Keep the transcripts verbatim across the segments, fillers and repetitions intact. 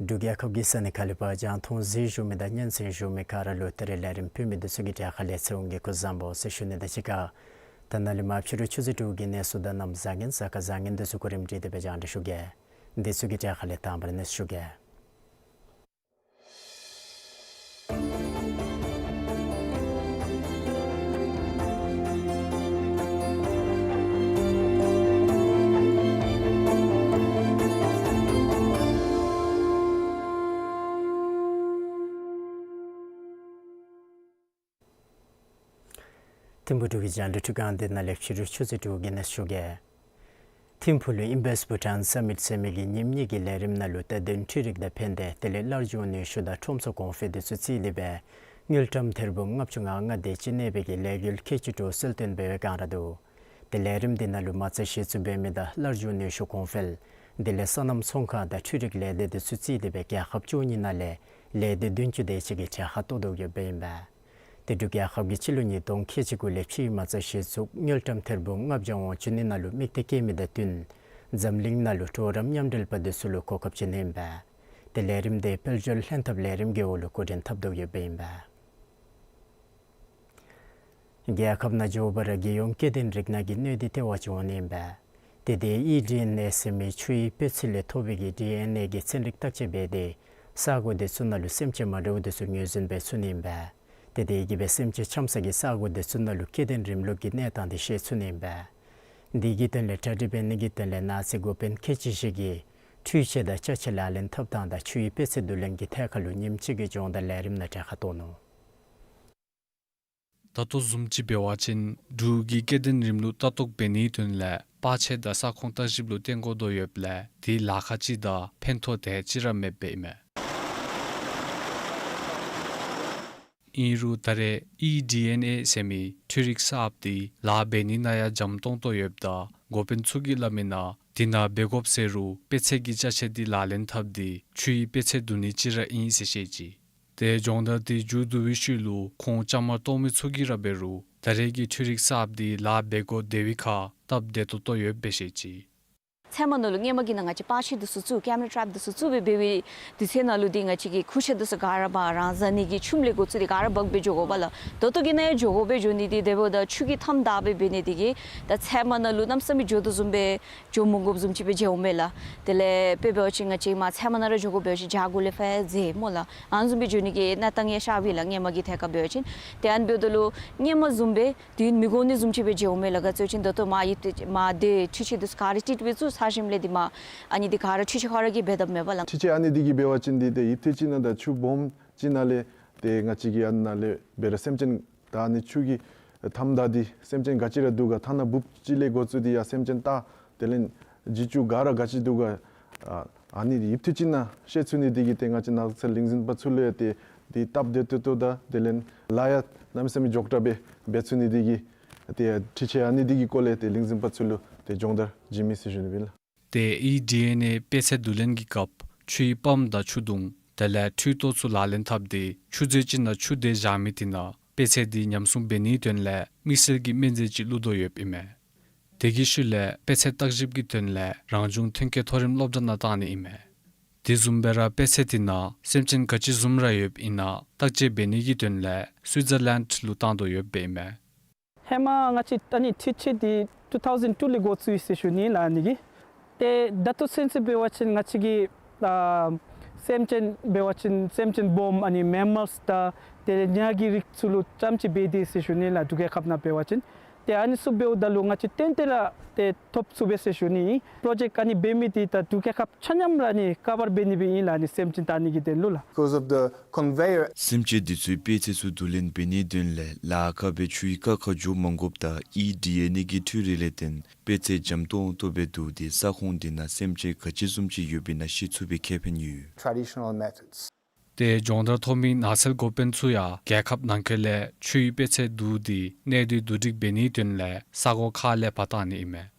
འབྲུག་རྒྱལ་ཁབ་ཀྱི་ས་གནས་ཁག་ལས་ཕར་རྒྱང་མཐོང་གཟིགས་བཞུགས་མི་དང་སྙན་གསན་བཞུགས་མི་ག་ར་ལུ་ད་རིས་ལས་རིམ་ཕུལ་མི་འདི་ཚུ་གི་གྲས་ཁ་ལས་ཚེ་དབང་གིས་སྐུ་གཟུགས་བཟང་པོ་ཟེར་ཞུ་ནི་དང་གཅིག་ཁར་ད་ནཱ་ལས་མར་ཕྱི་རུ་ཆུ་ཚོད་དྲུག་གི་གནས་ཚུལ་དང་གནམ་བཟང་ངན་གཟའ་སྐར་བཟང་ངན་འདི་ཚུ་གོ་རིམ་སྒྲིག་སྟེ་སྦེ་རྒྱང་བསྒྲགས་ཞུ་གེ། འདི་ཚུ་གི་གྲས་ཁ་ལས་དང་པ་ར་གནས་ཚུལ་ཞུ་གེ། ཐིམ་ཕུག་འབྲུག་གི་རྒྱང་བསྒྲགས་ཁྲི་ཁང་འདི་ནང་ལས་ཕྱི་རུ་ཆུ་ཚོད་དྲུག་གི་གནས་ཚུལ་ཞུ་གེ། ཐིམ་ཕུག་ལུ་Invest Bhutan Summit ཟེར་མི་གི་ཉིནམ་གཉིས་ཀྱི་ལས་རིམ་ནང་ལུ་རྟ་བདུན་འཕྲུལ་རིག་དང་ཕན་བདེ་དེ་ལས་སླར་འབྱུང་ནུས་ཤུགས་དང་ཁྲོམ་ཚོགས་གོང་འཕེལ་འདི་ཚུ་རྩིས་ཏེ་སྦེ་དངུལ་ཀྲམ་ཐེར་འབུམ་ལྔ་བཅུ་ང་ལྔ་དེ་ཅིག་གནས་པའི་གི་ལས་འགུལ་ཁལ་གཅིག་དྲུག་གསལ་སྟོན་འབད་བའི་བསྒང་ར་འདུག། ཏེ་ལས་རིམ་འདི་ནང་ལུ་མ་རྩ་གཞི་བཙུགས་འབད་མི་དང་སླར་འབྱུང་ནུས་ཤུགས་གོང་འཕེལ་དེ་ལས་སོ་ནམ་ཚོང་ཁང་དང་འཕྲུལ་རིག་ལས་སྡེ་འདི་ཚུ་རྩིས་ཏེ་སྦེ་རྒྱལ་ཁབ་བཅུ་གཉིས་ནང་ལས་ལས་སྡེ་བདུན་ཅུ་དེ་ཅིག་གིས་གྲལ་ཁར་གཏོགས་དོ་ཡོདཔ་ཨིན་པས། ཏེ་འབྲུག་རྒྱལ་ཁབ་ཀྱིས་སྤྱི་ལོ་ཉིས་སྟོང་ཁལ་གཅིག་དགུ་ལས་ཕྱིའི་མ་རྩ་གཞི་བཙུགས་དངུལ་ཀྲམ་ཐེར་འབུམ་ལྔ་བརྒྱ་དོན་ལྔ་བཅུ་གནས་ནང་ལུ་དམིགས་གཏད་བསྐྱེད་མི་དང་བསྟུན་འཛམ་གླིང་ནང་ལུ་གྲོགས་རམ་མཉམ་འབྲེལ་པ་འདི་ཚུ་ལུ་གོ་སྐབས་ཅིག་གནས་ཨིན་པས། ཏེ་ལས་རིམ་འདི་དཔལ་འབྱོར་ལྷན་ཐབས་ལས་རིམ་གྱི་འོག་ལུ་འགོ་འདྲེན་འཐབ་དོ་ཡོདཔ་ཨིན་པས། རྒྱལ་ཁབ་ནང་འགྱོ་བར་རྒྱལ་ཡོངས་སྐྱེ་ལྡན་རིགས་སྣ་གི་གནོད་འདི་ལྟེ་བ་ཅིག་འོང་ནི་ཨིན་པས། ཏེ་དེ་ཨི་ཌི་ཨེན་ཨེ་ཟེར་མི་ཆུའི་སྤོས་ཚིལ་ལས་ཐོབ་པའི་གི་ཌི་ཨེན་ཨེ་གི་ཚན་རིག་བརྟག་དཔྱད་འབད་དེ་ས་གོ་འདི་ཚུ་ནང་ལུ་སེམས་ཅན་མ་འདྲཝ་འདི་ཚུ་ངོས་འཛིན་འབད་ཚུགས་ནི་ཨིན་པས། ཏེ་དེ་གིས་སྦེ་སེམས་ཅན་འཁྱམས་ས་གི་ས་གོ་འདི་ཚུ་ནང་ལུ་སྐྱེ་ལྡན་རིམ་ལུགས་ཀྱི་གནས་སྟངས་འདི་ཤེས་ཚུགས་ནི་ཨིན་པས། འདི་གི་དོན་ལས་གྲ་སྒྲིག་འབད་ནི་གི་དོན་ལས་ནགས་ཚལ་འགོ་དཔོན་ཁལ་གཅིག་བཞི་གིས་འཕྲུལ་ཆས་དང་ཅ་ཆས་ལག་ལེན་འཐབ་ཐངས་དང་ཆུའི་སྤོས་ཚིལ་བསྡུ་ལེན་གྱི་ཐད་ཁར་ལུ་ཉིནམ་གཅིག་གི་སྦྱོང་བརྡར་ལས་རིམ་ནང་གྲལ་ཁར་གཏོགས་ནུག། ད་ལྟོ་བཟུམ་ཅིག་འབད་བ་ཅིན་འབྲུག་གི་སྐྱེ་ལྡན་རིམ་ལུགས་ལྟ་རྟོག་འབད་ནིའི་དོན་ལས་པར་ཆས་དང་ས་ཁོངས་བརྟག་ཞིབ་ལུ་བརྟེན་དགོ་དོ་ཡོདཔ་ལས་དེ་ལཱ་ཁག་ཅིག་དང་ཕན་ཐོགས་དེ་ཅིག་ར་མེདཔ་ཨིན་མས། ཨིན་རུང་ད་རེས་ཨི་ཌི་ཨེན་ཨེ་ཟེར་མི་འཕྲུལ་རིག་གསརཔ་འདི་ལཱ་འབད་ནི་ནང་ཡང་འཇམ་ཏོང་ཏོ་ཡོདཔ་ད་འགོ་དཔོན་ཚུ་གིས་སླབ་མི་ནང་དེ་ནང་འབད་དགོཔ་ཟེར་རུང་སྤོས་ཚིལ་གྱི་ཅ་ཆས་འདི་ལག་ལེན་འཐབ་སྟེ་ཆུའི་སྤོས་ཚིལ་བསྡུ་ནི་ཅིག་ར་ཨིན་ཟེར་བཤད་ཅི། ཏེ་སྦྱོང་བརྡར་འདི་མཇུག་བསྡུ་བའི་ཤུལ་ལུ་ཁོང་བཅའ་མར་གཏོགས་མི་ཚུ་གིས་ར་འབད་རུང་ད་རེས་ཀྱི་འཕྲུལ་རིག་གསརཔ་འདི་ལཱ་འབད་དགོ་དེ་བའི་ཁར་སྟབས་བདེ་ཏོག་ཏོ་ཡོདཔ་སྦེ་བཤད་ཅི། ཚལ་མ་ནང་ལུ་སྔོན་མ་གི་ནང་ང་བཅས་པར་ཆས་འདི་ཚུ་བཙུགས་ཀེམ་ར་ཊྲེཔ་འདི་ཚུ་བཙུགས་སྦེ་འབད་བའི་དུས་ཚོད་ནང་ལུ་འདི་ང་བཅས་ཀྱི་ཁུར་ཆ་འདི་ཚུ་ག་ར་འབག་རང་བཟའ་ནི་གི་ཆུམ་ལས་འགོ་བཙུགས་ཏེ་ག་ར་འབག་སྦེ་འགྱོ་དགོཔ་ལགས། ད་ལྟོ་གི་ནང་ཡང་འགྱོ་དགོ་སྦེ་འགྱོ་ནི་འདི་དེ་འབདཝ་ད་ཆུ་གིས་མཐའམ་བདའ་སྦེ་འབད་ནི་འདི་གིས་ད་ཚལ་མ་ནང་ལུ་གནམ་མེད་ས་མེད་འགྱོ་དོ་བཟུམ་སྦེ་འགྱོ་མི་དགོཔ་བཟུམ་ཅིག་སྦེ་མཇལཝ་མས་ལགས། དེ་ལས་དཔེ་འབད་བ་ཅིན་ང་བཅས་མར་ཚལ་མ་ནང་ར་འགྱོ་དགོ་འབད་བ་ཅིན་རྒྱ་གུ་ལས་ཕར་འཛེགས་སྨོ་ལགས། ཨ་ནི་བཟུམ་སྦེ་འགྱོ་ནི་གི་གནས་སྟངས་ཡང་ཤར་བས་ལགས། སྔོན་མ་གི་ཐད་ཁར་འབད་བ་ཅིན་ཏེ་ཨ་ནི་འབདཝ་ད་ལུ་སྔོན་མ་བཟུམ་སྦེ་དུས་མི་དགོ་ནི་བཟུམ་ཅིག་སྦེ་མཇལཝ་མས་ལགས། ག་ཅི་ཟེར་བ་ཅིན་ད་ལྟོ་མར་ཡིབ་སྟེ་མར་ཏེ་འཕྲུལ་ཆས་འདི་ཚུ་ག་ར་ཏིག་ཏིག་སྦེ་བཙུགས་ཚར་ཞིནམ་ལས་འདི་མར་ཨ་ནི་འདི་ག་ར་འཕྲུལ་ཆས་ཁོ་ར་གིས་འབད་དཝ་མས་པ་ལགས། འཕྲུལ་ཆས་ཨ་ནི་འདི་གིས་འབད་བ་ཅིན་འདི་ཏེ་ཡིབ་ཐེངས་ཅིག་ནང་དང་ཆུ་སྦོམ་ཅིག་ནང་ལས་ཏེ་ང་བཅས་ཀྱི་ཨ་ནཱ་ལས་འབད་རུང་སེམས་ཅན་ད་ཨ་ནི་ཆུ་གིས་མཐའམ་བདའ་སྟེ་སེམས་ཅན་ག་ཅི་ར་འདུག་ག་ཐ་ན་འབུཔ་ཅིག་ལས་འགོ་བཙུགས་ཏེ་ཡང་སེམས་ཅན་རྟ་དེ་ལས་བྱི་ཅུང་ག་ར་ག་ཅི་འདུག་ག་ཨ་ཨ་ནི་ཡིབ་ཐེངས་ཅིག་ནང་ཤེས་ཚུགས་ནི་འདི་གིས་ཏེ་ང་བཅས་ནགས་ཚལ་ལས་འཛིན་པ་ཚུ་ལུ་ཡང་ཏེ་འདི་སྟབས་བདེ་ཏོག་ཏོ་དང་དེ་ལས་ལཱ་ཡང་གནམ་མེད་ས་མེད་མགྱོགས་དྲགས་སྦེ་འབད་ཚུགས་ནི་འདི་གིས་ཏེ་འཕྲུལ་ཆས་ཨ་ནི་འདི་གི་སྐོར་ལས་ཏེ་ལས་འཛིན་པ་ཚུ་ལུ་ ཏེ་སྦྱོང་བརྡར་བྱིན་མི་ཟེར་ཞུ་ནི་ཨིན་ལགས། ཏེ་ཨི་ཌི་ཨེན་ཨེ་དཔེ་ཚད་བསྡུ་ལེན་གྱི་སྐབས་ཆུའི་པམཔ་དང་ཆུ་དུང་དེ་ལས་འཕྲུལ་ཏོག་ཚུ་ལག་ལེན་འཐབ་སྟེ་ཆུ་མཛོད་ཅིག་ནང་ཆུ་དེ་བཞག་མི་དེ་ནང་དཔེ་ཚད་དེ་ཉམས་སྲུང་འབད་ནིའི་དོན་ལས་དམིགས་བསལ་གྱི་སྨན་རྫས་ཅིག་བླུག་དོ་ཡོདཔ་ཨིན་མས། དེ་གི་ཤུལ་ལས་དཔེ་ཚད་བརྟག་ཞིབ་ཀྱི་དོན་ལས་རང་བྱུང་ཐོན་སྐྱེད་མཐོ་རིམ་སློབ་གྲྭ་ནང་བཏང་ནི་ཨིན་མས། དེ་བཟུམ་སྦེ་ར་དཔེ་ཚད་དེ་ནང་སེམས་ཅན་ག་ཅི་བཟུམ་ར་ཡོདཔ་ཨིན་ན་བརྟག་དཔྱད་འབད་ནི་གི་དོན་ལས་སུའི་ཛར་ལེནཌ་ལུ་བཏང་དོ་ཡོདཔ་ཨིན་མས། ཧེ་མ་ང་བཅས་ཨ་ནི་འཕྲུལ་ཆས་འདི་ཊུ་ཐའུ་ཛེནཌ་ཊུ་ལས་འགོ་བཙུགས་ཡི་ཟེར་ཞུ་ནི་ལགས། ཨ་ནི་གི་ཏེ་ད་ལྟོ་ཚུན་ཚོད་འབད་བ་ཅིན་ང་བཅས་ཀྱིས་ཨ་སེམས་ཅན་འབད་བ་ཅིན་སེམས་ཅན་སྦོམ་ཨ་ནི་མེ་མཱལསི་དང་དེ་ལས་ཉ་གི་རིགས་ཚུ་ལུ་རྐྱངམ་ཅིག་འབད་དེ་ཟེར་ཞུ་ནི་ལགས། འབྲུག་རྒྱལ་ཁབ་ནང་འབད་བ་ཅིན་ཏེ་ཨ་ནི་ཚུ་འབདཝ་ད་ལུ་ང་བཅས་ཏན་ཏན་ར་ཏེ་ཐོབ་ཚུགས་པས་ཟེར་ཞུ་ནི། པྲོ་ཇེཀཊ་ཨ་ནི་འབད་མི་འདི་ད་འབྲུག་རྒྱལ་ཁབ་ཆ་མཉམ་ར་ཨ་ནི་ཀ་བར་འབད་ནི་སྦེ་ཨིན་ལགས། ཨ་ནི་སེམས་ཅན་བཏང་ནི་གི་དོན་ལུ་ལགས། Because of the conveyor. སེམས་ཅན་འདི་ཚུའི་དཔེ་ཚད་ཚུ་བསྡུ་ལེན་འབད་ནིའི་དོན་ལས་ལཱ་ཁག་སྦེ་ཆུའི་ཁ་ཁར་འགྱོ་མ་དགོཔ་དང་ཨི་ཌི་ཨེན་ཨེ་གི་འཕྲུལ་རིག་ལས་བརྟེན་དཔེ་ཚད་འཇམ་ཏོང་ཏོ་སྦེ་བསྡུ་སྟེ་ས་ཁོངས་འདི་ནང་སེམས་ཅན་ག་ཅི་བཟུམ་ཅིག་ཡོདཔ་ཨིན་ན་ཤེས་ཚུགས་པའི་ཁེ་ཕན་ཡོད། Traditional methods. ཏེ་སྦྱོང་བརྡར་ཐོབ་མི་ནགས་ཚལ་འགོ་དཔོན་ཚུ་ཡང་རྒྱལ་ཁབ་ནང་འཁོད་ལས་ཆུའི་དཔེ་ཚད་བསྡུ་སྟེ་གནས་སྡུད་བསྡུ་སྒྲིག་འབད་ནིའི་དོན་ལས་ས་གོ་ཁག་ལས་ཕར་བཏང་ནི་ཨིན་མས།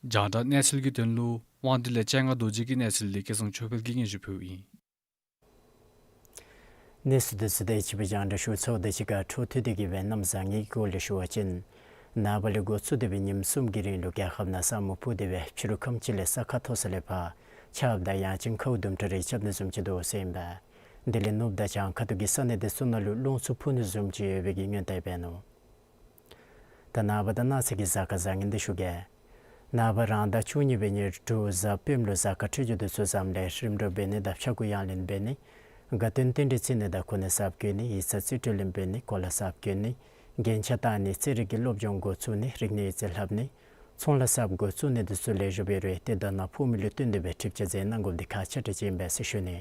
རྒྱང་བསྒྲགས་གནས་ཚུལ་གྱི་དོན་ལུ་དབང་འདུས་ལས་སྤྱན་སྔ་རྡོ་རྗེ་གི་གནས་ཚུལ་འདི་སྐལ་བཟང་ཆོས་འཕེལ་གྱིས་སྙན་ཞུ་ཕུལཝ་ཨིན། གནས་ཚུལ་འདི་ཚུ་དེ་ཅིག་སྦེ་རྒྱང་བསྒྲགས་ཞུ་ཚརཝ་དང་གཅིག་ཁར་འཕྲོ་མཐུད་དེ་གི་སྦེ་གནམ་བཟང་ངན་གྱི་སྐོར་ལས་ཞུ་བ་ཅིན་ནངས་པ་ལས་འགོ་བཙུགས་ཏེ་སྦེ་ཉིནམ་གསུམ་གྱི་རིང་ལུ་རྒྱལ་ཁབ་ནང་ས་སྨུག་ཕུབ་སྟེ་སྦེ་ཕྱི་རུ་ཁམས་ཅིག་ལས་ས་ཁ་མཐོ་ས་ལས་ཕར་ཆརཔ་དང་ཡང་ཅིན་ཁཝ་དུམ་གྲ་རེ་རྐྱབ་ནི་བཟུམ་ཅིག་འདུག་ཟེར་ཨིན་པས། དེ་ལས་ནུབ་དང་བྱང་ཁ་ཐུག་གི་ས་གནས་འདི་ཚུ་ནང་ལུ་རླུང་འཚུབ་འཕུ་ནི་བཟུམ་ཅིག་ཡོད་པའི་གི་སྔོན་བརྡ་འབད་ནུག། ད་ནངས་པ་དང་གནངས་ཚེ་གི་གཟའ་སྐར་བཟང་ངན་འདི་ཞུ་གེ། ནངས་པ་རང་ཟླ་བཅུ་གཉིས་པའི་ཉེར་དྲུག་གཟའ་སྤེནམ་ལུ་གཟའ་སྐར་འཕྲོད་སྦྱོར་འདི་ཚུ་བཟངམ་ལས་རིམ་གྲོ་འབད་ནི་དང་ཕྱྭ་འགུགས་གཡང་ལེན་འབད་ནི། དགའ་སྟོན་རྟེན་འབྲེལ་བརྩི་ནི་དང་གོ་གནས་གསརཔ་བསྐོ་ནི། ཡིག་ཚང་རྩིས་སྤྲོད་ལེན་འབད་ནི། གོ་ལ་གསརཔ་གྱོན་ནི། རྒྱན་ཆ་བཏགས་ནི། རྩེད་རིགས་ཀྱི་སློབ་སྦྱོང་འགོ་བཙུགས་ནི། རིག་གནས་ཡིག་རྩིས་ལྷབ་ནི། ཚོང་ལཱ་གསརཔ་འགོ་བཙུགས་ནི་འདི་ཚུ་ལེགས་ཤོམ་འབད་རུང་ཏེ་ད་ནཱ་ཕོག་མི་ལུ་བསྟུན་ཏེ་སྦེ་ཁྲིམས་ཆད་མཛད་གནང་དགོཔ་འདི་ཁག་ཆེ་དྲགས་ཅིག་ཨིན་པས་ཟེར་ཞུ་ནི།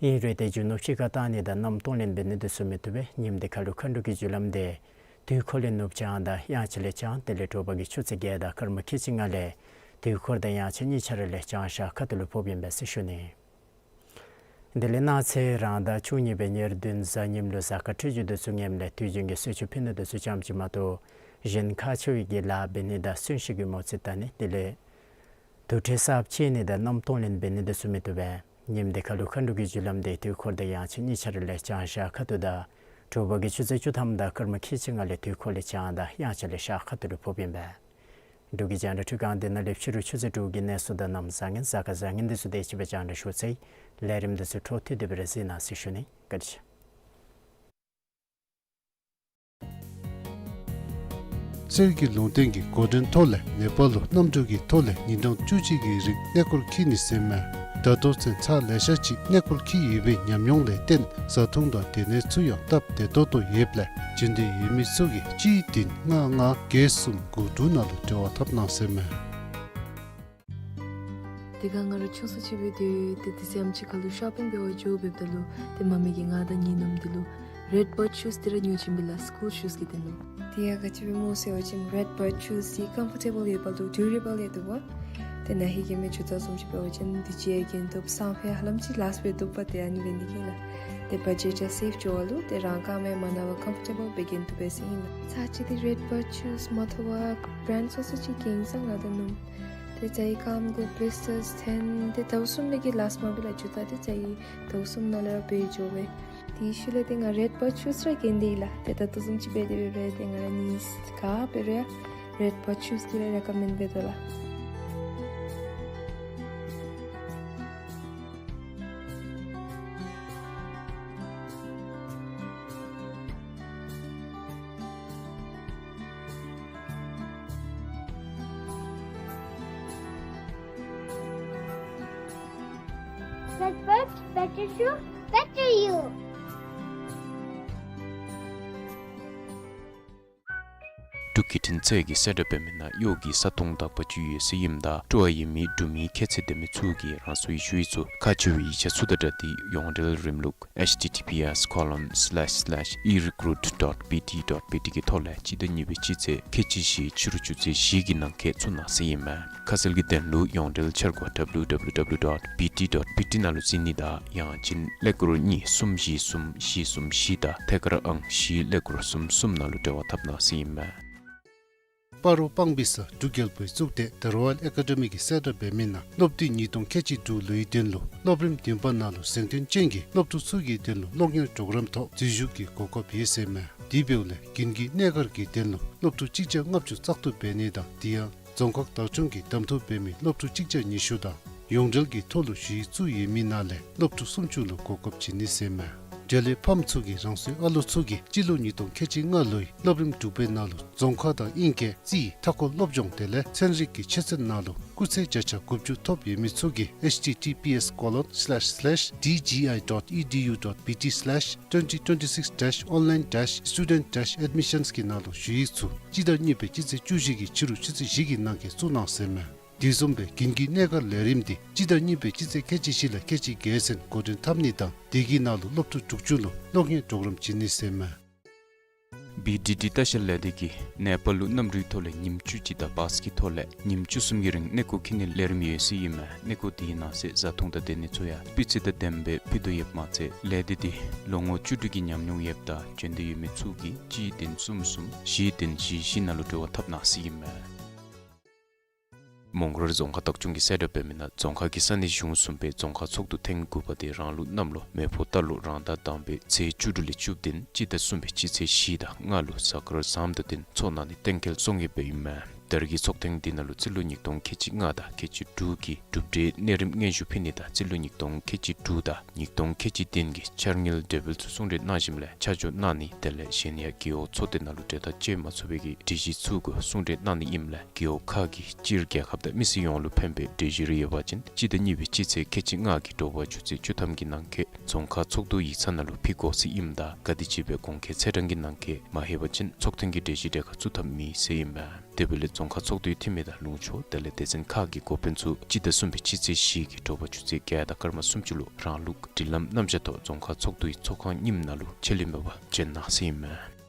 ཨིན་རུང་ཏེ་རྒྱུ་ནོར་ཕྱི་ཁར་བཏང་ནི་དང་གནམ་གཏོང་ལེན་འབད་ནི་འདི་ཚུ་མི་བཏུབ་པས། ཉིནམ་འདི་ཁར་ལུ་མཁའ་འགྲོ་གི་རྒྱུ་ལམ་འདི་དུས་འཁོར་ལས་ནུབ་བྱང་དང་དབྱངས་འཆར་ལས་བྱང་དེ་ལས་དྲོ་པ་གི་ཆུ་ཚོད་བརྒྱད་དང་སྐར་མ་ཁལ་གཅིག་ལྔ་ལས་དུས་འཁོར་དང་དབྱངས་འཆར་གཉིས་ཆ་ར་ལས་བྱང་ཤར་ཁ་ཐུག་ལུ་ཕོགཔ་ཨིན་པས་ཟེར་ཞུ་ནི། དེ་ལས་གནངས་ཚེ་རང་ཟླ་བཅུ་གཉིས་པའི་ཉེར་བདུན་གཟའ་ཉིམ་ལུ་གཟའ་སྐར་འཕྲོད་སྦྱོར་འདི་ཚུ་ངནམ་ལས་དུས་རྒྱུན་གྱི་གསོལ་མཆོད་ཕུལ་ནི་འདི་ཚུ་ཙམ་ཅིག་མ་གཏོགས་གཞན་ཁག་ཆེ་བའི་གི་ལཱ་འབད་ནི་དང་གསོན་གཤིན་གྱི་མོ་རྩིས་བལྟ་ནི་དེ་ལས་དུར་ཁྲོད་གསརཔ་བཅད་ནི་དང་གནམ་གཏོང་ལེན་འབད་ནི་འདི་ཚུ་མི་བཏུབ་པས། ཉིནམ་འདི་ཁར་ལུ་མཁའ་འགྲོ་གི་རྒྱུ་ལམ་འདི་དུས་འཁོར་དང་དབྱངས་འཆར་གཉིས་ཆ་ར་ལས་བྱང་ཤར་ཁ་ཐུག་དང་དྲོ་པ་གི་ཆུ་ཚོད་བཅུ་ཐམ་དང་སྐར་མ་ཁལ་གཅིག་ལྔ་ལས་དུས་འཁོར་ལས་བྱང་དང་དབྱངས་འཆར་ལས་ཤར་ཁ་ཐུག་ལུ་ཕོགཔ་ཨིན་པས། འབྲུག་གི་རྒྱང་བསྒྲགས་འཕྲུལ་ཁང་འདི་ནང་ལས་ཕྱི་རུ་ཆུ་ཚོད་དྲུག་གི་གནས་ཚུལ་དང་གནམ་བཟང་ངན་གཟའ་སྐར་བཟང་ངན་འདི་ཚུ་དེ་ཅིག་སྦེ་རྒྱང་བསྒྲགས་ཞུ་ཚར་ཡི། ལས་རིམ་འདི་ཚུ་འཕྲོ་མཐུད་དེ་སྦེ་ར་གཟིགས་གནང་ཟེར་ཞུ་ནི། བཀའ་དྲིན་ཆེ། གསེར་གྱི་ལུང་བསྟན་གྱི་འགོ་འདྲེན་ཐོག་ལས་ནེ་པཱལ་ལུ་གནམ་གྲུ་གི་ཐོག་ལས་ཉིན་གྲངས་བཅུ་གཅིག་གི་རིང་གནས་སྐོར་འཁྱིད་ནི་ཟེར་མས། ད་ལྟོ་ཚུན་ཚར་ལེ་ཤ་ཅིག་གནས་སྐོར་འཁྱིད་ཡོད་པའི་ཉམས་མྱོང་ལས་བརྟེན་བཟའ་འཐུང་དང་སྡོད་གནས་ཚུ་ཡང་སྟབས་བདེ་ཏོག་ཏོ་ཡོདཔ་ལས་རྒྱུན་ལྡན་ཡོད་མི་ཚུ་གིས་གཅིག་བདུན་ལྔ་ལྔ་བརྒྱད་གསུམ་དགུ་དྲུག་ནང་ལུ་འབྲེལ་བ་འཐབ་གནང་ཟེར་མས། དེ་སྒང་ང་ར་ཆུང་སུ་ཅིག་འབད་དེ་ཏེ་དུས་ཙམ་ཅིག་ཁར་ལུ་ཤོ་པིང་འབད་བར་འགྱོ་འབདཝ་ད་ལུ་ཏེ་མ་མི་གིས་ང་དང་ངེའི་ནུམོ་འདི་ལུ་རེཌ་བརཌ་ཤུསི་འདི་ར་ཉོ་བྱིན་པས་ལགས། སི་ཀུལ་ཤུསི་གི་དོན་ལུ། དེ་ཡང་ག་ཅི་སྦེ་སྨོ་ཟེར་བ་ཅིན་རེཌ་བརཌ་ཤུསི་འདི་ཀམ་ཕོར་ཊེ་བཱལ་ཡོདཔ་ལུ་ཌུ་རེ་བཱལ་ཡང་འདུག་པ། ཏེ་ནཱ་ཧེ་གེ་མེ་ཇུ་ཏ་བཟུམ་ཅིག་འབད་བ་ཅིན་དུས་ཅི་ཡང་གྱོན་བཏུབ། སང་ཕོད་ཧ་ལམ་ཅིག་ལཱསཊ་འབད་བཏུབ་པ། ཏེ་ཨ་ནི་འབད་ནི་གིས་ལགས། ཏེ་བ་ཇེཊ་ཡང་སེབ་འགྱོ་བ་ལུ་ཏེ་རང་རྐངམ་ཡང་མ་ན་བར་ཀམ་ཕོར་ཊེ་བཱལ་སྦེ་གྱོན་བཏུབ་པས་ཟེར་ཨིན་ལགས། ཚར་ཅིག་ཏེ་རེཌ་བརཌ་ཤུསི་མ་ཐོབ་པར་བརེནཌ་སོ་སོ་ཅིག་གྱོན་ས་ང་དང་ནུམོ་ཏེ་རྩ་བའི་རྐངམ་གུ་བི་ལིས་ཊརསི་ཐོན་ཏེ་ཟླཝ་གསུམ་ལས་ཀྱི་ལཱསཊ་མ་འབད་ལགས། ཇུ་ཏ་འདི་རྩ་བའི་ཟླཝ་གསུམ་ནང་ལས་ར་འབལ་འགྱོ་བས། དེའི་ཤུལ་ལས་ཏེ་ང་རེཌ་བརཌ་ཤུསི་ར་གྱོན་ཏེ་ཡོད་ལགས། ཏེ་ད་ལྟོ་བཟུམ་ཅིག་འབད་དེ་འབད་རུང་ཏེ་ང་ར་གཉིས་ག་འབད་རུང་ཡང་རེཌ་བརཌ་ཤུསི་འདི་ར་རེ་ཀོ་མེནཌ་འབད་དོ་ལགས། Red Bird, better shoe, better you. འབྲུག་གི་འཕྲིན་ཚེས་ཀྱི་གསལ་བསྒྲགས་འབད་མི་ནང་གཡོག་གི་བཟའ་འཐུང་དག་པ་ཅིག་ཡོད་ཟེར་ཨིནམ་ད་སྤྲོ་བ་ཡོད་མི་འབྲུག་མི་ཁྱད་ཚད་ལྡན་མི་ཚུ་གིས་རང་སོའི་ཞུ་ཡིག་ཚུ་ཁག་ཆེ་བའི་ཡིག་ཆ་ཚུ་དང་སྦྲགས་ཏེ་ཡོངས་འབྲེལ་རིམ་ལུགས་ཨེཆ་ཊི་ཊི་པི་ཨེསི་ཁོ་ལོན་སི་ལེཤ་སི་ལེཤ་ཨི་རི་ཀུ་རུཊ་ཌོཊ་བི་ཊི་ཌོཊ་བི་ཊི་གི་ཐོག་ལས་སྤྱི་ཟླ་གཉིས་པའི་སྤྱི་ཚེས་ཁལ་གཅིག་བཞི་ཕྱི་རུ་ཆུ་ཚོད་བཞི་གི་ནང་འཁོད་ཚུ་གནང་ཟེར་ཨིན་མས། ཁ་གསལ་གྱི་དོན་ལུ་ཡོངས་འབྲེལ་འཆར་སྒོ་ཌབ་ལུ་ཌབ་ལུ་ཌབ་ལུ་ཌོཊ་བི་ཊི་ཌོཊ་བི་ཊི་ནང་ལུ་གཟིགས་ནི་དང་ཡང་ཅིན་ཀླད་ཀོར་གཉིས་གསུམ་བཞི་གསུམ་བཞི་གསུམ་བཞི་དང་ཐད་ཀར་ཨང་བཞི་ཀླད་ཀོར་གསུམ་གསུམ་ནང་ལུ་འབྲེལ་བ་འཐབ་གནང་ཟེར་ཨིན་མས། སྤ་རོ་སྤང་སྦིས་ས་འབྲུག་རྒྱལ་པོའི་གཙུག་སྡེ་The Royal Academyགི་གསལ་བསྒྲགས་འབད་མི་ནང་སློབ་དུས་ཉིས་སྟོང་ཁལ་གཅིག་དྲུག་ལོའི་དོན་ལུ་སློབ་རིམ་བདུན་པ་ནང་ལུ་གཟེངས་ཐོན་ཅན་གྱི་སློབ་ཕྲུག་ཚུ་གི་དོན་ལུ་སློབ་གཉེར་གྲོགས་རམ་ཐོག་འཛུལ་ཞུགས་ཀྱི་གོ་སྐབས་ཡོད་ཟེར་མས། དེ་འབདཝ་ལས་དགུན་གྱི་གནས་སྒར་གྱི་དོན་ལུ་སློབ་ཕྲུག་གཅིག་བརྒྱ་ལྔ་བཅུ་བཙག་འཐུ་འབད་ནི་དང་དེ་ཡང་རྫོང་ཁག་བདག་སྐྱོང་གིས་གདམ་འཐུ་འབད་མི་སློབ་ཕྲུག་གཅིག་བརྒྱ་ཉི་ཤུ་དང་ཡོངས་འབྲེལ་གྱི་ཐོག་ལུ་ཞུ་ཡིག་བཙུགས་ཡོད་མི་ནང་ལས་སློབ་ཕྲུག་སུམ་ཅུ་ལུ་གོ་སྐབས་བྱིན་ནི་ཟེར་མས། འབྲེལ་ཡོད་ཕམ་ཚུ་གིས་རང་སོའི་ཨ་ལོ་ཚུ་གིས་སྤྱི་ལོ་ཉིས་སྟོང་ཁལ་གཅིག་ལྔ་ལོའི་སློབ་རིམ་དྲུག་པའི་ནང་ལུ་རྫོང་ཁ་དང་དབྱིན་སྐད་རྩིས་མཐའ་འཁོར་སློབ་སྦྱོང་དེ་ལས་ཚན་རིག་གི་ཆོས་ཚན་ནང་ལུ་སྐུགས་ཚད་བརྒྱ་ཆ་དགུ་བཅུ་ཐོབ་ཡོད་མི་ཚུ་གིས་H T T P S colon slash slash D G I dot E D U dot B T slash twenty twenty-six dash online dash student dash admissions གི་ནང་ལུ་ཞུ་ཡིག་ཚུ་སྤྱི་ཟླ་གཉིས་པའི་སྤྱི་ཚེས་བཅུ་བཞི་གི་ཕྱི་རུ་ཆུ་ཚོད་བཞི་གི་ནང་འཁོད་བཙུགས་གནང་ཟེར་མས། དེ་བཟུམ་སྦེ་དགུན་གྱི་གནས་སྒར་ལས་རིམ་འདི་སྤྱི་ཟླ་གཉིས་པའི་སྤྱི་ཚེས་ཁལ་གཅིག་བཞི་ལས་ཁལ་གཅིག་བརྒྱད་ཚུན་འགོ་འདྲེན་འཐབ་ནི་དང་དེ་གི་ནང་ལུ་སློབ་ཕྲུག་དྲུག་ཅུ་ལུ་སློབ་གཉེར་གྲོགས་རམ་བྱིན་ནི་ཟེར་མས། བི་ཌི་ཌི་ལྟ་བཤལ་ལས་སྡེ་གིས་ནེ་པཱལ་ལུ་གནམ་གྲུའི་ཐོག་ལས་ཉིནམ་བཅུ་གཅིག་དང་བཱས་ཀྱི་ཐོག་ལས་ཉིནམ་བཅུ་གསུམ་གྱི་རིང་གནས་སྐོར་འཁྱིད་ནིའི་ལས་རིམ་ཡོད་ཟེར་ཨིན་མས། གནས་སྐོར་དེའི་ནང་གསེས་བཟའ་འཐུང་དང་སྡོད་ནི་ཚུ་ཡང་སྤུས་ཚད་དང་ལྡནམ་སྦེ་ཕུལ་དོ་ཡོདཔ་མ་ཚད་ལས་སྡེ་འདི་ལོ་ངོ་བཅུ་དྲུག་གི་ཉམས་མྱོང་ཡོདཔ་དང་འབྱོན་འདོད་ཡོད་མི་ཚུ་གིས་གཅིག་བདུན་གསུམ་གསུམ་བཞི་བདུན་བཞི་བཞི་ནང་ལུ་འབྲེལ་བ་འཐབ་གནང་ཟེར་ཨིན་མས། མོང་སྒར་རྫོང་ཁག་བདག་སྐྱོང་གིས་གསལ་བསྒྲགས་འབད་མི་ནང་རྫོང་ཁག་གི་ས་གནས་གཞུང་གསུམ་པའི་རྫོང་ཁག་ཚོགས་འདུ་ཐེངས་དགུ་པ་དེ་རང་ལུགས་གནམ་ལོ་མེ་ཕོ་རྟ་ལོ་རང་ཟླ་དང་པའི་ཚེས་བཅུ་དྲུག་ལས་བཅུ་བདུན་སྤྱི་ཟླ་གསུམ་པའི་སྤྱི་ཚེས་བཞི་དང་ལྔ་ལུ་གཟའ་སྐར་བཟང་དང་བསྟུན་འཚོགས་གནང་ནི་གཏན་འཁེལ་སོང་ཡོདཔ་ཨིན་མས། ད་རེས་ཀྱི་ཚོགས་ཐེངས་འདི་ནང་ལུ་རྩིས་ལོ་ཉིས་སྟོང་ཁལ་གཅིག་ལྔ་དང་ཁལ་གཅིག་དྲུག་གི་གྲུབ་འབྲས་གནས་རིམ་སྙན་ཞུ་ཕུལ་ནི་དང་རྩིས་ལོ་ཉིས་སྟོང་ཁལ་གཅིག་དྲུག་དང་ཉིས་སྟོང་ཁལ་གཅིག་བདུན་གྱི་འཆར་དངུལ་གྲོས་འབུལ་ཚུ་གསུང་གྲོས་གནང་ཞིནམ་ལས་ཆ་འཇོག་གནང་ནི་དེ་ལས་གཞན་ཡང་རྒེད་འོག་ཚོགས་སྡེ་ནང་ལུ་གྲོས་ཐག་བཅད་མ་ཚུགས་པའི་གི་གྲོས་གཞི་ཚུ་གུ་གསུང་གྲོས་གནང་ནི་ཨིནམ་ལས་རྒེད་འོག་ཁག་གིས་སྤྱིར་རྒྱལ་ཁབ་དང་མི་སེར་ཡོངས་ལུ་ཕན་པའི་གྲོས་གཞི་རེ་ཡོད་པ་ཅིན་སྤྱི་ཟླ་གཉིས་པའི་སྤྱི་ཚེས་ཁལ་གཅིག་ལྔ་གི་དྲོ་པ་ཆུ་ཚོད་བཅུ་ཐམ་གྱི་ནང་འཁོད་རྫོང་ཁག་ཚོགས་འདུ་ཡིག་ཚང་ནང་ལུ་ཕུལ་དགོ་ཟེར་ཨིནམ་ད་ག་དེམ་ཅིག་སྦེ་གོང་འཁོད་ཚེས་གྲངས་ཀྱི་ནང་འཁོད་མ་ལྷོད་པ་ཅིན་ཚོགས་ཐེངས་ཀྱི་གྲོས་གཞི་གྲལ་ཁར་བཙུགས་ཐབས་མེད་ཟེར་ཨིན་མས། དེ་འབདཝ་ལས་རྫོང་ཁག་ཚོགས་འདུའི་འཐུས་མི་དང་ལུང་ཕྱོགས་དེ་ལས་སྡེ་ཚན་ཁག་གི་འགོ་དཔོན་ཚུ་སྤྱི་ཟླ་གསུམ་པའི་སྤྱི་ཚེས་བཞི་གི་དྲོ་པ་ཆུ་ཚོད་བརྒྱད་དང་སྐར་མ་སུམ་ཅུ་ལུ་རང་ལུགས་སྒྲིག་ལམ་རྣམ་གཞག་ཐོག་རྫོང་ཁག་ཚོགས་འདུའི་ཚོགས་ཁང་རྙིངམ་ནང་ལུ་ཆད་ལུས་མེད་པར་འབྱོན་གནང་ཟེར་ཨིན་མས།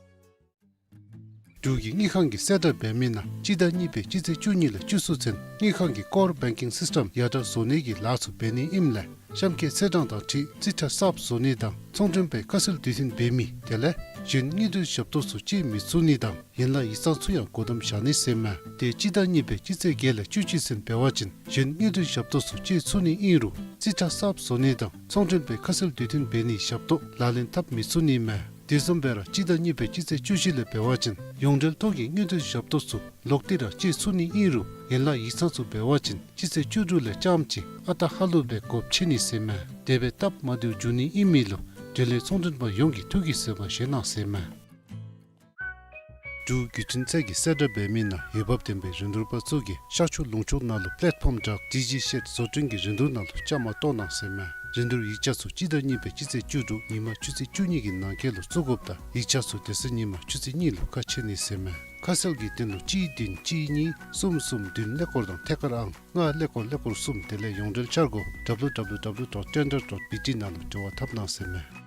འབྲུག་གི་དངུལ་ཁང་གིས་གསལ་བསྒྲགས་འབད་མི་ནང་སྤྱི་ཟླ་གཉིས་པའི་སྤྱི་ཚེས་བཅུ་གཉིས་ལས་བཅུ་གསུམ་ཚུན་དངུལ་ཁང་གི་ཀོར་བེང་ཀིང་སིསི་ཊེམ་ཡར་དྲག་བཟོ་ནིའི་ལཱ་ཚུ་འབད་ནི་ཨིནམ་ལས་གཤམ་འཁོད་ཚེས་གྲངས་དང་འཁྲིལ་རྩིས་ཁྲ་གསརཔ་བཟོ་ནི་དང་ཚོང་མགྲོན་པའི་ཁ་གསལ་དུས་མཐུན་འབད་མི་དེ་ལས་གཞན་དངུལ་འབྲེལ་ཞབས་ཏོག་ཚུ་སྤྱོད་མི་ཚུགས་ནི་དང་ཡན་ལག་ཡིག་ཚང་ཚུ་ཡང་སྒོ་བསྡམ་བཞག་ནི་ཟེར་ཨིན་མས། དེ་སྤྱི་ཟླ་གཉིས་པའི་སྤྱི་ཚེས་བརྒྱད་ལས་བཅུ་གཅིག་ཚུན་འབད་བ་ཅིན་གཞན་དངུལ་འབྲེལ་ཞབས་ཏོག་ཚུ་སྤྱོད་ཚུགས་ནི་ཨིན་རུང་རྩིས་ཁྲ་གསརཔ་བཟོ་ནི་དང་ཚོང་མགྲོན་པའི་ཁ་གསལ་དུས་མཐུན་འབད་ནིའི་ཞབས་ཏོག་ལག་ལེན་འཐབ་མི་ཚུགས་ནི་ཨིན་མས། དེ་བཟུམ་སྦེ་ར་སྤྱི་ཟླ་གཉིས་པའི་སྤྱི་ཚེས་བཅུ་བཞི་ལས་འབད་བ་ཅིན་ཡོངས་འབྲེལ་ཐོག་གི་དངུལ་འབྲེལ་ཞབས་ཏོག་ཚུ་ལོག་སྟེ་ར་སྤྱོད་ཚུགས་ནི་ཨིན་རུང་ཡན་ལག་ཡིག་ཚང་ཚུ་འབད་བ་ཅིན་སྤྱི་ཚེས་བཅུ་དྲུག་ལས་རྐྱངམ་ཅིག་ཨ་རྟག་ཧ་ལུགས་སྦེ་སྒོ་ཕྱེ་ནི་ཟེར་ཨིན་མས། དེ་སྦེ་སྟབས་མ་བདེཝ་འབྱུང་ནི་ཨིན་མི་ལུ་འབྲེལ་ཡོད་ཚོང་མགྲོན་པ་ཡོངས་ཀྱིས་ཐུགས་ཀྱིས་བཟོད་པ་བཞེས་གནང་ཟེར་ཨིན་མས། འབྲུག་བརྒྱུད་འཕྲིན་ཚད་ཀྱིས་གསལ་བསྒྲགས་འབད་མི་ནང་འོས་འབབ་ལྡན་པའི་རིན་བསྡུར་པ་ཚུ་གིས་ཤར་ཕྱོགས་ལུང་ཕྱོགས་ནང་ལུ་པེ་ལེཊ་ཕོམ་བྲག་ཌི་ཇི་ཤེཌ་བཟོ་སྐྲུན་གྱི་རིན་བསྡུར་ནང་ལུ་བཅའ་མར་གཏོགས་གནང་ཟེར་ཨིན་མས། རིན་བསྡུར་ཡིག་ཆ་ཚུ་སྤྱི་ཟླ་གཉིས་པའི་སྤྱི་ཚེས་བཅུ་དྲུག་ཉིན་མ་ཆུ་ཚོད་བཅུ་གཉིས་ཀྱི་ནང་འཁོད་ལུ་བཙུགས་དགོཔ་དང་ཡིག་ཆ་ཚུ་དེ་ཚེ་ཉིན་མ་ཆུ་ཚོད་གཉིས་ལུ་ཁ་ཕྱེ་ནི་ཟེར་ཨིན་མས། ཁ་གསལ་གྱི་དོན་ལུ་གཅིག་བདུན་གཅིག་གཉིས་གསུམ་གསུམ་བདུན་ཀླད་ཀོར་དང་ཐད་ཀར་ཨང་ལྔ་ཀླད་ཀོར་ཀླད་ཀོར་གསུམ་དེ་ལས་ཡོངས་འབྲེལ་འཆར་སྒོ་W W W dot tender dot B T ནང་ལུ་འབྲེལ་བ་འཐབ་གནང་ཟེར་ཨིན་མས།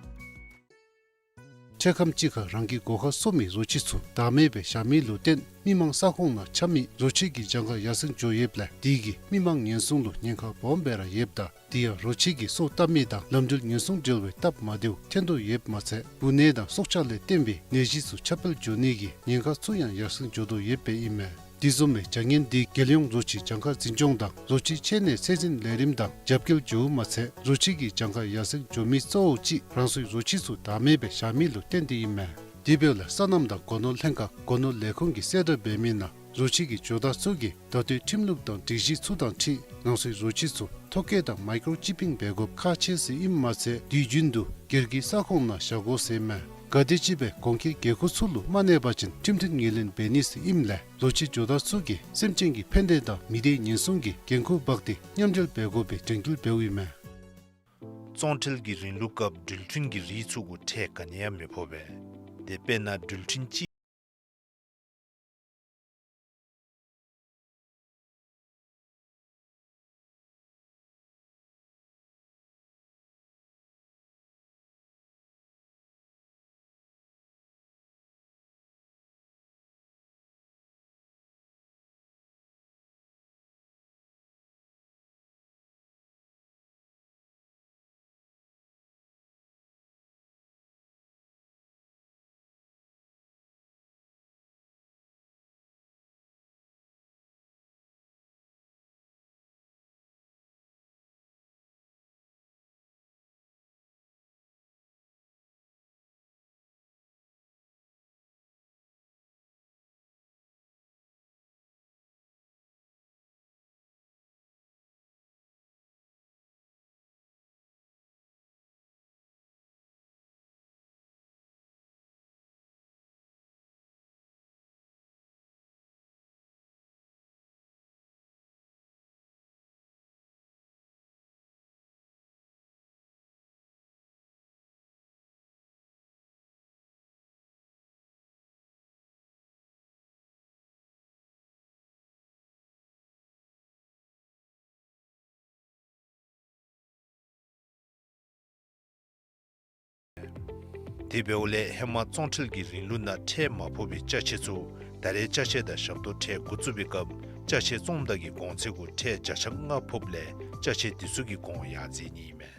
འཕྲལ་ཁམས་ཅིག་ཁར་རང་གི་སྒོ་ཁར་གསོ་མི་རོ་ཁྱི་ཚུ་བདག་མེད་སྦེ་བཞག་མི་ལུ་བརྟེན་མི་མང་ས་ཁོངས་ནང་འཁྱམ་མི་རོ་ཁྱི་གི་གྱངས་ཁ་ཡར་སེང་འགྱོ་ཡོདཔ་ལས་དེ་གིས་མི་མང་ཉེན་སྲུང་ལུ་ཉེན་ཁ་སྦོམ་སྦེ་ར་ཡོདཔ་ད་དེ་ཡང་རོ་ཁྱི་གིས་སོ་བཏབ་མི་དང་ལམ་འགྲུལ་ཉེན་སྲུང་འབྲེལ་བའི་སྟབས་མ་བདེཝ་ཐོན་དོ་ཡོདཔ་མ་ཚད་འབུ་ནད་དང་སྲོག་ཆགས་ལས་བརྟེན་པའི་ནད་གཞི་ཚུ་ཁྱབ་སྤེལ་འགྱོ་ནི་གི་ཉེན་ཁ་ཚུ་ཡང་ཡར་སེང་འགྱོ་དོ་ཡོདཔ་ཨིན་མས། དེ་བཟུམ་མའི་བྱ་ངན་འདི་རྒྱལ་ཡོངས་རོ་ཁྱི་གྱངས་ཁ་འཛིན་སྐྱོང་དང་རོ་ཁྱི་འཆོལ་ནད་ཚད་འཛིན་ལས་རིམ་དང་རྒྱབ་འགལ་འགྱོཝ་མ་ཚད་རོ་ཁྱི་གི་གྱངས་ཁ་ཡར་སེང་འགྱོ་མི་གཙོ་བོ་ཅིག་རང་སོའི་རོ་ཁྱི་ཚུ་བདག་མེད་སྦེ་བཞག་མི་ལུ་བརྟེན་ཏེ་ཨིན་མས། དེ་འབདཝ་ལས་སོ་ནམ་དང་སྒོ་ནོར་ལྷན་ཁག་སྒོ་ནོར་ལས་ཁུངས་ཀྱིས་གསལ་བསྒྲགས་འབད་མི་ནང་རོ་ཁྱི་གི་ཇོ་བདག་ཚུ་གིས་ད་ལྟོའི་ཁྲིམས་ལུགས་དང་སྒྲིག་གཞི་ཚུ་དང་འཁྲིལ་རང་སོའི་རོ་ཁྱི་ཚུ་ཐོ་བཀོད་དང་མའི་ཀྲོ་ཅིབ་པིང་འབད་དགོཔ་ཁག་ཆེ་ཟེར་ཨིནམ་མ་ཚད་དུས་རྒྱུན་དུ་སྒེར་གྱི་ས་ཁོངས་ནང་བཞག་དགོ་ཟེར་ཨིན་མས། ག་དེམ་ཅིག་སྦེ་གོང་འཁོད་འགན་ཁུར་ཚུ་ལུ་མ་གནས་པ་ཅིན་ཁྲིམས་མཐུན་ངོས་ལེན་འབད་ནི་ཟེར་ཨིནམ་ལས་རོ་ཁྱི་ཇོ་བདག་ཚུ་གིས་སེམས་ཅན་གྱི་ཕན་བདེ་དང་མི་སྡེ་ཉེན་སྲུང་གི་འགན་ཁུར་འབག་སྟེ་མཉམ་འབྲེལ་འབད་དགོ་པའི་དྲན་སྐུལ་འབདཝ་ཨིན་མས། བཙོང་ཁྲལ་གྱི་རིང་ལུགས་སྐབས་འགྲུལ་འཕྲིན་གྱི་རིགས་ཚུ་གུ་ཁྲལ་ག་ནི་ཡང་མི་ཕོག་པས། དེ་དཔེར་ན་འགྲུལ་འཕྲིན་ཅིག་དེ་འབདཝ་ལས་ཧེ་མ་བཙོང་ཁྲལ་གྱི་རིང་ལུགས་ནང་ཁྲལ་མ་ཕོག་པའི་ཅ་ཆས་ཚུ་ད་རེས་ཅ་ཆས་དང་ཞབས་ཏོག་ཁྲལ་འགོ་བཙུགས་པའི་སྐབས་ཅ་ཆས་བཙོངམ་ད་གི་གོང་ཚད་གུ་ཁྲལ་བརྒྱ་ཆ་ལྔ་ཕོགཔ་ལས་ཅ་ཆས་དེ་ཚུ་གི་གོང་ཡར་འཛེགས་ནི་ཨིན་མས།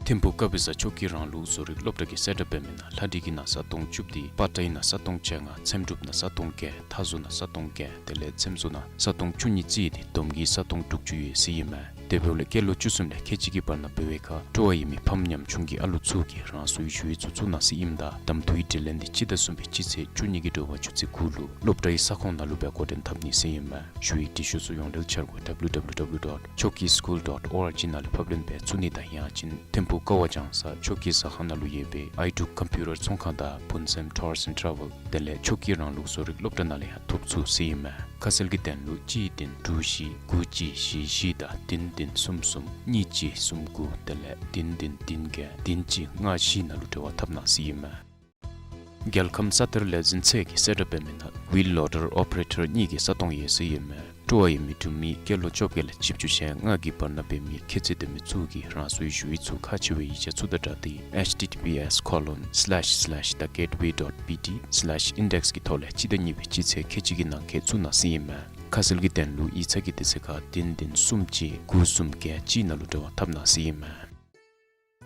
ཐིམ་ཕུག་ཀ་བི་ས་ཆོས་ཀྱི་རང་ལུགས་བཟོ་རིག་སློབ་གྲྭ་གིས་གསལ་བསྒྲགས་འབད་མི་ནང་ལྷ་འབྲི་གི་ནང་ས་སྟོང་བཅུ་བདུན། སྤ་ཏ་ཡི་ནང་ས་སྟོང་བཅོ་ལྔ། ཚེམ་དྲུབ་ནང་ས་སྟོང་བརྒྱད། མཐའ་ཟུར་ནང་ས་སྟོང་བརྒྱད། དེ་ལས་ཚེམ་ཟུར་ནང་ས་སྟོང་བཅུ་གཉིས་བརྩིས་ཏེ་བསྡོམས་ཀྱིས་ས་སྟོང་དྲུག་ཅུ་ཡོད་ཟེར་ཨིན་མས། དེ་འབདཝ་ལས་སྐྱེས་ལོ་བཅུ་གསུམ་ལས་ཁལ་གཅིག་གི་བར་ན་འབད་བའི་ཁར་སྤྲོ་བ་ཡོད་མི་ཕམ་ཉམ་ཆུང་གི་ཨ་ལུ་ཚུ་གིས་རང་སོའི་ཞུ་ཡིག་ཚུ་བཙུགས་གནང་ཟེར་ཨིནམ་ད་གདམ་འཐུའི་དྲི་ལན་འདི་སྤྱི་ཟླ་གསུམ་པའི་སྤྱི་ཚེས་བཅུ་གཉིས་ཀྱི་དྲོ་པ་ཆུ་ཚོད་དགུ་ལུ་སློབ་གྲྭའི་ས་ཁོངས་ནང་ལུ་འབད་འགོ་འདྲེན་འཐབ་ནི་ཟེར་ཨིན་མས། ཞུ་ཡིག་འབྲི་ཤོག་ཚུ་ཡོངས་འབྲེལ་འཆར་སྒོ་W W W dot choki school dot org ནང་ལས་ཕབ་ལེན་འབད་ཚུགས་ནི་དང་ཡང་ཅིན་ཐིམ་ཕུག་ཀ་བ་ལྗང་ས་ཆོས་ཀྱི་ཟ་ཁང་ནང་ལུ་ཡོད་པའི་ཨའི་ཊུ་ཀམ་པིའུ་ཊར་ཚོང་ཁང་དང་བུན་སེམས་ཊུར་སི་ཨེནཌ་ཊ་རེ་ཝེལ་དེ་ལས་ཆོས་ཀྱི་རང་ལུགས་བཟོ་རིག་སློབ་གྲྭ་ནང་ལས་ཡང་ཐོབ་ཚུགས་ཟེར་ཨིན་མས། ཁ་གསལ་གྱི་དོན་ལུ་གཅིག་བདུན་དྲུག་བཞི་དགུ་གཅིག་བཞི་བཞི་དང་བདུན་བདུན་གསུམ་གསུམ་གཉིས་གཅིག་གསུམ་དགུ་དེ་ལས་བདུན་བདུན་བདུན་བརྒྱད་བདུན་གཅིག་ལྔ་བཞི་ནང་ལུ་འབྲེལ་བ་འཐབ་གནང་ཟེར་ཨིན་མས། རྒྱལ་ཁམས་ས་གཏེར་ལས་འཛིན་ཚད་ཀྱིས་གསལ་བསྒྲགས་འབད་མི་ནང་ཝིལ་ལོ་ཌར་ཨོ་པ་རེ་ཊར་གཉིས་ཀྱི་ས་སྟོང་ཡོད་ཟེར་ཨིན་མས། སྤྲོ་བ་ཡོད་མི་འབྲུག་མི་སྐྱེས་ལོ་བཅོ་བརྒྱད་ལས་བཞི་བཅུ་ཞེ་ལྔ་གི་བར་ན་འབད་མི་ཁྱད་ཚད་ལྡན་མི་ཚུ་གིས་རང་སོའི་ཞུ་ཡིག་ཚུ་ཁག་ཆེ་བའི་ཡིག་ཆ་ཚུ་དང་སྦྲགས་ཏེ་H T T P S colon slash slash the gateway dot B T slash index གི་ཐོག་ལས་སྤྱི་ཟླ་གཉིས་པའི་སྤྱི་ཚེས་ཁལ་གཅིག་གི་ནང་འཁོད་བཙུགས་གནང་ཟེར་ཨིན་མས། ཁ་གསལ་གྱི་དོན་ལུ་ཡིག་ཚང་གི་དེ་ཚེ་ཁར་བདུན་བདུན་གསུམ་གཅིག་དགུ་གསུམ་བརྒྱད་གཅིག་ནང་ལུ་འབྲེལ་བ་འཐབ་གནང་ཟེར་ཨིན་མས།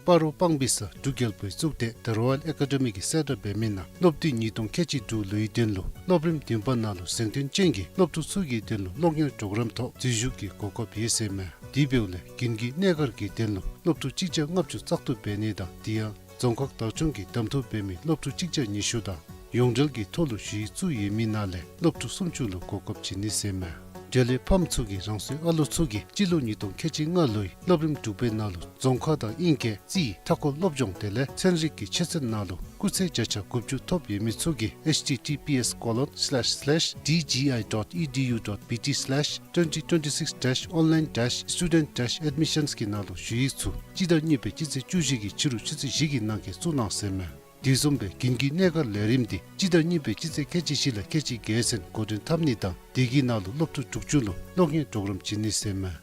སྤ་རོ་སྤང་སྦིས་ས་འབྲུག་རྒྱལ་པོའི་གཙུག་སྡེ་The Royal Academy གིས་གསལ་བསྒྲགས་འབད་མི་ནང་སློབ་དུས་ཉིས་སྟོང་ཁལ་གཅིག་དྲུག་ལོའི་དོན་ལུ་སློབ་རིམ་བདུན་པ་ནང་ལུ་གཟེངས་ཐོན་ཅན་གྱི་སློབ་ཕྲུག་ཚུ་གི་དོན་ལུ་སློབ་གཉེར་གྲོགས་རམ་ཐོག་འཛུལ་ཞུགས་ཀྱི་གོ་སྐབས་ཡོད་ཟེར་ཨིན་མས། དེ་འབདཝ་ལས་དགུན་གྱི་གནས་སྒར་གྱི་དོན་ལུ་སློབ་ཕྲུག་གཅིག་བརྒྱ་ལྔ་བཅུ་བཙག་འཐུ་འབད་ནི་དང་དེ་ཡང་རྫོང་ཁག་བདག་སྐྱོང་གིས་གདམ་འཐུ་འབད་མི་སློབ་ཕྲུག་གཅིག་བརྒྱ་ཉི་ཤུ་དང་ཡོངས་འབྲེལ་གྱི་ཐོག་ལུ་ཞུ་ཡིག་བཙུགས་ཡོད་མི་ནང་ལས་སློབ་ཕྲུག་སུམ་ཅུ་ལུ་གོ་སྐབས་བྱིན་ནི་ཟེར་ཨིན་མས། དེ་ལས་ཕམ་ཚུ་གིས་རང་སོའི་ཨ་ལོ་ཚུ་གིས་སྤྱི་ལོ་ཉིས་སྟོང་ཁལ་གཅིག་ལྔ་ལོའི་སློབ་རིམ་དྲུག་པའི་ནང་ལུ་རྫོང་ཁ་དང་དབྱིན་སྐད་རྩིས་མཐའ་འཁོར་སློབ་སྦྱོང་དེ་ལས་ཚན་རིག་གི་ཆོས་ཚན་ནང་ལུ་སྐུགས་ཚད་བརྒྱ་ཆ་དགུ་བཅུ་ཐོབ་ཡོད་མི་ཚུ་གིས H T T P S colon slash slash D G I dot E D U dot B T slash twenty twenty-six dash online dash student dash admissions གི་ནང་ལུ་ཞུ་ཡིག་ཚུ་སྤྱི་ཟླ་གཉིས་པའི་སྤྱི་ཚེས་བཅུ་བཞི་གི་ཕྱི་རུ་ཆུ་ཚོད་བཞི་གི་ནང་འཁོད་བཙུགས་གནང་ཟེར་ཨིན་མས། དེ་བཟུམ་སྦེ་དགུན་གྱི་གནས་སྒར་ལས་རིམ་འདི་སྤྱི་ཟླ་གཉིས་པའི་སྤྱི་ཚེས་ཁལ་གཅིག་བཞི་ལས་ཁལ་གཅིག་བརྒྱད་ཚུན་འགོ་འདྲེན་འཐབ་ནི་དང་དེ་གི་ནང་ལུ་སློབ་ཕྲུག་དྲུག་ཅུ་ལུ་སློབ་གཉེར་གྲོགས་རམ་བྱིན་ནི་ཟེར་ཨིན་མས།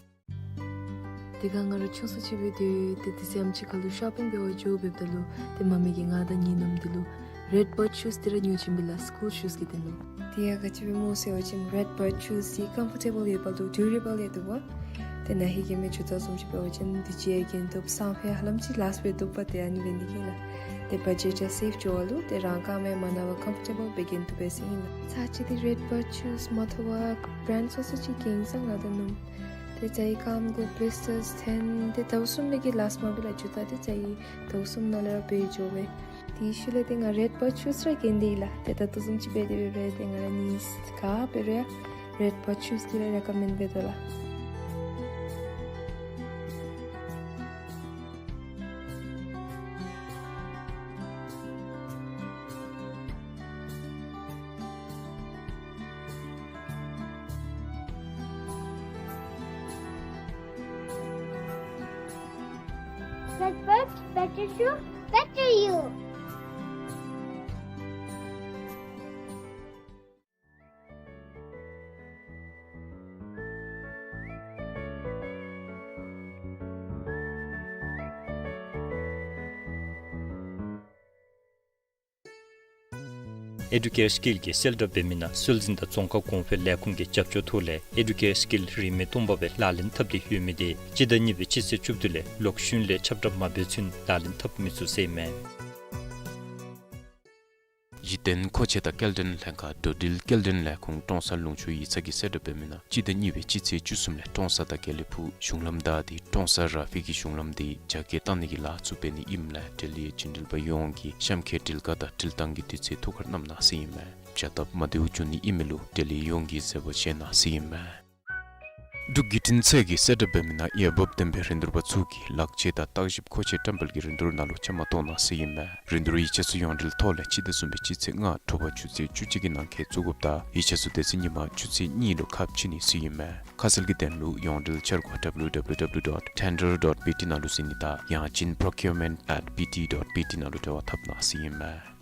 དེ་ཁར་ང་ར་ཆུང་སུ་ཅིག་འབད་དེ་ཏེ་དེ་ཚེ་ཨམ་ཆི་ཁ་ལུ་ཤོ་པིང་འབད་བར་འགྱོ་འབདཝ་ད་ལུ་ཏེ་མ་མི་གིས་ང་དང་ངེའི་ནུམོ་འདི་ལུ་རེཌ་བརཌ་ཤུསི་འདི་ར་ཉོ་བྱིན་པས་ལགས། སི་ཀུལ་ཤུསི་གི་དོན་ལུ། དེ་ཡང་ག་ཅི་སྦེ་སྨོ་ཟེར་བ་ཅིན་རེཌ་བརཌ་ཤུསི་འདི་ཀམ་ཕོར་ཊེ་བཱལ་ཡོདཔ་ལུ་ཌུ་རེ་བཱལ་ཡང་འདུག་པ། ཏེ་ནཱ་ཧེ་གི་མི་ཇུ་ཏ་བཟུམ་ཅིག་འབད་བ་ཅིན་དུས་ཅི་ཡང་གྱོན་བཏུབ། སང་ཕོད་ཧ་ལམ་ཅིག་ལཱསཊ་འབད་བཏུབ་པ། ཏེ་ཨ་ནི་འབད་ནི་གིས་ལགས། ཏེ་བ་ཇེཊ་ཡང་སེབ་འགྱོ་བ་ལུ་ཏེ་རང་རྐངམ་ཡང་མ་ན་བར་ཀམ་ཕོར་ཊེ་བཱལ་སྦེ་གྱོན་བཏུབ་པས་ཟེར་ཨིན་ལགས། ཚར་ཅིག་འདི་རེཌ་བརཌ་ཤུསི་མ་ཐོབ་པར་བརེནཌ་སོ་སོ་ཅིག་གྱོན་སོང་ང་དང་ནུམོ། ཏེ་རྒྱ་ཡི་རྐངམ་གུ་བི་ལིས་ཊརསི་ཐོན་ཏེ་ཟླཝ་གསུམ་མའི་གི་ལཱསཊ་མ་འབད་ལགས། ཇུ་ཏ་འདི་རྒྱ་ཡི་ཟླཝ་གསུམ་ནང་ལས་ར་འབད་འགྱོ་བས། དེའི་ཤུལ་ལས་ཏེ་ང་རེཌ་བརཌ་ཤུསི་ར་གྱོན་ཏེ་ཡོད་ལགས། ཏེ་ད་ལྟོ་བཟུམ་ཅིག་འབད་དེ་འབད་རུང་ཏེ་ང་ར་ནི་ག་འབད་རུང་ཡང་རེཌ་བརཌ་ཤུསི་འདི་ར་རེ་ཀོ་མེནཌ་འབད་དོ་ལགས། That works, better shoe, better you. ཨེ་ཌུ་ཀེར་སི་ཀིལ་གྱིས་གསལ་བསྒྲགས་འབད་མི་ནང་སྲོལ་འཛིན་དང་རྫོང་ཁ་གོང་འཕེལ་ལས་ཁུངས་ཀྱི་རྒྱབ་སྐྱོར་ཐོག་ལས་ཨེ་ཌུ་ཀེར་སི་ཀིལ་རིན་མེད་སྟོང་པ་སྦེ་ལག་ལེན་འཐབ་སྟེ་ཡོད་མི་དེ་སྤྱི་ཟླ་གཉིས་པའི་སྤྱི་ཚེས་བཅུ་བདུན་ལས་ལོག་གཞུང་ལས་ཁྱབ་བསྒྲགས་མ་འབད་ཚུན་ལག་ལེན་འཐབ་མི་ཚུགས་ཟེར་ཨིན་མས། གཞི་རྟེན་མཁོ་ཆས་དང་སྐྱེལ་འདྲེན་ལྷན་ཁག་འགྲོ་འགྲུལ་སྐྱེལ་འདྲེན་ལས་ཁུངས་ཀྲོང་གསར་ལུང་ཕྱོགས་ཡིག་ཚང་གིས་གསལ་བསྒྲགས་འབད་མི་ནང་སྤྱི་ཟླ་གཉིས་པའི་སྤྱི་ཚེས་བཅུ་གསུམ་ལས་ཀྲོང་གསར་དང་དགེ་ལེགས་ཕུག་གཞུང་ལམ་བདའ་སྟེ་ཀྲོང་གསར་ར་ཕི་གི་གཞུང་ལམ་དེ་རྒྱ་སྐྱེད་བཏང་ནི་གི་ལཱ་ཚུ་འབད་ནི་ཨིནམ་ལས་འབྲེལ་ཡོད་རྒྱུན་འགྲུལ་པ་ཡོངས་ཀྱིས་གཤམ་འཁོད་འགྲུལ་བཀག་དང་འགྲུལ་བཏང་གི་དུས་ཚོད་ཐུགས་ཁར་བསྣམས་གནང་ཟེར་ཨིན་མས། བྱ་སྟབས་མ་བདེཝ་འབྱུང་ནི་ཨིན་མི་ལུ་འབྲེལ་ཡོད་ཡོངས་ཀྱིས་བཟོད་པ་བཞེས་གནང་ཟེར་ཨིན་མས། འབྲུག་བརྒྱུད་འཕྲིན་ཚད་ཀྱིས་གསལ་བསྒྲགས་འབད་མི་ནང་འོས་འབབ་ལྡན་པའི་རིན་བསྡུར་པ་ཚུ་གིས་ལག་ཆས་དང་བརྟག་ཞིབ་མཁོ་ཆས་བཀྲམ་སྤེལ་གྱི་རིན་བསྡུར་ནང་ལུ་བཅའ་མར་གཏོགས་གནང་ཟེར་ཨིན་མས། རིན་བསྡུར་ཡིག་ཆ་ཚུ་ཡོངས་འབྲེལ་ཐོག་ལས་སྤྱི་ཟླ་གསུམ་པའི་སྤྱི་ཚེས་ལྔ་དྲོ་པ་ཆུ་ཚོད་བཅུ་གཅིག་གི་ནང་འཁོད་བཙུགས་དགོཔ་དང་ཡིག་ཆ་ཚུ་དེ་ཚེ་ཉིན་མ་ཆུ་ཚོད་གཉིས་ལུ་ཁ་ཕྱེ་ནི་ཟེར་ཨིན་མས། ཁ་གསལ་གྱི་དོན་ལུ་ཡོངས་འབྲེལ་འཆར་སྒོ་W W W dot tender dot B T ནང་ལུ་གཟིགས་ནི་དང་ཡང་ཅིན་procurement at B T dot B T ནང་ལུ་འབྲེལ་བ་འཐབ་གནང་ཟེར་ཨིན་མས།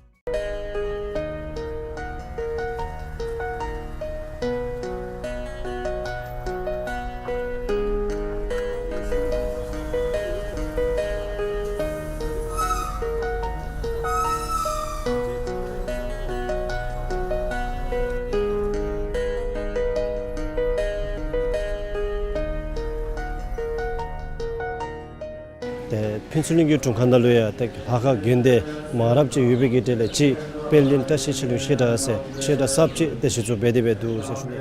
ཨེ་ཕུན་ཚོགས་གླིང་གི་དྲུང་ཁག་ནང་ལུ་ཡང་ཏེ་ལྷ་ཁང་དགོན་སྡེ་མང་རབས་ཅིག་ཡོད་པའི་གི་གྲས་ལས་གཅིག་དཔལ་ལྡན་བཀྲ་ཤིས་ཆོས་གླིང་བཤད་གྲྭ་ཟེར་བཤད་གྲྭ་གསརཔ་ཅིག་ཏེ་གཞི་བཙུགས་འབད་དེ་འབད་འདུག་ཟེར་ཞུ་ནི།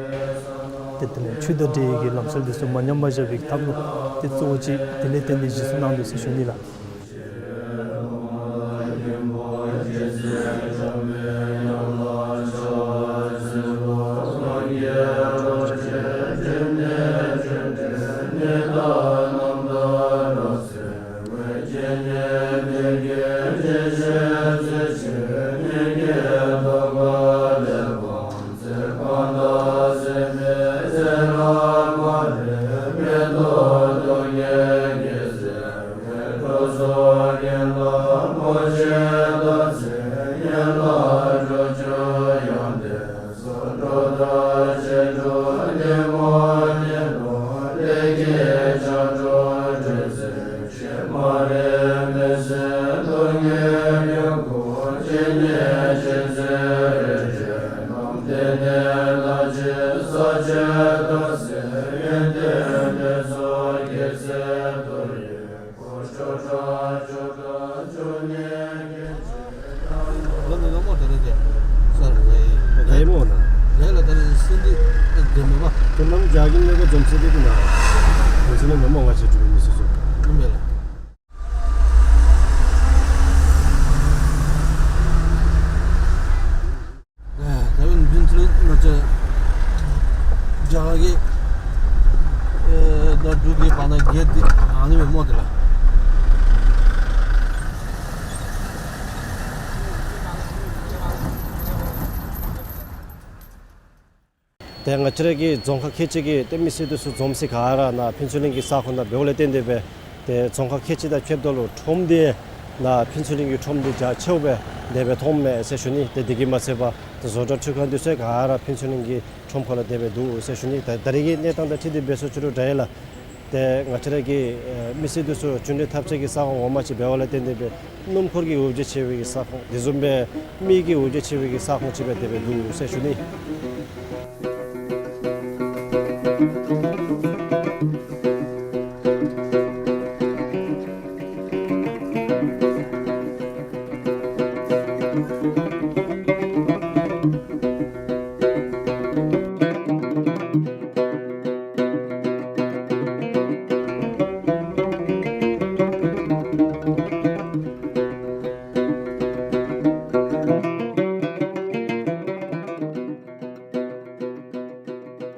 ཏེ་དེ་ལས་ཆོས་དང་འབྲེལ་བའི་གི་ལམ་སྲོལ་འདི་ཚུ་མ་ཉམས་པར་བཞག་པའི་ཐབས་ལུ་ཏེ་གཙོ་བོ་ཅིག་དེ་ལས་བརྟེན་ཏེ་གཞི་བཙུགས་གནང་འདུག་ཟེར་ཞུ་ནི་ལགས། ལོ་ནི་ལོ་མོ་ད་རེས་ཀྱི་སར་རེད། ད་ཡི་མོ་ན། ཡ་ལ་ད་རེས་སིན་དི་ཨ་རྒན་མོ་པ། དེ་ནམ་རྒྱ་གིན་ལས་གོ་འཛོམས་སེ་དེ་དུ་ན། དེ་ཚོ་ནི་མོ་མོ་ང་ཆེ་གྲུབ་མི་སོ་སོ། ཨིན་མེ་ལ། ད་བན་བིན་ཚུལ་ང་ཚོ་རྒྱ་གར་གྱི་ཨེ་ད་འབྲུག་གི་བར་ན་གེཊ་འདི་ཨ་ནི་མེ་མོ་དེ་ལ། ཏེ་ང་བཅས་ར་གི་རྫོང་ཁག་ཁལ་གཅིག་གི་ཏེ་མི་སེར་འདི་ཚུ་འཛོམས་སའི་ག་ར་ནཱ་ཕུན་ཚོགས་གླིང་གི་ས་ཁོངས་ནང་འབདཝ་ལས་བརྟེན་ཏེ་སྦེ་ཏེ་རྫོང་ཁག་ཁལ་གཅིག་དང་ཁྱད་པར་ལུ་ཁྲོམ་འདི་ནཱ་ཕུན་ཚོགས་གླིང་གི་ཁྲོམ་འདི་རྒྱ་ཆེཝ་སྦེ་དེ་སྦེ་མཐོངམ་མས་ཟེར་ཞུ་ནི། ཏེ་འདི་གིས་མ་ཚད་པར་ཏེ་བཟོ་གྲྭ་འཕྲུལ་ཁང་འདི་ཚུ་ག་ར་ཕུན་ཚོགས་གླིང་གི་ཁྲོམ་ཁ་ལུ་དེ་སྦེ་འདུག་ཟེར་ཞུ་ནི། ད་ད་རེས་ཀྱི་གནས་སྟངས་དང་འཁྲིལ་ཏེ་འབད་སོ་ཅི་རུང་འདྲ་ཡི་ལགས། ཏེ་ང་བཅས་ར་གི་ཨེ་མི་སེར་འདི་ཚུ་གཞུང་འབྲེལ་ཐབས་ཅད་ཀྱི་ས་ཁོངས་ངོ་མ་ཅིག་འབདཝ་ལས་བརྟེན་ཏེ་སྦེ་སྣུམ་འཁོར་གྱི་འོ་བརྒྱལ་ཆེ་བའི་གི་ས་ཁོངས་དེ་བཟུམ་སྦེ་མི་གི་འོ་བརྒྱལ་ཆེ་བའི་གི་ས་ཁོངས་ཅིག་སྦེ་དེ་སྦེ་འདུག་ཟེར་ཞུ་ནི།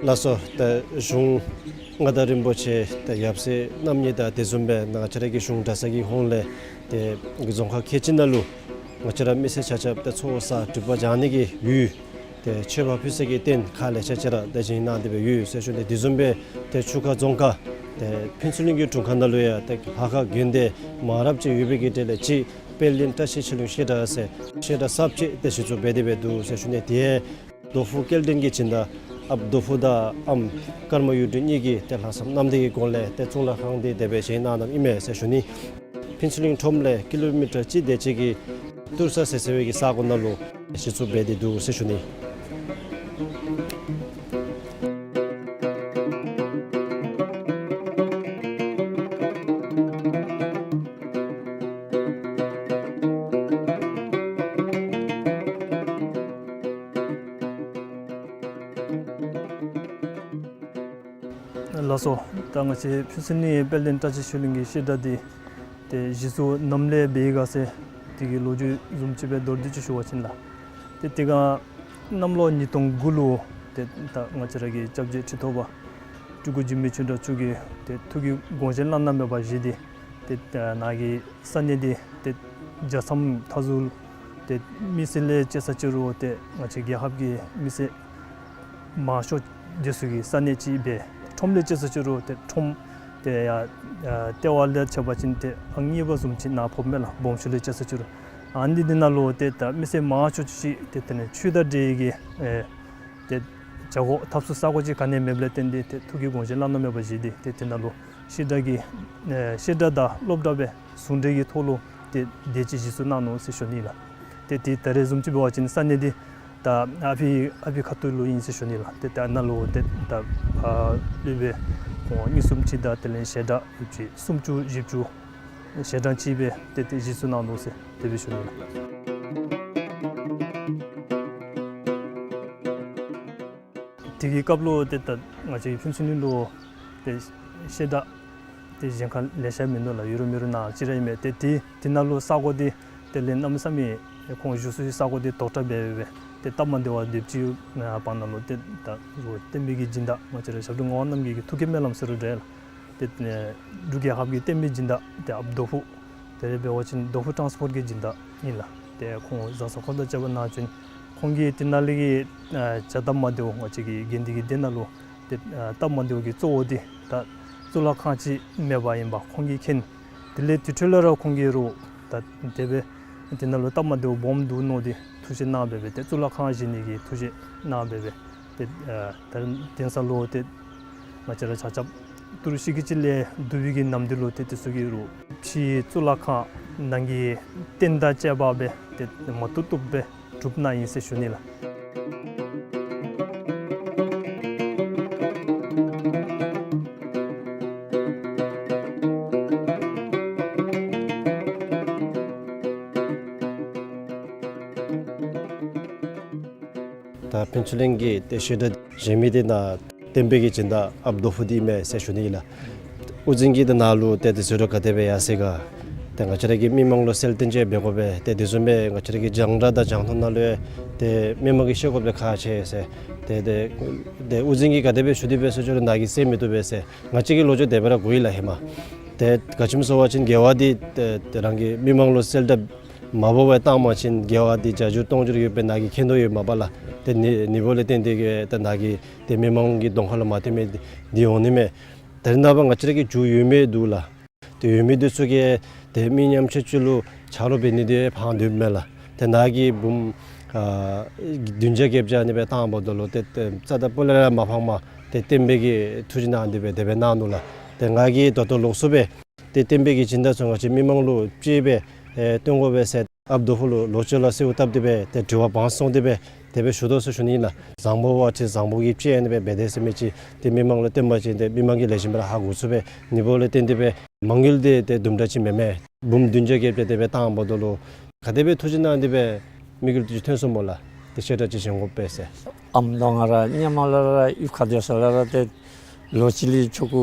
ལགས་སོ། ད་གཞུང་མངའ་བདག་རིན་པོ་ཆེ་ད་ཡབ་སྲས་རྣམ་གཉིས་དང་དེ་བཟུམ་སྦེ་ང་བཅས་ར་གི་གཞུང་གྲྭ་ཚང་གི་ཧོངས་ལས་ཏེ་རྫོང་ཁག་ཁལ་གཅིག་ནང་ལུ་ང་བཅས་ར་མི་སེར་ཆ་ཁྱབ་ཏེ་ཚོགས་བསགས་སྒྲིབ་པ་སྦྱང་ནི་གི་ཡུལ་ཏེ་མཆོད་པ་ཕུལ་ས་གི་རྟེན་ཁག་ལེ་ཤ་ཅིག་ར་ཏེ་བཞེངས་གནང་སྟེ་སྦེ་ཡོད་ཟེར་ཞུ་ནི། དེ་བཟུམ་སྦེ་ཏེ་ཆུ་ཁ་རྫོང་ཁག་ཏེ་ཕུན་ཚོགས་གླིང་གི་དྲུང་ཁག་ནང་ལུ་ཡང་ཏེ་ལྷ་ཁང་དགོན་སྡེ་མང་རབས་ཅིག་ཡོད་པའི་གི་གྲས་ལས་གཅིག་དཔལ་ལྡན་བཀྲ་ཤིས་ཆོས་གླིང་བཤད་གྲྭ་ཟེར་བཤད་གྲྭ་གསརཔ་ཅིག་ཏེ་གཞི་བཙུགས་འབད་དེ་སྦེ་འདུག་ཟེར་ཞུ་ནི། དེ་རྡོ་ཕུག་སྐལ་ལྡན་གྱི་སྦྱིན་བདག་ཨཔ་རྡོ་ཕུག་དང་ཨམ་ཀརྨ་གཡུ་སྒྲོན་གཉིས་ཀྱིས་ཏེ་ལྷག་བསམ་རྣམ་དག་གི་སྒོ་ལས་ཏེ་གཙུག་ལག་ཁང་འདི་དེ་སྦེ་བཞེངས་གནང་གནངམ་ཨིན་མས་ཟེར་ཞུ་ནི། ཕུན་ཚོགས་གླིང་ཁྲོམ་ལས་ཀི་ལོ་མི་ཊར་གཅིག་དེ་ཅིག་གི་ཏུར་ས་ཟེར་ཟེར་བའི་གི་ས་གོ་ནང་ལུ་གཞི་བཙུགས་འབད་དེ་འདུག་ཟེར་ཞུ་ནི། ལགས་སོ། ད་ང་བཅས་ཕུན་ཚོགས་གླིང་དཔལ་ལྡན་བཀྲ་ཤིས་ཆོས་གླིང་གི་བཤད་གྲྭ་འདི་ཏེ་གཞི་བཙུགས་ནམ་ལས་འབད་ཡི་ག་ཟེར་དེ་གི་ལོ་རྒྱུས་བཟུམ་ཅིག་སྦེ་མདོར་བསྡུས་ཅིག་ཞུ་བ་ཅིན་ལགས། ཏེ་དེ་སྒང་གནམ་ལོ་ཉིས་སྟོང་དགུ་ལུ་ཏེ་ད་ང་བཅས་ར་གི་སྐྱབས་རྗེ་ཁྲི་ཐོག་པ་སྤྲུལ་སྐུ་འཇིགས་མེད་ཆོས་གྲགས་མཆོག་གིས་ཏེ་ཐུགས་ཀྱི་དགོངས་བཞེད་བླ་ན་མེད་པ་བཞེས་ཏེ་ཏེ་ནཱ་གི་ས་གནས་འདི་ཏེ་རྒྱལ་མཚམས་མཐའ་ཟུར་ཏེ་མི་སེར་ལས་དཔྱད་ས་ཅི་རུང་ཏེ་ང་བཅས་རྒྱལ་ཁབ་ཀྱི་མི་སེར་མང་ཤོས་འདི་ཚུ་གི་ས་གནས་ཅིག་སྦེ་ཁྲོམ་ལས་དཔྱད་ས་ཅི་རུང་ཏེ་ཁྲོམ་ཏེ་ཡ་ལྟེ་བ་ལས་ཕྱེ་བ་ཅིན་ཏེ་ཨང་གཉིས་པ་བཟུམ་ཅིག་ནཱ་ཕོགཔ་མས་ལགས། སྦོམ་ཤོས་ལས་དཔྱད་ས་ཅི་རུང་ཨ་ནི་འདི་ནང་ལུ་ཏེ་ད་མི་སེར་མང་ཤོས་ཅིག་ཏེ་དེ་ལས་ཆོས་དང་འབྲེལ་གྱི་ཨེ་ཏེ་བྱ་སྒོ་འཐབ་ས་ས་གོ་ཅིག་ག་ནི་མེདཔ་ལས་བརྟེན་ཏེ་ཏེ་ཐུགས་ཀྱི་དགོངས་བཞེད་བླ་ན་མེད་པ་བཞེས་ཏེ་ཏེ་དེ་ནང་ལུ་བཤད་གྲྭ་གི་ཨེ་བཤད་གྲྭ་དང་སློབ་གྲྭ་སྦེ་ཟུང་འབྲེལ་གྱི་ཐོག་ལུ་ཏེ་དེ་ཅིག་གཞི་བཙུགས་གནང་ནུག་ཟེར་ཞུ་ནི་ལགས། ཏེ་དེ་ད་རེས་བཟུམ་ཅིག་འབད་བ་ཅིན་ས་གནས་འདི་ད་ཨ་ཕི་ཨ་ཕི་ཁ་ཐུག་ལུ་ཨིན་ཟེར་ཞུ་ནི་ལགས། ཏེ་ད་ནཱ་ལུ་ཏེ་ད་ཨ་སློབ་དཔོན་ཁོང་གཉིས་གསུམ་ཅིག་དང་དེ་ལས་ཞལ་གྲངས་ཡོད་ཅིག་སུམ་ཅུ་བཞི་བཅུ་ ཞལ་གྲངས་ཅིག་སྦེ་ཏེ་ཏེ་གཞི་བཙུགས་གནང་ནུག་ཟེར་དེ་སྦེ་ཞུ་ནི་ལགས། དེ་གི་སྐབས་ལུ་ཏེ་ད་ང་བཅས་ཕུན་ཚོགས་གླིང་ལུ་ཏེ་བཤད་གྲྭ་ཏེ་གཞན་ཁར་ལེ་ཤ་མིན་འདུག་ལགས། ཡོད་རུང་མེད་རུང་ནཱ་ཅིག་ར་ཨིན་མས། ཏེ་དེ་དེ་ནང་ལུ་ས་གོ་འདི་དེ་ལས་གནམ་མེད་ས་མེད་ཁོང་བཞུགས་ས་ས་གོ་འདི་དོག་དྲགས་སྦེ་སྦེ་ཏེ་སྟབས་མ་བདེཝ་སྡེབ་ཅིག་ཡོད་པ་ནང་ལུ་ཏེ་ད་རུང་བསྟན་པའི་གི་སྦྱིན་བདག་ང་བཅས་ར་ཞབས་དྲུང་ངག་དབང་རྣམ་རྒྱལ་གྱི་ཐུགས་བསྐྱེད་སྨོན་ལམ་ཟེར་རུང་འདྲ་ལགས། ཏེ་འབྲུག་རྒྱལ་ཁབ་ཀྱི་བསྟན་པའི་སྦྱིན་བདག་ཏེ་ཨཔ་རྡོ་ཕུ་དེ་ལས་འབད་བ་ཅིན་རྡོ་ཕུ་ཊཱནསི་པོརཊ་གི་སྦྱིན་བདག་ཨིན་ལགས། ཏེ་ཁོང་བཟའ་ཚང་ཁོང་དང་བཅས་པ་ནཱ་བྱོན། ཁོང་གིས་དེ་ནང་ལས་ཀྱི་ཨ་བྱ་སྟབས་མ་བདེཝ་ང་བཅས་ཀྱི་དགེ་འདུན་གྱི་སྡེ་ནང་ལུ་ཏེ་ཨ་སྟབས་མ་བདེཝ་གི་གཙོ་བོ་འདི་ད་གཙུག་ལག་ཁང་ཅིག་མེདཔ་ཨིནམ་ཁོང་གིས་མཁྱེན། དེ་ལས་དེ་འཕྲོ་ལས་ར་ཁོང་གིས་རུང་ད་དེ་སྦེ་དེ་ནང་ལུ་སྟབས་མ་བདེཝ་སྦོམ་འདུག་མནོ་སྟེ་ཐུགས་བཞེད་གནང་སྦེ་སྦེ་ཏེ་གཙུག་ལག་ཁང་བཞེངས་ནི་གི་ཐུགས་བཞེད་གནང་སྦེ་སྦེ་ཏེ་ཨ་ད་དེང་སང་ལུ་ཏེ་ང་བཅས་ར་ཆ་ཁྱབ་ཏི་རུ་ཤི་ཀི་ཅིག་ལས་བསྡུ་བའི་གི་ནམ་དུས་ལུ་ཏེ་དེ་ཚུ་གིས་རུང་ཕྱིའི་གཙུག་ལག་ཁང་ནང་གི་རྟེན་དང་བཅས་པ་སྦེ་ཏེ་མ་བཏུབ་བཏུབ་སྦེ་གྲུབ་ནི་ཨིན་ཟེར་ཞུ་ནི་ལགས། ད་ཕུན་ཚོགས་གླིང་གི་ཏེ་བཤད་གྲྭ་བཞེངས་མི་འདི་ནཱ་བསྟན་པའི་གི་སྦྱིན་བདག་ཨཔ་རྡོ་ཕུ་འདི་ཨིན་མས་ཟེར་ཞུ་ནི་ཨིན་ལགས། དབུ་འཛིན་གྱིས་ཏེ་ནཱ་ལུ་ཏེ་དེ་ཟེར་རུང་ག་དེ་སྦེ་ཡར་སོང་ག། ཏེ་ང་བཅས་ར་གི་མི་མང་ལུ་གསལ་སྟོན་ཅིག་འབད་དགོ་པས། ཏེ་དེ་བཟུམ་སྦེ་ང་བཅས་ར་གི་རྒྱང་བསྒྲགས་དང་རྒྱང་མཐོང་ནང་ལུ་ཏེ་མི་མང་གིས་ཤེས་དགོཔ་ཁག་ཆེ་ཟེར། ཏེ་ཏེ་ཏེ་དབུ་འཛིན་གྱིས་ག་དེ་སྦེ་ཞུ་སྟེ་སྦེ་ཟེར་ཞུ་རུང་ནཱ་གིས་གསན་མི་བཏུབ་པས་ཟེར། ང་བཅས་ཀྱི་ལོ་རྒྱུས་དེ་སྦེ་ར་གོ་ཡི་ལགས་ཧེ་མ། ཏེ་ག་ཅི་སྨོ་ཟེར་བ་ཅིན་དགེ་བ་འདི་ཏེ་ཏེ་རང་གི་མི་མང་ལུ་གསལ་བསྒྲགས་མ་འབད་བར་བཏང་བ་ཅིན་དགེ་བ་འདི་བརྒྱ་འགྱུར་སྟོང་འགྱུར་ཡོདཔ་སྦེ་ནཱ་གིས་མཁྱེན་དོ་ཡོདཔ་མས་པ་ལགས། ཏེ་ནི་ནི་འབདཝ་ལས་བརྟེན་ཏེ་གིས་ཏེ་ནཱ་གིས་ཏེ་མི་མང་གི་གདོང་ཁ་ལུ་མ་ཐོན་མི་འདི་འོང་ནི་མས། ད་རེས་ནངས་པ་ང་བཅས་ར་གི་རྒྱུ་ཡོད་མི་འདུག་ལགས། ཏེ་ཡོད་མི་འདི་ཚུ་གིས་ཏེ་མི་ཉམ་ཆུང་ཅིག་ལུ་ཆ་རོགས་འབད་ནི་འདི་ཕངས་འདུག་མས་ལགས། ཏེ་ནཱ་གིས་འབུམ་ཨ་བདུན་བརྒྱ་བརྒྱད་བརྒྱ་ཨ་ནི་སྦེ་བཏང་འབདཝ་ད་ལུ་ཏེ་ཏེ་རྩ་དང་སྤུ་ལས་ར་མ་ཕངས་མས། ཏེ་བསྟན་པའི་གི་ཐུགས་བཞེད་གནང་སྟེ་སྦེ་དེ་སྦེ་གནང་ནུག་ལགས། ཏེ་ང་གིས་ད་ལྟོ་ལོགས་སུ་སྦེ་ཏེ་བསྟན་པའི་གི་སྦྱིན་བདག་ཚུ་ང་བཅས་མི་མང་ལུ་ཅིག་སྦེ་ཨེ་སྟོན་དགོ་པས་ཟེར་ཨཔ་རྡོ་ཕུ་ལུ་ལོག་སྤྱོད་ལ་གསོལཝ་བཏབ་སྟེ་སྦེ་ཏེ་དྲི་བ་བང་སོང་སྟེ་སྦེ་དེ་སྦེ་ཞུ་དོ་ཟེར་ཞུ་ནི་ཨིན་ལགས། བཟང་པོ་བ་ཅིན་བཟང་པོ་གིས་ཅིག་ཨ་ནི་སྦེ་འབད་དེས་ཟེར་མི་ཅིག་ཏེ་མི་མང་ལུ་སྟོན་པ་ཅིན་ཏེ་མི་མང་གིས་ལེགས་ཤོམ་སྦེ་ར་ཧ་གོ་ཚུགས་པས། ནི་འབདཝ་ལས་བརྟེན་ཏེ་སྦེ་མ་དངུལ་འདི་ཏེ་དུམ་གྲ་ཅིག་མེན་མས། འབུམ་བདུན་བརྒྱ་བརྒྱད་བརྒྱ་དེ་སྦེ་བཏང་འབདཝ་ད་ལུ་ག་དེ་སྦེ་ཐུགས་བཞེད་གནང་སྟེ་སྦེ་དམིགས་ཡུལ་འདི་ཐོན་སོང་སྨོ་ལགས། ཏེ་བཤད་གྲྭ་ཅིག་བཞེངས་དགོ་པས་ཟེར། ཨམ་ད་ང་ར་སྔོན་མ་ལས་ར་གཡུས་ཁ་སྡོད་ས་ལས་ར་ཏེ་ལོ་གཅིག་ལས་ཆོ་ག་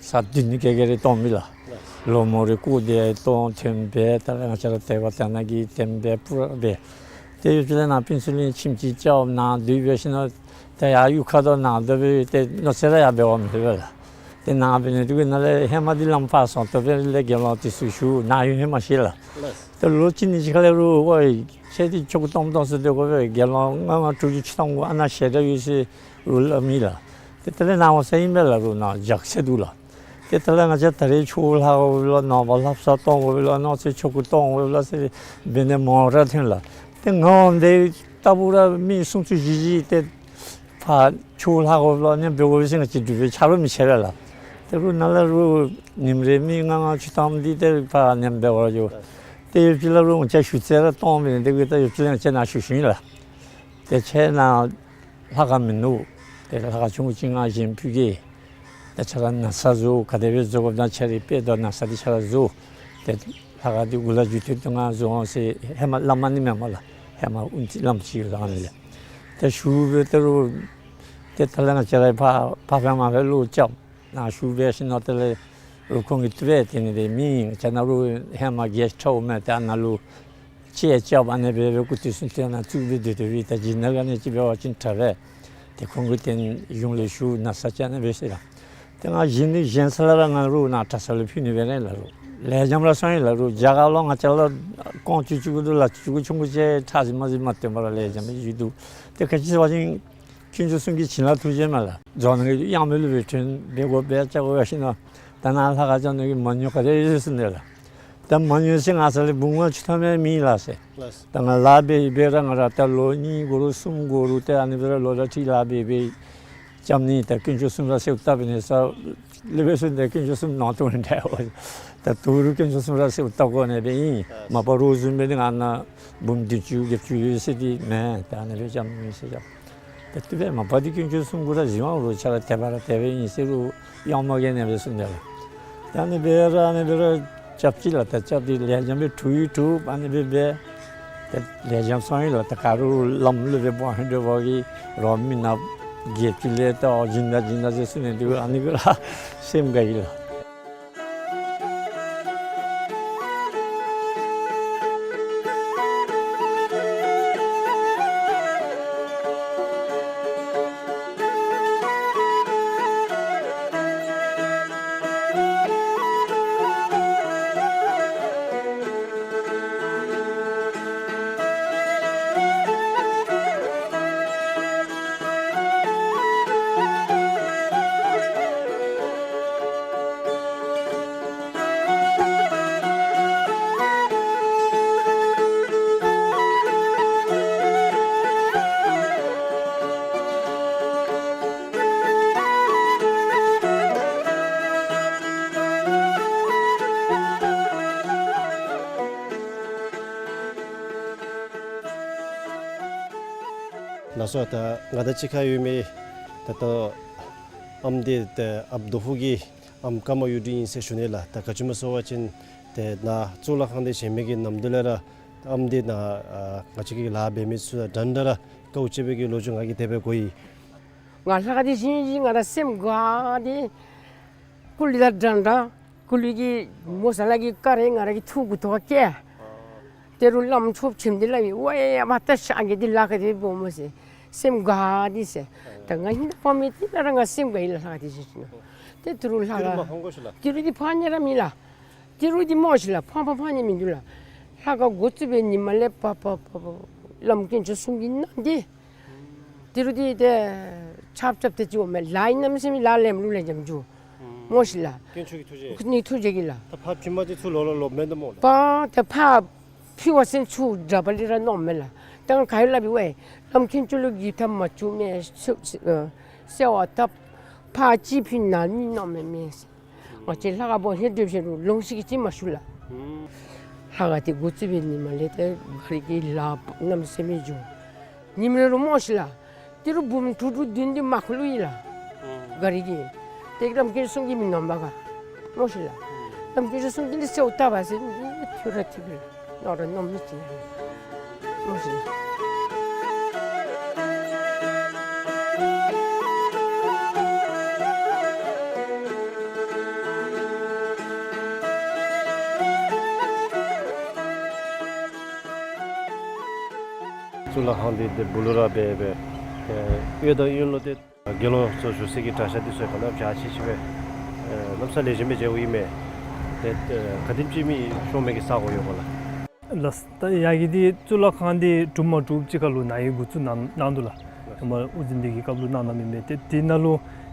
ས་བདུན་ནི་ག་ག་ར་གཏང་མི་ལགས། ལོ་མོ་རེ་སྐུ་མདུན་གཏང་ཐོན་སྦེ་ད་ར་ང་བཅས་ར་དད་པ་དད་ན་གི་བསྟན་པའི་སྤུ་ར་འབད། ཏེ་ཡུདཔ་ཅིག་ལས་ནཱ་ཕུན་ཚོགས་གླིང་ཁྱིམ་ཅིག་རྐྱབ་ནཱ་སྡོད་སྦེ་ཞིནམ་ལས་ཏེ་ཡར་གཡུས་ཁ་དོ་ནཱ་སྡོད་སྦེ་ཏེ་མནོ་ཚད་ར་ཡར་འབད་བ་མེད་པས་ལགས། ཏེ་ནཱ་འབད་ནི་དེ་གིས་ནཱ་ལས་ཧེ་མ་འདི་ལམ་ཕར་སོང་སྟེ་སྦེ་ལས་དགེ་སློང་དེ་ཚུ་ཞུ་ནཱ་ཡོད་ཧེ་མ་ཤེས་ལགས། ཏེ་ལོ་གཅིག་གཉིས་ཅིག་ཁ་ལས་རུང་ཝའེ་ཁྱེད་འདི་ཆོ་ག་གཏང་གཏང་ས་སྡོད་དགོ་པས། དགེ་སློང་ལྔ་ལྔ་དྲུག་ཅུ་ཅིག་གཏང་དགོ། ཨ་ནཱ་ཞལ་གྲངས་ཡོད་ཟེར་རུང་སླབ་མི་ལགས། ཏེ་དེ་ལས་ནཱ་འོང་ས་ཨིན་པས་ལགས། རུང་ནཱ་རྒྱགས་ཚད་འདུག་ལགས། ཏེ་དེ་ལས་ང་བཅས་ད་རེས་ཆོས་ལྷབ་དགོ་པས་ལགས། ནངས་པ་ལྷ་བསངས་གཏང་དགོ་པས་ལགས། གནངས་ཚེ་ཆོ་ག་གཏང་དགོ་པས་ལགས་ཟེར་འབད་ནི་མང་ར་ཐོན་ལགས། ཏེ་ང་འོང་དེ་ལྟ་བུ་ར་མི་སུམ་ཅུ་བཞི་བཞི་ཏེ་ཕར་ཆོས་ལྷབ་དགོ་པས་ལགས། ཨ་ནི་འབད་དགོ་པས་ཟེར་ང་བཅས་འབྲུག་པའི་ཆ་རོགས་མི་ཆེ་བས་ལགས། ཏེ་རུང་ནཱ་ལས་རུང་ཉིནམ་རེ་མི་ལྔ་ལྔ་བཅུ་ཐམ་འདི་ཏེ་ཕར་ཨ་ནི་འབད་བར་འགྱོ། ཏེ་ཡུདཔ་ཅིག་ལས་རུང་ང་བཅས་ཞུ་ཚད་ར་གཏང་མི་ནི་དེ་གིས་ད་ཡུདཔ་ཅིག་ལས་ང་བཅས་ནཱ་ཞུ་ཞུ་ཡི་ལགས། ཏེ་ཁྱེད་ནཱ་ལྷ་ཁང་མིན་འདུག། ཏེ་ལྷ་ཁང་ཆུང་ཀུ་ཅིག་ང་བཞེངས་ཕུལ་གེ། ཏེ་ཁྱེད་ར་ན་བཟའ་བཟོ། ག་དེ་སྦེ་བཟོ་དགོཔ་ད་ཁྱེད་རའི་དཔེ་དང་ན་བཟའ་འདི་ཁྱེད་ར་བཟོ། ཏེ་ལྷ་ཁང་འདི་འགོ་ལས་མཇུག་མཐུད་དེ་ང་བཟོ་འོང་ཟེར་ཧེ་མ་སླབ་མ་ནི་མེན་མས་ལགས། ཧེ་མ་དབུ་འཛིན་བླམ་ཅིག་ཡོད་ལགས། ཨ་ནི་ལས་ཏེ་ཞུ་སྦེ་ཏེ་རུང་ཏེ་དེ་ལས་ང་བཅས་ར་ཕར་ཕར་ཕར་མར་མར་སྦེ་ལོག་རྐྱབ། ནཱ་ཞུ་སྦེ་ཞིནམ་ལས་དེ་ལས་རུང་ཁོང་གིས་དེ་སྦེ་དེ་ནི་དེ་མི་ང་བཅས་ནཱ་རུང་ཧེ་མ་རྒྱལ་ཁྲ་འོང་མས། ཏེ་ཨ་ནཱ་ལུ་ཅིག་རྐྱབ་ཨ་ནི་སྦེ་སྦེ་སྐུ་དུས་སུ་ཏེ་ནཱ་བཙུགས་སྦེ་སྡོད་སྡོད་པའི་ད་ཇི་ནང་ག་ནི་ཅིག་འབད་བ་ཅིན་དྲག་པས། ཏེ་ཁོང་གིས་ཏེ་གཞུང་ལས་ཞུ་ན་བཟའ་ཅིག་ཨ་ནི་སྦེ་ཟེར་ལགས། ཏེ་ང་བཞེངས་ནི་བཞེངས་ས་ལས་ར་ང་རུང་ནཱ་གྲྭ་ས་ལུ་ཕུལ་ནི་སྦེ་ར་ཨིན་ལགས། རུང་ལེགས་ཤོམ་ར་སོང་ཡི་ལགས། རུང་རྒྱ་གར་ལུ་ང་བཅས་ལུ་རྐང་བཅུ་བཅུ་གུ་དུ་ལག་བཅུ་གུ་ཆུང་ཀུ་ཅིག་ཁྲག་ཟེར་མ་ཟེར་མ་སྟོན་པར་ར་ལེགས་ཤོམ་སྦེ་བཞུགས་འདུག། ཏེ་ག་ཅི་ཟེར་བ་ཅིན་དཀོན་མཆོག་གསུམ་གྱི་བྱིན་རླབས་ཐུགས་རྗེ་མས་ལགས། རྫོང་ནང་གི་གཡང་མེ་ལུ་སྦེ་ཐོན་སྦེ་དགོ་པས་ཅ་དགོ་པས་ཞིནམ་ལས་ད་ནཱ་ལྷ་ཁང་རྐྱབ་ནི་གི་མ་དངུལ་ག་དེ་ཡོད་ཟེར་ནི་ལགས། ད་མ་དངུལ་ཟེར་ང་ས་ལས་འབུམ་ལྔ་བཅུ་ཐམ་ཡང་མེད་ལགས་ཟེར། ལགས། ད་ང་ལཱ་འབད་འབད་ར་ང་ར་ད་ལོ་གཉིས་འགོར་རུང་གསུམ་འགོར་རུང་ཏེ་ཨ་ནི་སྦེ་ར་ལོ་ཟླ་ཁྲི་ལཱ་འབད་འབད་རྐྱབ་ནི། ད་དཀོན་མཆོག་གསུམ་ར་གསོལཝ་བཏབ་ནི་ས་ལས་འབད་ས་ཏེ་དཀོན་མཆོག་གསུམ་ནང་དོག་ནི་འདྲ་བ། ད་ད་རུང་དཀོན་མཆོག་གསུམ་ར་གསོལཝ་བཏབ་དགོ་ནི་སྦེ་ཨིན། ཨ་མ་པ་རོགས་བཟུམ་སྦེ་ནི་ང་ནཱ་འབུམ་བདུན་ཅུ་བརྒྱད་ཅུ་ཡོད་ཟེར་འདི་མེན། ད་ཨ་ནི་སྦེ་རྐྱབ་མི་ཟེར་རྐྱབ། ད་དེ་སྦེ་མ་པ་འདི་དཀོན་མཆོག་གསུམ་གུ་ར་གཟིགས་དབང་རུང་ཁྱེད་ར་དད་པ་ར་དད་པ་ཨིན་ཟེར་རུང་གཡང་མ་གི་ནི་སྦེ་གསུངས་ནི་ལགས། ད་ཨ་ནི་སྦེ་ར་ཨ་ནི་སྦེ་ར་ རྐྱབ་ཅི་ལགས། ད་རྐྱབ་སྟེ་ལེགས་ཤོམ་སྦེ་འཐུ་ཡི་འཐུ་ཨ་ནི་སྦེ་འབད། ད་ལེགས་ཤོམ་སོང་ཡི་ལགས། ད་ག་རུ་ལམ་ལུ་སྦེ་འབག་ཧེང་འདྲ་བ་གི་རོགས་མི་ནག་བརྒྱད་ཅུ་ལས་ད་སྦྱིན་བདག་སྦྱིན་བདག་ཟེར་ཞུ་ནི་འདུག། ཨ་ནི་གུ་ར་སེམས་དགའ་ཡི་ལགས། ལགས་སོ། ད་ང་དང་གཅིག་ཁར་ཡོད་མི་ད་ལྟོ་ཨམ་འདི་ཏེ་ཨཔ་རྡོ་ཕུག་གི་ཨམ་ཀརྨ་གཡུ་སྒྲོན་ཨིན་ཟེར་ཞུ་ནི་ལགས། ད་ག་ཅི་སྨོ་ཟེར་བ་ཅིན་ཏེ་ནཱ་གཙུག་ལག་ཁང་འདི་བཞེངས་མི་གི་ནམ་དུས་ལས་ར་ཨམ་འདི་ནཱ་ཨ་ང་བཅས་ཀྱི་ལཱ་འབད་མི་ཚུ་དང་འདྲན་འདྲ་ར་དཀའཝ་སྤྱད་པའི་གི་ལོ་རྒྱུས་ང་གིས་དེ་སྦེ་གོ་ཡི། ང་ལྷ་ཁང་འདི་བཞེངས་བཞེངས་ང་ར་སེམས་དགའ་སྟེ་ཀུ་ལི་དང་འདྲན་འདྲ་ཀུ་ལི་གི་མོ་ས་ལ་གི་ཀ་རེ་ང་ར་གི་ཐུགས་ཁུག་ཐོག་ཁར་བཀལ། ཏེ་རུང་བླམ་ཆོསཔ་ཁྱིམ་འདི་ལུ་ཡང་ཝའེ་ཡ་བ་ད་ཤ་གི་འདི་ལཱ་ཁག་འདི་སྦོམ་སྨོ་ཟེར་སེམས་དགའ་སྟེ་ཟེར། ད་ང་ཧིང་ད་ཕ་མེས་འདི་ནང་ར་ང་སེམས་དགའ་ཡི་ལགས། ལྷ་ཁང་འདི་བཞེངས་བཞེངས་ནུག། ཏེ་ཏི་རུ་ལྷ་ཏི་རུ་མ་ཁང་གོ་ཤི་ལགས། ཏི་རུ་འདི་ཕར་ཉེ་ར་མེད་ལགས། ཏི་རུ་འདི་སྨོ་ཤི་ལགས་ཕར་ཕར་ཕར་ཉེ་མིན་འདུག་ལགས། ལྷ་ཁང་འགོ་བཙུགས་པའི་ཉིནམ་ལས་ཕར་ཕར་ཕར་ཕར་བླམ་དཀོན་མཆོག་གསུང་གི་ནང་འདི་ཏི་རུ་འདི་ཏེ་ཆབ་ཆབ་ཏེ་ཅིག་འོང་མས་ལགས། ཨིན་ནམ་ཟེར་མི་ལགས་ལེམ་ལུ་ལེ་འཇམ་འགྱོ་སྨོ་ཤི་ལགས། དཀོན་མཆོག་གི་ཐུགས་རྗེ། ནི་ཐུགས་རྗེ་གིས་ལགས། ད་ཕར་བྱིན་པ་ཅིན་ཚུར་ལོག་ལོག་ལོགཔ་མེན་ཏེ་སྨོ་ལགས། པ་ཏེ་ཕར་ཕུལ་བ་ཅིན་ཚུར་དགྲ་བ་ལས་ར་ནོར་མས་ལགས། ད་ང་ག་ཡོད་སླབ་ཨིན་ཝའེ། བླམ་དཀོན་མཆོག་ལུ་གི་ཐབས་མ་བྱུང་མས། ཤི་ཨ་གསོལ་བ་བཏབ། ཕར་ཅིག་ཕུལ་ནཱ་ནི་ནོར་མས་མས་ཟེར། ང་བཅས་ལྷ་ཁང་འབོ་ཧེ་སྒྲུབ་ཤེས་རུང་ལོང་ཤེས་ཀྱི་ཅིག་མ་ཞུ་ལགས། ལྷ་ཁང་འདི་འགོ་བཙུགས་པའི་ཉིནམ་ལས་ཏེ་ག་རི་གི་ལཱ་གནམ་མེད་ས་མེད་འགྱོ། ཉིནམ་རེ་རུ་སྨོ་ཤི་ལགས། ཏི་རུ་འབུམ་དྲུག་དྲུག་བདུན་བདུན་མ་ཁུག་ལུ་ཡོད་ལགས། ག་རི་གི། ཏེ་བླམ་དཀོན་མཆོག་གསུང་གི་མི་ནོར་བ་ག་སྨོ་ཤི་ལགས། བླམ་དཀོན་མཆོག་གསུང་གི་འདི་གསོལཝ་བཏབ་པ་ཟེར་འདི་ཐོན་ར་ཐོན་པས། ནོར་ར་ནོར་མི་ཅིག་ཨིན་ལགས། གཙུག་ལག་ཁང་འདི་ཏེ་སྦུག་ལུ་ར་སྦེ་སྦེ་ཨེ་གཡས་དང་གཡོན་ལུ་ཏེ་དགེ་སློང་ཚུ་བཞུགས་ས་གི་གྲྭ་ཤག་འདི་ཚུ་ག་ནི་བ་ཅིག་ཅིག་སྦེ་ཨེ་གནམ་ས་ལེགས་ཤོམ་སྦེ་མཇལཝ་ཨིན་མས། ཏེ་ཨེ་ག་དེམ་ཅིག་མི་ཤོང་མི་གི་ས་གོ་ཡོད་ག་ལགས། ལགས། ད་ཡ་གི་འདི་གཙུག་ལག་ཁང་འདི་གྲུབ་མ་གྲུབ་ཅིག་ཁར་ལུ་ནཱ་གིས་འགོ་བཙུགས་གནང་གནང་འདུག་ལགས། ཧེ་མ་དབུ་འཛིན་འདི་གི་སྐབས་ལུ་གནང་གནངམ་ཨིན་མས། ཏེ་དེ་ནང་ལུ་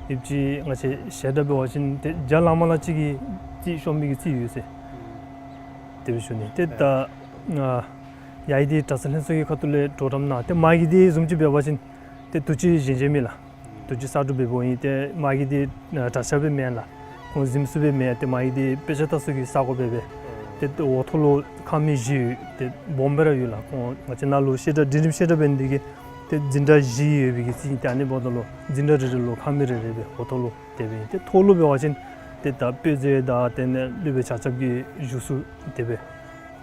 ཡོདཔ་ཅིག་ང་བཅས་བཤད་གྲྭ་འབད་བ་ཅིན་ཏེ་བརྒྱ་ལང་མ་ལང་ཅིག་གི་རྩིས་ཤོང་མི་གི་རྩིས་ཡོད་ཟེར། དེ་སྦེ་ཞུ་ནི། ཏེ་ད་ཡ་གི་འདི་གྲྭ་ཚང་ལྷན་ཚོགས་ཀྱི་ཁ་ཐུག་ལས་གྲོགས་རམ་གནང་། ཏེ་མ་གི་འདི་བཟུམ་ཅིག་འབད་བ་ཅིན་ཏེ་དུས་ཅི་བཞེངས་བཞེངསམ་ཨིན་ལགས། དུས་ཅི་གསར་སྒྲུབ་འབདཝ་ཨིན། ཏེ་མ་གི་འདི་གྲྭ་ཤག་སྦེ་མེན་ལགས། ཁོང་གཟིམ་ས་སྦེ་མེན། ཏེ་མ་གི་འདི་དཔེ་ཆ་ལྟ་ས་གི་ས་གོ་སྦེ་སྦེ། ཏེ་འོག་ཐོག་ལུ་ཁང་མིག་བཞི་ཡོད། ཏེ་སྦོམ་སྦེ་ར་ཡོད་ལགས། ཁོང་ང་བཅས་ནཱ་ལུ་བཤད་གྲྭ་འབྲིང་རིམ་བཤད་གྲྭ་འབད་ནི་འདི་གིས་ཏེ་འཛིན་གྲྭ་བཞི་ཡོད་པའི་གི་རྩིས་ཨིན། ཏེ་ཨ་ནི་འབདཝ་ད་ལུ་འཛིན་གྲྭ་རེ་རེ་ལུ་ཁང་མིག་རེ་རེ་སྦེ་འོག་ཐོག་ལུ་དེ་སྦེ་ཨིན། ཏེ་མཐོ་ལུ་འབད་བ་ཅིན་ཏེ་ད་དཔེ་མཛོད་དང་དེ་ལས་སློབ་དཔོན་ཆ་ཁྱབ་ཀྱི་བཞུགས་ས་དེ་སྦེ།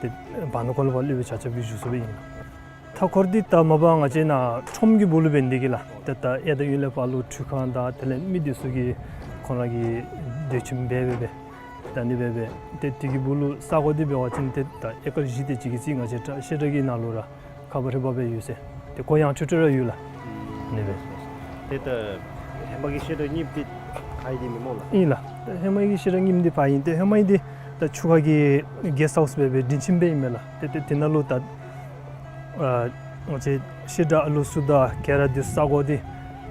ཏེ་བར་ན་ཁོ་ལུ་བ་སློབ་དཔོན་ཆ་ཁྱབ་ཀྱི་བཞུགས་ས་སྦེ་ཨིན། མཐའ་འཁོར་འདི་ད་མ་པ་ང་བཅས་ནཱ་ཁྲོམ་གྱི་སྦུག་ལུ་འབད་ནི་འདི་གིས་ལགས། ཏེ་ད་གཡས་དང་གཡོན་ལས་ཕར་ལུ་ཁྲུས་ཁང་དང་དེ་ལས་མི་སྡོད་ས་གི་ཁོང་ར་གི་སྡོད་ཁྱིམ་སྦེ་སྦེ་སྦེ། ད་ཨ་ནི་སྦེ་སྦེ་ཏེ་དེ་གི་སྦུག་ལུ་ས་གོ་འདི་འབད་བ་ཅིན་ཏེ་ད་ཨེ་ཀར་བཞི་དེ་ཅིག་གི་རྩིས་ང་བཅས་བཤད་གྲྭ་གི་ནང་ལུ་ར་ཁ་བ་རི་བ་སྦེ་ཡོད་ཟེར། ཏེ་གོ་ཡངས་ཁྲོལ་ཁྲོལ་ར་ཡོད་ལགས། ཨ་ནི་སྦེ། ཏེ་ད་ཧེ་མ་གི་བཤད་གྲྭ་རྙིངམ་འདི་ཕར་ཨིན་ཏེ་མེན་སྨོ་ལགས། ཨིན་ལགས། ད་ཧེ་མ་གི་བཤད་གྲྭ་རྙིངམ་འདི་ཕར་ཨིན། ཏེ་ཧེ་མ་གི་འདི་ད་ཆུ་ཁ་གི་གེསཊ་ཧའུསི་སྦེ་སྦེ་འབྲིང་ཁྱིམ་སྦེ་ཨིན་མས་ལགས། ཏེ་ཏེ་དེ་ནང་ལུ་ད་ཨ་ང་བཅས་བཤད་གྲྭ་ཨ་ལུ་ཚུ་དང་ག་ར་འདི་ས་གོ་འདི་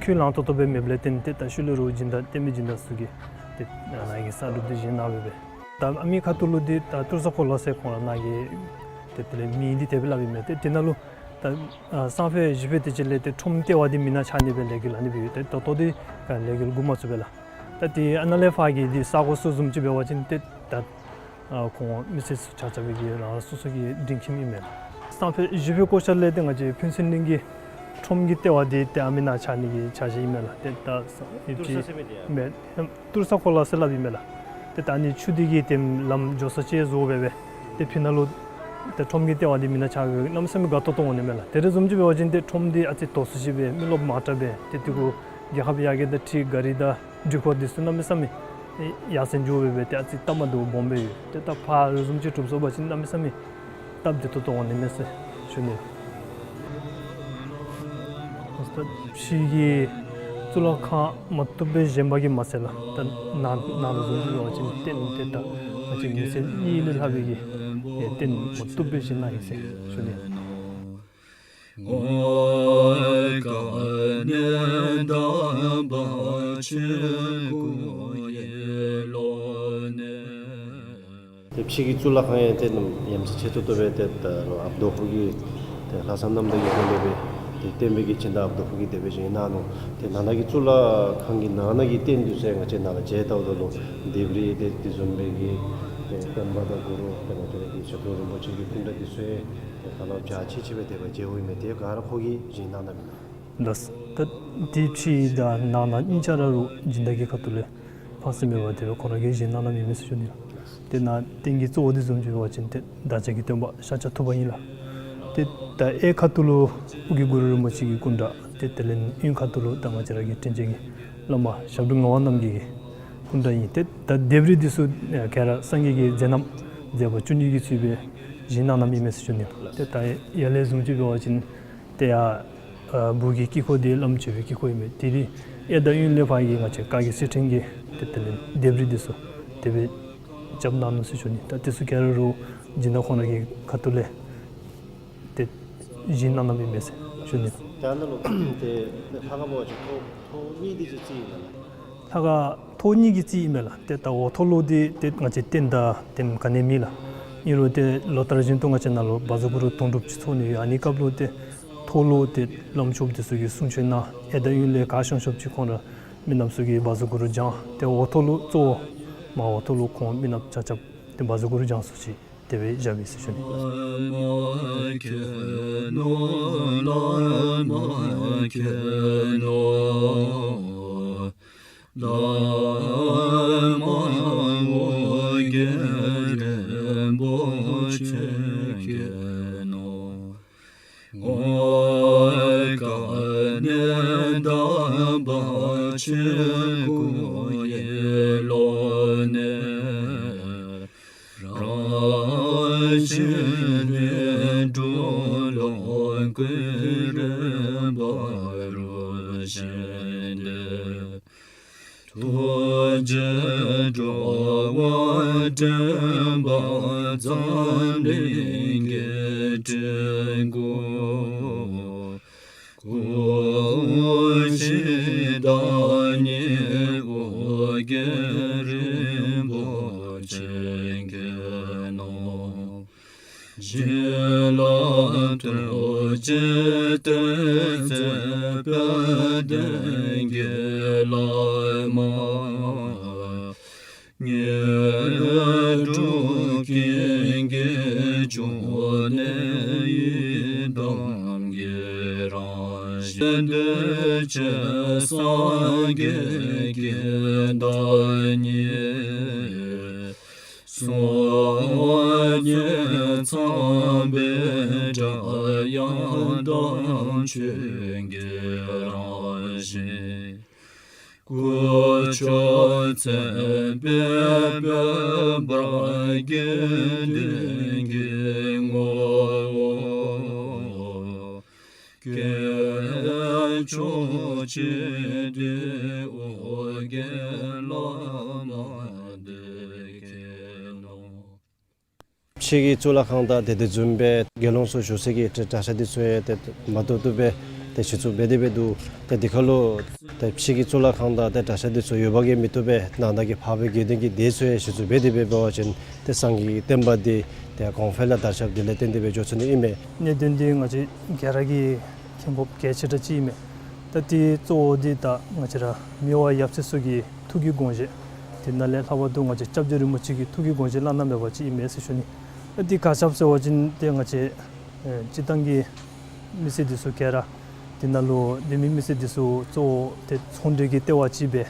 ཁོད་ལང་ཏོག་ཏོ་སྦེ་མེདཔ་ལས་བརྟེན་ཏེ་ད་ཤུལ་ལས་རོགས་སྦྱིན་བདག་བསྟན་པའི་སྦྱིན་བདག་ཚུ་གིས་ཏེ་ནཱ་གི་ས་སྒྲུབ་འདི་བཞེངས་གནང་སྦེ་སྦེ། ད་ཨ་མི་ཁ་ཐུག་ལུ་འདི་ད་ཏུར་ས་ཁོ་ལ་ཟེར་ཁོང་ར་ནཱ་གི་ཏེ་དེ་ལས་མིང་འདི་དེ་སྦེ་སླབ་ཨིན་མས། ཏེ་དེ་ནང་ལུ་ད་ཨ་སང་ཕོད་གཞེས་ཕོད་དེ་ཅིག་ལས་ཏེ་ཁྲོམ་ལྟེ་བ་འདི་མི་ནང་ཆགས་ནི་སྦེ་ལས་འགུལ་ཨ་ནི་སྦེ་ཡོད། ཏེ་ད་ལྟོ་འདི་ལས་འགུལ་འགོ་མ་བཙུགས་པས་ལགས། ད་ཏེ་ཨ་ནཱ་ལས་ཕར་གྱི་འདི་ས་གོ་ཚུ་བཟུམ་ཅིག་འབད་བ་ཅིན་ཏེ་ད་ཨ་ཁོང་མི་སེར་ཚུ་ཆ་ཁྱབ་ཀྱི་རང་རང་སོ་སོ་གི་འབྲིང་ཁྱིམ་ཨིན་མས་ལགས། སང་ཕོད་གཞེས་ཕོད་བསྐོ་བཞག་ལས་ཏེ་ང་བཅས་ཕུན་ཚོགས་གླིང་གི་ཁྲོམ་གྱི་ལྟེ་བ་འདི་ཏེ་ཨ་མི་ནང་ཆགས་ནི་གི་འཆར་གཞི་ཨིན་མས་ལགས། ཏེ་ད་ས་ཏུར་ས་ཟེར་མི་འདི་ཡང་མེན་ཏུར་ས་ཁོ་ལ་ཟེར་སླབ་ཨིན་མས་ལགས། ཏེ་ད་ཨ་ནི་ཆུ་འདི་གིས་ཏེ་ལམ་འགྱོ་ས་ཅིག་བཟོ་སྦེ་སྦེ་ཏེ་ཕི་ནང་ལུ་ཏེ་ཁྲོམ་གྱི་ལྟེ་བ་འདི་མེན་ན་ཆགས་གནམ་མེད་ས་མེད་དགའ་ཏོག་ཏོ་འོང་ནི་མས་ལགས། དེ་རེ་བཟུམ་ཅིག་འབད་བ་ཅིན་ཏེ་ཁྲོམ་འདི་ཨ་ཙི་དོག་སུ་ཅིག་སྦེ་མི་རློབས་མང་དྲགས་སྦེ་ཏེ་དེ་གུ་རྒྱལ་ཁབ་ཡར་རྒྱས་དང་འཁྲིལ་གཱ་རི་དང་འགྲུལ་འཁོར་འདི་ཚུ་གནམ་མེད་ས་མེད་ཡར་སེང་འགྱོ་སྦེ་སྦེ་ཏེ་ཨ་ཙི་སྟབས་མ་བདེཝ་སྦོམ་སྦེ་ཡོད། ཏེ་ད་ཕར་རེ་བཟུམ་ཅིག་གྲུབ་སོང་པ་ཅིན་གནམ་མེད་ས་མེད་སྟབས་བདེ་ཏོག་ཏོ་འོང་ནི་མས་ཟེར་ཞུ་ནི། ད་ཕྱི་གི་གཙུག་ལག་ཁང་མ་བཏུབ་པས་བཞེངས་པ་གིས་མ་ཚད་ལགས། ད་ནང་ནང་ལུ་བཟུམ་ཅིག་འབད་བ་ཅིན་རྟེན་འདི་ད་ང་བཅས་མི་སེར་གཉིས་ལས་ལྷག་པའི་གི་རྟེན་མ་བཏུབ་པས་བཞེངས་གནང་ཡི་ཟེར་ཞུ་ནི། ཏེ་ཕྱི་གི་གཙུག་ལག་ཁང་ཡང་ཏེ་ནམ་ཡ་མཚན་ཆེ་ཏོག་ཏོ་སྦེ་ཏེ་ད་ལུ་ཨཔ་རྡོ་ཕུ་གིས་ཏེ་ལྷག་བསམ་རྣམ་དག་གི་སྒོ་ལས་སྦེ་ཏེ་བརྟེན་པའི་གི་སྦྱིན་བདག་ཨཔ་རྡོ་ཕུ་གིས་དེ་སྦེ་བཞེངས་གནང་ནུག། ཏེ་ནང་ན་གི་གཙུག་ལག་ཁང་གི་ནང་ན་གི་རྟེན་འདི་ཚུ་ཡང་ང་བཅས་ནཱ་ལུ་མཇལ་ལྟཝ་ད་ལུ་ལྡེབས་རིས་ཏེ་དེ་བཟུམ་སྦེ་གི་ཏེ་བསྟན་པ་དང་གུ་རུ་ཏེ་ང་བཅས་ར་གི་ཞབས་དྲུང་རིན་པོ་ཆེ་གི་སྐུ་འདྲ་འདི་ཚུ་ཡང་ཏེ་ཧ་ལམ་འཇའ་ཆི་ཆི་སྦེ་དེ་སྦེ་མཇལཝ་ཨིན་མས། ཏེ་ག་ར་ཁོ་གིས་བཞེངས་གནང་གནངམ་ཨིན་ན། ལགས། ད་འདི་ཕྱི་དང་ནང་ན་གཉིས་ཆ་ར་རུང་སྦྱིན་བདག་གི་ཁ་ཐུག་ལས་ཕངས་སེམས་མེད་པར་དེ་སྦེ་ཁོ་ར་གིས་བཞེངས་གནང་གནངམ་ཨིན་མས་ཟེར་ཞུ་ནི་ལགས། ཏེ་ནཱ་རྟེན་གྱི་གཙོ་བོ་འདི་བཟུམ་ཅིག་འབད་བ་ཅིན་ཏེ་བདག་ཅག་གི་སྟོན་པ་ཤཱཀྱ་ཐུབ་པ་ཨིན་ལགས། ཏེ་ད་གཡས་ཁ་ཐུག་ལུ་ཨོ་རྒྱན་གུ་རུ་རིན་པོ་ཆེ་གི་སྐུ་འདྲ། ཏེ་དེ་ལས་གཡོན་ཁ་ཐུག་ལུ་ད་ང་བཅས་ར་གི་དྲིན་ཅན་གྱི་བླ་མ་ཞབས་དྲུང་ངག་དབང་རྣམ་རྒྱལ་གྱི་སྐུ་འདྲ་ཨིན། ཏེ་ད་ལྡེབས་རིས་འདི་ཚུ་ག་ར་སངས་རྒྱས་ཀྱི་མཛད་རྣམ་མཛད་པ་བཅུ་གཉིས་ཀྱི་ཚུལ་སྦེ་བཞེངས་གནང་གནངམ་ཨིན་མས་ཟེར་ཞུ་ནི་ལགས། ཏེ་ད་ཡར་ལས་བཟུམ་ཅིག་འབད་བ་ཅིན་ཏེ་ཡར་ཨ་སྦུག་གི་དཀྱིལ་འཁོར་འདི་བླམ་མཆོད་པའི་དཀྱིལ་འཁོར་ཨིན་མས། དེ་རིང་གཡས་དང་གཡོན་ལས་ཕར་གྱི་ང་བཅས་བཀའ་བརྒྱུད་གསེར་ཕྲེང་གི་ཏེ་དེ་ལས་ལྡེབས་རིས་འདི་ཚུ་དེ་སྦེ་རྐྱབ་གནང་ནུག་ཟེར་ཞུ་ནི། ད་འདི་ཚུ་ག་ར་རུང་སྦྱིན་བདག་ཁོང་ར་གི་ཁ་ཐུག་ལས་ཏེ་བཞེངས་གནང་གནངམ་ཨིན་མས་ཟེར་ཞུ་ནི། ད་ནཱ་ལུ་ཏེ་ལྷ་ཁང་འབད་བ་ཅིན་ཐོག་ཐོག་གཉིས་འདི་ཅིག་རྩིས་ཨིན་ན་ལགས། ལྷ་ཁང་ཐོག་གཉིས་ཀྱི་རྩིས་ཨིན་མས་ལགས། ཏེ་ད་འོག་ཐོག་ལུ་འདི་ཏེ་ང་བཅས་རྟེན་དང་རྟེན་ག་ནི་མེད་ལགས། ཨིན་རུང་ཏེ་ལོ་ལྟར་བཞིན་དུ་ང་བཅས་ནཱ་ལུ་བཛྲ་གུ་རུ་དུང་སྒྲུབ་ཅིག་ཚོགས་ནི་ཡོད། ཨ་ནི་སྐབས་ལུ་ཏེ་ཐོག་ལུ་ཏེ་བླམ་ཆོསཔ་འདི་ཚུ་གིས་གསུང་ཆོག་གནང་། གཡས་དང་གཡོན་ལས་ག་ཤོང་ཤོངམ་ཅིག་ཁོང་ར་མི་རྣམས་ཚུ་གིས་བཛྲ་གུ་རུ་བགྱང་། ཏེ་འོག་ཐོག་ལུ་གཙོ་བོ་མར་འོག་ཐོག་ལུ་ཁོང་མི་རྣམས་ཆ་ཁྱབ་ཏེ་བཛྲ་གུ་རུ་བགྱང་ས་ཅིག་དེ་སྦེ་བཞགཔ་ཨིན་ཟེར་ཞུ་ནི། ཐུགས་རྗེས་འགྲོ་བ་འདྲེན་པ་འཛམ་གླིང་གི་སྤྲུལ་སྐུ། སྐུ་བཞི་བདག་ཉིད་ཨོ་རྒྱན་རིན་པོ་ཆེ་མཁྱེན་ནོ། བྱིན་རླབས་ཐུགས་རྗེ་སྟོབས་མཛད་དཔལ་ལྡན་གྱི་བླ་མ། དངོས་གྲུབ་ཀུན་གྱི་འབྱུང་གནས་ཡི་དམ་གྱི་རང་བཞིན། གདུལ་བྱ་སངས་རྒྱས་ཀྱི་བདག་ཉིད། སྲོག་བརྙན་ཚངས་པའི་སྒྲ་དབྱངས་དང་ཆོས་ཀྱི་རང་བཞིན། སྐུ་མཆོག་མཚན་དཔེར་འབར་བ་དགེ་འདུན་གྱི་ངོ་བོ། སྐྱེས་མཆོག་སྤྱི་འདུས་ཨོ་རྒྱན་བླ་མ་འདི་མཁྱེན་ནོ། ཕྱི་གི་གཙུག་ལག་ཁང་དང་ཏེ་དེ་བཟུམ་སྦེ་དགེ་སློང་ཚུ་བཞུགས་ས་གི་ཏེ་གྲྭ་ཤག་འདི་ཚུ་ཡང་ཏེ་མ་བཏུབ་བཏུབ་སྦེ་ཏེ་གཞི་བཙུགས་འབད་དེ་སྦེ་འདུག། ཏེ་དེ་ཁར་ལུ་ཏེ་ཕྱི་གི་གཙུག་ལག་ཁང་དང་ཏེ་གྲྭ་ཤག་འདི་ཚུ་ཡོདཔ་གིས་མི་བཏུབ་པས། ནང་ན་གི་འཕགས་པའི་དགེ་འདུན་གྱི་སྡེ་ཚུ་ཡང་གཞི་བཙུགས་འབད་དེ་སྦེ་འབད་བ་ཅིན་ཏེ་སངས་རྒྱས་ཀྱི་བསྟན་པ་འདི་ཏེ་གོང་འཕེལ་ལུ་དར་ཁྱབ་འདི་ལས་བརྟེན་ཏེ་སྦེ་འགྱོ་ཚུགས་ནི་ཨིན་མས། གནད་དོན་འདི་ང་བཅས་ག་ར་གིས་མཁྱེན་དགོཔ་གལ་ཆེ་དྲགས་ཅིག་ཨིན་མས། ད་འདི་གཙོ་བོ་འདི་ད་ང་བཅས་ར་མི་དབང་ཡབ་སྲས་ཚུ་གི་ཐུགས་ཀྱི་དགོངས་བཞེད། དེ་ནང་ལས་ལྷག་པར་དུ་ང་བཅས་སྐྱབས་རྗེ་རིན་པོ་ཆེ་གི་ཐུགས་ཀྱི་དགོངས་བཞེད་བླ་ན་མེད་པ་ཅིག་ཨིན་མས་ཟེར་ཞུ་ནི། ད་འདི་ག་ཅི་སྦེ་ཟེར་བ་ཅིན་ཏེ་ང་བཅས་ཨེ་སྤྱིར་བཏང་གི་མི་སེར་འདི་ཚུ་ག་ར་དེ་ནང་ལུ་འདི་མི་མི་སེར་འདི་ཚུ་གཙོ་བོ་ཏེ་ཚོང་འབྲེལ་གྱི་ལྟེ་བ་ཅིག་སྦེ་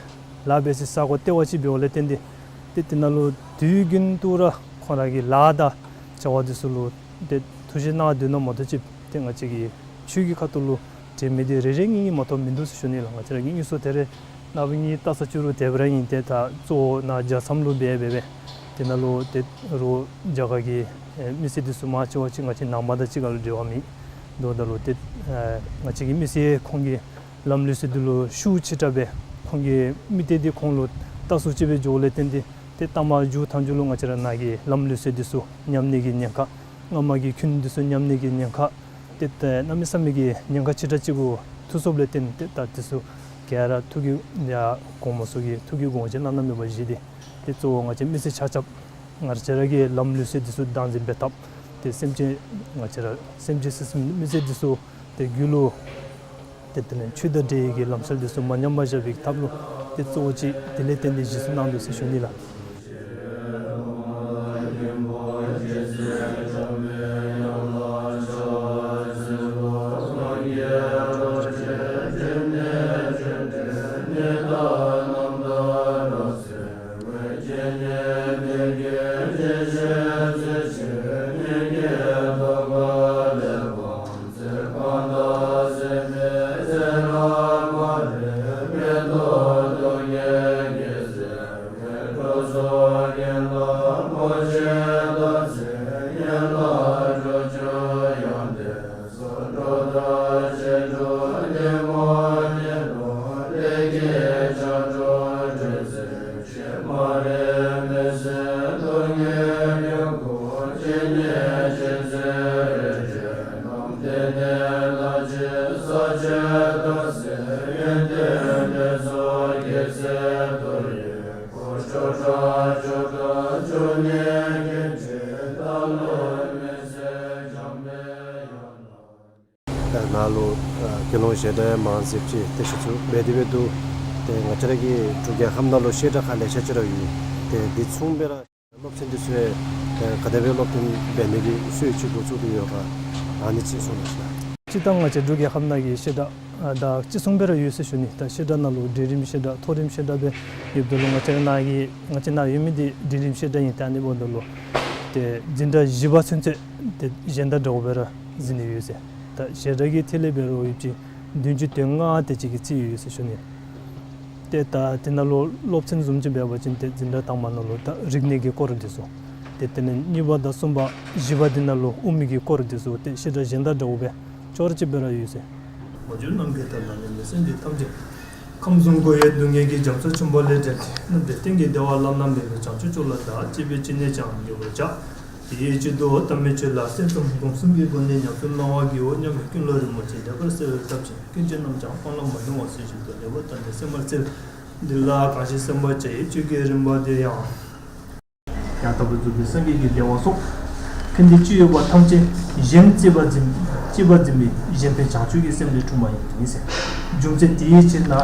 ལཱ་འབད་སའི་ས་གོ་ལྟེ་བ་ཅིག་འབདཝ་ལས་བརྟེན་ཏེ་ ཏེ་དེ་ནང་ལུ་དུས་རྒྱུན་དུ་ར་ཁོང་ར་གི་ལཱ་དང་བྱ་བ་འདི་ཚུ་ལུ་ཏེ་ཐུགས་བཞེད་གནང་སྡོད་ནི་མ་གཏོགས་ཅིག་ཏེ་ང་བཅས་ཀྱི་ཆོས་ཀྱི་ཁ་ཐུག་ལུ་དྲན་མི་འདི་རེ་རེ་གཉིས་གཉིས་མ་གཏོགས་མིན་འདུག་ཟེར་ཞུ་ནི་ལགས། ང་བཅས་ར་གི་དངོས་སུ་ཏེ་རེ་ནངས་པ་གཉིས་ལྟ་ས་བཅུག་རུང་དེ་སྦེ་ར་ཨིན། ཏེ་ད་གཙོ་བོ་ནཱ་རྒྱལ་མཚམས་ལུ་འབད་འབད་སྦེ་དེ་ནང་ལུ་ཏེ་རོགས་རྒྱ་གར་གྱི་ཨེ་མི་སེར་འདི་ཚུ་མང་ཆེ་བ་ཅིག་ང་བཅས་ནང་པ་དང་གཅིག་ཁར་ལུ་འབྲེལ་བ་མེད། དོ་ད་ལུ་ཏེ་ཨེ་ང་བཅས་ཀྱི་མི་སེར་ཁོང་གིས་ལམ་ལུགས་སྲོལ་འདི་ལུ་ཤུགས་ཆེ་དྲགས་སྦེ་ཁོང་གི་མི་སྡེ་འདི་ཁོང་ལུ་ལྟ་སུ་ཅིག་སྦེ་འགྱོཝ་ལས་བརྟེན་ཏེ་ཏེ་ལྟ་མ་འགྱོ་ཐངས་འགྱོ་ལུ་ང་བཅས་ར་ནཱ་གི་ལམ་ལུགས་སྲོལ་འདི་ཚུ་ཉམས་ནི་གི་ཉེན་ཁ། སྔ་མ་གི་ཁྱོན་འདི་ཚུ་ཉམས་ནི་གི་ཉེན་ཁ། ཏེ་ཏེ་གནམ་མེད་ས་མེད་ཀྱི་ཉེན་ཁ་ཆེ་དྲགས་ཅིག་གུ་ཐུག་སོཔ་ལས་བརྟེན་ཏེ་ད་འདི་ཚུ་ག་ར་ཐུགས་ཀྱི་ཡ་དགོངས་པ་ཚུ་གིས་ཐུགས་ཀྱི་དགོངས་བཞེད་གནང་གནངམ་ཡོདཔ་བཞེས་ཏེ་ཏེ་གཙོ་བོ་ང་བཅས་མི་སེར་ཆ་ཁྱབ་ང་བཅས་ར་གི་ལམ་ལུགས་སྲོལ་འདི་ཚུ་བདག་འཛིན་འབད་ཐབས། ཏེ་སེམས་ཅན་ང་བཅས་ར་སེམས་ཅན་སེམས་ཅན་མི་སེར་འདི་ཚུ་ཏེ་རྒྱུད་ལུ་ཏེ་དེ་ལས་ཆོས་དང་འབྲེལ་བའི་གི་ལམ་སྲོལ་འདི་ཚུ་མ་ཉམས་པར་བཞག་པའི་ཐབས་ལུ་ཏེ་གཙོ་བོ་ཅིག་དེ་ལས་བརྟེན་ཏེ་གཞི་བཙུགས་གནང་དོ་ཟེར་ཞུ་ནི་ལགས། ད་ནཱ་ལུ་ཨ་དགེ་སློང་བཤད་གྲྭ་ཡང་མང་ཟེར་ཅིག་ཏེ་ཞུ་ཚུལ་འབད་དེ་འབད་དོ། ཏེ་ང་བཅས་ར་གི་འབྲུག་རྒྱལ་ཁབ་ནང་ལུ་བཤད་གྲྭ་ཁག་ལེ་ཤ་ཅིག་ར་ཡོད། ཏེ་འདི་མཚུངས་སྦེ་ར་སློབ་ཚན་འདི་ཚུ་ཡང་ཨ་ག་དེ་སྦེ་སློབ་སྟོན་འབད་ནི་གི་སྲོལ་ཅིག་འགོ་བཙུགས་ཏེ་ཡོད་ག་ཨ་ནི་ཅིག་གསུང་གནང་ཤིག་ལགས། སྤྱིར་བཏང་ང་བཅས་འབྲུག་རྒྱལ་ཁབ་ནང་གི་བཤད་གྲྭ་ཨ་ད་ཅི་གསུངས་པ་ར་ཡོད་ཟེར་ཞུ་ནི། ད་བཤད་གྲྭ་ནང་ལུ་འབྲིང་རིམ་བཤད་གྲྭ་མཐོ་རིམ་བཤད་གྲྭ་སྦེ་ཡོདཔ་ད་ལུ་ང་བཅས་ནཱ་གི་ང་བཅས་ནཱ་ཡོད་མི་འདི་འབྲིང་རིམ་བཤད་གྲྭ་ཨིན། ད་ཨ་ནི་འབདཝ་ད་ལུ་ཏེ་འཛིན་གྲྭ་བཞི་པ་ཚུན་ཚོད་ཏེ་གཞན་དང་འདྲཝ་སྦེ་ར་འཛིན་ནི་ཡོད་ཟེར། ད་བཤད་གྲྭ་གི་ཐད་ལས་འབད་རུང་ཡོད་ཅི་བདུན་ཅུ་དོན་ལྔ་དེ་ཅིག་གི་རྩིས་ཡོད་ཟེར་ཞུ་ནི། ཏེ་ད་དེ་ནང་ལུ་སློབ་ཚན་བཟུམ་ཅིག་འབད་བ་ཅིན་ཏེ་འཛིན་གྲྭ་དང་པ་ནང་ལུ་ད་རིག་གནས་ཀྱི་སྐོར་འདི་ཚུ། ཏེ་དེ་ལས་གཉིས་པ་དང་གསུམ་པ་བཞི་པ་འདི་ནང་ལུ་དབུ་མའི་གི་སྐོར་འདི་ཚུ་ཏེ་བཤད་གྲྭ་གཞན་དང་འདྲཝ་སྦེ་ཅོག་ར་གཅིག་སྦེ་ར་ཡོད་ཟེར། མ་གྱུར་ནམ་མཁའི་མཐའ་ལ་གནས་པའི་སེམས་ཅན་ཐམས་ཅད། ཁམས་གསུམ་འཁོར་བའི་སྡུག་བསྔལ་གྱི་རྒྱ་མཚོ་ཆེན་པོ་ལས་བསྒྲལ་ཏེ། རྣམ་དག་གཏན་གྱི་བདེ་བ་བླ་ན་མེད་པའི་བྱང་ཆུབ་མཆོག་ལ་བདག་གཅེས་པའི་སྤྱན་ནས་ཀྱང་འགོད་པར་བྱ། དེའི་ཕྱིར་དུ་དམ་པའི་ཆོས་ལ་སེམས་ཙམ་སྒོམ་གསུམ་གྱི་སྒོ་ནས་ཉམས་སུ་བླང་བར་བགྱིའོ་སྙམ་པའི་ཀུན་སློང་རིན་པོ་ཆེ་འདྲེས་པར་གསལ་བའི་སྟབས་ཀྱིས་ཀུན་གཞི་རྣམས་ཀྱང་སྤང་བླང་མ་མྱོང་བ་ཚུལ་བཞིན་དུ་ལེགས་པར་བརྟགས་ནས་སེམས་པར་འཚལ། འདི་ལ་གང་ཞིག་སེམས་པར་བྱ་ཡི་ཆོས་ཀྱི་རིམ་པ་དེ་ཡང་། ཡང་དག་པར་རྫོགས་པའི་སངས་རྒྱས་ཀྱི་བདེ་བ་སོགས། ཕན་བདེ་ཅི་ཡོད་པ་ཐམས་ཅད་གཞན་གཅེས་པར་འཛིན་གཅེས་པར་འཛིན་པའི་གཞན་ཕན་བྱང་ཆུབ་ཀྱི་སེམས་ལས་འཁྲུངས་པ་ཡིན་ཟེར། རྒྱུ་མཚན་དེའི་ཕྱིར་ན་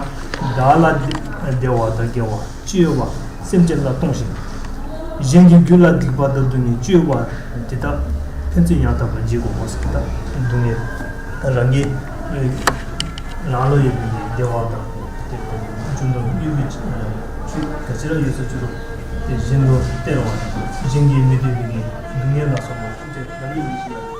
བདག་ལ་བདེ་བ་དང་དགེ་བ་ཅི་ཡོད་པ་སེམས་ཅན་ལ་གཏོང་ཞིང་། གཞན་གྱི་རྒྱུད་ལ་སྡིག་པ་དང་སྡུག་བསྔལ་ཅི་ཡོད་པ་དེ་དག་ཕན་ཚུན་ཡང་དག་པར་བརྗེ་དགོ་ཟེར། ད་སྡུག་བསྔལ་རང་གི་རང་ལུ་ཡོད་པའི་བདེ་བ་དང་དེ་རྒྱུ་ནོར་ཡོད་པའི་ཆོས་ག་ཅི་ར་ཡོད་ས་ཅི་རུང་དེ་གཞན་ལུ་སྟེར་བ་དང་གཞན་གྱིས་མི་བདེ་བའི་སྡུག་བསྔལ་ལ་སོགས་པ་ཐམས་ཅད་རང་གི་ལུས་ཤིག་ལ།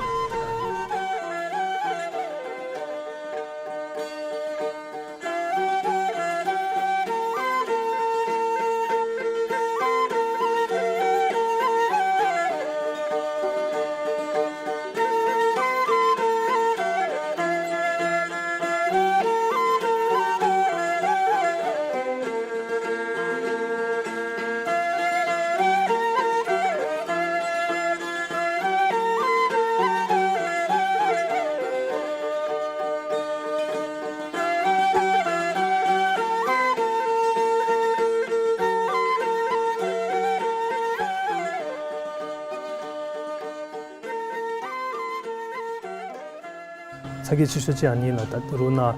ཚ་གྱང་ཆེ་ཤོས་ཅིག་ཨ་ནི་ལགས། ད་རུང་ནཱ་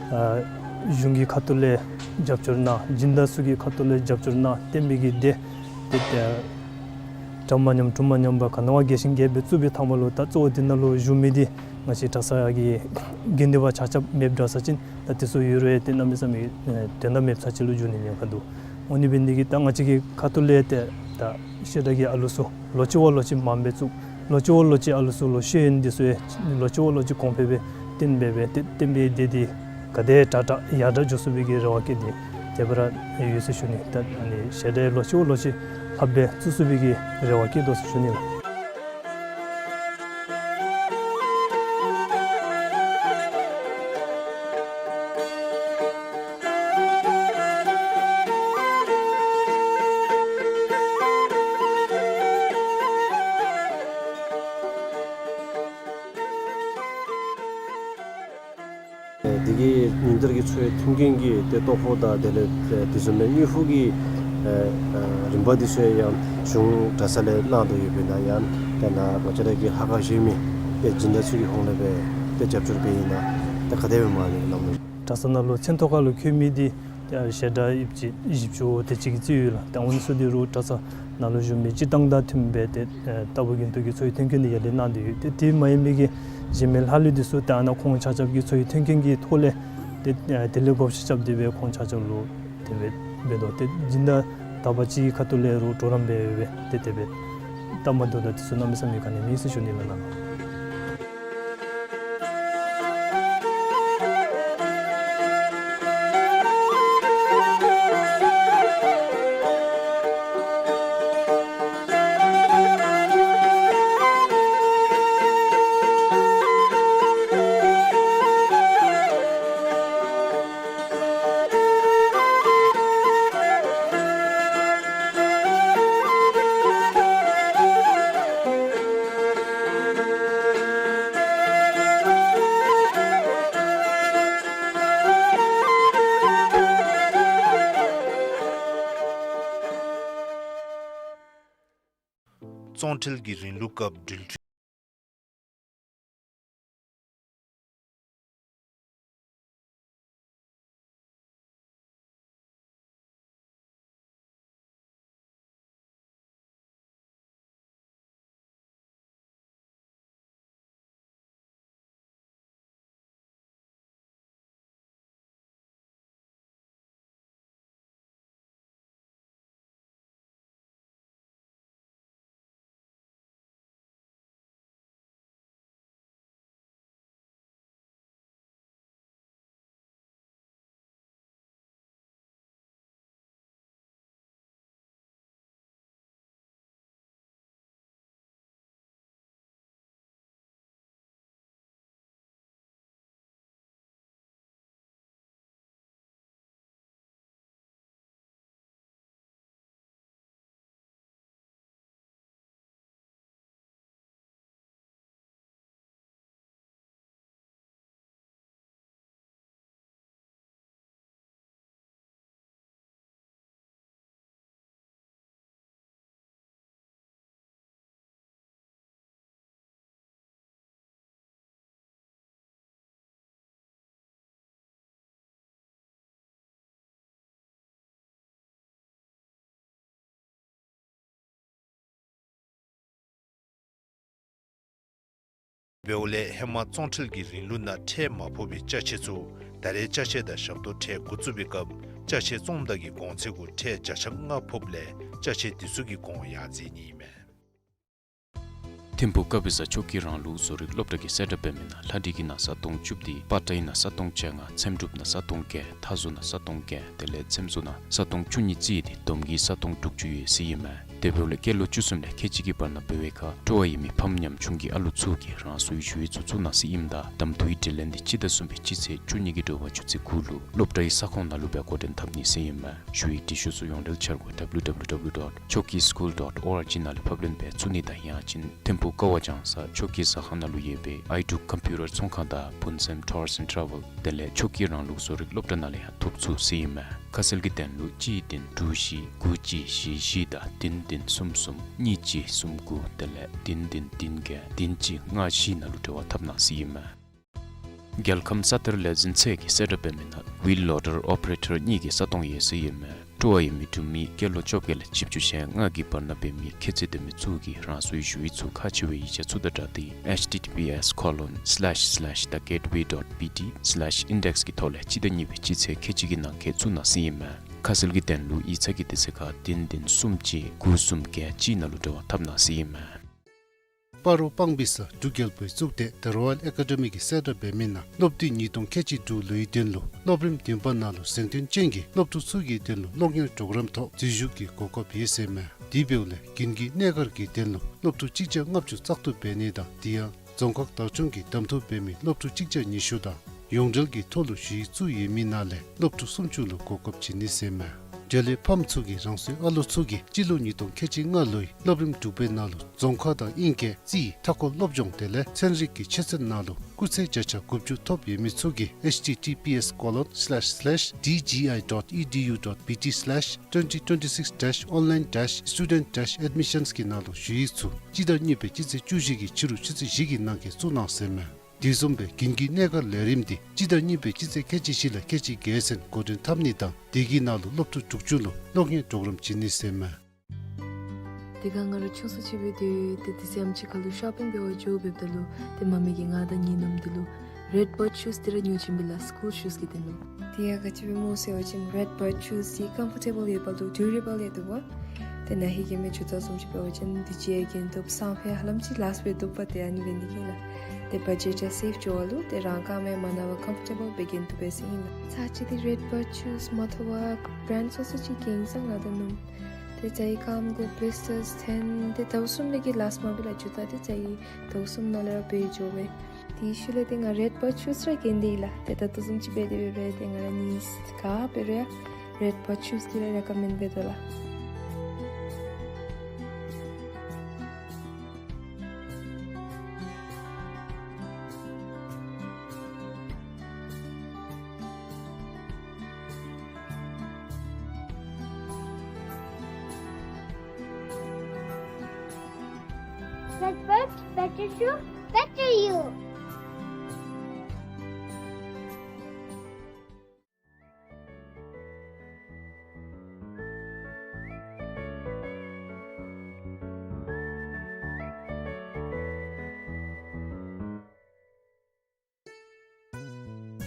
ཨ་གཞུང་གི་ཁ་ཐུག་ལས་རྒྱབ་སྐྱོར་གནང་། སྦྱིན་བདག་ཚུ་གི་ཁ་ཐུག་ལས་རྒྱབ་སྐྱོར་གནང་། བསྟན་པའི་གི་སྡེ་དེ་ཏེ་གྲམ་མ་ཉམས་གྲུ་མ་ཉམས་པར་ག་ནི་བ་རྒྱས་ཤིང་རྒྱས་པའི་བཙུགས་པའི་ཐ་མ་ལུ་ད་གཙོ་བོ་དེ་ནང་ལུ་བཞུགས་མི་དེ་ང་བཅས་གྲྭ་ཚང་གི་དགེ་འདུན་པ་ཆ་ཁྱབ་མེདཔ་འདྲ་ས་ཅིན་ད་དེ་ཚུ་ཡོད་རུང་ཏེ་གནམ་མེད་ས་མེད་དོན་དག་མེདཔ་ས་ཅིག་ལུ་འགྱུར་ནི་ཉེན་ཁ་འདུག། འོ་ནི་འབད་ནི་འདི་གིས་ད་ང་བཅས་ཀྱི་ཁ་ཐུག་ལས་ཏེ་ད་བཤད་གྲྭ་གི་ཨ་ལུ་ཚུ་ལོ་གཅིག་བ་ལོ་གཅིག་མངམ་སྦེ་བཙུགས། ལོ་གཅིག་བ་ལོ་གཅིག་ཨ་ལུ་ཚུ་ལུ་ཤེས་ཡོན་འདི་ཚུ་ཡང་ལོ་གཅིག་བ་ལོ་གཅིག་གོང་འཕེལ་སྦེ་བཏོན་སྦེ་སྦེ་ཏེ་བཏོན་པའི་སྡེ་འདི་ག་དེ་དྲག་དྲག་ཡར་དྲག་འགྱོ་ཚུགས་པའི་གི་རེ་བ་བསྐྱེད་དེ་དེ་སྦེ་ར་ཡོད་ཟེར་ཞུ་ནི། ད་ཨ་ནི་བཤད་གྲྭ་ལོ་གཅིག་བ་ལོ་གཅིག་ལྷགཔ་སྦེ་བཙུགས་ཚུགས་པའི་གི་རེ་བ་བསྐྱེད་དོ་ཟེར་ཞུ་ནི་ལགས། དེ་གི་ཉིན་ལྟར་གྱི་འཚོ་བའི་མཐུན་རྐྱེན་གྱི་ཏེ་ལྟོ་ཕོགས་དང་དེ་ལས་ཏེ་དེ་བཟུམ་མའི་དངུལ་ཕོགས་ཀྱི་ཨ་ཨ་རིམ་པ་འདི་ཚུ་ཡང་གཞུང་གྲྭ་ཚང་ལས་གནང་དོ་ཡོདཔ་ཨིན་ན་ཡང་ཏེ་ནཱ་ང་བཅས་ར་གི་ལྷ་ཁང་གཞན་མི་ཏེ་སྦྱིན་བདག་ཚུ་གི་ཧོངས་ལས་སྦེ་ཏེ་རྒྱབ་སྐྱོར་འབད་ཨིན་ན་ཏེ་ག་དེ་སྦེ་མ་ལས་ལམ་ལུགས། གྲྭ་ཚང་ནང་ལུ་མཚན་ཐོ་ཁ་ལུ་འཁོད་མི་འདི་ཏེ་ཨ་བཤད་གྲྭ་ཡོདཔ་ཅིག་བཞི་བཅུ་དེ་ཅིག་གི་རྩིས་ཡོད་ལགས། ཏེ་འོ་ནི་ཚུ་འདི་རུང་གྲྭ་ཚང་ནང་ལུ་བཞུགས་མི་སྤྱིར་བཏང་དང་མཐུནམ་སྦེ་ཏེ་ཨ་ལྟ་བུ་རྒྱུན་མཐུད་ཀྱི་འཚོ་བའི་མཐུན་རྐྱེན་འདི་ཡར་ལས་གནང་སྟེ་ཡོད། ཏེ་དེ་མ་ཡིན་མི་གི་གཞན་མི་ལྷག་ལུས་འདི་ཚུ་ཏེ་ཨ་ནཱ་ཁོང་ཆ་ཁྱབ་ཀྱི་འཚོ་བའི་མཐུན་རྐྱེན་གྱི་ཐོག་ལས་ཏེ་ཨ་དེ་ལས་བགོ་བཤའ་རྐྱབ་སྟེ་སྦེ་ཁོང་ཆ་ཁྱབ་ལུ་དེ་སྦེ་འབད་དོ། ཏེ་སྦྱིན་བདག་དག་པ་ཅིག་གི་ཁ་ཐུག་ལས་རུང་གྲོགས་རམ་འབད་སྦེ་ཏེ་དེ་སྦེ་སྟབས་མ་བདེཝ་དང་དེ་ཚུ་གནམ་མེད་ས་མེད་ག་ནི་མེད་ཟེར་ཞུ་ནི་ལགས་ནཱ་ལུ། བཙོང་ཁྲལ་གྱི་རིང་ལུགས་སྐབས་འགྲུལ་འཕྲིན། འབདཝ་ལས་ཧེ་མ་བཙོང་ཁྲལ་གྱི་རིང་ལུགས་ནང་ཁྲལ་མ་ཕོག་པའི་ཅ་ཆས་ཚུ་ད་རེས་ཅ་ཆས་དང་ཞབས་ཏོག་ཁྲལ་འགོ་བཙུགས་པའི་སྐབས་ཅ་ཆས་བཙོངམ་ད་གི་གོང་ཚད་གུ་ཁྲལ་བརྒྱ་ཆ་ལྔ་ཕོགཔ་ལས་ཅ་ཆས་དེ་ཚུ་གི་གོང་ཡར་འཛེགས་ནི་ཨིན་མས། ཐིམ་ཕུག་ཀ་བི་ས་ཆོས་ཀྱི་རིང་ལུགས་བཟོ་རིག་སློབ་གྲྭ་གིས་གསལ་བསྒྲགས་འབད་མི་ནང་ལྷ་འབྲི་གི་ནང་ས་སྟོང་བཅུ་བདུན། པར་ཊའི་ནང་ས་སྟོང་བཅོ་ལྔ། འཚེམ་དྲུབ་ནང་ས་སྟོང་བརྒྱད། མཐའ་བཟོ་ནང་ས་སྟོང་བརྒྱད། དེ་ལས་འཚེམ་བཟོ་ནང་ས་སྟོང་བཅུ་གཉིས་རྩིས་ཏེ་བསྡོམས་ཀྱིས་ས་སྟོང་དྲུག་ཅུ་ཡོད་ཟེར་ཨིན་མས། དེ་འབདཝ་ལས་སྐྱེས་ལོ་བཅུ་གསུམ་ལས་ཁལ་གཅིག་གི་བར་ན་འབད་བའི་ཁར་སྤྲོ་བ་ཡོད་མི་ཕམ་ཉམ་ཆུང་གི་ཨ་ལུ་ཚུ་གིས་རང་སོའི་ཞུ་ཡིག་ཚུ་བཙུགས་གནང་ཟེར་ཨིནམ་ད་གདམ་འཐུའི་དྲི་ལན་འདི་སྤྱི་ཟླ་གསུམ་པའི་སྤྱི་ཚེས་བཅུ་གཉིས་ཀྱི་དྲོ་པ་ཆུ་ཚོད་དགུ་ལུ་སློབ་གྲྭའི་ས་ཁོངས་ནང་ལུ་སྦེ་འགོ་འདྲེན་འཐབ་ནི་ཟེར་ཨིན་མས། ཞུ་ཡིག་འབྲི་ཤོག་ཚུ་ཡོངས་འབྲེལ་འཆར་སྒོ་W W W dot choki school dot org ནང་ལས་ཕབ་ལེན་འབད་ཚུགས་ནི་དང་ཡང་ཅིན་ཐིམ་ཕུག་ཀ་བ་ལྗང་ས་ཆོས་ཀྱི་ཟ་ཁང་ནང་ལུ་ཡོད་པའི་ཨའི་ཌུག་ཀམ་པིའུ་ཊར་ཚོང་ཁང་དང་བུན་སེམས་ཊུརསི་ཨེནཌ་ཊ་རེ་ཝེལ་དེ་ལས་ཆོས་ཀྱི་རིང་ལུགས་བཟོ་རིག་སློབ་གྲྭ་ནང་ལས་ཡང་ཐོབ་ཚུགས་ཟེར་ཨིན་མས། ཁ་གསལ་གྱི་དོན་ལུ་གཅིག་བདུན་དྲུག་བཞི་དགུ་གཅིག་བཞི་བཞི་དང་བདུན་བདུན་གསུམ་གསུམ་གཉིས་གཅིག་གསུམ་དགུ་དེ་ལས་བདུན་བདུན་བདུན་བརྒྱད་བདུན་གཅིག་ལྔ་བཞི་ནང་ལུ་འབྲེལ་བ་འཐབ་གནང་ཟེར་ཨིན་མས། རྒྱལ་ཁམས་ས་གཏེར་ལས་འཛིན་ཚད་ཀྱིས་གསལ་བསྒྲགས་འབད་མི་ནང་ཝིལ་ལོ་ཌར་ཨོ་པ་རེ་ཊར་གཉིས་ཀྱི་ས་སྟོང་ཡོད་ཟེར་ཨིན་མས། སྤྲོ་བ་ཡོད་མི་འབྲུག་མི་སྐྱེས་ལོ་བཅོ་བརྒྱད་ལས་བཞི་བཅུ་ཞེ་ལྔ་གི་བར་ན་འབད་མི་ཁྱད་ཚད་ལྡན་མི་ཚུ་གིས་རང་སོའི་ཞུ་ཡིག་ཚུ་ཁག་ཆེ་བའི་ཡིག་ཆ་ཚུ་དང་སྦྲགས་ཏེ་H T T P S colon slash slash the gateway dot B T slash index གི་ཐོག་ལས་སྤྱི་ཟླ་གཉིས་པའི་སྤྱི་ཚེས་ཁལ་གཅིག་གི་ནང་འཁོད་བཙུགས་གནང་ཟེར་ཨིན་མས། ཁ་གསལ་གྱི་དོན་ལུ་ཡིག་ཚང་གི་དུས་ཚོད་ཁར་བདུན་བདུན་གསུམ་གཅིག་དགུ་གསུམ་བརྒྱད་གཅིག་ནང་ལུ་འབྲེལ་བ་འཐབ་གནང་ཟེར་ཨིན་མས། སྤ་རོ་སྤང་སྦིས་ས་འབྲུག་རྒྱལ་པོའི་གཙུག་སྡེ་The Royal Academy གིས་གསལ་བསྒྲགས་འབད་མི་ནང་སློབ་དུས་ཉིས་སྟོང་ཁལ་གཅིག་དྲུག་ལོའི་དོན་ལུ་སློབ་རིམ་བདུན་པ་ནང་ལུ་གཟེངས་ཐོན་ཅན་གྱི་སློབ་ཕྲུག་ཚུ་གི་དོན་ལུ་སློབ་གཉེར་གྲོགས་རམ་ཐོག་འཛུལ་ཞུགས་ཀྱི་གོ་སྐབས་ཡོད་ཟེར་མས། དེ་འབདཝ་ལས་དགུན་གྱི་གནས་སྒར་གྱི་དོན་ལུ་སློབ་ཕྲུག་གཅིག་བརྒྱ་ལྔ་བཅུ་བཙག་འཐུ་འབད་ནི་དང་དེ་ཡང་རྫོང་ཁག་བདག་སྐྱོང་གིས་གདམ་འཐུ་འབད་མི་སློབ་ཕྲུག་གཅིག་བརྒྱ་ཉི་ཤུ་དང་ཡོངས་འབྲེལ་གྱི་ཐོག་ལུ་ཞུ་ཡིག་བཙུགས་ཡོད་མི་ནང་ལས་སློབ་ཕྲུག་སུམ་ཅུ་ལུ་གོ་སྐབས་བྱིན་ནི་ཟེར་མས། འབྲེལ་ཡོད་ཕམ་ཚུ་གིས་རང་སོའི་ཨ་ལོ་ཚུ་གིས་སྤྱི་ལོ་ཉིས་སྟོང་ཁལ་གཅིག་ལྔ་ལོའི་སློབ་རིམ་དྲུག་པའི་ནང་ལུ་རྫོང་ཁ་དང་དབྱིན་སྐད་རྩིས་མཐའ་འཁོར་སློབ་སྦྱོང་དེ་ལས་ཚན་རིག་གི་ཆོས་ཚན་ནང་ལུ་སྐུགས་ཚད་བརྒྱ་ཆ་དགུ་བཅུ་ཐོབ་ཡོད་མི་ཚུ་གིས་H T T P S colon slash slash D G I dot E D U dot B T slash twenty twenty-six dash online dash student dash admissions གི་ནང་ལུ་ཞུ་ཡིག་ཚུ་སྤྱི་ཟླ་གཉིས་པའི་སྤྱི་ཚེས་བཅུ་བཞི་གི་ཕྱི་རུ་ཆུ་ཚོད་བཞི་གི་ནང་འཁོད་བཙུགས་གནང་ཟེར་མས། དེ་བཟུམ་སྦེ་དགུན་གྱི་གནས་སྒར་ལས་རིམ་འདི་སྤྱི་ཟླ་གཉིས་པའི་སྤྱི་ཚེས་ཁལ་གཅིག་བཞི་ལས་ཁལ་གཅིག་བརྒྱད་ཚུན་འགོ་འདྲེན་འཐབ་ནི་དང་དེ་གི་ནང་ལུ་སློབ་ཕྲུག་དྲུག་ཅུ་ལུ་སློབ་གཉེར་གྲོགས་རམ་བྱིན་ནི་ཟེར་མས། དེ་སྒང་ང་ར་ཆུང་སུ་ཅིག་འབད་དེ་ཏེ་དེ་ཚེ་ཨམ་ཅིག་ཁ་ལུ་ཤོ་པིང་འབད་བར་འགྱོ་འབདཝ་ད་ལུ་ཏེ་མ་མི་གིས་ང་དང་ངེའི་ནུམོ་འདི་ལུ་རེཌ་བརཌ་ཤུསི་འདི་ར་ཉོ་བྱིན་པས་ལགས། སི་ཀུལ་ཤུསི་གི་དོན་ལུ། དེ་ཡང་ག་ཅི་སྦེ་སྨོ་ཟེར་བ་ཅིན་རེཌ་བརཌ་ཤུསི་འདི་ཀམ་ཕོར་ཊེ་བཱལ་ཡོདཔ་ལུ་ཌུ་རེ་བཱལ་ཡང་འདུག་པ། ཏེ་ན་ཧིང་གི་མི་ཇུ་ཏ་བཟུམ་ཅིག་འབད་བ་ཅིན་འདི་ཅིག་ཡང་གྱོན་བཏུབ། སང་ཕོད་ཧ་ལམ་ཅིག་ལཱསཊ་འབད་བཏུབ་པ། ཏེ་ཨ་ནི་འབད་ནི་གིས་ལགས། ཏེ་བ་ཇེཊ་ཡང་སེབ་འགྱོ་བ་ལུ་ཏེ་རང་རྐངམ་ཡང་མ་ན་བར་ཀམ་ཕོར་ཊེ་བཱལ་སྦེ་གྱོན་བཏུབ་པས་ཟེར་ཨིན་ལགས། ཚར་གཅིག་འདི་རེཌ་བརཌ་ཤུསི་མ་ཐོབ་པར་བརེནཌ་སོ་སོ་ཅིག་གྱོན་སོང་ང་དང་ནུམོ། ཏེ་ཙ་ཡི་རྐངམ་གུ་བི་ལིས་ཊརསི་ཐོན། ཏེ་ཟླཝ་གསུམ་ལས་ཀྱི་ལཱསཊ་མ་འབད་ལགས། ཇུ་ཏ་འདི་ཙ་ཡི་ཟླཝ་གསུམ་ནང་ལས་ར་བུད་འགྱོ་བས། དེའི་ཤུལ་ལས་ཏེ་ང་རེཌ་བརཌ་ཤུསི་ར་གྱོན་ཏེ་ཡོད་ལགས། ཏེ་ད་ལྟོ་བཟུམ་ཅིག་འབད་དེ་འབད་རུང་ཏེ་ང་ར་ནི་ག་འབད་རུང་ཡང་རེཌ་བརཌ་ཤུསི་འདི་ར་རེ་ཀོ་མེནཌ་འབད་དོ་ལགས། That works better shoe, better you.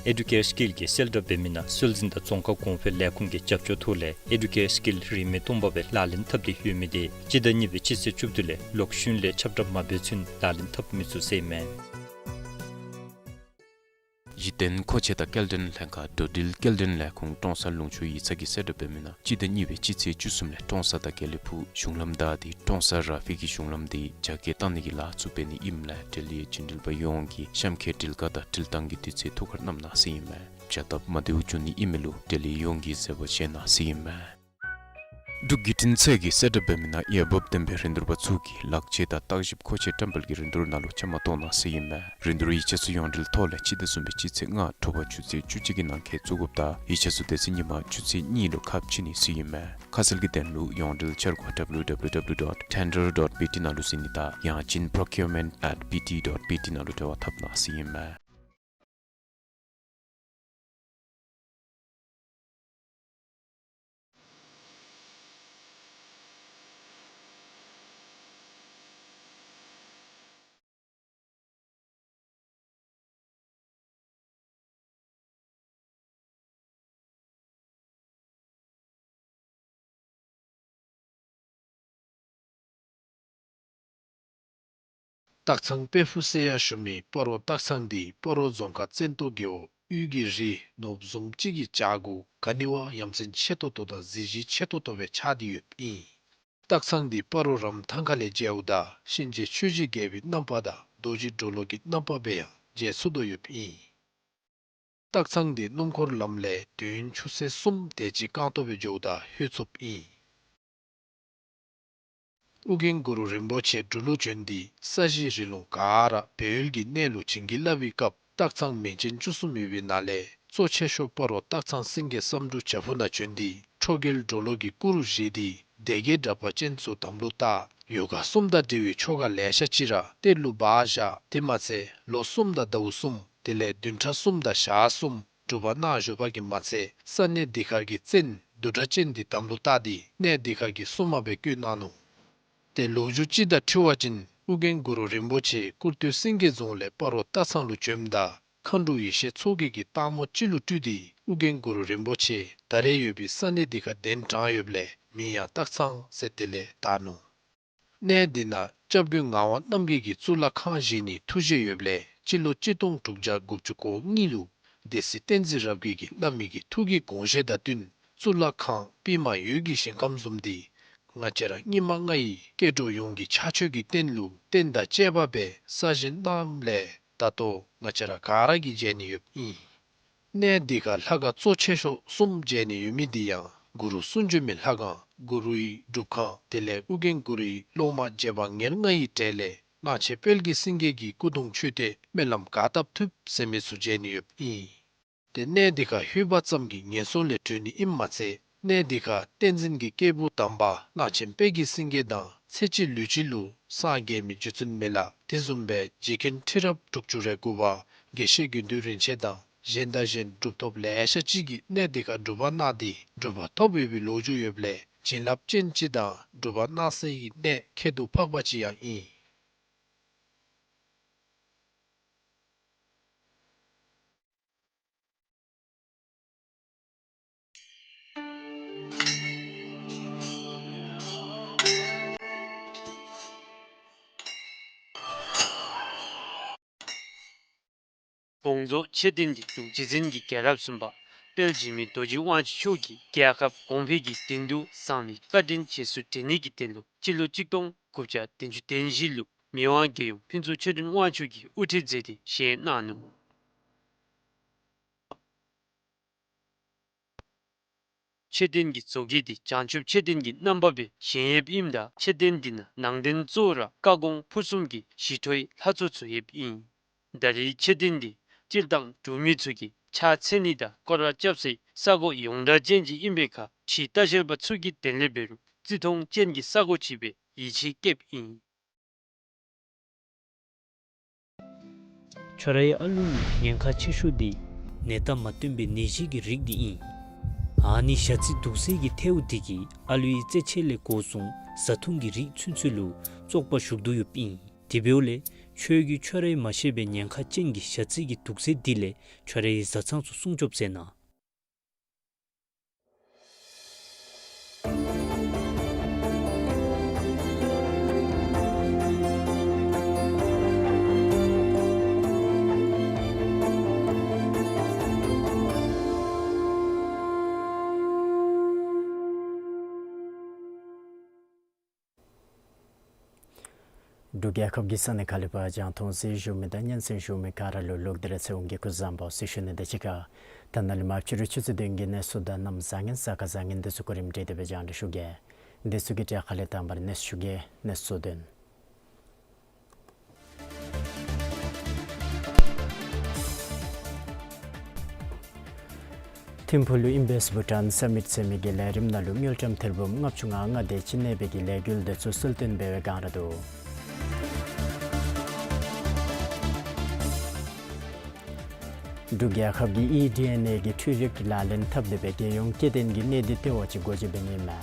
ཨེ་ཌུ་ཀེར་སི་ཀིལ་གྱིས་གསལ་བསྒྲགས་འབད་མི་ནང་སྲོལ་འཛིན་དང་རྫོང་ཁ་གོང་འཕེལ་ལས་ཁུངས་ཀྱི་རྒྱབ་སྐྱོར་ཐོག་ལས་ཨེ་ཌུ་ཀེར་སི་ཀིལ་རིན་མེད་སྟོང་པ་སྦེ་ལག་ལེན་འཐབ་སྟེ་ཡོད་མི་དེ་སྤྱི་ཟླ་གཉིས་པའི་སྤྱི་ཚེས་བཅུ་བདུན་ལས་ལོག་གཞུང་ལས་ཁྱབ་བསྒྲགས་མ་འབད་ཚུན་ལག་ལེན་འཐབ་མི་ཚུགས་ཟེར་ཨིན་མས། གཞི་རྟེན་མཁོ་ཆས་དང་སྐྱེལ་འདྲེན་ལྷན་ཁག་འགྲོ་འགྲུལ་སྐྱེལ་འདྲེན་ལས་ཁུངས་ཀྲོང་གསར་ལུང་ཕྱོགས་ཡིག་ཚང་གིས་གསལ་བསྒྲགས་འབད་མི་ནང་སྤྱི་ཟླ་གཉིས་པའི་སྤྱི་ཚེས་བཅུ་གསུམ་ལས་ཀྲོང་གསར་དང་དགེ་ལེགས་ཕུག་གཞུང་ལམ་བདའ་སྟེ་ཀྲོང་གསར་ར་ཕི་གི་གཞུང་ལམ་དེ་རྒྱ་སྐྱེད་བཏང་ནི་གི་ལཱ་ཚུ་འབད་ནི་ཨིནམ་ལས་འབྲེལ་ཡོད་རྒྱུན་འགྲུལ་པ་ཡོངས་ཀྱིས་གཤམ་འཁོད་འགྲུལ་བཀག་དང་འགྲུལ་བཏང་གི་དུས་ཚོད་ཐུགས་ཁར་བསྣམ་གནང་ཟེར་ཨིན་མས། བྱ་སྟབས་མ་བདེཝ་བྱུང་ནི་ཨིན་མི་ལུ་འབྲེལ་ཡོད་ཡོངས་ཀྱིས་བཟོད་པ་བཞེས་གནང་ཟེར་ཨིན་མས། འབྲུག་བརྒྱུད་འཕྲིན་ཚད་ཀྱིས་གསལ་བསྒྲགས་འབད་མི་ནང་འོས་འབབ་ལྡན་པའི་རིན་བསྡུར་པ་ཚུ་གིས་ལག་ཆས་དང་བརྟག་ཞིབ་མཁོ་ཆས་བཀྲམ་སྤེལ་གྱི་རིན་བསྡུར་ནང་ལུ་བཅའ་མར་གཏོགས་གནང་ཟེར་ཨིན་མས། རིན་བསྡུར་ཡིག་ཆ་ཚུ་ཡོངས་འབྲེལ་ཐོག་ལས་སྤྱི་ཟླ་གསུམ་པའི་སྤྱི་ཚེས་ལྔ་དྲོ་པ་ཆུ་ཚོད་བཅུ་གཅིག་གི་ནང་འཁོད་བཙུགས་དགོཔ་དང་ཡིག་ཆ་ཚུ་དེ་ཚེ་ཉིན་མ་ཆུ་ཚོད་གཉིས་ལུ་ཁ་ཕྱེ་ནི་ཟེར་ཨིན་མས། ཁ་གསལ་གྱི་དོན་ལུ་ཡོངས་འབྲེལ་འཆར་སྒོ་W W W dot tender dot B T ནང་ལུ་གཟིགས་ནི་དང་ཡང་ཅིན་procurement at B T dot B T ནང་ལུ་འབྲེལ་བ་འཐབ་གནང་ཟེར་ཨིན་མས། སྟག་ཚང་དཔལ་ཕུག་ཟེར་ཡང་ཞུ་མི་སྤ་རོ་སྟག་ཚང་འདི་སྤ་རོ་རྫོང་ཁག་བཙན་ཏོ་རྒེད་འོག་དབུས་ཀྱི་རི་ནོར་བུ་བཟུམ་ཅིག་གི་བྱག་གུ་ག་ནི་བ་ཡ་མཚན་ཆེ་ཏོག་ཏོ་དང་གཟི་བརྗིད་ཆེ་ཏོག་ཏོ་སྦེ་ཆགས་ཏེ་ཡོདཔ་ཨིན། སྟག་ཚང་འདི་སྤ་རོ་རམ་ཐང་ཁ་ལས་མཇལཝ་ད་གཤིན་རྗེ་ཆོས་ཀྱི་རྒྱལ་པོའི་རྣམ་པ་དང་རྡོ་རྗེ་གྲོ་ལོད་ཀྱི་རྣམ་པ་སྦེ་ཡང་མཇལ་ཚུགས་དོ་ཡོདཔ་ཨིན། སྟག་ཚང་འདི་སྣུམ་འཁོར་ལམ་ལས་དུས་ཡུན་ཆུ་ཚོད་གསུམ་དེ་ཅིག་རྐང་སྟོང་སྦེ་འགྱོཝ་ད་ལྷོད་ཚུགསཔ་ཨིན། ཨོ་རྒྱན་གུ་རུ་རིན་པོ་ཆེ་འབྲུག་ལུ་བྱོན་ཏེ་ས་གཞི་རི་ལུང་ག་ར་བོད་ཡུལ་གྱི་གནས་ལུགས་བྱིན་གྱིས་བརླབས་པའི་སྐབས་སྟག་ཚང་མིང་ཅན་བཅུ་གསུམ་ཡོད་པའི་ནང་ལས་གཙོ་ཆེ་ཤོས་སྤ་རོ་སྟག་ཚང་སེང་གེ་བསམ་འགྲུབ་བྱག་ཕུག་ནང་བྱོན་ཏེ་ཁྲོ་རྒྱལ་གྲོ་ལོད་ཀྱི་སྐུ་རུ་བཞེངས་ཏེ་སྡེ་བརྒྱད་དྲེགས་པ་ཅན་ཚུ་དམ་ལུ་བཏགས། ཡོ་ག་གསུམ་དང་འབྲེལ་བའི་ཆོ་ག་ལེ་ཤ་ཅིག་ར་གཏེར་ལུ་སྦ་བཞག། དེ་མ་ཚད་ལོ་གསུམ་དང་ཟླཝ་གསུམ་དེ་ལས་བདུན་ཕྲག་གསུམ་དང་ཞག་གསུམ་སྒྲུབ་པ་གནང་བཞུགས་པ་གིས་མ་ཚད་ས་གནས་འདི་ཁར་གྱི་བཙན་བདུད་དྲེགས་ཅན་འདི་དམ་ལུ་བཏགས་ཏེ་གནས་འདི་ཁར་གྱི་སྲུང་མ་སྦེ་བསྐོས་གནང་ནུག། ཏེ་ལོ་རྒྱུས་སྤྱི་དང་འཁྲིལ་བ་ཅིན་ཨོ་རྒྱན་གུ་རུ་རིན་པོ་ཆེ་སྐུར་སྟོད་སེང་གེ་རྫོང་ལས་སྤ་རོ་སྟག་ཚང་ལུ་བྱོནམ་ད་ མཁའ་འགྲོ་ཡེ་ཤེས་མཚོ་རྒྱལ་གྱིས་སྟག་མོ་སྤྱི་ལུ་སྤྲུལ་ཏེ་ཨོ་རྒྱན་གུ་རུ་རིན་པོ་ཆེ་ད་རེས་ཡོད་པའི་ས་གནས་འདི་ཁར་གདན་དྲངས་ཡོདཔ་ལས་མིང་ཡང་སྟག་ཚང་ཟེར་དེ་ལས་བཏགས་ནུག། གནས་འདི་ནང་སྐྱབས་མགོན་ངག་དབང་རྣམ་རྒྱལ་གྱིས་གཙུག་ལག་ཁང་བཞེངས་ནི་ཐུགས་བཞེད་ཡོདཔ་ལས་སྤྱི་ལོ་གཅིག་སྟོང་དྲུག་བརྒྱ་དགུ་བཅུ་གོ་གཉིས་ལུ་སྡེ་སྲིད་བསྟན་འཛིན་རབ་རྒྱས་ཀྱིས་བླ་མའི་གི་ཐུགས་ཀྱི་དགོངས་བཞེད་དང་བསྟུན་གཙུག་ལག་ཁང་པདྨ་འོད་ཀྱི་ཞིང་ཁམས་བཟུམ་འདི་ང་བཅས་ར་སྙིགས་མ་ལྔ་ཡི་སྐྱེ་འགྲོ་ཡོངས་ཀྱི་ཕྱག་མཆོད་ཀྱི་རྟེན་ལུ་རྟེན་དང་བཅས་པ་སྦེ་གསར་བཞེངས་གནངམ་ལས་ད་ལྟོ་ང་བཅས་ར་ག་ར་གིས་མཇལ་ནི་ཡོདཔ་ཨིན། གནས་འདི་ཁར་ལྷ་ཁང་གཙོ་ཆེ་ཤོས་གསུམ་མཇལ་ནི་ཡོད་མི་འདི་ཡང་གུ་རུ་གསུང་བྱོན་མའི་ལྷ་ཁང་གུ་རུའི་སྒྲུབ་ཁང་དེ་ལས་ཨོ་རྒྱན་གུ་རུའི་སློབ་མ་རྗེ་འབངས་ཉེར་ལྔ་ཡི་གྲས་ལས་གླང་ཆེན་དཔལ་གྱི་སེང་གེ་གི་སྐུ་གདུང་མཆོད་རྟེན་སྨོན་ལམ་ག་བཏབ་ཐུབ་ཟེར་མི་ཚུ་མཇལ་ནི་ཡོདཔ་ཨིན། ཏེ་གནས་འདི་ཁར་ལྷོད་པ་ཙམ་གྱིས་ངན་སོང་ལས་གྲོལ་ནི་ཨིནམ་མ་ཚད་གནས་འདི་ཁར་བསྟན་འཛིན་གྱི་སྐྱེས་བུ་དམ་པ་གླང་ཆེན་དཔལ་གྱི་སེང་གེ་དང་ཚེ་གཅིག་ལུས་གཅིག་ལུ་སངས་རྒྱས་མི་རྗེ་བཙུན་མི་ལ་དེ་བཟུམ་སྦེ་རྗེ་མཁན་ཁྲི་རབས་དྲུག་ཅུ་རེ་དགུ་པ་དགེ་བཤེས་དགེ་འདུན་རིན་ཆེན་དང་གཞན་དང་གཞན་གྲུབ་ཐོབ་ལེ་ཤ་ཅིག་གིས་གནས་འདི་ཁར་སྒྲུབ་པ་གནང་སྟེ་གྲུབ་པ་ཐོབ་ཡོད་པའི་ལོ་རྒྱུས་ཡོདཔ་ལས་བྱིན་རླབས་ཅན་ཅིག་དང་སྒྲུབ་པ་གནང་སའི་གནས་ཁྱད་དུ་འཕགས་པ་ཅིག་ཡང་ཨིན། དགོངས་རྫོགས་མཆོད་རྟེན་འདི་འབྲུག་རྗེ་བཙུན་གྱི་རྒྱལ་རབས་གསུམ་པ་དཔལ་འཇིགས་མེད་རྡོ་རྗེ་དབང་ཕྱུག་མཆོག་གིས་རྒྱལ་ཁབ་གོང་འཕེལ་གྱི་དོན་དུ་བསམ་པའི་བཀའ་དྲིན་རྗེས་སུ་དྲན་ནི་གི་དོན་ལུ་སྤྱི་ལོ་གཅིག་སྟོང་དགུ་བརྒྱ་བདུན་ཅུ་དོན་བཞི་ལུ་མི་དབང་རྒྱལ་ཡུམ་ཕུན་ཚོགས་ཆོས་སྒྲོན་དབང་ཕྱུག་གིས་དབུ་ཁྲིད་མཛད་དེ་བཞེངས་གནང་ནུག། མཆོད་རྟེན་གྱི་བཟོ་བཀོད་འདི་བྱང་ཆུབ་མཆོད་རྟེན་གྱི་རྣམ་པ་སྦེ་བཞེངས་ཡོདཔ་ཨིནམ་ད་མཆོད་རྟེན་འདི་ནང་ནང་རྟེན་གཙོ་བོ་ར་བཀའ་དགོངས་ཕུར་གསུམ་གྱི་ཞི་ཁྲོའི་ལྷ་ཚོགས་ཚུ་ཡོདཔ་ཨིན། ད་རེས་མཆོད་རྟེན་འདི་སྤྱིར་བཏང་འབྲུག་མི་ཚུ་གིས་ཕྱག་འཚལ་ནི་དང་སྐོར་ར་རྐྱབ་སའི་ས་གོ་ཡོངས་གྲགས་ཅན་ཅིག་ཨིན་པའི་ཁར་ཕྱིའི་ལྟ་བཤལ་པ་ཚུ་གི་དོན་ལས་འབད་རུང་བརྩི་མཐོང་ཅན་གྱི་ས་གོ་ཅིག་སྦེ་ཡིད་ཆེས་བསྐྱེདཔ་ཨིན། ཁྱོད་རའི་ཨ་ལུའི་ཉེན་ཁ་ཆེ་ཤོས་འདི་ནད་རྟགས་མ་སྟོན་པའི་ནད་གཞི་གི་རིགས་འདི་ཨིན། ཨ་ནི་ཞ་རྩི་དུག་སེལ་གྱི་ཐལཝ་འདི་གིས་ཨ་ལུའི་རྩེད་ཆས་ལས་འགོ་བཟུང་བཟའ་འཐུང་གི་རིགས་ཚུན་ཚོད་ལུ་བཙོག་པ་ཞུགས་དོ་ཡོདཔ་ཨིན། དེ་འབདཝ་ལས་ཁྱོད་ཀྱིས་ཁྱོད་རའི་མ་ཤེས་པའི་ཉེན་ཁ་ཅན་གྱི་ཞ་རྩི་གི་དུག་སེལ་འདི་ལས་ཁྱོད་རའི་བཟའ་ཚང་ཚུ་སྲུང་སྐྱོབ་མཛད་གནང་། འབྲུག་རྒྱལ་ཁབ་ཀྱི་ས་གནས་ཁག་ལས་ཕར་རྒྱང་མཐོང་གཟིགས་བཞུགས་མི་དང་སྙན་གསན་བཞུགས་མི་ག་ར་ལུ་ལོག་སྟེ་ར་ཚེ་དབང་གི་སྐུ་གཟུགས་བཟང་པོ་ཟེར་ཞུ་ནི་དང་གཅིག་ཁར་ད་ནཱ་ལས་མར་ཕྱི་རུ་ཆུ་ཚོད་བདུན་གྱི་གནས་ཚུལ་དང་གནམ་བཟང་ངན་ས་ཁ་བཟང་ངན་འདི་ཚུ་གོ་རིམ་སྒྲིག་སྟེ་སྦེ་རྒྱང་བསྒྲགས་ཞུ་གེ། འདི་ཚུ་གི་གྲས་ཁ་ལས་དང་པ་ར་གནས་ཚུལ་ཞུ་གེ། གནས་ཚུལ་དོན། ཐིམ་ཕུག་ལུ་ཨིན་བེསཊ་བྷུ་ཊཱན་སྨིཊ་ཟེར་མི་གི་ལས་རིམ་ནང་ལུ་དངུལ་ཀྲམ་ཐེར་འབུམ་ལྔ་བཅུ་ང་ལྔ་དེ་ཅིག་གནས་པའི་གི་ལས་འགུལ་འདི་ཚུ་གསལ་སྟོན་འབད་བའི་བསྒང་ར་འདུག། འབྲུག་རྒྱལ་ཁབ་ཀྱིས་ཨི་ཌི་ཨེན་ཨེ་གི་འཕྲུལ་རིག་གི་ལག་ལེན་འཐབ་སྟེ་སྦེ་རྒྱལ་ཡོངས་སྐྱེ་ལྡན་གྱི་གནས་སྡུད་ལྟེ་བ་ཅིག་སྒོ་འབྱེད་འབད་ནི་ཨིན་མས།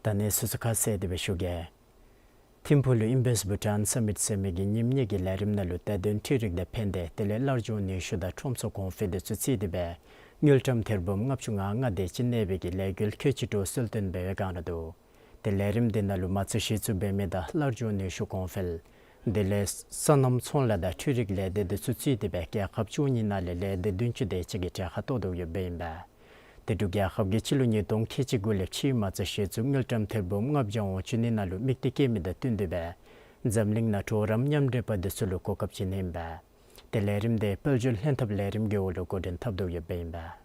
ད་གནས་ཚུལ་ཚུ་ཁ་གསལ་ཏེ་སྦེ་ཞུ་གེ། ཐིམ་ཕུག་ལུ་ཨིན་བེསཊ་བྷུ་ཊཱན་སྨིཊ་ཟེར་མི་གི་ཉིནམ་གཉིས་ཀྱི་ལས་རིམ་ནང་ལུ་ཏེ་དོན་འཕྲུལ་རིག་དང་ཕན་བདེ་དེ་ལས་སླར་འབྱུང་ནུས་ཤུགས་དང་ཁྲོམ་ཚོགས་གོང་འཕེལ་འདི་ཚུ་རྩིས་ཏེ་སྦེ་དངུལ་ཀྲམ་ཐེར་འབུམ་ལྔ་བཅུ་ང་ལྔ་དེ་ཅིག་གནས་པའི་གི་ལས་འགུལ་ཁལ་གཅིག་དྲུག་གསལ་སྟོན་འབད་བའི་བསྒང་ར་འདུག། ཏེ་ལས་རིམ་འདི་ནང་ལུ་མ་རྩ་གཞི་བཙུགས་འབད་མི་དང་སླར་འབྱུང་ནུས་ཤུགས་གོང་འཕེལ་དེ་ལས་སོ་ནམ་ཚོང་ལས་དང་འཕྲུལ་རིག་ལས་སྡེ་འདི་ཚུ་རྩིས་ཏེ་སྦེ་རྒྱལ་ཁབ་བཅུ་གཉིས་ནང་ལས་ལས་སྡེ་བདུན་ཅུ་དེ་ཅིག་གི་གྲལ་ཁར་གཏོགས་དོ་ཡོདཔ་ཨིན་པས། ཏེ་འབྲུག་རྒྱལ་ཁབ་ཀྱིས་སྤྱི་ལོ་ཉིས་སྟོང་ཁལ་གཅིག་དགུ་ལས་ཕྱིའི་མ་རྩ་གཞི་བཙུགས་དངུལ་ཀྲམ་ཐེར་འབུམ་ལྔ་བརྒྱ་དོན་ལྔ་བཅུ་ནང་ལུ་དམིགས་གཏད་བསྐྱེད་མི་དང་བསྟུན་ཏེ་སྦེ་འཛམ་གླིང་ནང་གྲོགས་རམ་མཉམ་འབྲེལ་པ་འདི་ཚུ་ལུ་གོ་སྐབས་བྱིན་ནི་ཨིན་པས། ཏེ་ལས་རིམ་འདི་དཔལ་འབྱོར་ལྷན་ཐབས་ལས་རིམ་གྱི་འོག་ལུ་འགོ་འདྲེན་འཐབ་དོ་ཡོདཔ་ཨིན་པས།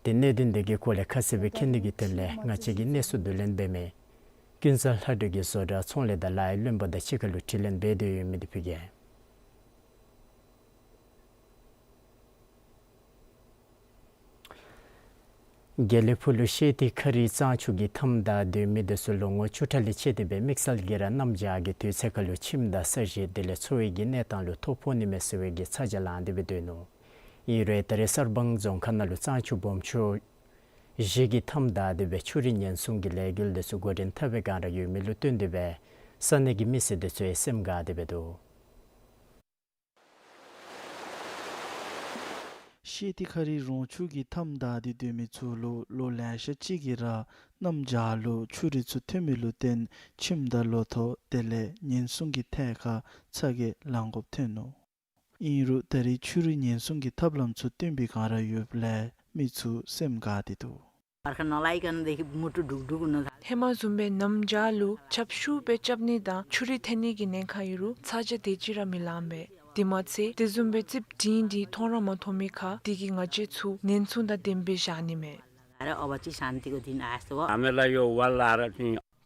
ཏེ་གནད་དོན་འདི་གི་སྐོར་ལས་ཁ་གསལ་སྦེ་མཁྱེན་ནི་གི་དོན་ལས་ང་བཅས་ཀྱི་གནས་ཚུལ་བསྡུ་ལེན་འབད་མི་ཀུན་བཟང་ལྷ་སྒྲོན་གྱིས་བཟོ་གྲྭ་ཚོང་ལས་དང་ལཱ་གཡོག་བློན་པོ་དང་གཅིག་ཁར་ལུ་དྲི་ལན་འབད་དེ་ཡོད་མི་འདི་ཕུལ་གེ། དགེ་ལེགས་ཕུག་ལུ་ཤེལ་ཏི་ཁ་རི་གཙང་ཆུ་གི་མཐའམ་བདའ་སྡོད་མི་འདི་ཚུ་ལོ་ངོ་བཅུ་ཕྲག་ལས་བཅད་དེ་སྦེ་དམིགས་བསལ་གྱིས་ར་གནམ་བྱཱར་གྱི་དུས་ཚོད་ཁར་ལུ་ཁྱིམ་དང་ས་གཞི་དེ་ལས་འཚོ་བའི་གི་གནས་སྟངས་ལུ་ཐོ་ཕོག་ནི་མས་ཟེར་བའི་གི་ཚ་གྱང་ལང་སྟེ་སྦེ་སྡོད་ནུག། ཨིན་རུང་ད་རེས་གསར་སྤང་རྫོང་ཁག་ནང་ལུ་གཙང་ཆུ་སྦོམ་ཆུ་ གཞི་གི་མཐའམ་བདའ་སྟེ་སྦེ་ཆུ་རུད་ཉེན་སྲུང་གི་ལས་འགུལ་འདི་ཚུ་འགོ་འདྲེན་འཐབ་པའི་བསྒང་ར་ཡོད་མི་ལུ་བརྟེན་ཏེ་སྦེ་ས་གནས་ཀྱི་མི་སེར་འདི་ཚུ་ཡང་སེམས་དགའ་སྟེ་སྦེ་འདུག། ཤེ་ཏི་ཁ་རི་རོང་ཆུ་གི་མཐའམ་བདའ་སྟེ་སྡོད་མི་ཚུ་ལུ་ལོ་ལེ་ཤ་ཅིག་གི་ར་གནམ་བྱཱར་ལུ་ཆུ་རུད་ཚུ་ཐོན་མི་ལུ་བརྟེན་ཁྱིམ་དང་ལོ་ཐོག་དེ་ལས་ཉེན་སྲུང་གི་ཐད་ཁར་ཚ་གྱང་ལང་དགོཔ་ཐོན་ནུག། ཨིན་རུང་ད་རེས་ཆུ་རུད་ཉེན་སྲུང་གི་ཐབས་ལམ་ཚུ་བཏོན་པའི་བསྒང་ར་ཡོདཔ་ལས་མི་ཚུ་སེམས་དགའ་སྟེ་འདུག། ཧེ་མ་བཟུམ་སྦེ་གནམ་བྱཱར་ལུ་ཆརཔ་ཤུགས་སྦེ་རྐྱབ་ནི་དང་ཆུ་རུད་ཐོན་ནི་གི་ཉེན་ཁ་ཡོད་རུང་ཚ་གྱང་དེ་ཅིག་ར་མི་ལང་པས། དེ་མ་ཚད་དེ་བཟུམ་སྦེ་རྩིགཔ་འདི་འདི་མཐོང་ར་མ་མཐོང་མི་ཁར་དེ་གིས་ང་བཅས་ཚུ་ཉེན་སྲུང་དང་ལྡནམ་སྦེ་བཞག་ནི་མས།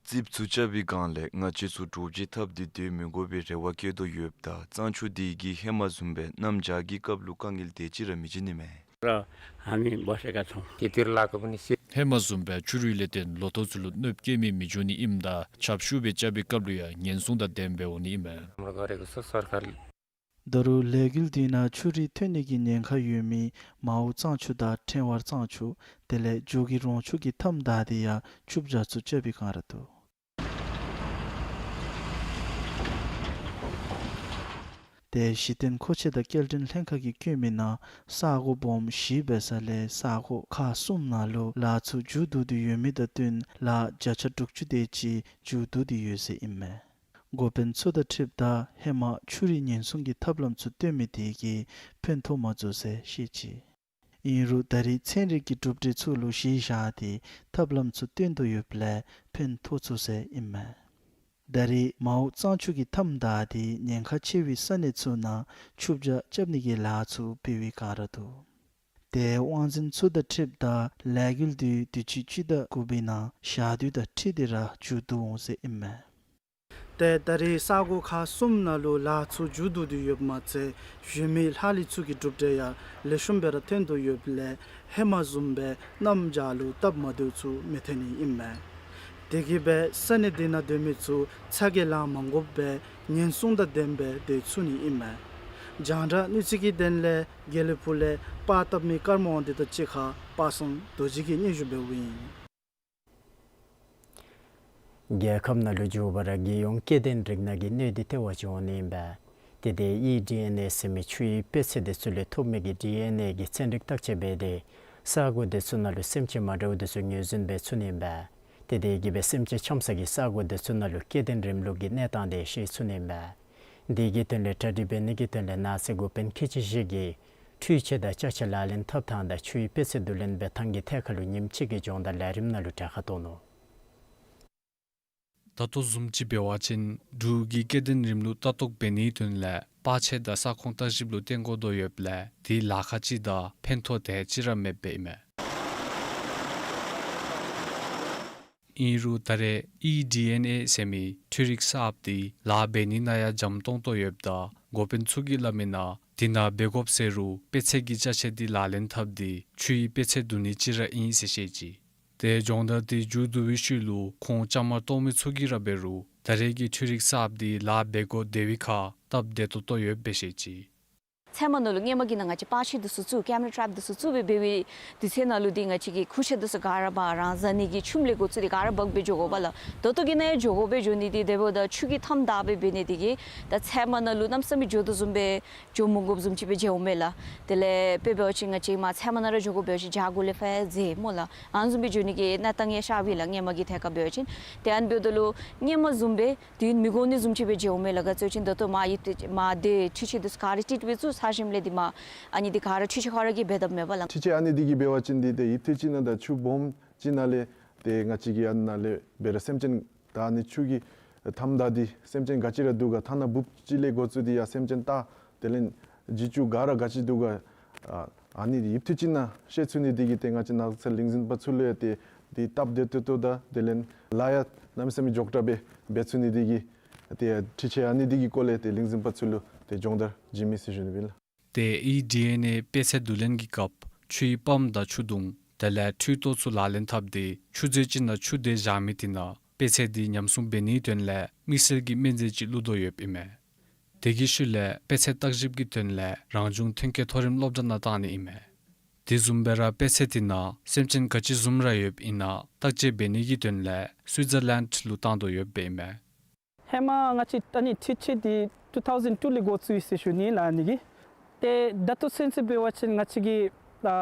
རྩིགཔ་ཚུ་རྐྱབ་པའི་བསྒང་ལས་ང་བཅས་ཚུ་དྲོ་པ་ཅིག་བཏབ་སྟེ་སྡོད་མི་དགོ་པའི་རེ་བ་བསྐྱེད་དོ་ཡོདཔ་ད་གཙང་ཆུ་འདི་གིས་ཧེ་མ་བཟུམ་སྦེ་གནམ་བྱཱར་གྱི་སྐབས་ལུ་དཀའ་ངལ་དེ་ཅིག་ར་མི་བྱིན་ནི་མས། ཧེ་མ་བཟུམ་སྦེ་ཆུ་རུད་ལས་བརྟེན་ལོ་ཐོག་ཚུ་ལུ་གནོདཔ་བཀལ་མི་མི་འབྱུང་ནི་ཨིནམ་ད་ཆརཔ་ཤུགས་སྦེ་རྐྱབ་པའི་སྐབས་ལུ་ཡང་ཉེན་སྲུང་དང་ལྡནམ་སྦེ་འོང་ནི་ཨིན་མས། ད་རུང་ལས་འགུལ་འདི་ནང་ཆུ་རུད་ཐོན་ནི་གི་ཉེན་ཁ་ཡོད་མི་མའོ་གཙང་ཆུ་དང་ཕྲེང་བར་གཙང་ཆུ་དེ་ལས་འཇོ་སྒེག་རོང་ཆུ་གི་མཐའམ་བདའ་སྟེ་ཡང་ཆུ་བྱཱ་ཚུ་རྐྱབ་པའི་བསྒང་ར་འདུག། དེ་གཞི་རྟེན་མཁོ་ཆས་དང་སྐྱེལ་འདྲེན་ལྷན་ཁག་གིས་བཀོད་མི་ནང་ས་གོ་སྦོམ་བཞི་འབད་ས་ལས་ས་གོ་ཁག་གསུམ་ནང་ལུ་ལཱ་ཚུ་མཇུག་བསྡུ་སྟེ་ཡོད་མི་དང་བསྟུན་ལཱ་བརྒྱ་ཆ་དྲུག་ཅུ་དེ་ཅིག་མཇུག་བསྡུ་སྟེ་ཡོད་ཟེར་ཨིན་མས། འགོ་དཔོན་ཚུ་དང་འཁྲིལཝ་ད་ཧེ་མ་ཆུ་རུད་ཉེན་སྲུང་གི་ཐབས་ལམ་ཚུ་བཏོན་མི་དེ་གིས་ཕན་ཐོགས་མ་ཚུགས་ཟེར་བཤད་ཅི། ཨིན་རུང་ད་རེས་ཚན་རིག་གི་གྲུབ་འབྲས་ཚུ་ལུ་གཞི་བཞག་སྟེ་ཐབས་ལམ་ཚུ་བཏོན་དོ་ཡོདཔ་ལས་ཕན་ཐོགས་ཚུགས་ཟེར་ཨིན་མས། ད་རེས་མའོ་གཙང་ཆུ་གི་མཐའམ་བདའ་སྟེ་ཉེན་ཁ་ཆེ་བའི་ས་གནས་ཚུ་ནང་ཆུ་བྱཱ་རྐྱབ་ནི་གི་ལཱ་ཚུ་འབད་བའི་བསྒང་ར་འདུག། དེ་དབང་འཛིན་ཚུ་དང་འཁྲིལཝ་ད་ལས་འགུལ་འདི་དུས་ཅི་སྤྱི་ཟླ་དགུ་པའི་ནང་ཞག་དུས་དང་འཁྲིལ་ཏེ་ར་མཇུག་བསྡུ་འོང་ཟེར་ཨིན་མས། ཏེ་ད་རེས་ས་གོ་ཁག་གསུམ་ནང་ལུ་ལཱ་ཚུ་མཇུག་བསྡུ་སྟེ་ཡོདཔ་མ་ཚད་ཞོན་མི་ལྷག་ལུས་ཚུ་གི་གྲུབ་འབྲས་ཡང་ལེགས་ཤོམ་སྦེ་ར་ཐོན་དོ་ཡོདཔ་ལས་ཧེ་མ་བཟུམ་སྦེ་གནམ་བྱཱར་ལུ་སྟབས་མ་བདེཝ་ཚུ་མི་ཐོན་ནི་ཨིན་མས། དེ་གིས་སྦེ་ས་གནས་འདི་ནང་སྡོད་མི་ཚུ་ཚ་གྱང་ལང་མ་དགོཔ་སྦེ་ཉེན་སྲུང་དང་ལྡནམ་སྦེ་སྡོད་ཚུགས་ནི་ཨིན་མས། རྒྱང་བསྒྲགས་གནས་ཚུལ་གྱི་དོན་ལས་དགེ་ལེགས་ཕུག་ལས་པར་བཏབ་མི་ཀརྨ་དབང་འདུས་དང་གཅིག་ཁར་པ་སངས་རྡོ་རྗེ་གིས་སྙན་ཞུ་འབདཝ་ཨིན། རྒྱལ་ཁབ་ནང་ལུ་མགྱོགས་པ་ར་རྒྱལ་ཡོངས་སྐྱེ་ལྡན་རིགས་སྣ་གི་གནས་སྡུད་ལྟེ་བ་ཅིག་འོང་ནི་ཨིན་པས། ཏེ་དེ་ཨི་ཌི་ཨེན་ཨེ་ཟེར་མི་ཆུའི་དཔེ་ཚད་འདི་ཚུ་ལས་ཐོབ་མི་གི་ཌི་ཨེན་ཨེ་གི་ཚན་རིག་བརྟག་དཔྱད་འབད་དེ་ས་གོ་འདི་ཚུ་ནང་ལུ་སེམས་ཅན་མ་འདྲཝ་འདི་ཚུ་ངོས་འཛིན་འབད་ཚུགས་ནི་ཨིན་པས། ཏེ་དེ་གིས་སྦེ་སེམས་ཅན་འཁྱམ་ས་གི་ས་གོ་འདི་ཚུ་ནང་ལུ་སྐྱེ་ལྡན་རིམས་ལུགས་ཀྱི་གནས་སྟངས་དེ་ཤེས་ཚུགས་ནི་ཨིན་པས། དེ་གི་དོན་ལས་གྲ་སྒྲིག་འབད་ནི་གི་དོན་ལས་ནགས་ཚལ་འགོ་དཔོན་ཁལ་གཅིག་བཞི་གིས་འཕྲུལ་ཆས་དང་ཅ་ཆས་ལག་ལེན་འཐབ་ཐངས་དང་ཆུའི་དཔེ་ཚད་བསྡུ་ལེན་འབད་ཐངས་ཀྱི་ཐད་ཁར་ལུ་ཉིནམ་གཅིག་གི་སྦྱོང་བརྡར་ལས་རིམ་ནང་ལུ་གྲལ་ཁར་གཏོགས་ནུག། ད་ལྟོ་བཟུམ་ཅིག་འབད་བ་ཅིན་འབྲུག་གི་སྐྱེ་ལྡན་རིམས་ལུགས་ལྟ་རྟོག་འབད་ནིའི་དོན་ལས་པར་ཆས་དང་ས་ཁོངས་བརྟག་ཞིབ་ལུ་བརྟེན་དགོ་དོ་ཡོདཔ་ལས་དེ་ལཱ་ཁག་ཅིག་དང་ཕན་ཐོགས་དེ་ཅིག་ར་མེདཔ་ཨིན་མས། ཨིན་རུང་ད་རེས་ཨི་ཌི་ཨེན་ཨེ་ཟེར་མི་འཕྲུལ་རིག་གསརཔ་འདི་ལཱ་འབད་ནི་ནང་ཡང་འཇམ་ཏོང་ཏོ་ཡོདཔ་ད་འགོ་དཔོན་ཚུ་གིས་སླབ་མི་ནང་འདི་ནང་འབད་དགོཔ་ཟེར་རུང་དཔེ་ཚད་ཀྱི་ཅ་ཆས་འདི་ལག་ལེན་འཐབ་སྟེ་ཆུའི་དཔེ་ཚད་བསྡུ་ནི་ཅིག་ར་ཨིན་ཟེར་བཤད་ཅི། ཏེ་སྦྱོང་བརྡར་འདི་མཇུག་བསྡུ་བའི་ཤུལ་ལུ་ཁོང་བཅའ་མར་གཏོགས་མི་ཚུ་གིས་ར་འབད་རུང་ད་རེས་ཀྱི་འཕྲུལ་རིག་གསརཔ་འདི་ལཱ་འབད་དགོ་དེ་བའི་ཁར་སྟབས་བདེ་ཏོག་ཏོ་ཡོདཔ་སྦེ་བཤད་ཅི། ཚལ་མ་ནང་ལུ་སྔོན་མ་གི་ནང་ང་བཅས་པར་ཆས་འདི་ཚུ་བཙུགས་ཀེམ་ར་ཊྲེཔ་འདི་ཚུ་བཙུགས་སྦེ་འབད་བའི་དུས་ཚོད་ནང་ལུ་འདི་ང་བཅས་ཀྱི་ཁུར་ཆེན་འདི་ཚུ་ག་ར་འབག་རང་བཟའ་ནི་གི་ཆུམ་ལས་འགོ་བཙུགས་ཏེ་ག་ར་འབག་སྦེ་འགྱོ་དགོཔ་ལགས། ད་ལྟོ་གི་ནང་ཡང་འགྱོ་དགོ་སྦེ་འགྱོ་ནི་འདི་དེ་འབདཝ་ད་ཆུ་གི་མཐའམ་བདའ་སྦེ་འབད་ནི་འདི་གིས་ད་ཚལ་མ་ནང་ལུ་གནམ་མེད་ས་མེད་འགྱོ་དོ་བཟུམ་སྦེ་འགྱོ་མི་དགོཔ་བཟུམ་ཅིག་སྦེ་མཇལཝ་མས་ལགས། དེ་ལས་དཔེ་འབད་བ་ཅིན་ང་བཅས་མར་ཚལ་མ་ནང་ར་འགྱོ་དགོ་འབད་བ་ཅིན་བྱ་གོ་ལེ་ཕར་འཛེགས་སྨོ་ལགས། ཨ་ནི་བཟུམ་སྦེ་འགྱོ་ནི་གི་གནས་སྟངས་ཡང་ཤར་བས་ལགས། སྔོན་མ་གི་ཐད་ཁར་འབད་བ་ཅིན་དེ་ཨ་ནི་འབདཝ་ད་ལུ་སྔོན་མ་བཟུམ་སྦེ་དེ་མི་དགོ་ནི་བཟུམ་ཅིག་སྦེ་མཇལཝ་མས་ལགས། ག་ཅི་ཟེར་བ་ཅིན་ད་ལྟོ་མར་ཡིབ་སྟེ་མར་དེ་འཕྲུལ་ཆས་འདི་ཚུ་ག་ར་ཀྲིཊ་སྦེ་བཙུགས་ཚར་ཞིནམ་ལས་འདི་མར་ཨ་ནི་འདི་ག་ར་འཕྲུལ་ཆས་ཁོ་ར་གིས་འབད་དཔ་མས་པ་ལགས། འཕྲུལ་ཆས་ཨ་ནི་འདི་གིས་འབད་བ་ཅིན་འདི་ཏེ་ཡིབ་ཐེངས་ཅིག་ནང་ད་ཆུ་སྦོམ་ཅིག་ནང་ལས་ཏེ་ང་བཅས་ཀྱིས་ཨ་ནཱ་ལས་འབད་ར་སེམས་ཅན་ད་ཨ་ནི་ཆུ་གི་མཐའམ་བདའ་སྟེ་སེམས་ཅན་ག་ཅི་ར་འདུག་ག་ཐ་ན་འབུཔ་ཅིག་ལས་འགོ་བཙུགས་ཏེ་ཡང་སེམས་ཅན་ད་དེ་ལས་བྱི་ཅུང་ག་ར་ག་ཅི་འདུག་ག་ཨ་ཨ་ནི་ཡིབ་ཐེངས་ཅིག་ནང་ཤེས་ཚུགས་ནི་འདི་གིས་ཏེ་ང་བཅས་ནགས་ཚལ་ལས་འཛིན་པ་ཚུ་ལུ་ཡང་ཏེ་འདི་སྟབས་བདེ་ཏོག་ཏོ་དང་དེ་ལས་ལཱ་ཡང་གནམ་མེད་ས་མེད་མགྱོགས་དྲགས་སྦེ་འབད་ཚུགས་ནི་འདི་གིས་ཏེ་འཕྲུལ་ཆས་ཨ་ནི་འདི་གི་སྐོར་ལས་ཏེ་ལས་འཛིན་པ་ཚུ་ལུ་ཏེ་སྦྱོང་བརྡར་བྱིན་མི་ཟེར་ཞུ་ནི་ཨིན་ལགས། ཏེ་ཨི་ཌི་ཨེན་ཨེ་དཔེ་ཚད་བསྡུ་ལེན་གྱི་སྐབས་ཆུའི་པམཔ་དང་ཆུ་དུང་དེ་ལས་འཕྲུལ་ཏོག་ཚུ་ལག་ལེན་འཐབ་སྟེ་ཆུ་མཛོད་ཅིག་ནང་ཆུ་དེ་བཞག་མི་དེ་ནང་དཔེ་ཚད་འདི་ཉམས་སྲུང་འབད་ནིའི་དོན་ལས་དམིགས་བསལ་གྱི་སྨན་རྫས་ཅིག་བླུག་དོ་ཡོདཔ་ཨིན་མས། དེ་གི་ཤུལ་ལས་དཔེ་ཚད་བརྟག་ཞིབ་ཀྱི་དོན་ལས་རང་བྱུང་ཐོན་སྐྱེད་མཐོ་རིམ་སློབ་གྲྭ་ནང་བཏང་ནི་ཨིན་མས། དེ་བཟུམ་སྦེ་ར་དཔེ་ཚད་དེ་ནང་སེམས་ཅན་ག་ཅི་བཟུམ་ར་ཡོདཔ་ཨིན་ན་བརྟག་དཔྱད་འབད་ནི་གི་དོན་ལས་སུའི་ཛར་ལེནཌ་ལུ་བཏང་དོ་ཡོདཔ་ཨིན་མས། ཧེ་མ་ང་བཅས་ཨ་ནི་འཕྲུལ་ཆས་འདི་ཊུ་ཐའུ་ཛེནཌ་ཊུ་ལས་འགོ་བཙུགས་ཡི་ཟེར་ཞུ་ནི་ལགས། ཨ་ནི་གི་ཏེ་ད་ལྟོ་ཚུན་ཚོད་འབད་བ་ཅིན་ང་བཅས་ཀྱིས་ཨ་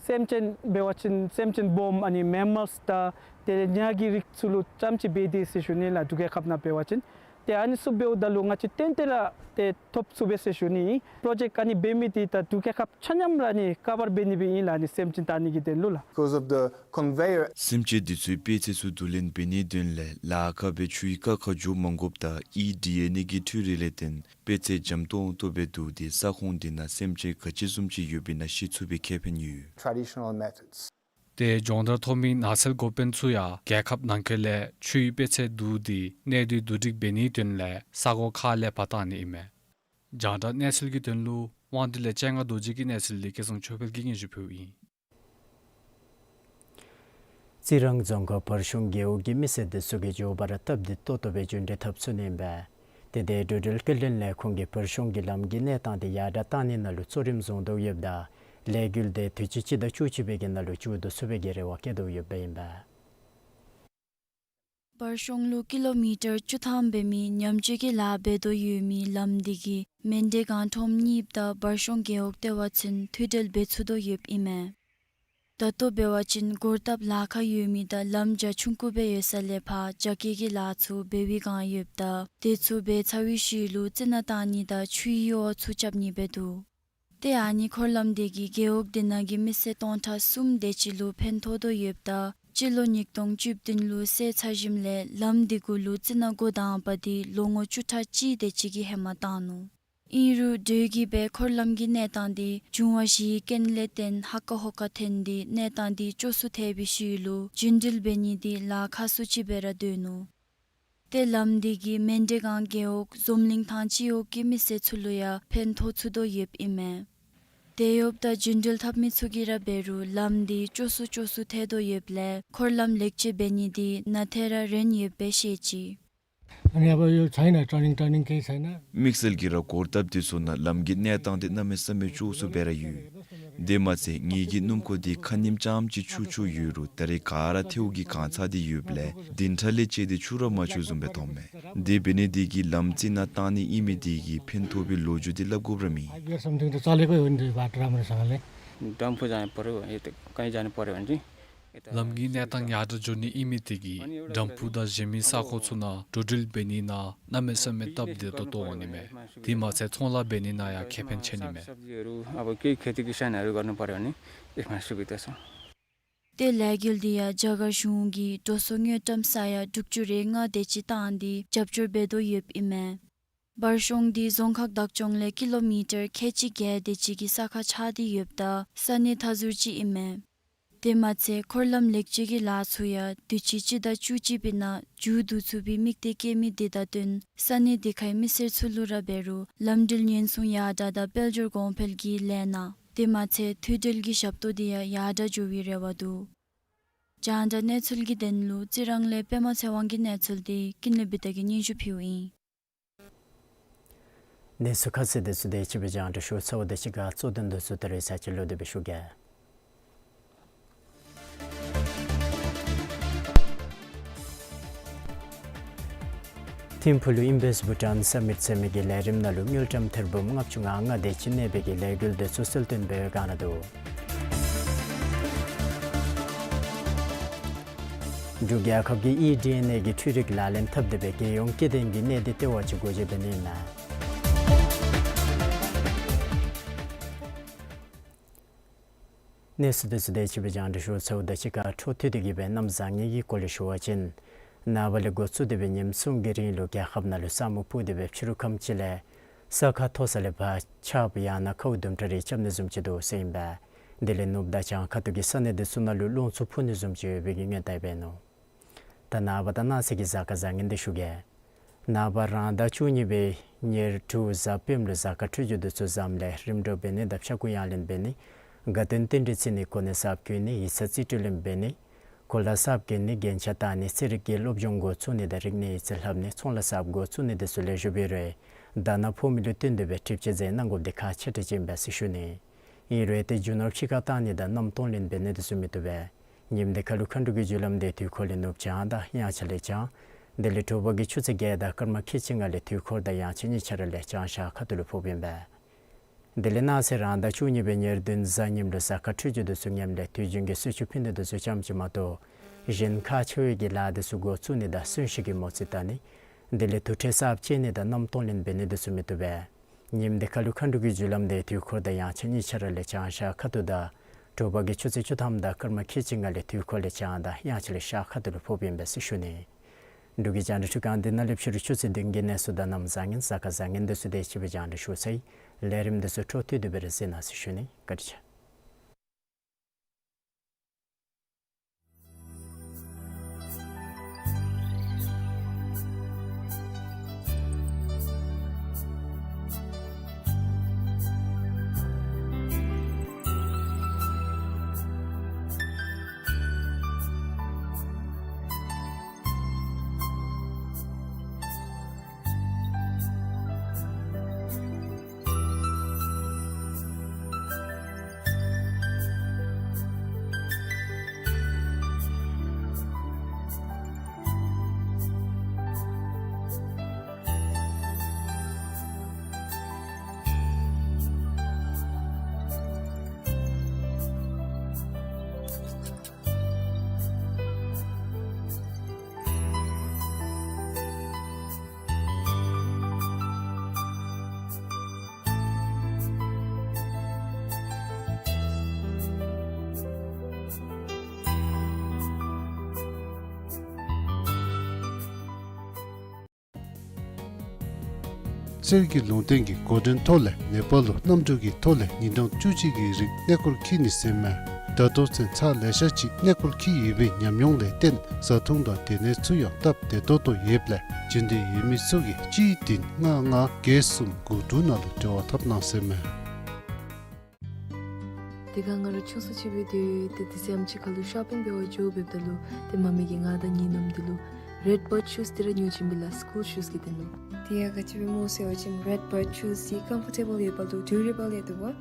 སེམས་ཅན་འབད་བ་ཅིན་སེམས་ཅན་སྦོམ་ཨ་ནི་མེ་མཱལསི་དང་དེ་ལས་ཉ་གི་རིགས་ཚུ་ལུ་རྐྱངམ་ཅིག་འབད་དེ་ཟེར་ཞུ་ནི་ལགས། འབྲུག་རྒྱལ་ཁབ་ནང་འབད་བ་ཅིན་ཏེ་ཨ་ནི་ཚུ་འབདཝ་ད་ལུ་ང་བཅས་ཏན་ཏན་ར་ཏེ་ཐོབ་ཚུགས་པས་ཟེར་ཞུ་ནི། པྲོ་ཇེཀཊ་ཨ་ནི་འབད་མི་འདི་ད་འབྲུག་རྒྱལ་ཁབ་ཆ་མཉམ་ར་ཨ་ནི་ཀ་བར་འབད་ནི་སྦེ་ཨིན་ལགས། ཨ་ནི་སེམས་ཅན་བཏང་ནི་གི་དོན་ལུ་ལགས། Because of the conveyor. སེམས་ཅན་འདི་ཚུའི་དཔེ་ཚད་ཚུ་བསྡུ་ལེན་འབད་ནིའི་དོན་ལས་ལཱ་ཁག་སྦེ་ཆུའི་རྐ་ཁར་འགྱོ་མ་དགོཔ་དང་ཨི་ཌི་ཨེན་ཨེ་གི་འཕྲུལ་རིག་ལས་བརྟེན་དཔེ་ཚད་འཇམ་ཏོང་ཏོ་སྦེ་བསྡུ་སྟེ་ས་ཁོངས་འདི་ནང་སེམས་ཅན་ག་ཅི་བཟུམ་ཅིག་ཡོདཔ་ཨིན་ན་ཤེས་ཚུགས་པའི་ཁེ་ཕན་ཡོད། Traditional methods. ཏེ་སྦྱོང་བརྡར་ཐོབ་མི་ནགས་ཚལ་འགོ་དཔོན་ཚུ་ཡང་རྒྱལ་ཁབ་ནང་འཁོད་ལས་ཆུའི་དཔེ་ཚད་བསྡུ་སྟེ་གནས་སྡུད་བསྡུ་སྒྲིག་འབད་ནིའི་དོན་ལས་ས་གོ་ཁག་ལས་ཕར་བཏང་ནི་ཨིན་མས། རྒྱང་བསྒྲགས་གནས་ཚུལ་གྱི་དོན་ལུ་དབང་འདུས་ལས་སྤྱན་སྔ་རྡོ་རྗེ་གི་གནས་ཚུལ་འདི་སྐལ་བཟང་ཆོས་འཕེལ་གྱིས་སྙན་ཞུ་ཕུལཝ་ཨིན། རྩི་རང་རྫོང་ཁག་བར་གཤོང་རྒེད་འོག་གི་མི་སེར་འདི་ཚུ་གིས་མགྱོགས་པ་ར་སྟབས་བདེ་ཏོག་ཏོ་སྦེ་རྒྱུན་འགྲུལ་འཐབ་ཚུགས་ནི་ཨིན་པས། དེ་འབདཝ་ད་འགྲོ་འགྲུལ་སྐྱེལ་འདྲེན་ལས་ཁུངས་ཀྱིས་བར་གཤོང་གི་ལམ་གྱི་གནས་སྟངས་འདི་ཡར་དྲག་བཏང་ནི་ནང་ལུ་གཙོ་རིམ་བཟུང་དོ་ཡོདཔ་ད་ལས་འགུལ་འདི་དུས་ཅི་སྤྱི་ཟླ་བཅུ་གཅིག་པའི་གི་ནང་ལུ་མཇུག་བསྡུ་ཚུགས་པའི་གི་རེ་བ་བསྐྱེད་དོ་ཡོདཔ་ཨིན་པས། བར་གཤོང་ལུ་ཀི་ལོ་མི་ཊར་བཅུ་ཐམ་འབད་མི་ཉམས་བཅོས་ཀྱི་ལཱ་འབད་དོ་ཡོད་མི་ལམ་འདི་གིས་མན་འདྲེ་སྒང་ཁྲོམ་གཉིས་དང་བར་གཤོང་རྒེད་འོག་ལྟེ་བ་ཚུན་མཐུད་འབྲེལ་འབད་ཚུགས་དོ་ཡོདཔ་ཨིན་མས། ད་ལྟོ་འབད་བ་ཅིན་གོར་ཐབ་ལཱ་ཁག་ཡོད་མི་དང་ལམ་རྒྱ་ཆུང་ཀུ་སྦེ་ཡོད་ས་ལས་ཕར་རྒྱ་སྐྱེད་ཀྱི་ལཱ་ཚུ་འབད་བའི་བསྒང་ཡོདཔ་ད་དེ་ཚུ་འབད་ཚར་བའི་ཤུལ་ལུ་རྩི་ནག་བཏང་ནི་དང་ཆུའི་ཡུར་བ་ཚུ་རྐྱབ་ནི་འབད་དོ། ཏེ་ཨ་ནི་འཁོར་ལམ་འདི་གིས་རྒེད་འོག་འདི་ནང་གི་མི་སེར་སྟོང་ཕྲག་གསུམ་དེ་ཅིག་ལུ་ཕན་ཐོགས་དོ་ཡོདཔ་ད་སྤྱི་ལོ་ཉིས་སྟོང་བཅུ་བདུན་ལུ་སེལ་ཚར་ཞིནམ་ལས་ལམ་འདི་གུ་ལུ་རྩི་ནག་འགོ་དང་པ་འདི་ལོ་ངོ་བཅུ་ཕྲག་གཅིག་དེ་ཅིག་གི་ཧེ་མ་བཏང་ནུག། ཨིན་རུང་དུས་ཀྱིས་འབད་འཁོར་ལམ་གྱི་གནས་སྟངས་འདི་འབྱུང་བ་བཞིའི་རྐྱེན་ལས་བརྟེན་ཧ་ཀ་ཧོ་ཀ་ཐོན་ཏེ་གནས་སྟངས་འདི་སྐྱོ་སུ་ཐལ་བའི་ཤུལ་ལུ་རྒྱུན་འགྲུལ་འབད་ནི་འདི་ལཱ་ཁག་སུ་ཅིག་སྦེ་ར་སྡོད་ནུག། ཏེ་ལམ་འདི་གིས་མན་འདྲེ་སྒང་རྒེད་འོག་འཛོམས་གླིང་ཐང་སྤྱི་འོག་གི་མི་སེར་ཚུ་ལུ་ཡང་ཕན་ཐོགས་ཚུགས་དོ་ཡོདཔ་ཨིན་མས། དེ་ཡོདཔ་ད་རྒྱུན་འགྲུལ་འཐབ་མི་ཚུ་གིས་ར་འབད་རུང་ལམ་འདི་སྐྱོ་སུ་སྐྱོ་སུ་ཐལ་དོ་ཡོདཔ་ལས་འཁོར་ལམ་ལེགས་བཅོས་འབད་ནི་འདི་ནང་ཐད་ར་རན་ཡོདཔ་སྦེ་བཤད་ཅི། ཨ་ནི་ཡར་འབད་ཡོད་ཚ་ཡིན་ན་ཊར་ནིང་ཊར་ནིང་གི་ཚ་ཡིན་ན། དམིགས་བསལ་གྱིས་ར་གོར་ཐབ་འདི་ཚུ་ནང་ལམ་གྱི་གནས་སྟངས་འདི་གནམ་མེད་ས་མེད་སྐྱོ་སུ་སྦེ་ར་ཡོད། དེ་མ་ཚད་ངེ་གི་སྣུམ་འཁོར་འདི་ཁ་ཉིནམ་ཙམ་ཅིག་ཆུ་འཁྱུ་ཡོད་རུང་ད་རེས་ག་ར་ཐལཝ་གི་གང་ཚ་འདི་ཡོདཔ་ལས་བདུན་ཕྲག་ལས་བཅད་དེ་འཁྱུ་ར་མ་འཁྱུ་བཟུམ་སྦེ་མཐོངམ་མས། དེ་འབད་ནི་འདི་གིས་ལམ་རྩི་ནག་བཏང་ནི་ཨིན་མི་འདི་གིས་ཕན་ཐོགས་པའི་ལོ་རྒྱུས་འདི་སླབ་དགོཔ་ར་མེད། Five years something तो चलेको हो नि, बाटो राम्रोसँगले। डम्फू जाने पर्यो, यता कहीँ जाने पर्यो भने चाहिँ यता डम्फू जाने पर्यो भने चाहिँ यता। ལམ་གྱི་གནས་སྟངས་ཡར་དྲག་འགྱོ་ནི་ཨིན་མི་འདི་གིས་ཌམ་ཕུ་དང་གཞན་མི་ས་ཁོངས་ཚུ་ནང་འགྲོ་འགྲུལ་འབད་ནི་ནང་གནམ་མེད་ས་མེད་སྟབས་བདེ་ཏོག་ཏོ་འོང་ནི་མས། དེ་མ་ཚད་ཚོང་ལཱ་འབད་ནི་ནང་ཡང་ཁེ་ཕན་ཆེ་ནི་མས། सब्जीहरू अब केही खेती किसानहरू गर्नु पर्यो भने यसमा सुविधा छ। ཏེ་ལས་འགུལ་འདི་ཡང་རྒྱ་གར་གཞུང་གིས་འགྲོ་སོང་དངུལ་ཀྲམ་ས་ཡ་དྲུག་ཅུ་རེ་ལྔ་དེ་ཅིག་བཏང་སྟེ་རྒྱབ་སྐྱོར་འབད་དོ་ཡོདཔ་ཨིན་མས། བར་གཤོང་འདི་རྫོང་ཁག་བདག་སྐྱོང་ལས་ཀི་ལོ་མི་ཊར་ཁལ་གཅིག་བརྒྱད་དེ་ཅིག་གི་ས་ཁར་ཆགས་ཏེ་ཡོདཔ་ད་ས་གནས་མཐའ་ཟུར་ཅིག་ཨིན་མས། དེ་མ་ཚད་འཁོར་ལམ་ལེགས་བཅོས་ཀྱི་ལཱ་ཚུ་ཡང་དུས་ཅི་སྤྱི་ཟླ་བཅུ་གཅིག་པའི་ནང་མཇུག་བསྡུ་ཚུགས་པའི་དམིགས་གཏད་བསྐྱེད་མི་འདི་དང་བསྟུན་ས་གནས་འདི་ཁའི་མི་སེར་ཚུ་ལུ་ར་འབད་རུང་ལམ་འགྲུལ་ཉེན་སྲུང་ཡར་དྲག་དང་དཔལ་འབྱོར་གོང་འཕེལ་གྱི་ལས་སྣ་དེ་མ་ཚད་མཐུད་འབྲེལ་གྱི་ཞབས་ཏོག་འདི་ཡང་ཡར་དྲག་འགྱོ་བའི་རེ་བ་འདུག། རྒྱང་བསྒྲགས་གནས་ཚུལ་གྱི་དོན་ལུ་རྩི་རང་ལས་པདྨ་ཚེ་དབང་གི་གནས་ཚུལ་འདི་ཀུན་ལེགས་བི་ཏ་གིས་སྙན་ཞུ་ཕུལཝ་ཨིན། གནས་ཚུལ་ཁ་གསལ་འདི་ཚུ་དེ་ཅིག་སྦེ་རྒྱང་བསྒྲགས་ཞུ་ཚརཝ་དང་གཅིག་ཁར་གཙོ་དོན་འདི་ཚུ་ད་རེས་ཚར་གཅིག་ལོག་སྟེ་སྦེ་ཞུ་གེ། ཐིམ་ཕུག་ལུ་ཨིན་བེསཊ་བྷུ་ཊཱན་སམ་མིཊ་ཟེར་མི་གི་ལས་རིམ་ནང་ལུ་དངུལ་ཀྲམ་ཐེར་འབུམ་ལྔ་བཅུ་ང་ལྔ་དེ་ཅིག་གནས་པའི་གི་ལས་འགུལ་འདི་ཚུ་གསལ་སྟོན་འབད་བའི་བསྒང་ར་འདུག། འབྲུག་རྒྱལ་ཁབ་ཀྱིས་ཨི་ཌི་ཨེན་ཨེ་གི་འཕྲུལ་རིག་ལག་ལེན་འཐབ་སྟེ་སྦེ་རྒྱལ་ཡོངས་སྐྱེ་ལྡན་གྱི་གནས་སྡུད་ལྟེ་བ་ཅིག་སྒོ་འབྱེད་འབད་ནི་ཨིན་མས། གནས་ཚུལ་འདི་ཚུ་དེ་ཅིག་སྦེ་རྒྱང་བསྒྲགས་ཞུ་ཚརཝ་དང་གཅིག་ཁར་འཕྲོ་མཐུད་དེ་གི་སྦེ་གནམ་བཟང་ངན་གྱི་སྐོར་ལས་ཞུ་བ་ཅིན་ནངས་པ་ལས་འགོ་བཙུགས་ཏེ་སྦེ་ཉིནམ་གསུམ་གྱི་རིང་ལུ་རྒྱལ་ཁབ་ནང་ལུ་ས་སྨུག་ཕུབ་སྟེ་སྦེ་ཕྱི་རུ་ཁམས་ཅིག་ལས་ས་ཁ་མཐོ་ས་ལས་ཕར་ཆརཔ་ཡང་ན་ཁཝ་དུམ་གྲ་རེ་རྐྱབ་ནི་བཟུམ་ཅིག་འདུག་ཟེར་ཨིན་པས། དེ་ལས་ནུབ་དང་བྱང་ཁ་ཐུག་གི་ས་གནས་འདི་ཚུ་ནང་ལུ་རླུང་འཚུབ་འཕུ་ནི་བཟུམ་ཅིག་ཡོད་པའི་གི་སྔོན་བརྡ་འབད་ནུག། ད་ནངས་པ་དང་གནངས་ཚེ་གི་གཟའ་སྐར་བཟང་ངན་འདི་ཞུ་གེ། ནངས་པ་རང་ཟླ་བཅུ་གཉིས་པའི་ཉེར་དྲུག་གཟའ་སྤེནམ་ལུ་གཟའ་སྐར་འཕྲོད་སྦྱོར་འདི་ཚུ་བཟངམ་ལས་རིམ་གྲོ་འབད་ནི་དང་ཕྱྭ་འགུགས་ཡང་ལེན་འབད་ནི། དགའ་སྟོན་རྟེན་འབྲེལ་བརྩི་ནི། གོ་གནས་གསརཔ་བསྐོ་ནི། ཡིག་ཚང་རྩིས་སྤྲོད་ལེན་འབད་ནི། གོ་ལ་གསརཔ་གྱོན་ནི། རྒྱན་ཆ་བཏགས་ནི། རྩེད་རིགས་ཀྱི་སློབ་སྦྱོང་འགོ་བཙུགས་ནི་དང་རིག་གནས་ཡིག་རྩིས་ལྷབ་ནི། ཚོང་ལཱ་གསརཔ་འགོ་བཙུགས་ནི་འདི་ཚུ་ལེགས་ཤོམ་འབད་རུང་དྷ་ན་ཕོག་མི་ལུ་བསྟུན་ཏེ་སྦེ་ཁྲིམས་གཅོད་རྫས་གནང་དགོཔ་འདི་ཁག་ཆེ་དྲགས་ཅིག་ཨིན་པས་ཟེར་ཞུ་ནི། ཨིན་རུང་ཏེ་རྒྱུ་ནོར་ཕྱི་ཁར་བཏང་ནི་དང་གནམ་སྟོང་ལུ་འབད་ནི་འདི་ཚུ་མི་བཏུབ་པས། ཉིནམ་འདི་ཁ་ལུ་མཁའ་འགྲོ་གི་རྒྱུ་ལམ་འདི་དུས་འཁོར་ལས་ནུབ་བྱང་དང་དབྱངས་འཆར་ལས་བྱང་། དེ་ལས་དྲོ་པ་གི་ཆུ་ཚོད་བརྒྱད་དང་སྐར་མ་ཁལ་གཅིག་ལྔ་ལས་དུས་འཁོར་དང་དབྱངས་འཆར་གཉིས་ཆ་ར་ལས་བྱང་ཤར་ཁ་ཐུག་ལུ་ཕོགཔ་ཨིན་པས། དེ་ལས་གནངས་ཚེ་རང་ཟླ་བཅུ་གཉིས་པའི་ཉེར་བདུན་གཟའ་ཉིམ་ལུ་གཟའ་སྐར་འཕྲོད་སྦྱོར་འདི་ཚུ་ངནམ་ལས་དུས་རྒྱུན་གྱི་གསོལ་མཆོད་ཕུལ་ནི་འདི་ཚུ་ཙམ་ཅིག་མ་གཏོགས་གཞན་ཁག་ཆེ་བའི་གི་ལཱ་འདི་ཚུ་འགོ་བཙུགས་ནི་དང་གསོན་གཤིན་གྱི་མོ་རྩིས་བལྟ་ནི། དེ་ལས་དུར་ཁྲོད་གསརཔ་བཅད་ནི་དང་གནམ་སྟོང་ལུ་འབད་ནི་འདི་ཚུ་མི་བཏུབ་པས། ཉིནམ་འདི་ཁ་ལུ་མཁའ་འགྲོ་གི་རྒྱུ་ལམ་འདི་དུས་འཁོར་དང་དབྱངས་འཆར་གཉིས་ཆ་ར་ལས་བྱང་ཤར་ཁ་ཐུག་དང་དྲོ་པ་གི་ཆུ་ཚོད་བཅུ་ཐམ་དང་སྐར་མ་ཁལ་གཅིག་ལྔ་ལས་དུས་འཁོར་ལས་བྱང་དང་དབྱངས་འཆར་ལས་ཤར་ཁ་ཐུག་ལུ་ཕོགཔ་ཨིན་པས་ཟེར་ཞུ་ནི། འབྲུག་གི་རྒྱང་བསྒྲགས་ཁྲི་ཁང་འདི་ནང་ལས་ཕྱི་རུ་ཆུ་ཚོད་བདུན་གྱི་གནས་ཚུལ་དང་གནམ་བཟང་ངན་གཟའ་སྐར་བཟང་ངན་འདི་ཚུ་དེ་ཅིག་སྦེ་རྒྱང་བསྒྲགས་ཞུ་ཚར་ཡི། ལས་རིམ་འདི་ཚུ་འཕྲོ་མཐུད་དེ་སྦེ་ར་གཟིགས་གནང་ཟེར་ཞུ་ནི། བཀའ་དྲིན་ཆེ། གསེར་གྱི་ལུང་བསྟན་གྱི་འགོ་འདྲེན་ཐོག་ལས་ནེ་པཱལ་ལུ་གནམ་གྲུ་གི་ཐོག་ལས་ཉིན་གྲངས་བཅུ་གཅིག་གི་རིང་གནས་སྐོར་འཁྱིད་ནི་ཟེར་མས། ད་ལྟོ་ཚུན་ཚར་ལེ་ཤ་ཅིག་གནས་སྐོར་འཁྱིད་ཡོད་པའི་ཉམས་མྱོང་ལས་བརྟེན་བཟའ་འཐུང་དང་སྡོད་གནས་ཚུ་ཡང་སྟབས་བདེ་ཏོག་ཏོ་ཡོདཔ་ལས་འབྱོན་འདོད་ཡོད་མི་ཚུ་གིས་གཅིག་བདུན་ལྔ་ལྔ་བརྒྱད་གསུམ་དགུ་དྲུག་ནང་ལུ་འབྲེལ་བ་འཐབ་གནང་ཟེར་མས། དེ་སྒང་ང་ར་ཆུང་སུ་ཅིག་སྦེ་སྡོད་ཡོད། ཏེ་དེ་ཚེ་ཨམ་ཅིག་ཁ་ལུ་ཤོ་པིང་འབད་བར་འགྱོ་འབདཝ་ད་ལུ་ཏེ་མ་མི་གིས་ང་དང་ངེའི་ནུམོ་འདི་ལུ་རེཌ་བརཌ་ཤུསི་འདི་ར་ཉོ་བྱིན་པས་ལགས། སི་ཀུལ་ཤུསི་གི་དོན་ལུ། དེ་ཡང་ག་ཅི་སྦེ་སྨོ་ཟེར་བ་ཅིན་རེཌ་བརཌ་ཤུསི་འདི་ཀམ་ཕོར་ཊེ་བཱལ་ཡོདཔ་ལུ་ཌུ་རེ་བཱལ་ཡང་འདུག་པ།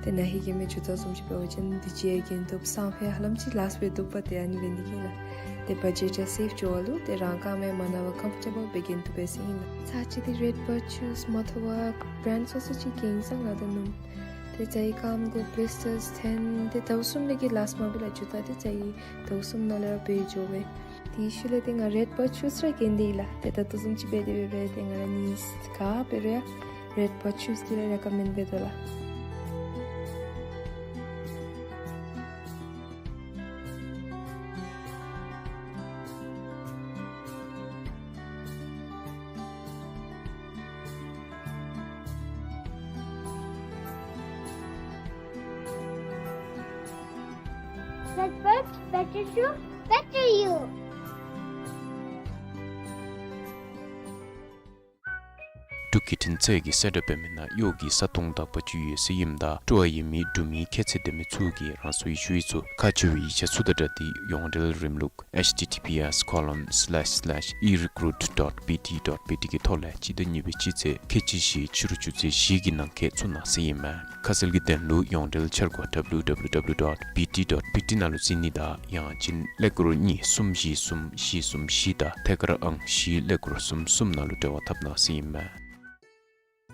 ཏེ་ན་ཧིང་གི་མི་ཇུ་ཏ་བཟུམ་ཅིག་འབད་བ་ཅིན་དུས་ཅི་ཡང་གྱོན་བཏུབ། སང་ཕོད་ཧ་ལམ་ཅིག་ལཱསཊ་འབད་བཏུབ་པས། ཏེ་ཨ་ནི་འབད་ནི་གིས་ལགས། ཏེ་བ་ཇེཊ་ཡང་སེབ་འགྱོ་བ་ལུ་ཏེ་རང་རྐངམ་ཡང་མ་ན་བར་ཀམ་ཕོར་ཊེ་བཱལ་སྦེ་གྱོན་བཏུབ་པས་ཟེར་ཨིན་ལགས། ཚར་ཅིག་འདི་རེཌ་བརཌ་ཤུསི་མ་ཐོབ་པར་བརེནཌ་སོ་སོ་ཅིག་གྱོན་སོང་ང་དང་ནུམོ། ཏེ་ཚར་རྐངམ་གུ་བི་ལིས་ཊརསི་ཐོན་ཏེ་ཟླཝ་གསུམ་ལས་བརྒལ་ལཱསཊ་མ་འབད་ལགས། ཇུ་ཏ་འདི་ཚར་ཟླཝ་གསུམ་ནང་ལས་ར་བུད་འགྱོ་བས། དེའི་ཤུལ་ལས་ཏེ་ང་རེཌ་བརཌ་ཤུསི་ར་གྱོན་དེས་ལགས། ཏེ་ད་ལྟོ་བཟུམ་ཅིག་འབད་དེ་འབད་རུང་ཏེ་ང་ར་ནི་ག་འབད་རུང་ཡང་རེཌ་བརཌ་ཤུསི་འདི་ར་རེ་ཀོ་མེནཌ་འབད་དོ་ལགས། Red Bird, better shoe, better you. འབྲུག་སྐད་འཕྲིན་ཚད་ཀྱི་གསལ་བསྒྲགས་འབད་མི་ནང་གཡོག་གི་ས་སྟོང་དག་པ་ཅིག་ཡོད་ཟེར་ཨིནམ་ད་སྤྲོ་བ་ཡོད་མི་འབྲུག་མི་ཁྱད་ཚད་ལྡན་མི་ཚུ་གིས་རང་སོའི་ཞུ་ཡིག་ཚུ་ཁག་ཆེ་བའི་ཡིག་ཆ་ཚུ་དང་སྦྲགས་ཏེ་ཡོངས་འབྲེལ་རིམ་ལུགས་ཨེཆ་ཊི་ཊི་པི་ཨེསི་ཁོ་ལོན་སི་ལེཤ་སི་ལེཤ་ཨི་རི་ཀུ་རུཊ་ཌོཊ་བི་ཊི་ཌོཊ་བི་ཊི་གི་ཐོག་ལས་སྤྱི་ཟླ་གཉིས་པའི་སྤྱི་ཚེས་ཁལ་གཅིག་བཞི་ཕྱི་རུ་ཆུ་ཚོད་བཞི་གི་ནང་འཁོད་བཙུགས་གནང་ཟེར་ཨིན་མས། ཁ་གསལ་གྱི་དོན་ལུ་ཡོངས་འབྲེལ་འཆར་སྒོ་ཌབ་ལུ་ཌབ་ལུ་ཌབ་ལུ་ཌོཊ་བི་ཊི་ཌོཊ་བི་ཊི་ནང་ལུ་གཟིགས་ནི་དང་ཡང་ཅིན་ཀླད་ཀོར་གཉིས་གསུམ་བཞི་གསུམ་བཞི་གསུམ་བཞི་དང་ཐད་ཀར་ཨང་བཞི་ཀླད་ཀོར་གསུམ་གསུམ་ནང་ལུ་འབྲེལ་བ་འཐབ་གནང་ཟེར་ཨིན་མས།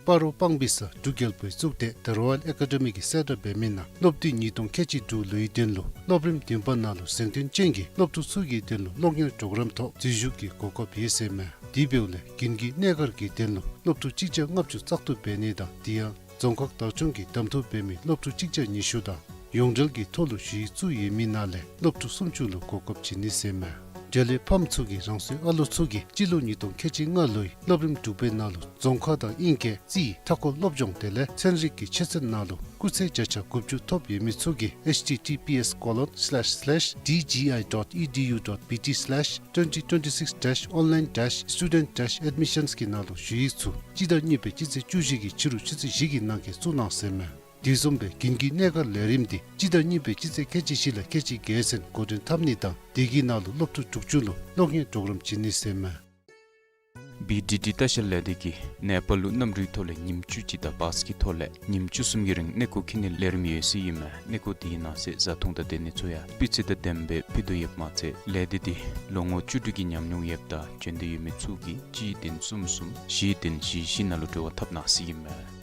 སྤ་རོ་སྤང་སྦིས་ས་འབྲུག་རྒྱལ་པོའི་གཙུག་སྡེ་ཛ་རོ་ཡཱལ་ཨེ་ཀ་ཌི་མི་གི་གསལ་བསྒྲགས་འབད་མི་ནང་སློབ་དུས་ཉིས་སྟོང་ཁལ་གཅིག་དྲུག་ལོའི་དོན་ལུ་སློབ་རིམ་བདུན་པ་ནང་ལུ་གཟེངས་ཐོན་ཅན་གྱི་སློབ་ཕྲུག་ཚུ་གི་དོན་ལུ་སློབ་གཉེར་གྲོགས་རམ་ཐོག་འཛུལ་ཞུགས་ཀྱི་གོ་སྐབས་ཡོད་ཟེར་མས། དེ་འབདཝ་ལས་དགུན་གྱི་གནས་སྒར་གྱི་དོན་ལུ་སློབ་ཕྲུག་གཅིག་བརྒྱ་ལྔ་བཅུ་བཙག་འཐུ་འབད་ནི་དང་དེ་ཡང་རྫོང་ཁག་བདག་སྐྱོང་གིས་གདམ་འཐུ་འབད་མི་སློབ་ཕྲུག་གཅིག་བརྒྱ་ཉི་ཤུ་དང་ཡོངས་འབྲེལ་གྱི་ཐོག་ལུ་ཞུ་ཡིག་བཙུགས་ཡོད་མི་ནང་ལས་སློབ་ཕྲུག་སུམ་ཅུ་ལུ་གོ་སྐབས་བྱིན་ནི་ཟེར་མས། འབྲེལ་ཡོད་ཕམ་ཚུ་གིས་རང་སོའི་ཨ་ལོ་ཚུ་གིས་སྤྱི་ལོ་ཉིས་སྟོང་ཁལ་གཅིག་ལྔ་ལོའི་སློབ་རིམ་དྲུག་པའི་ནང་ལུ་རྫོང་ཁ་དང་དབྱིན་སྐད་རྩིས་མཐའ་འཁོར་སློབ་སྦྱོང་དེ་ལས་ཚན་རིག་གི་ཆོས་ཚན་ནང་ལུ་སྐུགས་ཚད་བརྒྱ་ཆ་དགུ་བཅུ་ཐོབ་ཡོད་མི་ཚུ་གིས་ཨེཆ་ཊི་ཊི་པི་ཨེསི་ཁོ་ལོན་སི་ལེཤ་སི་ལེཤ་ཌི་ཇི་ཨའི་ཌོཊ་ཨི་ཌི་ཡུ་ཌོཊ་བི་ཊི་སི་ལེཤ་ཊུ་ཝེན་ཊི་ཊུ་ཝེན་ཊི་སིགསི་ཌེཤ་ཨོན་ལའིན་ཌེཤ་སི་ཊུ་ཌེནཊ་ཌེཤ་ཨེཌ་མི་ཤཱནསི་གི་ནང་ལུ་ཞུ་ཡིག་ཚུ་སྤྱི་ཟླ་གཉིས་པའི་སྤྱི་ཚེས་བཅུ་བཞི་གི་ཕྱི་རུ་ཆུ་ཚོད་བཞི་གི་ནང་འཁོད་བཙུགས་གནང་ཟེར་མས། དེ་བཟུམ་སྦེ་དགུན་གྱི་གནས་སྒར་ལས་རིམ་འདི་སྤྱི་ཟླ་གཉིས་པའི་སྤྱི་ཚེས་ཁལ་གཅིག་བཞི་ལས་ཁལ་གཅིག་བརྒྱད་ཚུན་འགོ་འདྲེན་འཐབ་ནི་དང་དེ་གི་ནང་ལུ་སློབ་ཕྲུག་དྲུག་ཅུ་ལུ་སློབ་གཉེར་གྲོགས་རམ་བྱིན་ནི་ཟེར་མས། བི་ཌི་ཌི་ལྟ་བཤལ་ལས་སྡེ་གིས་ནེ་པཱལ་ལུ་གནམ་གྲུའི་ཐོག་ལས་ཉིནམ་བཅུ་གཅིག་དང་བཱས་ཀྱི་ཐོག་ལས་ཉིནམ་བཅུ་གསུམ་གྱི་རིང་གནས་སྐོར་འཁྱིད་ནིའི་ལས་རིམ་ཡོད་ཟེར་ཨིན་མས། གནས་སྐོར་དེའི་ནང་གསེས་བཟའ་འཐུང་དང་སྡོད་གནས་ཚུ་ཡང་སྤུས་ཚད་དང་ལྡནམ་སྦེ་ཕུལ་དོ་ཡོདཔ་མ་ཚད་ལས་སྡེ་འདི་ལོ་ངོ་བཅུ་དྲུག་གི་ཉམས་མྱོང་ཡོདཔ་དང་བྱོན་འདོད་ཡོད་མི་ཚུ་གིས་གཅིག་བདུན་གསུམ་གསུམ་བཞི་བདུན་བཞི་བཞི་ནང་ལུ་འབྲེལ་བ་འཐབ་གནང་ཟེར་ཨིན་མས།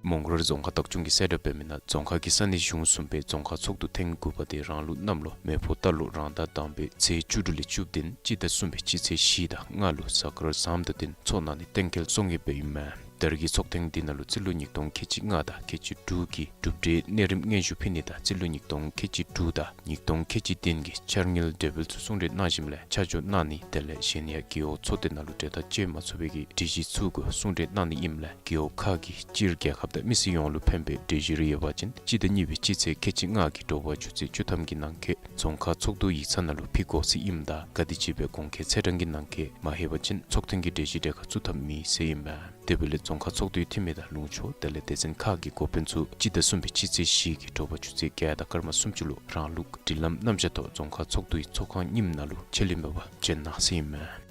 མོང་སྒར་རྫོང་ཁག་བདག་སྐྱོང་གིས་གསལ་བསྒྲགས་འབད་མི་ནང་རྫོང་ཁག་གི་ས་གནས་གཞུང་གསུམ་པའི་རྫོང་ཁག་ཚོགས་འདུ་ཐེངས་དགུ་པ་དེ་རང་ལུགས་གནམ་ལོ་མེ་ཕོ་རྟ་ལོ་རང་ཟླ་དང་པའི་ཚེས་བཅུ་དྲུག་ལས་བཅུ་བདུན་སྤྱི་ཟླ་གསུམ་པའི་སྤྱི་ཚེས་བཞི་དང་ལྔ་ལུ་གཟའ་སྐར་བཟངམ་དང་བསྟུན་ཚོགས་གནང་ནི་གཏན་འཁེལ་སོང་ཡོདཔ་ཨིན་མས། ད་རེས་ཀྱི་ཚོགས་ཐེངས་འདི་ནང་ལུ་རྩིས་ལོ་ཉིས་སྟོང་ཁལ་གཅིག་ལྔ་དང་ཁལ་གཅིག་དྲུག་གི་གྲུབ་འབྲས་གནས་རིམ་སྙན་ཞུ་ཕུལ་ནི་དང་རྩིས་ལོ་ཉིས་སྟོང་ཁལ་གཅིག་དྲུག་དང་ཉིས་སྟོང་ཁལ་གཅིག་བདུན་གྱི་འཆར་དངུལ་གྲོས་འབུལ་ཚུ་གསུང་གྲོས་གནང་ཞིནམ་ལས་ཆ་འཇོག་གནང་ནི་དེ་ལས་གཞན་ཡང་རྒེད་འོག་ཚོགས་སྡེ་ནང་ལུ་གྲོས་ཐག་བཅད་མ་ཚུགས་པའི་གྲོས་གཞི་ཚུ་གུ་གསུང་གྲོས་གནང་ནི་ཨིནམ་ལས་རྒེད་འོག་ཁག་གིས་སྤྱིར་རྒྱལ་ཁབ་དང་མི་སེར་ཡོངས་ལུ་ཕན་པའི་གྲོས་གཞི་རེ་ཡོད་པ་ཅིན་སྤྱི་ཟླ་གཉིས་པའི་སྤྱི་ཚེས་ཁལ་གཅིག་ལྔ་གི་དྲོ་པ་ཆུ་ཚོད་བཅུ་ཐམ་གྱི་ནང་འཁོད་རྫོང་ཁག་ཚོགས་འདུ་ཡིག་ཚང་ནང་ལུ་ཕུལ་དགོ་ཟེར་ཨིནམ་ད་ག་དེམ་ཅིག་སྦེ་གོང་འཁོད་ཚེས་གྲངས་ཀྱི་ནང་འཁོད་མ་ལྷོད་པ་ཅིན་ཚོགས་ཐེངས་ཀྱི་གྲོས་གཞི་གྲལ་ཁར་བཙུགས་ཐབས་མེད་ཟེར་ཨིན་མས། དེ་འབདཝ་ལས་རྫོང་ཁག་ཚོགས་འདུའི་འཐུས་མི་དང་ལུང་ཕྱོགས་དེ་ལས་སྡེ་ཚན་ཁག་གི་འགོ་དཔོན་ཚུ་སྤྱི་ཟླ་གསུམ་པའི་སྤྱི་ཚེས་བཞི་གི་དྲོ་པ་ཆུ་ཚོད་བརྒྱད་དང་སྐར་མ་སུམ་ཅུ་ལུ་རང་ལུགས་སྒྲིག་ལམ་རྣམ་གཞག་ཐོག་རྫོང་ཁག་ཚོགས་འདུའི་ཚོགས་ཁང་རྙིངམ་ནང་ལུ་ཆད་ལུས་མེད་པར་བྱོན་གནང་ཟེར་ཨིན་མས།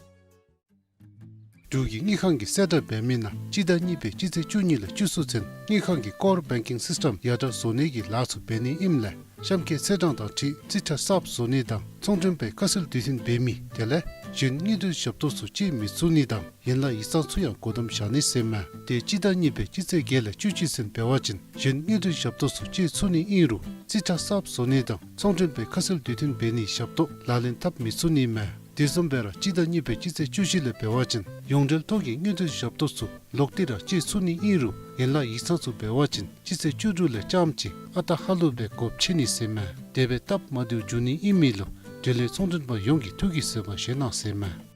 འབྲུག་གི་དངུལ་ཁང་གིས་གསལ་བསྒྲགས་འབད་མི་ནང་སྤྱི་ཟླ་གཉིས་པའི་སྤྱི་ཚེས་བཅུ་གཉིས་ལས་བཅུ་གསུམ་ཚུན་དངུལ་ཁང་གི་ཀོར་བེང་ཀིང་སིསི་ཊམ་ཡར་དྲག་བཟོ་ནི་གི་ལཱ་ཚུ་འབད་ནི་ཨིནམ་ལས་གཤམ་འཁོད་ཚེས་གྲངས་དང་འཁྲིལ་རྩིས་ཁྲ་གསརཔ་བཟོ་ནི་དང་ཚོང་མགྲོན་པའི་ཁ་གསལ་དུས་མཐུན་འབད་མི་དེ་ལས་གཞན་དངུལ་འབྲེལ་ཞབས་ཏོག་ཚུ་སྤྱོད་མི་ཚུགས་ནི་དང་ཡན་ལག་ཡིག་ཚང་ཚུ་ཡང་སྒོ་བསྡམ་བཞག་ནི་ཟེར་མས། དེ་སྤྱི་ཟླ་གཉིས་པའི་སྤྱི་ཚེས་བརྒྱད་ལས་བཅུ་གཅིག་ཚུན་འབད་བ་ཅིན་གཞན་དངུལ་འབྲེལ་ཞབས་ཏོག་ཚུ་སྤྱོད་ཚུགས་ནི་ཨིན་རུང་རྩིས་ཁྲ་གསརཔ་བཟོ་ནི་དང་ཚོང་མགྲོན་པའི་ཁ་གསལ་དུས་མཐུན་འབད་ནིའི་ཞབས་ཏོག་ལག་ལེན་འཐབ་མི་ཚུགས་ནི་མས། དེ་བཟུམ་སྦེ་ར་སྤྱི་ཟླ་གཉིས་པའི་སྤྱི་ཚེས་བཅུ་བཞི་ལས་འབད་བ་ཅིན་ཡོངས་འབྲེལ་ཐོག་གི་དངུལ་འབྲེལ་ཞབས་ཏོག་ཚུ་ལོག་སྟེ་ར་སྤྱོད་ཚུགས་ནི་ཨིན་རུང་ཡན་ལག་ཡིག་ཚང་ཚུ་འབད་བ་ཅིན་སྤྱི་ཚེས་བཅུ་དྲུག་ལས་རྐྱངམ་གཅིག་ཨ་རྟག་ཧ་ལུགས་སྦེ་སྒོ་ཕྱེ་ནི་ཟེར་མས། དེ་སྦེ་སྟབས་མ་བདེཝ་འབྱུང་ནི་ཨིན་མི་ལུ་འབྲེལ་ཡོད་ཚོང་མགྲོན་པ་ཡོངས་ཀྱིས་ཐུགས་ཀྱི་བཟོད་པ་བཞེས་གནང་ཟེར་མས།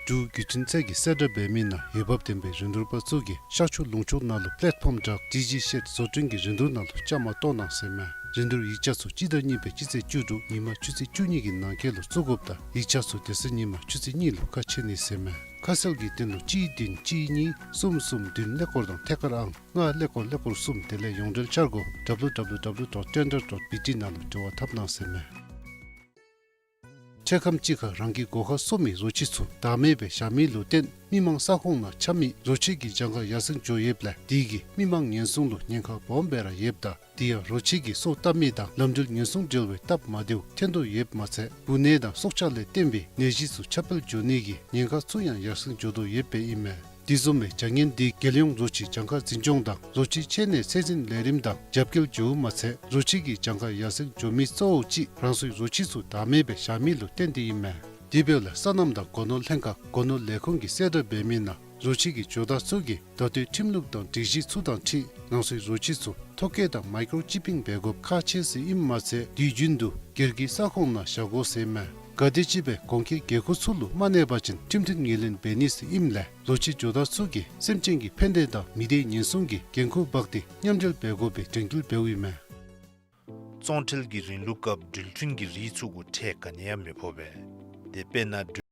འབྲུག་བརྒྱུད་འཕྲིན་ཚད་ཀྱིས་གསལ་བསྒྲགས་འབད་མི་ནང་འོས་འབབ་ལྡན་པའི་རིན་བསྡུར་པ་ཚུ་གིས་ཤར་ཕྱོགས་ལུང་ཕྱོགས་ནང་ལུ་པེ་ལེཊ་ཕོམ་བྲག་ཌི་ཇི་ཤེཌ་བཟོ་སྐྲུན་གྱི་རིན་བསྡུར་ནང་ལུ་བཅའ་མར་གཏོགས་གནང་ཟེར་མས། རིན་བསྡུར་ཡིག་ཆ་ཚུ་སྤྱི་ཟླ་གཉིས་པའི་སྤྱི་ཚེས་བཅུ་དྲུག་ཉིན་མ་ཆུ་ཚོད་བཅུ་གཉིས་ཀྱི་ནང་འཁོད་ལུ་བཙུགས་དགོཔ་དང་ཡིག་ཆ་ཚུ་དེ་ཚེ་ཉིན་མ་ཆུ་ཚོད་གཉིས་ལུ་ཁ་ཕྱེ་ནི་ཟེར་མས། ཁ་གསལ་གྱི་དོན་ལུ་གཅིག་བདུན་གཅིག་གཉིས་གསུམ་གསུམ་བདུན་ཀླད་ཀོར་དང་ཐད་ཀར་ཨང་ལྔ་ཀླད་ཀོར་ཀླད་ཀོར་གསུམ་དེ་ལས་ཡོངས་འབྲེལ་འཆར་སྒོ་W W W dot tender dot B T ནང་ལུ་འབྲེལ་བ་འཐབ་གནང་ཟེར་མས། འཕྲལ་ཁམས་ཅིག་ཁར་རང་གི་སྒོ་ཁར་གསོ་མི་རོ་ཁྱི་ཚུ་བདག་མེད་སྦེ་བཞག་མི་ལུ་བརྟེན་མི་མང་ས་ཁོངས་ནང་འཁྱམ་མི་རོ་ཁྱི་གི་གྱངས་ཁ་ཡར་སེང་འགྱོ་ཡོདཔ་ལས་དེ་གིས་མི་མང་ཉེན་སྲུང་ལུ་ཉེན་ཁ་སྦོམ་སྦེ་ར་ཡོདཔ་ད་དེ་ཡང་རོ་ཁྱི་གི་སོ་བཏབ་མི་དང་ལམ་འགྲུལ་ཉེན་སྲུང་འབྲེལ་བའི་སྟབས་མ་བདེཝ་ཐོན་དོ་ཡོདཔ་མ་ཚད་འབུ་ནད་དང་སྲོག་ཆགས་ལས་བརྟེན་པའི་ནད་གཞི་ཚུ་ཁྱབ་སྤེལ་འགྱོ་ནི་གི་ཉེན་ཁ་ཚུ་ཡང་ཡར་སེང་འགྱོ་དོ་ཡོདཔ་ཨིན་མས། དེ་བཟུམ་མའི་བྱ་ངན་དེ་རྒྱལ་ཡོངས་རོ་ཁྱི་གྱངས་ཁ་འཛིན་སྐྱོང་དང་རོ་ཁྱི་འཆོལ་ནད་ཚད་འཛིན་ལས་རིམ་དང་རྒྱབ་འགལ་འགྱོཝ་མ་ཚད་རོ་ཁྱི་གི་གྱངས་ཁ་ཡར་སེང་འགྱོ་མི་གཙོ་བོ་ཅིག་རང་སོའི་རོ་ཁྱི་ཚུ་བདག་མེད་སྦེ་བཞག་མི་ལུ་བརྟེན་ཏེ་ཨིན་མས། དེ་འབདཝ་ལས་སོ་ནམ་དང་སྒོ་ནོར་ལྷན་ཁག་སྒོ་ནོར་ལས་ཁུངས་ཀྱིས་གསལ་བསྒྲགས་འབད་མི་ནང་རོ་ཁྱི་གི་ཇོ་བདག་ཚུ་གིས་ད་ལྟོའི་ཁྲིམས་ལུགས་དང་སྒྲིག་གཞི་ཚུ་དང་འཁྲིལ་རང་སོའི་རོ་ཁྱི་ཚུ་ཐོ་བཀོད་དང་མའི་ཀྲོ་ཅིབ་པིང་འབད་དགོཔ་ཁག་ཆེ་ཟེར་ཨིནམ་མ་ཚད་དུས་རྒྱུན་དུ་སྒེར་གྱི་ས་ཁོངས་ནང་བཞག་དགོ་ཟེར་མས། ག་དེམ་ཅིག་སྦེ་གོང་འཁོད་འགན་ཁུར་ཚུ་ལུ་མ་གནས་པ་ཅིན་ཁྲིམས་མཐུན་ངོས་ལེན་འབད་ནི་ཟེར་ཨིནམ་ལས་རོ་ཁྱི་ཇོ་བདག་ཚུ་གིས་སེམས་ཅན་གྱི་ཕན་བདེ་དང་མི་སྡེ་ཉེན་སྲུང་གི་འགན་ཁུར་འབག་སྟེ་མཉམ་འབྲེལ་འབད་དགོ་པའི་དྲན་སྐུལ་འབདཝ་ཨིན་མས། བཙོང་ཁྲལ་གྱི་རིང་ལུགས་སྐབས་འགྲུལ་འཕྲིན་གྱི་རིགས་ཚུ་གུ་ཁྲལ་ག་ནི་ཡང་མི་ཕོག་པས། དེ་དཔེར་ན་འགྲུལ།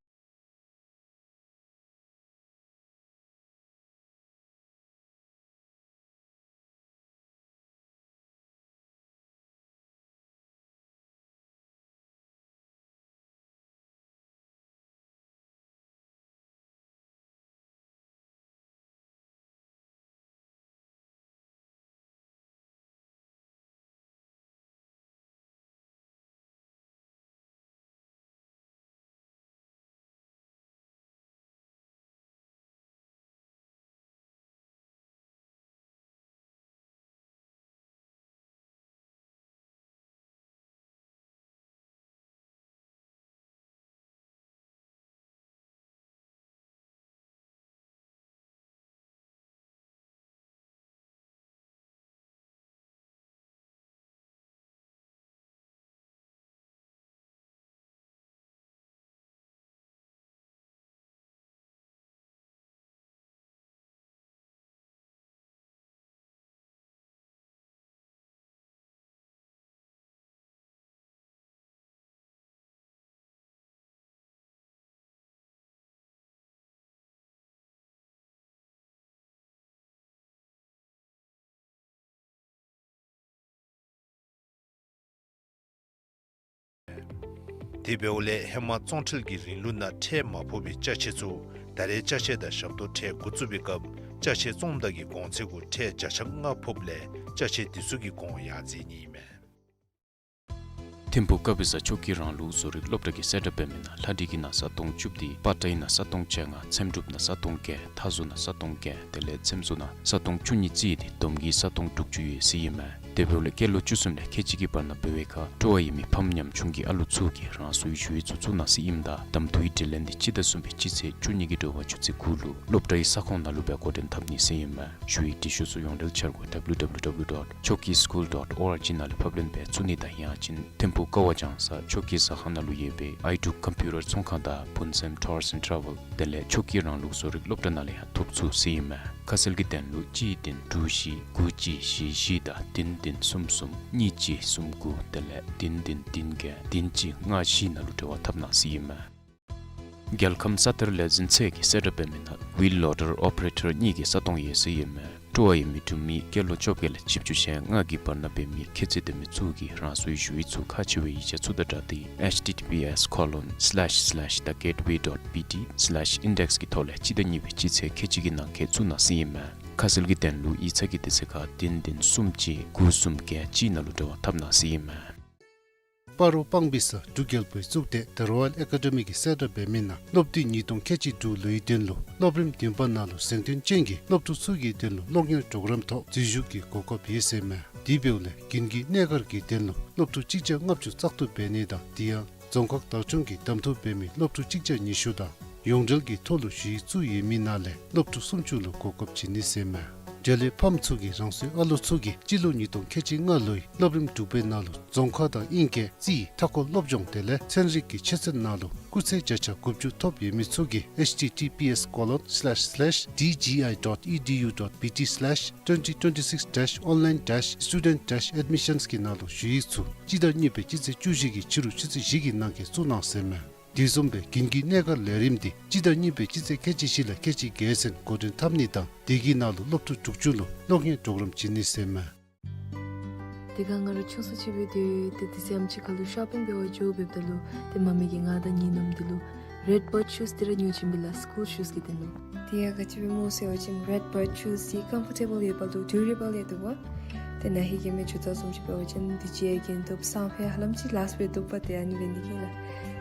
དེ་འབདཝ་ལས་ཧེ་མ་བཙོང་ཁྲལ་གྱི་རིང་ལུགས་ནང་ཁྲལ་མ་ཕོག་པའི་ཅ་ཆས་ཚུ་ད་རེས་ཅ་ཆས་དང་ཞབས་ཏོག་ཁྲལ་འགོ་བཙུགས་པའི་སྐབས་ཅ་ཆས་བཙོངམ་ད་གི་གོང་ཚད་གུ་ཁྲལ་བརྒྱ་ཆ་ལྔ་ཕོགཔ་ལས་ཅ་ཆས་དེ་ཚུ་གི་གོང་ཡར་འཛེགས་ནི་ཨིན་མས། ཐིམ་ཕུག་ཀ་བི་ས་ཆོས་ཀྱི་རང་ལུགས་བཟོ་རིག་སློབ་གྲྭ་གིས་གསལ་བསྒྲགས་འབད་མི་ནང་ལྷ་འབྲི་གི་ནང་ས་སྟོང་བཅུ་བདུན། པར་ཊའི་ནང་ས་སྟོང་བཅོ་ལྔ། འཚེམ་དྲུབ་ནང་ས་སྟོང་བརྒྱད། མཐའ་བཟོ་ནང་ས་སྟོང་བརྒྱད། དེ་ལས་འཚེམ་བཟོ་ནང་ས་སྟོང་བཅུ་གཉིས་བརྩིས་ཏེ་བསྡོམས་ཀྱིས་ས་སྟོང་དྲུག་ཅུ་ཡོད་ཟེར་ཨིན་མས། དེ་འབདཝ་ལས་སྐྱེས་ལོ་བཅུ་གསུམ་ལས་ཁལ་གཅིག་གི་བར་ན་འབད་བའི་ཁར་སྤྲོ་བ་ཡོད་མི་ཕམ་ཉམ་ཆུང་གི་ཨ་ལོ་ཚུ་གིས་རང་སོའི་ཞུ་ཡིག་ཚུ་བཙུགས་གནང་ཟེར་ཨིནམ་ད་གདམ་འཐུའི་དྲི་ལན་འདི་སྤྱི་ཟླ་གསུམ་པའི་སྤྱི་ཚེས་བཅུ་གཉིས་ཀྱི་དྲོ་པ་ཆུ་ཚོད་དགུ་ལུ་སློབ་གྲྭའི་ས་ཁོངས་ནང་ལུ་སྦེ་འགོ་འདྲེན་འཐབ་ནི་ཟེར་ཨིན་མས། ཞུ་ཡིག་འབྲི་ཤོག་ཚུ་ཡོངས་འབྲེལ་འཆར་སྒོ་W W W dot choki school dot org ནང་ལས་ཕབ་ལེན་འབད་ཚུགས་ནི་དང་ཡང་ཅིན་ཐིམ་ཕུག་ཀ་བ་ལྗང་ས་ཆོས་ཀྱི་ཟ་ཁང་ནང་ལུ་ཡོད་པའི་ཨའི་ཌུག་ཀམ་པིའུ་ཊར་ཚོང་ཁང་དང་བུན་སེམས་ཊུརསི་ཨེནཌ་ཊ་རེ་ཝེལ་དེ་ལས་ཆོས་ཀྱི་རང་ལུགས་བཟོ་རིག་སློབ་གྲྭ་ནང་ལས་ཡང་ཐོབ་ཚུགས་ཟེར་ཨིན་མས། ཁ་གསལ་གྱི་དོན་ལུ་གཅིག་བདུན་དྲུག་བཞི་དགུ་གཅིག་བཞི་བཞི་དང་བདུན་བདུན་གསུམ་གསུམ་གཉིས་གཅིག་གསུམ་དགུ་དེ་ལས་བདུན་བདུན་བདུན་བརྒྱད་བདུན་གཅིག་ལྔ་བཞི་ནང་ལུ་འབྲེལ་བ་འཐབ་གནང་ཟེར་ཨིན་མས། རྒྱལ་ཁམས་ས་གཏེར་ལས་འཛིན་ཚད་ཀྱིས་གསལ་བསྒྲགས་འབད་མི་ནང་ཝིལ་ལོ་ཌར་ཨོ་པ་རེ་ཊར་གཉིས་ཀྱི་ས་སྟོང་ཡོད་ཟེར་ཨིན་མས། སྤྲོ་བ་ཡོད་མི་འབྲུག་མི་སྐྱེས་ལོ་བཅོ་བརྒྱད་ལས་བཞི་བཅུ་ཞེ་ལྔ་གི་བར་ན་འབད་མི་ཁྱད་ཚད་ལྡན་མི་ཚུ་གིས་རང་སོའི་ཞུ་ཡིག་ཚུ་ཁག་ཆེ་བའི་ཡིག་ཆ་ཚུ་དང་སྦྲགས་ཏེ་H T T P S colon slash slash the gateway dot B T slash index གི་ཐོག་ལས་སྤྱི་ཟླ་གཉིས་པའི་སྤྱི་ཚེས་ཁལ་གཅིག་གི་ནང་འཁོད་བཙུགས་གནང་ཟེར་ཨིན་མས། ཁ་གསལ་གྱི་དོན་ལུ་ཡིག་ཚང་གི་དུས་ཚོད་ཁར་བདུན་བདུན་གསུམ་གཅིག་དགུ་གསུམ་བརྒྱད་གཅིག་ནང་ལུ་འབྲེལ་བ་འཐབ་གནང་ཟེར་ཨིན་མས། སྤ་རོ་སྤང་སྦིས་ས་འབྲུག་རྒྱལ་པོའི་གཙུག་སྡེ་The Royal Academy གིས་གསལ་བསྒྲགས་འབད་མི་ནང་སློབ་དུས་ཉིས་སྟོང་ཁལ་གཅིག་དྲུག་ལོའི་དོན་ལུ་སློབ་རིམ་བདུན་པ་ནང་ལུ་གཟེངས་ཐོན་ཅན་གྱི་སློབ་ཕྲུག་ཚུ་གི་དོན་ལུ་སློབ་གཉེར་གྲོགས་རམ་ཐོག་འཛུལ་ཞུགས་ཀྱི་གོ་སྐབས་ཡོད་ཟེར་མས། དེ་འབདཝ་ལས་དགུན་གྱི་གནས་སྒར་གྱི་དོན་ལུ་སློབ་ཕྲུག་གཅིག་བརྒྱ་ལྔ་བཅུ་བཙག་འཐུ་འབད་ནི་དང་དེ་ཡང་རྫོང་ཁག་བདག་སྐྱོང་གིས་གདམ་འཐུ་འབད་མི་སློབ་ཕྲུག་གཅིག་བརྒྱ་ཉི་ཤུ་དང་ཡོངས་འབྲེལ་གྱི་ཐོག་ལུ་ཞུ་ཡིག་བཙུགས་ཡོད་མི་ནང་ལས་སློབ་ཕྲུག་སུམ་ཅུ་ལུ་གོ་སྐབས་བྱིན་ནི་ཟེར་མས། འབྲེལ་ཡོད་ཕམ་ཚུ་གིས་རང་སོའི་ཨ་ལོ་ཚུ་གིས་སྤྱི་ལོ་ཉིས་སྟོང་ཁལ་གཅིག་ལྔ་ལོའི་སློབ་རིམ་དྲུག་པའི་ནང་ལུ་རྫོང་ཁ་དང་དབྱིན་སྐད་རྩིས་མཐའ་འཁོར་སློབ་སྦྱོང་དེ་ལས་ཚན་རིག་གི་ཆོས་ཚན་ནང་ལུ་སྐུགས་ཚད་བརྒྱ་ཆ་དགུ་བཅུ་ཐོབ་ཡོད་མི་ཚུ་གིས H T T P S colon slash slash D G I dot E D U dot B T slash twenty twenty-six dash online dash student dash admissions གི་ནང་ལུ་ཞུ་ཡིག་ཚུ་སྤྱི་ཟླ་གཉིས་པའི་སྤྱི་ཚེས་བཅུ་བཞི་གི་ཕྱི་རུ་ཆུ་ཚོད་བཞི་གི་ནང་འཁོད་བཙུགས་གནང་ཟེར་མས། དེ་བཟུམ་སྦེ་དགུན་གྱི་གནས་སྒར་ལས་རིམ་འདི་སྤྱི་ཟླ་གཉིས་པའི་སྤྱི་ཚེས་ཁལ་གཅིག་བཞི་ལས་ཁལ་གཅིག་བརྒྱད་ཚུན་འགོ་འདྲེན་འཐབ་ནི་དང་དེ་གི་ནང་ལུ་སློབ་ཕྲུག་དྲུག་ཅུ་ལུ་སློབ་གཉེར་གྲོགས་རམ་བྱིན་ནི་ཟེར་མས། དེ་སྒང་ང་ར་ཆུང་སུ་ཅིག་འབད་དེ་ཏེ་དུས་ཚོད་ཨམ་ཅིག་ཁ་ལུ་ཤོ་པིང་འབད་བར་འགྱོ་འབདཝ་ད་ལུ་ཏེ་མ་མི་གིས་ང་དང་ངེའི་ནུམོ་འདི་ལུ་རེཌ་བརཌ་ཤུསི་འདི་ར་ཉོ་བྱིན་པས་ལགས། སི་ཀུལ་ཤུསི་གི་དོན་ལུ། དེ་ཡང་ག་ཅི་སྦེ་སྨོ་ཟེར་བ་ཅིན་རེཌ་བརཌ་ཤུསི་འདི་ཀམ་ཕོར་ཊེ་བཱལ་ཡོདཔ་ལུ་ཌུ་རེ་བཱལ་ཡང་འདུག་པ། ཏེ་ན་ཧིང་གི་མི་ཇུ་ཏ་བཟུམ་ཅིག་འབད་བ་ཅིན་དུས་ཅི་ཡང་གྱོན་བཏུབ། སང་ཕོད་ཧ་ལམ་ཅིག་ལཱསཊ་འབད་བཏུབ་པ། ཏེ་ཨ་ནི་འབད་ནི་གིས་ལགས།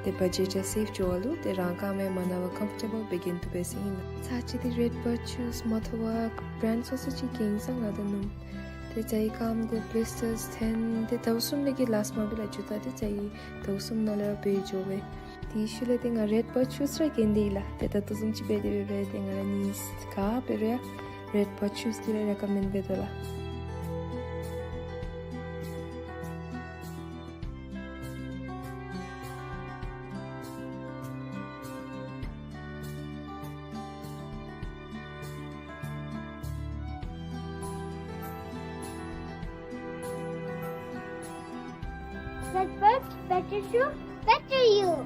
ཏེ་བ་ཇེཊ་ཡང་སེབ་འགྱོ་བ་ལུ་ཏེ་རང་རྐངམ་ཡང་མ་ན་བར་ཀམ་ཕོར་ཊེ་བཱལ་སྦེ་གྱོན་བཏུབ་པས་ཟེར་ཨིན་ལགས། ཚར་གཅིག་འདི་རེཌ་བརཌ་ཤུསི་མ་ཐོབ་པར་བརེནཌ་སོ་སོ་ཅིག་གྱོན་སོང་ང་དང་ནུམོ། ཏེ་ཅིག་གི་རྐངམ་འདི་བི་ལིས་ཊརསི་ཐོན་ཏེ་ཟླཝ་གསུམ་ལས་ཀྱི་ལཱསཊ་མ་འབད་ལགས། ཇུ་ཏ་འདི་ཅིག་གི་ཟླཝ་གསུམ་ནང་ལས་ར་འབད་འགྱོ་བས། དེའི་ཤུལ་ལས་ཏེ་ང་རེཌ་བརཌ་ཤུསི་ར་གྱོན་ཏེ་ཡོད་ལགས། ཏེ་ད་ལྟོ་བཟུམ་ཅིག་འབད་དེ་འབད་རུང་ཏེ་ང་ར་ནི་ག་འབད་རུང་ཡང་རེཌ་བརཌ་ཤུསི་འདི་ར་རེ་ཀོ་མེནཌ་འབད་དོ་ལགས། Red Bird, better shoe, better you.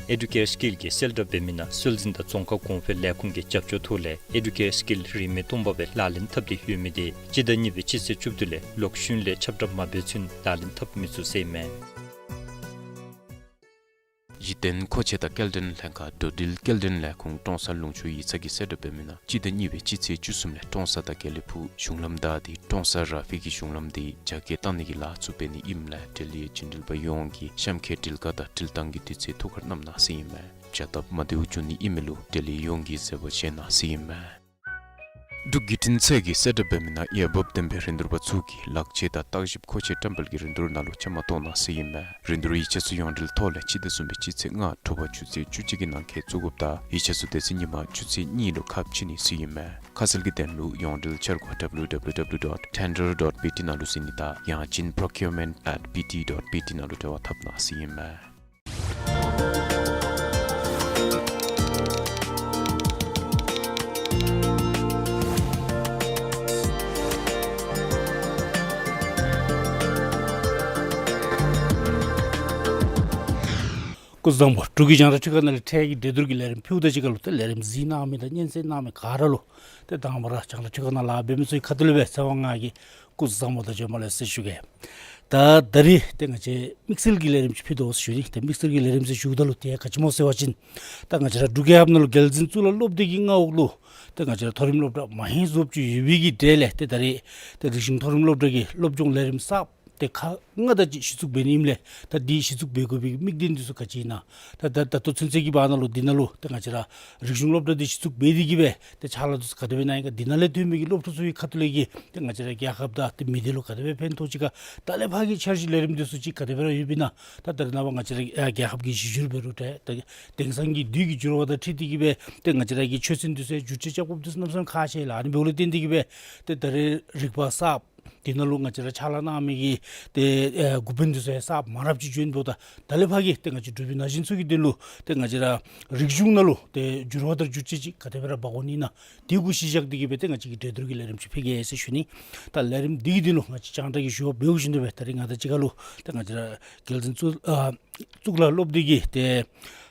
ཨེ་ཌུ་ཀེར་སི་ཀིལ་གྱིས་གསལ་བསྒྲགས་འབད་མི་ནང་སྲོལ་འཛིན་དང་རྫོང་ཁ་གོང་འཕེལ་ལས་ཁུངས་ཀྱི་རྒྱབ་སྐྱོར་ཐོག་ལས་ཨེ་ཌུ་ཀེར་སི་ཀིལ་རིན་མེད་སྟོང་པ་སྦེ་ལག་ལེན་འཐབ་སྟེ་ཡོད་མི་དེ་སྤྱི་ཟླ་གཉིས་པའི་སྤྱི་ཚེས་བཅུ་བདུན་ལས་ལོག་གཞུང་ལས་ཁྱབ་བསྒྲགས་མ་འབད་ཚུན་ལག་ལེན་འཐབ་མི་ཚུགས་ཟེར་ཨིན་མས། གཞི་རྟེན་མཁོ་ཆས་དང་སྐྱེལ་འདྲེན་ལྷན་ཁག་འགྲོ་འགྲུལ་སྐྱེལ་འདྲེན་ལས་ཁུངས་ཀྲོང་གསར་ལུང་ཕྱོགས་ཡིག་ཚང་གིས་གསལ་བསྒྲགས་འབད་མི་ནང་སྤྱི་ཟླ་གཉིས་པའི་སྤྱི་ཚེས་བཅུ་གསུམ་ལས་ཀྲོང་གསར་དང་དགེ་ལེགས་ཕུག་གཞུང་ལམ་བདའ་སྟེ་ཀྲོང་གསར་ར་ཕི་གི་གཞུང་ལམ་དེ་རྒྱ་སྐྱེད་བཏང་ནི་གི་ལཱ་ཚུ་འབད་ནི་ཨིནམ་ལས་འབྲེལ་ཡོད་རྒྱུན་འགྲུལ་པ་ཡོངས་ཀྱིས་གཤམ་འཁོད་འགྲུལ་བཀག་དང་འགྲུལ་བཏང་གི་དུས་ཚོད་ཐུགས་ཁར་བསྣམ་གནང་ཟེར་ཨིན་མས། བྱ་སྟབས་མ་བདེཝ་འབྱུང་ནི་ཨིན་མི་ལུ་འབྲེལ་ཡོད་ཡོངས་ཀྱིས་གཟབ་པ་བཞེས་གནང་ཟེར་ཨིན་མས། འབྲུག་བརྒྱུད་འཕྲིན་ཚད་ཀྱིས་གསལ་བསྒྲགས་འབད་མི་ནང་འོས་འབབ་ལྡན་པའི་རིན་བསྡུར་པ་ཚུ་གིས་ལག་ཆས་དང་བརྟག་ཞིབ་མཁོ་ཆས་བཀྲམ་སྤེལ་གྱི་རིན་བསྡུར་ནང་ལུ་བཅའ་མར་གཏོགས་གནང་ཟེར་ཨིན་མས། རིན་བསྡུར་ཡིག་ཆ་ཚུ་ཡོངས་འབྲེལ་ཐོག་ལས་སྤྱི་ཟླ་གསུམ་པའི་སྤྱི་ཚེས་ལྔ་དྲོ་པ་ཆུ་ཚོད་བཅུ་གཅིག་གི་ནང་འཁོད་བཙུགས་དགོཔ་དང་ཡིག་ཆ་ཚུ་དེ་ཚེ་ཉིན་མ་ཆུ་ཚོད་གཉིས་ལུ་ཁ་ཕྱེ་ནི་ཟེར་ཨིན་མས། ཁ་གསལ་གྱི་དོན་ལུ་ཡོངས་འབྲེལ་འཆར་སྒོ་W W W dot tender dot B T ནང་ལུ་གཟིགས་ནི་དང་ཡང་ཅིན་procurement at B T dot B T ནང་ལུ་འབྲེལ་བ་འཐབ་གནང་ཟེར་ཨིན་མས། སྐུ་གཟུགས་བཟང་པོ། འབྲུག་གི་རྒྱང་བསྒྲགས་ཁྲི་ཀ་ནང་ལས་འཕྲལ་གྱི་འགྲན་བསྡུར་གྱི་ལས་རིམ་ཕུལཝ་ད་གཅིག་ཁར་ལུ་ཏེ་ལས་རིམ་གཟིགས་གནང་མི་དང་སྙན་གསན་གནང་མི་ག་ར་ལུ་ཏེ་དང་པ་ར་རྒྱང་བསྒྲགས་ཁྲི་ཀ་ནང་ལཱ་འབད་མི་ཚུ་གི་ཁ་ཐུག་ལས་སྦེ་ཚེ་དབང་ང་གིས་སྐུ་གཟུགས་བཟང་པོ་དང་བཅས་མ་ལེགས་ཟེར་ཞུ་གེ། ད་ད་རིས་ཏེ་ང་བཅས་དམིགས་བསལ་གྱི་ལས་རིམ་ཅིག་ཕུལ་དོ་ཟེར་ཞུ་ནི། ཏེ་དམིགས་བསལ་གྱི་ལས་རིམ་ཟེར་ཞུཝ་ད་ལུ་ཏེ་ག་ཅི་སྨོ་ཟེར་བ་ཅིན་ད་ང་བཅས་ར་འབྲུག་རྒྱལ་ཁབ་ནང་ལུ་རྒྱལ་འཛིན་གཙུག་ལག་སློབ་སྡེ་གི་མངའ་འོག་ལུ་ཏེ་ང་བཅས་ར་མཐོ་རིམ་སློབ་གྲྭ་མ་ཧེ་ཟོབ་ཅིག་ཡོད་པའི་གི་གྲས་ལས་ཏེ་ད་རིས་ཏེ་རིག་གཞུང་མཐོ་རིམ་སློབ་གྲྭ་གི་སློབ་སྦྱོང་ལས་རིམ་གསརཔ་ཏེ་ཁག་ལྔ་དེ་ཅིག་གཞི་བཙུགས་འབད་ནི་ཨིནམ་ལས་ད་འདི་གཞི་བཙུགས་འབད་དགོ་པའི་དམིགས་དོན་འདི་ཚུ་ག་ཅི་ཨིན་ན། ད་ད་ད་ལྟོ་ཚུན་ཚོད་ཀྱི་བར་ན་ལུ་འདི་ནང་ལུ་ཏེ་ང་བཅས་ར་རིག་གཞུང་སློབ་གྲྭ་འདི་གཞི་བཙུགས་འབད་དེ་གིས་སྦེ་ཏེ་ཕྱག་ལཱ་འདི་ཚུ་ག་དེ་སྦེ་གནང་ཡི་ག། འདི་ནང་ལས་ཐོན་མི་གི་སློབ་ཕྲུག་ཚུ་གི་ཁ་ཐུག་ལས་ཀྱི་ཏེ་ང་བཅས་ར་རྒྱལ་ཁབ་དང་ཏེ་མི་སྡེ་ལུ་ག་དེ་སྦེ་ཕན་ཐོགས་ཅི་ག། ད་ལས་ཕར་གྱི་འཆར་གཞི་ལས་རིམ་འདི་ཚུ་ཅིག་ག་དེ་སྦེ་ར་ཡོདཔ་ཨིན་ན། ད་ད་རེས་ནངས་པ་ང་བཅས་ར་ཨ་རྒྱལ་ཁབ་ཀྱི་གཞི་འགྱུར་འབད་རུང་ཏེ་ད་དེང་སང་གི་དུས་ཀྱི་འགྱུར་བ་དང་འཁྲིལ་ཏེ་གིས་སྦེ་ཏེ་ང་བཅས་ར་གི་ཆོས་སྲིད་འདི་ཚུ་བསྒྱུར་བཅོས་རྐྱབ་དགོཔ་འདི་ཚུ་གནམ་མེད་ས་མེད་ཁག་ཆེ་ལགས། ཨ་ནི་འབདཝ་ལས་བརྟེན་ཏེ་གིས་སྦེ་ཏེ་ད་རེས་རིག་པ་གསརཔ་འདི་ནང་ལུ་ང་བཅས་ར་ཕྱག་ལཱ་གནང་མི་གི་ཏེ་ཨེ་འགོ་དཔོན་འདི་ཚུ་ཡང་གསརཔ་མང་རབས་ཅིག་བྱོན་འབདཝ་ད་ད་ལས་ཕར་གྱི་ཏེ་ང་བཅས་འབྲུག་པའི་ན་གཞོན་ཚུ་གི་དོན་ལུ་ཏེ་ང་བཅས་ར་རིག་གཞུང་ནང་ལུ་ཏེ་འགྱུར་བ་དང་བསྒྱུར་བཅོས་ཅིག་ག་དེ་སྦེ་ར་འབག་འོང་ནི་ཨིན་ན། དེ་གུ་གཞི་བཞག་སྟེ་གིས་སྦེ་ཏེ་ང་བཅས་ཀྱིས་གྲོས་བསྡུར་གྱི་ལས་རིམ་ཅིག་ཕུལ་གེ་ཟེར་ཞུ་ནི། ད་ལས་རིམ་འདི་གི་དོན་ལུ་ང་བཅས་རྒྱང་བསྒྲགས་ཀྱི་ཞུ་བ་འབདཝ་བཞིན་དུ་སྦེ་ད་རིས་ང་དང་གཅིག་ཁར་ལུ་ཏེ་ང་བཅས་ར་རྒྱལ་འཛིན་གཙུག་ཨ་གཙུག་ལག་སློབ་སྡེ་གི་ཏེ་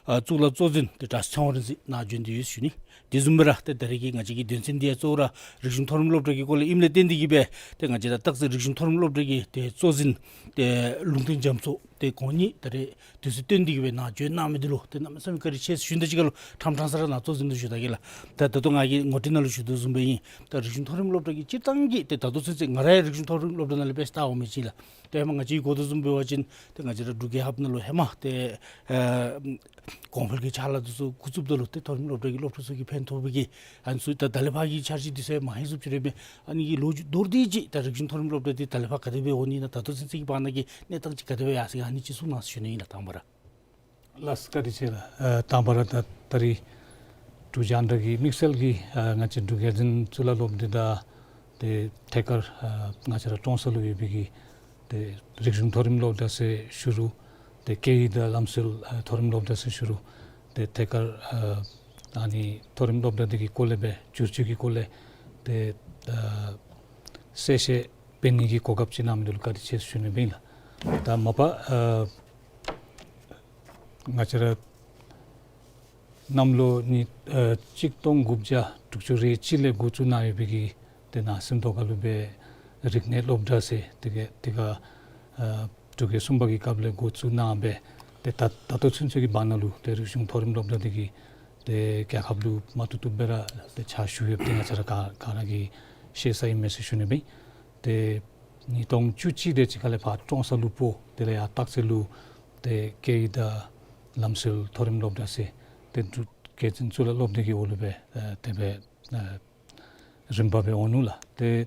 ཨ་གཙུག་ལག་གཙོ་འཛིན་ཏེ་གྲྭ་ཚེ་དབང་རིག་འཛིན་ནཱ་བྱོན་ཏེ་ཡོད་ཟེར་ཞུ་ནི། དེ་བཟུམ་སྦེ་ར་ཏེ་ད་རིས་ཀྱི་ང་བཅས་ཀྱི་དོན་ཚན་འདི་ཡང་གཙོ་བོ་ར་རིག་གཞུང་མཐོ་རིམ་སློབ་གྲྭ་གི་སྐོར་ལས་ཨིནམ་ལས་བརྟེན་ཏེ་གིས་སྦེ་ཏེ་ང་བཅས་ར་སྟག་རྩེ་རིག་གཞུང་མཐོ་རིམ་སློབ་གྲྭ་གི་ཏེ་གཙོ་འཛིན་ཏེ་ལུང་བསྟན་རྒྱ་མཚོ་ཏེ་ཁོང་གཉིས་ད་རིས་དུས་ཚོད་བཏོན་ཏེ་གིས་སྦེ་ནཱ་བྱོན་གནང་མི་འདི་ལུ་ཏེ་གནམ་མེད་ས་མེད་བཀའ་དྲིན་ཆེ་ཟེར་ཞུ་ནི་དང་གཅིག་ཁར་ལུ་ཕྲང་ཕྲང་ས་ར་ནཱ་གཙོ་འཛིན་ལུ་ཞུ་ད་གེ་ལགས། ད་ད་ལྟོ་ང་གིས་ངོ་སྤྲོད་ནང་ལུ་ཞུ་དོ་བཟུམ་སྦེ་ཨིན། ད་རིག་གཞུང་མཐོ་རིམ་སློབ་གྲྭ་གི་སྤྱིར་བཏང་གི་ཏེ་ད་ལྟོ་ཚུན་ཚོད་ང་ར་ཡང་རིག་གཞུང་མཐོ་རིམ་སློབ་གྲྭ་ནང་ལས་སྦེ་ལྟ་འོང་མི་ཅིག་ལགས། ཏེ་ཧེ་མ་ང་བཅས་ཀྱིས་གོ་དོ་བཟུམ་འབད་བ་ཅིན་ཏེ་ང་བཅས་ར་འབྲུག་རྒྱལ་ཁབ་ནང་ལུ་ཧེ་མ་ཏེ་ཨ་གོང་འཕེལ་གྱི་ཕྱག་ལཱ་འདི་ཚུ་འགོ་བཙུགསཔ་ད་ལུ་ཏེ་མཐོ་རིམ་སློབ་གྲྭ་གི་སློབ་ཕྲུག་ཚུ་གིས་ཕན་ཐོགས་པའི་གི་ཨ་ནི་ཚུ་ད་ད་ལས་ཕར་གྱི་འཆར་གཞི་འདི་ཚུ་ཡང་མ་ཧེ་ཟོབ་ཅིག་ར་མས། ཨ་ནི་གི་ལོ་རྒྱུས་མདོར་བསྡུས་ཅིག་ད་རིག་གཞུང་མཐོ་རིམ་སློབ་གྲྭ་འདི་ད་ལས་ཕར་ག་དེ་སྦེ་འོང་ནི་ཨིན་ན། ད་ལྟོ་ཚུན་ཚོད་ཀྱི་བར་ན་གི་གནས་སྟངས་ཅིག་ག་དེ་སྦེ་ཡར་སོང་ཡི་ག། ཨ་ནི་ཅིག་གསུང་གནང་ཟེར་ཞུ་ནི་ཨིན་ལགས། དང་པ་ར། ལགས་སོ། བཀའ་དྲིན་ཆེ་ལགས། ཨ་དང་པ་ར་ད་ད་རིས་འབྲུག་རྒྱང་བསྒྲགས་ཀྱི་དམིགས་བསལ་གྱི་ཨ་ང་བཅས་འབྲུག་རྒྱལ་འཛིན་གཙུག་ལག་སློབ་སྡེ་དང་ཏེ་ཐད་ཀར་ཨ་ང་བཅས་ར་ཀྲོང་གསར་ལུ་ཡོད་པའི་གི་ཏེ་རིག་གཞུང་མཐོ་རིམ་སློབ་གྲྭ་ཟེར་ཞུ་རུང་ཏེ་སྐད་ཡིག་དང་ལམ་སྲོལ་ཨ་མཐོ་རིམ་སློབ་གྲྭ་ཟེར་ཞུ་རུང་ཏེ་ཐད་ཀར་ཨ་ཨ་ནི་མཐོ་རིམ་སློབ་གྲྭ་འདི་གི་སྐོར་ལས་སྦེ་བསྒྱུར་བཅོས་ཀྱི་སྐོར་ལས་ཏེ་ཨ་གསལ་བཤད་འབད་ནི་གི་གོ་སྐབས་ཅིག་གནང་མི་འདི་ལུ་བཀའ་དྲིན་ཆེ་ཟེར་ཞུ་ནི་སྦེ་ཨིན་ལགས། ད་མ་པ་ཨ་ང་བཅས་ར་གནམ་ལོ་ཉིས་ཨ་གཅིག་སྟོང་དགུ་བརྒྱ་དྲུག་ཅུ་རེ་གཅིག་ལས་འགོ་བཙུགས་གནང་ཡོད་པའི་གི་ཏེ་ནང་སེམས་རྟོགས་ཁ་ལུ་སྦེ་རིག་གནས་སློབ་གྲྭ་ཟེར་དེ་ག་དེ་ག་ཨ་འབྲུག་རྒྱལ་གསུམ་པ་གི་སྐབས་ལས་འགོ་བཙུགས་གནང་སྦེ་ཏེ་ད་ད་ལྟོ་ཚུན་ཚོད་ཀྱི་བར་ན་ལུ་ཏེ་རིག་གཞུང་མཐོ་རིམ་སློབ་གྲྭ་འདི་གིས་ཏེ་རྒྱལ་ཁབ་ལུ་མ་བཏུབ་བཏུབ་སྦེ་ར་ཏེ་ཕྱག་ཞུ་ཡོདཔ་འདི་ང་བཅས་ར་ག་ག་ར་གིས་ཤེས་ས་ཨིན་མས་ཟེར་ཞུ་ནི་སྦེ། ཏེ་ཉིས་སྟོང་བཅུ་གཅིག་དེ་ཅིག་ཁ་ལས་ཕར་ཀྲོང་གསར་ལུ་སྤོ། དེ་ལས་ཡར་སྟག་རྩེ་ལུ་ཏེ་སྐད་ཡིག་དང་ལམ་སྲོལ་མཐོ་རིམ་སློབ་གྲྭ་ཟེར་ཏེ་འབྲུག་རྒྱལ་འཛིན་གཙུག་ལག་སློབ་སྡེ་གི་འོག་ལུ་སྦེ་ཨ་དེ་སྦེ་ཨ་རིམ་པ་སྦེ་འོང་ནུག་ལགས། ཏེ་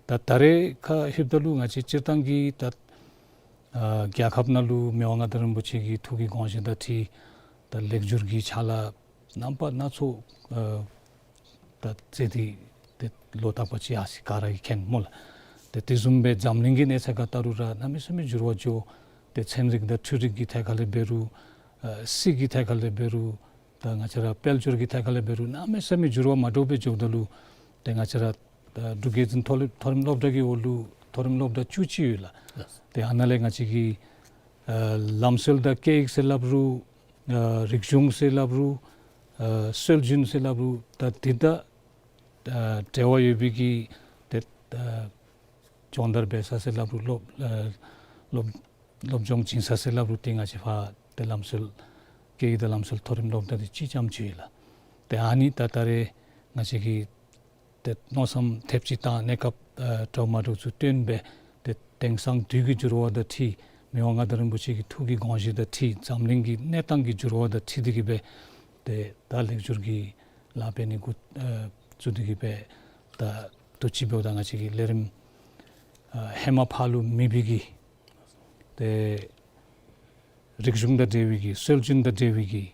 ད་ད་རེས་ཁར་ལྷོདཔ་ད་ལུ་ང་བཅས་སྤྱིར་བཏང་གི་ད་ཨ་རྒྱལ་ཁབ་ནང་ལུ་མི་དབང་མངའ་བདག་རིན་པོ་ཆེ་གི་ཐུགས་ཀྱི་དགོངས་བཞེད་དང་འཁྲིལ་ད་ལེགས་བསྒྱུར་གྱི་ཕྱག་ལཱ་རྣམ་པ་སྣ་ཚོགས་ཨ་ད་མཛད་དེ་ཏེ་ལོ་རྟག་པ་ཅིག་ཡར་སོང་ག་ར་གིས་མཁྱེན་སྨོ་ལགས། ཏེ་དེ་བཟུམ་སྦེ་འཛམ་གླིང་གི་གནས་ཚད་ཁར་བལྟ་རུང་ར་གནམ་མེད་ས་མེད་འགྱུར་བ་འགྱོ། ཏེ་ཚན་རིག་དང་འཕྲུལ་རིག་གི་ཐད་ཁ་ལས་འབད་རུང་ཨ་སྲིད་ཀྱི་ཐད་ཁ་ལས་འབད་རུང་ད་ང་བཅས་ར་དཔལ་འབྱོར་གྱི་ཐད་ཁ་ལས་འབད་རུང་གནམ་མེད་ས་མེད་འགྱུར་བ་མ་འདྲཝ་སྦེ་འགྱོཝ་ད་ལུ་ཏེ་ང་བཅས་ར་ད་འབྲུག་རྒྱལ་འཛིན་མཐོ་རིམ་མཐོ་རིམ་སློབ་གྲྭ་གི་འོག་ལུ་མཐོ་རིམ་སློབ་གྲྭ་བཅུ་གཅིག་ཡོད་ལགས། ཏེ་ཨ་ནཱ་ལས་ང་བཅས་ཀྱི་ཨ་ལམ་སྲོལ་དང་སྐད་ཡིག་ཟེར་སླབ་རུང་ཨ་རིག་གཞུང་ཟེར་སླབ་རུང་ཨ་སྲོལ་རྒྱུན་ཟེར་སླབ་རུང་ད་འདི་དང་ཨ་འབྲེལ་བ་ཡོད་པའི་གི་ཏེ་ཨ་སྦྱོང་བརྡར་འབད་ས་ཟེར་སླབ་རུང་སློབ་ཨ་སློབ་སློབ་སྦྱོང་བྱིན་ས་ཟེར་སླབ་རུང་ཏེ་ང་བཅས་ཕར་ཏེ་ལམ་སྲོལ་སྐད་ཡིག་དང་ལམ་སྲོལ་མཐོ་རིམ་སློབ་གྲྭ་འདི་གཅིག་རྐྱངམ་ཅིག་ཡོད་ལགས། ཏེ་ཨ་ནི་ད་ད་རེས་ང་བཅས་ཀྱིས་ཏེ་མནོ་བསམ་ཐེབས་ཅིག་བཏང་གནས་སྐབས་ཨ་འདྲཝ་མ་འདྲཝ་ཚུ་བཏོན་སྦེ་ཏེ་དེང་སང་དུས་ཀྱི་འགྱུར་བ་དང་འཁྲིལ་མི་དབང་མངའ་བདག་རིན་པོ་ཆེ་གི་ཐུགས་ཀྱི་དགོངས་བཞེད་དང་འཁྲིལ་འཛམ་གླིང་གི་གནས་སྟངས་ཀྱི་འགྱུར་བ་དང་འཁྲིལ་ཏེ་གིས་སྦེ་ཏེ་ད་ལེགས་བསྒྱུར་གྱི་ལཱ་འབད་ནི་འགོ་ཨ་བཙུགས་ཏེ་གིས་སྦེ་ད་དུས་ཅི་འབདཝ་ད་ང་བཅས་ཀྱི་ལས་རིམ་ཨ་ཧེ་མ་ཕར་ལུ་མེད་པའི་གི་ཏེ་རིག་གཞུང་དང་འབྲེལ་བའི་གི་སྲོལ་རྒྱུན་དང་འབྲེལ་བའི་གི་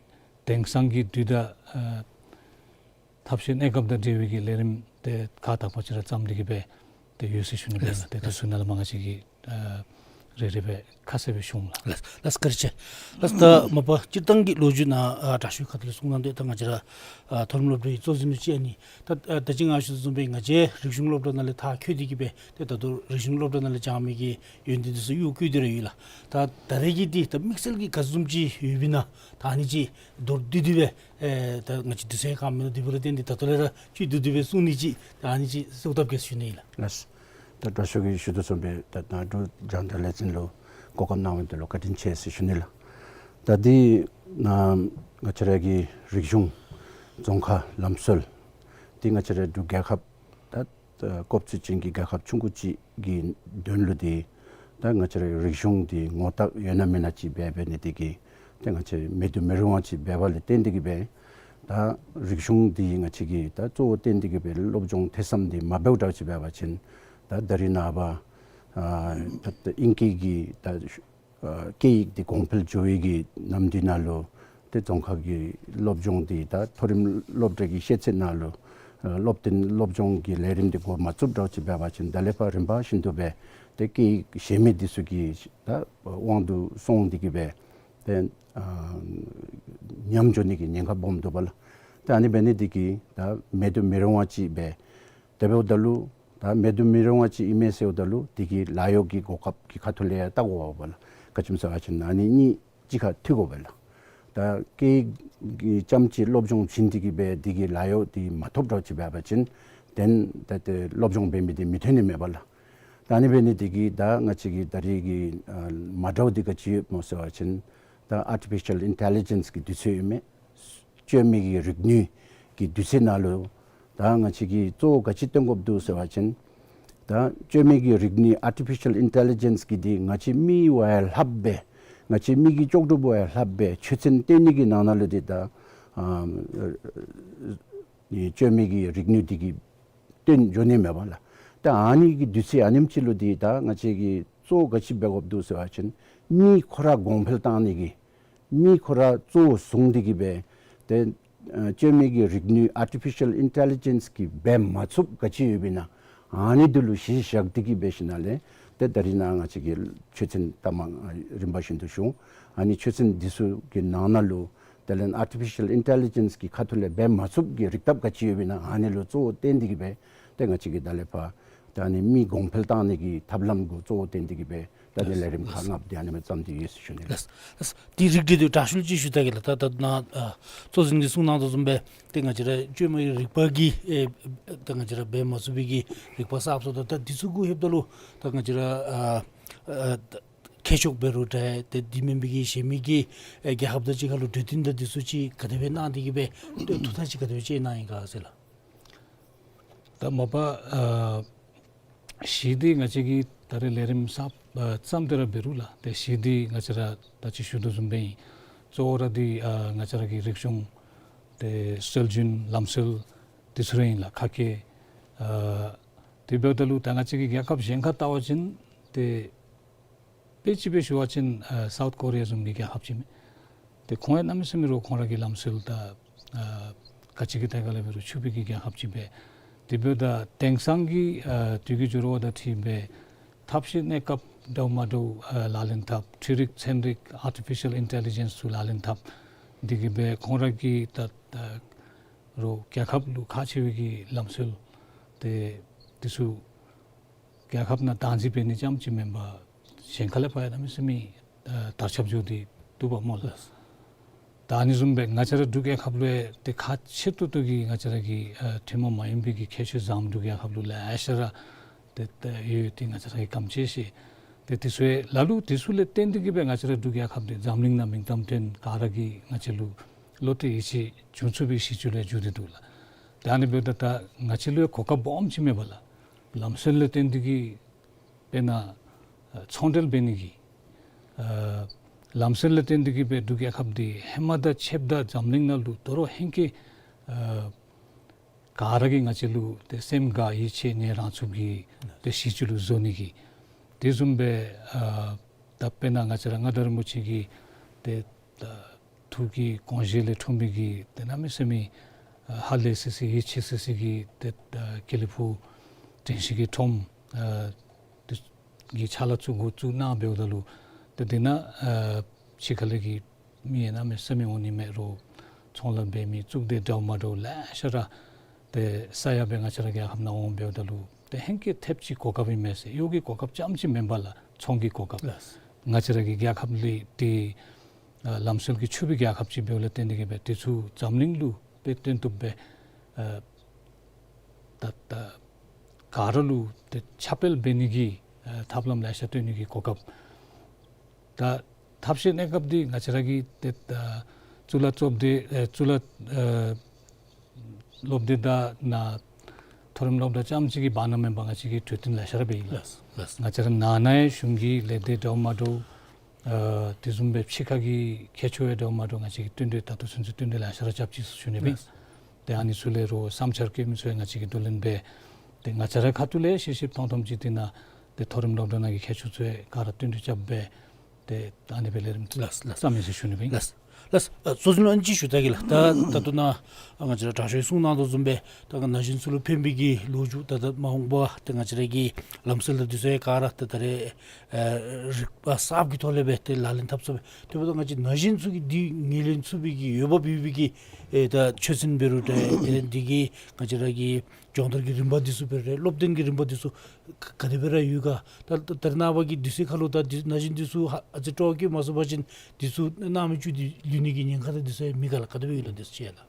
དེང་སང་གི་དུས་དང་ཨ་ཐབས་ཤེས་གནས་སྐབས་དང་འབྲེལ་བའི་གི་ལས་རིམ་ཏེ་ཁག་དག་པ་ཅིག་ར་བརྩམས་ཏེ་གིས་སྦེ་ཏེ་ཡོད་ཟེར་ཞུ་ནི་སྦེ་ལགས། ཏེ་དེ་ཚུ་ནང་ལས་མར་ང་བཅས་ཀྱིས་ཨ་ རེ་རེ་སྦེ་ཁ་གསལ་སྦེ་ཞུ་འོང་ལགས། ལགས་ལགས་བཀའ་དྲིན་ཆེ། ལགས་ད་མ་པ་སྤྱིར་བཏང་གི་ལོ་རྒྱུས་ནང་ཨ་དྲག་ཤོས་ཁ་ཐུག་ལས་གསུང་གནང་དོ། ད་ང་བཅས་ར་ཨ་མཐོ་རིམ་སློབ་གྲྭའི་གཙོ་འཛིན་ཅིག་ཨ་ནི་ད་ཨ་ད་ཅི་ང་ཞུ་དོ་བཟུམ་སྦེ་ང་བཅས་རིག་གཞུང་སློབ་གྲྭ་ནང་ལས་མཐར་འཁྱོལ་ཏེ་གི་སྦེ་ཏེ་ད་ལྟོ་རིག་གཞུང་སློབ་གྲྭ་ནང་ལས་སྦྱང་མི་གི་ཡོན་ཏན་འདི་ཚུ་གཡོག་བཀོལ་ཏེ་ར་ཡོད་ལགས། ད་ད་རེས་ཀྱི་འདི་ད་དམིགས་བསལ་གྱི་ག་བཟུམ་ཅིག་ཡོདཔ་ཨིན་ན་ད་ཨ་ནི་ཅིག་མདོར་བསྡུས་ཏེ་སྦེ་ཨེ་ད་ང་བཅས་དུས་ཚོད་ག་མེད་ནོ་འདི་འབད་རུང་ཏན་ཏན་ད་ལྟོ་ལས་ར་ཅིག་བསྡུས་ཏེ་སྦེ་གསུང་ནི་ཅིག་ད་ཨ་ནི་ཅིག་གསོལཝ་བཏབ་གེ་ཟེར་ཞུ་ནི་ཨིན་ལགས། ལགས། ད་དྲག་ཤོས་ཀྱིས་ཞུ་དོ་བཟུམ་སྦེ་ད་ནཱ་འབྲུག་རྒྱང་བསྒྲགས་ལས་འཛིན་ལུ་གོ་སྐབས་གནང་མི་འདི་ལུ་བཀའ་དྲིན་ཆེ་ཟེར་ཞུ་ནི་ལགས། ད་འདི་ནང་ང་བཅས་ར་གི་རིག་གཞུང་རྫོང་ཁ་ལམ་སྲོལ་འདི་ང་བཅས་ར་འབྲུག་རྒྱལ་ཁབ་ད་ད་སྐབས་ཚུན་ཅིག་གི་རྒྱལ་ཁབ་ཆུང་ཀུ་ཅིག་གི་དོན་ལུ་འདི་ད་ང་བཅས་ར་རིག་གཞུང་འདི་ངོ་རྟགས་ཡོད་ན་མེད་ན་ཅིག་འབད་འབད་ནི་འདི་གིས་ད་ང་བཅས་མེད་དུ་མི་རུང་བ་ཅིག་འབདཝ་ལས་བརྟེན་ཏེ་གི་སྦེ་ད་རིག་གཞུང་འདི་ང་བཅས་ཀྱིས་ད་གཙོ་བོ་བཏོན་ཏེ་གི་སྦེ་སློབ་སྦྱོང་ཐོས་བསམ་འདི་མ་འབདཝ་འདྲཝ་ཅིག་འབད་བ་ཅིན་ད་ད་རིས་ནངས་པ་ཨ་ད་ད་ཨིང་སྐད་ཀྱི་ད་ཨ་སྐད་ཡིག་འདི་གོང་འཕེལ་འགྱོ་བའི་གི་ནམ་དུས་ནང་ལུ་ཏེ་རྫོང་ཁ་གི་སློབ་སྦྱོང་འདི་ད་མཐོ་རིམ་སློབ་གྲྭ་གི་ཤེས་ཚད་ནང་ལུ་ཨ་སློབ་སྟོན་སློབ་སྦྱོང་གི་ལས་རིམ་འདི་འགོ་མ་བཙུགས་འདྲཝ་ཅིག་འབད་བ་ཅིན་ད་ལས་ཕར་རིམ་པ་བཞིན་དུ་སྦེ་ཏེ་སྐད་ཡིག་ཤེས་མི་འདི་ཚུ་གི་ད་དབང་དུ་སོང་སྟེ་གི་སྦེ་ཏེ་ཨ་ཉམས་འགྱོ་ནི་གི་ཉེན་ཁ་སྦོམ་འདུག་པ་ལགས། ཏེ་ཨ་ནི་འབད་ནི་འདི་གིས་ད་མེད་དུ་མི་རུང་བ་ཅིག་སྦེ་དེ་འབདཝ་ད་ལུ་ད་མེད་དུ་མི་རུང་བ་ཅིག་ཨིན་མས་ཟེརཝ་ད་ལུ་དེ་གི་ལཱ་གཡོག་གི་གོ་སྐབས་ཀྱི་ཁ་ཐུག་ལས་ཡང་བལྟ་དགོ་པ་ལགས། ག་ཅི་སྨོ་ཟེར་བ་ཅིན་ཨ་ནི་གཉིས་གཅིག་ཁར་མཐུད་དགོ་པས་ལགས། ད་སྐད་ཡིག་གི་རྐྱངམ་ཅིག་སློབ་སྦྱོང་བྱིན་ཏེ་གི་སྦེ་དེ་གི་ལཱ་གཡོག་འདི་མ་ཐོབ་འདྲཝ་ཅིག་འབད་བ་ཅིན་ཏེ་ད་ཏེ་སློབ་སྦྱོང་འབད་མི་འདི་མི་ཐོན་ནི་མས་པ་ལགས། ད་ཨ་ནི་འབད་ནི་འདི་གིས་ད་ང་བཅས་ཀྱི་ད་རེས་ཀྱི་ཨ་མ་འདྲཝ་འདི་ག་ཅི་ཡོདཔ་སྨོ་ཟེར་བ་ཅིན་ད་ཨར་ཊི་ཕི་ཤལ་ཨིན་ཊེ་ལི་ཇེནསི་གི་དུས་ཚོད་ཨིན་མས། བཅོས་མའི་གི་རིག་ནུས་ཀྱི་དུས་ཚོད་ནང་ལུ་ད་ང་བཅས་ཀྱིས་གཙོ་བོ་ག་ཅི་སྟོན་དགོཔ་འདུག་ཟེར་བ་ཅིན་ད་བཅོས་མའི་གི་རིག་ནུས་ཨར་ཊི་ཕི་ཤལ་ཨིན་ཊེ་ལི་ཇེནསི་གི་འདི་ང་བཅས་མི་བ་ཡང་ལྷགཔ་སྦེ་ང་བཅས་མི་གི་ལྕོགས་གྲུབ་བ་ཡང་ལྷགཔ་སྦེ་ཆོས་ཚན་སྟོན་ནི་གི་ནང་ན་ལུ་འདི་ད་ཨ་བཅོས་མའི་གི་རིག་ནུས་འདི་གིས་སྟོན་འགྱོ་ནི་མས་པ་ལགས། ད་ཨ་ནི་གི་དུས་ཚོད་ཨ་ནེམ་ཅིག་ལུ་འདི་ད་ང་བཅས་ཀྱིས་གཙོ་བོ་ག་ཅི་འབད་དགོཔ་འདུག་ཟེར་བ་ཅིན་མི་ཁོ་ར་གོང་འཕེལ་བཏང་ནི་གི་མི་ཁོ་ར་གཙོ་བོ་བཟུང་སྟེ་གི་སྦེ་ཏེ་ཨ་བཅོས་མའི་གི་རིག་ནུས་ཨར་ཊི་ཕི་ཤལ་ཨིན་ཊེ་ལི་ཇེནསི་གིས་འབད་མ་ཚུགསཔ་ག་ཅི་ཡོདཔ་ཨིན་ན་ཨ་ནི་འདི་ལུ་གཞི་བཞག་སྟེ་གི་སྦེ་ཞིནམ་ལས་ཏེ་ད་རིས་ནཱ་ང་བཅས་ཀྱི་ཆོས་ཚན་ད་མ་རིམ་པ་བཞིན་དུ་ཞུ་འོང་། ཨ་ནི་ཆོས་ཚན་འདི་ཚུ་གི་ནང་ན་ལུ་དེ་ལས་ཨར་ཊི་ཕི་ཤལ་ཨིན་ཊེ་ལི་ཇེནསི་གི་ཁ་ཐུག་ལས་འབད་མ་ཚུགསཔ་གི་རིག་ཐབས་ག་ཅི་ཡོདཔ་ཨིན་ན་ཨ་ནི་ལུ་གཙོ་བོ་བཏོན་ཏེ་གི་སྦེ་ཏེ་ང་བཅས་ཀྱིས་ད་ལས་ཕར་ད་ཨ་ནི་མི་གོང་འཕེལ་བཏང་ནི་གི་ཐབས་ལམ་གུ་གཙོ་བོ་བཏོན་ཏེ་གི་སྦེ་ད་ཨ་ནི་ལས་རིམ་ཁག་ལྔ་པོ་འདི་ཨ་ནི་སྦེ་བརྩམས་ཏེ་ཡོད་ཟེར་ཞུ་ནི་ལགས། ལགས་ལགས། དེ་རིགས་འདི་དྲག་ཤོས་ཅིག་ཞུ་ད་གེ་ལགས། ད་ད་ནཱ་ཨ་གཙོ་འཛིན་གྱིས་གསུངས་གནང་དོ་བཟུམ་སྦེ་ཏེ་ང་བཅས་ར་བཅོས་མའི་རིག་པ་གིས་ཨེ་ད་ང་བཅས་ར་འབད་མ་ཚུགས་པའི་གི་རིག་པ་གསརཔ་བཟོ་དོ། ད་འདི་ཚུ་གུ་ལྷོདཔ་ད་ལུ་ད་ང་བཅས་ར་ཨ་ཨ་ད་མཁས་མཆོག་འབད་རུང་འདྲ་ཏེ་འདི་མེན་པའི་གི་གཞན་མི་གི་ཨེ་རྒྱལ་ཁབ་དང་གཅིག་ཁར་ལུ་གྲོས་བསྟུན་དང་འདི་ཚུ་ཅིག་ག་དེ་སྦེ་གནང་སྟེ་གི་སྦེ་ཐུགས་ཐག་ཅིག་ག་དེ་སྦེ་བཅད་གནང་ཡི་ག་ཟེར་ལགས། ད་མ་པ་ཨ་གཞི་འདི་ང་བཅས་ཀྱིས་ད་རེས་ལས་རིམ་གསརཔ་ཨ་བརྩམས་ཏེ་ར་འབད་རུང་ལགས། ཏེ་གཞི་འདི་ང་བཅས་ར་ད་ཅི་ཞུ་དོ་བཟུམ་སྦེ་ཨིན། གཙོ་བོ་ར་འདི་ཨ་ང་བཅས་ར་གི་རིག་གཞུང་ཏེ་སྲོལ་རྒྱུན་ལམ་སྲོལ་འདི་ཚུ་ར་ཨིན་ལགས། ཁ་སྐད་ཨ་དེ་འབདཝ་ད་ལུ་ད་ང་བཅས་ཀྱིས་རྒྱལ་ཁབ་གཞན་ཁར་བལྟ་བ་ཅིན་ཏེ་དཔེ་ཅིག་སྦེ་ཞུ་བ་ཅིན་ཨ་སའུཐ་ཀོ་རི་ཡ་བཟུམ་གྱི་རྒྱལ་ཁབ་ཅིག་མས། ཏེ་ཁོང་ཡང་གནམ་མེད་ས་མེད་ར་ཁོང་ར་གི་ལམ་སྲོལ་དང་ཨ་ག་ཅི་གི་ཐད་ཁར་ལས་འབད་རུང་ཕྱུག་པའི་གི་རྒྱལ་ཁབ་ཅིག་སྦེ། དེ་འབདཝ་ད་དེང་སང་གི་ཨ་དུས་ཀྱི་འགྱུར་བ་དང་འཁྲིལ་སྦེ་ཐབས་ཤེས་གནས་སྐབས་འདྲཝ་མ་འདྲཝ་ཨ་ལག་ལེན་འཐབ། འཕྲུལ་རིག་ཚན་རིག་ཨར་ཊི་ཕི་ཤལ་ཨིན་ཊེ་ལི་ཇེནསི་ཚུ་ལག་ལེན་འཐབ་སྟེ་གི་སྦེ་ཁོང་ར་གི་ད་ད་རུང་རྒྱལ་ཁབ་ལུ་ཁག་ཆེ་བའི་གི་ལམ་སྲོལ་ཏེ་འདི་ཚུ་རྒྱལ་ཁབ་ནང་བདག་འཛིན་འབད་ནི་རྐྱངམ་ཅིག་མེན་པར་གཞན་ཁ་ལས་ཕར་ཡང་གནམ་མེད་ས་མེད་ཨ་དར་ཁྱབ་འགྱོ་སྟེ་འདུག་པ་སྨོ་ལགས། ད་ཨ་ནི་བཟུམ་སྦེ་ང་བཅས་ར་འབྲུག་རྒྱལ་ཁབ་ལུ་ཡང་ཏེ་ཁག་ཆེ་ཏོག་ཏོ་གི་ང་བཅས་ར་གི་ཨ་ཐུན་མོང་མ་ཡིན་པའི་གི་ཁྱད་ཆོས་བཟུམ་འབྲུག་རྒྱལ་ཁབ་ལུ་ལེ་ཤ་ར་ཏེ་ཏེ་ཡོད། ཏེ་ང་བཅས་ར་གིས་ག་དེམ་ཅིག་ཤེས། ཏེ་འདི་ཚུ་ཡང་ལ་ལུ་འདི་ཚུ་ལས་བརྟེན་ཏེ་གི་སྦེ་ང་བཅས་ར་འབྲུག་རྒྱལ་ཁབ་འདི་འཛམ་གླིང་ནང་མིང་གཏམ་ཐོན། ག་ར་གིས་ང་བཅས་ལུ་བློ་གཏད་ཡིད་ཆེས་བྱུང་ཚུགས་པའི་གཞི་ཅིག་ལུ་ཡང་འགྱུར་ཏེ་འདུག་ལགས། ཏེ་ཨ་ནི་འབདཝ་ད་ད་ང་བཅས་ལུ་ཡང་གོ་སྐབས་སྦོམ་ཅིག་མས་པ་ལགས། ལམ་སྲོལ་ལས་བརྟེན་ཏེ་གི་དཔེར་ན་ཨ་ཚོང་འབྲེལ་འབད་ནི་གི་ཨ་ལམ་སྲོལ་ལས་བརྟེན་ཏེ་གི་སྦེ་འབྲུག་རྒྱལ་ཁབ་འདི་ཧེ་མ་དང་ཕྱདཔ་ད་འཛམ་གླིང་ནང་ལུ་དོ་རུང་ཧེང་སྐལ་ཨ་ག་ར་གིས་ང་བཅས་ལུ་ཏེ་སེམས་དགའ་ཡིད་ཆེས་ནི་རང་ཚུགས་ཀྱི་ཏེ་གཞི་ཅིག་ལུ་བཟོ་ནི་གི། དེ་བཟུམ་སྦེ་ཨ་ད་དཔེར་ན་ང་བཅས་ར་མངའ་བདག་རིན་པོ་ཆེ་གིས་ཏེ་ད་ཐུགས་ཀྱི་དགོངས་བཞེད་ལས་འཁྲུངས་པའི་གི་ཏེ་གནམ་མེད་ས་མེད་ཨ་ཧ་ལས་སི་སི་ཡིད་ཆེས་སི་སི་གི་ཏེ་ཨ་དཀྱིལ་ལས་ཕུ་དྲན་ཤེས་ཀྱི་ཁྲོམ་ཨ་ཏེ་ གི་ཕྱག་ལཱ་ཚུ་འགོ་བཙུགས་གནང་འབདཝ་ད་ལུ་ཏེ་དེ་ནང་ཨ་ཕྱི་ཁ་ལས་ཀྱི་མི་ཡང་གནམ་མེད་ས་མེད་འོང་ནི་མས། རོགས་ཚོང་ལཱ་འབད་མི་གཙུག་སྡེ་འདྲཝ་མ་འདྲཝ་ལེ་ཤ་ར་ཏེ་ས་ཡ་སྦེ་ང་བཅས་ར་རྒྱལ་ཁབ་ནང་འོང་འབདཝ་ད་ལུ་ཏེ་ཧེང་སྐལ་ཐེབས་ཅིག་གོ་སྐབས་ཨིན་མས་ཟེར། གཡོག་གི་གོ་སྐབས་རྐྱངམ་ཅིག་མེན་པར་ལགས་ཚོང་གི་གོ་སྐབས། ལགས། ང་བཅས་ར་གི་རྒྱལ་ཁབ་ལས་ཏེ་ཨ་ལམ་སྲོལ་གྱི་ཕྱུག་པའི་རྒྱལ་ཁབ་ཅིག་འབདཝ་ལས་བརྟེན་ཏེ་གིས་སྦེ་དེ་ཚུ་འཛམ་གླིང་ལུ་སྦེ་སྟོན་བཏུབ་སྦེ་ཨ་ད་ད་ག་ར་ལུ་ཏེ་ཁྱབ་སྤེལ་འབད་ནི་གི་ཨ་ཐབས་ལམ་ལེ་ཤ་སྟོན་ནི་གི་གོ་སྐབས། ད་ཐབས་ཤེས་གནས་སྐབས་འདི་ང་བཅས་ར་གི་ཏེ་ད་གཙུག་ལག་བཅོ་ལྡན་ཨེ་གཙུག་ལག་ཨེ་སློབ་སྡེ་དང་ནཱ་མཐོ་རིམ་སློབ་གྲྭ་རྐྱངམ་ཅིག་གི་བར་ན་མེན་པར་ང་བཅས་ཀྱི་གྲོས་བསྟུན་ལེ་ཤ་ར་འབད་ཡི་ལགས། ལགས། ང་བཅས་ར་ནང་ན་ཡང་གཞུང་གི་ལས་སྡེ་འདྲཝ་མ་འདྲཝ་ཨ་དེ་བཟུམ་སྦེ་ཕྱི་ཁ་གི་མཁས་མཆོག་ཡང་འདྲཝ་མ་འདྲཝ་ང་བཅས་ཀྱིས་བསྟུན་གྲོས་ད་ལྟོ་ཚུན་ཚོད་བསྟུན་གྲོས་ལེ་ཤ་ར་རྐྱབ་ཅི་ཟེར་ཞུ་ནི་སྦེ། ལགས། ཏེ་ཨ་ནི་ཚུ་ལས་རོགས་བསམ་འཆར་བཀོད་མི་ཚུ་ཡང་ང་བཅས་ཀྱིས་བསྡུ་ལེན་འབད། ཏེ་ང་བཅས་ར་ཁ་ཐུག་ལས་ཤེས་ཤེསཔ་མཐོང་མཐོངམ་ཅིག་འདི་ནང་ཏེ་མཐོ་རིམ་སློབ་གྲྭ་ནང་གི་མཁས་མཆོག་ཚུ་ཡང་ག་ར་བསྟུན་གྲོས་རྐྱབ་སྦེ་ཏེ་ཨ་ནི་སྦེ་ལས་རིམ་ལགས་ལགས། བརྩམ་ཡི་ཟེར་ཞུ་ནི་སྦེ། ལགས་ལགས། ཨ་གཙོ་འཛིན་ལུ་ཨ་ནི་ཅིག་ཞུ་ད་གེ་ལགས། ད་ད་ལྟོ་ནཱ་ཨ་ང་བཅས་ར་དྲག་ཤོས་གསུང་གནང་དོ་བཟུམ་སྦེ་ད་ང་ན་གཞོན་ཚུ་ལུ་ཕན་པའི་གི་ལོ་རྒྱུས་ད་ད་མ་འོངས་པ་ཏེ་ང་བཅས་ར་གི་ལམ་སྲོལ་དང་འདི་ཚུ་ཡང་ག་ར་ད་ད་རེས་ཨ་རིག་པ་གསརཔ་གི་ཐོག་ལས་སྦེ་ཏེ་ལག་ལེན་འཐབ་ཚུགས་པས། དེ་འབདཝ་ད་ང་བཅས་ན་གཞོན་ཚུ་གིས་འདི་ངོས་ལེན་ཚུགས་པའི་གི་འོས་འབབ་ཡོད་པའི་གི་ཨེ་ད་ཆོས་ཚན་འབད་རུང་ཏེ་དེ་ལས་འདི་གི་ང་བཅས་ར་གི་སྦྱོང་བརྡར་གྱི་རིམ་པ་འདི་ཚུ་འབད་རུང་སློབ་སྟོན་གྱི་རིམ་པ་འདི་ཚུ་ག་ག་དེ་སྦེ་ར་ཡོད་ག། ད་ད་རེས་ནངས་པ་གི་དུས་ཚོད་ཁར་ལུ་ད་འདི་ན་གཞོན་འདི་ཚུ་ཧ་ཨ་ཙི་སྤྲོ་བ་བསྐྱེད་མ་ཚུགས་པ་ཅིན་འདི་ཚུ་སྣང་མེད་བཅུག་སྟེ་ལུས་ནི་གི་ཉེན་ཁ་དང་འདི་ཚུ་ཡང་མེད་ག་ལགས། ག་དེ་སྦེ་ཡོད་ལགས་འདི་ཚུ་ཅིག་ལགས།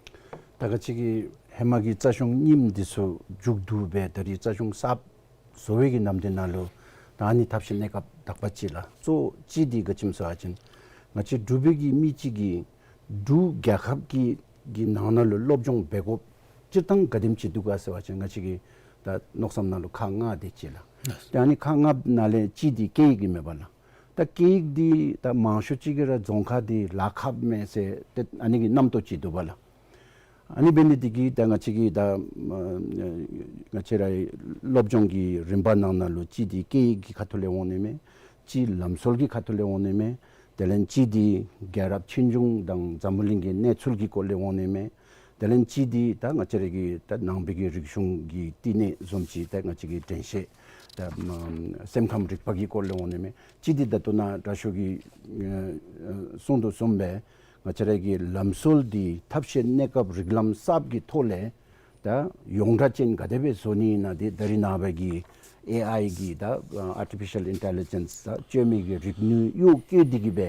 ད་ག་ཅི་གི་ཧེ་མ་གི་རྩ་གཞུང་རྙིངམ་འདི་ཚུ་མཇུག་བསྡུ་སྦེ་ད་རེས་རྩ་གཞུང་གསརཔ་བཟོ་བའི་གི་ནམ་དུས་ནང་ལུ་ད་ཨ་ནི་ཐབས་ཤེས་གནས་སྐབས་དག་པ་ཅིག་ལགས། གཙོ་བོ་ཅིག་འདི་ག་ཅི་སྨོ་ཟེར་བ་ཅིན་ང་བཅས་འབྲུག་པའི་གི་མི་ཅིག་གིས་འབྲུག་རྒྱལ་ཁབ་ཀྱི་གི་ནང་ན་ལུ་སློབ་སྦྱོང་འབད་དགོཔ་སྤྱིར་བཏང་ག་དེམ་ཅིག་འདུག་ག་ཟེར་བ་ཅིན་ང་བཅས་ཀྱི་ད་མནོ་བསམ་ནང་ལུ་ཁག་ལྔ་དེ་ཅིག་ལགས། ལགས། ཏེ་ཨ་ནི་ཁག་ལྔ་ནང་ལས་ཅིག་འདི་སྐད་ཡིག་ཨིན་མས་པ་ལགས། ད་སྐད་ཡིག་འདི་ད་མང་ཤོས་ཅིག་གིས་ར་རྫོང་ཁ་འདི་ལཱ་ཁགཔ་མས་ཟེར་ཏེ་ཨ་ནི་གི་རྣམ་རྟོག་ཅིག་འདུག་པ་ལགས། ཨ་ནི་འབད་ནི་འདི་གིས་ད་ང་བཅས་ཀྱི་ད་ཨ་ང་བཅས་ར་སློབ་སྦྱོང་གི་རིམ་པ་ནང་ན་ལུ་ཅིག་འདི་སྐད་ཡིག་གི་ཁ་ཐུག་ལས་འོང་ནི་མས། ཅིག་ལམ་སྲོལ་གྱི་ཁ་ཐུག་ལས་འོང་ནི་མས། དེ་ལས་ཅིག་འདི་རྒྱལ་རབས་ཆོས་འབྱུང་དང་འཛམ་བུ་གླིང་གི་གནས་ཚུལ་གྱི་སྐོར་ལས་འོང་ནི་མས། དེ་ལས་ཅིག་འདི་ད་ང་བཅས་ར་གི་ད་ནང་པའི་གི་རིག་གཞུང་གི་བསྟི་གནས་བཟུམ་ཅིག་ད་ང་བཅས་ཀྱི་དྲན་ཤེས་ད་ཨམ་སེམས་ཁམས་རིག་པ་གི་སྐོར་ལས་འོང་ནི་མས། ཅིག་འདི་ད་ལྟོ་ནཱ་དྲག་ཤོས་ཀྱིས་ཨ་ཨ་གསུང་དོ་བཟུམ་སྦེ་ང་བཅས་ར་གི་ལམ་སྲོལ་འདི་ཐབས་ཤེས་གནས་སྐབས་རིགས་ལམ་གསརཔ་གི་ཐོག་ལས་ད་ཡོངས་གྲགས་ཅན་ག་དེ་སྦེ་བཟོ་ནི་ཨིན་ན་འདི་ད་རེས་ནངས་པ་གི་ཨེ་ཨའི་གི་ད་ཨ་ཨར་ཊི་ཕི་ཤལ་ཨིན་ཊེ་ལི་ཇེནསི་ད་བཅོས་མའི་གི་རིག་ནུས་གཡོག་བཀོལ་ཏེ་གིས་སྦེ་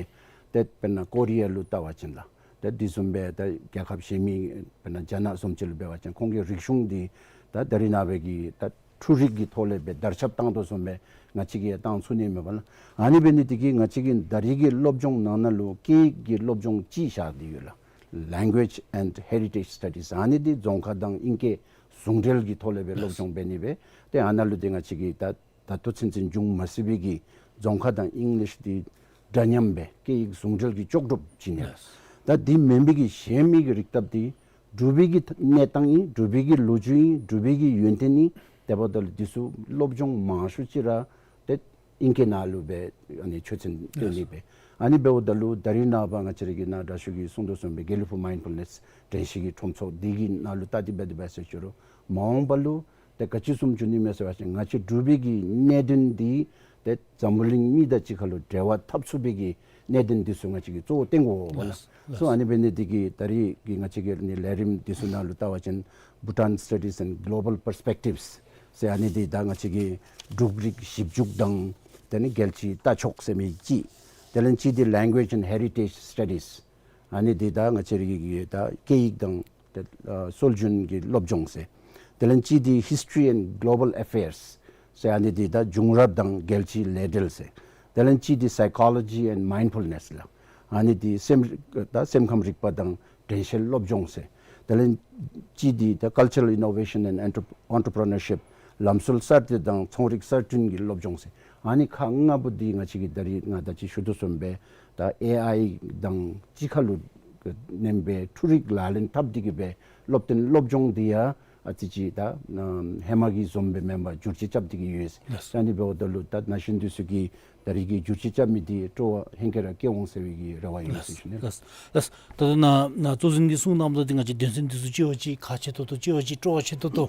ཏེ་དཔེར་ན་ཀོ་རི་ཡ་ལུ་བལྟ་བ་ཅིན་ལགས། ད་འདི་བཟུམ་སྦེ་ད་རྒྱལ་ཁབ་གཞན་མི་དཔེར་ན་རྒྱ་ནག་བཟུམ་ཅིག་ལུ་འབད་བ་ཅིན་ཁོང་གི་རིག་གཞུང་འདི་ད་ད་རེས་ནངས་པ་གི་ད་འཕྲུལ་རིག་གི་ཐོག་ལས་སྦེ་དར་ཁྱབ་བཏང་དོ་བཟུམ་སྦེ་ང་བཅས་ཀྱིས་ཡང་བཏང་ཚུགས་ནི་མས་པ་ལགས། ཨ་ནི་འབད་ནི་འདི་གིས་ང་བཅས་ཀྱི་ད་རེས་ཀྱི་སློབ་སྦྱོང་ནང་ན་ལུ་སྐད་ཡིག་གི་སློབ་སྦྱོང་ཅིག་བཞག་སྟེ་ཡོད་ལགས། Language and Heritage Studies། ཨ་ནི་འདི་རྫོང་ཁ་དང་ཨིང་སྐད་ཟུང་འབྲེལ་གྱི་ཐོག་ལས་སྦེ་སློབ་སྦྱོང་འབད་ནི་སྦེ་ཏེ་ཨ་ནཱ་ལུ་འདི་ང་བཅས་ཀྱི་ད་ད་ལྟོ་ཚུན་ཚོད་འབྱུང་མ་ཚུགས་པའི་གི་རྫོང་ཁ་དང་ཨིང་ལིཤ་འདི་འདྲ་མཉམ་སྦེ་སྐད་ཡིག་ཟུང་འབྲེལ་གྱི་ལྕོགས་གྲུབ་ཅིག་ཨིན་ལགས། ད་འདི་མེན་པའི་གི་གཞན་མི་གི་རིག་སྟོབས་འདི་འབྲུག་པའི་གི་གནས་སྟངས་ཨིན། འབྲུག་པའི་གི་ལོ་རྒྱུས་ཨིན། འབྲུག་པའི་གི་ཡོན་ཏན་ཨིན། དེ་འབདཝ་ད་ལུ་འདི་ཚུ་སློབ་སྦྱོང་མང་ཤོས་ཅིག་ར་ཏེ་ཨིང་སྐད་ནང་ལུ་སྦེ་ཨ་ནི་ཆོས་ཚན་སྟོན་ནི་སྦེ། ཨ་ནི་འབདཝ་ད་ལུ་ད་རེས་ནངས་པ་ང་བཅས་ར་གི་ནཱ་དྲག་ཤོས་ཀྱིས་གསུང་དོ་བཟུམ་སྦེ་དགེ་ལེགས་ཕུག་མའིནཌ་ཕུལ་ནེསི་དྲན་ཤེས་ཀྱི་ཁྲོམ་ཚོགས་འདི་གི་ནང་ལུ་བལྟ་སྟེ་འབད་དེ་འབད་ཟེར་ཞུ་རུང་མ་འོངས་པ་ལུ་ཏེ་ག་ཅི་བཟུམ་འགྱོ་ནི་མས་ཟེར་བ་ཅིན་ང་བཅས་འབྲུག་པའི་གི་གནད་དོན་འདི་ཏེ་འཛམ་བུ་གླིང་མི་དང་གཅིག་ཁར་ལུ་འབྲེལ་བ་འཐབ་ཚུགས་པའི་གི་གནད་དོན་འདི་ཚུ་ང་བཅས་ཀྱིས་གཙོ་བོ་བཏོན་དགོ་པ་ལགས། ལགས། སོ་ཨ་ནི་འབད་ནི་འདི་གིས་ད་རེས་ཀྱི་ང་བཅས་ཀྱི་ཨ་ནི་ལས་རིམ་འདི་ཚུ་ནང་ལུ་བལྟ་བ་ཅིན་Bhutan Studies and Global Perspectives ཟེར་ཨ་ནི་འདི་ད་ང་བཅས་ཀྱི་འབྲུག་རིག་ཞིབ་འཇུག་དང་དེ་ལས་རྒྱལ་སྤྱིའི་ལྟ་ཕྱོགས་ཟེར་མི་ཅིག། དེ་ལས་ཅིག་འདི་Language and Heritage Studies། ཨ་ནི་འདི་ད་ང་བཅས་ར་གི་ད་སྐད་ཡིག་དང་ཏེ་ཨ་སྲོལ་རྒྱུན་གྱི་སློབ་སྦྱོང་ཟེར། དེ་ལས་ཅིག་འདི་History and Global Affairs ཟེར། ཨ་ནི་འདི་ད་བྱུང་རབས་དང་རྒྱལ་སྤྱིའི་ལས་འབྲེལ་ཟེར། དེ་ལས་ཅིག་འདི་Psychology and Mindfulness ལགས། ཨ་ནི་འདི་སེམས་ད་སེམས་ཁམས་རིག་པ་དང་དྲན་ཤེས་སློབ་སྦྱོང་ཟེར། དེ་ལས་ཅིག་འདི་ད་Cultural Innovation and Entre- Entrepreneurship ལམ་སྲོལ་གསར་གཏོད་དང་ཚོང་རིག་གསར་སྐྲུན་གྱི་སློབ་སྦྱོང་ཟེར། ཨ་ནི་ཁག་ལྔ་པོ་འདི་ང་བཅས་ཀྱིས་ད་རེས་ང་ད་ཅི་ཞུ་དོ་བཟུམ་སྦེ་ད་ཨེ་ཨའི་དང་གཅིག་ཁར་ལུ་མནན་སྦེ་འཕྲུལ་རིག་ལག་ལེན་འཐབ་སྟེ་གིས་སྦེ་སློབ་སྟོན་སློབ་སྦྱོང་འདི་ཡང་ཨ་ཙི་ཅིག་ད་ཨམ་ཧེ་མ་གི་བཟུམ་སྦེ་མེན་པར་བསྒྱུར་བཅོས་རྐྱབ་སྟེ་གིས་ཡོད་ཟེར། ལགས། ཨ་ནི་འབདཝ་ད་ལུ་ད་ན་གཞོན་འདི་ཚུ་གིས་ད་རེས་ཀྱི་བསྒྱུར་བཅོས་རྐྱབ་མི་འདི་སྤྲོ་བ་ཧེང་སྐལ་ར་སྐྱེ་འོང་ཟེར་བའི་གི་རེ་བ་ཡོད་ཟེར་ཞུ་ནི། ལགས། ལགས། ད་ལྟོ་ནཱ་ནཱ་གཙོ་འཛིན་གྱིས་གསུང་གནངམ་ད་འདི་ང་བཅས་དོན་ཚན་འདི་ཚུ་ཅིག་བ་ཅིག་ཁག་ཆེ་ཏོག་ཏོ་ཅིག་བ་ཅིག་སྤྲོ་བ་ཆེ་ཏོག་ཏོ་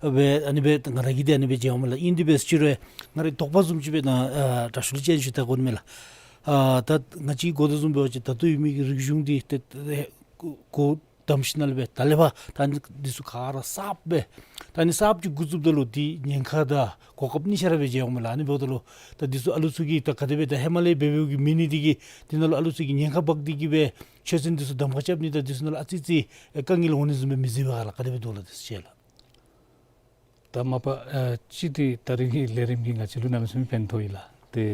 ཨ་སྦེ་ཨ་ནི་སྦེ་ང་ར་གིས་འདི་ཨ་ནི་སྦེ་མཇལཝ་མས་ལགས། ཨིན་དེ་སྦེ་ཅིག་རུང་ང་རའི་དོགས་པ་བཟུམ་ཅིག་སྦེ་ནཱ་ཨ་དྲག་ཤོས་ལུ་ཅིག་ཞུ་ད་དགོ་ནི་མས་ལགས། ཨ་ད་ང་བཅས་གོ་དོ་བཟུམ་འབད་བ་ཅིན་ད་ལྟོ་ཡོད་མི་གི་རིག་གཞུང་འདི་ཏེ་ཏེ་གོ་གོ་དམ་ཞིནམ་ལས་སྦེ་ད་ལས་ཕར་ད་ཨ་ནི་འདི་ཚུ་ག་ར་གསརཔ་སྦེ་ད་ཨ་ནི་གསརཔ་ཅིག་འགོ་བཙུགསཔ་ད་ལུ་འདི་ཉེན་ཁ་དང་གོ་སྐབས་གཉིས་ཆ་ར་སྦེ་མཇལཝ་མས་ལགས། ཨ་ནི་འབདཝ་ད་ལུ་ད་འདི་ཚུ་ཨ་ལུ་ཚུ་གིས་ད་ག་དེ་སྦེ་ད་ཧེ་མ་ལས་འབད་འབདཝ་གི་མེད་ནི་འདི་གིས་འདི་ནང་ལུ་ཨ་ལུ་ཚུ་གིས་ཉེན་ཁ་འབག་སྟེ་གིས་སྦེ་ཆོས་ཚན་འདི་ཚུ་གདམ་ཁ་རྐྱབ་ནི་དང་འདི་ཚུ་ནང་ལུ་ཨ་ཙི་ཙི་ཨེ་དཀའ་ངལ་འོང་ནི་བཟུམ་སྦེ་མི་གཟིགས་པས་ག་ལགས། ག་དེ་སྦེ་འདུག་ལགས། དེ་ཚུ་ཅིག་ལགས། ད་མ་པ་ཨ་ཅིག་འདི་ད་རེས་ཀྱི་ལས་རིམ་གྱིས་ང་བཅས་ལུ་གནམ་མེད་ས་མེད་ཕན་ཐོགས་ཡི་ལགས། ཏེ་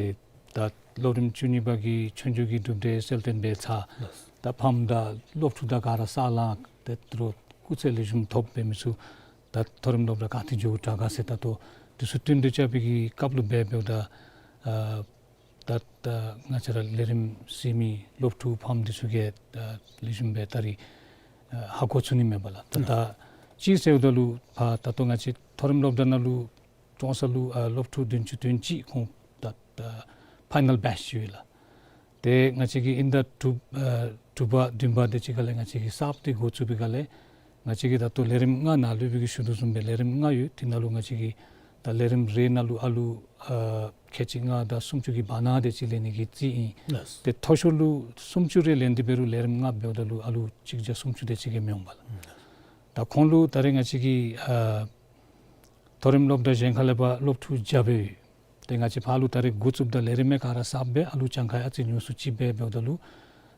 ད་སློབ་རིམ་བཅུ་གཉིས་པ་གི་ཆོས་རྒྱུགས་ཀྱི་གྲུབ་འབྲས་གསལ་སྟོན་འབད་ཚར། ལགས། ད་ཕམ་དང་སློབ་ཕྲུག་དང་ག་ར་ས་ལང་ཏེ་དོ་རུང་སྐུ་ཚེ་ལེགས་ཤོམ་ཐོབ་འབད་མི་ཚུ་ད་མཐོ་རིམ་སློབ་གྲྭ་ག་ཏེ་འགྱོ་དྲག་ག་ཟེར་ད་ལྟོ་འདི་ཚུ་བསྟུན་གྲོས་རྐྱབ་པའི་གི་སྐབས་ལུ་འབད་འབདཝ་ད་ཨ་ད་ད་ང་བཅས་ར་ལས་རིམ་གཟིགས་མི་སློབ་ཕྲུག་ཕམ་འདི་ཚུ་གིས་ད་ལེགས་ཤོམ་སྦེ་ད་རེས་ཨ་ཧ་གོ་ཚུགས་ནི་མས་པ་ལགས། ད་ད་ཅིག་ཟེརཝ་ད་ལུ་ཕར་ད་ལྟོ་ང་བཅས་མཐོ་རིམ་སློབ་གྲྭ་ནང་ལུ་ཀྲོང་གསར་ལུ་ཨ་སློབ་ཕྲུག་བདུན་ཅུ་དོན་གཅིག་ཁོང་ད་ད་ཕའི་ནཱལ་བེཆ་ཅིག་ཡོད་ལགས། ཏེ་ང་བཅས་ཀྱིས་ཨིན་ཟླ་དྲུག་ཨ་དྲུག་པ་བདུན་པ་དེ་ཅིག་ཁ་ལས་ང་བཅས་ཀྱིས་གསརཔ་འདི་འགོ་བཙུགས་པའི་སྒང་ལས་ང་བཅས་ཀྱིས་ད་ལྟོ་ལས་རིམ་ལྔ་ནཱ་སློབ་དཔོན་གྱིས་ཞུ་དོ་བཟུམ་སྦེ་ལས་རིམ་ལྔ་ཡོད། དེ་ནང་ལུ་ང་བཅས་ཀྱིས་ད་ལས་རིམ་རེ་ནང་ལུ་ཨ་ལུ་ཨ་ཁལ་གཅིག་ལྔ་དང་སུམ་ཅུ་གི་བར་ན་དེ་ཅིག་ལེན་ནི་གི་རྩིས་ཨིན། ལགས། ཏེ་མཐོ་ཤོས་ལུ་སུམ་ཅུ་རེ་ལེན་ཏེ་འབད་རུང་ལས་རིམ་ལྔ་འབདཝ་ད་ལུ་ཨ་ལུ་གཅིག་བརྒྱ་སུམ་ཅུ་དེ་ཅིག་གིས་མི་འོང་པ་ལགས། ད་ཁོང་ལུ་ད་རེས་ང་བཅས་ཀྱིས་ཨ་མཐོ་རིམ་སློབ་གྲྭ་གཞན་ཁ་ལས་ཕར་སློབ་ཕྲུག་བརྒྱ་སྦེ་ཡོད། ཏེ་ང་བཅས་ཕར་ལུ་ད་རེས་འགོ་བཙུགསཔ་ད་ལས་རིམ་མེ་ག་ར་གསརཔ་སྦེ་ཨ་ལུ་གྱངས་ཁ་ཨ་ཙི་ཉུང་སུ་ཅིག་སྦེ་འབདཝ་ད་ལུ་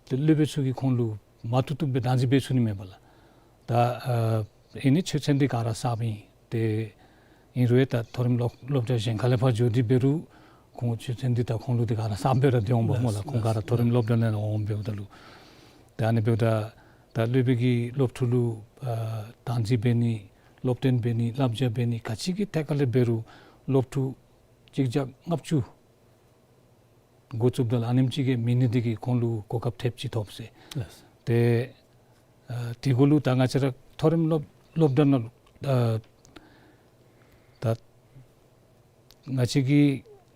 ཏེ་སློབ་དཔོན་ཚུ་གིས་ཁོང་ལུ་མ་བཏུབ་བཏུབ་སྦེ་བདག་འཛིན་འབད་ཚུགས་ནི་མས་པ་ལགས། ད་ཨ་ཨིན་ནི་ཆོས་ཚན་འདི་ག་ར་གསརཔ་ཨིན། ཏེ་ཨིན་རུང་ད་མཐོ་རིམ་སློབ་སློབ་གྲྭ་གཞན་ཁ་ལས་ཕར་འགྱོ་སྟེ་འབད་རུང་ཁོང་ཆོས་ཚན་འདི་ད་ཁོང་ལུ་འདི་ག་ར་གསརཔ་སྦེ་ར་སྡོད་འོང་པ་སྨོ་ལགས། ལགས། ཁོང་ག་ར་ལགས། མཐོ་རིམ་སློབ་གྲྭ་ནང་ལས་འོང་འབདཝ་ད་ལུ། ཏེ་ཨ་ནི་འབདཝ་ད་ད་སློབ་དཔོན་གྱིས་སློབ་ཕྲུག་ལུ་ཨ་བདག་འཛིན་འབད་ནི་སློབ་སྟོན་འབད་ནི་བསླབ་བྱ་འབད་ནི་ག་ཅི་གི་ཐད་ཁ་ལས་འབད་རུང་སློབ་ཕྲུག་གཅིག་བརྒྱ་ལྔ་བཅུ་འགོ་བཙུགསཔ་ད་ལུ་ཨ་ནེམ་ཅིག་གིས་མེད་ནི་འདི་གིས་ཁོང་ལུ་གོ་སྐབས་ཐེབས་ཅིག་ཐོབ་ཟེར། ལགས། ཏེ་ཨ་དེ་གུ་ལུ་ད་ང་བཅས་ར་མཐོ་རིམ་སློབ་སློབ་གྲྭ་ནང་ཨ་ད་ང་བཅས་ཀྱི་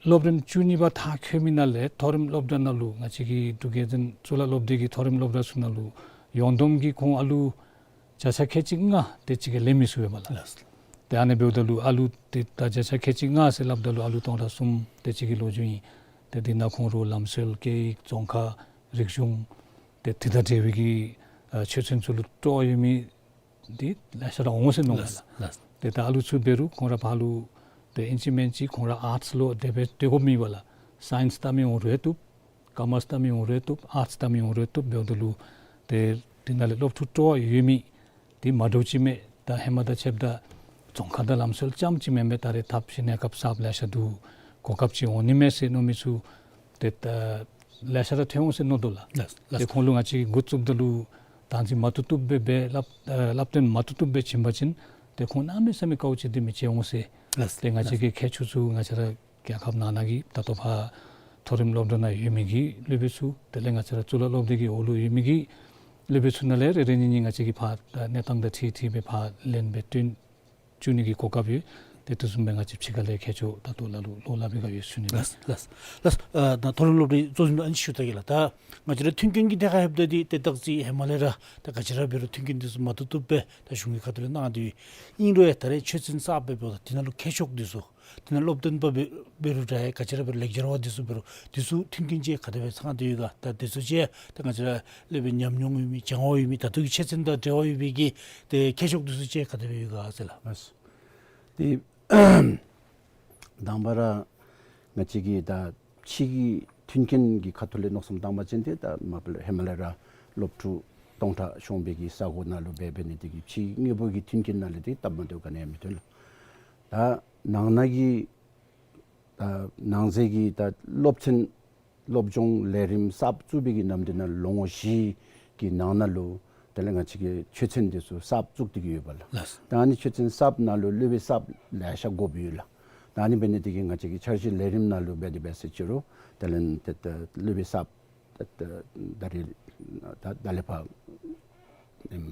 སློབ་རིམ་བཅུ་གཉིས་པ་མཐར་འཁྱོལ་མི་ནང་ལས་མཐོ་རིམ་སློབ་གྲྭ་ནང་ལུ་ང་བཅས་ཀྱི་འབྲུག་རྒྱལ་འཛིན་གཙུག་ལག་སློབ་སྡེ་གི་མཐོ་རིམ་སློབ་གྲྭ་ཚུ་ནང་ལུ་ཡོངས་བསྡོམས་ཀྱིས་ཁོང་ཨ་ལུ་བརྒྱ་ཆ་ཁལ་གཅིག་ལྔ་དེ་ཅིག་གིས་ལེན་མི་ཚུགས་པས་སྨོ་ལགས། ལགས། ཏེ་ཨ་ནི་འབདཝ་ད་ལུ་ཨ་ལུ་ཏེ་ད་བརྒྱ་ཆ་ཁལ་གཅིག་ལྔ་ཟེར་སླབ་ད་ལུ་ཨ་ལུ་སྟོང་ཕྲག་གསུམ་དེ་ཅིག་གི་ལོ་རྒྱུས་ཨིན། ཏེ་འདི་ནང་ཁོང་ར་ལམ་སྲོལ་སྐད་ཡིག་རྫོང་ཁ་རིག་གཞུང་ཏེ་དེ་དང་འབྲེལ་བའི་གི་ཨ་ཆོས་ཚན་ཚུ་ལུ་སྤྲོ་བ་ཡོད་མི་འདི་ལེ་ཤ་ར་འོང་ཟེར་མནོཝ་མས་ལགས། ལགས། ཏེ་ད་ཨ་ལུ་ཚུ་འབད་རུང་ཁོང་ར་ཕར་ལུ་ཏེ་ཨིན་ཅི་མིན་ཅི་ཁོང་ར་ཨརཊསི་ལུ་དེ་སྦེ་སྡོད་དགོཔ་མེད་པ་ལགས། སའིནསི་ལྟ་མི་འོང་རུང་བཏུབ། ཀོ་མརསི་ལྟ་མི་འོང་རུང་བཏུབ། ཨརཊསི་ལྟ་མི་འོང་རུང་བཏུབ། འབདཝ་ད་ལུ་ཏེ་དེ་ནང་ལས་སློབ་ཕྲུག་སྤྲོ་བ་ཡོད་མི་འདི་མ་འདྲཝ་ཅིག་མས། ད་ཧེ་མ་དང་ཕྱདཔ་ད་རྫོང་ཁ་དང་ལམ་སྲོལ་ཙམ་ཅིག་མེན་པར་ད་རེས་ཐབས་ཤེས་གནས་སྐབས་གསརཔ་ལེ་ཤ་འདུག། གོ་སྐབས་ཅིག་འོང་ནི་མས་ཟེར་མནོ་མི་ཚུ་ཏེ་ད་ལེ་ཤ་ར་ཐོན་འོང་ཟེར་མནོ་དོ་ལགས། ལགས། ལགས། ཏེ་ཁོང་ལུ་ང་བཅས་འགོ་བཙུགསཔ་ད་ལུ་བདག་འཛིན་མ་བཏུབ་བཏུབ་སྦེ་སྦེ་སླབ་ཨ་སླབ་སྟོན་མ་བཏུབ་བཏུབ་སྦེ་བྱིན་པ་ཅིན་ཏེ་ཁོང་གནམ་མེད་ས་མེད་དཀའཝ་སྤྱད་དེ་མི་འགྱོ་འོང་ཟེར། ལགས། ཏེ་ང་བཅས་ཀྱི་མཁས་མཆོག་ཚུ་ང་བཅས་ར་རྒྱལ་ཁབ་ནང་ན་གི་ད་ལྟོ་ཕར་མཐོ་རིམ་སློབ་གྲྭ་ནང་ཡོད་མི་གི་སློབ་དཔོན་ཚུ་དེ་ལས་ང་བཅས་ར་གཙུག་ལག་སློབ་སྡེ་གི་འོག་ལུ་ཡོད་མི་གི་སློབ་དཔོན་ཚུ་ནང་ལས་རེ་རེ་གཉིས་གཉིས་ང་བཅས་ཀྱིས་ཕར་ད་གནས་སྟངས་དང་འཁྲིལ་འཁྲིལ་སྦེ་ཕར་ལེན་སྦེ་བཏོན་བཅུག་ནི་གི་གོ་སྐབས་ཡོད། ཏེ་དེ་བཟུམ་སྦེ་ང་བཅས་ཕྱི་ཁ་ལས་མཁས་མཆོག་ད་ལྟོ་ལ་ལུ་བློ་སླབ་པའི་སྒང་ཡོད་ཟེར་ཞུ་ནི་ལགས། ལགས། ལགས། ལགས། ཨ་ད་མཐོ་རིམ་སློབ་གྲྭའི་གཙོ་འཛིན་ལུ་ཨ་ནི་ཞུ་ད་གེ་ལགས། ད་ང་བཅས་ར་མཐུན་རྐྱེན་གྱི་ཐད་ཁར་ལྷོདཔ་ད་འདི་ཏེ་སྟག་རྩེ་ཧེ་མ་ལས་ར་ད་ག་ཅི་ར་འབད་རུང་མཐུན་རྐྱེན་འདི་ཚུ་མ་བཏུབ་བཏུབ་སྦེ་ད་གཞུང་གི་ཁ་ཐུག་ལས་གནང་སྟེ་ཡོད། ཨིན་རུང་ཡང་ད་རེས་ཆོས་ཚན་གསརཔ་སྦེ་འབདཝ་ད་དེ་ནང་ལུ་མཁས་མཆོག་འདི་ཚུ་དེ་ནང་སློབ་སྟོན་པ་འབད་འབད་རུང་འདྲ་ཡང་ག་ཅི་ར་འབད་རུང་ལེགས་སྦྱར་བ་འདི་ཚུ་འབད་རུང་འདི་ཚུ་མཐུན་རྐྱེན་ཅིག་ག་དེ་སྦེ་ཚང་སྟེ་ཡོད་ག། ད་འདི་ཚུ་ཅིག་ད་ང་བཅས་ར་སློབ་དཔོན་ཉམས་མྱོང་ཡོད་མི་སྦྱང་བ་ཡོད་མི་ད་ལྟོ་གི་ཆོས་ཚན་དང་འབྲེལ་བ་ཡོད་པའི་གི་ཏེ་མཁས་མཆོག་འདི་ཚུ་ཅིག་ག་དེ་སྦེ་ཡོད་ག་ཟེར་ལགས། ལགས། ཏེ་དང་པ་ར་ང་བཅས་ཀྱི་ད་ཕྱི་གི་མཐུན་རྐྱེན་གྱི་ཁ་ཐུག་ལས་མནོ་བསམ་བཏང་བ་ཅིན་ཏེ་ད་མ་པ་ལས་ཧེ་མ་ལས་ར་སློབ་ཕྲུག་སྟོང་ཕྲག་ཤོང་པའི་གི་ས་གོ་ནང་ལུ་འབད་འབད་ནི་དེ་གིས་ཕྱི་དངོས་པོ་གི་མཐུན་རྐྱེན་ནང་ལས་ཏེ་སྟབས་མ་བདེཝ་ག་ནི་ཡང་མི་ཐོན་ལགས། ད་ནང་ན་གི་ད་ནང་གསེས་ཀྱི་ད་སློབ་ཚན་སློབ་སྦྱོང་ལས་རིམ་གསརཔ་བཙུགས་པའི་གི་ནམ་དུས་ནང་ལོ་ངོ་བཞི་གི་ནང་ན་ལུ་དེ་ལས་ང་བཅས་ཀྱི་ཆོས་ཚན་འདི་ཚུ་གསརཔ་བཙུགས་ཏེ་གི་ཡོད་པ་ལགས། ལགས། ད་ཨ་ནི་ཆོས་ཚན་གསརཔ་ནང་ལུ་སློབ་དཔོན་གསརཔ་ལེ་ཤ་དགོཔ་ཡོད་ལགས། ད་ཨ་ནི་འབད་ནི་དེ་གིས་ང་བཅས་ཀྱི་འཆར་གཞི་ལས་རིམ་ནང་ལུ་འབད་དེ་འབད་ཟེར་ཅི་རུང་དེ་ལས་ཏེ་ད་སློབ་དཔོན་གསརཔ་ད་ད་ད་རེས་ད་ད་ལས་ཕར་ཨེམ་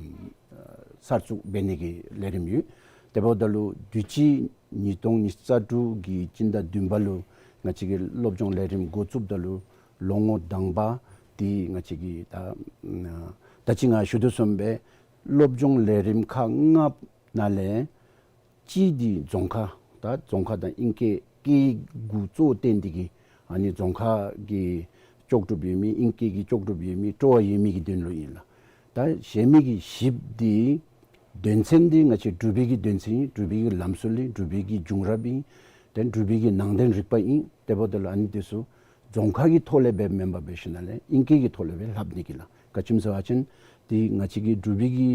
གསར་བཙུགས་འབད་ནི་གི་ལས་རིམ་ཡོད། དེ་འབདཝ་ད་ལུ་དུས་ཅི་ཉིས་སྟོང་ཉི་ཤུ་རྩ་དྲུག་གི་སྤྱི་ཟླ་བདུན་པ་ལུ་ང་བཅས་ཀྱི་སློབ་སྦྱོང་ལས་རིམ་འགོ་བཙུགསཔ་ད་ལུ་ལོ་ངོ་དང་པ་འདི་ང་བཅས་ཀྱི་ད་ད་ཅི་ང་ཞུ་དོ་བཟུམ་སྦེ་སློབ་སྦྱོང་ལས་རིམ་ཁག་ལྔ་ནང་ལས་ གཅིག་འདི་རྫོང་ཁ། ད་རྫོང་ཁ་དང་ཨིང་སྐད་སྐད་ཡིག་གུ་གཙོ་བོ་བཏོན་ཏེ་གིས་ཨ་ནི་རྫོང་ཁ་གི་ལྕོགས་གྲུབ་ཡོད་མི་ཨིང་སྐད་ཀྱི་ལྕོགས་གྲུབ་ཡོད་མི་སྤྲོ་བ་ཡོད་མི་གི་དོན་ལུ་ཨིན་ལགས། ད་གཞན་མི་གི་བཞི་པ་འདི་དོན་ཚན་འདི་ང་བཅས་འབྲུག་པའི་གི་དོན་ཚན་ཨིན། འབྲུག་པའི་གི་ལམ་སྲོལ་ཨིན། འབྲུག་པའི་གི་བྱུང་རབས་ཨིན། དེ་འབྲུག་པའི་གི་ནང་དོན་རིག་པ་ཨིན། དེ་འབདཝ་ད་ལུ་ཨ་ནི་འདི་ཚུ་རྫོང་ཁ་གི་ཐོག་ལས་སྦེ་མེན་པར་འབད་ཞིནམ་ལས་ཨིང་སྐད་ཀྱི་ཐོག་ལས་སྦེ་ལྷབ་ནི་གི་ལགས། ག་ཅི་སྨོ་ཟེར་བ་ཅིན་འདི་ང་བཅས་ཀྱི་འབྲུག་པའི་གི་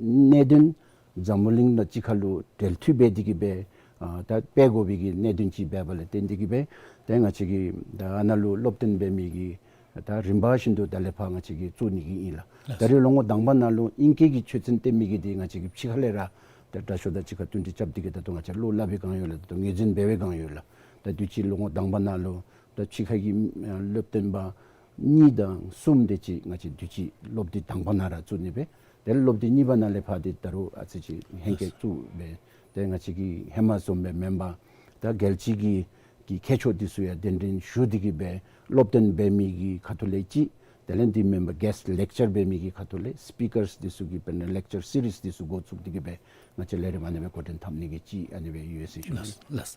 གནད་དོན་འཛམ་བུ་གླིང་དང་གཅིག་ཁར་ལུ་འབྲེལ་མཐུད་འབད་དེ་གིས་སྦེ་ཨ་ད་སྤེལ་དགོ་པའི་གི་གནད་དོན་ཅིག་འབདཝ་ལས་བརྟེན་ཏེ་གིས་སྦེ་ཏེ་ང་བཅས་ཀྱིས་ད་ཨ་ནཱ་ལུ་སློབ་སྟོན་འབད་མི་གི་ད་རིམ་པ་བཞིན་དུ་ད་ལས་ཕར་ང་བཅས་ཀྱིས་བཙུགས་ནི་གི་ཨིན་ལགས། ད་རེས་ལོ་ངོ་དང་པ་ནང་ལུ་ཨིང་སྐད་ཀྱི་ཆོས་ཚན་སྟོན་མི་གི་འདི་ང་བཅས་ཀྱིས་ཕྱི་ཁ་ལས་ར་ད་དྲག་ཤོས་དང་གཅིག་ཁར་བསྟུན་གྲོས་རྐྱབ་སྟེ་གིས་ད་ལྟོ་ང་བཅས་བློ་སླབ་པའི་བསྒང་ཡོད་ལགས། ད་ལྟོ་ངོས་འཛིན་འབད་བའི་བསྒང་ཡོད་ལགས། ད་དུས་ཅི་ལོ་ངོ་དང་པ་ནང་ལུ་ད་ཕྱི་ཁ་གི་ཨ་སློབ་སྟོན་པ་གཉིས་དང་གསུམ་དེ་ཅིག་ང་བཅས་དུས་ཅི་སློབ་དུས་དང་པ་ནང་ར་བཙུགས་ནི་སྦེ། དེ་ལས་སློབ་དུས་གཉིས་པ་ནང་ལས་ཕར་འདི་ད་རུང་ཨ་ཙི་ཅིག་ཧེང་སྐལ་བཙུགས་སྦེ་ཏེ་ང་བཅས་ཀྱིས་ཧེ་མ་བཟུམ་སྦེ་མེན་པར་ད་རྒྱལ་སྤྱི་གི་གི་མཁས་མཆོག་འདི་ཚུ་ཡང་གདན་འདྲེན་ཞུ་སྟེ་གིས་སྦེ་སློབ་སྟོན་འབད་མི་གི་ཁ་ཐུག་ལས་གཅིག། དེ་ལས་འདི་མེན་པར་གེསཊ་ལེག་ཅར་འབད་མི་གི་ཁ་ཐུག་ལས་སི་པི་ཀརསི་འདི་ཚུ་གི་དཔེར་ན་ལེག་ཅར་སི་རིསི་འདི་ཚུ་འགོ་བཙུགས་ཏེ་གིས་སྦེ་ང་བཅས་ལས་རིམ་ཨ་ནི་སྦེ་འགོ་འདྲེན་འཐབ་ནི་གི་ཅིག་ཨ་ནི་སྦེ་ཡོད་ཟེར་ཞུ་ནི། ལགས་ལགས་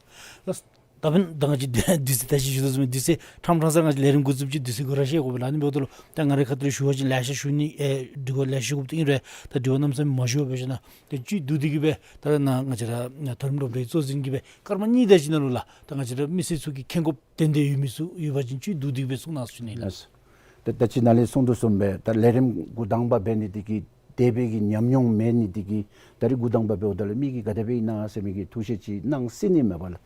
ལགས། ད་འབདན་ད་ང་བཅས་དུས་ཚོད་ད་ཅི་ཞུ་དོ་བཟུམ་སྦེ་དུས་ཚོད་ཁྲམ་ཁྲང་ས་ང་བཅས་ལས་རིམ་འགོ་བཙུགསཔ་ཅིག་དུས་ཚོད་འགོར་ར་བཤད་དགོ་པས་ལགས། ཨ་ནི་འབདཝ་ད་ལུ་ད་ང་རའི་ཁ་ཐུག་ལས་ཞུ་བ་ཅིན་ལེ་ཤ་ཞུ་ནི་ཨེ་འདྲི་དགོ་ལེ་ཤ་ཞུ་དགོཔ་ད་ཨིན་རུང་ད་དྲི་བ་གནམ་མེད་ས་མེད་མ་ཞུ་བར་འབད་ཞིནམ་ལས་ད་བཅུད་བསྡུ་སྟེ་གིས་སྦེ་ད་ནཱ་ང་བཅས་ར་མཐོ་རིམ་སློབ་གྲྭའི་གཙོ་འཛིན་གྱིས་སྦེ་སྐར་མ་གཉིས་དེ་ཅིག་ནང་ལུ་ལགས་ད་ང་བཅས་ར་མི་སེར་ཚུ་གིས་མཁྱེན་དགོཔ་ཏན་ཏན་ཡོད་མི་ཚུ་ཡོད་པ་ཅིན་བཅུད་བསྡུ་སྟེ་གིས་སྦེ་གསུང་གནང་ཟེར་ཞུ་ནི་ལགས། ལགས། ད་ད་ཅི་ནཱ་ལས་གསུང་དོ་བཟུམ་སྦེ་ད་ལས་རིམ་འགོ་དང་པ་འབད་ནི་འདི་གིས་དེ་སྦེ་གི་ཉམས་མྱོང་མེད་ནི་འདི་གིས་ད་རིས་འགོ་དང་པ་འབདཝ་ད་ལུ་མི་གིས་ག་དེ་སྦེ་ཨིན་ན་ཟེར་མི་གི་ཐུགས་བཞེད་ཅིག་གནང་སྲིད་ནི་མས་པ་ལགས།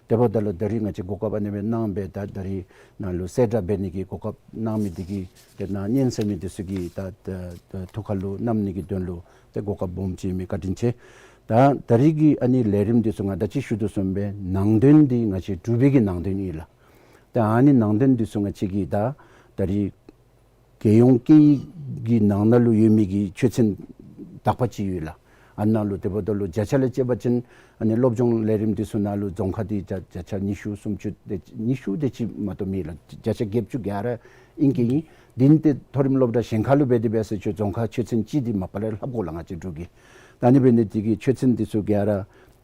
དེ་འབདཝ་ད་ལུ་ད་རིས་ང་བཅས་གོ་སྐབས་ཨ་ནི་སྦེ་གནང་སྦེ་ད་ད་རིས་ནཱ་ལུ་གསལ་བསྒྲགས་འབད་ནི་གི་གོ་སྐབས་གནང་མི་འདི་གིས་ཏེ་ནཱ་སྙན་གསན་མི་འདི་ཚུ་གི་ད་ད་ད་ཐུགས་ཁར་ལུ་བསྣམ་ནི་གི་དོན་ལུ་ཏེ་གོ་སྐབས་སྦོམ་ཅིག་ཨིན་མི་བཀའ་དྲིན་ཆེ། ད་ད་རིས་ཀྱི་ཨ་ནི་ལས་རིམ་འདི་ཚུ་ང་ད་ཅི་ཞུ་དོ་བཟུམ་སྦེ་ནང་དོན་འདི་ང་བཅས་འབྲུག་པའི་གི་ནང་དོན་ཨིན་ལགས། ད་ཨ་ནི་ནང་དོན་འདི་ཚུ་ང་བཅས་ཀྱིས་ད་ད་རིས་རྒྱལ་ཡོངས་སྐད་ཡིག་གི་ནང་ན་ལུ་ཡོད་མི་གི་ཆོས་ཚན་དག་པ་ཅིག་ཡོད་ལགས། ཨ་ནཱ་ལུ་དེ་འབདཝ་ད་ལུ་བརྒྱ་ཆ་ལས་བཅད་པ་ཅིན་ཨ་ནི་སློབ་སྦྱོང་ལས་རིམ་འདི་ཚུ་ནང་ལུ་རྫོང་ཁ་འདི་བརྒྱ་བརྒྱ་ཆ་ཉི་ཤུ་སུམ་ཅུ་དེ་ཉི་ཤུ་དེ་ཅིག་མ་གཏོགས་མེད་ལགས། བརྒྱ་ཆ་བརྒྱད་ཅུ་གྱ་ར་ཨིན་གྱི་ཨིན། དེ་ནི་ཏེ་མཐོ་རིམ་སློབ་གྲྭ་གཞན་ཁར་ལུ་འབད་དེ་འབད་ཟེར་ཆོས་རྫོང་ཁ་ཆོས་ཚན་གཅིག་འདི་མ་པ་ལས་ལྷབ་དགོ་ལགས་ང་བཅས་འབྲུག་གིས། ད་ཨ་ནི་འབད་ནི་འདི་གིས་ཆོས་ཚན་འདི་ཚུ་ག་ར་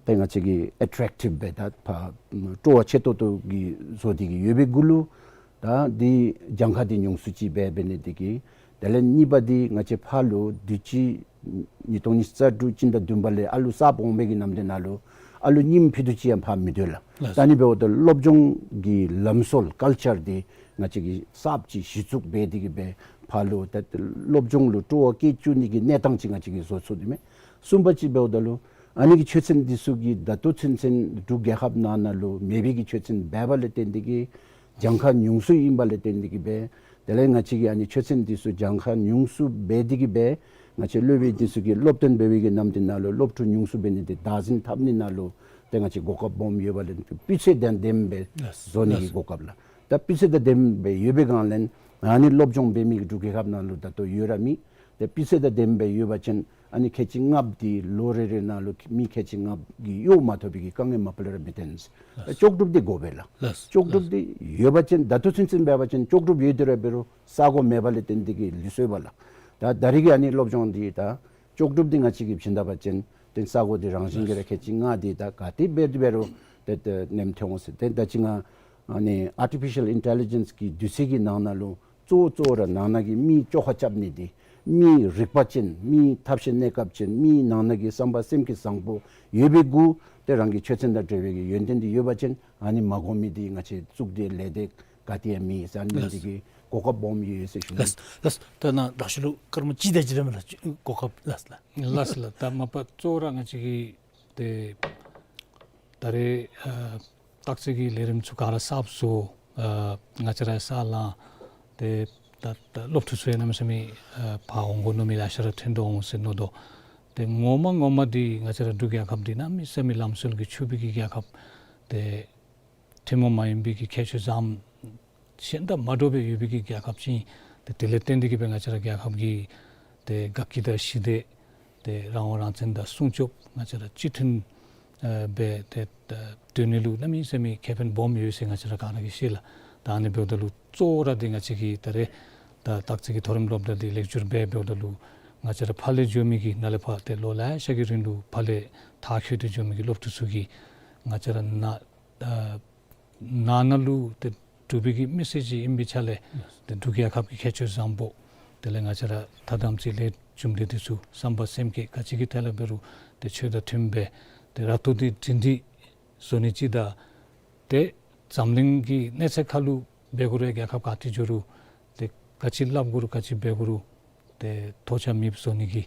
ཏེ་ང་བཅས་ཀྱིས་ཨེ་ཊེཀ་ཊིབ་སྦེ་ད་ཕར་སྤྲོ་བ་ཆེ་ཏོག་ཏོ་གི་བཟོ་སྟེ་གིས་ཡོད་པའི་གུ་ལུ་ད་འདི་གྱངས་ཁ་འདི་ཉུང་སུ་ཅིག་སྦེ་འབད་ནི་འདི་གིས། དེ་ལས་གཉིས་པ་འདི་ང་བཅས་ཕར་ལུ་དུས་ཅི་ཉིས་སྟོང་ཉི་ཤུ་རྩ་དྲུག་སྤྱི་ཟླ་བདུན་པ་ལས་ཨ་ལུ་གསརཔ་འོང་མི་གི་ནམ་དུས་ནང་ལུ་ཨ་ལུ་རྙིངམ་ཕུད་རྡོག་ཅིག་ཡང་ཕར་མིན་འདུག་ལགས། ལགས། ད་ཨ་ནི་འབདཝ་ད་སློབ་སྦྱོང་གི་ལམ་སྲོལ་ཀཱལ་ཅར་འདི་ང་བཅས་ཀྱིས་གསརཔ་ཅིག་གཞི་བཙུགས་འབད་དེ་གིས་སྦེ་ཕར་ལུ་ད་སློབ་སྦྱོང་ལུ་སྤྲོ་བ་བསྐྱེད་བཅུག་ནི་གི་གནས་སྟངས་ཅིག་ང་བཅས་ཀྱིས་བཟོ་ཚུགས་ནི་མས། གསུམ་པ་ཅིག་འབདཝ་ད་ལུ་ཨ་ནི་གི་ཆོས་ཚན་འདི་ཚུ་གིས་ད་ལྟོ་ཚུན་ཚོད་འབྲུག་རྒྱལ་ཁབ་ནང་ན་ལུ་མེད་པའི་གི་ཆོས་ཚན་འབདཝ་ལས་བརྟེན་ཏེ་གིས་གྱངས་ཁ་ཉུང་སུ་ཨིནམ་ལས་བརྟེན་ཏེ་གིས་སྦེ། དེ་ལས་ང་བཅས་ཀྱིས་ཨ་ནི་ཆོས་ཚན་འདི་ཚུ་གྱངས་ཁ་ཉུང་སུ་འབད་དེ་གིས་སྦེ་ང་བཅས་སློབ་དཔོན་འདི་ཚུ་གིས་སློབ་སྟོན་འབད་བའི་གི་ནམ་དུས་ནང་ལུ་སློབ་ཕྲུག་ཉུང་སུ་འབད་ནི་འདི་བདག་འཛིན་འཐབ་ནི་ནང་ལུ་ཏེ་ང་བཅས་གོ་སྐབས་སྦོམ་ཡོདཔ་ལས་སྤུས་ཚད་དང་ལྡནམ་སྦེ་ལགས། བཟོ་ནི་གི་ལགས། གོ་སྐབས་ལགས། ད་སྤུས་ཚད་དང་ལྡནམ་སྦེ་ཡོད་པའི་སྒང་ལས་ཨ་ནི་སློབ་སྦྱོང་འབད་མི་གི་འབྲུག་རྒྱལ་ཁབ་ནང་ལུ་ད་ལྟོ་ཡོད་ར་མེད། ཏེ་སྤུས་ཚད་དང་ལྡནམ་སྦེ་ཡོད་པ་ཅིན་ཨ་ནི་ཁལ་གཅིག་ལྔ་པོ་འདི་ལོ་རེ་རེ་ནང་ལུ་མི་ཁལ་གཅིག་ལྔ་པོ་གིས་གཡོག་མ་ཐོབ་པའི་གི་དཀའ་ངལ་མ་པ་ལས་ར་མི་ཐོན། ལགས། ལྕོགས་གྲུབ་འདི་དགོ་པས་ལགས། ལགས། ལྕོགས་གྲུབ་འདི་ཡོད་པ་ཅིན་ད་ལྟོ་ཚུན་ཚོད་འབད་བ་ཅིན་ལྕོགས་གྲུབ་ཡོད་དེ་ར་འབད་རུང་ས་གོ་མེདཔ་ལས་བརྟེན་ཏེ་གིས་ལུས་སོངམ་ལགས། ད་ད་རིས་ཀྱི་ཨ་ནི་སློབ་སྦྱོང་འདི་ད་ལྕོགས་གྲུབ་འདི་ང་བཅས་ཀྱིས་བྱིན་ད་པ་ཅིན་ཏེ་ས་གོ་འདི་རང་བཞིན་གྱིས་ར་ཁལ་གཅིག་ལྔ་འདི་ད་ག་ཏེ་འབད་དེ་འབད་རུང་ཏེ་ཏེ་ནེམ་ཐོན་འོང་ཟེར། ཏེ་ད་ཅི་ང་ཨ་ནི་ཨར་ཊི་ཕི་ཤལ་ཨིན་ཊེ་ལི་ཇེནསི་གི་དུས་ཚོད་ཀྱི་ནང་ན་ལུ་གཙོ་བོ་གཙོ་བོ་ར་ནང་ན་གི་མི་བཅོ་ཁ་རྐྱབ་ནི་འདི་མི་རིག་པ་ཅན་མི་ཐབས་ཤེས་གནས་སྐབས་ཅན་མི་ནང་ན་གི་བསམ་པ་སེམས་ཀྱི་བཟང་པོ་ཡོད་པའི་གུ་ཏེ་རང་གི་ཆོས་ཚན་དང་འབྲེལ་བའི་གི་ཡོན་ཏན་འདི་ཡོད་པ་ཅིན་ཨ་ནི་མ་དགོ་མི་འདི་ང་བཅས་བཙུགས་ཏེ་ལས་སྡེ་ག་ཏེ་ཡང་མེད་ཟེར། ཨ་ནི་ལགས། འདི་གི་གོ་སྐབས་སྦོམ་ཡོད་ཟེར་ཞུ་ནི། ལགས་ལགས། ད་ནཱ་དྲག་ཤོས་ལུ་སྐར་མ་གཅིག་དེ་ཅིག་ར་མས་ལགས། གོ་སྐབས་ལགས་ལགས། ལགས་ལགས། ད་མ་པ་གཙོ་བོ་ར་ང་བཅས་ཀྱིས་ཏེ་ད་རེས་ཨ་སྟག་རྩེ་གི་ལས་རིམ་ཚུ་ག་ར་གསརཔ་བཟོ། ཨ་ང་བཅས་ར་ས་ལང་ཏེ་ད་ད་སློབ་ཕྲུག་ཚུ་ཡང་གནམ་མེད་ས་མེད་ཨ་ཕར་འོང་དགོ་མནོ་མི་ལེ་ཤ་ར་ཐོན་དོ་འོང་ཟེར་མནོ་དོ། ཏེ་ངོ་མ་ངོ་མ་འདི་ང་བཅས་ར་འབྲུག་རྒྱལ་ཁབ་འདི་གནམ་མེད་ས་མེད་ལམ་སྲོལ་གྱི་ཕྱུག་པའི་གི་རྒྱལ་ཁབ་ཏེ་ཐུན་མོང་མ་ཡིན་པའི་གི་ཁྱད་ཆོས་ཙམ་གཞན་དང་མ་འདྲཝ་སྦེ་ཡོད་པའི་གི་རྒྱལ་ཁབ་ཅིག། ཏེ་དེ་ལས་བརྟེན་ཏེ་གིས་སྦེ་ང་བཅས་ར་རྒྱལ་ཁབ་ཀྱི་ཏེ་དགའ་སྐྱིད་དང་ཞི་བདེ་ཏེ་རང་དབང་རང་བཙན་དང་སྲུང་སྐྱོབ་ང་བཅས་ར་སྤྱི་མཐུན་ཨ་སྦེ་ཏེ་ད་སྡོད་ནི་ལུ་གནམ་མེད་ས་མེད་ཁེ་ཕན་སྦོམ་ཡོད་ཟེར་ང་བཅས་ར་ག་ར་གིས་ཤེས་ལགས། ད་ཨ་ནི་འབདཝ་ད་ལུ་གཙོ་བོ་ར་འདི་ང་བཅས་ཀྱིས་ད་རེས་ད་སྟག་རྩེ་གི་མཐོ་རིམ་སློབ་གྲྭ་འདི་ལེགས་བསྒྱུར་འབད་འབདཝ་ད་ལུ་ ང་བཅས་ར་ཕར་ལས་འགྱོ་མི་གི་ནཱ་ལས་ཕར་ཏེ་ལོ་ལེ་ཤ་གི་རིང་ལུ་ཕར་ལས་མཐར་འཁྱོལ་ཏེ་འགྱོ་མི་གི་སློབ་ཕྲུག་ཚུ་གིས་ང་བཅས་ར་ནཱ་ཨ་ནང་ན་ལུ་ཏེ་འབྲུག་པའི་གི་མི་སེར་ཅིག་ཨིན་པའི་ཆ་ལས་ཏེ་འབྲུག་རྒྱལ་ཁབ་ཀྱི་ཁྱད་ཆོས་བཟང་པོ་དེ་ལས་ང་བཅས་ར་ཐ་དམ་ཚིག་ལས་རྒྱུ་འབྲས་འདི་ཚུ་བསམ་པ་སེམས་བསྐྱེད་ག་ཅི་གི་ཐད་ལས་འབད་རུང་ཏེ་ཆོས་དང་མཐུནམ་སྦེ་ཏེ་རབ་ཏུ་ཏེ་སྒྲིང་སྒྲི་བཟོ་ནི་ཅིག་དང་ཏེ་འཛམ་གླིང་གི་གནས་ཚད་ཁར་ལུ་འབད་དགོ་རུང་རྒྱལ་ཁབ་ག་ཏེ་འགྱོ་རུང་ཏེ་ག་ཅི་སླབ་དགོ་རུང་ག་ཅི་འབད་དགོ་རུང་ཏེ་ཐོགས་ཆགས་མེདཔ་བཟོ་ནི་གི་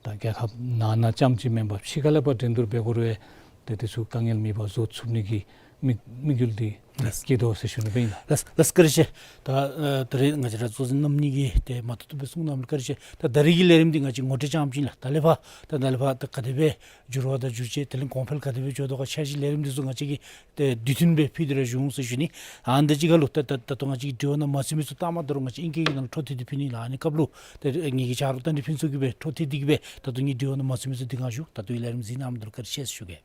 ད་རྒྱལ་ཁབ་ནང་ན་རྐྱངམ་ཅིག་མེན་པར་ཕྱི་ཁ་ལས་ཕར་འགྲན་བསྡུར་འབད་དགོ་རུང་ཏེ་དེ་ཚུ་དཀའ་ངལ་མེད་པར་བཟོ་ཚུགས་ནི་གི་དམིགས་དམིགས་ཡུལ་འདི་ལགས། བསྐྱེད་དོ་ཟེར་ཞུ་ནི་སྦེ་ཨིན་ལགས། ལགས་ལགས་བཀའ་དྲིན་ཆེ། ད་ཨ་ད་རེས་ང་བཅས་ར་གཙོ་འཛིན་རྣམ་གཉིས་ཀྱིས་ཏེ་མ་ཐུབ་ཐུབ་སྦེ་གསུང་གནངམ་ལུ་བཀའ་དྲིན་ཆེ། ད་ད་རེས་ཀྱི་ལས་རིམ་འདི་ང་བཅས་ངོ་སྤྲོད་རྐྱངམ་ཅིག་ལགས། ད་ལས་ཕར་ད་ད་ལས་ཕར་ད་ག་དེ་སྦེ་འགྱུར་བ་དང་འགྱུར་བཅོས་དེ་ལས་གོང་འཕེལ་ག་དེ་སྦེ་འགྱོ་དོ་ག་འཆར་གཞི་ལས་རིམ་འདི་ཚུ་ང་བཅས་ཀྱིས་ཏེ་དུས་མཐུན་སྦེ་ཕུལ་ཏེ་ར་བཞུགས་འོང་ཟེར་ཞུ་ནི། ཨ་ནི་དང་གཅིག་ཁར་ལུ་ད་ད་ད་ལྟོ་ང་བཅས་ཀྱི་དྲི་བ་ནང་མ་ཚུད་མི་ཚུ་ལྟ་མ་དོ་རུང་ང་བཅས་ཨིང་སྐད་ཀྱི་ནང་ལུ་འཕྲོ་མཐུད་དེ་ཕུལ་ནི་ལགས། ཨ་ནི་སྐབས་ལུ་ཏེ་ངེ་གི་ཆ་རོགས་རྟ་མགྲིན་ཕུན་ཚོགས་ཀྱིས་སྦེ་འཕྲོ་མཐུད་དེ་གིས་སྦེ་ད་ལྟོ་ངེའི་དྲི་བ་ནང་མ་ཚུད་མི་ཚུ་འདི་གནང་ཞུ། ད་ལྟོ་ལས་རིམ་གཟིགས་གནང་མི་འདི་ལུ་བཀའ་དྲིན་ཆེ་ཟེར་ཞུ་གེ།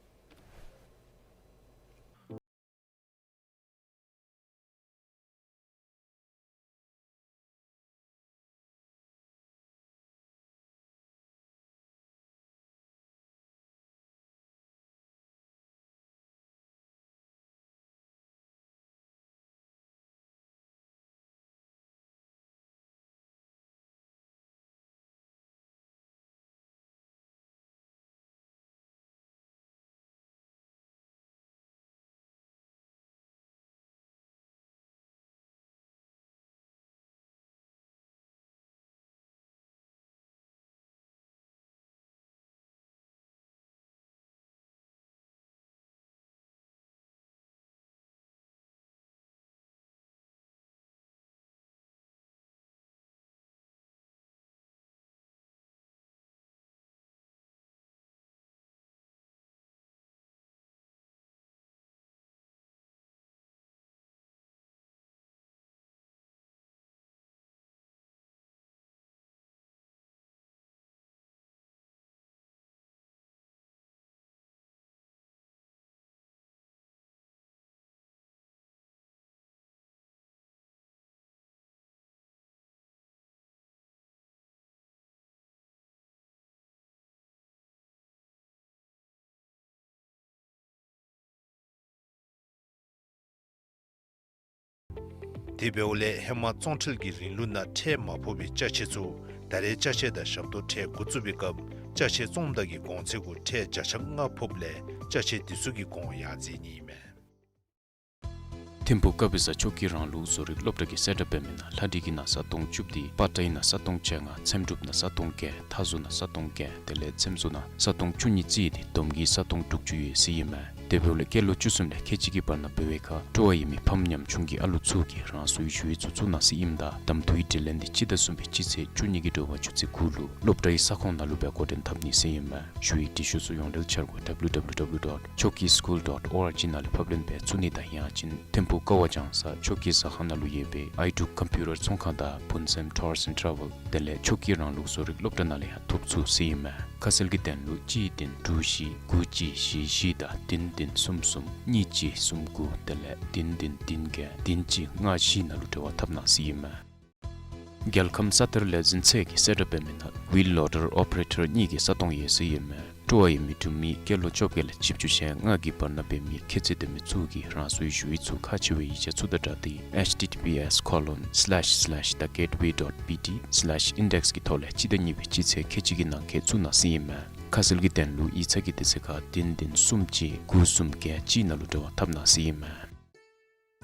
དེ་འབདཝ་ལས་ཧེ་མ་བཙོང་ཁྲལ་གྱི་རིང་ལུགས་ནང་ཁྲལ་མ་ཕོག་པའི་ཅ་ཆས་ཚུ་ད་རེས་ཅ་ཆས་དང་ཞབས་ཏོག་ཁྲལ་འགོ་བཙུགས་པའི་སྐབས་ཅ་ཆས་བཙོངམ་ད་གི་གོང་ཚད་གུ་ཁྲལ་བརྒྱ་ཆ་ལྔ་ཕོགཔ་ལས་ཅ་ཆས་དེ་ཚུ་གི་གོང་ཡར་འཛེགས་ནི་ཨིན་མས། ཐིམ་ཕུག་ཀ་པི་ས་ཆོས་ཀྱི་རང་ལུགས་བཟོ་རིག་སློབ་གྲྭ་གིས་གསལ་བསྒྲགས་འབད་མི་ནང་ལྷ་སྒྲིག་གི་ནང་ས་སྟོང་བཅུ་བདུན། པར་ཊའི་ནང་ས་སྟོང་བཅོ་ལྔ། འཚེམ་དྲུབ་ནང་ས་སྟོང་བརྒྱད། མཐའ་བཟོ་ནང་ས་སྟོང་བརྒྱད། དེ་ལས་འཚེམ་བཟོ་ནང་ས་སྟོང་བཅུ་གཉིས་བརྩིས་ཏེ་བསྡོམས་ཀྱིས་ས་སྟོང་དྲུག་ཅུ་ཡོད་ཟེར་ཨིན་མས། དེ་འབདཝ་ལས་སྐྱེས་ལོ་བཅུ་གསུམ་ལས་ཁལ་གཅིག་གི་བར་ན་འབད་བའི་ཁར་སྤྲོ་བ་ཡོད་མི་ཕམ་ཉམ་ཆུང་གི་ཨ་ལུ་ཚུ་གིས་རང་སོའི་ཞུ་ཡིག་ཚུ་བཙུགས་གནང་ཟེར་ཨིནམ་ད་གདམ་འཐུའི་དྲི་ལན་འདི་སྤྱི་ཟླ་གསུམ་པའི་སྤྱི་ཚེས་བཅུ་གཉིས་ཀྱི་དྲོ་པ་ཆུ་ཚོད་དགུ་ལུ་སློབ་གྲྭའི་ས་ཁོངས་ནང་ལུ་སྦེ་འགོ་འདྲེན་འཐབ་ནི་ཟེར་ཨིན་མས། ཞུ་ཡིག་འབྲི་ཤོག་ཚུ་ཡོངས་འབྲེལ་འཆར་སྒོ་W W W dot choki school dot org ནང་ལས་ཕབ་ལེན་འབད་ཚུགས་ནི་དང་ཡང་ཅིན་ཐིམ་ཕུག་ཀ་བ་ལྗང་ས་ཆོས་ཀྱི་ཟ་ཁང་ནང་ལུ་ཡོད་པའི་ཨའི་ཌུག་ཀམ་པིའུ་ཊར་ཚོང་ཁང་དང་བུན་སེམས་ཊུརསི་ཨེནཌ་ཊ་རེ་ཝེལ་དེ་ལས་ཆོས་ཀྱི་རང་ལུགས་བཟོ་རིག་སློབ་གྲྭ་ནང་ལས་ཡང་ཐོབ་ཚུགས་ཟེར་ཨིན་མས། ཁ་གསལ་གྱི་དོན་ལུ་གཅིག་བདུན་དྲུག་བཞི་དགུ་གཅིག་བཞི་བཞི་དང་བདུན་བདུན་གསུམ་གསུམ་གཉིས་གཅིག་གསུམ་དགུ་དེ་ལས་བདུན་བདུན་བདུན་བརྒྱད་བདུན་གཅིག་ལྔ་བཞི་ནང་ལུ་འབྲེལ་བ་འཐབ་གནང་ཟེར་ཨིན་མས། རྒྱལ་ཁམས་ས་གཏེར་ལས་འཛིན་ཚད་ཀྱིས་གསལ་བསྒྲགས་འབད་མི་ནང་ཝིལ་ལོ་ཌར་ཨོ་པ་རེ་ཊར་གཉིས་ཀྱི་ས་སྟོང་ཡོད་ཟེར་ཨིན་མས། སྤྲོ་བ་ཡོད་མི་འབྲུག་མི་སྐྱེས་ལོ་བཅོ་བརྒྱད་ལས་བཞི་བཅུ་ཞེ་ལྔ་གི་བར་ན་འབད་མི་ཁྱད་ཚད་ལྡན་མི་ཚུ་གིས་རང་སོའི་ཞུ་ཡིག་ཚུ་ཁག་ཆེ་བའི་ཡིག་ཆ་ཚུ་དང་སྦྲགས་ཏེ་H T T P S colon slash slash the gateway dot B T slash index གི་ཐོག་ལས་སྤྱི་ཟླ་གཉིས་པའི་སྤྱི་ཚེས་ཁལ་གཅིག་གི་ནང་འཁོད་བཙུགས་གནང་ཟེར་ཨིན་མས། ཁ་གསལ་གྱི་དོན་ལུ་ཡིག་ཚང་གི་དུས་ཚོད་ཁར་བདུན་བདུན་གསུམ་གཅིག་དགུ་གསུམ་བརྒྱད་གཅིག་ནང་ལུ་འབྲེལ་བ་འཐབ་གནང་ཟེར་ཨིན་མས།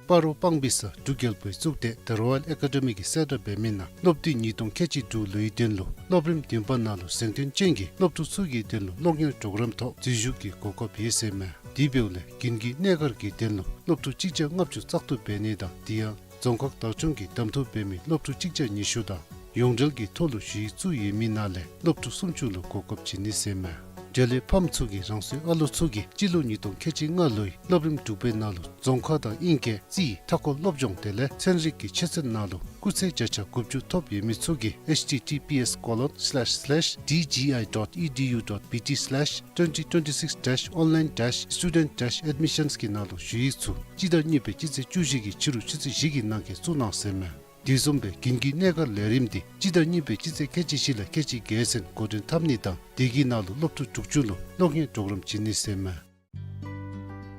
སྤ་རོ་སྤང་སྦིས་ས་འབྲུག་རྒྱལ་པོའི་གཙུག་སྡེ་The Royal Academy གིས་གསལ་བསྒྲགས་འབད་མི་ནང་སློབ་དུས་ཉིས་སྟོང་ཁལ་གཅིག་དྲུག་ལོའི་དོན་ལུ་སློབ་རིམ་བདུན་པ་ནང་ལུ་གཟེངས་ཐོན་ཅན་གྱི་སློབ་ཕྲུག་ཚུ་གི་དོན་ལུ་སློབ་གཉེར་གྲོགས་རམ་ཐོག་འཛུལ་ཞུགས་ཀྱི་གོ་སྐབས་ཡོད་ཟེར་མས། དེ་འབདཝ་ལས་དགུན་གྱི་གནས་སྒར་གྱི་དོན་ལུ་སློབ་ཕྲུག་གཅིག་བརྒྱ་ལྔ་བཅུ་བཙག་འཐུ་འབད་ནི་དང་དེ་ཡང་རྫོང་ཁག་བདག་སྐྱོང་གིས་གདམ་འཐུ་འབད་མི་སློབ་ཕྲུག་གཅིག་བརྒྱ་ཉི་ཤུ་དང་ཡོངས་འབྲེལ་གྱི་ཐོག་ལུ་ཞུ་ཡིག་བཙུགས་ཡོད་མི་ནང་ལས་སློབ་ཕྲུག་སུམ་ཅུ་ལུ་གོ་སྐབས་བྱིན་ནི་ཟེར་མས། དེ་ལས་ཕམ་ཚུ་གིས་རང་སོའི་ཨ་ལོ་ཚུ་གིས་སྤྱི་ལོ་ཉིས་སྟོང་ཁལ་གཅིག་ལྔ་ལོའི་སློབ་རིམ་དྲུག་པའི་ནང་ལུ་རྫོང་ཁ་དང་དབྱིན་སྐད་རྩིས་མཐའ་འཁོར་སློབ་སྦྱོང་དེ་ལས་ཚན་རིག་གི་ཆོས་ཚན་ནང་ལུ་སྐུགས་ཚད་བརྒྱ་ཆ་དགུ་བཅུ་ཐོབ་ཡོད་མི་ཚུ་གིས H T T P S colon slash slash D G I dot E D U dot B T slash twenty twenty-six dash online dash student dash admissions གི་ནང་ལུ་ཞུ་ཡིག་ཚུ་སྤྱི་ཟླ་གཉིས་པའི་སྤྱི་ཚེས་བཅུ་བཞི་གི་ཕྱི་རུ་ཆུ་ཚོད་བཞི་གི་ནང་འཁོད་བཙུགས་གནང་ཟེར་མས། དེ་བཟུམ་སྦེ་དགུན་གྱི་གནས་སྒར་ལས་རིམ་འདི་སྤྱི་ཟླ་གཉིས་པའི་སྤྱི་ཚེས་ཁལ་གཅིག་བཞི་ལས་ཁལ་གཅིག་བརྒྱད་ཚུན་འགོ་འདྲེན་འཐབ་ནི་དང་དེ་གི་ནང་ལུ་སློབ་ཕྲུག་དྲུག་ཅུ་ལུ་སློབ་གཉེར་གྲོགས་རམ་བྱིན་ནི་ཟེར་མས།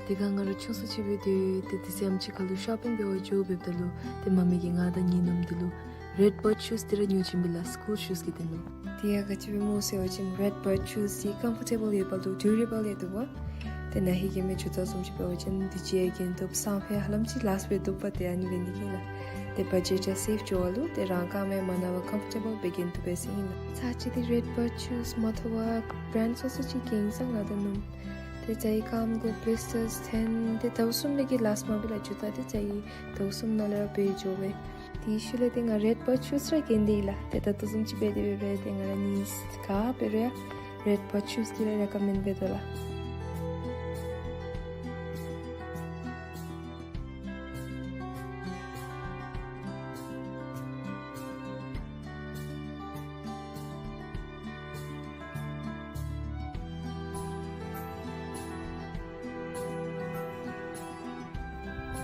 དེ་སྒང་ང་ར་ཆུང་སུ་ཅིག་འབད་དེ་ཏེ་དེ་ཚེ་ཨམ་ཆི་ཁ་ལུ་ཤོ་པིང་འབད་བར་འགྱོ་འབདཝ་ད་ལུ་ཏེ་མ་མི་གིས་ང་དང་ངེའི་ནུམོ་འདི་ལུ་རེཌ་བརཌ་ཤུསི་འདི་ར་ཉོ་བྱིན་པས་ལགས། སི་ཀུལ་ཤུསི་གི་དོན་ལུ། དེ་ཡང་ག་ཅི་སྦེ་སྨོ་ཟེར་བ་ཅིན་རེཌ་བརཌ་ཤུསི་འདི་ཀམ་ཕོར་ཊེ་བཱལ་ཡོདཔ་ད་ལུ་ཌུ་རེ་བཱལ་ཡང་འདུག་པ། ཏེ་ན་ཧིང་གི་མི་ཇུ་ཏ་བཟུམ་ཅིག་འབད་བ་ཅིན་དུས་ཅི་ཡང་གྱོན་བཏུབ། སང་ཕོད་ཧ་ལམ་ཅིག་ལཱསཊ་འབད་བཏུབ་པ་དེ་ཨ་ནི་འབད་ནི་གིས་ལགས། ཏེ་བ་ཇེཊ་ཡང་སེབ་འགྱོ་བ་ལུ་ཏེ་རང་རྐངམ་ཡང་མ་ན་བར་ཀམ་ཕོར་ཊེ་བཱལ་སྦེ་གྱོན་བཏུབ་པས་ཟེར་ཨིན་ལགས། ཚར་གཅིག་འདི་རེཌ་བརཌ་ཤུསི་མ་ཐོབ་པར་བརེནཌ་སོ་སོ་ཅིག་གྱོན་སོང་ང་དང་ནུམོ། ཏེ་རྐངམ་གུ་བི་ལིས་ཊརསི་ཐོན། ཏེ་ཟླཝ་གསུམ་ལས་བརྒལ་ལཱསཊ་མ་འབད་ལགས། ཇུ་ཏ་འདི་ཚར་གཅིག་ཟླཝ་གསུམ་ནང་ལས་ར་འབད་འགྱོ་བས། དེའི་ཤུལ་ལས་ཏེ་ང་རེཌ་བརཌ་ཤུསི་ར་གྱོན་དེས་ལགས། ཏེ་ད་ལྟོ་བཟུམ་ཅིག་འབད་དེ་འབད་རུང་ཏེ་ང་ར་གཉིས་ག་འབད་རུང་ཡང་རེཌ་བརཌ་ཤུསི་འདི་ར་རེ་ཀོ་མེནཌ་འབད་དོ་ལགས།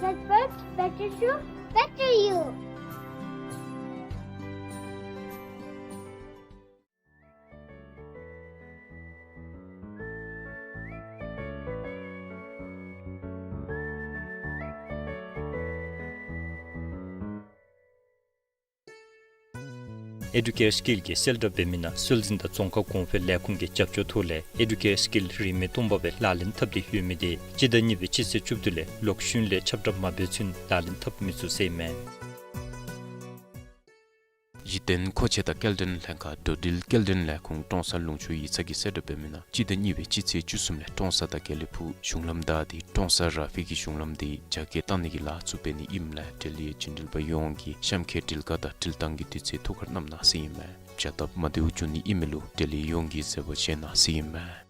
Red Bird, better shoe, better you. ཨེ་ཌུ་ཀེར་སི་ཀིལ་གྱིས་གསལ་བསྒྲགས་འབད་མི་ནང་སྲོལ་འཛིན་དང་རྫོང་ཁ་གོང་འཕེལ་ལས་ཁུངས་ཀྱི་རྒྱབ་སྐྱོར་ཐོག་ལས་ཨེ་ཌུ་ཀེར་སི་ཀིལ་རིན་མེད་སྟོང་པ་སྦེ་ལག་ལེན་འཐབ་སྟེ་ཡོད་མི་དེ་སྤྱི་ཟླ་གཉིས་པའི་སྤྱི་ཚེས་བཅུ་བདུན་ལས་ལོག་གཞུང་ལས་ཁྱབ་བསྒྲགས་མ་འབད་ཚུན་ལག་ལེན་འཐབ་མི་ཚུགས་ཟེར་ཨིན་མས། གཞི་རྟེན་མཁོ་ཆས་དང་སྐྱེལ་འདྲེན་ལྷན་ཁག་འགྲོ་འགྲུལ་སྐྱེལ་འདྲེན་ལས་ཁུངས་ཀྲོང་གསར་ལུང་ཕྱོགས་ཡིག་ཚང་གིས་གསལ་བསྒྲགས་འབད་མི་ནང་སྤྱི་ཟླ་གཉིས་པའི་སྤྱི་ཚེས་བཅུ་གསུམ་ལས་ཀྲོང་གསར་དང་དགེ་ལེགས་ཕུག་གཞུང་ལམ་བདའ་སྟེ་ཀྲོང་གསར་ར་ཕི་གི་གཞུང་ལམ་དེ་རྒྱ་སྐྱེད་གཏང་ནི་གི་ལཱ་ཚུ་འབད་ནི་ཨིནམ་ལས་འབྲེལ་ཡོད་འགྲོ་འགྲུལ་པ་ཡོངས་ཀྱིས་གཤམ་འཁོད་འགྲུལ་བཀག་དང་འགྲུལ་བཏང་གི་དུས་ཚོད་ཐུགས་ཁར་བསྣམ་གནང་ཟེར་ཨིན་མས། བྱ་སྟབས་མ་བདེཝ་འབྱུང་ནི་ཨིན་མི་ལུ་འབྲེལ་ཡོད་ཡོངས་ཀྱིས་བཟོད་པ་བཞེས་གནང་ཟེར་ཨིན་མས།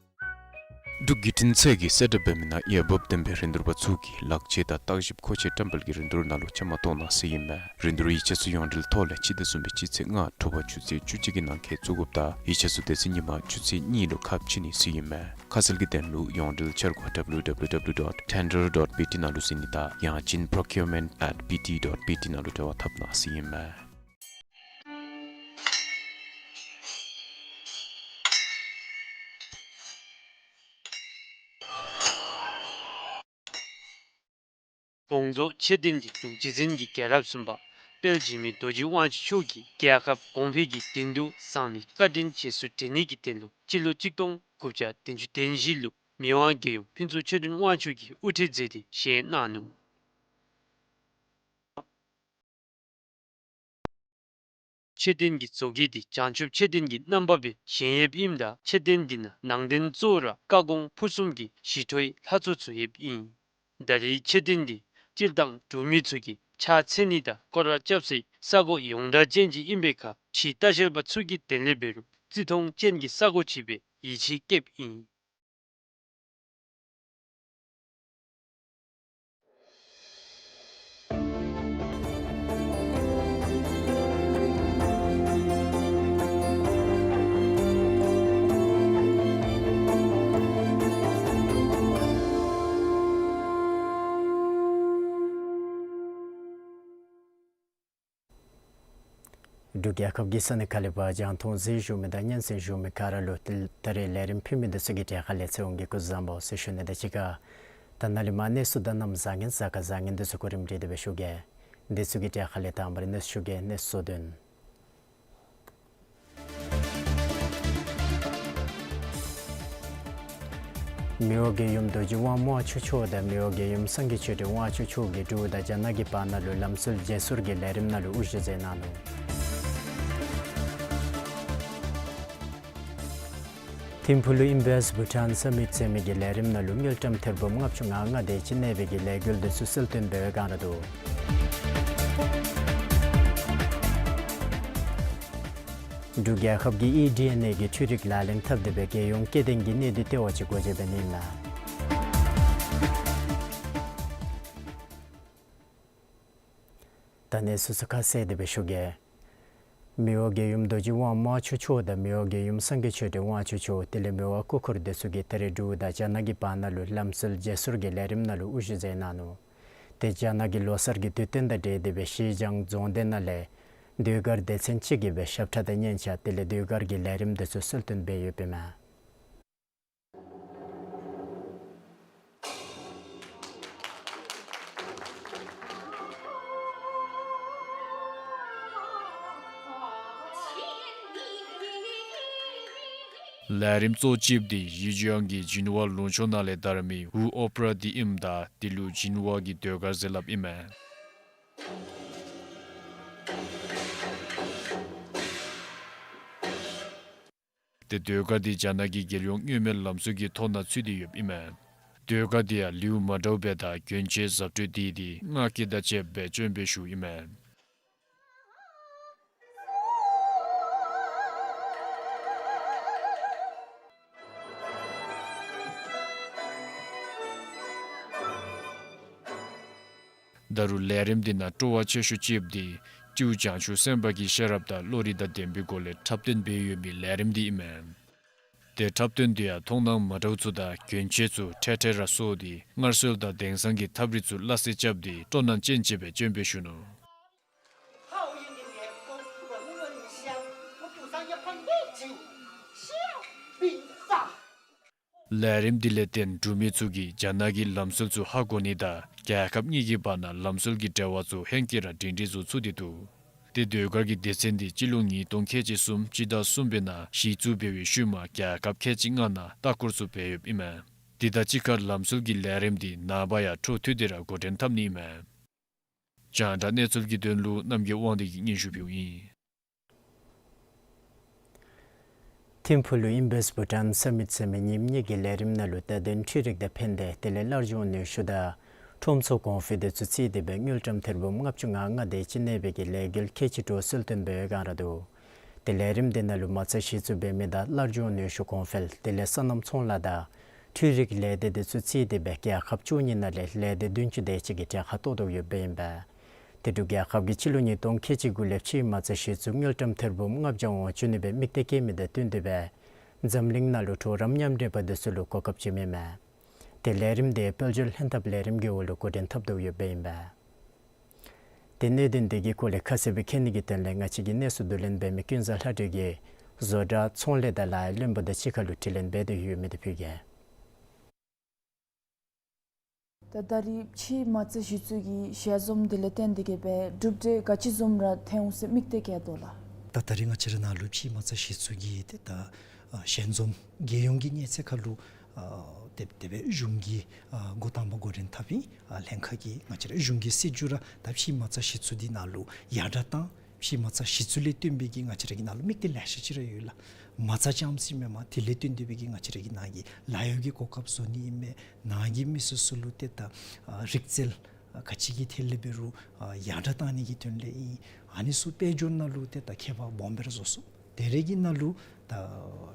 འབྲུག་བརྒྱུད་འཕྲིན་ཚད་ཀྱིས་གསལ་བསྒྲགས་འབད་མི་ནང་འོས་འབབ་ལྡན་པའི་རིན་བསྡུར་པ་ཚུ་གིས་ལག་ཆས་དང་བརྟག་ཞིབ་མཁོ་ཆས་བཀྲམ་སྤེལ་གྱི་རིན་བསྡུར་ནང་ལུ་བཅའ་མར་གཏོགས་གནང་ཟེར་ཨིན་མས། རིན་བསྡུར་ཡིག་ཆ་ཚུ་ཡོངས་འབྲེལ་ཐོག་ལས་སྤྱི་ཟླ་གསུམ་པའི་སྤྱི་ཚེས་ལྔ་དྲོ་པ་ཆུ་ཚོད་བཅུ་གཅིག་གི་ནང་འཁོད་བཙུགས་དགོཔ་དང་ཡིག་ཆ་ཚུ་དེ་ཚེ་ཉིན་མ་ཆུ་ཚོད་གཉིས་ལུ་ཁ་ཕྱེ་ནི་ཟེར་ཨིན་མས། ཁ་གསལ་གྱི་དོན་ལུ་ཡོངས་འབྲེལ་འཆར་སྒོ་W W W dot tender dot B T ནང་ལུ་གཟིགས་ནི་དང་ཡང་ཅིན་procurement at B T dot B T ནང་ལུ་འབྲེལ་བ་འཐབ་གནང་ཟེར་ཨིན་མས། དགོངས་རྫོགས་མཆོད་རྟེན་གྱི་འབྲུག་རྗེ་བཙུན་གྱི་རྒྱལ་རབས་གསུམ་པ་དཔལ་འཇིགས་མེད་རྡོ་རྗེ་དབང་ཕྱུག་མཆོག་གིས་རྒྱལ་ཁབ་གོང་འཕེལ་གྱི་དོན་དུ་བཟང་ལས་བཀའ་དྲིན་རྗེས་སུ་དྲན་ནི་གི་དོན་ལུ་སྤྱི་ལོ་གཅིག་སྟོང་དགུ་བརྒྱ་བདུན་ཅུ་དོན་བཞི་ལུ་མི་དབང་རྒྱལ་ཡུམ་ཕུན་ཚོགས་ཆོས་སྒྲོན་དབང་ཕྱུག་གིས་དབུ་ཁྲིད་མཛད་དེ་བཞེངས་གནང་ནུག། མཆོད་རྟེན་གྱི་བཟོ་བཀོད་འདི་བྱང་ཆུབ་མཆོད་རྟེན་གྱི་རྣམ་པ་སྦེ་བཞེངས་ཡོདཔ་ཨིནམ་ད་མཆོད་རྟེན་འདི་ནང་ནང་རྟེན་གཙོ་བོ་ར་བཀའ་དགོངས་ཕུར་གསུམ་གྱི་ཞི་ཁྲོའི་ལྷ་ཚོགས་ཚུ་ཡོདཔ་ཨིན། ད་རེས་མཆོད་རྟེན་འདི་སྤྱིར་བཏང་འབྲུག་མི་ཚུ་གིས་ཕྱག་འཚལ་ནི་དང་སྐོར་ར་རྐྱབ་སའི་ས་གོ་ཡོངས་གྲགས་ཅན་ཅིག་ཨིན་པའི་ཁར་ཕྱི་ལྟ་བཤལ་པ་ཚུ་གི་དོན་ལས་འབད་རུང་བརྩི་མཐོང་ཅན་གྱི་ས་གོ་ཅིག་སྦེ་ཡིད་ཆེས་བསྐྱེདཔ་ཨིན། འབྲུག་རྒྱལ་ཁབ་ཀྱི་ས་གནས་ཁག་ལས་ཕར་རྒྱང་མཐོང་གཟིགས་བཞུགས་མི་དང་སྙན་གསན་བཞུགས་མི་ག་ར་ལུ་ཏེ་ད་རེས་ལས་རིམ་ཕུལ་མི་འདི་ཚུ་གི་གྲས་ཁ་ལས་ཚེ་དབང་གིས་སྐུ་གཟུགས་བཟང་པོ་ཟེར་ཞུ་ནི་དང་གཅིག་ཁར་ད་ནཱ་ལས་མར་གནས་ཚུལ་དང་གནམ་བཟང་ངན་གཟའ་སྐར་བཟང་ངན་འདི་ཚུ་གོ་རིམ་སྒྲིག་སྟེ་སྦེ་ཞུ་གེ། འདི་ཚུ་གི་གྲས་ཁ་ལས་དང་པ་ར་གནས་ཚུལ་ཞུ་གེ། གནས་ཚུལ་དོན། མི་དབང་རྒྱལ་ཡུམ་རྡོ་རྗེ་དབང་དམར་ཕྱོགས་མཆོག་དང་མི་དབང་རྒྱལ་ཡུམ་སངས་རྒྱས་ཆོས་སྒྲོན་དབང་ཕྱུག་མཆོག་གིས་འབྲུག་དང་རྒྱ་ནག་གི་བར་ན་ལུ་ལམ་སྲོལ་བརྗེ་སོར་གྱི་ལས་རིམ་ནང་ལུ་དབུ་བཞུགས་མཛད་གནང་ནུག། ཐིམ་ཕུག་ལུ་Invest Bhutan Summit ཟེར་མི་གི་ལས་རིམ་ནང་ལུ་དངུལ་ཀྲམ་ཐེར་འབུམ་ལྔ་བཅུ་ང་ལྔ་དེ་ཅིག་གནས་པའི་གི་ལས་འགུལ་འདི་ཚུ་གསལ་སྟོན་འབད་བའི་བསྒང་ར་འདུག། འབྲུག་རྒྱལ་ཁབ་ཀྱིས་ཨི་ཌི་ཨེན་ཨེ་གི་འཕྲུལ་རིག་ལག་ལེན་འཐབ་སྟེ་སྦེ་རྒྱལ་ཡོངས་སྐྱེ་ལྡན་གྱི་གནས་སྡུད་ལྟེ་བ་ཅིག་སྒོ་འབྱེད་འབད་ནི་ཨིན་ལགས། ད་གནས་ཚུལ་ཚུ་ཁ་གསལ་ཏེ་སྦེ་ཞུ་གེ། མི་དབང་རྒྱལ་ཡུམ་རྡོ་རྗེ་དབང་དམར་ཕྱོགས་མཆོག་དང་མི་དབང་རྒྱལ་ཡུམ་སངས་རྒྱས་ཆོས་སྒྲོན་དབང་ཕྱུག་མཆོག་དེ་ལས་མི་དབང་སྐུ་འཁོར་འདི་ཚུ་གིས་ད་རེས་འབྲུག་དང་རྒྱ་ནག་གི་བར་ན་ལུ་ལམ་སྲོལ་བརྗེ་སོར་གྱི་ལས་རིམ་ནང་ལུ་དབུ་བཞུགས་མཛད་གནང་ནུག། ཏེ་རྒྱ་ནག་གི་ལོ་གསར་གྱི་དུས་སྟོན་དང་འབྲེལ་ཏེ་སྦེ་ཤིང་ལྗང་རྫོང་སྡེ་ནང་ལས་ཟློས་གར་སྡེ་ཚན་གཅིག་གིས་སྦེ་ཞབས་ཁྲ་དང་སྙན་ཆ་དེ་ལས་ཟློས་གར་གྱི་ལས་རིམ་དེ་ཚུ་གསོལ་སྟོན་འབད་ཡོདཔ་ཨིན་མས། ལས་རིམ་གཙོ་བོ་ཅིག་འདི་ཡི་ཇུའང་གིས་ཇིན་ཝ་ལུང་ཕྱོགས་ནང་ལས་དར་མི་ཝུ་ཨོ་པེ་ར་འདི་ཨིནམ་ད་དེ་ལུ་ཇིན་ཝ་གི་ཟློས་གར་ཟེར་སླབ་ཨིན་མས། ཏེ་ཟློས་གར་འདི་རྒྱ་ནག་གི་རྒྱལ་ཡོངས་མངོན་མེད་ལམ་སྲོལ་གྱི་ཐོ་ནང་ཚུད་དེ་ཡོདཔ་ཨིན་མས། ཟློས་གར་འདི་ཡང་ལེའུ་མ་འདྲཝ་སྦེ་དང་གྱོན་ཆས་གཟབ་སྤྲོས་འདི་འདི་སྔགས་སྐད་དང་བཅསཔ་སྦེ་སྐྱོན་སྦེ་ཞུཝ་ཨིན་མས། ད་རུང་ལས་རིམ་འདི་ནང་སྤྲོ་བ་ཆེ་ཤོས་ཅིག་འདི་སྤྲེའུ་བྱང་ཆུབ་སེམས་དཔའ་གི་ཤེས་རབ་དང་བློ་རིག་དང་ལྡན་པའི་སྒོ་ལས་འཁྲབ་སྟོན་འབད་ཡོད་པའི་ལས་རིམ་འདི་ཨིན་མས། ཏེ་འཁྲབ་སྟོན་འདི་ཡང་མཐོང་སྣང་མ་འདྲཝ་ཚུ་དང་གྱོན་ཆས་ཚུ་འཕྲལ་འཕྲལ་ར་བཟོ་སྟེ་སྔར་སྲོལ་དང་དེང་སང་གི་ཐབས་རིག་ཚུ་སླ་བསྲེ་རྐྱབ་སྟེ་སྤྲོ་སྣང་ཅན་ཅིག་སྦེ་སྐྱོན་སྦེ་ཞུ་ནུག། ལས་རིམ་འདི་ལས་བརྟེན་འབྲུག་མི་ཚུ་གིས་རྒྱ་ནག་གི་ལམ་སྲོལ་ཚུ་ཧ་གོ་ནི་དང་རྒྱལ་ཁབ་གཉིས་ཀྱི་བར་ན་ལམ་སྲོལ་གྱི་འབྲེལ་བ་ཚུ་ཧེང་སྐལ་ར་སྒྲིང་སྒྲིང་བཟོ་ཚུགས་ཏེ་འདུག། ཏེ་ཟློས་གར་གྱི་སྡེ་ཚན་འདི་སྤྱི་ལོ་ཉིས་སྟོང་ཁལ་གཅིག་གསུམ་སྤྱི་ཟླ་གསུམ་པའི་ནང་གཞི་བཙུགས་འབད་བའི་ཤུལ་མ་རྒྱལ་ཁབ་ཁལ་གཅིག་ལྔ་ནང་ལྟ་སྐོར་ཚུ་འབད་ཡོདཔ་ཨིན་མས། དེ་དང་གཅིག་ཁར་ལམ་སྲོལ་གྱི་ལས་རིམ་འདི་ནངས་པ་ཡང་འཕྲོ་མཐུད་དེ་ར་འགོ་འདྲེན་འཐབ་ནི་ཨིན་མས། རྒྱང་བསྒྲགས་གནས་ཚུལ་གྱི་དོན་ལུ་རྣམ་རྒྱལ་དབང་འདུས་ཀྱིས་སྙན་ཞུ་ཕུལཝ་ཨིན། ཐིམ་ཕུག་ལུ་Invest Bhutan Summit ཟེར་མི་ཉིནམ་གཉིས་ཀྱི་ལས་རིམ་ནང་ལུ་རྟ་བདུན་འཕྲུལ་རིག་དང་ཕན་བདེ་དེ་ལས་སླར་འབྱུང་ནུས་ཤུགས་དང་ཁྲོམ་ཚོགས་གོང་འཕེལ་དེ་ཚུ་བརྩིས་ཏེ་སྦེ་དངུལ་ཀྲམ་ཐེར་འབུམ་ལྔ་བཅུ་ང་ལྔ་དེ་ཅིག་གནས་པའི་གི་ལས་འགུལ་ཁལ་གཅིག་དྲུག་གསོལ་སྟོན་འབད་བའི་སྒང་ར་འདུག། ཏེ་ལས་རིམ་དེ་ནང་ལུ་མ་རྩ་གཞི་བཙུགས་འབད་མི་དང་སླར་འབྱུང་ནུས་ཤུགས་གོང་འཕེལ་དེ་ལས་སོ་ནམ་ཚོང་ལཱ་དང་འཕྲུལ་རིག་ལས་སྡེ་དེ་ཚུ་བརྩིས་ཏེ་སྦེ་རྒྱལ་ཁབ་བཅུ་གཉིས་ནང་ལས་ལས་སྡེ་བདུན་ཅུ་དེ་ཅིག་གིས་གྲལ་ཁར་གཏོགས་དོ་ཡོདཔ་ཨིན་པས། དེ་འབྲུག་རྒྱལ་ཁབ་ཀྱིས་སྤྱི་ལོ་ཉིས་སྟོང་ཁལ་གཅིག་དགུ་ལས་ཕྱིའི་མ་རྩ་གཞི་བཙུགས་དངུལ་ཀྲམ་ཐེར་འབུམ་ལྔ་བརྒྱ་འོང་བཅུག་ནི་སྦེ་དམིགས་གཏད་བསྐྱེད་མི་དང་བསྟུན་ཏེ་སྦེ་འཛམ་གླིང་ནང་ལུ་གྲོགས་རམ་མཉམ་འབྲེལ་པ་དེ་ཚུ་ལུ་གོ་སྐབས་བྱིན་མི་མས། ཏེ་ལས་རིམ་དེ་དཔལ་འབྱོར་ལྷན་ཐབས་ལས་རིམ་གྱི་འོག་ལུ་འགོ་འདྲེན་འཐབ་དོ་ཡོདཔ་ཨིན་པས། ཏེ་གནད་དོན་དེ་གི་སྐོར་ལས་ཁ་གསལ་སྦེ་མཁྱེན་ནི་གི་དོན་ལས་ང་བཅས་ཀྱི་གནས་ཚུལ་བསྡུ་ལེན་འབད་མི་ཀུན་བཟང་ལྷ་སྒྲོལ་གྱིས་བཟོ་གྲྭ་ཚོང་ལས་དང་ལཱ་གཡོག་བློན་པོ་དང་གཅིག་ཁར་ལུ་དྲི་ལན་འབད་དེ་ཡོད་མི་དེ་ཕུལ་གེ། ད་ད་རིས་ཕྱིའི་མ་རྩ་གཞི་བཙུགས་ཀྱི་ཞལ་འཛོམས་དེ་ལས་བརྟེན་ཏེ་གི་སྦེ་གྲུབ་འབྲས་ག་ཅི་བཟུམ་ར་ཐོན་འོང་ཟེར་དམིགས་གཏད་བསྐྱེད་དོ་ལགས། ད་ད་རིས་ང་བཅས་ར་ནང་ལུ་ཕྱིའི་མ་རྩ་གཞི་བཙུགས་ཀྱི་ཏེ་ད་ཨ་ཞལ་འཛོམས་རྒྱལ་ཡོངས་ཀྱི་གནས་ཚད་ཁར་ལུ་ཨ་དེ་དེ་སྦེ་གཞུང་གི་ཨ་འགོ་དང་པ་འགོ་འདྲེན་འཐབ་ཨིན། ཨ་ལྷན་ཁག་གིས་ང་བཅས་ར་གཞུང་གི་སྲིད་བྱུས་ར་ད་ཕྱིའི་མ་རྩ་གཞི་བཙུགས་འདི་ནང་ལུ་ཡར་དྲག་བཏང་། ཕྱིའི་མ་རྩ་གཞི་བཙུགས་ལས་བརྟེན་པའི་གི་ང་བཅས་ར་གི་ནང་ལུ་དམིགས་གཏད་ལེ་ཤ་ཅིག་ར་ཡོད་ལགས། མ་རྩ་ཙམ་ཅིག་མེན་པར་དེ་ལས་བརྟེན་ཏེ་སྦེ་གི་ང་བཅས་ར་གི་ནང་གི་ལཱ་གཡོག་གི་གོ་སྐབས་བཟོ་ནི་ཨིན་མས། ནང་གི་མི་སོ་སོ་ལུ་ཏེ་ད་ཨ་རིག་རྩལ་ཨ་ག་ཅི་གི་ཐད་ལས་འབད་རུང་ཨ་ཡར་དྲག་བཏང་ནི་གི་དོན་ལས་ཨིན། ཨ་ནི་ཚུ་དཔལ་འབྱོར་ནང་ལུ་ཏེ་ད་ཁྱད་པར་སྦོམ་སྦེ་ར་བཟོ་ཚུགས། དེ་ར་གི་ནང་ལུ་ད་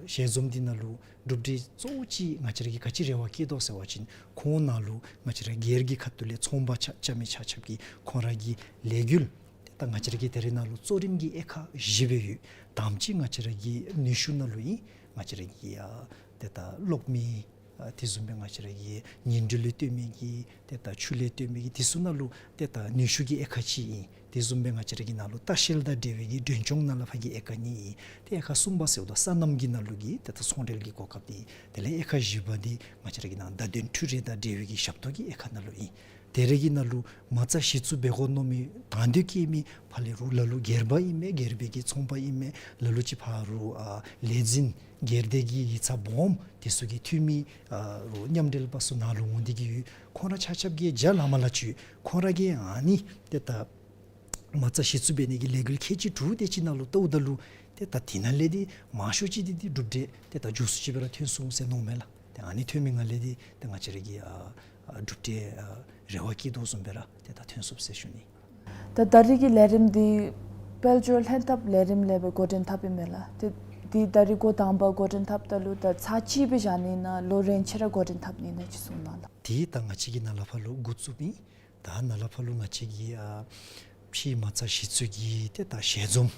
ཞལ་འཛོམས་འདི་ནང་ལུ་གྲུབ་འབྲས་གཙོ་བོ་ཅིག་ང་བཅས་ར་གིས་ག་ཅི་རེ་བ་བསྐྱེད་དོ་ཟེར་བ་ཅིན་ཁོང་ནང་ལུ་ང་བཅས་ར་སྒེར་གྱི་ཁ་ཐུག་ལས་ཚོང་པ་ཆ་རྐྱབ་མི་ཆ་ཁྱབ་ཀྱིས་ཁོང་ར་གི་ལས་འགུལ་ཏེ་ད་ང་བཅས་ར་གི་དེ་རའི་ནང་ལུ་གཙོ་རིམ་གྱི་དབྱེ་ཁག་བཞི་སྦེ་ཡོད། དང་པ་ཅིག་ང་བཅས་ར་གི་ནུས་ཤུགས་ནང་ལུ་ཨིན། ང་བཅས་ར་གི་ཨ་ཏེ་ད་གློག་མེ་ཨ་དེ་བཟུམ་སྦེ་ང་བཅས་ར་གི་ཉིང་འབྲུ་ལས་བཏོན་མི་གི་ཏེ་ད་ཆུ་ལས་བཏོན་མི་གི་དེ་ཚུ་ནང་ལུ་ཏེ་ད་ནུས་ཤུགས་ཀྱི་དབྱེ་ཁག་ཅིག་ཨིན། དེ་བཟུམ་སྦེ་ང་བཅས་ར་གི་ནང་ལུ་ལྟ་བཤལ་དང་འབྲེལ་བའི་གི་མགྲོན་སྐྱོང་ནང་ལས་ཕར་གྱི་དབྱེ་ཁག་གཉིས་ཨིན། ཏེ་དབྱེ་ཁག་གསུམ་པ་ཟེརཝ་ད་སོ་ནམ་གྱི་ནང་ལུ་གི་ཏེ་ད་ཚོང་འབྲེལ་གྱི་གོ་སྐབས་འདི་ཨིན། དེ་ལས་དབྱེ་ཁག་བཞི་པ་འདི་ང་བཅས་ར་གི་ནང་རྟ་བདུན་འཕྲུལ་རིག་དང་འབྲེལ་བའི་གི་ཞབས་ཏོག་གི་དབྱེ་ཁག་ནང་ལུ་ཨིན། དེ་ར་གི་ནང་ལུ་མ་རྩ་གཞི་བཙུགས་འབད་དགོ་མནོ་མི་དང་འདོད་བསྐྱེད་མི་ཕར་ལས་རུང་ལ་ལུ་སྒེར་པ་ཨིན་མས། སྒེར་པའི་གི་ཚོང་པ་ཨིན་མས། ལ་ལུ་ཅིག་ཕར་རུང་ཨ་ལས་འཛིན་སྒེར་སྡེ་གི་ཡིག་ཚང་སྦོམ་དེ་ཚུ་གི་འཐུས་མི་ཨ་རུང་མཉམ་འབྲེལ་པ་ཚུ་ནང་ལུ་འོང་སྟེ་གི་ཡོད། ཁོང་ར་ཆ་ཁྱབ་ཀྱིས་རྒྱ་ལས་མར་ལས་ཅིག་ཁོང་ར་གིས་ཨ་ནི་ཏེ་ད་མ་རྩ་གཞི་བཙུགས་འབད་ནི་གི་ལས་འགུལ་ཁལ་གཅིག་དྲུག་དེ་ཅིག་ནང་ལུ་བལྟཝ་ད་ལུ་ཏེ་ད་དེ་ནང་ལས་འདི་མང་ཤོས་ཅིག་འདི་འདི་གྲུབ་འབྲས་ཏེ་ད་མགྱོགས་སུ་ཅིག་སྦེ་ར་ཐོན་སོང་ཟེར་མནོཝ་མས་ལགས། ཏེ་ཨ་ནི་ཐོན་མི་ནང་ལས་འདི་ཏེ་ང་བཅས་ར་གི་ཨ་ཨ་གྲུབ་འབྲས་ཨ་རེ་བ་བསྐྱེད་དོ་བཟུམ་སྦེ་ར་ཏེ་ད་ཐོན་སོང་ཟེར་ཞུ་ནི། ད་ད་རིས་ཀྱི་ལས་རིམ་འདི་དཔལ་འབྱོར་ལྷན་ཐབས་ལས་རིམ་ལས་སྦེ་འགོ་འདྲེན་འཐབ་ཨིན་མས་ལགས། ཏེ་འདི་ད་རིས་འགོ་དང་པ་འགོ་འདྲེན་འཐབ་ད་ལུ་ད་ཚར་གཅིག་སྦེ་བཞག་ནི་ན་ལོ་རིམ་ཅིག་ར་འགོ་འདྲེན་འཐབ་ནི་ན་ཅིག་གསུང་གནང་ལགས། འདི་ད་ང་བཅས་ཀྱིས་ནཱ་ལས་ཕར་ལུ་འགོ་བཙུགསཔ་ཨིན། ད་ནཱ་ལས་ཕར་ལུ་ང་བཅས་ཀྱི་ཨ་ཕྱིའི་མ་རྩ་གཞི་བཙུགས་ཀྱི་ཏེ་ད་ཞལ་འཛོམས་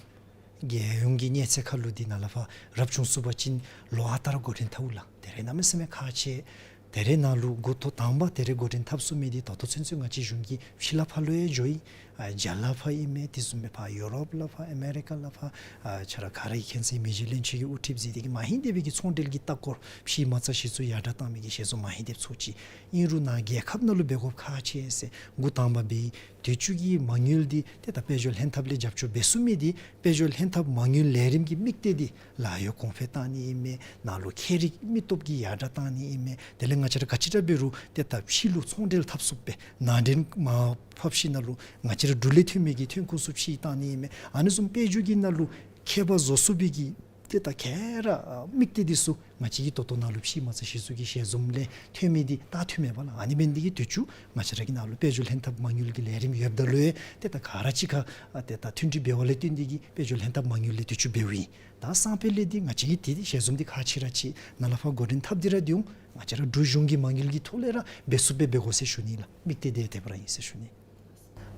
རྒྱལ་ཡོངས་ཀྱི་གནས་ཚད་ཁར་ལུ་འདི་ནཱ་ལས་ཕར་རབ་བྱུང་ཚུགས་པ་ཅིན་ལོ་ཨ་རྟག་ར་འགོ་འདྲེན་འཐབ་འོང་ལགས། དེ་ར་གནམ་མེད་ས་མེད་ཁག་ཆེ། དེ་རེ་ནང་ལུ་འགོ་ཐོག་དང་པ་དེ་རེ་འགོ་འདྲེན་འཐབ་ཚུགས་མི་འདི་ད་ལྟོ་ཚུན་ཚོད་ང་བཅས་གཞུང་གིས་ཕྱི་ལས་ཕར་ལུ་ཡང་འགྱོ་ཡི། ཨ་རྒྱ་ལས་ཕར་ཨིན་མས། དེ་བཟུམ་སྦེ་ཕར་ཡུ་རོབ་ལས་ཕར་ཨ་མེ་རི་ཀ་ལས་ཕར་ཨ་ཆ་ར་ག་ར་གིས་མཁྱེན་གསལ་མི་རྗེ་བློན་ཆེན་གྱིས་དབུ་ཁྲིདཔ་མཛད་དེ་གིས་མ་ཧིང་དེ་སྦེ་གི་ཚོང་འབྲེལ་གྱི་ལྟ་སྐོར་ཕྱི་མ་རྩ་གཞི་བཙུགས་ཡར་དྲག་བཏང་མི་གི་ཞལ་འཛོམས་མ་ཧིང་དེ་སྦེ་ཚོགས་ཅི། ཨིན་རུང་ནཱ་རྒྱལ་ཁབ་ནང་ལུ་འབད་དགོཔ་ཁག་ཆེ་ཟེར་འགོ་དང་པ་འབད་ཡི། དུས་ཅི་གི་མ་དངུལ་འདི་ཏེ་ད་དཔལ་འབྱོར་ལྷན་ཐབས་ལས་རྒྱབ་སྐྱོར་འབད་ཚུགས་མི་འདི་དཔལ་འབྱོར་ལྷན་ཐབས་མ་དངུལ་ལས་རིམ་གྱི་དམིགས་གཏད་འདི་ལཱ་གཡོག་གོང་འཕེལ་བཏང་ནི་ཨིན་མས། ནཱ་ལུ་ཁྱད་རིག་མི་སྟོབས་ཀྱི་ཡར་དྲག་བཏང་ནི་ཨིན་མས། དེ་ལས་ང་བཅས་ར་ག་ཅི་ར་འབད་རུང་ཏེ་ད་ཕྱི་ལུ་ཚོང་འབྲེལ་འཐབ་ཚུགསཔ་སྦེ་ནང་འདྲེན་མར་ཕབ་ཞིནམ་ལས་ང་བཅས་ར་འབྲུག་ལས་ཐོན་མི་གི་ཐོན་ཁུངས་ཚུ་ཕྱི་བཏང་ནི་ཨིན་མས། ཨ་ནི་བཟུམ་དཔལ་འབྱོར་གྱི་ནང་ལུ་ཁྱད་པར་བཟོ་ཚུགས་པའི་གི་ཏེ་ད་ག་ར་ཨ་དམིགས་གཏད་འདི་ཚུ་ང་བཅས་ཀྱི་ད་ལྟོ་ནཱ་ལུ་ཕྱི་མ་རྩ་གཞི་བཙུགས་ཀྱི་ཞལ་འཛོམས་ལས་ཐོན་མི་འདི་ད་ཐོན་མས་པ་ལགས། ཨ་ནི་འབད་ནི་འདི་གིས་དུས་ཅི་ང་བཅས་ར་གི་ནཱ་ལུ་དཔལ་འབྱོར་ལྷན་ཐབས་མ་དངུལ་གྱི་ལས་རིམ་ཡོདཔ་ད་ལུ་ཡང་ཏེ་ད་ག་ར་གཅིག་ཁར་ཨ་ཏེ་ད་མཐུན་སྒྲིལ་འབད་བ་ལས་བརྟེན་ཏེ་གིས་དཔལ་འབྱོར་ལྷན་ཐབས་མ་དངུལ་ལས་དུས་ཅི་འབདཝ་ཨིན། ད་སང་ཕོད་ལས་འདི་ང་བཅས་ཀྱིས་ཏེ་ཞལ་འཛོམས་འདི་ཁག་ཆེ་ར་ཅིག་ནཱ་ལས་ཕར་འགོ་འདྲེན་འཐབ་སྟེ་ར་འདི་འོང་། ང་བཅས་ར་འབྲུག་གཞུང་གི་མ་དངུལ་གྱི་ཐོག་ལས་ར་འབད་ཚུགསཔ་སྦེ་འབད་དགོ་ཟེར་ཞུ་ནི་ལགས། དམིགས་གཏད་འདི་དེ་སྦེ་ར་ཨིན་ཟེར་ཞུ་ནི།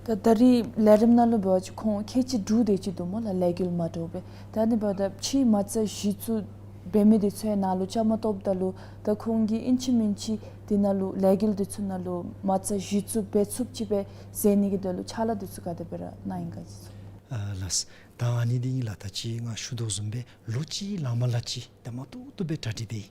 ད་ད་རིས་ལས་རིམ་ནང་ལུ་འབད་བ་ཅིན་ཁོང་ཁལ་གཅིག་དྲུག་དེ་ཅིག་འདུག་སྨོ་ལགས། ལས་འགུལ་མ་འདྲཝ་སྦེ། ད་ཨ་ནི་འབདཝ་ད་ཕྱི་མ་རྩ་གཞི་བཙུགས་འབད་མི་འདི་ཚུ་ཡང་ནཱ་ལུ་བཅའ་མར་གཏོགསཔ་ད་ལུ་ད་ཁོང་གིས་ཨིན་ཅི་མིན་ཅི་འདི་ནང་ལུ་ལས་འགུལ་འདི་ཚུ་ནང་ལུ་མ་རྩ་གཞི་བཙུགས་འབད་ཚུགསཔ་ཅིག་སྦེ་མཛད་ནི་གི་དོན་ལུ་ཕྱག་ལཱ་འདི་ཚུ་ག་དེ་སྦེ་ར་གནང་ཡི་ག་ཅིག་ཚུ། ཨ་ལགས། ད་ཨ་ནི་འདི་ཨིན་ལགས། ད་ཅི་ང་ཞུ་དོ་བཟུམ་སྦེ་ལོ་གཅིག་ལང་མ་ལང་གཅིག་ད་མ་ཏོག་ཏོ་སྦེ་གྲ་སྒྲིག་འབད་ཡི།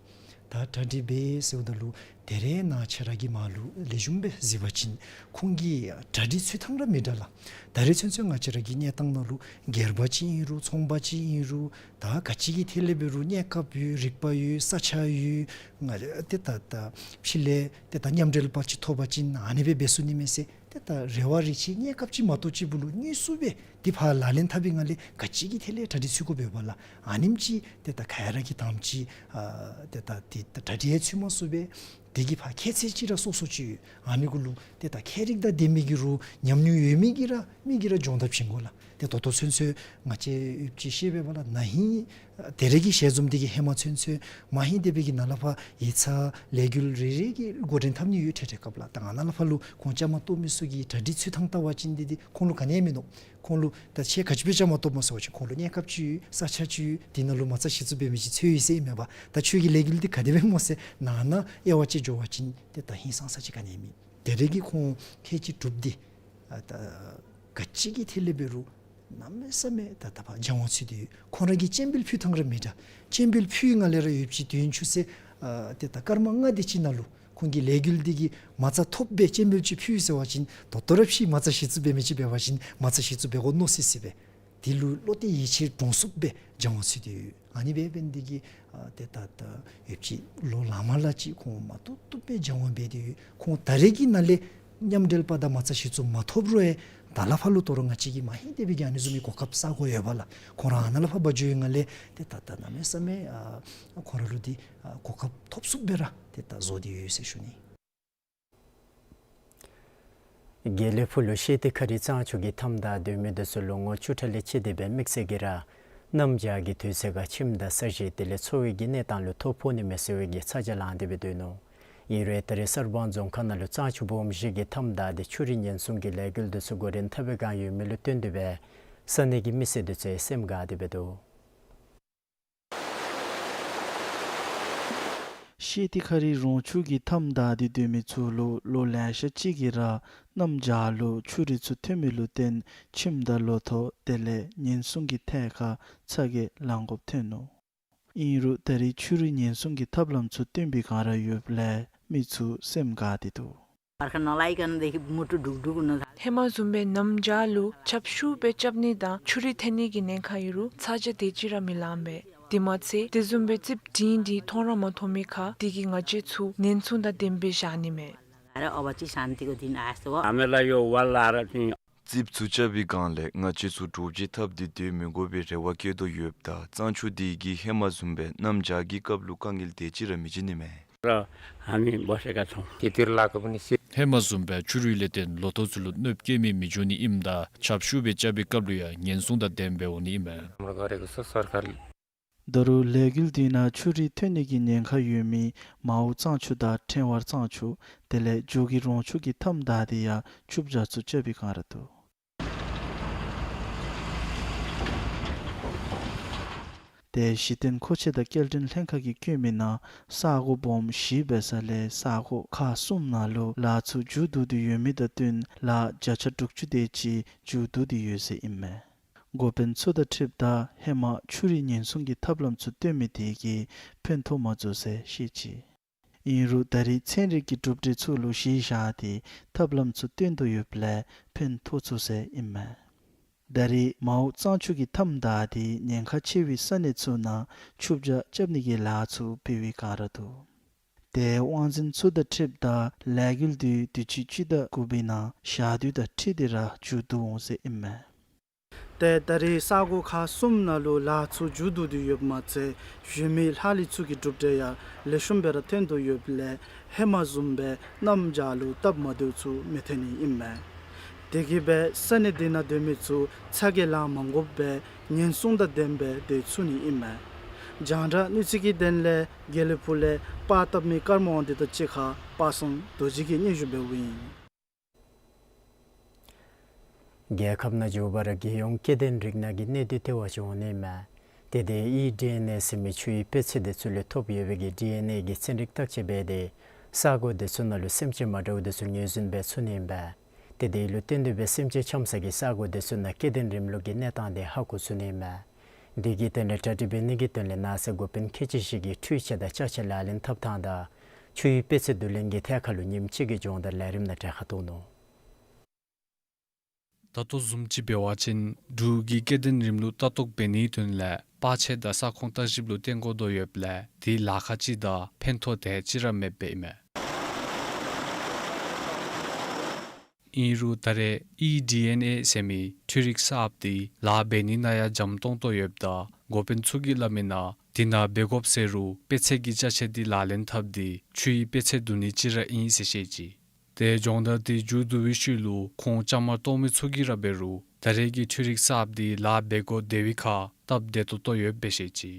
ད་གྲ་སྒྲིག་འབད་ཟེརཝ་ད་ལུ་དེ་རེ་ནཱ་ཁྱེད་ར་གིས་མར་ལུ་ལེགས་ཤོམ་སྦེ་གཟིགས་པ་ཅིན་ཁོང་གི་གྲ་སྒྲིག་ཚུལ་ཐངས་ར་མི་འདྲ་ལགས། ད་རེས་ཚུན་ཚོད་ང་བཅས་ར་གི་གནས་སྟངས་ནང་ལུ་སྒེར་པ་ཅིག་ཨིན་རུང་ཚོང་པ་ཅིག་ཨིན་རུང་ད་ག་ཅི་གི་ཐད་ལས་འབད་རུང་གནས་སྐབས་ཡོད། རིག་པ་ཡོད། ས་ཆ་ཡོད། ང་ཏེ་ད་ད་ཕྱི་ལས་ཏེ་ད་མཉམ་འབྲེལ་པ་ཅིག་ཐོབ་པ་ཅིན་ཨ་ནི་སྦེ་འབད་ཚུགས་ནི་མས་ཟེར་ཏེ་ད་རེ་བ་རེ་ཅིག་གནས་སྐབས་ཅིག་མ་གཏོགས་ཅིག་བུ་ལུ་དངོས་སུ་སྦེ་ཏེ་ཕར་ལག་ལེན་འཐབ་པའི་སྒང་ལས་ག་ཅི་གི་ཐད་ལས་གྲ་སྒྲིག་ཚུད་དགོཔ་ཡོད་པ་ལགས། ཨ་ནེམ་ཅིག་ཏེ་ད་ག་ར་གིས་དང་པ་ཅིག་ཨ་ཏེ་ད་ཏེ་ད་གྲ་སྒྲིག་ཡང་ཚུད་མ་ཚུགས་པས། དེ་གིས་ཕར་ཁྱད་ཚད་ཅིག་ར་སོ་སོ་ཅིག་ཡོད། ཨ་ནི་གུ་ལུ་ཏེ་ད་ཁྱད་རིག་དང་ལྡན་མི་གིས་རུང་ཉམས་མྱོང་ཡོད་མི་གིས་ར་མི་གིས་ར་སྦྱོང་བརྡར་བྱིན་དགོ་ལགས། ཏེ་ད་ལྟོ་ཚུན་ཚོད་ང་བཅས་ཡོདཔ་ཅིག་ཤེས་པས་པ་ལགས། ན་ཧིང་ཨ་དེ་རེ་གི་ཞལ་འཛོམས་འདི་གི་ཧེ་མ་ཚུན་ཚོད་མ་ཧིང་དེ་སྦེ་གི་ནཱ་ལས་ཕར་ཡིག་ཚང་ལས་འགུལ་རེ་རེ་གི་འགོ་འདྲེན་འཐབ་ནི་ཡོད། འཕྲལ་འཕྲལ་སྐབས་ལགས། ད་ང་ནཱ་ལས་ཕར་ལུ་ཁོང་བཅའ་མར་གཏོགས་མི་ཚུ་གི་གྲ་སྒྲིག་ཚུལ་ཐངས་བལྟ་བ་ཅིན་འདི་འདི་ཁོང་ལུ་ག་ནི་ཡང་མིན་ནུག། ཁོང་ལུ་ད་ཁྱེད་ག་ཅི་སྦེ་བཅའ་མར་གཏོགསཔ་སྨོ་ཟེར་བ་ཅིན་ཁོང་ལུ་གནས་སྐབས་ཅིག་ཡོད། ས་ཆ་ཅིག་ཡོད། དེ་ནང་ལུ་མ་རྩ་གཞི་བཙུགས་འབད་མི་ཅིག་འཚོལ་ཡི་ཟེར་ཨིན་མས་པ། ད་ཁྱོད་ཀྱི་ལས་འགུལ་འདི་ག་དེ་སྦེ་སྨོ་ཟེར་ནང་ན་དབྱེ་བ་དཔྱད་འགྱོ་བ་ཅིན་ཏེ་ད་ཧིང་སང་ས་ཅིག་ག་ནི་ཡང་མེད། དེ་རེ་གིས་ཁོང་ཁལ་གཅིག་དྲུག་འདི་ཨ་ད་ག་ཅི་གི་ཐད་ལས་འབད་རུང་གནམ་མེད་ས་མེད་ད་ད་ཕར་སྦྱང་བ་ཚུད་དེ་ཡོད། ཁོང་ར་གི་སྤྱན་འབུལ་ཕུལ་ཐངས་ར་མི་འདྲ། སྤྱན་འབུལ་ཕུལ་བའི་སྒང་ལས་ར་ཡོདཔ་ཅིག་དུས་ཡུན་ཆུ་ཚོད་ཨ་ཏེ་ད་སྐར་མ་ལྔ་དེ་ཅིག་ནང་ལུ་ཁོང་གི་ལས་འགུལ་འདི་གི་མ་རྩ་ཐོབ་སྦེ་སྤྱན་འབུལ་ཅིག་ཕུལ་ཟེར་བ་ཅིན་ད་ལྟོ་ར་ཕྱི་མ་རྩ་གཞི་བཙུགས་འབད་མི་ཅིག་འབད་བ་ཅིན་མ་རྩ་གཞི་བཙུགས་འབད་དགོ་མནོ་སི་སི་སྦེ་དེ་ལུ་བློ་གཏད་ཡིད་ཆེས་འདྲོངས་ཚུགསཔ་སྦེ་སྦྱང་བ་ཚུད་དེ་ཡོད། ཨ་ནི་སྦེ་འབད་ནི་འདི་གིས་ཨ་ཏེ་ད་ད་ཡོདཔ་ཅིག་ལོ་ལང་མ་ལང་ཅིག་ཁོང་མ་ཏོག་ཏོ་སྦེ་སྦྱང་བ་འབད་དེ་ཡོད། ཁོང་ད་རེས་ཀྱི་ནང་ལས་མཉམ་འབྲེལ་པ་དང་མ་རྩ་གཞི་བཙུགས་མ་ཐོབ་རུང་ཡང་ད་ལས་ཕར་ལུ་ད་རུང་ང་བཅས་ཀྱིས་མ་ཧིང་དེ་སྦེ་གི་ཨ་ནི་བཟུམ་མའི་གོ་སྐབས་བསག་དགོ་ཡོད་པ་ལགས། ཁོང་ར་ཨ་ནཱ་ལས་ཕར་འབག་འགྱོ་བའི་སྒང་ལས་ཏེ་ད་ད་གནམ་མེད་ས་མེད་ཨ་ཁོང་ར་ལུ་འདི་ཨ་གོ་སྐབས་ཐོབ་ཚུགསཔ་སྦེ་ར་ཏེ་ད་བཟོ་སྟེ་ཡོད་ཟེར་ཞུ་ནི། དགེ་ལེགས་ཕུག་ལུ་ཤེལ་ཏི་ཁ་རི་གཙང་ཆུ་གི་མཐའམ་བདའ་སྡོད་མི་འདི་ཚུ་ལུ་ངོ་བཅུ་ཕྲག་ལས་ཕྱེད་དེ་སྦེ་དམིགས་བསལ་གྱིས་ར་གནམ་བྱཱར་གྱི་དུས་ཚོད་ཁར་ཁྱིམ་དང་ས་གཞི་དེ་ལས་འཚོ་བའི་གི་གནས་སྟངས་ལུ་ཐོ་ཕོག་ནི་མས་ཟེར་བའི་གི་ཚ་གྱང་ལངས་ཏེ་སྦེ་སྡོད་ནུག། ཨིན་རུང་ད་རེས་གསར་སྤང་རྫོང་ཁག་ནང་ལུ་གཙང་ཆུ་སྦོམ་བཞི་གི་མཐའམ་བདའ་སྟེ་ཆུ་རུད་ཉེན་སྲུང་གི་ལས་འགུལ་འདི་ཚུ་འགོ་འདྲེན་འཐབ་པའི་བསྒང་ཡོད་མི་ལུ་བརྟེན་ཏེ་སྦེ་ས་གནས་ཀྱི་མི་སེར་འདི་ཚུ་ཡང་སེམས་དགའ་སྟེ་སྦེ་འདུག། ཤེལ་ཏི་ཁ་རི་རོང་ཆུ་གི་མཐའམ་བདའ་སྟེ་སྡོད་མི་ཚུ་ལུ་ལོ་ལེ་ཤ་ཅིག་གི་ར་གནམ་བྱཱར་ལུ་ཆུ་རུད་ཚུ་ཐོན་མི་ལུ་བརྟེན་ཁྱིམ་དང་ལོ་ཐོག་དེ་ལས་ཉེན་སྲུང་གི་ཐད་ཁར་ཚ་གྱང་ལང་དགོཔ་ཐོན་ནུག། ཨིན་རུང་ད་རེས་ཆུ་རུད་ཉེན་སྲུང་གི་ཐབས་ལམ་ཚུ་བཏོན་པའི་བསྒང་ར་ཡོདཔ་ལས་མི་ཚུ་སེམས་དགའ་སྟེ་འདུག། ཧེ་མ་བཟུམ་སྦེ་གནམ་བྱཱར་ལུ་ཆབ་ཤུགས་སྦེ་རྐྱབ་ནི་དང་ཆུ་རུད་འཐེན་ནི་གི་ཉེན་ཁ་ཡོད་རུང་ཚ་གྱང་དེ་ཅིག་ར་མི་ལང་པས། དེ་མ་ཚད་དེ་བཟུམ་སྦེ་རྩིགཔ་འབྲིང་འདི་མཐོང་ར་མ་མཐོང་མི་ཁར་དེ་གིས་ང་བཅས་ཚུ་ཉེན་སྲུང་དང་ལྡནམ་སྦེ་བཞག་ནི་མས། རྩིགཔ་ཚུ་རྐྱབ་པའི་བསྒང་ལས་ང་བཅས་ཚུ་དྲོ་པ་ཅིག་བཏབ་སྟེ་སྡོད་མི་དགོ་པའི་རེ་བ་བསྐྱེད་དོ་ཡོདཔ་ད་གཙང་ཆུ་འདི་གིས་ཧེ་མ་བཟུམ་སྦེ་གནམ་བྱཱར་གྱི་སྐབས་ལུ་དཀའ་ངལ་དེ་ཅིག་ར་མི་བྱིན་ནི་མས། ཧེ་མ་བཟུམ་སྦེ་ཆུ་རུད་ལས་བརྟེན་ལོ་ཐོག་ཚུ་ལུ་གནོདཔ་བཀལ་མི་མི་འབྱུང་ནི་ཨིནམ་ད་ཆབ་ཤུགས་སྦེ་རྐྱབ་པའི་སྐབས་ལུ་ཡང་ཉེན་སྲུང་དང་ལྡནམ་སྦེ་འོང་ནི་ཨིན་མས། ད་རུང་ལས་འགུལ་འདི་ནང་ཆུ་རུད་ཐོན་ནི་གི་ཉེན་ཁ་ཡོད་མི་མའོ་གཙང་ཆུ་དང་ཕྲེང་བ་གཙང་ཆུ་དེ་ལས་འཇོ་སྒེག་རོང་ཆུ་གི་མཐའམ་བདའ་སྟེ་ཡང་ཆུ་བྱཱར་ཚུ་རྐྱབ་པའི་བསྒང་ར་འདུག། ཏེ་གཞི་རྟེན་མཁོ་ཆས་དང་སྐྱེལ་འདྲེན་ལྷན་ཁག་གིས་བཀོད་མི་ནང་ས་སྒོ་སྦོམ་བཞི་འབད་ས་ལས་ས་སྒོ་ཁག་གསུམ་ནང་ལུ་ལཱ་ཚུ་མཇུག་བསྡུ་སྟེ་ཡོད་མི་དང་བསྟུན་ལཱ་བརྒྱ་ཆ་དྲུག་ཅུ་དེ་ཅིག་མཇུག་བསྡུ་སྟེ་ཡོད་ཟེར་ཨིན་མས། འགོ་དཔོན་ཚུ་དང་འཁྲིལཝ་ད་ཧེ་མ་ཆུ་རིགས་ཉེན་སྲུང་གི་ཐབས་ལམ་ཚུ་བཏོན་མི་དེ་གིས་ཕན་ཐོགས་མ་ཚུགས་ཟེར་བཤད་ཅི། ཨིན་རུང་ད་རེས་ཚན་རིག་གི་གྲུབ་འབྲས་ཚུ་ལུ་གཞི་བཞག་སྟེ་ཐབས་ལམ་ཚུ་བཏོན་དོ་ཡོདཔ་ལས་ཕན་ཐོགས་ཚུགས་ཟེར་ཨིན་མས། ད་རེས་མའོ་གཙང་ཆུ་གི་མཐའམ་བདའ་སྟེ་ཉེན་ཁ་ཆེ་བའི་ས་གནས་ཚུ་ནང་ཆུ་བྱ་རྐྱབ་ནི་གི་ལཱ་ཚུ་འབད་བའི་བསྒང་ར་འདུག། ཏེ་དབང་འཛིན་ཚུ་དང་འཁྲིལཝ་ད་ལས་འགུལ་འདི་དུས་ཅི་སྤྱི་ཟླ་དགུ་པའི་ནང་ཞག་དུས་དང་འཁྲིལ་ཏེ་ར་མཇུག་བསྡུ་འོང་ཟེར་ཨིན་མས། ཏེ་ད་རེས་ས་སྒོ་ཁག་གསུམ་ནང་ལུ་ལཱ་ཚུ་མཇུག་བསྡུ་སྟེ་ཡོདཔ་མ་ཚད་གཞོན་མི་ལྷག་ལུས་ཚུ་གི་གྲུབ་འབྲས་ཡང་ལེགས་ཤོམ་སྦེ་ར་ཐོན་དོ་ཡོདཔ་ལས་ཧེ་མ་བཟུམ་སྦེ་གནམ་བྱཱར་ལུ་སྟབས་མ་བདེཝ་ཚུ་མི་ཐོན་ནི་ཨིན་མས། དེ་གིས་སྦེ་ས་གནས་དེ་ནང་སྡོད་མི་ཚུ་ཚ་གྱང་ལང་མ་དགོཔ་སྦེ་ཉེན་སྲུང་དང་ལྡནམ་སྦེ་སྡོད་ཚུགས་ནི་ཨིན་མས། རྒྱང་བསྒྲགས་གནས་ཚུལ་གྱི་དོན་ལས་དགེ་ལེགས་ཕུག་ལས་པར་བཏབ་མི་ཀརྨ་དབང་འདུས་དང་གཅིག་ཁར་པ་སངས་རྡོ་རྗེ་གིས་སྙན་ཞུ་འབདཝ་ཨིན། རྒྱལ་ཁབ་ནང་འགྱོ་བར་རྒྱལ་ཡོངས་སྐྱེ་ལྡན་རིགས་སྣ་གི་གནད་དོན་ཐོན་འོང་ནི་མས། དེ་དེ་ཨི་ཌི་ཨེན་ཨེ་ཟེར་མི་ཆུའི་དཔེ་ཚད་དེ་ཚུ་ལས་ཐོབ་ཡོད་པའི་གི་ཌི་ཨེན་ཨེ་གི་ཚན་རིག་བརྟག་དཔྱད་འབད་དེ་ས་གོ་དེ་ཚུ་ནང་ལུ་སེམས་ཅན་མ་འདྲཝ་དེ་ཚུ་ངོས་འཛིན་འབད་ཚུགས་ནི་ཨིན་པས། དེ་དེ་ལུ་བརྟེན་ཏེ་སྦེ་སེམས་ཅན་འཁྱམས་ས་གི་ས་གོ་དེ་ཚུ་ནང་སྐྱེ་ལྡན་རིམས་ལུགས་ཀྱི་གནས་སྟངས་དེ་ཧ་གོ་ཚུགས་ནི་ཨིན་མས། དེ་གི་དོན་ལས་གྲ་སྒྲིག་འབད་ནི་གི་དོན་ལས་ནགས་ཚལ་འགོ་དཔོན་ཁལ་གཅིག་ཅིག་གིས་འཕྲུལ་ཆས་དང་ཅ་ཆས་ལག་ལེན་འཐབ་ཐངས་དང་ཆུའི་དཔེ་ཚད་བསྡུ་ལེན་གྱི་ཐད་ཁར་ལུ་ཉིནམ་གཅིག་གི་སྦྱོང་བརྡར་ལས་རིམ་ནང་གྲལ་ཁར་གཏོགས་ནུག། ད་ལྟོ་བཟུམ་ཅིག་འབད་བ་ཅིན་འབྲུག་གི་སྐྱེ་ལྡན་རིམས་ལུགས་ལྟ་རྟོག་འབད་ནིའི་དོན་ལས་པར་ཆས་དང་ས་ཁོངས་བརྟག་ཞིབ་ལུ་བརྟེན་དགོ་དོ་ཡོདཔ་ལས་དེ་ལཱ་ཁག་ཅིག་དང་ཕན་ཐོགས་དེ་ཅིག་ར་མེདཔ་སྦེ་ཨིན་མས། ཨིན་རུང་ད་རེས་ཨི་ཌི་ཨེན་ཨེ་ཟེར་མི་འཕྲུལ་རིག་གསརཔ་དེ་ལཱ་འབད་ནི་ནང་ཡང་འཇམ་ཏོང་ཏོ་ཡོདཔ་ད་འགོ་དཔོན་ཚུ་གིས་སླབ་མི་ནང་དེ་ནང་འབད་དགོཔ་ཟེར་རུང་དཔེ་ཚད་ཀྱི་ཅ་ཆས་དེ་ལག་ལེན་འཐབ་སྟེ་ཆུའི་དཔེ་ཚད་བསྡུ་ནི་ཅིག་ར་ཨིན་ཟེར་བཤད་ཅི། ཏེ་སྦྱོང་བརྡར་དེ་མཇུག་བསྡུ་བའི་ཤུལ་ལུ་ཁོང་བཅའ་མར་གཏོགས་མི་ཚུ་གིས་ར་འབད་རུང་ད་རེས་ཀྱི་འཕྲུལ་རིག་གསརཔ་དེ་ལཱ་འབད་དགོ་དེ་བའི་ཁར་སྟབས་བདེ་ཏོག་ཏོ་ཡོདཔ་སྦེ་བཤད་ཅི།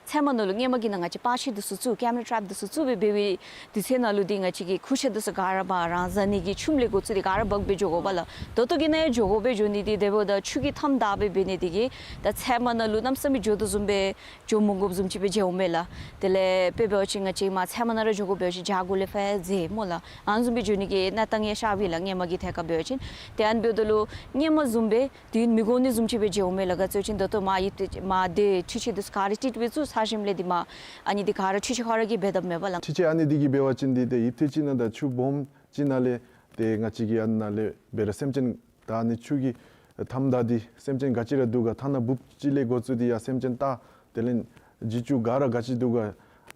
ཚལ་མ་ནང་ལུ་སྔོན་མ་གི་ནང་ང་བཅས་པར་ཆས་དེ་ཚུ་བཙུགས་ཀེམ་ར་ཊྲེཔ་དེ་ཚུ་བཙུགས་སྦེ་འབད་བའི་དུས་ཚོད་ནང་ལུ་དེ་ང་བཅས་ཀྱི་ཁུར་ཆ་དེ་ཚུ་ག་ར་འབག་རང་བཟའ་ནི་གི་ཆུམ་ལས་འགོ་བཙུགས་ཏེ་ག་ར་འབག་སྦེ་འགྱོ་དགོ་པས་ལགས། ད་ལྟོ་གི་ནང་ཡང་འགྱོ་དགོ་སྦེ་འགྱོ་ནི་དེ་དེ་འབདཝ་ད་ཆུ་གི་མཐའམ་བདའ་སྦེ་འབད་ནི་དེ་གིས་ད་ཚལ་མ་ནང་ལུ་གནམ་མེད་ས་མེད་འགྱོ་དོ་བཟུམ་སྦེ་འགྱོ་མ་དགོཔ་བཟུམ་ཅིག་སྦེ་མཇལཝ་མས་ལགས། དེ་ལས་དཔེ་འབད་བ་ཅིན་ང་བཅས་མར་ཚལ་མ་ནང་ར་འགྱོ་དགོ་འབད་བ་ཅིན་བྱག་གུ་ལས་ཕར་འཛེགས་སྨོ་ལགས། ཨ་ནི་བཟུམ་སྦེ་འགྱོ་ནི་གི་གནས་སྟངས་ཡང་ཤར་བས་ལགས་སྔོན་མ་གི་ཐད་ཁར་འབད་བ་ཅིན། ཏེ་ཨ་ནི་འབདཝ་ད་ལུ་སྔོན་མ་བཟུམ་སྦེ་དེ་མི་དགོ་ནི་བཟུམ་ཅིག་སྦེ་མཇལཝ་མས་ལགས། ག་ཅི་ཟེར་བ་ཅིན་ད་ལྟོ་མར་ཡིབ་སྟེ་མར་དེ་འཕྲུལ་ཆས་དེ་ཚུ་ག་ར་ཊིཊ་སྦེ་བཙུགས་ཚར་ཞིནམ་ལས་དེ་མར་ཨ་ནི་དེ་ག་ར་འཕྲུལ་ཆས་ཁོ་ར་གིས་འབད་དོཝ་མས་པ་ལགས། འཕྲུལ་ཆས་ཨ་ནི་དེ་གིས་འབད་བ་ཅིན་དེ་ཏེ་ཡིབ་ཐེངས་ཅིག་ནང་དང་ཆུ་སྦོམ་ཅིག་ནང་ལས་ཏེ་ང་བཅས་ཀྱིས་ཨ་ནཱ་ལས་འབད་ར་སེམས་ཅན་ད་ཨ་ནི་ཆུ་གི་མཐའམ་བདའ་སྟེ་སེམས་ཅན་ག་ཅི་ར་འདུག་ག་ཐ་ན་འབུཔ་ཅིག་ལས་འགོ་བཙུགས་ཏེ་ཡང་སེམས་ཅན་བལྟ་དེ་ལས་རྗེས་ཅུ་ག་ར་ག་ཅི་འདུག་ག་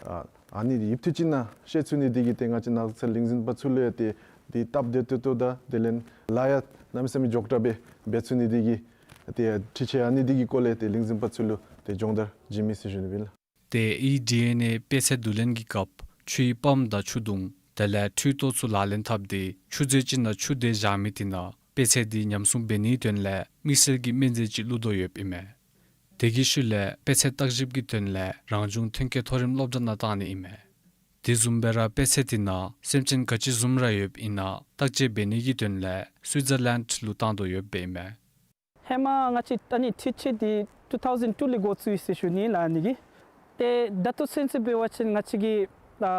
ཨ་ཨ་ནི་ཡིབ་ཐེངས་ཅིག་ནང་ཤེས་ཚུགས་ནི་དེ་གིས་ཏེ་ང་བཅས་ནགས་ཚལ་ལས་འཛིན་པ་ཚུ་ལུ་ཡང་ཏེ་དེ་སྟབས་བདེ་ཏོག་ཏོ་དང་དེ་ལས་ལཱ་ཡང་གནམ་མེད་ས་མེད་མགྱོགས་དྲགས་སྦེ་འབད་ཚུགས་ནི་དེ་གིས་ཏེ་འཕྲུལ་ཆས་ཨ་ནི་དེ་གི་སྐོར་ལས་ཏེ་ལས་འཛིན་པ་ཚུ་ལུ་ཏེ་སྦྱོང་བརྡར་བྱིན་མི་ཟེར་ཞུ་ནི་ཨིན་ལགས། ཏེ་ཨི་ཌི་ཨེན་ཨེ་དཔེ་ཚད་བསྡུ་ལེན་གྱི་སྐབས་ཆུའི་པམཔ་དང་ཆུ་དུང་དེ་ལས་འཕྲུལ་ཏོག་ཚུ་ལག་ལེན་འཐབ་སྟེ་ཆུ་མཛོད་ཅིག་ནང་ཆུ་དེ་བཞག་མི་དེ་ནང་དཔེ་ཚད་དེ་ཉམས་སྲུང་འབད་ནིའི་དོན་ལས་དམིགས་བསལ་གྱི་སྨན་རྫས་ཅིག་བླུག་དོ་ཡོདཔ་ཨིན་མས། དེ་གི་ཤུལ་ལས་དཔེ་ཚད་བརྟག་ཞིབ་ཀྱི་དོན་ལས་རང་བྱུང་ཐོན་སྐྱེད་མཐོ་རིམ་སློབ་གྲྭ་ནང་བཏང་ནི་ཨིན་མས། དེ་བཟུམ་སྦེ་ར་དཔེ་ཚད་དེ་ནང་སེམས་ཅན་ག་ཅི་བཟུམ་ར་ཡོདཔ་ཨིན་ན་བརྟག་དཔྱད་འབད་ནི་གི་དོན་ལས་སུའི་ཛར་ལེནཌ་ལུ་བཏང་དོ་ཡོདཔ་ཨིན་མས། ཧེ་མ་ང་བཅས་ཨ་ནི་འཕྲུལ་ཆས་འདི་ཊུ་ཐའུ་ཟེནཌ་ཊུ་ལས་འགོ་བཙུགས་ཡི་ཟེར་ཞུ་ནི་ལགས་ཨ་ནི་གི། ཏེ་ད་ལྟོ་ཚུན་ཚོད་འབད་བ་ཅིན་ང་བཅས་ཀྱིས་ཨ་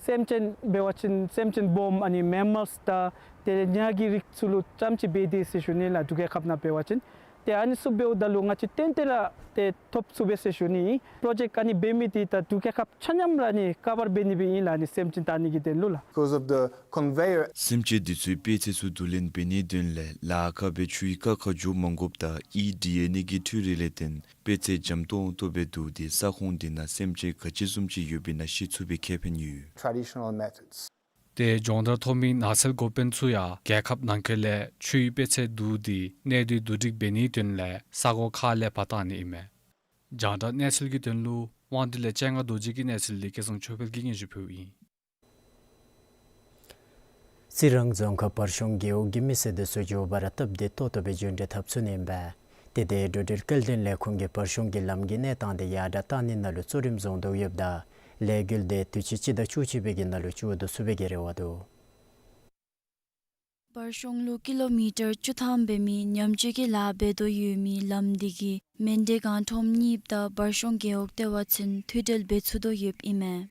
སེམས་ཅན་འབད་བ་ཅིན་སེམས་ཅན་སྦོམ་ཨ་ནི་མེ་མཱལསི་དང་དེ་ལས་ཉ་གི་རིགས་ཚུ་ལུ་རྐྱངམ་ཅིག་འབད་དེ་ཟེར་ཞུ་ནི་ལགས་འབྲུག་རྒྱལ་ཁབ་ནང་འབད་བ་ཅིན། ཏེ་ཨ་ནི་ཚུ་འབདཝ་ད་ལུ་ང་བཅས་ཏན་ཏན་ར་ཏེ་ཐོབ་ཚུགས་པས་ཟེར་ཞུ་ནི་ཨིན། པྲོ་ཇེཀཊ་ཨ་ནི་འབད་མི་འདི་ད་འབྲུག་རྒྱལ་ཁབ་ཆ་མཉམ་ར་ཨ་ནི་ཀ་བར་འབད་ནི་སྦེ་ཨིན་ལགས་ཨ་ནི་སེམས་ཅན་བལྟ་ནི་གི་དོན་ལུ་ལགས། Because of the conveyor. སེམས་ཅན་འདི་ཚུའི་དཔེ་ཚད་ཚུ་བསྡུ་ལེན་འབད་ནིའི་དོན་ལས་ལཱ་ཁག་སྦེ་ཆུའི་ཁ་ཁར་འགྱོ་མ་དགོཔ་དང་ཨི་ཌི་ཨེན་ཨེ་གི་འཕྲུལ་རིག་ལས་བརྟེན་དཔེ་ཚད་འཇམ་ཏོང་ཏོ་སྦེ་བསྡུ་སྟེ་ས་ཁོངས་འདི་ནང་སེམས་ཅན་ག་ཅི་བཟུམ་ཅིག་ཡོདཔ་ཨིན་ན་ཤེས་ཚུགས་པའི་ཁེ་ཕན་ཡོད། Traditional methods. ཏེ་སྦྱོང་བརྡར་ཐོབ་མི་ནགས་ཚལ་འགོ་དཔོན་ཚུ་ཡང་རྒྱལ་ཁབ་ནང་འཁོད་ལས་ཆུའི་དཔེ་ཚད་བསྡུ་སྟེ་གནད་དོན་བསྡུ་སྒྲིག་འབད་ནིའི་དོན་ལས་ས་གོ་ཁག་ལས་ཕར་བཏང་ནི་ཨིན་མས། རྒྱང་བསྒྲགས་གནས་ཚུལ་གྱི་དོན་ལུ་དབང་འདུས་ལས་སྤྱན་སྔ་རྡོ་རྗེ་གི་གནས་ཚུལ་འདི་སྐལ་བཟང་ཆོས་འཕེལ་གྱིས་སྙན་ཞུ་ཕུལཝ་ཨིན། རྩི་རང་རྫོང་ཁག་བར་གཤོང་རྒེད་འོག་གི་མི་སེར་དེ་ཚུ་འགྱོ་བར་སྟབས་བདེ་ཏོག་ཏོ་སྦེ་འགྱོ་འགྲུལ་འཐབ་ཚུགས་ནི་ཨིན་པས། ཏེ་དེ་འགྲོ་འགྲུལ་སྐྱེལ་འདྲེན་ལས་ཁུངས་ཀྱིས་བར་གཤོང་གི་ལམ་གྱི་གནས་སྟངས་དེ་ཡར་དྲག་བཏང་ནི་ནང་ལུ་གཙོ་རིམ་བཟུང་དོ་ཡོདཔ་ད་ལས་འགུལ་དེ་དུས་ཅི་སྤྱི་ཟླ་བཅུ་གཅིག་པའི་གི་ནང་ལུ་མཇུག་བསྡུ་ཚུགས་པའི་གི་རེ་བ་འདུག། བར་གཤོང་ལུ་ཀི་ལོ་མི་ཊར་བཅུ་ཐམ་འབད་མི་ཉམས་བཅོས་ཀྱི་ལཱ་འབད་དོ་ཡོད་མི་ལམ་འདི་གིས་མན་དེ་སྒང་ཁྲོམ་གཉིས་དང་བར་གཤོང་རྒེད་འོག་ལྟེ་བ་ཚུན་མཐུད་འབྲེལ་འབད་ཚུགས་དོ་ཡོདཔ་ཨིན་མས།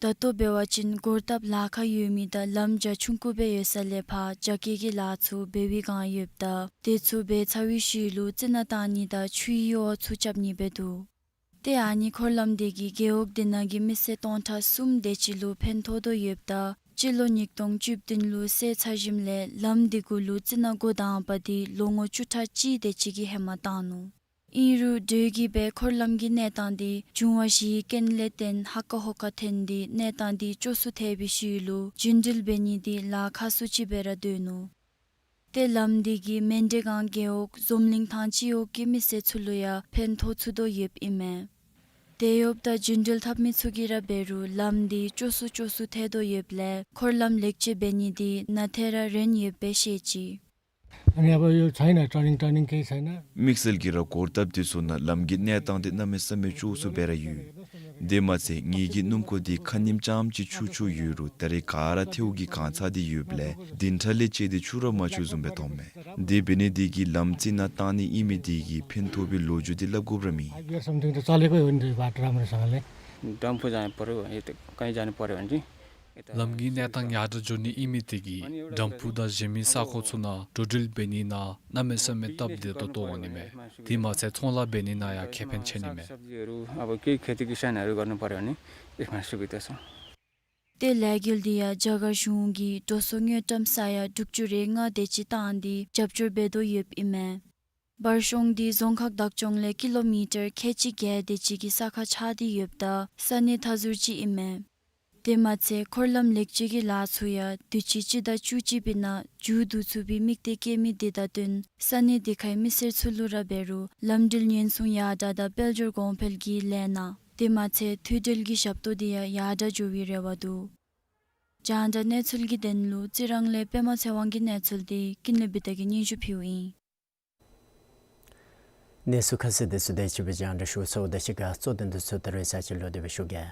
ད་ལྟོ་འབད་བ་ཅིན་གོར་ཐབ་ལཱ་ཁག་ཡོད་མི་དང་ལམ་རྒྱ་ཆུང་ཀུ་སྦེ་ཡོད་ས་ལས་ཕར་རྒྱ་སྐྱེད་ཀྱི་ལཱ་ཚུ་འབད་བའི་བསྒང་ཡོདཔ་ད་དེ་ཚུ་འབད་ཚར་བའི་ཤུལ་ལུ་རྩི་ནག་བཏང་ནི་དང་ཆུའི་གཡོ་བ་ཚུ་རྐྱབ་ནི་འབད་དོ། ཏེ་ཨ་ནི་འཁོར་ལམ་དེ་གིས་རྒེད་འོག་དེ་ནང་གི་མི་སེར་སྟོང་ཕྲག་གསུམ་དེ་ཅིག་ལུ་ཕན་ཐོགས་དོ་ཡོདཔ་ད་སྤྱི་ལོ་ཉིས་སྟོང་བཅུ་བདུན་ལུ་བསལ་ཚར་ཞིནམ་ལས་ལམ་དེ་གུ་ལུ་རྩི་ནག་འགོ་དང་པ་དེ་ལོ་ངོ་བཅུ་ཕྲག་གཅིག་དེ་ཅིག་གི་ཧེ་མ་བཏང་ནུག། ཨིན་རུང་དེ་གིས་འབད་འཁོར་ལམ་གྱི་གནས་སྟངས་དེ་འབྱུང་བ་བཞིའི་རྐྱེན་ལས་བརྟེན་ཧ་ཀ་ཧོ་ཀ་ཐོན་ཏེ་གནས་སྟངས་དེ་སྐྱོ་སུ་ཐལ་བའི་ཤུལ་ལུ་རྒྱུན་འགྲུལ་འབད་ནི་དེ་ལཱ་ཁག་སུ་ཅིག་སྦེ་ར་སྡོད་ནུག། ཏེ་ལམ་དེ་གིས་མན་དེ་སྒང་རྒེད་འོག་འཛོམས་གླིང་ཐང་སྤྱི་འོག་གི་མི་སེར་ཚུ་ལུ་ཡང་ཕན་ཐོགས་ཚུགས་དོ་ཡོདཔ་ཨིན་མས། དེ་ཡོདཔ་ད་རྒྱུན་འགྲུལ་འཐབ་མི་ཚུ་གིས་ར་འབད་རུང་ལམ་དེ་སྐྱོ་སུ་སྐྱོ་སུ་ཐལ་དོ་ཡོདཔ་ལས་འཁོར་ལམ་ལེགས་བཅོས་འབད་ནི་དེ་ནང་ཐད་ར་རན་ཡོདཔ་སྦེ་བཤད་ཅི། ཨ་ནི་ཡ་པ་ཡོད་ཚ་ཡིན་ན་ཊར་ནིང་ཊར་ནིང་ཁེ་ཚ་ཡིན་ན། དམིགས་བསལ་གྱིས་ར་གོར་ཐབ་དེ་ཚུ་ནང་ལམ་གྱི་གནས་སྟངས་དེ་གནམ་མེད་ས་མེད་སྐྱོ་སུ་སྦེ་ར་ཡོད། དེ་མ་ཚད་ངེའི་གི་སྣུམ་འཁོར་དེ་ཁ་ཉིནམ་ཙམ་ཅིག་ཆུ་འཁྱུ་ཡོད་རུང་ད་རེས་ག་ར་ཐལཝ་གིས་གང་ཚ་སྟེ་ཡོདཔ་ལས་བདུན་ཕྲག་ལས་བཅད་དེ་འཁྱུ་ར་མ་འཁྱུ་བཟུམ་སྦེ་མཐོངམ་མས། དེ་འབད་ནི་དེ་གིས་ལམ་རྩི་ནག་བཏང་ནི་ཨིན་མི་དེ་གིས་ཕན་ཐོགས་པའི་ལོ་རྒྱུས་དེ་སླབ་དགོཔ་ར་མེད། I hear something, the चालेकै हो नि, बाटो राम्रोसँगले। डम्फु जाने पर्‍यो है, त कहीँ जाने पर्‍यो भने चाहिँ यता। ལམ་གྱི་གནས་སྟངས་ཡར་དྲག་འགྱོ་ནི་ཨིན་མི་དེ་གིས་ཌམ་ཕུ་དང་གཞན་མི་ས་ཁོངས་ཚུ་ནང་འགྲོ་འགྲུལ་འབད་ནི་ནང་གནམ་མེད་ས་མེད་སྟབས་བདེ་ཏོག་ཏོ་འོང་ནི་མས། དེ་མ་ཚད་ཚོང་ལཱ་འབད་ནི་ནང་ཡང་ཁེ་ཕན་ཆེ་ནི་མས། सागसब्जीहरू, अब केही खेती किसानहरू गर्नुपर्‍यो भने यसमा सुविधा छ। ཏེ་ལས་འགུལ་དེ་ཡང་རྒྱ་གར་གཞུང་གིས་འགྲོ་སོང་དངུལ་ཀྲམ་ས་ཡ་དྲུག་ཅུ་རེ་ལྔ་དེ་ཅིག་བཏང་སྟེ་རྒྱབ་སྐྱོར་འབད་དོ་ཡོདཔ་ཨིན་མས། བར་གཤོང་དེ་རྫོང་ཁག་བདག་སྐྱོང་ལས་ཀི་ལོ་མི་ཊར་ཁལ་གཅིག་བརྒྱད་དེ་ཅིག་གི་ས་ཁར་ཆགས་ཏེ་ཡོདཔ་ད་ས་གནས་མཐའ་ཟུར་ཅིག་ཨིན་མས། དེ་མ་ཚད་འཁོར་ལམ་ལེགས་བཅོས་ཀྱི་ལཱ་ཚུ་ཡང་དུས་ཅི་སྤྱི་ཟླ་བཅུ་གཅིག་པའི་ནང་མཇུག་བསྡུ་ཚུགས་པའི་དམིགས་གཏད་བསྐྱེད་མི་དེ་དང་བསྟུན་ས་གནས་དེ་ཁའི་མི་སེར་ཚུ་ལུ་ར་འབད་རུང་ལམ་འགྲུལ་ཉེན་སྲུང་ཡར་དྲག་དང་དཔལ་འབྱོར་གོང་འཕེལ་གྱི་ལས་སྣ་དེ་མ་ཚད་མཐུད་འབྲེལ་གྱི་ཞབས་ཏོག་དེ་ཡང་ཡར་དྲག་འགྱོ་བའི་རེ་བ་འདུག། རྒྱང་བསྒྲགས་གནས་ཚུལ་གྱི་དོན་ལུ་རྩི་རང་ལས་པདྨ་ཚེ་དབང་གི་གནས་ཚུལ་དེ་ཀུན་ལེགས་བི་ཏ་གིས་སྙན་ཞུ་ཕུལཝ་ཨིན། གནས་ཚུལ་ཁ་གསལ་དེ་ཚུ་དེ་ཅིག་སྦེ་རྒྱང་བསྒྲགས་ཞུ་ཚརཝ་ད་གཅིག་ཁར་གཙོ་དོན་དེ་ཚུ་ད་རེས་ཚར་གཅིག་ལོག་སྟེ་སྦེ་ཞུ་གེ།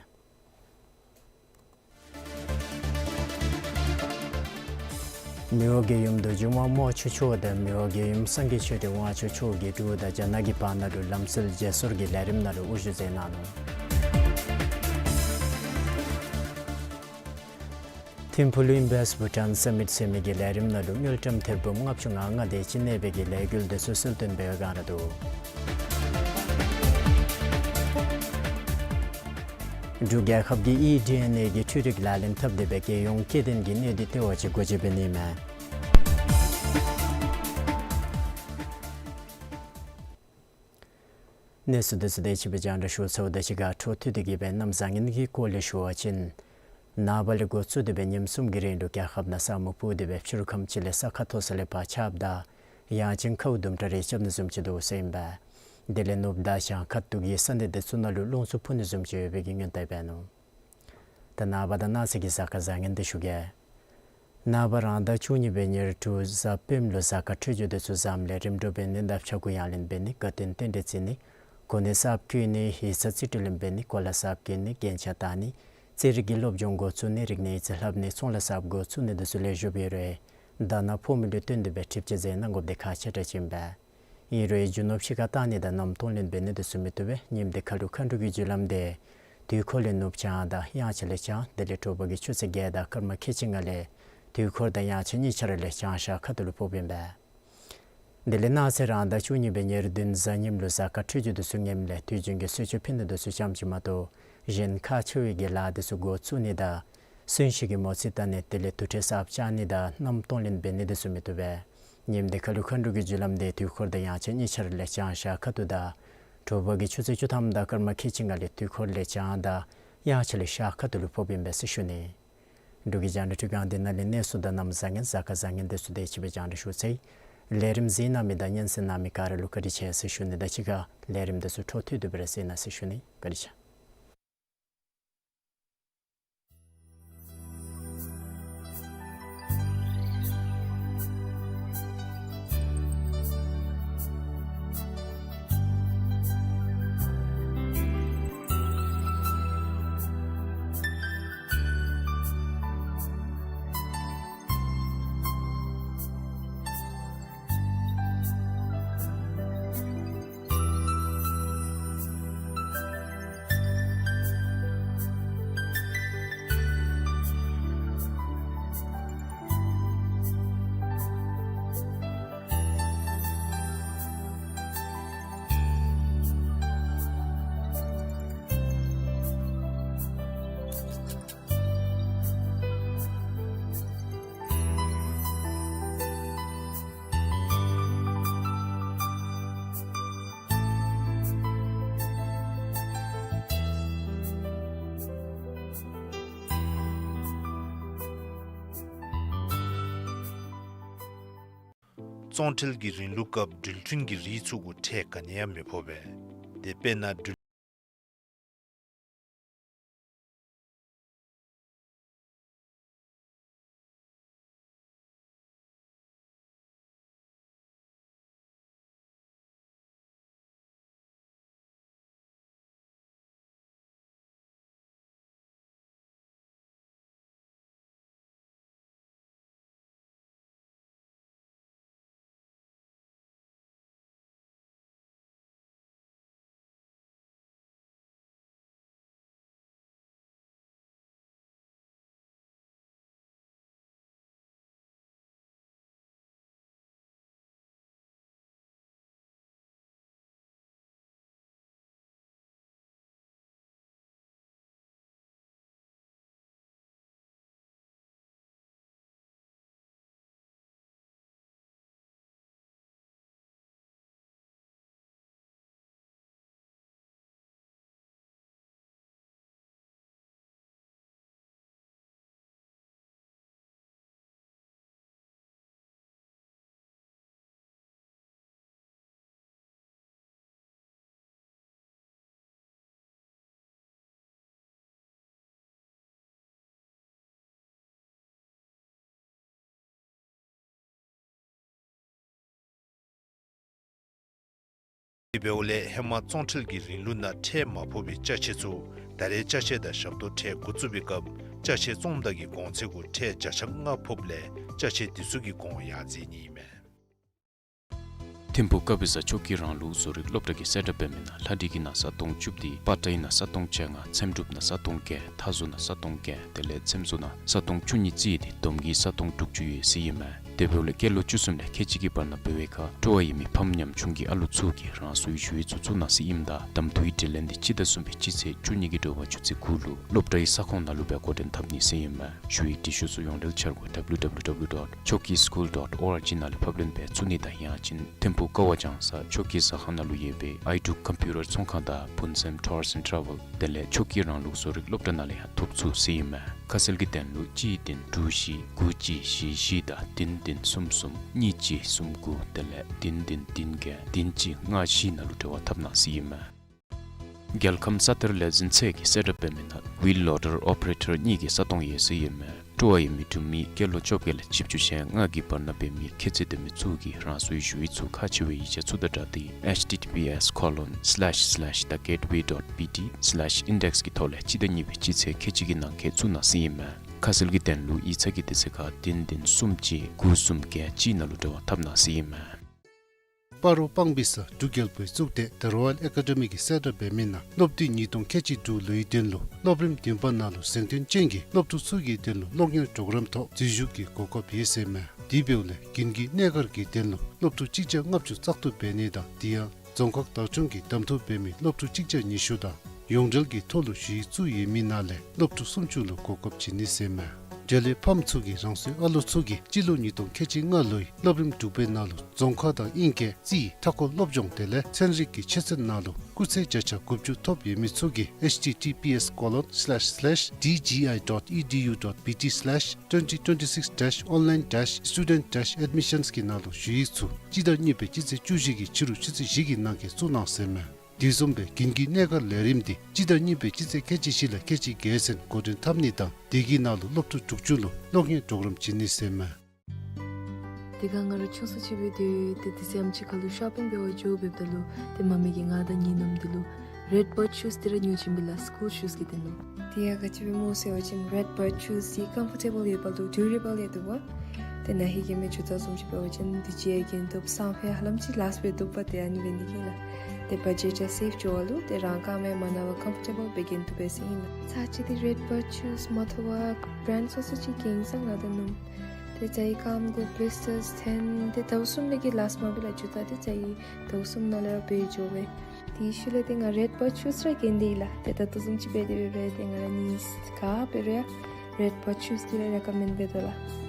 མི་དབང་རྒྱལ་ཡུམ་རྡོ་རྗེ་དབང་མོ་ཆེ་མཆོག་དང་མི་དབང་རྒྱལ་ཡུམ་སངས་རྒྱས་ཆོས་སྒྲོན་དབང་ཕྱུག་མཆོག་གིས་འབྲུག་དང་རྒྱ་ནག་གི་བར་ན་ལུ་ལམ་སྲོལ་བརྗེ་སོར་གྱི་ལས་རིམ་ནང་ལུ་དབུ་བཞུགས་མཛད་གནང་ནུག། ཐིམ་ཕུག་ལུ་Invest Bhutan Summit ཟེར་མི་གི་ལས་རིམ་ནང་ལུ་དངུལ་ཀྲམ་ཐེར་འབུམ་ལྔ་བཅུ་ང་ལྔ་དེ་ཅིག་གནས་པའི་གི་ལས་འགུལ་དེ་ཚུ་གསལ་སྟོན་འབད་བའི་བསྒང་ར་འདུག། འབྲུག་རྒྱལ་ཁབ་ཀྱིས་ཨི་ཌི་ཨེན་ཨེ་གི་འཕྲུལ་རིག་ལག་ལེན་འཐབ་སྟེ་སྦེ་རྒྱལ་ཡོངས་སྐྱེ་ལྡན་གྱི་གནས་བདེ་ལྟེ་བ་ཅིག་སྒོ་འབྱེད་འབད་ནི་མས། གནས་ཚུལ་དེ་ཚུ་དེ་ཅིག་སྦེ་རྒྱང་བསྒྲགས་ཞུ་ཚརཝ་ད་གཅིག་ཁར་འཕྲོ་མཐུད་དེ་གི་སྦེ་གནམ་བཟང་ངན་གྱི་སྐོར་ལས་ཞུ་བ་ཅིན་ནངས་པ་ལས་འགོ་བཙུགས་ཏེ་སྦེ་ཉིནམ་གསུམ་གྱི་རིང་ལུ་རྒྱལ་ཁབ་ནང་ས་སྨུག་སྤུབས་ཏེ་སྦེ་ཕྱི་རུ་ཁམས་ཅིག་ལས་ས་ཁ་མཐོ་ས་ལས་ཕར་ཆརཔ་དང་ཡང་ཅིན་ཁཝ་དུམ་གྲ་རེ་རྐྱབ་ནི་བཟུམ་ཅིག་འདུག་ཟེར་ཨིན་པས། དེ་ལས་ནུབ་དང་བྱང་ཁ་ཐུག་གི་ས་གནས་དེ་ཚུ་ནང་ལུ་རླུང་འཚུབ་འཕུ་ནི་བཟུམ་ཅིག་ཡོད་པའི་གི་སྔོན་བརྡ་འབད་ནུག། ད་ནངས་པ་དང་གནངས་ཚེ་གི་གཟའ་སྐར་བཟང་ངན་དེ་ཞུ་གེ། ནངས་པ་རང་ཟླ་བཅུ་གཉིས་པའི་ཉེར་དྲུག་གཟའ་སྤེནམ་ལུ་གཟའ་སྐར་འཕྲོད་སྦྱོར་དེ་ཚུ་བཟངམ་ལས་རིམ་གྲོ་འབད་ནི་དང་ཕྱྭ་འགུགས་ཡང་ལེན་འབད་ནི་དགའ་སྟོན་རྟེན་འབྲེལ་བརྩི་ནི་གོ་གནས་གསརཔ་བཀོད་ནི་ཡིག་ཚང་རྩིས་སྤྲོད་ལེན་འབད་ནི་གོ་ལ་གསརཔ་གྱོན་ནི་རྒྱན་ཆ་བཏགས་ནི་རྩེད་རིགས་ཀྱི་སློབ་སྦྱོང་འགོ་བཙུགས་ནི་རིག་གནས་ཡིག་རྩིས་ལྷབ་ནི་ཚོང་ལཱ་གསརཔ་འགོ་བཙུགས་ནི་དེ་ཚུ་ལེགས་ཤོམ་ཡོད་རུང་ཟླ་ནག་ཕོག་མི་ལུ་བརྟེན་ཏེ་སྦེ་ཁྲིག་ཆད་མཛད་གནང་དགོཔ་དེ་ཁག་ཆེ་དྲགས་ཅིག་ཨིན་པས། ཨིན་རུང་རྒྱུ་ནོར་ཕྱི་ཁར་བཏང་ནི་དང་གནམ་གཏོང་ལེན་འབད་ནི་དེ་ཚུ་མི་བཏུབ་པས། ཉིནམ་དེ་ཁ་ལུ་མཁའ་འགྲོ་གི་རྒྱུ་ལམ་དེ་དུས་འཁོར་ལས་ནུབ་བྱང་དང་དབྱངས་འཆར་ལས་བྱང་དེ་ལས་དྲོ་པ་གི་ཆུ་ཚོད་བརྒྱད་དང་སྐར་མ་ཁལ་གཅིག་ལྔ་ལས་དུས་འཁོར་དང་དབྱངས་འཆར་གཉིས་ཆ་ར་ལས་བྱང་ཤར་ཁ་ཐུག་ལུ་ཕོགཔ་ཨིན་པས། དེ་ལས་གནངས་ཚེ་རང་ཟླ་བཅུ་གཉིས་པའི་ཉེར་བདུན་གཟའ་ཉིམ་ལུ་གཟའ་སྐར་འཕྲོད་སྦྱོར་དེ་ཚུ་ངནམ་ལས་དུས་རྒྱུན་གྱི་གསོལ་མཆོད་ཕུལ་ནི་དེ་ཚུ་ཙམ་ཅིག་མ་གཏོགས་གཞན་ཁག་ཆེ་བའི་གི་ལཱ་དེ་ཚུ་འགོ་བཙུགས་ནི་དང་གསོན་གཤིན་གྱི་མོ་རྩིས་བལྟ་ནི་དེ་ལས་དུར་ཁྲོད་གསརཔ་བཅག་ནི་དང་གནམ་གཏོང་ལེན་འབད་ནི་དེ་ཚུ་མི་བཏུབ་པས། ཉིནམ་དེ་ཁ་ལུ་མཁའ་འགྲོ་གི་རྒྱུ་ལམ་དེ་དུས་འཁོར་དང་དབྱངས་འཆར་གཉིས་ཆ་ར་ལས་བྱང་ཤར་ཁ་ཐུག་དང་དྲོ་པ་གི་ཆུ་ཚོད་བཅུ་ཐམ་དང་སྐར་མ་ཁལ་གཅིག་ལྔ་ལས་དུས་འཁོར་ལས་བྱང་དང་དབྱངས་འཆར་ལས་ཤར་ཁ་ཐུག་ལུ་ཕོགཔ་ཨིན་པས་ཟེར་ཞུ་ནི། འབྲུག་གི་རྒྱང་བསྒྲགས་འཕྲུལ་ཁང་འདི་ནང་ལས་གནས་ཚུལ་དང་གནམ་བཟང་ངན་གཟའ་སྐར་བཟང་ངན་དེ་ཚུ་དེ་ཅིག་སྦེ་རྒྱང་བསྒྲགས་ཞུ་ཚར་ཡི། ལས་རིམ་གཟིགས་གནང་མི་དང་སྙན་གསན་གནང་མི་ག་ར་ལུ་བཀའ་དྲིན་ཆེ་ཟེར་ཞུ་ནི་དང་གཅིག་ཁར་ལས་རིམ་དེ་ཚུ་འཕྲོ་མཐུད་དེ་སྦེ་ར་གཟིགས་གནང་ཟེར་ཞུ་ནི། བཀའ་དྲིན་ཆེ། བཙོང་ཁྲལ་གྱི་རིང་ལུགས་སྐབས་འགྲུལ་འཕྲིན་གྱི་རིགས་ཚུ་གུ་ཁྲལ་ག་ནི་ཡང་མི་ཕོག་པས། དེ་དཔེར་ན་འགྲུལ། དེ་འབདཝ་ལས་ཧེ་མ་བཙོང་ཁྲལ་གྱི་རིང་ལུགས་ནང་ཁྲལ་མ་ཕོག་པའི་ཅ་ཆས་ཚུ་ད་རེས་ཅ་ཆས་དང་ཞབས་ཏོག་ཁྲལ་འགོ་བཙུགས་པའི་སྐབས་ཅ་ཆས་བཙོངམ་ད་གི་གོང་ཚད་གུ་ཁྲལ་བརྒྱ་ཆ་ལྔ་ཕོགཔ་ལས་ཅ་ཆས་དེ་ཚུ་གི་གོང་ཡར་འཛེགས་ནི་ཨིན་མས། ཐིམ་ཕུག་ཀ་བི་ས་ཆོས་ཀྱི་རང་ལུགས་བཟོ་རིག་སློབ་གྲྭ་གིས་གསལ་བསྒྲགས་འབད་མི་ནང་ལྷ་འབྲི་གི་ནང་ས་སྟོང་བཅུ་བདུན། པ་ཏྲའི་ནང་ས་སྟོང་བཅོ་ལྔ། ཚེམ་དྲུབ་ནང་ས་སྟོང་བརྒྱད། མཐའ་བཟོ་ནང་ས་སྟོང་བརྒྱད། དེ་ལས་ཚེམ་བཟོ་ནང་ས་སྟོང་བཅུ་གཉིས་བརྩིས་ཏེ་བསྡོམས་ཀྱིས་ས་སྟོང་དྲུག་ཅུ་ཡོད་ཟེར་ཨིན་མས། དེ་འབདཝ་ལས་སྐྱེས་ལོ་བཅུ་གསུམ་ལས་ཁལ་གཅིག་གི་བར་ན་འབད་བའི་ཁར་སྤྲོ་བ་ཡོད་མི་ཕམ་ཉམ་ཆུང་གི་ཨ་ལུ་ཚུ་གིས་རང་སོའི་ཞུ་ཡིག་ཚུ་བཙུགས་གནང་ཟེར་ཨིནམ་ད་གདམ་འཐུའི་དྲི་ལན་འདི་སྤྱི་ཟླ་གསུམ་པའི་སྤྱི་ཚེས་བཅུ་གཉིས་ཀྱི་དྲོ་པ་ཆུ་ཚོད་དགུ་ལུ་སློབ་གྲྭའི་ས་ཁོངས་ནང་ལུ་སྦེ་འགོ་འདྲེན་འཐབ་ནི་ཟེར་ཨིན་མས། ཞུ་ཡིག་འབྲི་ཤོག་ཚུ་ཡོངས་འབྲེལ་འཆར་སྒོ་W W W dot choki school dot org ནང་ལས་ཕབ་ལེན་འབད་ཚུགས་ནི་དང་ཡང་ཅིན་ཐིམ་ཕུག་ཀ་བ་ལྗང་ས་ཆོས་ཀྱི་ཟ་ཁང་ནང་ལུ་ཡོད་པའི་ཨའི་ཌུག་ཀམ་པིའུ་ཊར་ཚོང་ཁང་དང་ཕུན་སེམས་ཊུརསི་ཨེནཌ་ཊ་རེ་ཝེལ་དེ་ལས་ཆོས་ཀྱི་རང་ལུགས་བཟོ་རིག་སློབ་གྲྭ་ནང་ལས་ཡང་ཐོབ་ཚུགས་ཟེར་ཨིན་མས། ཁ་གསལ་གྱི་དོན་ལུ་གཅིག་བདུན་དྲུག་བཞི་དགུ་གཅིག་བཞི་བཞི་དང་བདུན་བདུན་གསུམ་གསུམ་གཉིས་གཅིག་གསུམ་དགུ་དེ་ལས་བདུན་བདུན་བདུན་བརྒྱད་བདུན་གཅིག་ལྔ་བཞི་ནང་ལུ་འབྲེལ་བ་འཐབ་གནང་ཟེར་ཨིན་མས། རྒྱལ་ཁམས་ས་གཏེར་ལས་འཛིན་ཚད་ཀྱིས་གསལ་བསྒྲགས་འབད་མི་ནང་ཝིལ་ལོ་ཌར་ཨོ་པ་རེ་ཊར་གཉིས་ཀྱི་ས་སྟོང་ཡོད་ཟེར་ཨིན་མས། སྤྲོ་བ་ཡོད་མི་འབྲུག་མི་སྐྱེས་ལོ་བཅོ་བརྒྱད་ལས་བཞི་བཅུ་ཞེ་ལྔ་གི་བར་ན་འབད་མི་ཁྱད་ཚད་ལྡན་མི་ཚུ་གིས་རང་སོའི་ཞུ་ཡིག་ཚུ་ཁག་ཆེ་བའི་ཡིག་ཆ་ཚུ་དང་སྦྲགས་ཏེ་H T T P S colon slash slash the gateway dot B T slash index གི་ཐོག་ལས་སྤྱི་ཟླ་གཉིས་པའི་སྤྱི་ཚེས་ཁལ་གཅིག་གི་ནང་འཁོད་བཙུགས་གནང་ཟེར་ཨིན་མས། ཁ་གསལ་གྱི་དོན་ལུ་ཡིག་ཚང་གི་དུས་ཚོད་ཁར་བདུན་བདུན་གསུམ་གཅིག་དགུ་གསུམ་བརྒྱད་གཅིག་ནང་ལུ་འབྲེལ་བ་འཐབ་གནང་ཟེར་ཨིན་མས། སྤ་རོ་སྤང་སྦིས་ས་འབྲུག་རྒྱལ་པོའི་གཙུག་སྡེ་The Royal Academy གིས་གསལ་བསྒྲགས་འབད་མི་ནང་སློབ་དུས་ཉིས་སྟོང་ཁལ་གཅིག་དྲུག་ལོའི་དོན་ལུ་སློབ་རིམ་བདུན་པ་ནང་ལུ་གཟེངས་ཐོན་ཅན་གྱི་སློབ་ཕྲུག་ཚུ་གི་དོན་ལུ་སློབ་གཉེར་གྲོགས་རམ་ཐོག་འཛུལ་ཞུགས་ཀྱི་གོ་སྐབས་ཡོད་ཟེར་མས། དེ་འབདཝ་ལས་དགུན་གྱི་གནས་སྒར་གྱི་དོན་ལུ་སློབ་ཕྲུག་གཅིག་བརྒྱ་ལྔ་བཅུ་བཙག་འཐུ་འབད་ནི་དང་དེ་ཡང་རྫོང་ཁག་བདག་སྐྱོང་གིས་གདམ་འཐུ་འབད་མི་སློབ་ཕྲུག་གཅིག་བརྒྱ་ཉི་ཤུ་དང་ཡོངས་འབྲེལ་གྱི་ཐོག་ལུ་ཞུ་ཡིག་བཙུགས་ཡོད་མི་ནང་ལས་སློབ་ཕྲུག་སུམ་ཅུ་ལུ་གོ་སྐབས་བྱིན་ནི་ཟེར་མས། འབྲེལ་ཡོད་ཕམ་ཚུ་གིས་རང་སོའི་ཨ་ལོ་ཚུ་གིས་སྤྱི་ལོ་ཉིས་སྟོང་ཁལ་གཅིག་ལྔ་ལོའི་སློབ་རིམ་དྲུག་པའི་ནང་ལུ་རྫོང་ཁ་དང་དབྱིན་སྐད་རྩིས་མཐའ་འཁོར་སློབ་སྦྱོང་དེ་ལས་ཚན་རིག་གི་ཆོས་ཚན་ནང་ལུ་སྐུགས་ཚད་བརྒྱ་ཆ་དགུ་བཅུ་ཐོབ་ཡོད་མི་ཚུ་གིས་H T T P S colon slash slash D G I dot E D U dot B T slash twenty twenty-six dash online dash student dash admissions གི་ནང་ལུ་ཞུ་ཡིག་ཚུ་སྤྱི་ཟླ་གཉིས་པའི་སྤྱི་ཚེས་བཅུ་བཞི་གི་ཕྱི་རུ་ཆུ་ཚོད་བཞི་གི་ནང་འཁོད་བཙུགས་གནང་ཟེར་མས། དེ་བཟུམ་སྦེ་དགུན་གྱི་གནས་སྒར་ལས་རིམ་འདི་སྤྱི་ཟླ་གཉིས་པའི་སྤྱི་ཚེས་ཁལ་གཅིག་བཞི་ལས་ཁལ་གཅིག་བརྒྱད་ཚུན་འགོ་འདྲེན་འཐབ་ནི་དང་དེ་གི་ནང་ལུ་སློབ་ཕྲུག་དྲུག་ཅུ་ལུ་སློབ་གཉེར་གྲོགས་རམ་བྱིན་ནི་ཟེར་མས། དེ་སྒང་ང་ར་ཆུང་སུ་ཅིག་འབད་དེ་ཏེ་དེ་ཚེ་ཨམ་ཅིག་ཁ་ལུ་ཤོ་པིང་འབད་བར་འགྱོ་འབདཝ་ད་ལུ་ཏེ་མ་མི་གིས་ང་དང་ངེའི་ནུམོ་འདི་ལུ་རེཌ་བརཌ་ཤུསི་འདི་ར་ཉོ་བྱིན་པས་ལགས། སི་ཀུལ་ཤུསི་གི་དོན་ལུ། དེ་ཡང་ག་ཅི་སྦེ་སྨོ་ཟེར་བ་ཅིན་རེཌ་བརཌ་ཤུསི་འདི་ཀམ་ཕོར་ཊེ་བཱལ་ཡོདཔ་ལུ་ཌུ་རེ་བཱལ་ཡང་འདུག་པ། ཏེ་ན་ཧིང་གི་མི་ཇུ་ཏ་བཟུམ་ཅིག་འབད་བ་ཅིན་འདི་གྱོན་གྱོན་བཏུབ། སང་ཕོད་ཧ་ལམ་ཅིག་ལཱསིཊ་འབད་བཏུབ་པ། ཏེ་ཨ་ནི་འབད་ནི་གིས་ལགས། ཏེ་བ་ཇེཊ་ཡང་སེབ་འགྱོ་བ་ལུ་ཏེ་རང་རྐངམ་ཡང་མ་ན་བར་ཀམ་ཕོར་ཊེ་བཱལ་སྦེ་གྱོན་བཏུབ་པས་ཟེར་ཨིན་ལགས། ཚར་གཅིག་འདི་རེཌ་བརཌ་ཤུསི་མ་ཐོབ་པར་བྷི་རེནཌ་སོ་སོ་ཅིག་གྱོན་སོང་ང་དང་ནུམོ། ཏེ་ཚར་གཅིག་རྐངམ་གུ་བི་ལིས་ཊརསི་ཐོན་ཏེ་ཟླཝ་གསུམ་ལས་བརྒལ་ལཱསིཊ་མ་འབད་ལགས། ཇུ་ཏ་འདི་ཚར་གཅིག་ཟླཝ་གསུམ་ནང་ལས་ར་འབད་འགྱོ་བས། དེའི་ཤུལ་ལས་ཏེ་ང་རེཌ་བརཌ་ཤུསི་ར་གྱོན་ཏེ་ཡོད་ལགས། ཏེ་ད་ལྟོ་བཟུམ་ཅིག་འབད་དེ་འབད་རུང་ཏེ་ང་ར་གཉིས་ཀ་འབད་རུང་ཡང་རེཌ་བརཌ་ཤུསི་འདི་ར་རེ་ཀོ་མེནཌ་འབད་དོ་ལགས།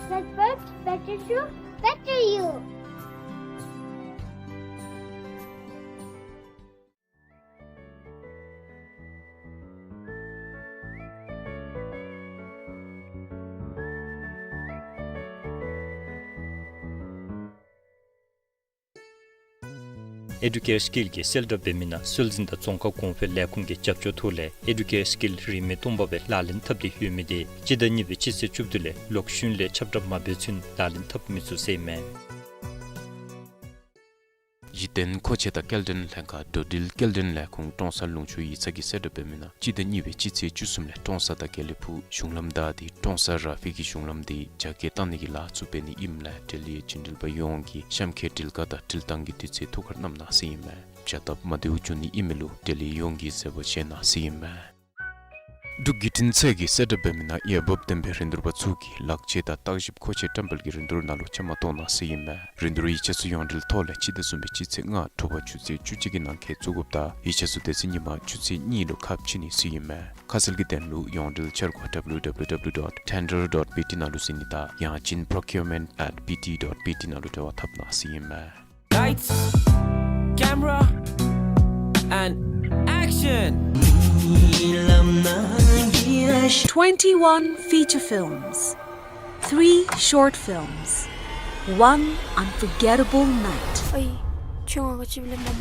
That works better to better you. ཨེ་ཌུ་ཀེར་སི་ཀིལ་གྱིས་གསལ་བསྒྲགས་འབད་མི་ནང་སྲོལ་འཛིན་དང་ཙོང་ཁ་གོང་འཕེལ་ལས་ཁུངས་ཀྱི་རྒྱབ་སྐྱོར་ཐོག་ལས་ཨེ་ཌུ་ཀེར་སི་ཀིལ་རིན་མེད་སྟོང་པ་སྦེ་ལག་ལེན་འཐབ་སྟེ་ཡོད་མི་དེ་སྤྱི་ཟླ་གཉིས་པའི་སྤྱི་ཚེས་བཅུ་བདུན་ལས་ལོག་ཤུལ་ལས་ཁྱབ་བསྒྲགས་མ་འབད་ཚུན་ལག་ལེན་འཐབ་མི་ཚུགས་ཟེར་ཨིན་མས། གཞི་རྟེན་མཁོ་ཆས་དང་སྐྱེལ་འདྲེན་ལྷན་ཁག་འགྲོ་འགྲུལ་སྐྱེལ་འདྲེན་ལས་ཁུངས་ཀྲོང་གསར་ལུང་ཕྱོགས་ཡིག་ཚང་གིས་གསལ་བསྒྲགས་འབད་མི་ནང་སྤྱི་ཟླ་གཉིས་པའི་སྤྱི་ཚེས་བཅུ་གསུམ་ལས་ཀྲོང་གསར་དང་དགེ་ལེགས་ཕུག་གཞུང་ལམ་བདའ་སྟེ་ཀྲོང་གསར་ར་ཕི་གི་གཞུང་ལམ་དེ་རྒྱ་སྐྱེད་བཏང་ནི་གི་ལཱ་ཚུ་འབད་ནི་ཨིནམ་ལས་འབྲེལ་ཡོད་རྒྱུན་འགྲུལ་པ་ཡོངས་ཀྱིས་གཤམ་འཁོད་འགྲུལ་བཀག་དང་འགྲུལ་བཏང་གི་དུས་ཚོད་ཐུགས་ཁར་བསྣམ་གནང་ཟེར་ཨིན་མས། བྱ་སྟབས་མ་བདེཝ་འབྱུང་ནི་ཨིན་མི་ལུ་འབྲེལ་ཡོད་ཡོངས་ཀྱིས་གཟབ་པོ་བཞེས་གནང་ཟེར་ཨིན་མས། འབྲུག་བརྒྱུད་འཕྲིན་ཚད་ཀྱིས་གསལ་བསྒྲགས་འབད་མི་ནང་འོས་འབབ་ལྡན་པའི་རིན་བསྡུར་པ་ཚུ་གིས་ལག་ཆས་དང་བརྟག་ཞིབ་མཁོ་ཆས་བཀྲམ་སྤེལ་གྱི་རིན་བསྡུར་ནང་ལུ་བཅའ་མར་གཏོགས་གནང་ཟེར་ཨིན་མས། རིན་བསྡུར་ཡིག་ཆ་ཚུ་ཡོངས་འབྲེལ་ཐོག་ལས་སྤྱི་ཟླ་གསུམ་པའི་སྤྱི་ཚེས་ལྔ་དྲོ་པ་ཆུ་ཚོད་བཅུ་གཅིག་གི་ནང་འཁོད་བཙུགས་དགོཔ་དང་ཡིག་ཆ་ཚུ་དེ་ཚེ་ཉིན་མ་ཆུ་ཚོད་གཉིས་ལུ་ཁ་ཕྱེ་ནི་ཟེར་ཨིན་མས། ཁ་གསལ་གྱི་དོན་ལུ་ཡོངས་འབྲེལ་འཆར་སྒོ་W W W dot tender dot B T ནང་ལུ་གཟིགས་ནི་དང་ཡང་ཅིན་procurement at B T dot B T ནང་ལུ་འབྲེལ་བ་འཐབ་གནང་ཟེར་ཨིན་མས། Lights, camera, and action! Twenty-one feature films, three short films, one unforgettable night. ཨའི་ཁྱོད་ང་ག་ཅི་ལེན་པ་མ།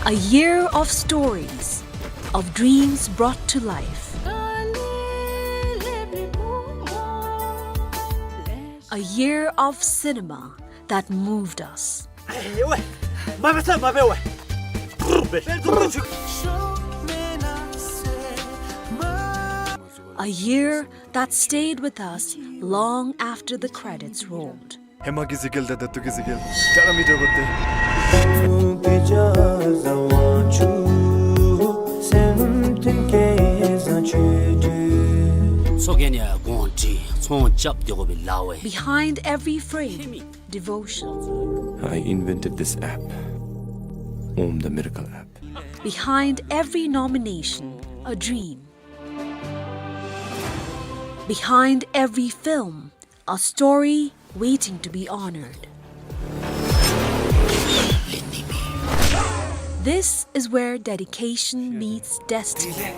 A year of stories, of dreams brought to life. A year of cinema that moved us. A year that stayed with us long after the credits rolled. ཧེ་མ་གི་གཟིགས་གེ་ལ་ད་ད་ལྟོ་གི་གཟིགས་གེ་ལ་ཏེ་ར་མི་འདྲ་བ་སྟེ། Behind every frame, devotion. I invented this app, Om the Miracle app. Behind every nomination, a dream. Behind every film, a story waiting to be honored. This is where dedication meets destiny,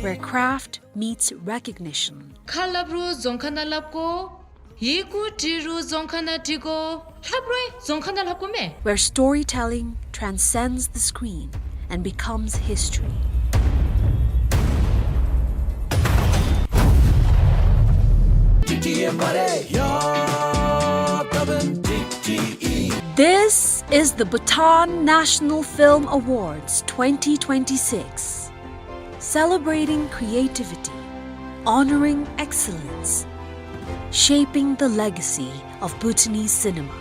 where craft meets recognition. ཁ་སླབ་རུང་རྫོང་ཁ་ནང་སླབ་དགོ། ཡི་གུ་འབྲི་རུང་རྫོང་ཁ་ནང་འབྲི་དགོ། ལྷབ་རུང་རྫོང་ཁ་ནང་ལྷབ་དགོ་མས། Where storytelling transcends the screen and becomes history. This is the Bhutan National Film Awards twenty twenty-six. Celebrating creativity, honoring excellence, shaping the legacy of Bhutanese cinema.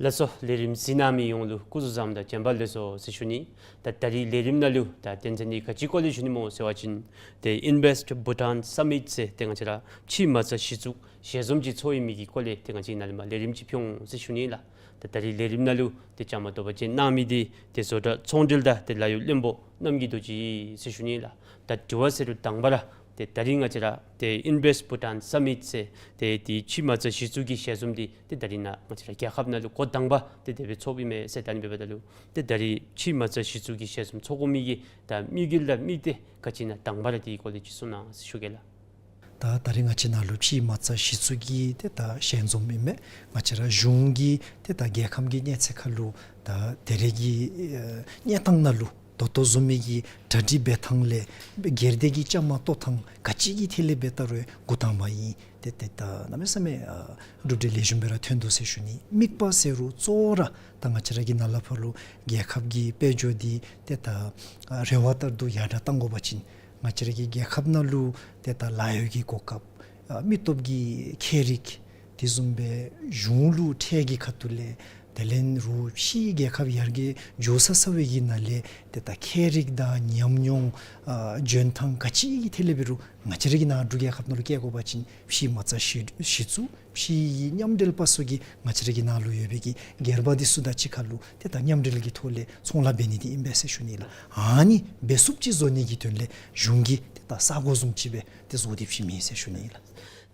ལགས་སོ། ལས་རིམ་གཟིགས་གནང་མི་ཡོངས་ལུ་སྐུ་གཟུགས་བཟང་དང་བྱོན་པ་ལེགས་སོ་ཟེར་ཞུ་ནི། ད་ད་རིས་ལས་རིམ་ནང་ལུ་ད་དོན་ཚན་འདི་ག་ཅི་སྐོར་ལས་ཞུ་ནི་སྨོ་ཟེར་བ་ཅིན་ཏེ་Invest Bhutan Summit ཟེར་ཏེ་ང་བཅས་ར་ཕྱི་མ་རྩ་གཞི་བཙུགས་ཞལ་འཛོམས་ཅིག་ཚོགས་ཡོད་མི་གི་སྐོར་ལས་ཏེ་ང་བཅས་ནཱ་ལས་མར་ལས་རིམ་ཅིག་ཕུལ་འོང་ཟེར་ཞུ་ནི་ལགས། ད་ད་རིས་ལས་རིམ་ནང་ལུ་ཏེ་བཅའ་མར་གཏོགས་པ་ཅིན་གནང་མི་འདི་ཏེ་བཟོ་གྲྭ་ཚོང་འབྲེལ་དང་ཏེ་ལཱ་གཡོག་བློན་པོ་རྣམ་རྒྱལ་རྡོ་རྗེ་ཟེར་ཞུ་ནི་ལགས། ད་དྲི་བ་ཟེར་རུང་དང་པ་ར་ཏེ་ད་རིས་ང་བཅས་ར་ཏེ་Invest Bhutan Summit ཟེར་ཏེ་དེ་ཕྱི་མ་རྩ་གཞི་བཙུགས་ཀྱི་ཞལ་འཛོམས་འདི་ཏེ་ད་རིས་ནཱ་ང་བཅས་ར་རྒྱལ་ཁབ་ནང་ལུ་འགོ་དང་པ་ཏེ་དེ་སྦེ་ཚོགསཔ་ཨིན་མས་ཟེར་ད་ནི་འབདཝ་ད་ལུ་ཏེ་ད་རིས་ཕྱི་མ་རྩ་གཞི་བཙུགས་ཀྱི་ཞལ་འཛོམས་ཚོགས་དགོ་མི་གི་ད་དམིགས་ཡུལ་དང་དམིགས་གཏད་ག་ཅི་ཨིན་ན་དང་པ་ར་དེའི་སྐོར་ལས་ཅིག་གསུང་གནང་ཟེར་ཞུ་གེ་ལགས། ད་ད་རིས་ང་བཅས་ནཱ་ལུ་ཕྱི་མ་རྩ་གཞི་བཙུགས་ཀྱི་ཏེ་ད་ཞལ་འཛོམས་ཨིན་མས། ང་བཅས་ར་གཞུང་གི་ཏེ་ད་རྒྱལ་ཁམས་ཀྱི་གནས་ཚད་ཁར་ལུ་ད་དེ་རེ་གི་ཨེ་གནས་སྟངས་ནང་ལུ་ ད་ལྟོ་བཟུམ་མའི་གི་གྲ་སྒྲིག་འབད་ཐངས་ལས་སྒེར་སྡེ་གི་བཅའ་མར་གཏོགས་ཐངས་ག་ཅི་གི་ཐད་ལས་འབད་ད་རུང་འགོ་དང་པ་ཨིན། ཏེ་ཏེ་ད་གནམ་མེད་ས་མེད་ཨ་གྲུབ་འབྲས་ལེགས་ཤོམ་སྦེ་ར་ཐོན་དོ་ཟེར་ཞུ་ནི། དམིགས་པ་ཟེར་རུང་གཙོ་བོ་ར་ད་ང་བཅས་ར་གི་ནཱ་ལས་ཕར་ལུ་རྒྱལ་ཁབ་ཀྱི་དཔལ་འབྱོར་འདི་ཏེ་ད་ཨ་རེ་བ་ལྟར་དུ་ཡར་དྲགས་གཏང་དགོ་པ་ཅིན་ང་བཅས་ར་གི་རྒྱལ་ཁབ་ནང་ལུ་ཏེ་ད་ལཱ་གཡོག་གི་གོ་སྐབས་ཨ་མི་སྟོབས་ཀྱི་ཁྱད་རིག་དེ་བཟུམ་སྦེ་གཞུང་ལུ་ཁྲལ་གྱི་ཁ་ཐུག་ལས་དེ་ལས་རུང་ཕྱིའི་རྒྱལ་ཁབ་ཡར་རྒྱས་འགྱོ་ས་ས་བའི་གི་ནང་ལས་ཏེ་ད་ཁྱད་རིག་དང་ཉམས་མྱོང་ཨ་འཇོན་ཐངས་ག་ཅི་གི་ཐད་ལས་འབད་རུང་ང་བཅས་ར་གི་ནཱ་འབྲུག་རྒྱལ་ཁབ་ནང་ལུ་བསྐྱལ་དགོ་པ་ཅིན་ཕྱིའི་མ་རྩ་གཞི་གཞི་བཙུགས་ཕྱིའི་མཉམ་འབྲེལ་པ་ཚུ་གིས་ང་བཅས་ར་གི་ནཱ་ལུ་ཡོད་པའི་གི་སྒེར་པ་འདི་ཚུ་དང་གཅིག་ཁར་ལུ་ཏེ་ད་མཉམ་འབྲེལ་གྱི་ཐོག་ལས་ཚོང་ལཱ་འབད་ནི་འདི་ཨིན་པས་ཟེར་ཞུ་ནི་ལགས། ཨ་ནི་འབད་ཚུགསཔ་ཅིག་བཟོ་ནི་གི་དོན་ལས་གཞུང་གིས་ཏེ་ད་ས་གོ་བཟུམ་ཅིག་སྦེ་ཏེ་བཟོ་སྟེ་བཞགཔ་ཨིན་ཟེར་ཞུ་ནི་ལགས།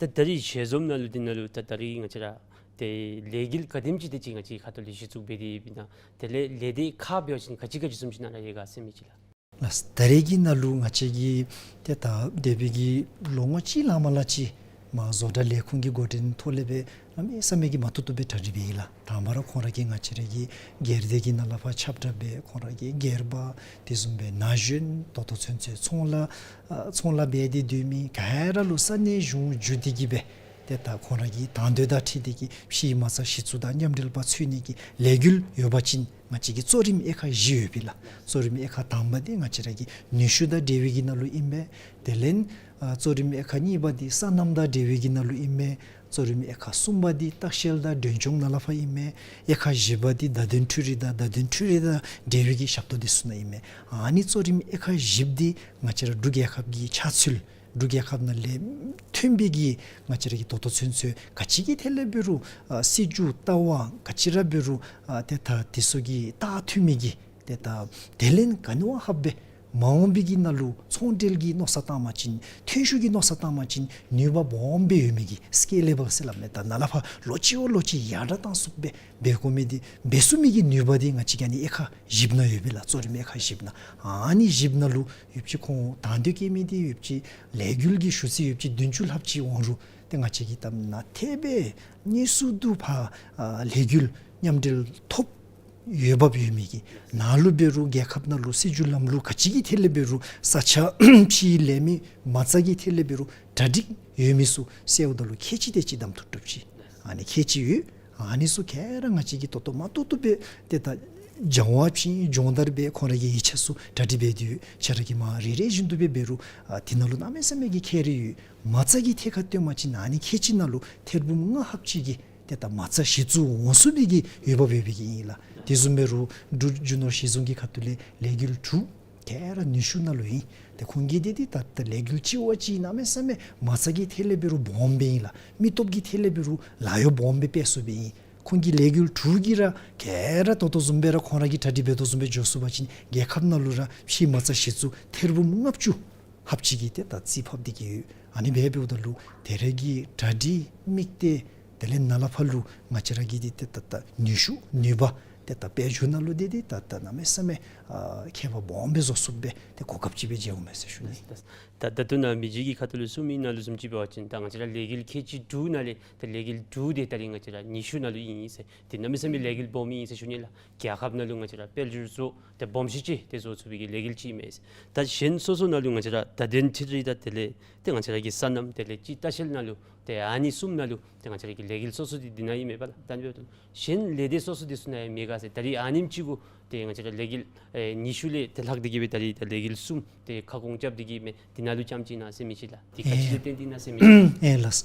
ད་ད་རིས་ཞལ་འཛོམས་ནང་ལུ་འདི་ནང་ལུ་ད་ད་རིས་ང་བཅས་ར་ཏེ་ལས་འགུལ་ག་དེམ་ཅིག་དེ་ཅིག་ང་བཅས་ཁ་ཐུག་ལས་གཞི་བཙུགས་འབད་དེ་ཡོདཔ་ཨིན་ན། དེ་ལས་ལས་སྡེ་ཁག་འབད་བ་ཅིན་ག་ཅི་ག་ཅི་བཟུམ་ཅིག་ནཱ་ར་ཡོད་ག་ཟེར་མི་ཅིག་ལགས། ལགས། ད་རེས་ཀྱི་ནང་ལུ་ང་བཅས་ཀྱིས་ཏེ་ད་འདས་པའི་གི་ལོ་ངོ་གཅིག་ལང་མ་ལང་ཅིག་མར་བཟོ་གྲྭ་ལས་ཁུངས་ཀྱི་འགོ་འདྲེན་ཐོག་ལས་སྦེ་གནམ་མེད་ས་མེད་ཀྱི་མ་བཏུབ་བཏུབ་སྦེ་གྲ་སྒྲིག་འབད་ཡི་ལགས། དང་པ་ར་ཁོང་ར་གིས་ང་བཅས་ར་གི་སྒེར་སྡེ་གི་ནང་ལས་ཕར་ཁྱབ་བསྒྲགས་འབད་ཁོང་ར་གི་སྒེར་པ་དེ་བཟུམ་སྦེ་ན་གཞོན་ད་ལྟོ་ཚུན་ཚོད་ཚོང་ལཱ་ཨ་ཚོང་ལཱ་འབད་དེ་སྡོད་མི་ག་ར་ལུ་ས་གནས་གཞུང་བརྒྱུད་དེ་གིས་སྦེ་ཏེ་ད་ཁོང་ར་གི་དང་འདོད་དང་འཁྲིལ་ཏེ་གིས་ཕྱིའི་མ་རྩ་གཞི་བཙུགས་དང་མཉམ་འབྲེལ་པ་འཚོལ་ནི་གི་ལས་འགུལ་ཡོད་པ་ཅིན་ང་བཅས་ཀྱི་གཙོ་རིམ་དབྱེ་ཁག་བཞི་ཡོད་པས་ལགས། གཙོ་རིམ་དབྱེ་ཁག་དང་པ་འདི་ང་བཅས་ར་གི་ནུས་ཤུགས་དང་འབྲེལ་བའི་གི་ནང་ལུ་ཨིན་པས། དེ་ལས་ཨ་གཙོ་རིམ་དབྱེ་ཁག་གཉིས་པ་འདི་སོ་ནམ་དང་འབྲེལ་བའི་གི་ནང་ལུ་ཨིན་པས། གཙོ་རིམ་དབྱེ་ཁག་གསུམ་པ་འདི་ལྟ་བཤལ་དང་མགྲོན་སྐྱོང་ནང་ལས་ཕར་ཨིན་མས། དབྱེ་ཁག་བཞི་པ་འདི་བརྡ་དོན་འཕྲུལ་རིག་དང་བརྡ་དོན་འཕྲུལ་རིག་དང་འབྲེལ་བའི་གི་ཞབས་ཏོག་འདི་ཚུ་ནང་ཨིན་མས། ཨ་ནི་གཙོ་རིམ་དབྱེ་ཁག་བཞི་པ་འདི་ང་བཅས་ར་འབྲུག་རྒྱལ་ཁབ་ཀྱི་ཆགས་ཚུལ་འབྲུག་རྒྱལ་ཁབ་ནང་ལས་ཐོན་པའི་གི་ང་བཅས་ར་གི་ད་ལྟོ་ཚུན་ཚོད་ག་ཅི་གི་ཐད་ལས་འབད་རུང་ཨ་སྲིད་བྱུས་ལྟ་བ་ག་ཅི་ར་འབད་རུང་ཨ་ཏེ་ད་དེ་ཚུ་གི་ལྟ་མཐུན་མི་གི་ཏེ་ད་དེ་ལས་ག་ནི་བ་ཧབ་སྦེ་མ་འོངས་པའི་གི་ནང་ལུ་ཚོང་འབྲེལ་གྱི་མནོ་བསམ་བཏང་བ་ཅིན་ཐོན་ཤུགས་ཀྱི་མནོ་བསམ་བཏང་བ་ཅིན་ནུས་པ་སྦོམ་སྦེ་ཡོད་མི་གི་སི་ཀེ་ལེ་བཱལ་ཟེར་སླབ་མས། ད་ནཱ་ལས་ཕར་ལོ་གཅིག་བ་ལོ་གཅིག་ཡར་དྲགས་བཏང་ཚུགསཔ་སྦེ་འབད་དགོ་མི་འདི་འབད་ཚུགས་མི་གི་ནུས་པ་འདི་ང་བཅས་ཀྱི་ཨ་ནི་དབྱེ་ཁག་བཞི་པ་ནང་ཡོད་པས་ལགས། གཙོ་རིམ་དབྱེ་ཁག་བཞི་པ་ནང་ཨ་ནི་བཞི་པ་ནང་ལུ་ཡོདཔ་ཅིག་ཁོང་དང་འདོད་བསྐྱེད་མི་འདི་ཡོདཔ་ཅིག་ལས་འགུལ་གྱི་ཞུ་ཚིག་ཡོདཔ་ཅིག་བདུན་ཅུ་ལྷགཔ་ཅིག་འོང་རུང་ཏེ་ང་བཅས་ཀྱིས་ད་ནཱ་ཐེབས་སྦེ་དངོས་སུ་དུ་ཕར་ཨ་ལས་འགུལ་མཉམ་འབྲེལ་ཐོབ་འོས་འབབ་ཡོད་མི་གི་ནང་ལུ་འབད་རུང་རྒྱལ་ཁབ་ནང་ལུ་སྲིད་བྱུས་ལམ་ལུགས་ག་ཅི་གི་ཐད་ལས་འབད་རུང་ས་ཆ་ཕྱིའི་ལས་མི་མ་རྩ་གི་ཐད་ལས་འབད་རུང་གྲ་སྒྲིག་ཡོད་མི་ཚུ་སེལཝ་ད་ལུ་ཁལ་གཅིག་དེ་ཅིག་གདམ་འཐུ་གྲུབ་ཅི། ཨ་ནི་ཁལ་གཅིག་ཡོད། ཨ་ནི་ཚུ་ག་ར་ང་བཅས་ཀྱིས་ཏོག་ཏོ་མ་ཏོག་ཏོ་སྦེ་ཏེ་ད་སྦྱང་བ་བྱིན་སྦྱོང་བརྡར་འབད་ཁོང་ར་གི་ཡིག་ཆ་ཚུ་གྲ་སྒྲིག་འབད་དེ་ཡོད། ཁྱེད་ར་གིས་མར་རེ་རེ་བཞིན་དུ་སྦེ་འབད་རུང་ཨ་དེ་ནང་ལུ་གནམ་མེད་ས་མེད་ཀྱི་ཁྱད་རིག་ཡོད། མ་རྩ་གི་ཐད་ཁར་སྟོན་པ་ཅིན་ཨ་ནི་ཁལ་གཅིག་ནང་ལུ་ཐེར་འབུམ་ལྔ་ལྷགཔ་ཅིག་གིས་ཏེ་ད་མ་རྩ་གཞི་བཙུགས་འོང་ཚུགས་པའི་གི་འོས་འབབ་ཡོད་པའི་གི་ཨིན་ལགས། དེ་བཟུམ་འབད་རུང་འབྲུག་རྒྱུ་ནོར་གཞི་བཟུང་གི་ཁ་ཐུག་ལས་ལས་འགུལ་དྲུག་ག་ར་ནུས་ཤུགས་ནང་ལུ་ཨིན། ཏེ་ཁོང་གི་འདི་འདི་ད་ད་ལས་འགུལ་གཅིག་བ་གཅིག་གནམ་མེད་ས་མེད་མ་རྩ་གི་ཐད་ལས་འབད་རུང་སྦོམ་སྦེ་ཨིན་ལགས། མི་སྟོབས་ཀྱི་ཐད་ལས་འབད་རུང་ལཱ་གཡོག་སྦོམ་སྦེ་འབད་ཚུགསཔ་སྦེ་ཨིན། ཁོང་གི་ལས་འགུལ་དྲུག་གིས་ར་ག་ར་ད་ལྟོ་བཟུམ་སྦེ་ར་ཁོང་ར་གིས་གྲ་སྒྲིག་འབད་དོ་བཟུམ་སྦེ་འགྱོ་ཚུགས་པ་ཅིན་རྒྱལ་ཁབ་ནང་ལུ་ར་ཕྱིའི་མ་རྩ་གཞི་བཙུགས་ཐེར་འབུམ་ལྔ་བཅུ་ལྷགཔ་ཅིག་གིས་ཏེ་ད་རྩིས་ཕབ་སྟེ་གི་ཡོད། ཨ་ནི་སྦེ་འབདཝ་ད་ལུ་དེ་ར་གི་གྲ་སྒྲིག་དམིགས་གཏད་དེ་ལས་ནཱ་ལས་ཕར་ལུ་ང་བཅས་ར་གི་འདི་ཏེ་ད་ད་ནུས་ཤུགས་ནུས་པ་ཏེ་ད་དཔལ་འབྱོར་ནང་ལུ་འདི་འདི་ད་ད་གནམ་མེད་ས་མེད་ཨ་ཁྱད་པར་སྦོམ་སྦེ་བཟོ་ཚུགསཔ་སྦེ་ཏེ་གོ་སྐབས་ཅིག་སྦེ་མཇལཝ་མས་ཟེར་ཞུ་ནི། ད་ད་ལྟོ་ནཱ་མི་རྗེ་གིས་ཁ་ཐུག་ལུ་གསུངས་མི་ནང་ལུ་བཟུམ་ཅིག་འབད་བ་ཅིན་ད་ང་བཅས་ར་ལས་འགུལ་ཁལ་གཅིག་དྲུག་ནང་ལས་ད་ལས་འགུལ་དྲུག་དེ་ད་རིས་ང་བཅས་ར་ནུས་ཤུགས་ནང་ལུ་ཨིན་ཟེར། ཏེ་གནམ་མེད་ས་མེད་ལས་འགུལ་སྦོམ་ཨིན་ཟེར་ཞུ་ནི་ལགས། རྒྱལ་ཁབ་ནང་ལུ་ང་བཅས་ར་དཔལ་འབྱོར་བཟོ་ཏེ་སྦོམ་ཤོས་ཅིག་ཏེ་བཟོ་ཚུགས་པའི་གི་ལས་འགུལ་ཅིག་ཨིན་མས། ད་གཞན་སོ་སོ་ནང་ལུ་ང་བཅས་ར་བརྡ་དོན་འཕྲུལ་རིག་དང་དེ་ལས་ཏེ་ང་བཅས་ར་གི་སོ་ནམ་དེ་ལས་ཅིག་ལྟ་བཤལ་ནང་ལུ་ཏེ་ཨ་ནི་གསུམ་ནང་ལུ་ཏེ་ང་བཅས་ར་གི་ལས་འགུལ་སོ་སོ་འདི་འདི་ནང་ཨིན་མས་པ་ལགས། ད་འབདཝ་ད་གཞན་ལས་སྡེ་སོ་སོ་འདི་ཚུ་ནང་ཡང་མེད་ག་ཟེར། ད་རིས་ཨ་ནེམ་ཅིག་གུ་ཏེ་ང་བཅས་ར་ལས་འགུལ་ཨེ་ཉི་ཤུ་ལས་ཏེ་ལྷག་སྟེ་གི་སྦེ་ད་རིས་ད་ལས་འགུལ་གསུམ་ཏེ་ཁ་སྐོང་རྐྱབ་སྟེ་གི་མས། འདི་ནང་ལུ་རྐྱངམ་ཅིག་ཨིན་ན་ཟེར་མི་ཅིག་ལགས། འདི་ག་ཅི་ལུ་བརྟེན་ཏེ་ཨིན་ན་ཟེར་མི་ཅིག། ཨེ་ལགས།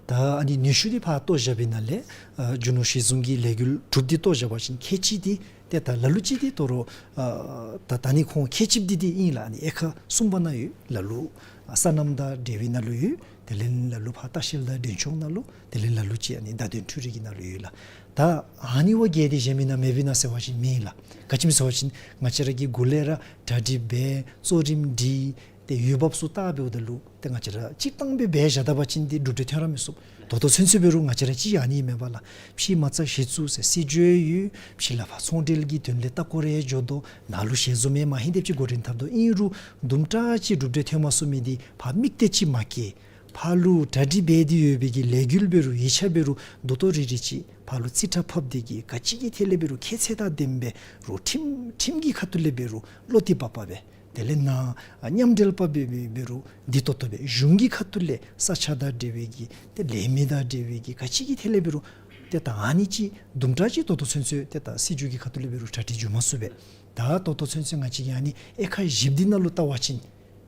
ད་ཨ་ནི་ནུས་ཤུགས་འདི་ཕར་བཏོག་བཞག་པའི་ནང་ལས་ཨ་རྒྱུ་ནོར་གཞི་བཟུང་གི་ལས་འགུལ་དྲུག་འདི་བཏོག་བཞག་པ་ཅིན་ཁལ་གཅིག་འདི་ཏེ་ད་ལ་ལུ་ཅིག་འདི་དོ་རུང་ཨ་ད་ད་ནི་ཁོང་ཁལ་གཅིག་འདི་འདི་ཨིན་ལགས། ཨ་ནི་དབྱེ་ཁག་གསུམ་པ་ནང་ཡོད། ལ་ལུ་ཨ་སོ་ནམ་དང་འབྲེལ་བའི་ནང་ལུ་ཡོད། དེ་ལས་ལ་ལུ་ཕར་ལྟ་བཤལ་དང་མགྲོན་སྐྱོང་ནང་ལུ། དེ་ལས་ལ་ལུ་ཅིག་ཨ་ནི་བརྡ་དོན་འཕྲུལ་རིག་གི་ནང་ལུ་ཡོད་ལགས། ད་ཨ་ནི་བ་གལ་ཏེ་གཞན་མི་ནང་མེདཔ་ཨིན་ན་ཟེར་བ་ཅིན་མེད་ལགས། ག་ཅི་སྨོ་ཟེར་བ་ཅིན་ང་བཅས་ར་གི་འགོ་ལས་ར་གྲ་སྒྲིག་འབད་གཙོ་རིམ་སྒྲིག་ཏེ་འོས་འབབ་ཚུ་བལྟ་འབདཝ་ད་ལུ་ཏེ་ང་བཅས་ར་སྤྱིར་བཏང་སྦེ་འབད་བཞག་ད་པ་ཅིན་འདི་གྲུབ་འབྲས་ཐོན་ར་མི་ཚུགས། ད་ལྟོ་ཚུན་ཚོད་འབད་རུང་ང་བཅས་ར་ཅིག་ཨ་ནི་མེད་པ་ལགས། ཕྱིའི་མ་རྩ་གཞི་བཙུགས་ཟེར་སྲིད་བྱུས་ཡོད། ཕྱི་ལས་ཕར་ཚོང་འབྲེལ་གྱི་དོན་ལས་ལྟ་སྐོར་རེ་འགྱོ་དོ། ནཱ་ལུ་ཞལ་འཛོམས་མ་ཧིང་དེམ་ཅིག་འགོ་འདྲེན་འཐབ་དོ། ཨིན་རུང་དུམ་གྲ་ཅིག་གྲུབ་འབྲས་ཐོན་མ་ཚུགས་མི་འདི་ཕར་དམིགས་གཏད་ཅིག་མ་བསྐྱེད། ཕར་ལུ་གྲ་སྒྲིག་འབད་དེ་ཡོད་པའི་གི་ལས་འགུལ་འབད་རུང་ཡིག་ཆ་འབད་རུང་རྡོག་རྡོག་རིལ་རིལ་ཅིག་ཕར་ལུ་རྩིས་ཁྲ་ཕབ་སྟེ་གིས་ག་ཅི་གི་ཐད་ལས་འབད་རུང་ཁྱད་ཚད་དང་ལྡནམ་སྦེ་རུང་ཁྲིམས་ཁྲིམས་ཀྱི་ཁ་ཐུག་ལས་འབད་རུང་བློ་གཏད་པ་པ་སྦེ། དེ་ལས་ནཱ་མཉམ་འབྲེལ་པ་འབད་འབད་འབད་རུང་བདེ་ཏོག་ཏོ་སྦེ་གཞུང་གི་ཁ་ཐུག་ལས་ས་ཆ་དང་འབྲེལ་བའི་གི་ཏེ་ལས་མི་དང་འབྲེལ་བའི་གི་ག་ཅི་གི་ཐད་ལས་འབད་རུང་ཏེ་ད་ཨ་ནི་ཅིག་དུམ་གྲ་ཅིག་ད་ལྟོ་ཚུན་ཚོད་ཏེ་ད་སྲིད་བྱུས་ཀྱི་ཁ་ཐུག་ལས་འབད་རུང་གྲ་སྒྲིག་འགྱོ་མ་ཚུགས་པས། ད་ད་ལྟོ་ཚུན་ཚོད་ང་བཅས་ཀྱི་ཨ་ནི་དབྱེ་ཁག་བཞི་པ་འདི་ནང་ལུ་བལྟ་བ་ཅིན་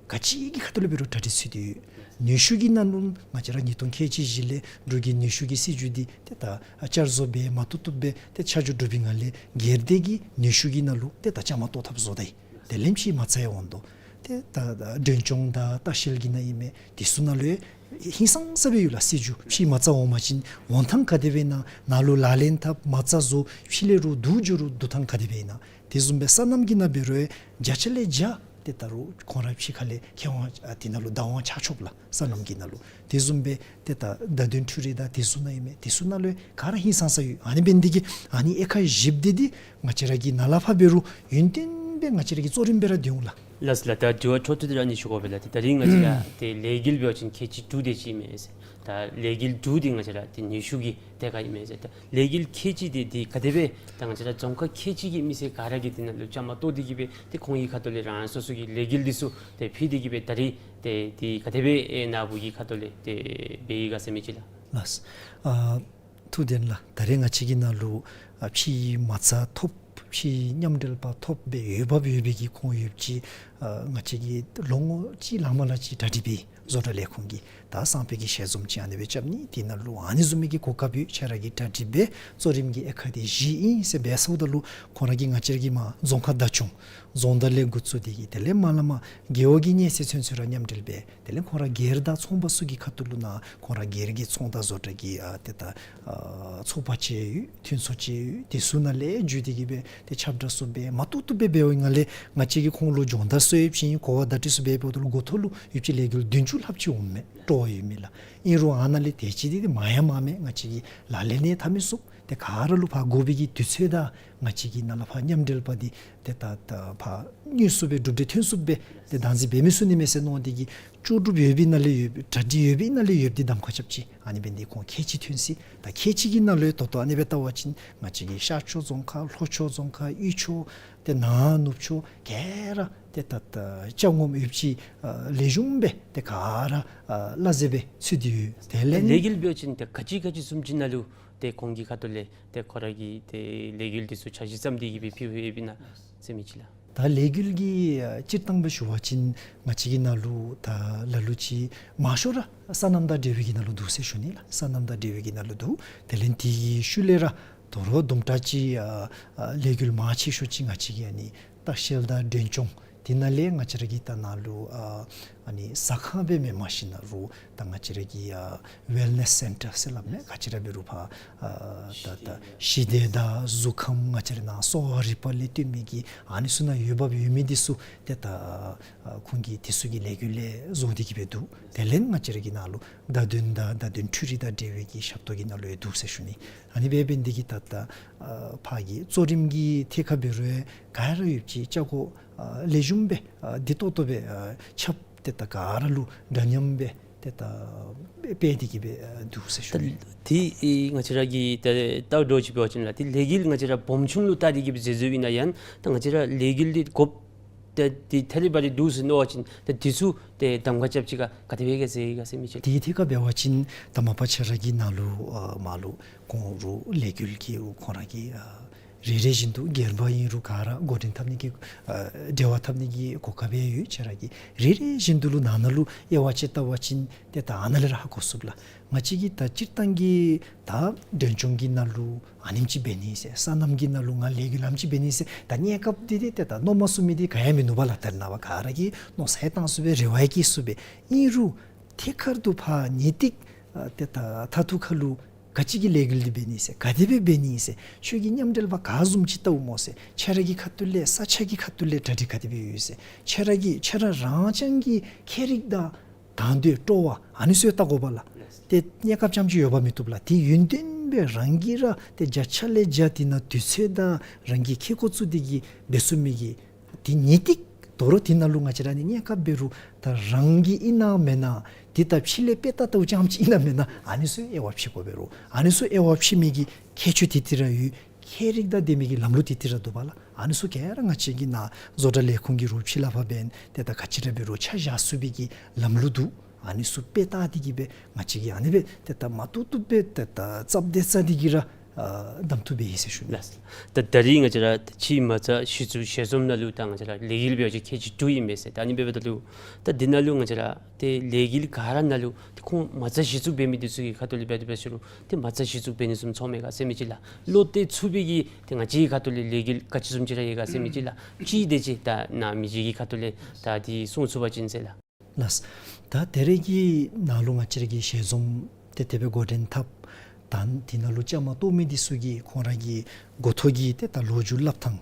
ག་ཅི་གི་ཁ་ཐུག་ལས་འབད་རུང་གྲ་སྒྲིག་ཚུད་དེ་ཡོད། ནུས་ཤུགས་ཀྱི་ནང་ལུ་ང་བཅས་ར་ཉིས་སྟོང་ཁལ་གཅིག་བཞི་ལས་འབྲུག་གི་ནུས་ཤུགས་ཀྱི་སྲིད་བྱུས་འདི་ཏེ་ད་བསྐྱར་བཟོ་འབད་མ་བཏུབ་བཏུབ་སྦེ་ཏེ་ཆ་འཇོག་གྲུབ་པའི་ངང་ལས་སྒེར་སྡེ་གི་ནུས་ཤུགས་ཀྱི་ནང་ལུ་ཏེ་ད་བཅའ་མར་གཏོགས་ཐབས་བཟོ་ད་ཡི། དེ་ལས་ཕྱི་མ་རྩ་ཡར་འོང་དོ། ཏེ་ད་ད་མགྲོན་སྐྱོང་དང་ལྟ་བཤལ་གྱི་ནང་ཨིན་མས། དེ་ཚུ་ནང་ལུ་ཧིང་སངས་ས་སྦེ་ཡོད་ལགས། སྲིད་བྱུས་ཕྱི་མ་རྩ་འོང་པ་ཅིན་འོང་ཐངས་ག་དེ་སྦེ་ཨིན་ན་ནཱ་ལུ་ལག་ལེན་འཐབ་མ་རྩ་བཟོ་ཕྱི་ལས་རུང་བསྡུ་འགྱོ་རུང་བསྡུ་ཐངས་ག་དེ་སྦེ་ཨིན་ན། དེ་བཟུམ་སྦེ་སོ་ནམ་གྱི་ནང་འབད་རུང་བརྒྱ་ཆ་ལས་བརྒྱ་ཏེ་ད་རུང་ཁོང་ར་ཕྱི་ཁ་ལས་ཁེ་དབང་ཨ་དེ་ནང་ལུ་བདག་དབང་ཆ་ཆོགཔ་ལགས། སོ་ནམ་གྱི་ནང་ལུ། དེ་བཟུམ་སྦེ་ཏེ་ད་བརྡ་དོན་འཕྲུལ་རིག་དང་དེ་ཚུ་ནང་ཨིན་མས། དེ་ཚུ་ནང་ལུ་ག་ར་ཧིང་སངས་ས་ཡོད། ཨ་ནི་འབད་ནི་དེ་གིས་ཨ་ནི་དབྱེ་ཁག་བཞི་པ་འདི་འདི་ང་བཅས་ར་གིས་ནཱ་ལས་ཕར་འབད་རུང་ཡུན་བརྟན་སྦེ་ང་བཅས་ར་གིས་གཙོ་རིམ་སྦེ་ར་སྡོད་འོང་ལགས། ལགས་སོ་ལགས། ད་དྲི་བ་འཕྲོ་མཐུད་དེ་ར་ཨ་ནི་ཞུ་དགོ་པས་ལགས། ད་རིས་ང་བཅས་ར་ཏེ་ལས་འགུལ་འབད་བ་ཅིན་ཁལ་གཅིག་དྲུག་དེ་ཅིག་ཨིན་མས་ཟེར། ད་ལས་འགུལ་དྲུག་འདི་ང་བཅས་ར་ཏེ་ནུས་ཤུགས་ཀྱི་ཐད་ཁར་ཨིན་མས་ཟེར། ད་ལས་འགུལ་ཁལ་གཅིག་དེ་འདི་ག་དེ་སྦེ་ད་ང་བཅས་ར་རྫོང་ཁག་ཁལ་གཅིག་གི་མི་སེར་ག་ར་གིས་དེ་ནང་ལུ་བཅའ་མར་གཏོགས་ཏེ་གིས་སྦེ་ཏེ་ཁོང་གི་ཁ་ཐུག་ལས་རང་སོ་སོ་གི་ལས་འགུལ་འདི་ཚུ་ཏེ་ཕུལ་ཏེ་གིས་སྦེ་ད་རིས་ཏེ་འདི་ག་དེ་སྦེ་ཨེ་ནཱ་བུ་གི་ཁ་ཐུག་ལས་ཏེ་འབད་ཡི་ག་ཟེར་མི་ཅིག་ལགས། ལགས། ཨ་ཐུགས་བདེན་ལགས། ད་རེས་ང་བཅས་ཀྱི་ནང་ལུ་ཨ་ཕྱི་མ་རྩ་ཐོབ་ཕྱི་མཉམ་འབྲེལ་པ་ཐོབ་སྦེ་འོས་འབབ་ཡོད་པའི་གི་ཁོང་ཡོདཔ་ཅིག་ཨ་ང་བཅས་ཀྱིས་ལོ་ངོ་གཅིག་ལང་མ་ལང་ཅིག་གྲ་སྒྲིག་འབད་བཟོ་གྲྭ་ལས་ཁུངས་ཀྱིས་ད་སང་ཕོད་ཀྱི་ཞལ་འཛོམས་ཅིག་ཨ་ནི་སྦེ་རྐྱབ་ནི། དེ་ནང་ལུ་ཨ་ནི་བཟུམ་མའི་གི་གོ་སྐབས་ཡོད། ཁྱེད་ར་གིས་གྲ་སྒྲིག་འབད་གཙོ་རིམ་གྱི་དབྱེ་ཁག་དེ་བཞི་ཨིན་ཟེར་འབད་ཟེརཝ་ད་ལུ་ཁོང་ར་གིས་ང་བཅས་ར་གི་མར་རྫོང་ཁག་བདག་སྐྱོང་རྫོང་བདག་ལས་འགོ་བཙུགས་ཏེ་གིས་དེ་ལས་མར་ལས་མར་རྒེད་འོག་གི་སྣེ་ཚན་ཚུན་ཚོད་ར་མཉམ་འབྲེལ་འབད། དེ་ལས་ཁོང་ར་སྒེར་དང་ཚོང་པ་ཚུ་གི་ཁ་ཐུག་ལུ་ནཱ་ཁོང་ར་སྒེར་གྱི་ཚོང་དང་བཟོ་གྲྭ་གི་ཨ་ཏེ་ད་ཨ་ཚོགས་པ་ཅིག་ཡོད། མཐུན་ཚོགས་ཅིག་ཡོད། དེ་ཚུ་ནང་ལས་བརྒྱུད་དེ་གིས་སྦེ་ཏེ་ཁྱབ་བསྒྲགས་ཚུ་འབད་མ་བཏུབ་བཏུབ་སྦེ་འབད་བའི་ངང་ལས་ང་བཅས་ཀྱིས་ཁོང་ལུ་སྦྱོང་བརྡར་ཚུ་ཡོདཔ་ཅིག་གོ་བ་བརྡ་སྤྲོད་ཚུ་འབད་འབདཝ་ད་ལུ་འགོ་ཐོག་ལུ་ཡོདཔ་ཅིག་ལས་འགུལ་བདུན་ཅུ་ལྷགཔ་ཅིག་འོངམ་མས། སྤྲོ་བ་ཡོད་མི་ལགས། ཨིན་རུང་ཨ་ནཱ་ལས་དེ་ཅིག་འདི་འདི་མང་ཡང་མང་མས། ང་བཅས་ཀྱིས་ལག་ལེན་ཡང་འཐབ་མི་ཚུགས། ཏེ་ག་ར་ལུ་ཕར་དགོ་པའི་གི་དུས་ཚོད་དང་ང་བཅས་ཀྱིས་ནཱ་ལས་ཕར་མཉམ་འབྲེལ་པ་འདི་ཏེ་ད་ད་ཕར་དངོས་སུ་སྦེ་གྲུབ་འབྲས་ཐོན་ཚུགསཔ་སྦེ་ཏེ་བདག་འཛིན་འབད་མི་ཚུགས་ནི་མས་ཟེར་མནོ་སྟེ་གིས་ལྕོགས་གྲུབ་ཡོད་པའི་ནང་ལས་ཡོད་གྲ་སྒྲིག་ཡོད་པའི་ནང་ལས་ཡོདཔ་འདི་གདམ་ཁ་རྐྱབ་ཅི། ཨ་ནི་འབད་ནི་འདི་ཁོང་ཁལ་གཅིག་ཐོན་ཅི། ད་ཁལ་གཅིག་གི་ནང་ལུ་ཡང་ད་ལྟོ་ཨ་ནི་སྦེ་བལྟ་བ་ཅིན་ང་བཅས་ཀྱི་ཤར་ཕྱོགས་རྫོང་ཁག་ལྷོ་ཕྱོགས་རྫོང་ཁག་དབུས་ཕྱོགས་ཏེ་ནང་ནུབ་ཕྱོགས་ག་ར་ཏེ་ད་ད་ཅ་ངོམ་ཡོདཔ་ཅིག་ཨ་ལེགས་ཤོམ་སྦེ་ཏེ་ག་ར་ཨ་གླ་རྩི་སྦེ་ཚུད་དེ་ཡོད། དེ་ལས་ལས་འགུལ་འབད་བ་ཅིན་ཏེ་ག་ཅི་ག་ཅི་བཟུམ་ཅིག་ནང་ལུ་ཏེ་ཁོང་གི་ཁ་ཐུག་ལས་ཏེ་ཁོང་ར་གི་ཏེ་ལས་འགུལ་འདི་ཚུ་འཆར་གཞི་བརྩམས་ཏེ་གིས་སྦེ་ཕུལ་ཕུལཝ་ཨིན་ན་ཟེར་མི་ཅིག་ལགས། ད་ལས་འགུལ་གྱི་ཨ་སྤྱིར་བཏང་སྦེ་ཞུ་བ་ཅིན་ང་བཅས་ཀྱི་ནང་ལུ་ད་ལ་ལུ་ཅིག་མང་ཤོས་ར་སོ་ནམ་དང་འབྲེལ་བའི་གི་ནང་ལུ་འདུག་ཟེར་ཞུ་ནི་ལགས། སོ་ནམ་དང་འབྲེལ་བའི་གི་ནང་ལུ་འདུག། དེ་ལས་དེའི་ཤུལ་ལས་ར་དོ་རུང་དུམ་གྲ་ཅིག་ཨ་ཨ་ལས་འགུལ་མང་ཆེ་ཤོས་ཅིག་ང་བཅས་ཀྱི་ཨ་ནི་ལྟ་བཤལ་དང་མགྲོན་སྐྱོང་དེ་ནང་ལས་ང་བཅས་ར་གི་ད་ནཱ་ལུ་ཨ་ཨ་ནི་ཟ་ཁང་སྦེ་མེན་མ་གཞི་ནཱ་རུང་ད་ང་བཅས་ར་གི་ཨ་ཝེལ་ནེསི་སེན་ཊར་ཟེར་སླབ་མས། ག་ཅི་ར་འབད་རུང་ཕར་ཨ་ད་ད་ཞི་བདེ་དང་གཟུགས་ཁམས་ང་བཅས་ར་ནཱ་གསོ་བ་རིག་པ་ལས་བརྟེན་མི་གི་ཨ་ནི་ཚུ་ནང་འོས་འབབ་ཡོད་མི་འདི་ཚུ་ཏེ་ད་ཨ་ཁོང་གིས་དེ་ཚུ་གི་ལས་འགུལ་ལས་བཟོ་སྟེ་གིས་སྦེ་འདུག། དེ་ལས་ང་བཅས་ར་གི་ནཱ་ལུ་བརྡ་དོན་དང་བརྡ་དོན་འཕྲུལ་རིག་དང་འབྲེལ་བའི་གི་ཞབས་ཏོག་གི་ནང་ལུ་ཡང་འདུག་ཟེར་ཞུ་ནི། ཨ་ནི་སྦེ་འབད་ནི་འདི་གིས་ད་ད་ཨ་ཕར་གྱི་གཙོ་རིམ་གྱི་ཐད་ཁར་འབད་རུང་ག་ར་ཡོདཔ་ཅིག་ཅ་གོ་ཨ་ལེགས་ཤོམ་སྦེ་ཨ་བདེ་ཏོག་ཏོ་སྦེ་ཨ་ཁྱབ་སྟེ་ད་ག་ར་ལུ་འདྲ་མཉམ་སྦེ་ཏེ་ད་སྤེལ་ཏེ་གིས་སྦེ་ཨ་འདུག་ཟེར་ཞུ་ནི། ད་དེ་ཨེ་ང་བཅས་ར་གིས་ད་ལྟ་འགྱོ་ཅིག་འབད་བ་ཅིན་ལགས་ཏེ་ལས་འགུལ་ང་བཅས་ར་སྦོམ་ཆུང་ལུ་བལྟ་སྟེ་གིས་སྦེ་མཛད་མཛདཔ་ཨིན་ན་ཡང་ད་ང་བཅས་ར་ལས་འགུལ་འདི་དགོཔ་ཏེ་དེ་ཐད་རི་བ་རི་འདུག་ཟེར་མནོ་བ་ཅིན་ད་དེ་ཚུ་ཏེ་གདམ་ཁ་རྐྱབ་ཅི་ག་ག་དེ་སྦེ་ག་ཟེར་ཡི་ག་ཟེར་མི་ཅིག། དེའི་ཐད་ཁར་འབད་བ་ཅིན་ད་མ་པ་ཁྱེད་ར་གི་ནཱ་ལུ་ཨ་མར་ལུ་ཁོང་རུང་ལས་འགུལ་གྱི་ཁོང་ར་གི་ཨ་རེ་རེ་བཞིན་དུ་སྒེར་པ་ཨིན་རུང་ག་ར་འགོ་འདྲེན་འཐབ་ནི་གི་ཨ་འབྲེལ་བ་འཐབ་ནི་གི་གོ་སྐབས་ཡང་ཡོད། ཁྱེད་ར་གིས་རེ་རེ་བཞིན་དུ་ལུ་ནང་ན་ལུ་དབྱེ་བ་ཕྱེ་བལྟ་བ་ཅིན་ཏེ་ད་ཨ་ནཱ་ལས་ར་ཧ་གོ་ཚུགས་ལགས། ང་བཅས་ཀྱི་ད་སྤྱིར་བཏང་གི་ད་མགྲོན་སྐྱོང་གི་ནང་ལུ་ཨ་ནེམ་ཅིག་འབད་ནི་ཟེར་སོ་ནམ་གྱི་ནང་ལུ་ང་ལས་འགུལ་ཨ་ནེམ་ཅིག་འབད་ནི་ཟེར་ད་གནས་སྐབས་འདི་འདི་ཏེ་ད་མནོ་མ་ཚུགས་མི་འདི་ག་ཡང་མིན་ནུག་པ་ལགས། ད་རེས་ནངས་པ་ག་ར་གིས་མནོ་བསམ་ཡང་བཏང་ཚུགས་པས་རེ་བ་ཡང་བསྐྱེད་ཚུགས་པས། ཨིན་རུང་ཐད་ཀར་དུ་ཕར་ངེས་ཏིག་ཨ་ཏེ་ད་མཐའ་ཐུག་ཁར་ལུ་ག་ཅི་གི་ལས་འགུལ་འདི་འབད་ནི་ཟེར་ག་དེ་སྦེ་འབད་ནི་ཟེར་ཁྱོད་ཀྱིས་མཉམ་འབྲེལ་པ་ག་བཟུམ་ཅིག་བལྟཝ་སྨོ་ཟེར་ཁྱེད་ར་གི་ཁ་ཐུག་ལས་ས་ཆ་གི་ཁ་ཐུག་ལས་གྲ་སྒྲིག་ག་དེ་སྦེ་ཡོད་ཟེར་ཁྱེད་ར་གི་ཁྱེད་ར་རང་རྐྱང་གི་མཁས་རིག་དང་དང་འདོད་སྤྲོ་བ་ཨ་ནི་ཚུ་ཡང་བལྟ་དགོ་པས་ལགས། ཏེ་གནས་སྐབས་ཙམ་ཅིག་ཡོདཔ་མི་བཏུབ་ལགས། ཏེ་ཡུན་བརྟན་སྦེ་རང་གིས་ར་ཏེ་བརྒྱ་ཆ་ལས་བརྒྱ་དེ་ནང་དུས་ཚོད་དང་རང་གིས་ཁེ་ཀོ་བཙུགས་ཏེ་གིས་འབད་ཚུགས་མི་གི་ཏེ་ངེས་ཏིག་ དོ་རུང་དེ་ནང་ལུ་ང་བཅས་ར་ནི་གནས་སྐབས་འབད་རུང་ད་རང་གི་ཨིན་ན་མེན་ན་དེ་ད་ཕྱི་ལས་དཔེ་ལྟ་ལྟཝ་ཙམ་ཅིག་ཨིན་ན་མེན་ན་ཨ་ནི་ཚུ་དབྱེ་བ་ཕྱེ་དགོ་པས་རུང་ཨ་ནི་ཚུ་དབྱེ་བ་ཕྱེ་མི་གི་ཁྱད་ཆོས་དེ་དེ་ར་ཡོད། ཁྱད་རིག་དང་ལྡན་མི་གི་ལམ་ལུགས་དེ་དེ་ར་འདུག་པ་ལགས། ཨ་ནི་ཚུ་ག་ར་ང་བཅས་ཀྱི་ནཱ་བཟོ་གྲྭ་ལས་ཁུངས་ཀྱིས་རུང་ཕྱི་ལས་ཕར་འབད་ནི་དེ་ད་ག་ཅི་ར་འབད་རུང་ཆ་བཞག་ཚུགས་པའི་གི་ལམ་ལུགས་འདུག། ཨ་ནི་ཚུ་དཔེ་ལྟ་སྟེ་གིས་སྦེ་ང་བཅས་ཀྱིས་ཨ་ནི་སྦེ་དེ་ད་མ་བཏུབ་བཏུབ་སྦེ་དེ་ད་རྩ་བ་དེ་རྩ་སྟེ་གིས་ར་ཨ་གདམ་འཐུ་འབད་ཡི་ཟེར་ཞུ་ནི། ལགས། ད་ད་རིས་ང་བཅས་ར་ཕྱིའི་མ་རྩ་གཞི་བཙུགས་ཞལ་འཛོམས་ནང་ལུ་ད་ང་བཅས་ར་ལས་འགུལ་འབད་བ་ཅིན་ཁལ་གཅིག་དྲུག་ཨིན་མས་ཟེར། ད་ཨ་ནི་འབདཝ་ད་ལུ་ད་དེ་ནང་ལུ་ང་བཅས་ར་ཏེ་ལས་འགུལ་ག་ར་ནང་ལུ་ཏེ་ཁོང་མ་རྩ་གཞི་བཙུགས་འབད་མི་འདི་ཚུ་གི་ཁ་ཐུག་ལས་འབད་དེ་འབད་ཟེར་རུང་ཏེ་མ་རྩ་གཞི་བཙུགས་འབད་ནི་བཟུམ་ཚོརཝ་མས་ག་ཟེར་མི་ཅིག་ལགས། བློ་གཏད་ཚུགས་པའི་གི་ཏེ་ང་བཅས་ཀྱི་ཁ་ཐུག་ལས་ལས་འགུལ་ག་ཅི་བཟུམ་ཅིག་ར་ཡོད་ག་ཟེར་མི་ཅིག་ལགས། ཅིག་དེ་ཅིག་ད་ནཱ་མི་རྗེ་གི་ཁ་ཐུག་ལས་ད་དེ་གསུང་ཚུགས་པ་ཅིན་ཟེར་ལགས། ལགས། ད་ད་རིས་ཀྱི་ནང་ལུ་ང་བཅས་ར་གི་ཞལ་འཛོམས་ཏེ་དེ་སྦེ་འགོ་འདྲེན་འཐབ། ད་དེ་ནང་ལུ་བཅའ་མར་གཏོགས་མི་འདི་ཚུ་གིས་ཁོང་ར་གི་འགོ་ཐོག་གི་ཏེ་ད་ལོ་རྒྱུས་སླབ་ཐངས།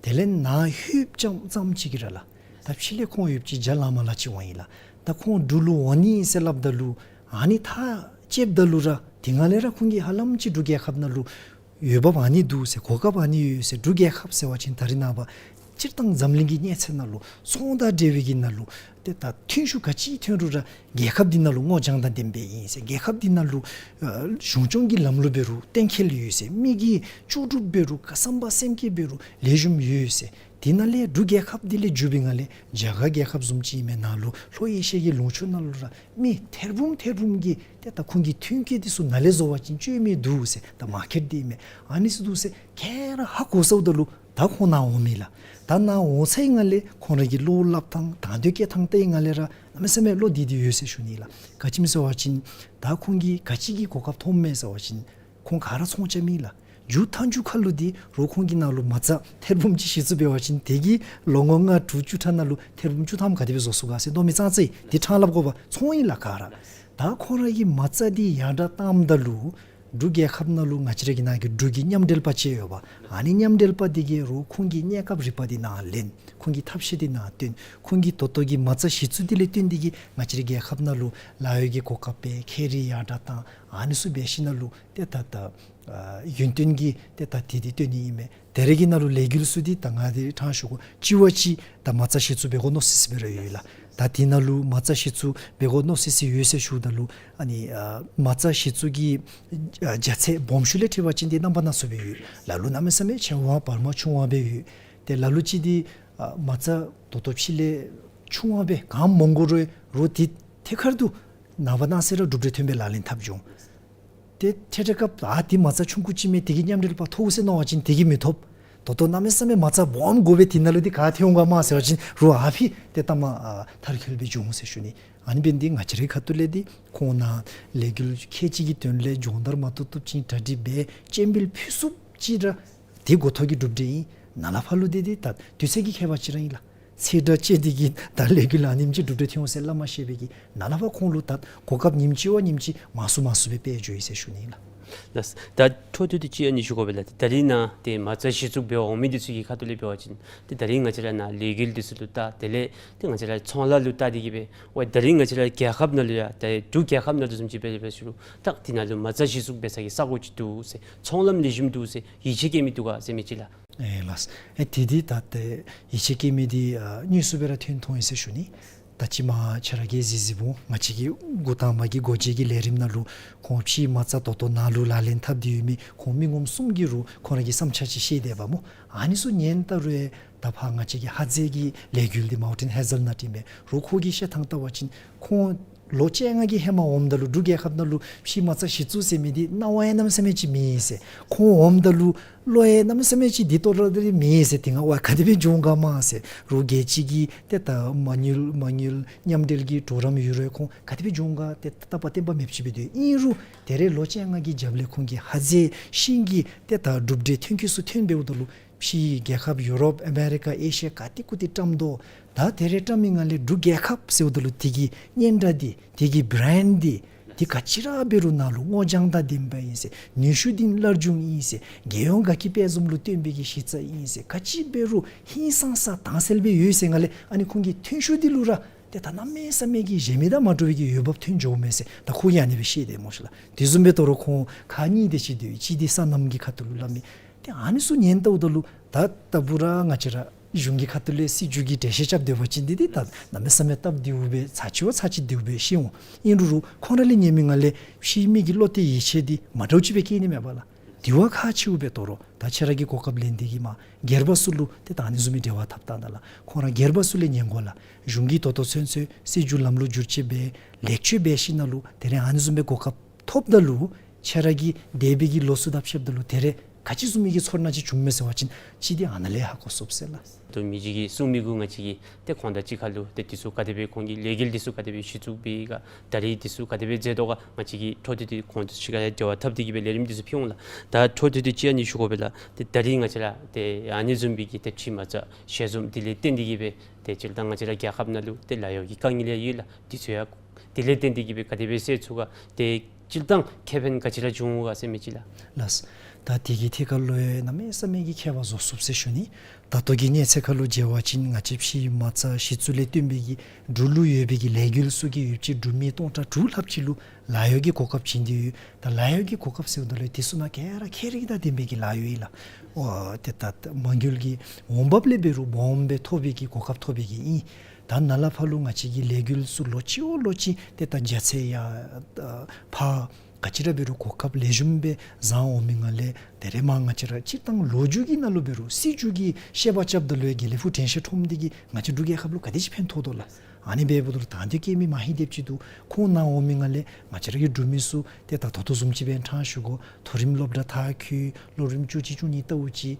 དེ་ལས་ནཱ་ལྷོདཔ་ཙམ་ཙམ་ཅིག་གིས་ར་ལགས། ད་ཕྱི་ལས་ཁོང་ཡོདཔ་ཅིག་རྒྱ་ལ་མ་ལ་ཅིག་འོང་ཡི་ལགས། ད་ཁོང་འབྲུག་ལུ་འོང་ནི་ཟེར་སླབ་ད་ལུ་ཨ་ནི་ཐག་བཅདཔ་ད་ལུ་ར་དེ་ནང་ལས་ར་ཁོང་གིས་ཧ་ལམ་ཅིག་འབྲུག་རྒྱལ་ཁབ་ནང་ལུ་འོས་འབབ་ཨ་ནི་འདུག་ཟེར་གོ་སྐབས་ཨ་ནི་ཡོད་ཟེར། འབྲུག་རྒྱལ་ཁབ་ཟེར་བ་ཅིན་ད་རིས་ནངས་པ་སྤྱིར་བཏང་འཛམ་གླིང་གི་གནས་ཚད་ནང་ལུ་ཚོང་དང་འབྲེལ་བའི་གི་ནང་ལུ་ཏེ་ད་ཐོན་ཤུགས་ག་ཅི་ཐོན་རུང་ར་རྒྱལ་ཁབ་འདི་ནང་ལུ་སྔོ་ལྗང་དང་ལྡན་པའི་ཨིན་ཟེར། རྒྱལ་ཁབ་འདི་ནང་ལུ་ཨ་གཞུང་སྐྱོང་གི་ལམ་ལུགས་འབད་རུང་གཏན་འཁེལ་ཡོད་ཟེར། མི་གི་ལྕོགས་གྲུབ་འབད་རུང་བསམ་པ་སེམས་བསྐྱེད་འབད་རུང་ལེགས་ཤོམ་ཡོད་ཟེར། དེ་ནང་ལས་འབྲུག་རྒྱལ་ཁབ་འདི་ལས་འགྱོ་བའི་ནང་ལས་རྒྱ་གར་རྒྱལ་ཁབ་བཟུམ་ཅིག་ཨིན་མས། ནཱ་ལུ་ལྷོ་ཨེ་ཤི་ཡ་གི་ལུང་ཕྱོགས་ནང་ལུ་ར་མི་ཐེར་འབུམ་ཐེར་འབུམ་གྱིས་ཏེ་ད་ཁོང་གི་ཐོན་སྐྱེད་འདི་ཚུ་ནཱ་ལས་བཟོ་བ་ཅིན་སྤྱོད་མི་འདུག་ཟེར། ད་མར་ཀེཊ་འདི་ཨིན་མས། ཨ་ནི་ཚུ་འདུག་ཟེར་ག་ར་ཧ་གོ་ཚརཝ་ད་ལུ་ད་ཁོང་ནཱ་འོང་མས་ལགས། ད་ནཱ་འོང་ཚར་བའི་ནང་ལས་ཁོང་ར་གི་བློ་སླབ་ཐངས་དང་དོད་བཀལ་ཐངས་ལྟ་བའི་ནང་ལས་ར་གནམ་མེད་ས་མེད་བློ་བདེ་སྟེ་ཡོད་ཟེར་ཞུ་ནི་ལགས། ག་ཅི་སྨོ་ཟེར་བ་ཅིན་ད་ཁོང་གིས་ག་ཅི་གི་གོ་སྐབས་ཐོབ་མས་ཟེར་བ་ཅིན་ཁོང་ག་ར་ཚོང་རྐྱབ་མི་ལགས། མཇུག་མཐའ་མཇུག་ཁར་ལུ་འདི་རོགས་ཁོང་གི་ནང་ལུ་མ་རྩ་ཐེར་འབུམ་ཅིག་གཞི་བཙུགས་འབད་བ་ཅིན་དེ་གིས་ལོ་ངོ་ལྔ་དྲུག་བཅུ་ཕྲག་ནང་ལུ་ཐེར་འབུམ་བཅུ་ཐམ་ག་དེ་སྦེ་བཟོ་ཚུགས་ག་ཟེར་མནོ་མི་ཙང་ཙ་འདི་ཕྲང་སླབ་དགོ་པས། ཚོང་ཨིན་ལགས་ག་ར། ད་ཁོང་ར་གི་མ་རྩ་འདི་ཡར་དྲག་བཏངམ་ད་ལུ་འབྲུག་རྒྱལ་ཁབ་ནང་ལུ་ང་བཅས་ར་གི་ནཱ་གི་འབྲུག་གི་མཉམ་འབྲེལ་པ་ཅིག་ཡོད་པས། ཨ་ནི་མཉམ་འབྲེལ་པ་འདི་གིས་རོགས་ཁོང་གི་གནས་སྐབས་རིམ་པ་འདི་ནཱ་ལེན། ཁོང་གི་ཐབས་ཤེས་འདི་ནཱ་སྟོན། ཁོང་གི་ད་ལྟོ་གི་མ་རྩ་གཞི་བཙུགས་འདི་ལས་བརྟེན་ཏེ་གིས་ང་བཅས་ར་རྒྱལ་ཁབ་ནང་ལུ་ལཱ་གཡོག་གི་གོ་སྐབས་སྤེལ། ཁེ་རི་ཡར་དྲག་བཏང་། ཨ་ནི་ཚུ་འབད་ཞིནམ་ལས་ཏེ་ད་ད་ཨ་ཡུན་བརྟན་གྱི་ཏེ་ད་དེ་འདི་སྟོན་ནི་ཨིན་མས། དེ་རེ་གི་ནང་ལུ་ལས་འགུལ་ཚུ་འདི་ད་ང་འདི་ཕྲང་ཞུ་དགོ། གཅིག་བ་གཅིག་ད་མ་རྩ་གཞི་བཙུགས་འབད་དགོ་མནོ་སི་སི་སྦེ་ར་ཡོད་ལགས། ད་དེ་ནང་ལུ་མ་རྩ་གཞི་བཙུགས་འབད་དགོ་མནོ་སི་སི་ཡོད་ཟེར་ཞུཝ་ད་ལུ་ཨ་ནི་ཨ་མ་རྩ་གཞི་བཙུགས་ཀྱི་ཨ་རྒྱ་ཚད་སྦོམ་ཤོས་ལས་འབད་བ་ཅིན་འདི་རྣམ་པ་སྣ་ཚོགས་སྦེ་ཡོད། ལ་ལུ་གནམ་མེད་ས་མེད་ཆེ་བ་བར་མ་ཆུང་བ་སྦེ་ཡོད། ཏེ་ལ་ལུ་ཅིག་འདི་ཨ་མ་རྩ་ད་ལྟོ་ཕྱི་ལས་ཆུང་བ་སྦེ་གང་མང་དགོ་རུང་རོགས་འདི་ཐད་ཀར་དུ་ནངས་པ་གནངས་ཚེ་ར་གྲུབ་འབྲས་ཐོན་སྦེ་ལག་ལེན་འཐབ་འགྱོ་འོང་། ཏེ་ཐད་རི་སྐབས་ཨ་འདི་མ་རྩ་ཆུང་ཀུ་ཅིག་མས་དེ་གིས་མཉམ་འབྲེལ་པ་ཐོབ་ཟེར་མནོ་བ་ཅིན་དེ་གིས་མི་ཐོབ། ད་ལྟོ་གནམ་མེད་ས་མེད་མ་རྩ་སྦོམ་དགོ་པས། དེ་ནང་ལུ་འདི་ག་ཐོན་འོང་ག་མས་ཟེར་བ་ཅིན་རོགས་ཨ་ཕི་ཏེ་ལྟ་མ་ཨ་མཐར་འཁྱོལ་སྦེ་འགྱོ་འོང་ཟེར་ཞུ་ནི། ཨ་ནི་འབད་ནི་འདི་ང་བཅས་རའི་ཁ་ཐུག་ལས་འདི་ཁོང་ནཱ་ལས་འགུལ་ཁལ་གཅིག་གི་དོན་ལས་སྦྱོང་བརྡར་མ་བཏུབ་བཏུབ་ཅིག་གྲ་སྒྲིག་འབད་སྤྱན་འབུལ་ཕུལ་ཚུགསཔ་ཅིག་ར་འདི་འགོ་ཐོག་གི་གྲུབ་འབྲས་ཨིན། ནཱ་ལས་ཕར་ལུ་འདི་འདི་ད་དུས་ཚོད་ཀྱི་ཁྱད་པར་ཅིག་ར་ཨིན་ལགས། ཚེ་སྒྲ་བཅད་དེ་གིས་ད་ལས་འགུལ་ཨ་ནེམ་ཅིག་གྲུབ་འབྲས་ཐོན་འོང་ཟེར་སླབ་མ་ཤེས་པའི་གི་ནཱ་ལས་ཕར་ཁོང་ལུ་ད་གོ་སྐབས་ཉིནམ་གཅིག་བ་ཉིནམ་གཅིག་མང་སུ་མང་སུ་སྦེ་སྤེལ་འགྱོ་ཡི་ཟེར་ཞུ་ནི་ཨིན་ལགས། ལགས། ད་འཕྲོ་མཐུད་དེ་ཅིག་ཨ་ནི་ཞུ་དགོ་པས་ལགས། ད་རིས་ནཱ་ཏེ་མ་རྩ་གཞི་བཙུགས་འབད་འོང་མི་འདི་ཚུ་གི་ཁ་ཐུག་ལས་འབད་བ་ཅིན་ཏེ་ད་རིས་ང་བཅས་ར་ནཱ་ལས་འགུལ་འདི་ཚུ་ལུ་ལྟ། དེ་ལས་ཏེ་ང་བཅས་ར་ཚོང་ལཱ་ལུ་ལྟ་སྟེ་གིས་སྦེ་ཝའི་ད་རིས་ང་བཅས་ར་རྒྱལ་ཁབ་ནང་ལུ་ཡང་ད་འབྲུག་རྒྱལ་ཁབ་ནང་ལུ་བཟུམ་ཅིག་འབད་འབད་ཞུ་རུང་ད་དེ་ནང་ལུ་མ་རྩ་གཞི་བཙུགས་འབད་ས་གི་ས་གོ་ཅིག་འདུག་ཟེར་ཚོང་ལམ་ལེགས་ཤོམ་འདུག་ཟེར་ཡིད་ཆེས་བསྐྱེད་མི་འདུག་ག་ཟེར་མི་ཅིག་ལགས། ཨེ་ལགས། ཨེ་དེ་འདི་ད་ཏེ་ཡིད་ཆེས་བསྐྱེད་མི་འདི་ཨ་དངོས་སུ་སྦེ་ར་ཐོན་ཐོན་ཡི་ཟེར་ཞུ་ནི། ད་ཅི་མ་ཁྱེད་ར་གིས་གཟིགས་གཟིགསཔ་འོང་། ང་བཅས་ཀྱི་འགོ་དང་པ་གི་འགོ་འབྱེད་ཀྱི་ལས་རིམ་ནང་ལུ་ཁོང་ཕྱིའི་མ་རྩ་ད་ལྟོ་ནཱ་ལུ་ལག་ལེན་འཐབ་སྟེ་ཡོད་མི་ཁོང་མི་ངོམ་གསུམ་གྱིས་རུང་ཁོང་ར་གི་བསམ་འཆར་ཅིག་བཤད་དེས་པ་སྨོ། ཨ་ནི་ཚུ་ཉན་ད་རུང་ད་ཕར་ང་བཅས་ཀྱི་ཧ་ཛེ་གི་ལས་འགུལ་འདི་མའུན་ཊེན་ཧེ་ཛལ་ནཊ་ཨིན་པས། རོགས་ཁོ་གི་བཤད་ཐངས་བལྟ་བ་ཅིན་ཁོང་ལོ་བཅོ་ལྔ་གི་ཧེ་མ་འོངམ་ད་ལུ་འབྲུག་རྒྱལ་ཁབ་ནང་ལུ་ཕྱིའི་མ་རྩ་གཞི་བཙུགས་ཟེར་མི་འདི་སྣང་བ་ཡང་གནམ་མེད་ས་མེད་ཅིག་མེད་ཟེར། ཁོང་འོངམ་ད་ལུ་བློ་ཡང་གནམ་མེད་ས་མེད་ཅིག་བདེ་ཏོག་ཏོ་ར་མེད་ཟེར། དེ་སྔ་ཝའི་ག་དེ་སྦེ་འགྱོ་འོང་ག་མས་ཟེར། རོགས་རྒྱལ་སྤྱི་གི་ཏེ་ད་མ་དངུལ་མ་དངུལ་མཉམ་འབྲེལ་གྱི་གྲོགས་རམ་ཡོད་རུང་ཁོང་ག་དེ་སྦེ་འགྱོ་འོང་ག་ཏེ་ད་ལྟ་བར་བརྟན་པ་མེདཔ་ཅིག་སྦེ་སྡོད། ཨིན་རུང་ད་རེས་ལོ་བཅོ་ལྔ་གི་རྒྱབ་ལས་ཁོང་གི་ཧ་ཛེ་ཤིང་གི་ཏེ་ད་གྲུབ་འབྲས་ཐོན་སྐྱེད་ཚུ་ཐོན་འབདཝ་ད་ལུ་ཕྱིའི་རྒྱལ་ཁབ་ཡུ་རོབ་ཨ་མེ་རི་ཀ་ཨེ་ཤི་ཡ་ག་ཏེ་གུ་ཏེ་བཀྲམ་དོ། ད་ད་རེས་བཀྲམ་མི་ནང་ལས་འབྲུག་རྒྱལ་ཁབ་ཟེརཝ་ད་ལུ་དེ་གི་སྙན་གྲགས་འདི་དེ་གི་བི་རེནཌ་འདི་དེ་ག་ཅི་ར་འབད་རུང་ནཱ་ལུ་སྔོ་ལྗང་དང་ལྡན་པ་ཨིན་ཟེར། ནུས་ཤུགས་འདི་སླར་འབྱུང་ཨིན་ཟེར། རྒྱལ་ཡོངས་དགའ་སྐྱིད་དཔལ་འཛོམས་ལུ་བརྟེན་པའི་གི་གཞི་རྩ་ཨིན་ཟེར། ག་ཅི་འབད་རུང་ཧིང་སངས་ས་དྭངས་གསལ་སྦེ་ཡོད་ཟེར་ནང་ལས་ཨ་ནི་ཁོང་གི་ཐོན་ཤུགས་འདི་ལུ་ར་ཏེ་ད་གནམ་མེད་ས་མེད་ཀྱི་གཞན་མི་དང་མ་འདྲ་བའི་གི་འོས་འབབ་ཐོན་འགྱོཝ་མས་ཟེར། ད་ཁོ་གིས་ཨ་ནི་སྦེ་བཤད་དེས་སྨོ་ཤིག་ལགས། དེ་བཟུམ་སྦེ་ད་རུང་ཁོང་ཁག་གཉིས་དེ་ཅིག་འདུག། གཅིག་འདི་སོ་ནམ་གྱི་ཁ་ཐུག་ལུ་སླབ་མི། ཏེ་ཨ་ནི་ཚུ་ཉན་ལྟཝ་ད་ལུ་ད་ལྟ་བུ་ར་ང་བཅས་ར་ གཞུང་གི་ཁ་ཐུག་ལས་སྲིད་བྱུས་ཀྱི་འགྲེལ་བཤད་རྐྱབ་སྡོད་པ་ཅིན་འདི་འདི་ད་གནམ་མེད་ས་མེད་སྟབས་བདེཝ་སྦེ་ཚར་གཅིག་བ་ཚར་གཅིག་བདེཝ་སྦེ་ཤེས་འོང་། ཨིན་རུང་རུང་ཁོང་ར་ལས་ཉན་མི་ང་ལས་ཕྱི་མི་གི་བློ་གཏད་ཡིད་ཆེས་འདི་མ་འདྲཝ་ཅིག་སྦེ་སྐྱེ་ནི་མས་པ་ལགས། དེ་བ་ཁག་ཆེཝ་སྦེ་དོ་རུང་ད་ཁྱེད་ར་གི་གོ་སྐབས་ལེན་ཏེ་གིས་མར་སྒེར་པ་ཚུ་ལུ་ཏེ་ད་ཨ་ནི་བཟུམ་མའི་འབྲེལ་བ་འཐབ་ད་ད་ལགས། ཁོང་ར་སྒེར་པ་ཚུ་ལས་ཉན་དགོ་ལགས། གཞུང་གིས་ད་ལྟོ་ཚུན་ཚོད་སྲིད་བྱུས་ལམ་ལུགས་བསྒྱུར་བཅོས་འབད་ལེགས་བཅོས་འབད་ཞིནམ་ལས་དེ་རེ་ཨ་ནི་བཟུམ་མའི་གོ་སྐབས་ཐོབ་ད་ལུ་ཁྱེད་ར་གིས་འདས་པའི་གི་ལོ་ཚུ་དང་ཕྱདཔ་ད་ལུ་དེ་རེ་ག་ཅི་བཟུམ་མའི་གི་ཚོར་སྣང་ཅིག་བྱུངམ་མས་ཟེར་བ་ཅིན་ཅིག་འདི་ཨ་ནཱ་ལས་ཧ་གོ་ཚུགས་ཟེར་ལགས། ད་མི་གཅིག་གིས་གསུང་མི་གུ་ང་བཅས་ཀྱིས་ཏེ་ཁོང་དང་གཅིག་ཁར་ལུ་ཏེ་འདི་ཚུ་ག་དེ་སྦེ་ཁོང་གི་ལས་འགུལ་འདི་ཚུ་ག་དེ་སྦེ་གཞི་བཙུགས་འབད་ཡི་ག་ད་རེས་འདི་ཚུ་ག་དེ་སྦེ་མཛད་དོ་ག་ང་བཅས་ཀྱིས་འཕྲོ་མཐུད་དེ་ཁོང་དང་གཅིག་ཁར་འབྲེལ་བ་འཐབ་སྟེ་གིས་སྦེ་ལས་རིམ་འདི་ཚུ་ཕུལ་འོང་ལགས། ད་འཕྲོ་མཐུད་དེ་ཅིག་ཨ་ནི་ཞུ་དགོ་པས་ལགས། ཏེ་ད་རེས་ང་བཅས་ར་ཏེ་ཨ་ནི་བཟུམ་མའི་གི་ཏེ་ཕྱི་མ་རྩ་ཞལ་འཛོམས་འདི་ལས་བརྟེན་ཏེ་གིས་སྦེ་ཏེ་སྤྱིར་བཏང་ང་བཅས་ར་རྒྱལ་ཁབ་ནང་ལུ་ཏེ་ལཱ་གཡོག་གི་དཀའ་ངལ་ཡང་ཡོད་ལགས། འདི་ཚུ་ཡང་དེ་ལས་བརྟེན་ཏེ་གིས་སྦེ་ག་དེ་སྦེ་སེལ་ཚུགས་ག་ཏེ་སྤྱིར་བཏང་ཁེ་ཕན་ག་ཅི་ར་བྱུང་འོང་ག་ཟེར་མི་ཅིག་ལགས། ལགས། ད་དེ་གི་ཐད་ཁར་ལུ་ཡང་གནམ་མེད་ས་མེད་ཀྱི་ཁྱད་པར་བཟོ་ཚུགས་ཟེར་ཞུ་ནི། ད་ལྟོ་གི་གནས་ཚད་ཁར་ལུ་མཇལ་བ་ཅིན་ང་བཅས་ཕྱི་མ་རྩ་གཞི་བཙུགས་ལས་བརྟེན་པའི་གི་འབྲུག་ལུ་ཡོད་པའི་གི་ལས་འགུལ་ཚུ་གིས་ཡོདཔ་ཅིག་འབྲུག་མི་སྟོང་ཕྲག་དྲུག་ལྷགཔ་ཅིག་ལུ་ལཱ་གཡོག་གི་གོ་སྐབས་བྱིན་ཏེ་ཡོད། ད་ལཱ་གཡོག་གི་གོ་སྐབས་ཟེརཝ་ད་ལུ་དེ་ཚུ་ནང་ག་ར་ཁྱད་རིག་དང་ལྡན་པའི་གི་ལཱ་གཡོག་ཨིན་ལགས། འོ་ཏེ་ད་མ་དངུལ་གྱི་འོང་འབབ་ལས་འབད་རུང་སྦོམ་སྦེ་ཐོབ་པའི་གི་གོ་སྐབས་ཐོབ་པའི་གི་ཨིན། ད་ནཱ་ལས་ཕར་ལུ་ང་བཅས་ཀྱི་ལས་འགུལ་ཚུ་ལོ་གཅིག་འོག་ལོ་གཅིག་ཏེ་ད་རྒྱ་ཚད་ཡང་ཕར་ག་ཅི་ར་འབད་རུང་གོ་སྐབས་ལེགས་ཤོམ་སྦེ་བཟང་འོང་མི་ངང་ལས་དེ་རེ་མར་ང་བཅས་ར་སྤྱིར་བཏང་ལོ་རྒྱུས་ཀྱི་ནང་ལུ་འབད་རུང་སྲིད་བྱུས་ཀྱི་བཤད་པ་རྐྱབ་ད་ལུ་ཡང་དགེ་ལེགས་ཕུག་དྲན་ཤེས་ཁྲོམ་འདི་གིས་ང་བཅས་འབྲུག་རྒྱལ་ཁབ་ལུ་ག་དེ་ཅིག་ཕན་ཐོགས་དོ་ལགས། ཨ་ནི་འབདཝ་ད་ལུ་ད་འདི་སྐྱེས་མི་མ་ཧིང་དེ་ཅིག་འདུག། ཁོང་ནཱ་འོང་མི་ངང་ལས་ང་བཅས་ར་གི་འབྲུག་མི་ཚུ་ཏེ་ད་ད་ལྟོ་བཟུམ་ཅིག་སྦེ་ཕྲང་ཞུ་དགོ། མཐོ་རིམ་སློབ་གྲྭ་མཐར་འཁྱོལ་སློབ་རིམ་བཅུ་གཅིག་བཅུ་གཉིས་ལྟ་བུ་ཅིག་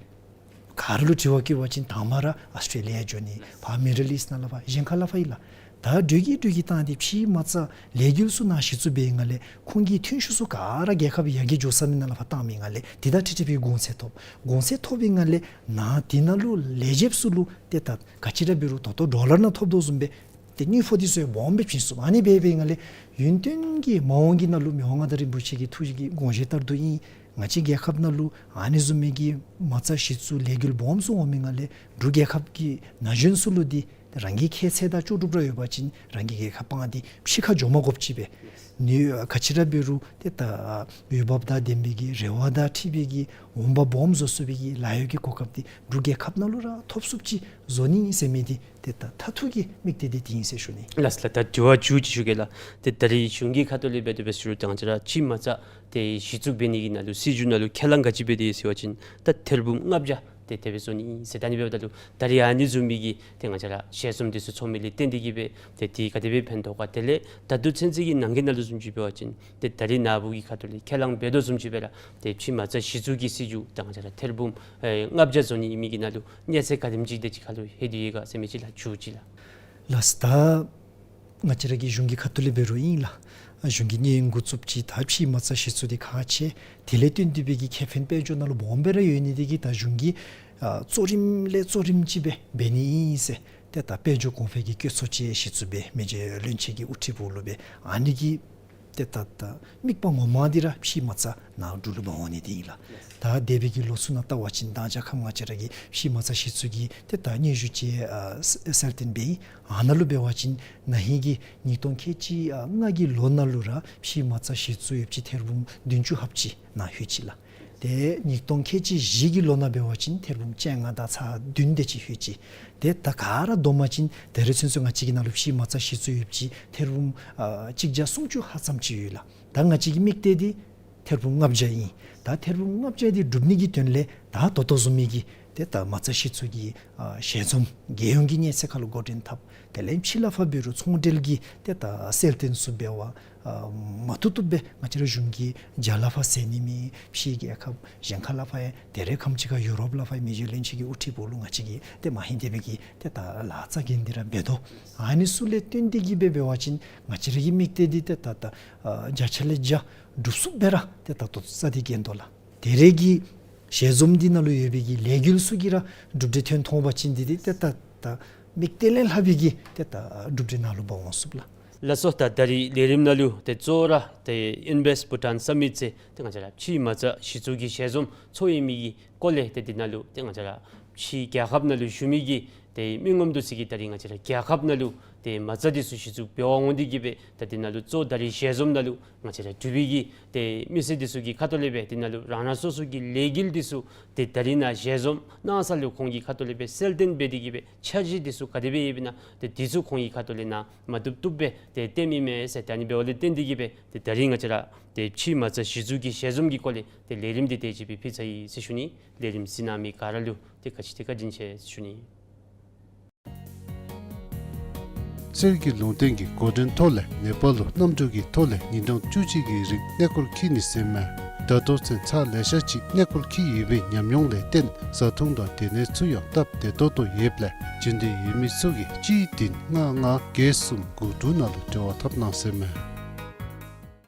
ག་ར་ལུ་དྲི་བ་བཀོད་པ་ཅིན་དང་པ་ར་ཨཱོས་ཊྲེ་ལི་ཡ་འགྱོ་ནི། ཕར་མི་ཌལ་ཨིསཊ་ནང་ལས་ཕར་གཞན་ཁ་ལས་ཕར་ཨིན་ལགས། ད་འགྲོས་ཀྱིས་འགྲོས་ཀྱིས་བཏང་སྟེ་ཕྱི་མ་རྩ་ལས་འགུལ་ཚུ་ནང་གཞི་བཙུགས་འབད་བའི་ངང་ལས་ཁོང་གི་ཐོན་ཤུགས་ཚུ་ག་ར་རྒྱལ་ཁབ་ཡར་རྒྱས་འགྱོ་ས་མི་ནང་ལས་ཕར་བཏང་མི་ངང་ལས་དེ་དང་འཁྲིལ་འཁྲིལ་བའི་གོང་ཚད་ཐོབ། གོང་ཚད་ཐོབ་པའི་ངང་ལས་ནཱ་དེ་ནང་ལུ་ལས་བྱེདཔ་ཚུ་ལུ་ཏེ་ད་ག་ཅི་ར་འབད་རུང་ད་ལྟོ་ཌོ་ལར་ནང་ཐོབ་དོ་བཟུམ་སྦེ་ཏེ་དངུལ་ཕོགས་འདི་ཚུ་ཡང་སྦོམ་སྦེ་བྱིན་ཚུགས། ཨ་ནི་འབད་བའི་ངང་ལས་ཡུན་བརྟན་གྱི་མ་འོངས་ཀྱི་ནང་ལུ་མི་དབང་མངའ་བདག་རིན་པོ་ཆེ་གི་ཐུགས་ཀྱི་དགོངས་བཞེད་ལྟར་དུ་ཨིན། ང་བཅས་རྒྱལ་ཁབ་ནང་ལུ་ཨ་ནི་བཟུམ་མའི་གི་མ་རྩ་གཞི་བཙུགས་ལས་འགུལ་སྦོམ་ཚུ་འོང་མི་ངང་ལས་འབྲུག་རྒྱལ་ཁབ་ཀྱི་ན་གཞོན་ཚུ་ལུ་འདི་རང་གི་ཁྱད་ཚད་དང་ལྕོགས་གྲུབ་ར་ཡོད་པ་ཅིན་རང་གི་རྒྱལ་ཁབ་སྤང་སྟེ་ཕྱི་ཁར་འགྱོ་མ་དགོཔ་ཅིག་སྦེ་ནི་ག་ཅི་ར་འབད་རུང་ཏེ་ད་འོས་འབབ་དང་ལྡན་པའི་གི་རེ་བ་དང་འཁྲིལ་བའི་གི་འོང་འབབ་སྦོམ་བཟོ་ཚུགས་པའི་གི་ལཱ་གཡོག་གི་གོ་སྐབས་འདི་འབྲུག་རྒྱལ་ཁབ་ནང་ལུ་ར་ཐོབ་ཚུགསཔ་ཅིག་བཟོ་ནི་ཨིན་ཟེར་མི་འདི་ཏེ་ད་མཐར་ཐུག་གི་དམིགས་གཏད་འདི་དེ་ཨིན་ཟེར་ཞུ་ནི། ལགས་ལགས། ད་དྲི་བ་མཇུག་ཅིག་ཞུ་གེ་ལགས། ཏེ་ད་རེས་གཞུང་གི་ཁ་ཐུག་ལས་འབད་དེ་འབད་ཟེར་རུང་ད་ང་བཅས་ར་ཕྱི་མ་རྩ་ཏེ་གཞི་བཙུགས་འབད་ནི་གི་ནང་ལུ་སྲིད་བྱུས་ནང་ལུ་ཁས་བླངས་ག་ཅི་འབད་དེ་ཡོད་ཟེར་བ་ཅིན་ད་ཐེར་འབུམ་ལྔ་བརྒྱ་ཏེ་དེ་སྦེ་བཟོ་ནི་ཨིན་ཟེར། ད་ཨ་ནི་འབདཝ་ད་ལུ་ད་རེས་ཨ་ནི་བཟུམ་མའི་གི་ཏེ་ང་བཅས་ར་ཞལ་འཛོམས་འདི་ཚུ་ཚོགས་མི་ལས་བརྟེན་ཏེ་གིས་སྦེ་ཏེ་འདི་ག་དེ་སྦེ་ཕན་ཐོགས་ག། དེ་ལས་ད་ལྟོ་ཚུན་ཚོད་ཀྱི་ནང་འཁོད་ནང་ལུ་བཟུམ་ཅིག་འབད་བ་ཅིན་ཏེ་ད་རེས་ནཱ་བུ་གི་ཁ་ཐུག་ལས་ཁས་བླངས་འབད་དོ་བཟུམ་ཅིག་སྦེ་ར་ཏེ་ཕྱི་མ་རྩ་གཞི་བཙུགས་ཀྱི་སྲིད་བྱུས་ད་ང་བཅས་ར་ཐེར་འབུམ་ཨེ་ལྔ་བརྒྱ་བཟོ་ནི་ཨིན་མི་གི་ནང་ལུ་གནས་ཚད་ག་དེམ་ཅིག་དེ་ཅིག་ཁར་ལུ་ལྷོད་དེ་ཡོད་ག་ཟེར་མི་ཅིག་ལགས། མཇུག་ཅིག་ལགས། ལགས། ད་ང་བཅས་ར་གི་གཞུང་གི་ཁ་ཐུག་ལས་འབད་རུང་ཨིན་ལགས། གཞུང་གིས་གནས་ཡུན་འགོ་བཙུགསཔ་ཅིག་ད་ཕྱི་མ་རྩ་གཞི་བཙུགས་འདི་ཁག་ཆེ། དེ་ལས་བརྟེན་ཏེ་སྦེ་གི་ཁེ་ཕན་དཔལ་འབྱོར་ནང་ལུ་སྦོམ་སྦེ་ར་ཡོད་ནི་དེ་གིས་ད་གཞུང་གིས་ཨ་གཙོ་རིམ་ལས་གཙོ་རིམ་ཅིག་སྦེ་འབད་ནི་ཨིན་ཟེར་ཏེ་ད་དཔལ་འབྱོར་གོང་འཕེལ་གྱི་བཀོད་ཚོགས་ཅིག་གཞི་བཙུགས་འབད་མི་རྗེ་བློན་ཆེན་གྱི་དབུ་ཁྲིད་འོག་ལུ་སྦེ་ཨ་ནི་གི་ཏེ་ད་ད་དམིགས་པ་ངོ་མ་འདི་ར་ཕྱི་མ་རྩ་ནཱ་འབྲུག་ལུ་འབག་འོང་ནི་འདི་ཨིན་ལགས། ད་འདས་པའི་གི་ལོ་ཚུ་ནང་བལྟ་བ་ཅིན་ད་རྒྱལ་ཁབ་ང་བཅས་ར་གི་ཕྱི་མ་རྩ་གཞི་བཙུགས་ཀྱི་ཏེ་ད་སྙན་ཞུ་ཅིག་ཨ་གསལ་སྟོན་འབད་ཡི། ཨ་ནཱ་ལུ་འབད་བ་ཅིན་ན་ཧིང་གི་ཉིས་སྟོང་ཁལ་གཅིག་ཨ་ལྔ་གི་ལོ་ནང་ལུ་ར་ཕྱི་མ་རྩ་གཞི་བཙུགས་ཡོདཔ་ཅིག་ཐེར་འབུམ་བདུན་ཅུ་ལྷགཔ་ཅིག་ནཱ་ལྷོད་ཅི་ལགས། ཏེ་ཉིས་སྟོང་ཁལ་གཅིག་བཞི་གི་ལོ་ནང་འབད་བ་ཅིན་ཐེར་འབུམ་བཅོ་ལྔ་དང་ཚག་བདུན་དེ་ཅིག་ལྷོད་ཅི། ཏེ་ད་ག་ར་བསྡོམ་པ་ཅིན་ད་རེས་ཚུན་ཚོད་ང་བཅས་ཀྱི་ནང་ལུ་ཕྱི་མ་རྩ་གཞི་བཙུགས་ཡོདཔ་ཅིག་ཐེར་འབུམ་ཨ་གཅིག་བརྒྱ་སུམ་ཅུ་ལྷག་ཙམ་ཅིག་ཡོད་ལགས། ད་ང་བཅས་ཀྱི་དམིགས་གཏད་འདི་ཐེར་འབུམ་ལྔ་བརྒྱ་ཨིན། ད་ཐེར་འབུམ་ལྔ་བརྒྱ་འདི་སྒྲུབ་ནི་གི་དོན་ལས་ད་ད་ལྟོ་བཟུམ་མའི་གི་ཏེ་ད་མ་རྩ་གཞི་བཙུགས་ཀྱི་ཨ་ཞལ་འཛོམས་རྒྱལ་ཡོངས་ཀྱི་གནས་ཚད་ཁར་ལུ་འགོ་འདྲེན་འཐབ། དེ་ལས་ཕྱི་ལས་ཕར་འབད་རུང་ཚོང་འབྲེལ་གྱི་ཏེ་ད་གསལ་སྟོན་ཚུ་འབད་བ་ཨ་མ་བཏུབ་བཏུབ་སྦེ་ང་བཅས་ར་གཞུང་གིས་རྒྱ་ལས་ཕར་བསལ་ནི་མེད། ཕྱི་རྒྱལ་ཁབ་གཞན་ཁ་ལས་ཕར་ཡང་ད་རེས་ཁམས་ཅིག་ཁར་ཡུ་རོབ་ལས་ཕར་ཡང་མི་རྗེ་བློན་ཆེན་གྱི་དབུ་ཁྲིད་འོག་ལུ་ང་བཅས་ཀྱིས་ཏེ་མ་ཧིང་དེ་སྦེ་གི་ཏེ་ད་ལཱ་རྩ་འགེངས་ཏེ་ར་འབད་དོ། ཨ་ནི་ཚུ་ལས་བརྟེན་ཏེ་གིས་སྦེ་འབད་བ་ཅིན་ང་བཅས་ར་གི་དམིགས་གཏད་འདི་ཏེ་ད་ད་ཨ་བརྒྱ་ཆ་ལས་བརྒྱ་འགྲུབ་ཚུགསཔ་སྦེ་ར་ཏེ་ད་ལྟོ་རྩ་འདི་འགེངས་དོ་ལགས། ད་རེས་ཀྱི་ཞལ་འཛོམས་འདི་ནང་ལུ་ཡོད་པའི་གི་ལས་འགུལ་ཚུ་གིས་ར་གྲུབ་འབྲས་ཐོན་ཐོན་པ་ཅིན་འདི་འདི་ཏེ་ད་ད་དམིགས་གཏད་ལས་ལྷག་པའི་གི་ཏེ་ད་གྲུབ་འབྲས་ནང་ལུ་འབག་འོང་ཚུགས་ལགས། ལགས་སོ། ད་ད་རེས་ལས་རིམ་ནང་ལུ་ཏེ་གཙོ་བོ་ར་ཏེ་ཨིན་བེསཊ་བྷུ་ཊཱན་སམ་མིཊ་ཟེར་ཏེ་ང་བཅས་ར་ཕྱི་མ་རྩ་གཞི་བཙུགས་ཀྱི་ཞལ་འཛོམས་ཚོགས་ཡོད་མི་གི་སྐོར་ལས་ཏེ་འདི་ནང་ལུ་ཏེ་ང་བཅས་ར་ཕྱི་རྒྱལ་ཁབ་ནང་ལུ་བཞུགས་མི་གི་ ཏེ་མི་ངོམ་འདུག་ས་གི་ད་རིས་ང་བཅས་ར་རྒྱལ་ཁབ་ནང་ལུ་ཏེ་མ་རྩ་འདི་ཚུ་གཞི་བཙུགས་འབད་བ་འོང་འདི་གིས་སྦེ་ད་འདི་ནང་ལུ་གཙོ་ད་རིས་ཞལ་འཛོམས་ནང་ལུ་ང་བཅས་ར་འབྲུག་པའི་གི་ཏེ་མི་སེར་འདི་ཚུ་གི་ཁ་ཐུག་ལས་སྦེ་འདི་ནང་ལུ་རང་རང་སོ་སོ་གི་ལས་འགུལ་འདི་ཚུ་ཏེ་ད་རིས་ནཱ་ཞལ་འཛོམས་གནང་ས་ལུ་ཁོང་གི་ཁ་ཐུག་ལས་སྦེ་གསལ་སྟོན་འབད་འདི་གིས་སྦེ་འཆར་གཞི་འདི་ཚུ་ག་དེ་སྦེ་ཡོདཔ་ཨིན་ན་ཏེ་འདི་ཚུ་ཁོང་གི་ཁ་ཐུག་ལས་ནཱ་མ་བཏུབ་བཏུབ་སྦེ་ཏེ་སྟོནམ་ཨིན་མས་ཟེར། ད་ཨ་ནི་འབདཝ་ལས་བརྟེན་འདི་གིས་སྦེ་ཏེ་ད་རིས་ང་བཅས་ར་ཏེ་ཕྱི་མ་རྩ་གཞི་བཙུགས་ཀྱི་ཞལ་འཛོམས་ཀྱི་སྐོར་ལས་ཏེ་ལས་རིམ་འདི་དེ་ཅིག་སྦེ་ཕུལ་ཚར་ཡི་ཟེར་ཞུ་ནི། ལས་རིམ་གཟིགས་གནང་མི་ག་ར་ལུ་ཏེ་ག་ཅི་ཏེ་བཀའ་དྲིན་ཆེ་ཟེར་ཞུ་ནི། གསེར་གྱི་ལུང་བསྟན་གྱི་འགོ་འདྲེན་ཐོག་ལས་ནེ་པཱལ་ལུ་གནམ་གྲུ་གི་ཐོག་ལས་ཉིན་གྲངས་བཅུ་གཅིག་གི་རིང་གནས་སྐོར་འཁྱིད་ནི་ཟེར་མས། ད་ལྟོ་ཚུན་ཚར་ལེ་ཤ་ཅིག་གནས་སྐོར་འཁྱིད་ཡོད་པའི་ཉམས་མྱོང་ལས་བརྟེན་བཟའ་འཐུང་དང་སྡོད་གནས་ཚུ་ཡང་སྟབས་བདེ་ཏོག་ཏོ་ཡོདཔ་ལས་འབྱོན་འདོད་ཡོད་མི་ཚུ་གིས་གཅིག་བདུན་ལྔ་ལྔ་བརྒྱད་གསུམ་དགུ་དྲུག་ནང་ལུ་འབྲེལ་བ་འཐབ་གནང་ཟེར་མས།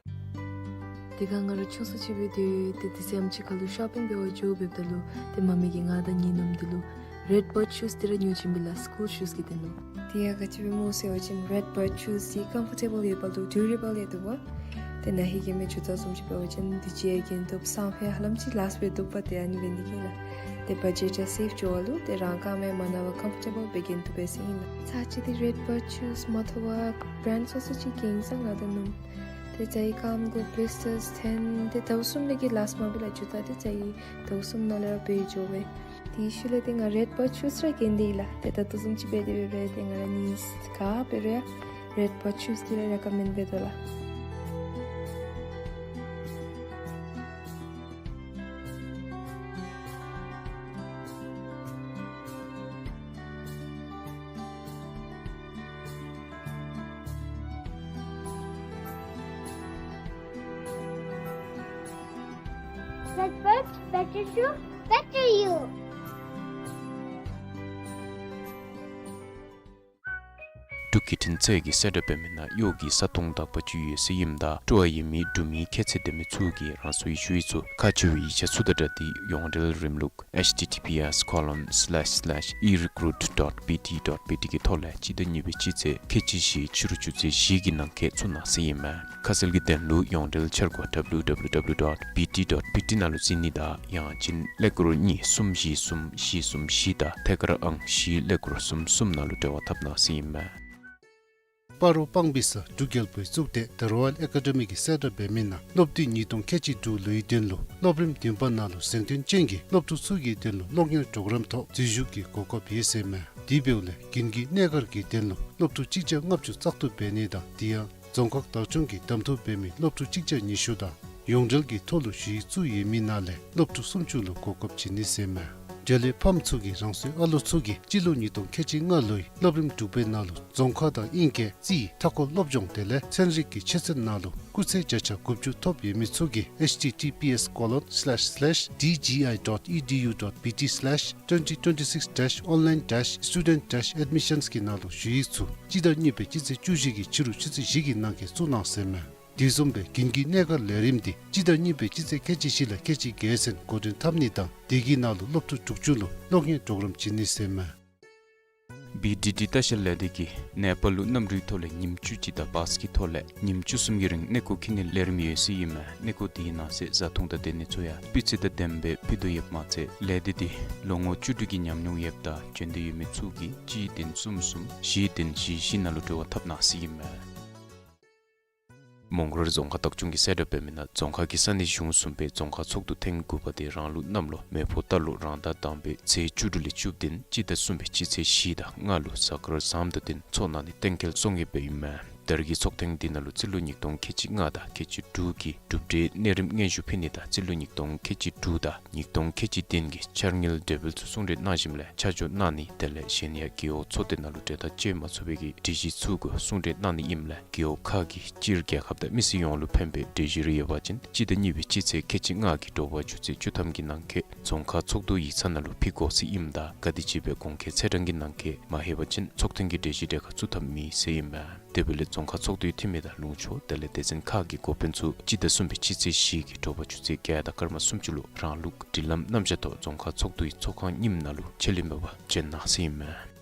དེ་སྒང་ང་ར་ཆུང་སུ་ཅིག་སྦེ་སྡོད་ཡོད། ཏེ་དེ་ཚེ་ཨམ་ཅིག་ཁ་ལུ་ཤོ་པིང་འབད་བར་འགྱོ་འབདཝ་ད་ལུ་ཏེ་མ་མི་གིས་ང་དང་ངེའི་ནུམོ་འདི་ལུ་རེཌ་བཱརཌ་ཤུསི་འདི་ར་ཉོ་བྱིན་པས་ལགས། སི་ཀུལ་ཤུསི་གི་དོན་ལུ། དེ་ཡང་ག་ཅི་སྦེ་སྨོ་ཟེར་བ་ཅིན་རེཌ་བཱརཌ་ཤུསི་འདི་ཀམ་ཕོར་ཊེ་བཱལ་ཡོདཔ་ལུ་ཌུ་རེ་བཱལ་ཡང་འདུག་པ། ཏེ་ནཱ་ཧེ་གེ་མི་ཇུ་ཏ་བཟུམ་ཅིག་འབད་བ་ཅིན་འདི་ཅིག་གྱོན་བཏུབ། སང་ཕོད་ཧ་ལམ་ཅིག་ལཱསཊ་འབད་བཏུབ་པ། ཏེ་ཨ་ནི་འབད་ནི་གིས་ལགས། ཏེ་བ་ཇེཊ་ཡང་སེབ་འགྱོ་བ་ལུ་ཏེ་རང་རྐངམ་ཡང་མ་ན་བར་ཀམ་ཕོར་ཊེ་བཱལ་སྦེ་གྱོན་བཏུབ་པས་ཟེར་ཨིན་ལགས། ཚར་ཅིག་འདི་རེཌ་བཱརཌ་ཤུསི་མ་ཐོབ་པར་བྲེནཌ་སོ་སོ་ཅིག་གྱོན་ས་ང་དང་ནུམོ། ཏེ་ཅིག་རྐངམ་གུ་བི་ལིས་ཊརསི་ཐོན། ཏེ་ཟླཝ་གསུམ་ལས་ཀྱི་ལཱསཊ་མ་འབད་ལགས། ཇུ་ཏ་འདི་ཅིག་ཟླཝ་གསུམ་ནང་ལས་ར་འབད་འགྱོ་བས། དེའི་ཤུལ་ལས་ཏེ་ང་རེཌ་བཱརཌ་ཤུསི་ར་གྱོན་ཏེ་ཡོད་ལགས། ཏེ་ད་ལྟོ་བཟུམ་ཅིག་འབད་དེ་འབད་རུང་ཏེ་ང་ར་ནི་ག་འབད་རུང་ཡང་རེཌ་བཱརཌ་ཤུསི་འདི་ར་རེ་ཀོ་མེནཌ་འབད་དོ་ལགས། Red Bird, better shoe, better you. འབྲུག་སྐད་འཕྲིན་ཚད་ཀྱིས་གསལ་བསྒྲགས་འབད་མི་ནང་གཡོག་གི་ས་སྟོང་དག་པ་ཅིག་ཡོད་ཟེར་ཨིནམ་ད་སྤྲོ་བ་ཡོད་མི་འབྲུག་མི་ཁྱད་ཚད་ལྡན་མི་ཚུ་གིས་རང་སོའི་ཞུ་ཡིག་ཚུ་ཁག་ཆེ་བའི་ཡིག་ཆ་ཚུ་དང་སྦྲགས་ཏེ་ཡོངས་འབྲེལ་རིམ་ལུགས་H T T P S colon slash slash e recruit dot B T dot B T གི་ཐོག་ལས་སྤྱི་ཟླ་གཉིས་པའི་སྤྱི་ཚེས་ཁལ་གཅིག་བཞི་ཕྱི་རུ་ཆུ་ཚོད་བཞི་གི་ནང་འཁོད་བཙུགས་གནང་ཟེར་ཨིན་མས། ཁ་གསལ་གྱི་དོན་ལུ་ཡོངས་འབྲེལ་འཆར་སྒོ་W W W dot B T dot B T ནང་ལུ་གཟིགས་ནི་དང་ཡང་ཅིན་ཀླད་ཀོར་གཉིས་གསུམ་བཞི་གསུམ་བཞི་གསུམ་བཞི་དང་ཐད་ཀར་ཨང་བཞི་ཀླད་ཀོར་གསུམ་གསུམ་ནང་ལུ་འབྲེལ་བ་འཐབ་གནང་ཟེར་ཨིན་མས། སྤ་རོ་སྤང་སྦིས་ས་འབྲུག་རྒྱལ་པོའི་གཙུག་སྡེ་The Royal Academy གིས་གསལ་བསྒྲགས་འབད་མི་ནང་སློབ་དུས་ཉིས་སྟོང་ཁལ་གཅིག་དྲུག་ལོའི་དོན་ལུ་སློབ་རིམ་བདུན་པ་ནང་ལུ་གཟེངས་ཐོན་ཅན་གྱི་སློབ་ཕྲུག་ཚུ་གི་དོན་ལུ་སློབ་གཉེར་གྲོགས་རམ་ཐོག་འཛུལ་ཞུགས་ཀྱི་གོ་སྐབས་ཡོད་ཟེར་མས། དེ་འབདཝ་ལས་དགུན་གྱི་གནས་སྒར་གྱི་དོན་ལུ་སློབ་ཕྲུག་གཅིག་བརྒྱ་ལྔ་བཅུ་བཙག་འཐུ་འབད་ནི་དང་དེ་ཡང་རྫོང་ཁག་བདག་སྐྱོང་གིས་གདམ་འཐུ་འབད་མི་སློབ་ཕྲུག་གཅིག་བརྒྱ་ཉི་ཤུ་དང་ཡོངས་འབྲེལ་གྱི་ཐོག་ལུ་ཞུ་ཡིག་བཙུགས་ཡོད་མི་ནང་ལས་སློབ་ཕྲུག་སུམ་ཅུ་ལུ་གོ་སྐབས་བྱིན་ནི་ཟེར་མས། འབྲེལ་ཡོད་ཕམ་ཚུ་གིས་རང་སོའི་ཨ་ལོ་ཚུ་གིས་སྤྱི་ལོ་ཉིས་སྟོང་ཁལ་གཅིག་ལྔ་ལོའི་སློབ་རིམ་དྲུག་པའི་ནང་ལུ་རྫོང་ཁ་དང་ཨིང་སྐད་རྩིས་མཐའ་འཁོར་སློབ་སྦྱོང་དེ་ལས་ཚན་རིག་གི་ཆོས་ཚན་ནང་ལུ་སྐུགས་ཚད་བརྒྱ་ཆ་དགུ་བཅུ་ཐོབ་ཡོད་མི་ཚུ་གིས H T T P S colon slash slash D G I dot E D U dot B T slash twenty twenty-six dash online dash student dash admissions གི་ནང་ལུ་ཞུ་ཡིག་ཚུ་སྤྱི་ཟླ་གཉིས་པའི་སྤྱི་ཚེས་བཅུ་བཞི་གི་ཕྱི་རུ་ཆུ་ཚོད་བཞི་གི་ནང་འཁོད་བཙུགས་གནང་ཟེར་མས། དེ་བཟུམ་སྦེ་དགུན་གྱི་གནས་སྒར་ལས་རིམ་འདི་སྤྱི་ཟླ་གཉིས་པའི་སྤྱི་ཚེས་ཁལ་གཅིག་བཞི་ལས་ཁལ་གཅིག་བརྒྱད་ཚུན་འགོ་འདྲེན་འཐབ་ནི་དང་དེ་གི་ནང་ལུ་སློབ་ཕྲུག་དྲུག་ཅུ་ལུ་སློབ་གཉེར་གྲོགས་རམ་བྱིན་ནི་ཟེར་མས། B D D ལྟ་བཤལ་ལས་སྡེ་གིས་ནེ་པཱལ་ལུ་གནམ་གྲུའི་ཐོག་ལས་ཉིནམ་བཅུ་གཅིག་དང་བཱས་ཀྱི་ཐོག་ལས་ཉིནམ་བཅུ་གསུམ་གྱི་རིང་གནས་སྐོར་འཁྱིད་ནིའི་ལས་རིམ་ཡོད་ཟེར་ཨིན་མས། གནས་སྐོར་དེའི་ནང་གསེས་བཟའ་འཐུང་དང་སྡོད་གནས་ཚུ་ཡང་སྤུས་ཚད་དང་ལྡནམ་སྦེ་ཕུལ་དོ་ཡོདཔ་མ་ཚད་ལས་སྡེ་འདི་ལོ་ངོ་བཅུ་དྲུག་གི་ཉམས་མྱོང་ཡོདཔ་དང་འབྱོན་འདོད་ཡོད་མི་ཚུ་གིས་གཅིག་བདུན་གསུམ་གསུམ་བཞི་བདུན་བཞི་བཞི་ནང་ལུ་འབྲེལ་བ་འཐབ་གནང་ཟེར་ཨིན་མས། མོང་སྒར་རྫོང་ཁག་བདག་སྐྱོང་གིས་གསལ་བསྒྲགས་འབད་མི་ནང་རྫོང་ཁག་གི་ས་གནས་གཞུང་གསུམ་པའི་རྫོང་ཁག་ཚོགས་འདུ་ཐེངས་དགུ་པ་དེ་རང་ལུགས་གནམ་ལོ་མེ་ཕོ་རྟ་ལོ་རང་ཟླ་དང་པའི་ཚེས་བཅུ་དྲུག་ལས་བཅུ་བདུན་སྤྱི་ཟླ་གསུམ་པའི་སྤྱི་ཚེས་བཞི་དང་ལྔ་ལུ་གཟའ་སྐར་བཟངམ་དང་བསྟུན་འཚོགས་གནང་ནི་གཏན་འཁེལ་སོང་ཡོདཔ་ཨིན་མས། ད་རེས་ཀྱི་ཚོགས་ཐེངས་འདི་ནང་ལུ་རྩིས་ལོ་ཉིས་སྟོང་ཁལ་གཅིག་ལྔ་དང་ཁལ་གཅིག་དྲུག་གི་གྲུབ་འབྲས་གནས་རིམ་སྙན་ཞུ་ཕུལ་ནི་དང་རྩིས་ལོ་ཉིས་སྟོང་ཁལ་གཅིག་དྲུག་དང་ཉིས་སྟོང་ཁལ་གཅིག་བདུན་གྱི་འཆར་དངུལ་གྲོས་འབུལ་ཚུ་གསུང་གྲོས་གནང་ཞིནམ་ལས་ཆ་འཇོག་གནང་ནི་དེ་ལས་གཞན་ཡང་རྒེད་འོག་ཚོགས་སྡེ་ནང་ལུ་གྲོས་ཐག་བཅད་མ་ཚུགས་པའི་གྲོས་གཞི་ཚུ་གུ་གསུང་གྲོས་གནང་ནི་ཨིནམ་ལས་རྒེད་འོག་ཁག་གི་སྤྱིར་རྒྱལ་ཁབ་དང་མི་སེར་ཡོངས་ལུ་ཕན་པའི་གྲོས་གཞི་རེ་ཡོད་པ་ཅིན་སྤྱི་ཟླ་གཉིས་པའི་སྤྱི་ཚེས་ཁལ་གཅིག་ལྔ་གི་དྲོ་པ་ཆུ་ཚོད་བཅུ་ཐམ་གྱི་ནང་འཁོད་རྫོང་ཁག་ཚོགས་འདུ་ཡིག་ཚང་ནང་ལུ་ཕུལ་དགོ་ཟེར་ཨིནམ་ད་ག་དེམ་ཅིག་སྦེ་གོང་འཁོད་ཚེས་གྲངས་ཀྱི་ནང་འཁོད་མ་ལྷོད་པ་ཅིན་ཚོགས་ཐེངས་ཀྱི་གྲོས་གཞི་གྲལ་ཁར་བཙུགས་ཐབས་མེད་ཟེར་ཨིན་མས། དེ་འབདཝ་ལས་རྫོང་ཁག་ཚོགས་འདུའི་འཐུས་མི་དང་ལུང་ཕྱོགས་དེ་ལས་སྡེ་ཚན་ཁག་གི་འགོ་དཔོན་ཚུ་སྤྱི་ཟླ་གསུམ་པའི་སྤྱི་ཚེས་བཞི་གི་དྲོ་པ་ཆུ་ཚོད་བརྒྱད་དང་སྐར་མ་སུམ་ཅུ་ལུ་རང་ལུགས་སྒྲིག་ལམ་རྣམ་གཞག་ཐོག་རྫོང་ཁག་ཚོགས་འདུའི་ཚོགས་ཁང་རྙིངམ་ནང་ལུ་ཆད་ལུས་མེད་པར་འབྱོན་གནང་ཟེར་ཨིན་མས།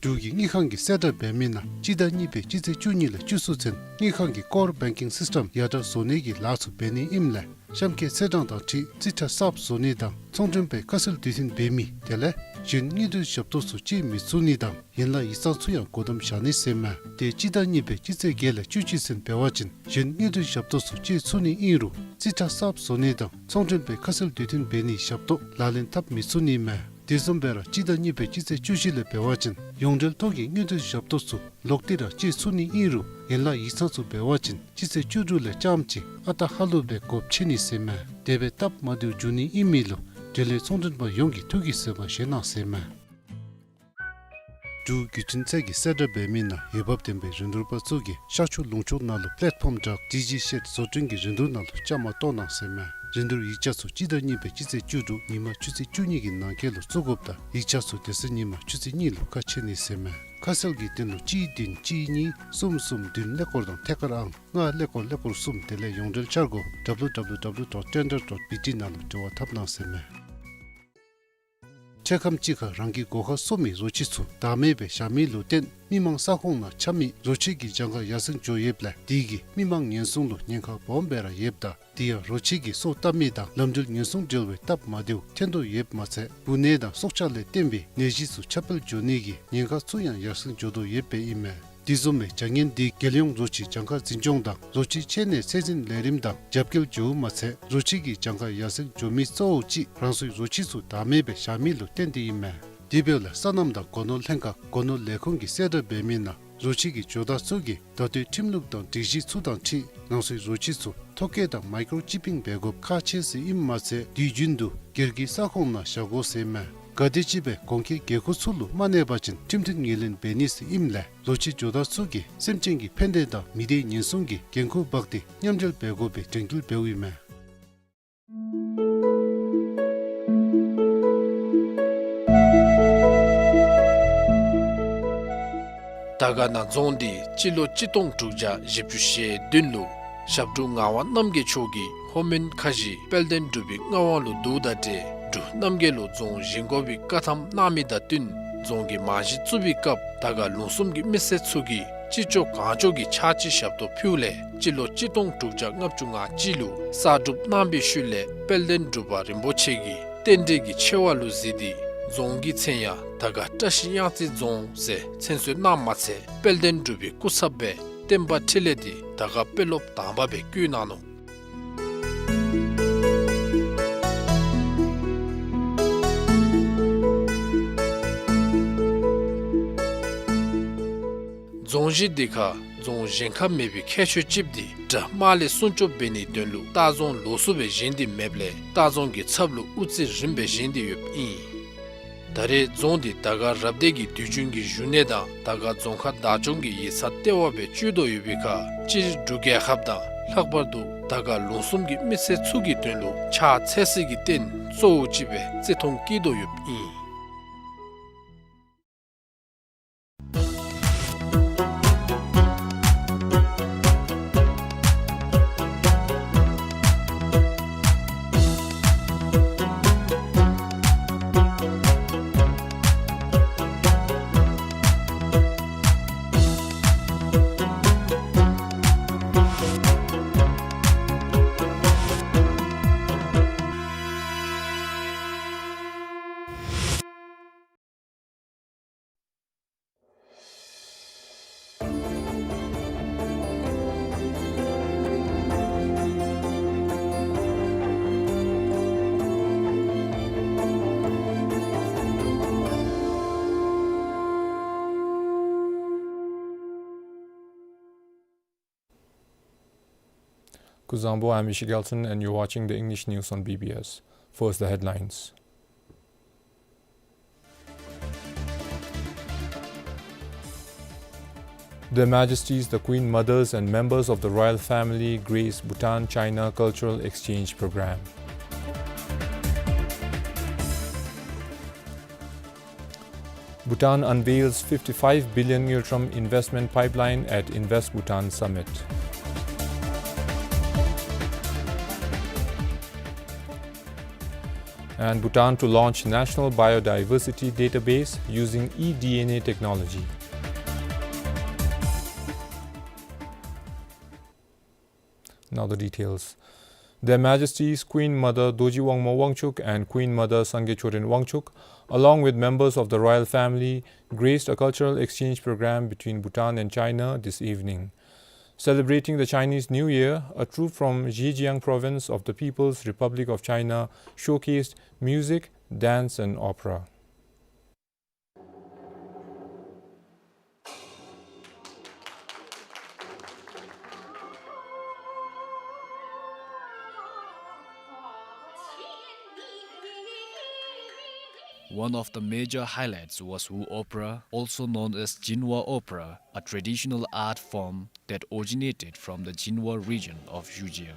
འབྲུག་གི་དངུལ་ཁང་གིས་གསལ་བསྒྲགས་འབད་མི་ནང་སྤྱི་ཟླ་གཉིས་པའི་སྤྱི་ཚེས་བཅུ་གཉིས་ལས་བཅུ་གསུམ་ཚུན་དངུལ་ཁང་གི་ཀོར་བེང་ཀིང་སིསི་ཊམ་ཡར་དྲག་བཟོ་ནི་གི་ལཱ་ཚུ་འབད་ནི་ཨིནམ་ལས་གཤམ་འཁོད་ཚེས་གྲངས་དང་འཁྲིལ་རྩིས་ཁྲ་གསརཔ་བཟོ་ནི་དང་ཚོང་མགྲོན་པའི་ཁ་གསལ་དུས་མཐུན་འབད་མི་དེ་ལས་ གཞན་དངུལ་འབྲེལ་ཞབས་ཏོག་ཚུ་སྤྱོད་མི་ཚུགས་ནི་དང་ཡན་ལག་ཡིག་ཚང་ཚུ་ཡང་སྒོ་བསྡམ་བཞག་ནི་ཟེར་མས། དེ་སྤྱི་ཟླ་གཉིས་པའི་སྤྱི་ཚེས་བརྒྱད་ལས་བཅུ་གཅིག་ཚུན་འབད་བ་ཅིན་གཞན་དངུལ་འབྲེལ་ཞབས་ཏོག་ཚུ་སྤྱོད་ཚུགས་ནི་ཨིན་རུང་རྩིས་ཁྲ་གསརཔ་བཟོ་ནི་དང་ཚོང་མགྲོན་སྦེ་ཁ་གསལ་དུས་མཐུན་འབད་ནིའི་ཞབས་ཏོག་ལག་ལེན་འཐབ་མི་ཚུགས་ནི་མས། དེ་བཟུམ་སྦེ་ར་སྤྱི་ཟླ་གཉིས་པའི་སྤྱི་ཚེས་བཅུ་བཞི་ལས་འབད་བ་ཅིན་ཡོངས་འབྲེལ་ཐོག་གི་དངུལ་འབྲེལ་ཞབས་ཏོག་ཚུ་ལོག་སྟེ་ར་སྤྱོད་ཚུགས་ནི་ཨིན་རུང་ཡན་ལག་ཡིག་ཚང་ཚུ་འབད་བ་ཅིན་སྤྱི་ཚེས་བཅུ་དྲུག་ལས་རྐྱངམ་གཅིག་ཨ་རྟག་ཧ་ལུགས་སྦེ་སྒོ་ཕྱེ་ནི་ཟེར་མས། དེ་སྦེ་སྟབས་མ་བདེཝ་འབྱུང་ནི་ཨིན་མི་ལུ་འབྲེལ་ཡོད་ཚོང་མགྲོན་པ་ཡོངས་ཀྱིས་ཐུགས་ཀྱི་བཟོད་པ་བཞེས་གནང་ཟེར་མས། འབྲུག་བརྒྱུད་འཕྲིན་ཚད་ཀྱིས་གསལ་བསྒྲགས་འབད་མི་ནང་འོས་འབབ་ལྡན་པའི་རིན་བསྡུར་པ་ཚུ་གིས་ཤར་ཕྱོགས་ལུང་ཕྱོགས་ནང་ལུ་པེ་ལེཊ་ཕོམ་དྲག་ཌི་ཇི་ཤེཌ་བཟོ་སྐྲུན་གྱི་རིན་བསྡུར་ནང་ལུ་བཅའ་མར་གཏོགས་གནང་ཟེར་མས། རིན་བསྡུར་ཡིག་ཆ་ཚུ་སྤྱི་ཟླ་གཉིས་པའི་སྤྱི་ཚེས་བཅུ་དྲུག་ཉིན་མ་ཆུ་ཚོད་བཅུ་གཉིས་ཀྱི་ནང་འཁོད་ལུ་བཙུགས་དགོཔ་དང་ཡིག་ཆ་ཚུ་དེ་ཚེ་ཉིན་མ་ཆུ་ཚོད་གཉིས་ལུ་ཁ་ཕྱེ་ནི་ཟེར་མས། ཁ་གསལ་གྱི་དོན་ལུ་གཅིག་བདུན་གཅིག་གཉིས་གསུམ་གསུམ་བདུན་ཀླད་ཀོར་དང་ཐད་ཀར་ཨང་ལྔ་ཀླད་ཀོར་ཀླད་ཀོར་གསུམ། དེ་ལས་ཡོངས་འབྲེལ་འཆར་སྒོ་W W W dot tender dot B T ནང་ལུ་འབྲེལ་བ་འཐབ་གནང་ཟེར་མས། འཕྲལ་ཁམས་ཅིག་ཁར་རང་གི་སྒོ་ཁར་གསོ་མི་རོ་ཁྱི་ཚུ་བདག་མེད་སྦེ་བཞག་མི་ལུ་བརྟེན་མི་མང་ས་ཁོངས་ནང་འཁྱམ་མི་རོ་ཁྱི་གི་གྱངས་ཁ་ཡར་སེང་འགྱོ་ཡོདཔ་ལས་དེ་གིས་མི་མང་ཉེན་སྲུང་ལུ་ཉེན་ཁ་སྦོམ་སྦེ་ར་ཡོདཔ་ད་དེ་ཡང་རོ་ཁྱི་གིས་སོ་བཏབ་མི་དང་ལམ་འགྲུལ་ཉེན་སྲུང་འབྲེལ་བའི་སྟབས་མ་བདེཝ་ཐོན་དོ་ཡོདཔ་མ་ཚད་འབུ་ནད་དང་སྲོག་ཆགས་ལས་བརྟེན་པའི་ནད་གཞི་ཚུ་ཁྱབ་སྤེལ་འགྱོ་ནི་གི་ཉེན་ཁ་ཚུ་ཡང་ཡར་སེང་འགྱོ་དོ་ཡོདཔ་ཨིན་མས། དེ་བཟུམ་མའི་བྱ་ངན་འདི་རྒྱལ་ཡོངས་རོ་ཁྱི་གྱངས་ཁ་འཛིན་སྐྱོང་དང་རོ་ཁྱི་འཆོལ་ནད་ཚད་འཛིན་ལས་རིམ་དང་རྒྱབ་འགལ་འགྱོཝ་མ་ཚད་རོ་ཁྱི་གི་གྱངས་ཁ་ཡར་སེང་འགྱོ་མི་གཙོ་བོ་ཅིག་རང་སོའི་རོ་ཁྱི་ཚུ་བདག་མེད་སྦེ་བཞག་མི་ལུ་བརྟེན་ཏེ་ཨིན་མས། དེ་འབདཝ་ལས་སོ་ནམ་དང་སྒོ་ནོར་ལྷན་ཁག་སྒོ་ནོར་ལས་ཁུངས་ཀྱིས་གསལ་བསྒྲགས་འབད་མི་ནང་རོ་ཁྱི་གི་ཇོ་བདག་ཚུ་གིས་ད་ལྟོའི་ཁྲིམས་ལུགས་དང་སྒྲིག་གཞི་ཚུ་དང་འཁྲིལ་རང་སོའི་རོ་ཁྱི་ཚུ་ཐོ་བཀོད་དང་མའི་ཀྲོ་ཅིཔ་པིང་འབད་དགོཔ་ཁག་ཆེ་ཟེར་ཨིནམ་མ་ཚད་དུས་རྒྱུན་དུ་སྒེར་གྱི་ས་ཁོངས་ནང་བཞག་དགོ་ཟེར་མས། ག་དེམ་ཅིག་སྦེ་གོང་འཁོད་འགན་ཁུར་ཚུ་ལུ་མ་གནས་པ་ཅིན་ཁྲིམས་མཐུན་ངོས་ལེན་འབད་ནི་ཟེར་ཨིནམ་ལས་རོ་ཁྱི་ཇོ་བདག་ཚུ་གིས་སེམས་ཅན་གྱི་ཕན་བདེ་དང་མི་སྡེ་ཉེན་སྲུང་གི་འགན་ཁུར་འབག་སྟེ་མཉམ་འབྲེལ་འབད་དགོ་པའི་དྲན་སྐུལ་འབདཝ་ཨིན་མས། དར་དཀར་ན་རྫོང་འདི་སྤྱི་ལོ་གཅིག་སྟོང་དྲུག་བརྒྱ་བཞི་བཅུ་ཞེ་བདུན་ལུ་ཞབས་དྲུང་ངག་དབང་རྣམ་རྒྱལ་མཆོག་གིས་ལྷོ་མོན་ཁ་བཞི་དཔལ་ལྡན་འབྲུག་པའི་མངའ་དབང་ལུ་བསྡུཝ་དང་འབྲེལ་འབྲུག་རྣམ་རྒྱལ་ལུ་རྫོང་བཞེངས་དགོ་པའི་བཀའ་ཐམ་གནང་མི་དང་བསྟུན་རྫོང་གི་རྨང་གཞི་བཙུགས་པའི་སྐབས་དར་དཀར་ལུང་གསུམ་གྱི་མི་སེར་ཚུ་གིས་ཅི་ལྕོགས་གང་ལྕོགས་ཀྱིས་ཕྱག་ཕྱི་ཞབས་ཏོག་ཕུལཝ་ལས་སྤྱི་ལོ་གཅིག་སྟོང་དྲུག་བརྒྱ་ལྔ་བཅུ་ང་གཅིག་ལུ་གསར་སྒྲུབ་གནང་བའི་ཤུལ་ལས་དཔལ་ལྡན་འབྲུག་པ་རིན་པོ་ཆེ་གིས་རྟེན་འབྲེལ་གྱི་ཆེ་བ་ལུ་གཟིགས་ཏེ་རྫོང་གི་མཚན་ཡང་དར་དཀར་བཀྲ་ཤིས་གཡང་རྩེ་རྫོང་ཟེར་མཚན་གསོལ་གནངམ་མ་ཚད་དཔལ་ལྡན་འབྲུག་པའི་སྐུ་ཚབ་སྦེ་བསྟན་པ་འཕྲིན་ལས་འདི་དར་དཀར་དཔོན་སློབ་དང་པ་སྦེ་བསྐོས་གནང་ནུག། རྫོང་གཞི་འདི་ཁར་རྫོང་གཞན་ཁར་མེད་པའི་ཁྱད་ཆོས་ཅིག་འདི་དགྲ་དམག་ལས་སྲུང་སྐྱོབ་འབད་ནིའི་དོན་ལུ་ལྟ་རྫོང་ལོགས་སུ་སྦེ་བཞེངས་ཏེ་མེདཔ་ལས་ལྟ་རྫོང་གི་ཚབ་ལུ་དབུ་རྩེ་རིམ་པ་སྦེ་བཞེངས་ཏེ་ཡོདཔ་ཨིན། ད་རེས་རྫོང་འདི་དར་དཀར་རབ་སྡེ་གི་དུས་རྒྱུན་གྱི་བཞུགས་གནས་དང་དར་དཀར་རྫོང་ཁག་བདག་སྐྱོང་གི་ཡིག་ཚང་ལྟེ་བ་སྦེ་སྤྱོད་དོ་ཡོད་པའི་ཁར་སྤྱིར་འབྲུག་རྒྱལ་ཁབ་དང་ལྷག་པར་དུ་དར་དཀར་ལུང་གསུམ་གྱི་མི་སེར་ཚུ་གི་དོན་ལུ་ཕྱག་འཚལ་སའི་རྟེན་གཙོ་བོ་ཅིག་སྦེ་བརྩི་མཐོང་བསྐྱེད་དོ་ཡོདཔ་ཨིན། Kuzuzangpo, I'm Ishi Gelson, and you're watching the English news on B B S. First, the headlines. Their Majesties the Queen Mothers and members of the royal family grace Bhutan-China Cultural Exchange Programme. Bhutan unveils fifty-five billion ngultrum investment pipeline at Invest Bhutan Summit. And Bhutan to launch National Biodiversity Database using eDNA technology. Now the details. Their Majesties Queen Mother Dorji Wangmo Wangchuck and Queen Mother Sangay Choden Wangchuck, along with members of the royal family, graced a cultural exchange program between Bhutan and China this evening. Celebrating the Chinese New Year, a troupe from Zhejiang Province of the People's Republic of China showcased music, dance and opera. One of the major highlights was Wu Opera, also known as Jinwa Opera, a traditional art form that originated from the Jinwa region of Zhejiang.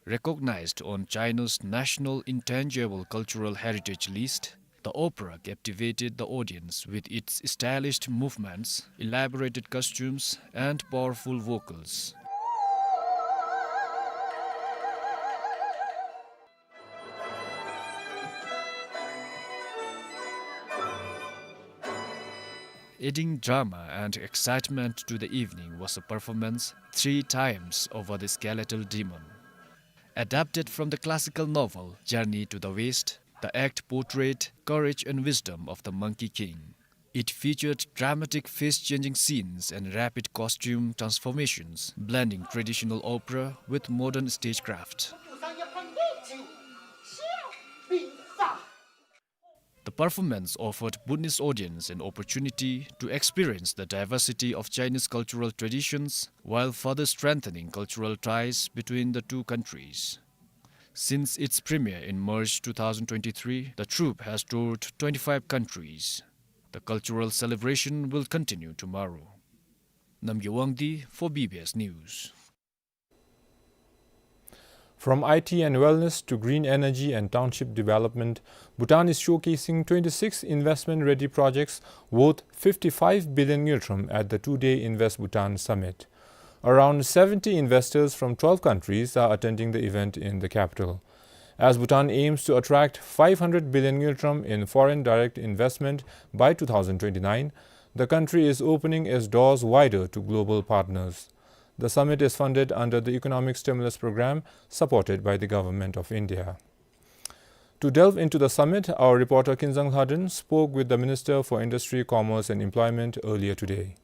Recognized on China's National Intangible Cultural Heritage List, the opera captivated the audience with its stylized movements, elaborated costumes, and powerful vocals. Adding drama and excitement to the evening was a performance three times over the skeletal demon. Adapted from the classical novel Journey to the West, the act portrayed courage and wisdom of the Monkey King. It featured dramatic face-changing scenes and rapid costume transformations, blending traditional opera with modern stagecraft. The performance offered Bhutanese audience an opportunity to experience the diversity of Chinese cultural traditions while further strengthening cultural ties between the two countries. Since its premiere in March two thousand twenty-three, the troupe has toured twenty-five countries. The cultural celebration will continue tomorrow. Namgay Wangdi for B B S News. From I T and wellness to green energy and township development, Bhutan is showcasing twenty-six investment-ready projects worth fifty-five billion ngultrum at the two-day Invest Bhutan Summit. Around seventy investors from twelve countries are attending the event in the capital. As Bhutan aims to attract five hundred billion ngultrum in foreign direct investment by two thousand twenty-nine, the country is opening its doors wider to global partners. The summit is funded under the Economic Stimulus Program supported by the Government of India. To delve into the summit, our reporter Kinzang Lhaden spoke with the Minister for Industry, Commerce and Employment earlier today.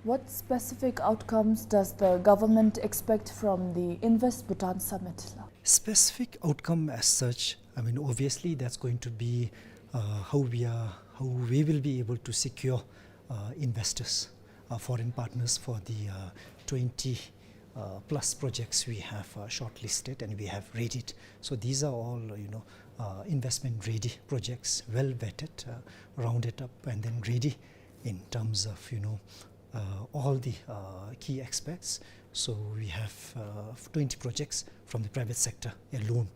What specific outcomes does the government expect from the Invest Bhutan Summit, la? Specific outcome as such, I mean, obviously that's going to be, uh, how we are, how we will be able to secure, uh, investors, uh, foreign partners for the, uh, twenty, uh, plus projects we have, uh, shortlisted and we have rated. So these are all, you know, uh, investment ready projects, well vetted, uh, rounded up and then ready in terms of, you know, uh, all the, uh, key aspects. So we have, uh, twenty projects from the private sector alone.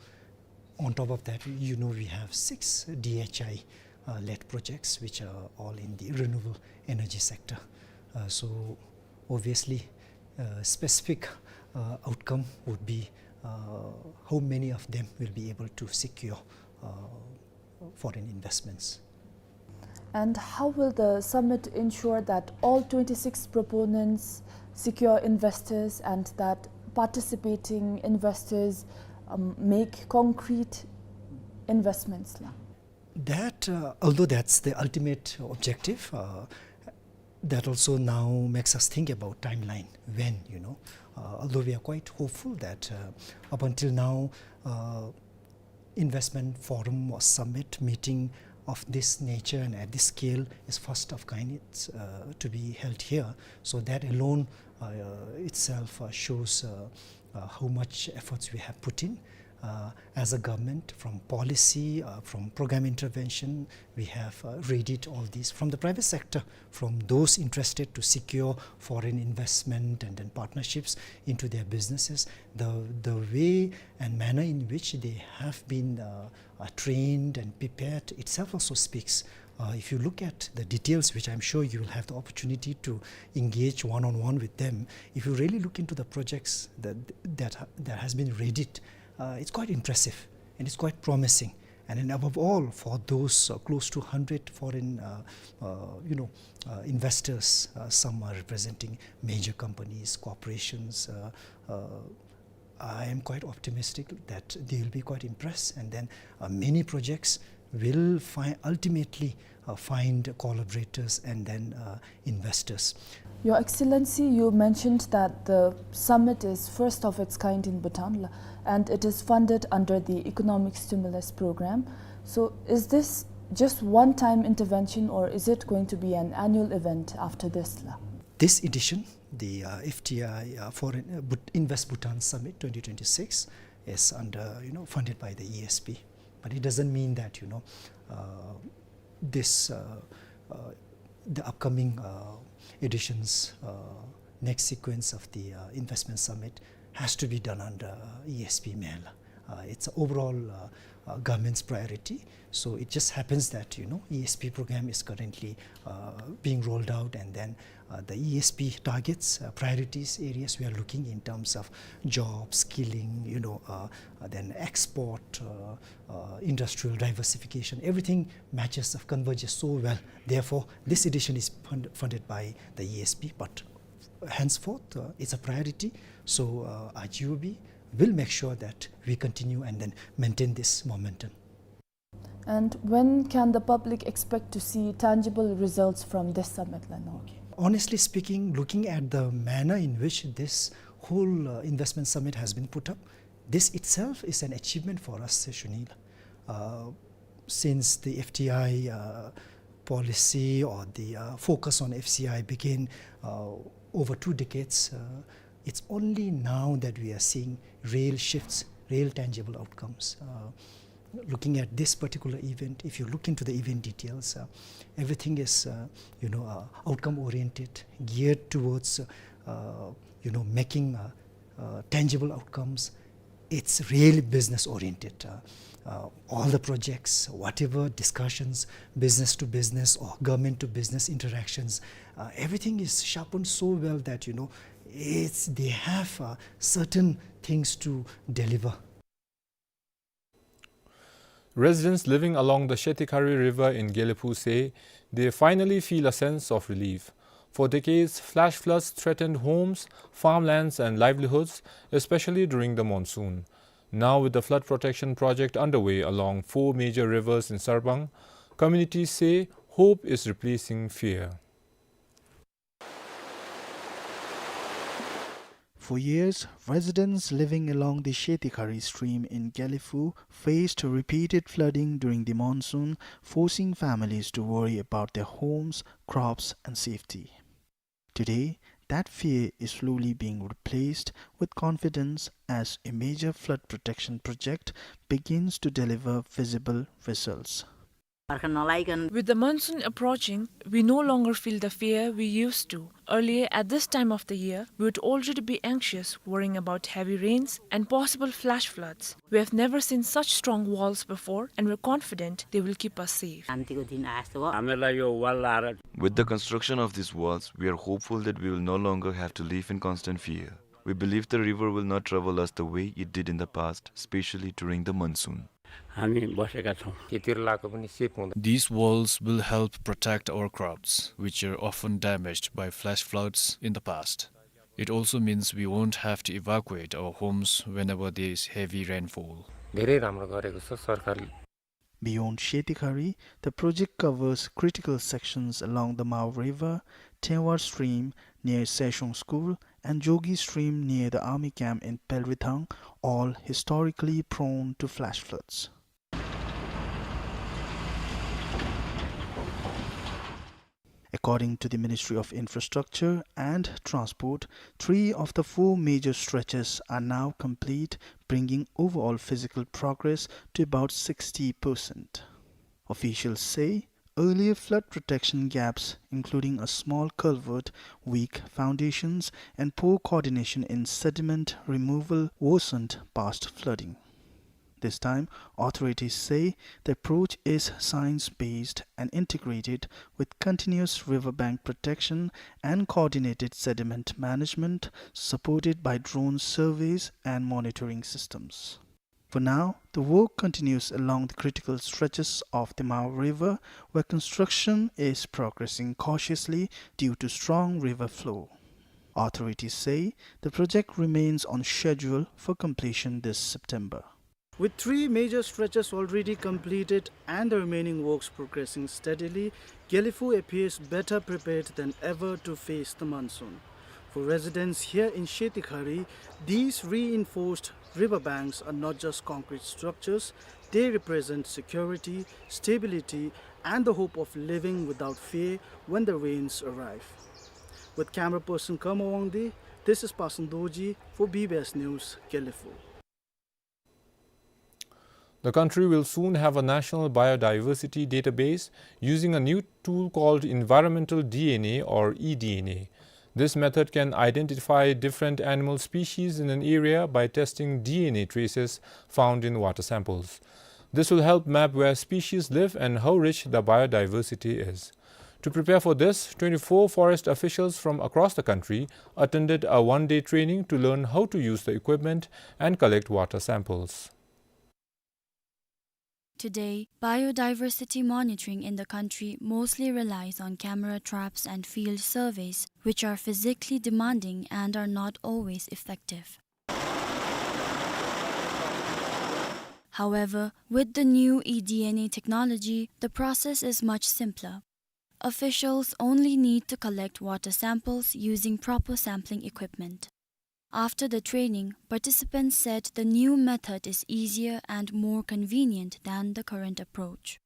On top of that, you know, we have six D H I, uh, led projects, which are all in the renewable energy sector. Uh, so obviously, uh, specific, uh, outcome would be, uh, how many of them will be able to secure, uh, foreign investments. And how will the summit ensure that all twenty-six proponents secure investors and that participating investors, um, make concrete investments, la? That, uh, although that's the ultimate objective, uh, that also now makes us think about timeline, when, you know. Uh, although we are quite hopeful that, uh, up until now, uh, investment forum or summit meeting of this nature and at this scale is first of kind, it's, uh, to be held here. So that alone, uh, itself, uh, shows, uh, uh, how much efforts we have put in, uh, as a government, from policy, uh, from program intervention, we have, uh, readied all these from the private sector, from those interested to secure foreign investment and then partnerships into their businesses. The, the way and manner in which they have been, uh, uh, trained and prepared itself also speaks. Uh, if you look at the details, which I'm sure you will have the opportunity to engage one-on-one with them, if you really look into the projects that, that, that has been readied, uh, it's quite impressive and it's quite promising. And then above all, for those, uh, close to hundred foreign, uh, uh, you know, uh, investors, uh, some are representing major companies, corporations, uh, uh, I am quite optimistic that they will be quite impressed, and then, uh, many projects will fi-, ultimately, uh, find collaborators and then, uh, investors. Your Excellency, you mentioned that the summit is first of its kind in Bhutan, la, and it is funded under the Economic Stimulus Program. So, is this just one-time intervention, or is it going to be an annual event after this, la? This edition, the, uh, F T I, uh, Foreign, uh, Bhut-, Invest Bhutan Summit twenty twenty-six is under, you know, funded by the E S B. But it doesn't mean that, you know, uh, this, uh, uh, the upcoming, uh, editions, uh, next sequence of the, uh, investment summit has to be done under, uh, E S B. Mela. Uh, it's overall, uh, uh, government's priority. So it just happens that, you know, E S B program is currently, uh, being rolled out, and then, uh, the E S B targets, uh, priorities areas we are looking in terms of job, skilling, you know, uh, uh, then export, uh, uh, industrial diversification, everything matches or converges so well. Therefore, this edition is fund-, funded by the E S B, but henceforth, uh, it's a priority. So, uh, our G O B will make sure that we continue and then maintain this momentum. And when can the public expect to see tangible results from this summit, la? Honestly speaking, looking at the manner in which this whole, uh, investment summit has been put up, this itself is an achievement for us, Shunil. Uh, since the F T I, uh, policy or the, uh, focus on F C I began, uh, over two decades, uh, it's only now that we are seeing real shifts, real tangible outcomes. Uh, looking at this particular event, if you look into the event details, uh, everything is, uh, you know, uh, outcome oriented, geared towards, uh, uh, you know, making, uh, uh, tangible outcomes. It's really business oriented. Uh, uh, all the projects, whatever discussions, business to business or government to business interactions, uh, everything is sharpened so well that, you know, it's, they have, uh, certain things to deliver. Residents living along the Shetikhari River in Gelephu say they finally feel a sense of relief. For decades, flash floods threatened homes, farmlands and livelihoods, especially during the monsoon. Now, with the flood protection project underway along four major rivers in Sarpang, communities say hope is replacing fear. For years, residents living along the Shetikhari stream in Gelephu faced repeated flooding during the monsoon, forcing families to worry about their homes, crops, and safety. Today, that fear is slowly being replaced with confidence as a major flood protection project begins to deliver visible results. With the monsoon approaching, we no longer feel the fear we used to. Earlier, at this time of the year, we would already be anxious, worrying about heavy rains and possible flash floods. We have never seen such strong walls before, and we're confident they will keep us safe. With the construction of these walls, we are hopeful that we will no longer have to live in constant fear. We believe the river will not trouble us the way it did in the past, especially during the monsoon. हामी बसेका छौँ। खेतीहरू लाएको पनि सेफ हुँदैन। These walls will help protect our crops, which were often damaged by flash floods in the past. It also means we won't have to evacuate our homes whenever there is heavy rainfall. धेरै राम्रो गरेको छ सरकारले। Beyond Shetikhari, the project covers critical sections along the Mao River, Tenwar Stream near Seshong School, and Jogi Stream near the army camp in Pelrithang, all historically prone to flash floods. According to the Ministry of Infrastructure and Transport, three of the four major stretches are now complete, bringing overall physical progress to about sixty percent. Officials say earlier flood protection gaps, including a small culvert, weak foundations, and poor coordination in sediment removal, worsened past flooding. This time, authorities say the approach is science-based and integrated with continuous riverbank protection and coordinated sediment management, supported by drone surveys and monitoring systems. For now, the work continues along the critical stretches of the Mao River, where construction is progressing cautiously due to strong river flow. Authorities say the project remains on schedule for completion this September. With three major stretches already completed and the remaining works progressing steadily, Gelephu appears better prepared than ever to face the monsoon. For residents here in Shetikhari, these reinforced riverbanks are not just concrete structures, they represent security, stability, and the hope of living without fear when the rains arrive. With camera person Karma Wangdi, this is Pasan Dorji for B B S News, Gelephu. The country will soon have a national biodiversity database using a new tool called environmental D N A or e D N A. This method can identify different animal species in an area by testing D N A traces found in water samples. This will help map where species live and how rich the biodiversity is. To prepare for this, twenty-four forest officials from across the country attended a one-day training to learn how to use the equipment and collect water samples. Today, biodiversity monitoring in the country mostly relies on camera traps and field surveys, which are physically demanding and are not always effective. However, with the new e D N A technology, the process is much simpler. Officials only need to collect water samples using proper sampling equipment. After the training, participants said the new method is easier and more convenient than the current approach.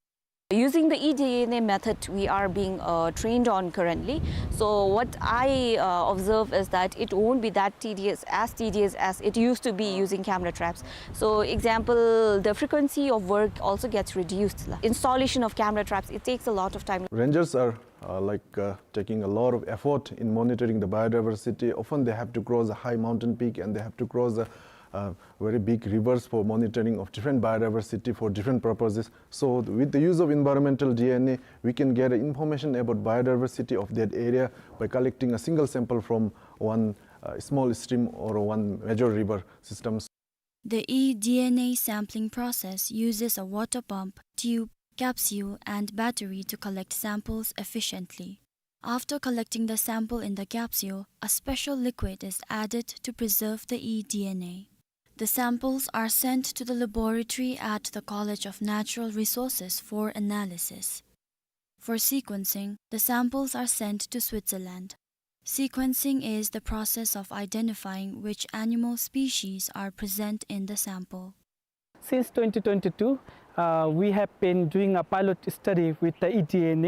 Using the e D N A method, we are being, uh, trained on currently. So what I, uh, observe is that it won't be that tedious, as tedious as it used to be using camera traps. So example, the frequency of work also gets reduced. Installation of camera traps, it takes a lot of time. Rangers are, uh, like, uh, taking a lot of effort in monitoring the biodiversity. Often they have to cross a high mountain peak and they have to cross the, uh, very big rivers for monitoring of different biodiversity for different purposes. So with the use of environmental D N A, we can get information about biodiversity of that area by collecting a single sample from one, uh, small stream or one major river system. The e D N A sampling process uses a water pump, tube, capsule, and battery to collect samples efficiently. After collecting the sample in the capsule, a special liquid is added to preserve the e D N A. The samples are sent to the laboratory at the College of Natural Resources for analysis. For sequencing, the samples are sent to Switzerland. Sequencing is the process of identifying which animal species are present in the sample. Since twenty twenty-two, uh, we have been doing a pilot study with the e D N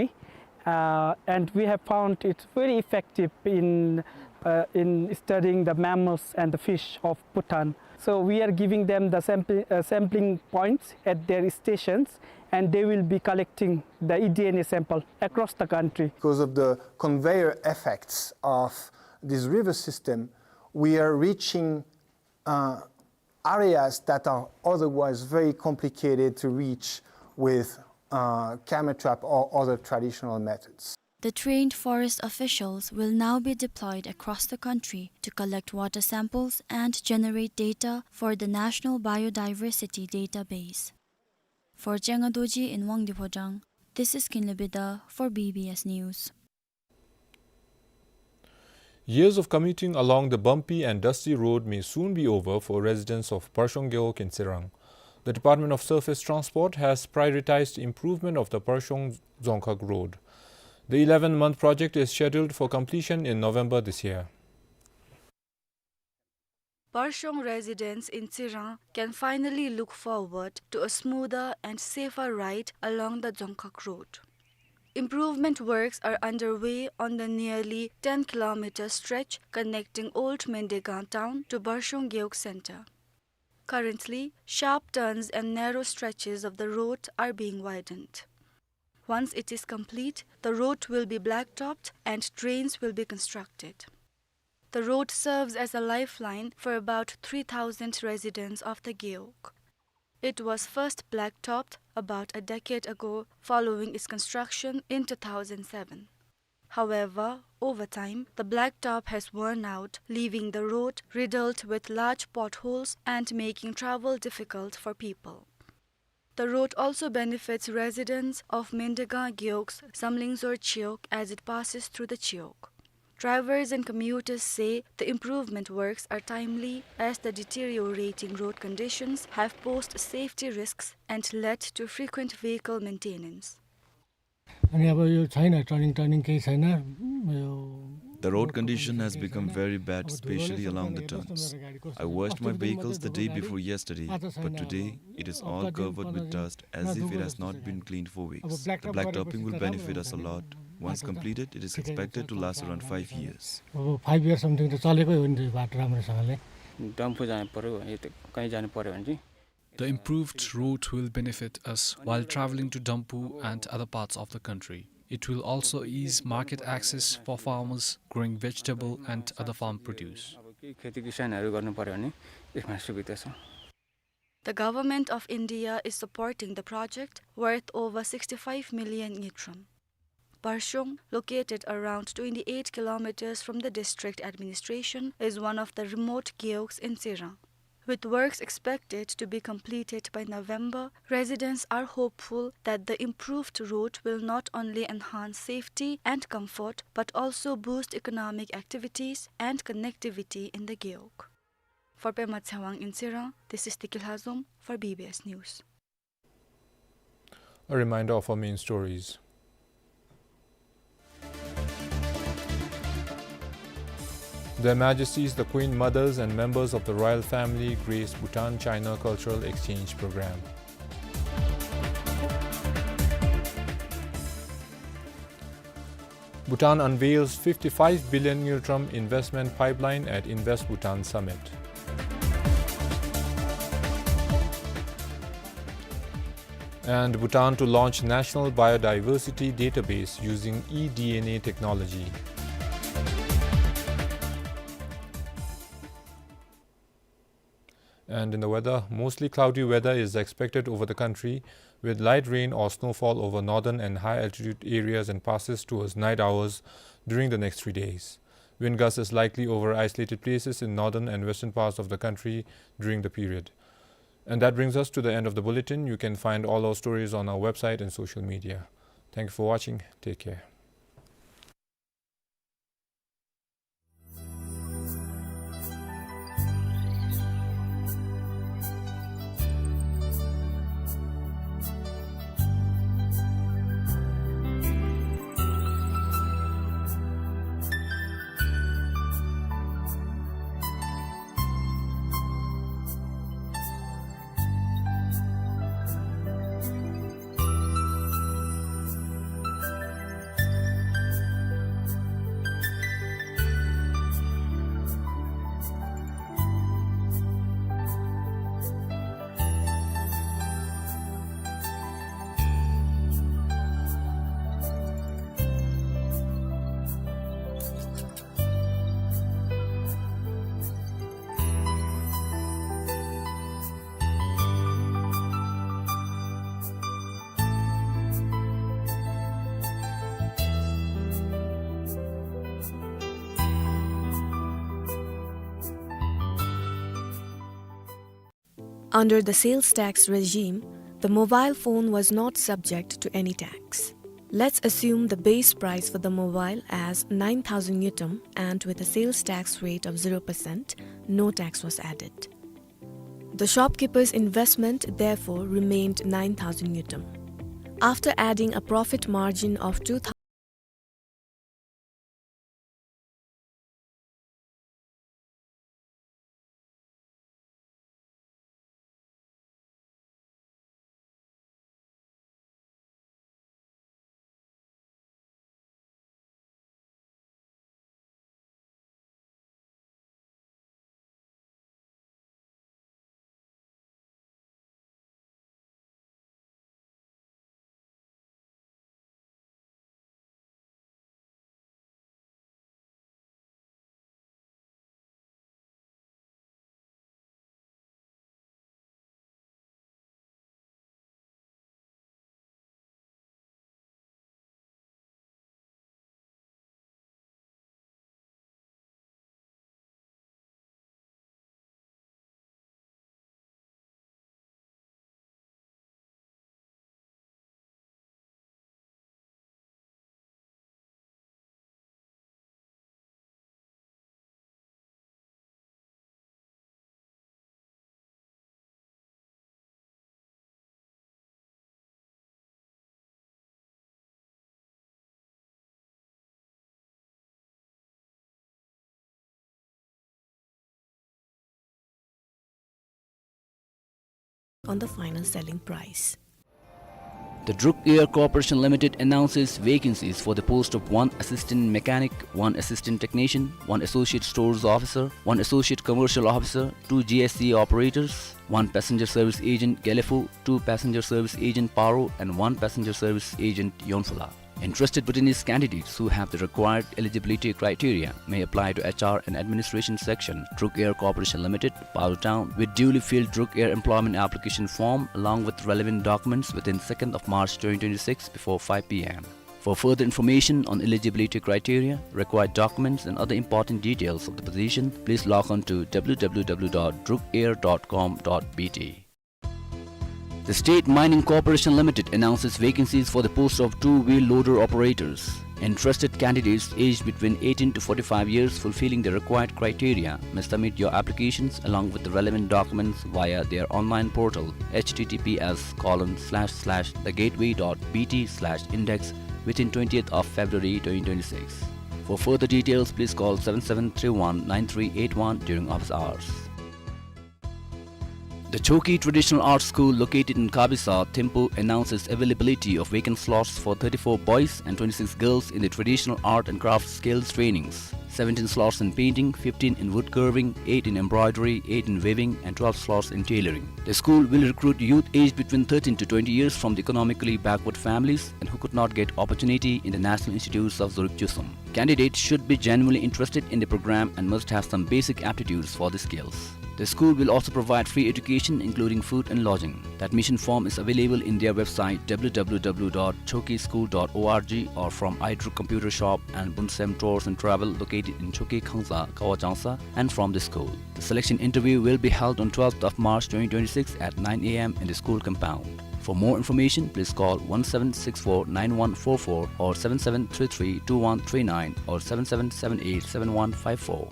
A, uh, and we have found it very effective in, uh, in studying the mammals and the fish of Bhutan. So we are giving them the sample, uh, sampling points at their stations, and they will be collecting the e D N A sample across the country. Because of the conveyor effects of this river system, we are reaching, uh, areas that are otherwise very complicated to reach with, uh, camera trap or other traditional methods. The trained forest officials will now be deployed across the country to collect water samples and generate data for the National Biodiversity Database. For Chenga Dorji in Wangdue Phodrang, this is Kinley Bida for B B S News. Years of commuting along the bumpy and dusty road may soon be over for residents of Parshong Gewog in Tsirang. The Department of Surface Transport has prioritized improvement of the Parshong Dzongkhag Road. The eleven-month project is scheduled for completion in November this year. Parshong residents in Tsirang can finally look forward to a smoother and safer ride along the Dzongkhag Road. Improvement works are underway on the nearly ten kilometer stretch connecting Old Mendegang town to Parshong Gewog Center. Currently, sharp turns and narrow stretches of the road are being widened. Once it is complete, the road will be blacktopped and drains will be constructed. The road serves as a lifeline for about three thousand residents of the Gewog. It was first blacktopped about a decade ago following its construction in two thousand seven. However, over time, the blacktop has worn out, leaving the road riddled with large potholes and making travel difficult for people. The road also benefits residents of Mindaga Gewog's Zamlingzor Chiwog as it passes through the Chiwog. Drivers and commuters say the improvement works are timely as the deteriorating road conditions have posed safety risks and led to frequent vehicle maintenance. अनि अब यो छैन, turning, turning केही छैन। यो The road condition has become very bad, especially along the turns. I washed my vehicles the day before yesterday, but today it is all covered with dust as if it has not been cleaned for weeks. The blacktopping will benefit us a lot. Once completed, it is expected to last around five years. अब five years something त चलेकै हो नि त्यो बाटो राम्रोसँगले। डम्फु जानु पर्‍यो, यता कहीँ जानु पर्‍यो भने चाहिँ The improved route will benefit us while traveling to Dampu and other parts of the country. It will also ease market access for farmers growing vegetable and other farm produce. अब केही खेती किसानहरू गर्नु पर्‍यो भने यसमा सुविधा छ। The government of India is supporting the project worth over sixty-five million ngultrum. Parshong, located around twenty-eight kilometers from the district administration, is one of the remote gewogs in Tsirang. With works expected to be completed by November, residents are hopeful that the improved road will not only enhance safety and comfort but also boost economic activities and connectivity in the gewog. For Pema Tshewang in Tsirang, this is Deki Lhazom for B B S News. A reminder of our main stories. Their Majesties the Queen Mothers and members of the royal family grace Bhutan-China Cultural Exchange Programme. Bhutan unveils fifty-five billion ngultrum investment pipeline at Invest Bhutan Summit. And Bhutan to launch National Biodiversity Database using eDNA technology. And in the weather, mostly cloudy weather is expected over the country, with light rain or snowfall over northern and high altitude areas and passes towards night hours during the next three days. Wind gusts is likely over isolated places in northern and western parts of the country during the period. And that brings us to the end of the bulletin. You can find all our stories on our website and social media. Thank you for watching. Take care. Under the sales tax regime, the mobile phone was not subject to any tax. Let's assume the base price for the mobile as nine thousand ngultrum, and with a sales tax rate of zero percent, no tax was added. The shopkeeper's investment therefore remained nine thousand ngultrum. After adding a profit margin of two thousand on the final selling price. The Druk Air Corporation Limited announces vacancies for the post of one assistant mechanic, one assistant technician, one associate stores officer, one associate commercial officer, two G S C operators, one passenger service agent Gelephu, two passenger service agent Paro, and one passenger service agent Yonphola. Interested Bhutanese candidates who have the required eligibility criteria may apply to H R and Administration Section, Druk Air Corporation Limited, Paro Town, with duly filled Druk Air employment application form along with relevant documents within second of March twenty twenty-six before five P M. For further information on eligibility criteria, required documents and other important details of the position, please log on to W W W dot druk air dot com dot B T. The State Mining Corporation Limited announces vacancies for the post of two-wheel loader operators. Interested candidates aged between eighteen to forty-five years fulfilling the required criteria may submit your applications along with the relevant documents via their online portal, H T T P S colon slash slash the gateway dot B T slash index, within twentieth of February twenty twenty-six. For further details, please call seven seven three one nine three eight one during office hours. The Choki Traditional Arts School, located in Kabisa, Thimphu, announces availability of vacant slots for thirty-four boys and twenty-six girls in the traditional art and craft skills trainings. Seventeen slots in painting, fifteen in wood carving, eight in embroidery, eight in weaving, and twelve slots in tailoring. The school will recruit youth aged between thirteen to twenty years from the economically backward families and who could not get opportunity in the National Institutes of Zaruk Chusum. Candidates should be genuinely interested in the program and must have some basic aptitudes for the skills. The school will also provide free education, including food and lodging. The admission form is available in their website, W W W dot choki school dot org, or from iDruk Computer Shop and Bunsem Tours and Travel, located in Choki Khangsa, Kawa Changsa, and from the school. The selection interview will be held on twelfth of March twenty twenty-six at nine A M in the school compound. For more information, please call one seven six four nine one four four or seven seven three three two one three nine or seven seven seven eight seven one five four.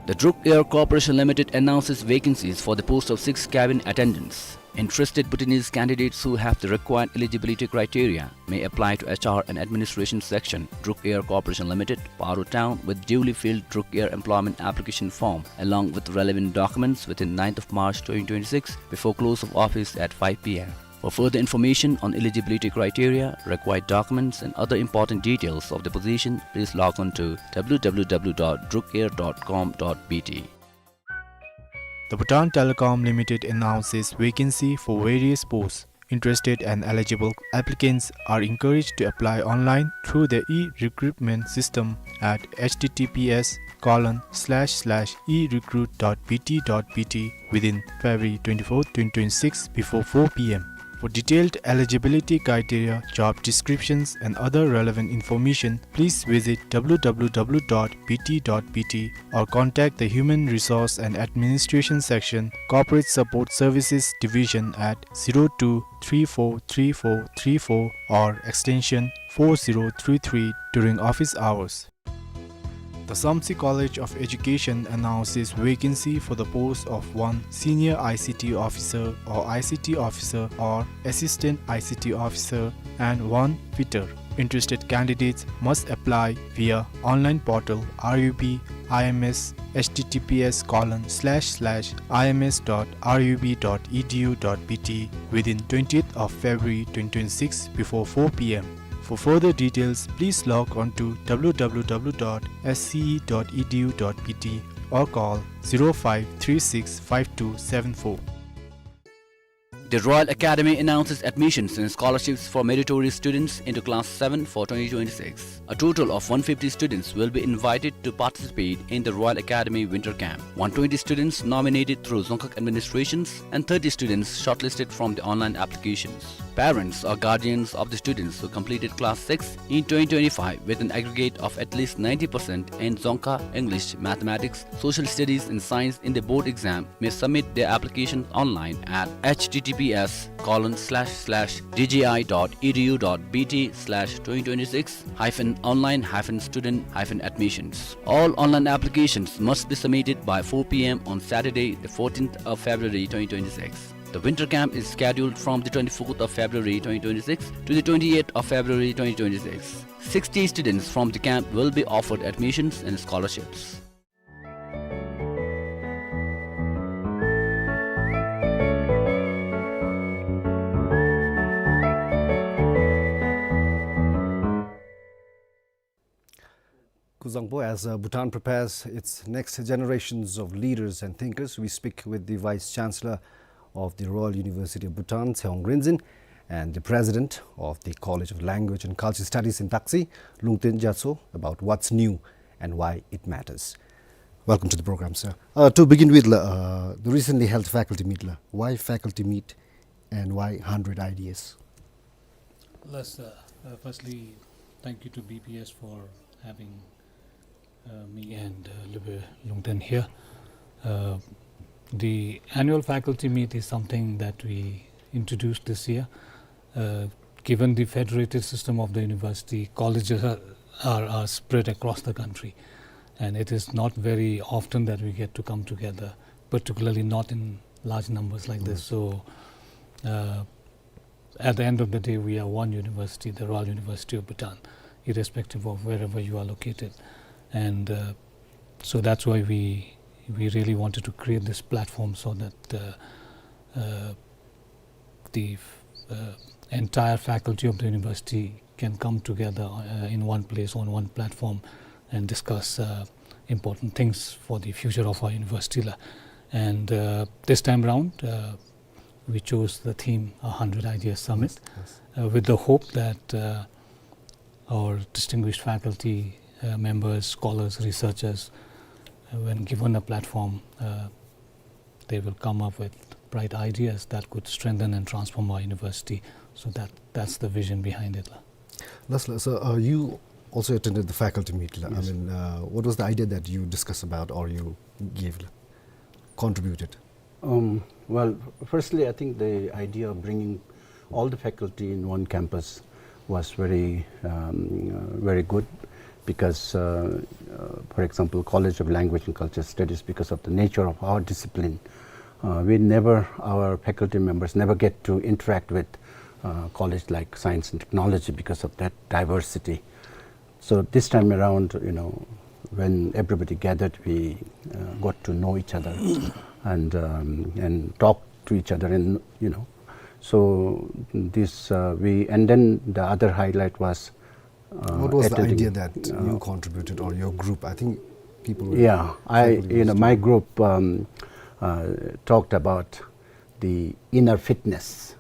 The Druk Air Corporation Limited announces vacancies for the post of six cabin attendants. Interested Bhutanese candidates who have the required eligibility criteria may apply to H R and Administration Section, Druk Air Corporation Limited, Paro Town, with duly filled Druk Air employment application form along with relevant documents within ninth of March twenty twenty-six before close of office at five P M. For further information on eligibility criteria, required documents, and other important details of the position, please log on to W W W dot druk air dot com dot B T. The Bhutan Telecom Limited announces vacancy for various posts. Interested and eligible applicants are encouraged to apply online through the e-recruitment system at H T T P S colon slash slash e recruit dot B T dot B T within February twenty-fourth, twenty twenty-six, before four P M. For detailed eligibility criteria, job descriptions, and other relevant information, please visit W W W dot B T dot B T or contact the Human Resource and Administration Section, Corporate Support Services Division at zero two three four three four three four or extension four zero three three during office hours. The Samtse College of Education announces vacancy for the post of one Senior I C T Officer or I C T Officer or Assistant I C T Officer and one fitter. Interested candidates must apply via online portal R U B I M S H T T P S colon slash slash I M S dot R U B dot E D U dot B T within twentieth of February twenty twenty-six before four P M. For further details, please log on to W W W dot S C E dot E D U dot B T or call zero five three six five two seven four. The Royal Academy announces admissions and scholarships for meritorious students into Class seven for twenty twenty-six. A total of one fifty students will be invited to participate in the Royal Academy Winter Camp. One twenty students nominated through Dzongkhag administrations and thirty students shortlisted from the online applications. Parents or guardians of the students who completed Class six in twenty twenty-five with an aggregate of at least ninety percent in Dzongkha, English, Mathematics, Social Studies and Science in the board exam may submit their application online at H T T P S colon slash slash D G I dot E D U dot B T slash twenty twenty-six hyphen online hyphen student hyphen admissions. All online applications must be submitted by four P M on Saturday, the fourteenth of February twenty twenty-six. The winter camp is scheduled from the twenty-fourth of February twenty twenty-six to the twenty-eighth of February twenty twenty-six. Sixty students from the camp will be offered admissions and scholarships. Zangpo, as uh, Bhutan prepares its next generations of leaders and thinkers, we speak with the Vice Chancellor of the Royal University of Bhutan, Tshewang Rinzin, and the President of the College of Language and Culture Studies in Taksi, Lungten Gyatso, about what's new and why it matters. Welcome to the program, sir. Uh, to begin with, uh, the recently held faculty meet, la. Why faculty meet and why hundred ideas? Yes, uh, uh, firstly, thank you to B P S for having uh, me and uh, Lube Lungten here. Uh, the annual faculty meet is something that we introduced this year. Uh, given the federated system of the university, colleges are, are, are spread across the country, and it is not very often that we get to come together, particularly not in large numbers like this. So, uh, at the end of the day, we are one university, the Royal University of Bhutan, irrespective of wherever you are located. And uh, so that's why we we really wanted to create this platform so that uh, uh, the uh, entire faculty of the university can come together uh, in one place on one platform and discuss uh, important things for the future of our university, la. And uh, this time round, uh, we chose the theme A Hundred Ideas Summit, yes, uh, with the hope that uh, our distinguished faculty uh, members, scholars, researchers, uh, when given a platform, uh, they will come up with bright ideas that could strengthen and transform our university. So that, that's the vision behind it, la. Lastly, so uh, you also attended the faculty meet, la. Yes. I mean, uh, what was the idea that you discussed about or you gave, la, contributed? Um, well, firstly, I think the idea of bringing all the faculty in one campus was very, um, uh, very good because, uh, uh, for example, College of Language and Culture Studies, because of the nature of our discipline, uh, we never, our faculty members never get to interact with uh, college like science and technology because of that diversity. So this time around, you know, when everybody gathered, we uh, got to know each other and um, and talk to each other, and you know, so this uh, we and then the other highlight was uh, what was the idea that uh, you contributed or your group? I think people were, yeah, I, you know, my group um, uh, talked about the inner fitness.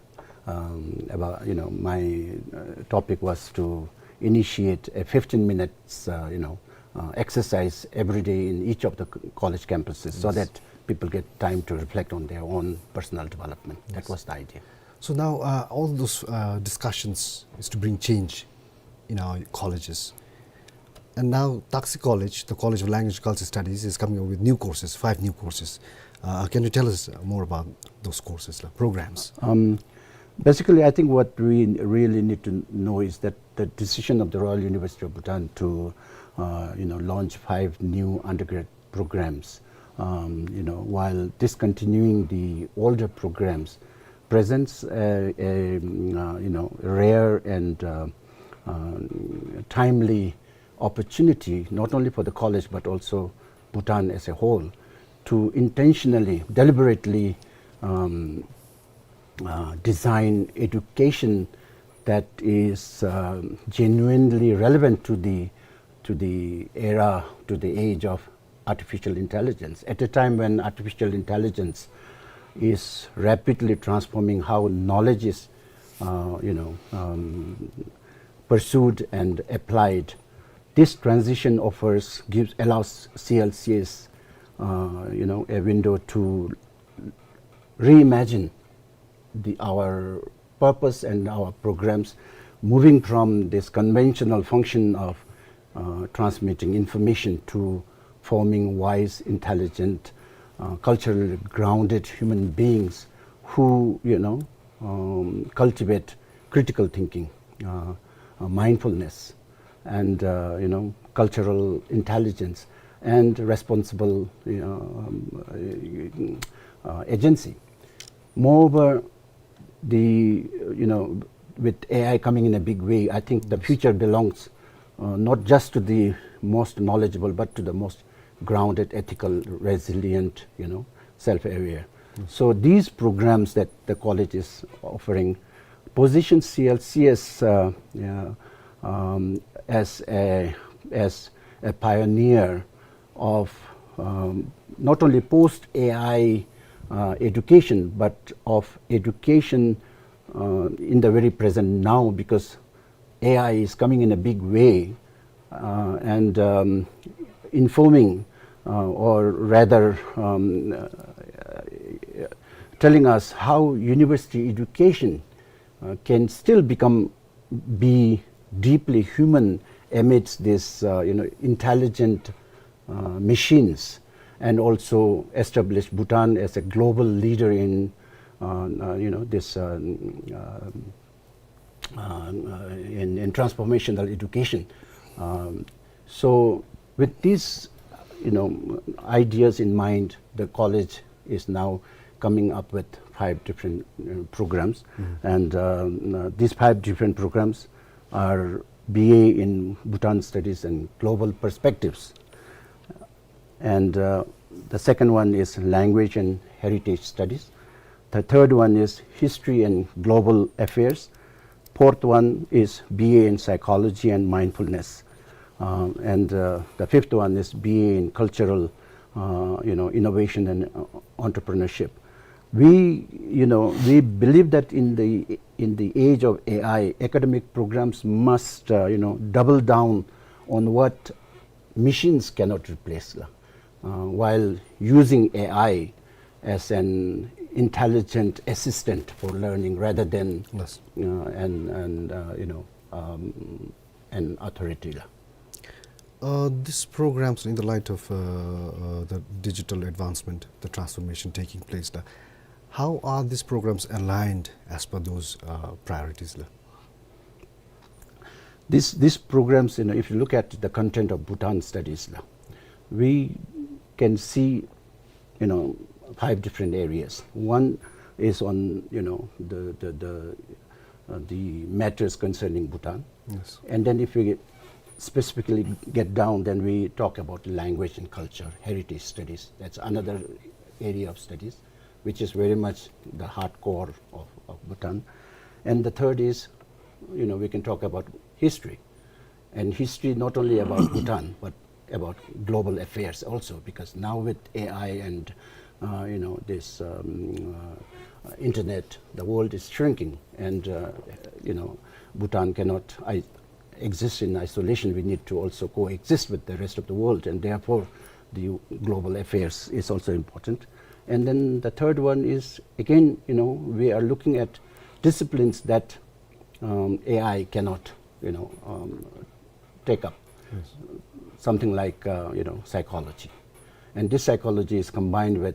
Um, about, you know, my uh, topic was to initiate a fifteen minutes, uh, you know, uh, exercise every day in each of the college campuses, yes, so that people get time to reflect on their own personal development. Yes. That was the idea. So now uh, all those uh, discussions is to bring change in our colleges. And now Taksi College, the College of Language and Culture Studies, is coming up with new courses, five new courses. Uh, can you tell us more about those courses, la, programs? Um, basically, I think what we really need to know is that the decision of the Royal University of Bhutan to, uh, you know, launch five new undergrad programs, um, you know, while discontinuing the older programs, presents a, a, mm, uh, you know, rare and uh, uh, timely opportunity, not only for the college but also Bhutan as a whole, to intentionally, deliberately um, uh, design education that is uh, genuinely relevant to the to the era, to the age of artificial intelligence. At a time when artificial intelligence is rapidly transforming how knowledge is, uh, you know, um, pursued and applied, this transition offers, gives, allows C L C S, uh, you know, a window to reimagine the, our purpose and our programs, moving from this conventional function of uh, transmitting information to forming wise, intelligent, uh, culturally grounded human beings who, you know, um, cultivate critical thinking, uh, uh, mindfulness, and uh, you know, cultural intelligence and responsible, you know, um, uh, uh, agency. Moreover, the, you know, with A I coming in a big way, I think the future belongs uh, not just to the most knowledgeable, but to the most grounded, ethical, resilient, you know, self-aware. So these programs that the college is offering position C L C S uh, yeah, um, as a, as a pioneer of, um, not only post-A I, uh, education, but of education, uh, in the very present now, because A I is coming in a big way, uh, and, um, informing, uh, or rather, um, uh, telling us how university education, uh, can still become, be deeply human amidst this, uh, you know, intelligent, uh, machines, and also establish Bhutan as a global leader in, uh, uh, you know, this, uh, uh, uh, in, in transformational education. Um, so with these, you know, ideas in mind, the college is now coming up with five different, uh, programs. And, um, uh, these five different programs are B A in Bhutan Studies and Global Perspectives. And, uh, the second one is Language and Heritage Studies. The third one is History and Global Affairs. Fourth one is B A in Psychology and Mindfulness. Uh, and, uh, the fifth one is B A in Cultural, uh, you know, Innovation and, uh, Entrepreneurship. We, you know, we believe that in the, in the age of A I, academic programs must, uh, you know, double down on what machines cannot replace, la, uh, while using A I as an intelligent assistant for learning rather than, yes, uh, an, an, uh, you know, um, an authority, la. Uh, these programs, in the light of, uh, uh, the digital advancement, the transformation taking place, la, how are these programs aligned as per those, uh, priorities, la? These, these programs, you know, if you look at the content of Bhutan Studies, la, we can see, you know, five different areas. One is on, you know, the, the, the, uh, the matters concerning Bhutan. Yes. And then if we get, specifically get down, then we talk about language and culture, heritage studies. That's another area of studies, which is very much the hardcore of, of Bhutan. And the third is, you know, we can talk about history. And history not only about Bhutan, but about global affairs also, because now with A I and, uh, you know, this, um, uh, internet, the world is shrinking, and, uh, you know, Bhutan cannot i-, exist in isolation. We need to also coexist with the rest of the world, and therefore the global affairs is also important. And then the third one is, again, you know, we are looking at disciplines that, um, A I cannot, you know, um, take up. Yes. Something like, uh, you know, psychology. And this psychology is combined with,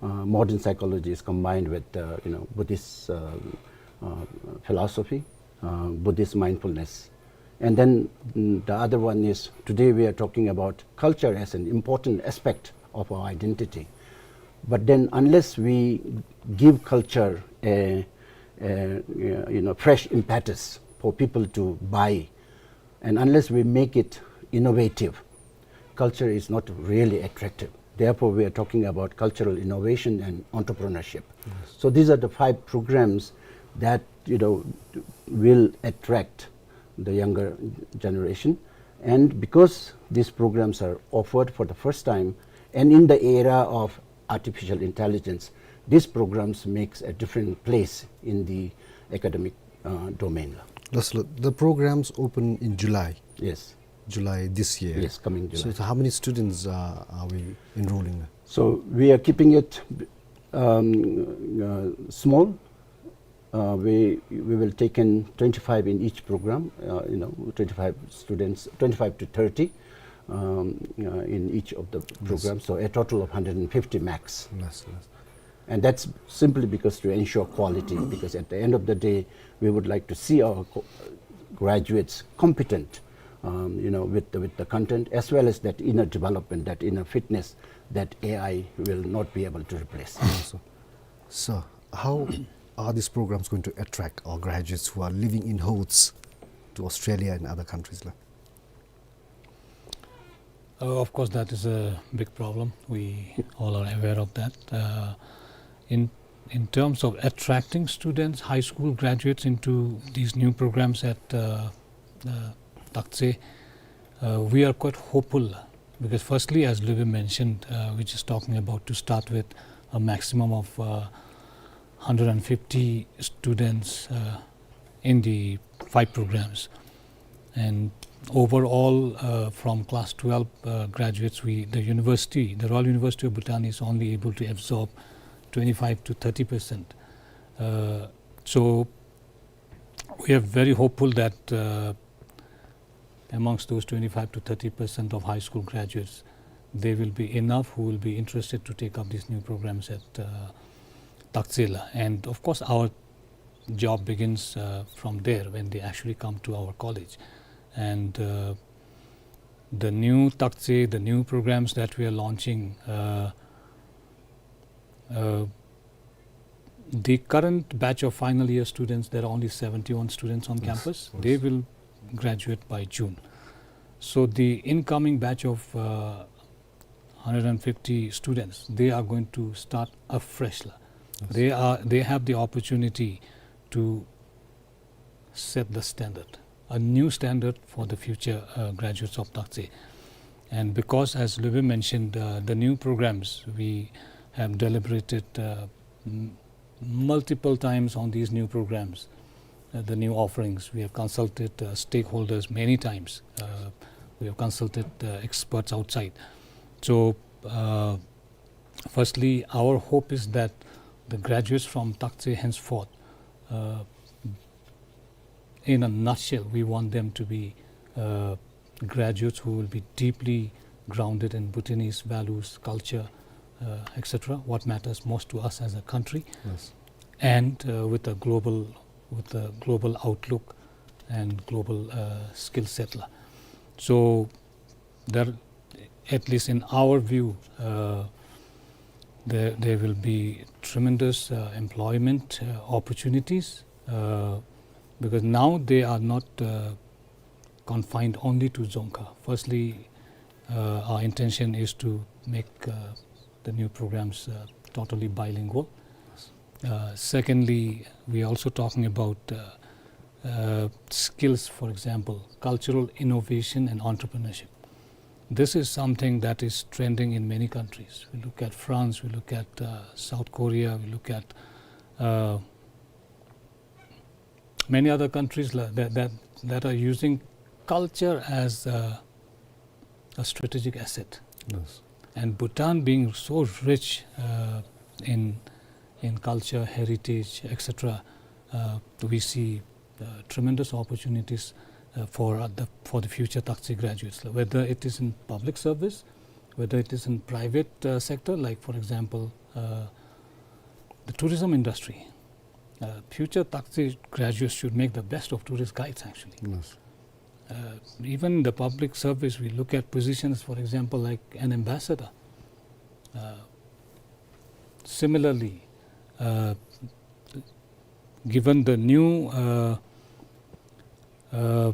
uh, modern psychology is combined with, uh, you know, Buddhist, uh, uh, philosophy, uh, Buddhist mindfulness. And then, mm, the other one is, today we are talking about culture as an important aspect of our identity. But then, unless we give culture a, a, you know, fresh impetus for people to buy, and unless we make it innovative, culture is not really attractive. Therefore, we are talking about cultural innovation and entrepreneurship. Yes. So these are the five programs that, you know, will attract the younger generation. And because these programs are offered for the first time, and in the era of artificial intelligence, these programs makes a different place in the academic, uh, domain. Thus, the programs open in July. Yes. July this year. Yes, coming July. So, so how many students, uh, are we enrolling? So we are keeping it, um, uh, small. Uh, we, we will take in twenty-five in each program, uh, you know, twenty-five students, twenty-five to thirty, um, uh, in each of the, yes, programs. So a total of hundred and fifty max. Yes, yes. And that's simply because to ensure quality, because at the end of the day, we would like to see our co-, graduates competent, um, you know, with the, with the content, as well as that inner development, that inner fitness that A I will not be able to replace. Awesome. So, how are these programs going to attract our graduates who are living in hordes to Australia and other countries, la? Uh, of course, that is a big problem. We all are aware of that. Uh, in, in terms of attracting students, high school graduates into these new programs at, uh, uh, Taktse, Uh, we are quite hopeful, uh, because firstly, as Lube mentioned, uh, we're just talking about to start with a maximum of, uh, hundred and fifty students, uh, in the five programs. And overall, uh, from class twelve, uh, graduates, we, the university, the Royal University of Bhutan is only able to absorb twenty-five to thirty percent. Uh, so we are very hopeful that, uh, amongst those twenty-five to thirty percent of high school graduates, there will be enough who will be interested to take up these new programs at, uh, Takche la. And of course, our job begins, uh, from there when they actually come to our college. And, uh, the new Takche, the new programs that we are launching, uh, uh, the current batch of final year students, there are only seventy-one students on Yes, campus. Yes. They will graduate by June. So the incoming batch of, uh, hundred and fifty students, they are going to start afresh la. Yes. They are, they have the opportunity to set the standard, a new standard for the future, uh, graduates of Takche. And because, as Lube mentioned, uh, the new programs, we have deliberated, uh, m-, multiple times on these new programs, uh, the new offerings. We have consulted, uh, stakeholders many times. Uh, we have consulted, uh, experts outside. So, uh, firstly, our hope is that the graduates from Takche henceforth, uh, in a nutshell, we want them to be, uh, graduates who will be deeply grounded in Bhutanese values, culture, uh, et cetera, what matters most to us as a country, Yes. and, uh, with a global, with a global outlook and global, uh, skill set la. So there, at least in our view, uh, there, there will be tremendous, uh, employment, uh, opportunities, uh, because now they are not, uh, confined only to Dzongkha. Firstly, uh, our intention is to make, uh, the new programs, uh, totally bilingual. Uh, secondly, we are also talking about, uh, uh, skills, for example, cultural innovation and entrepreneurship. This is something that is trending in many countries. We look at France, we look at, uh, South Korea, we look at, uh, many other countries la-, that, that, that are using culture as a, a strategic asset. Yes. And Bhutan being so rich, uh, in, in culture, heritage, et cetera, uh, we see, uh, tremendous opportunities, uh, for, uh, the, for the future Takche graduates, whether it is in public service, whether it is in private, uh, sector, like, for example, uh, the tourism industry. Uh, future Takche graduates should make the best of tourist guides, actually. Yes. Uh, even the public service, we look at positions, for example, like an ambassador. Uh, similarly, uh, given the new, uh, uh,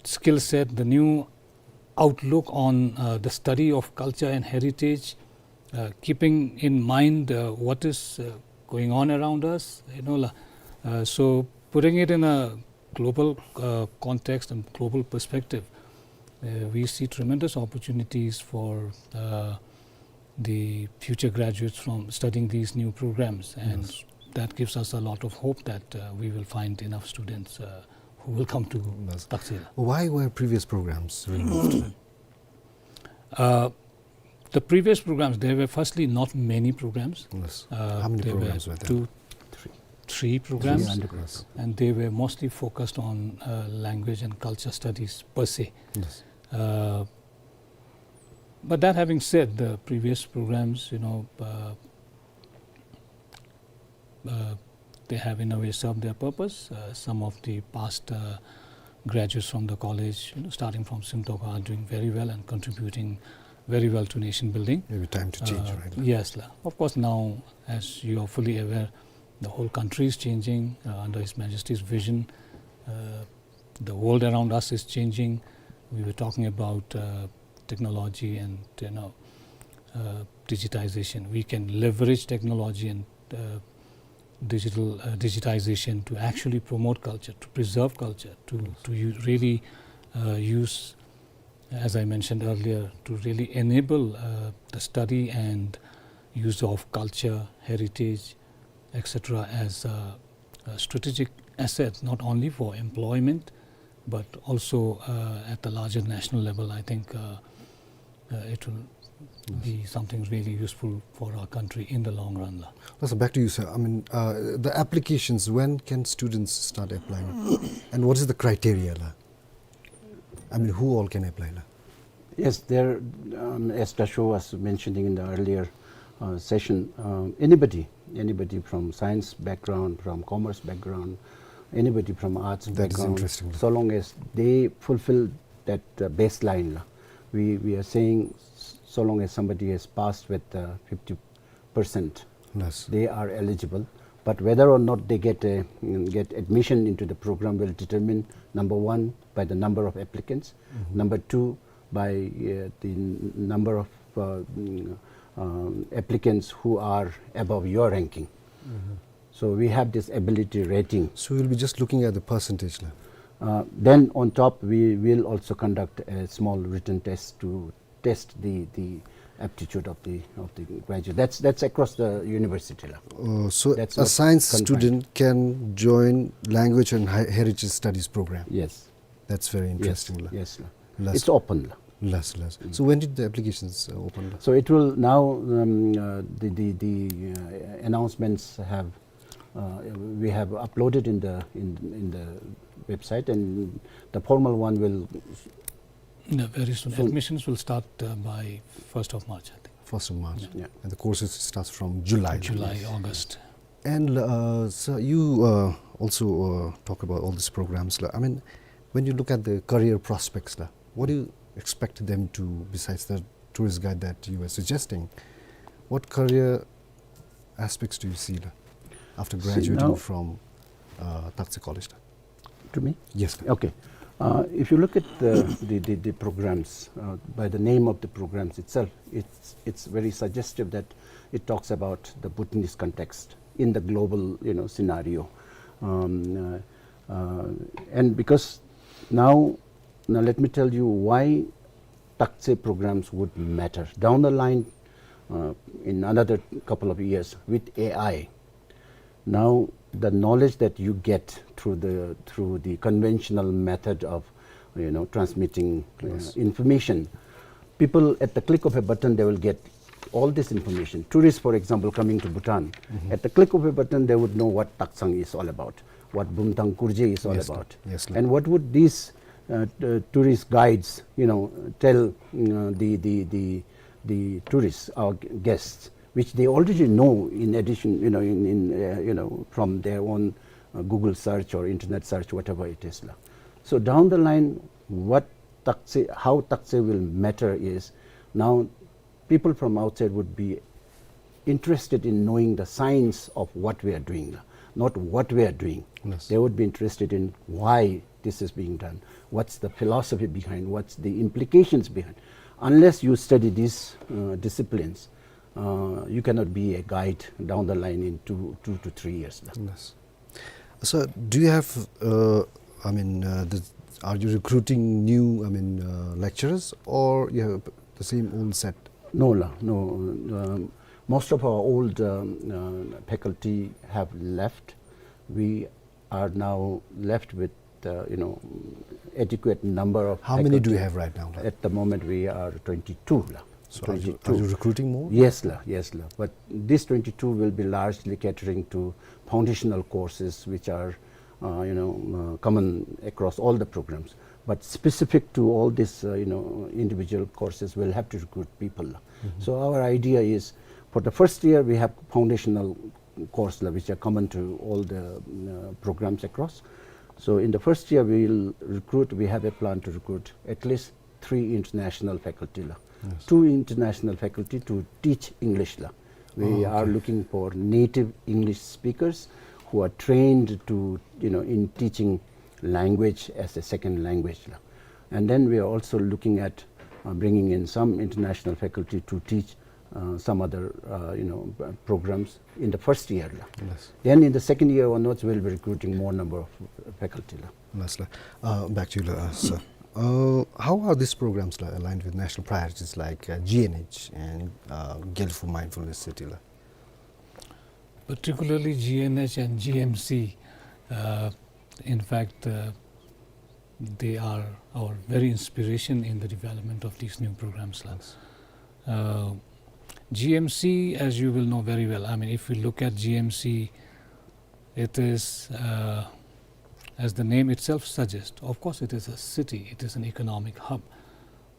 skill set, the new outlook on, uh, the study of culture and heritage, uh, keeping in mind, uh, what is, uh, going on around us, you know, la-, uh, so putting it in a global, uh, context and global perspective, uh, we see tremendous opportunities for, uh, the future graduates from studying these new programs, and Yes. that gives us a lot of hope that, uh, we will find enough students, uh, who will come to Yes. Takche la. Why were previous programs removed? Uh, the previous programs, there were firstly not many programs. Yes. Uh, How many there were programs were there? two, Three. three programs, Three undergrads. and they were mostly focused on, uh, language and culture studies per se. Yes. Uh, but that having said, the previous programs, you know, uh, uh, they have in a way served their purpose. Uh, some of the past, uh, graduates from the college, you know, starting from Simtokha, are doing very well and contributing very well to nation building. Maybe time to change, Uh, right? Yes, la. Of course, now, as you are fully aware, the whole country is changing, uh, under His Majesty's vision. Uh, the world around us is changing. We were talking about, uh, technology and, you know, uh, digitization. We can leverage technology and, uh, digital, uh, digitization to actually promote culture, to preserve culture, to, Yes. to u-, really, uh, use, as I mentioned earlier, to really enable uh, the study and use of culture, heritage, et cetera, as a, a strategic asset, not only for employment, but also uh, at the larger national level. I think uh, uh, it will be something really useful for our country in the long run. La. Well, so back to you, sir. I mean, uh, the applications, when can students start applying? And what is the criteria? La? I mean, who all can apply? La? Yes, there, um, as Dasho was mentioning in the earlier uh, session, um, anybody, anybody from science background, from commerce background, anybody from arts background, so long as they fulfill that uh, baseline. La. We, we are saying s- so long as somebody has passed with uh, fifty percent, yes, they are eligible. But whether or not they get a, mm, get admission into the program will determine, number one, by the number of applicants, mm-hmm, number two, by uh, the n- number of uh, mm, um, applicants who are above your ranking. Mm-hmm. So we have this ability rating. So we'll be just looking at the percentage. La. Uh, then on top, we will also conduct a small written test to test the, the aptitude of the, of the graduate. That's, that's across the university. La. Uh, so that's a science student can join language and heritage studies program. Yes. That's very interesting. Yes, la. Yes, la. It's open. La. Yes, yes. Mm. So when did the applications uh, open? La? So it will now, um, uh, the, the, the uh, announcements have uh, we have uploaded in the in, in the website, and the formal one will. No, very soon. Admissions will start uh, by first of March, I think. First of March. Yeah. And the courses starts from July. July, August. And uh, so you uh, also uh, talk about all these programs. La. I mean, when you look at the career prospects, la, what do you expect them to, besides the tourist guide that you were suggesting? What career aspects do you see, la, after graduating from uh, Taktse College? La? To me? Yes, la. Okay. Uh, if you look at the, the, the, the programs, uh, by the name of the programs itself, it's, it's very suggestive that it talks about the Bhutanese context in the global, you know, scenario. Um, uh, uh, and because now, now let me tell you why Taktse programs would matter. Down the line, uh, in another couple of years with A I, now the knowledge that you get through the, through the conventional method of, you know, transmitting uh, information, people at the click of a button, they will get all this information. Tourists, for example, coming to Bhutan, at the click of a button, they would know what Taktsang is all about, what Bumthang Kurje is all about. Yes, la. And what would these uh, uh, tourist guides, you know, tell uh, the, the, the, the tourists, our guests, which they already know in addition, you know, in, in uh, you know, from their own uh, Google search or internet search, whatever it is. La. So down the line, what Taktse, how Taktse will matter is now people from outside would be interested in knowing the science of what we are doing, not what we are doing. Yes. They would be interested in why this is being done, what's the philosophy behind, what's the implications behind. Unless you study these uh, disciplines, uh, you cannot be a guide down the line in two, two to three years. Yes. So, do you have, uh, I mean, uh, the, are you recruiting new, I mean, uh, lecturers, or you have the same old set? No, la, no. Um, most of our old um, uh, faculty have left. We are now left with, uh, you know, adequate number of. How many do you have right now, la? At the moment, we are twenty-two, la. So are you, are you recruiting more? Yes, la, yes, la. But this twenty-two will be largely catering to foundational courses, which are, uh, you know, uh, common across all the programs. But specific to all these, uh, you know, individual courses, we'll have to recruit people. Mm-hmm. So our idea is, for the first year, we have foundational course, la, which are common to all the uh, programs across. So in the first year, we will recruit. We have a plan to recruit at least three international faculty, la. Yes. Two international faculty to teach English, la. We are looking for native English speakers who are trained to, you know, in teaching language as a second language, la. And then we are also looking at uh, bringing in some international faculty to teach uh, some other, uh, you know, uh, programs in the first year, la. Yes. Then in the second year onwards, we'll be recruiting more number of faculty, la. Yes, la. Uh, back to you, la, uh, sir. Uh, how are these programs, like, aligned with national priorities like, uh, G N H and, uh, Gyalfu Mindfulness City, like? Particularly G N H and G M C, uh, in fact, uh, they are our very inspiration in the development of these new programs, la. Yes. Uh, G M C, as you will know very well, I mean, if we look at G M C, it is, uh, as the name itself suggests, of course, it is a city, it is an economic hub,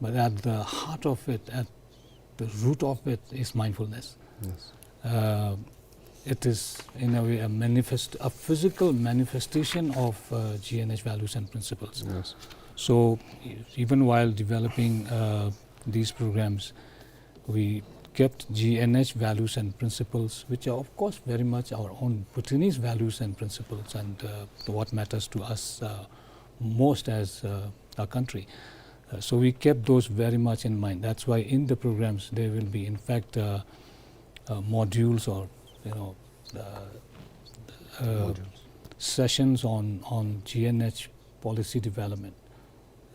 but at the heart of it, at the root of it, is mindfulness. Yes. Uh, it is, in a way, a manifest-, a physical manifestation of, uh, G N H values and principles. Yes. So, e-, even while developing, uh, these programs, we kept G N H values and principles, which are, of course, very much our own Bhutanese values and principles and, uh, what matters to us, uh, most as, uh, a country. Uh, so we kept those very much in mind. That's why in the programs there will be, in fact, uh, uh, modules or, you know, uh, uh, Modules. sessions on, on G N H policy development.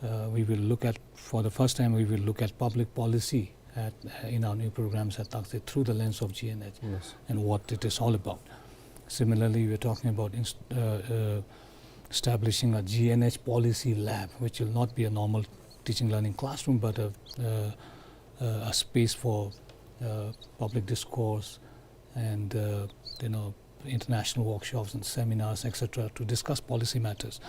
Uh, we will look at, for the first time, we will look at public policy at, uh, in our new programs at Takte through the lens of G N H Yes. and what it is all about. Similarly, we're talking about inst-, uh, uh, establishing a G N H policy lab, which will not be a normal teaching learning classroom, but a, uh, uh, a space for, uh, public discourse and, uh, you know, international workshops and seminars, et cetera, to discuss policy matters.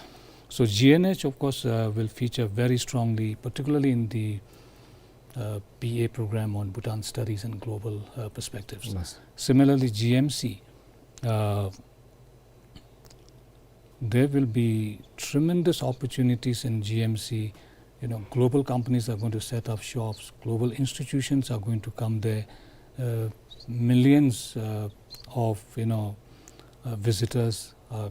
So G N H, of course, uh, will feature very strongly, particularly in the, uh, B A program on Bhutan Studies and Global, uh, Perspectives. Yes. Similarly, G M C, uh, there will be tremendous opportunities in G M C. You know, global companies are going to set up shops, global institutions are going to come there, uh, millions, uh, of, you know, uh, visitors are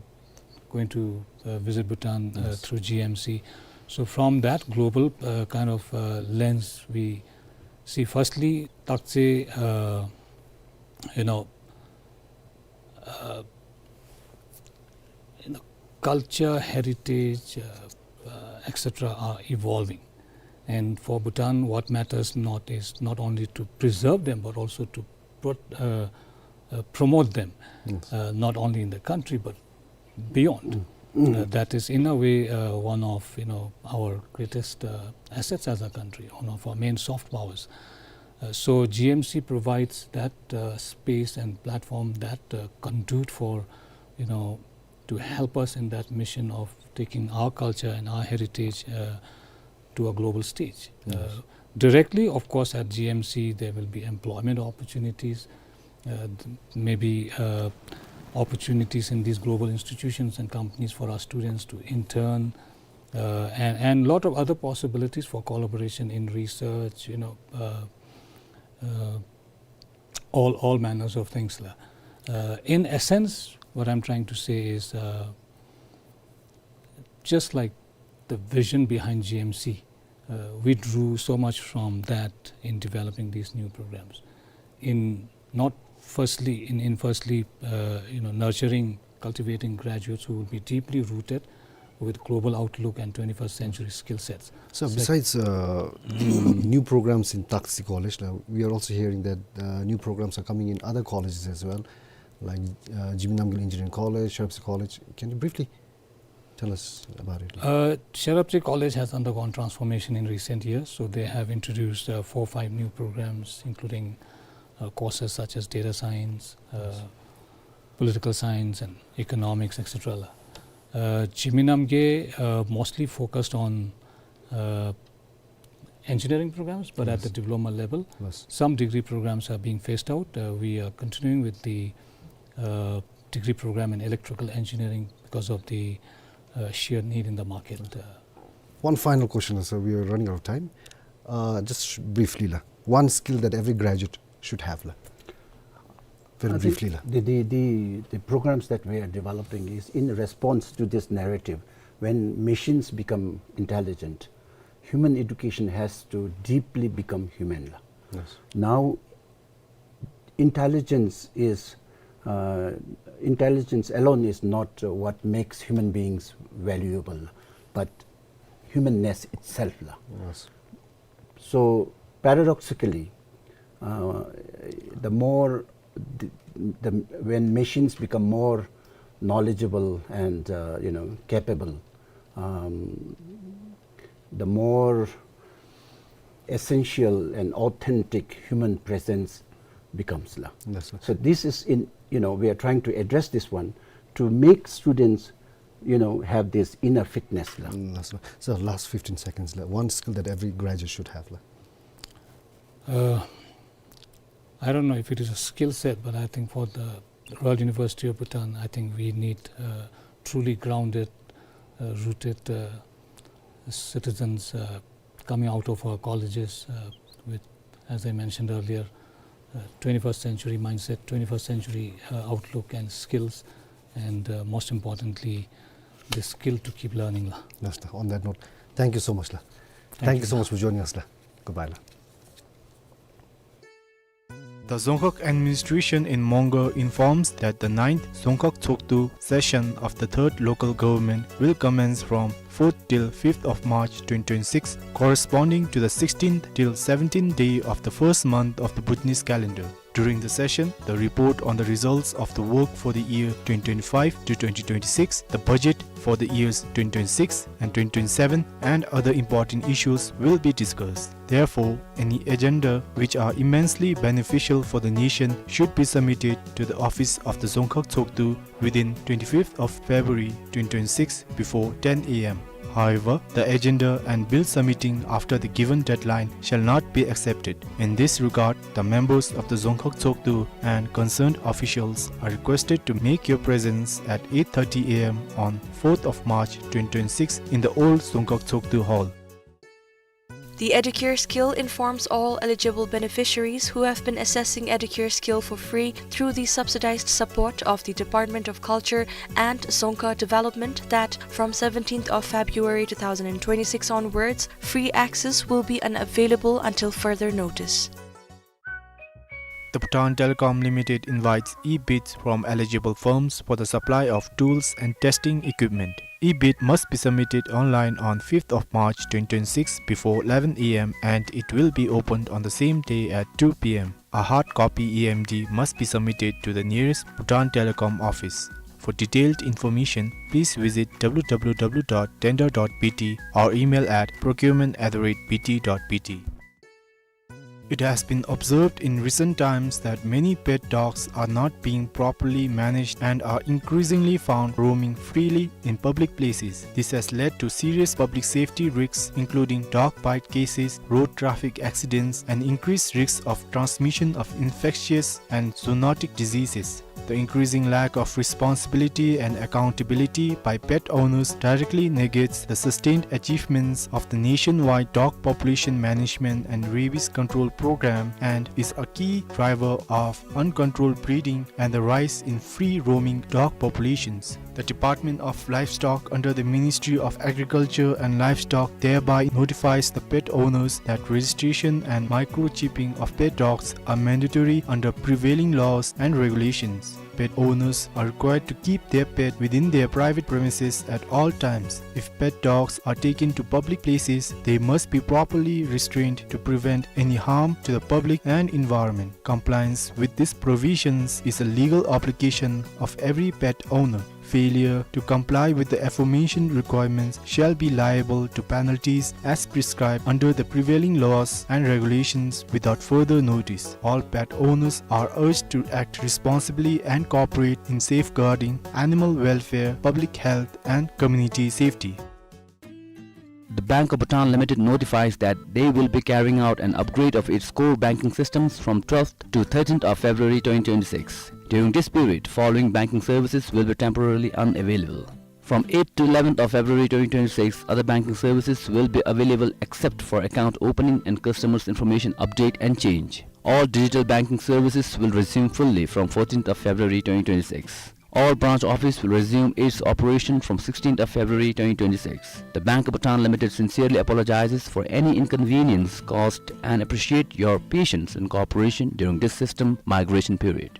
going to, uh, visit Bhutan, uh, Yes. through G M C. So from that global, uh, kind of, uh, lens, we see firstly, Takte, uh, you know, uh, you know, culture, heritage, uh, uh, et cetera are evolving. And for Bhutan, what matters not is not only to preserve them, but also to pro-, uh, uh, promote them, Yes. uh, not only in the country, but beyond. Mm. Uh, that is, in a way, uh, one of, you know, our greatest, uh, assets as a country, one of our main soft powers. Uh, so G M C provides that, uh, space and platform, that, uh, conduit for, you know, to help us in that mission of taking our culture and our heritage, uh, to a global stage. Yes. Uh, directly, of course, at G M C, there will be employment opportunities, uh, th-, maybe, uh, opportunities in these global institutions and companies for our students to intern, uh, and, and lot of other possibilities for collaboration in research, you know, uh, uh, all, all manners of things, la. Uh, in essence, what I'm trying to say is, uh, just like the vision behind G M C, uh, we drew so much from that in developing these new programs. In not firstly, in, in firstly, uh, you know, nurturing, cultivating graduates who will be deeply rooted with global outlook and twenty-first century skill sets. So Sec- besides, uh, the new programs in Takte College, now we are also hearing that, uh, new programs are coming in other colleges as well, like, uh, Jigme Namgyel Engineering College, Sherab Tse College. Can you briefly tell us about it? Uh, Sherab Tse College has undergone transformation in recent years, so they have introduced, uh, four, five new programs, including, uh, courses such as data science, uh, Yes. political science, and economics, et cetera. Uh, Jigme Namgyel, uh, mostly focused on, uh, engineering programs, but at Yes. the diploma level, Yes. some degree programs are being phased out. Uh, we are continuing with the, uh, degree program in electrical engineering because of the, uh, sheer need in the market. Uh, One final question, sir. We are running out of time. Uh, just sh-, briefly, la. One skill that every graduate should have, la. Very Uh, the, briefly, la. the, the, the, the programs that we are developing is in response to this narrative. When machines become intelligent, human education has to deeply become human, la. Yes. Now, intelligence is, uh, intelligence alone is not, uh, what makes human beings valuable, but humanness itself la. Yes. So paradoxically, uh, the more the, the, when machines become more knowledgeable and, uh, you know, capable, um, the more essential and authentic human presence becomes la. Yes, sir. So this is in, you know, we are trying to address this one to make students, you know, have this inner fitness la. Mm, yes, sir. So last fifteen seconds la. One skill that every graduate should have la. Uh, I don't know if it is a skill set, but I think for the Royal University of Bhutan, I think we need, uh, truly grounded, uh, rooted, uh, citizens, uh, coming out of our colleges, uh, with, as I mentioned earlier, uh, twenty-first century mindset, twenty-first century, uh, outlook and skills, and, uh, most importantly, the skill to keep learning la. Yes, sir. On that note, thank you so much la. Thank you so much for joining us la. Goodbye la. The Dzongkhag administration in Mongar informs that the ninth Dzongkhag Tshogdu session of the third local government will commence from fourth till fifth of March twenty twenty-six, corresponding to the sixteenth till seventeenth day of the first month of the Bhutanese calendar. During the session, the report on the results of the work for the year twenty twenty-five to twenty twenty-six, the budget for the years twenty twenty-six and twenty twenty-seven, and other important issues will be discussed. Therefore, any agenda which are immensely beneficial for the nation should be submitted to the office of the Dzongkhag Tshogdu within twenty-fifth of February twenty twenty-six before ten A M. However, the agenda and bill submitting after the given deadline shall not be accepted. In this regard, the members of the Dzongkhag Tshogdu and concerned officials are requested to make your presence at eight thirty A M on fourth of March twenty twenty-six in the old Dzongkhag Tshogdu Hall. The Educare Skill informs all eligible beneficiaries who have been accessing Educare Skill for free through the subsidized support of the Department of Culture and Dzongkha Development that from seventeenth of February two thousand twenty-six onwards, free access will be unavailable until further notice. The Bhutan Telecom Limited invites e-bids from eligible firms for the supply of tools and testing equipment. E-bid must be submitted online on fifth of March twenty twenty-six before eleven A M and it will be opened on the same day at two P M. A hard copy E M D must be submitted to the nearest Bhutan Telecom office. For detailed information, please visit W W W dot tender dot B T or email at procurement at the rate B T dot B T. It has been observed in recent times that many pet dogs are not being properly managed and are increasingly found roaming freely in public places. This has led to serious public safety risks, including dog bite cases, road traffic accidents, and increased risks of transmission of infectious and zoonotic diseases. The increasing lack of responsibility and accountability by pet owners directly negates the sustained achievements of the nationwide dog population management and rabies control program and is a key driver of uncontrolled breeding and the rise in free roaming dog populations. The Department of Livestock under the Ministry of Agriculture and Livestock thereby notifies the pet owners that registration and microchipping of pet dogs are mandatory under prevailing laws and regulations. Pet owners are required to keep their pet within their private premises at all times. If pet dogs are taken to public places, they must be properly restrained to prevent any harm to the public and environment. Compliance with these provisions is a legal obligation of every pet owner. Failure to comply with the aforementioned requirements shall be liable to penalties as prescribed under the prevailing laws and regulations without further notice. All pet owners are urged to act responsibly and cooperate in safeguarding animal welfare, public health, and community safety. The Bank of Bhutan Limited notifies that they will be carrying out an upgrade of its core banking systems from twelfth to thirteenth of February twenty twenty-six. During this period, following banking services will be temporarily unavailable. From eighth to eleventh of February twenty twenty-six, other banking services will be available except for account opening and customers' information update and change. All digital banking services will resume fully from fourteenth of February twenty twenty-six. All branch office will resume its operation from sixteenth of February twenty twenty-six. The Bank of Bhutan Limited sincerely apologizes for any inconvenience caused and appreciate your patience and cooperation during this system migration period.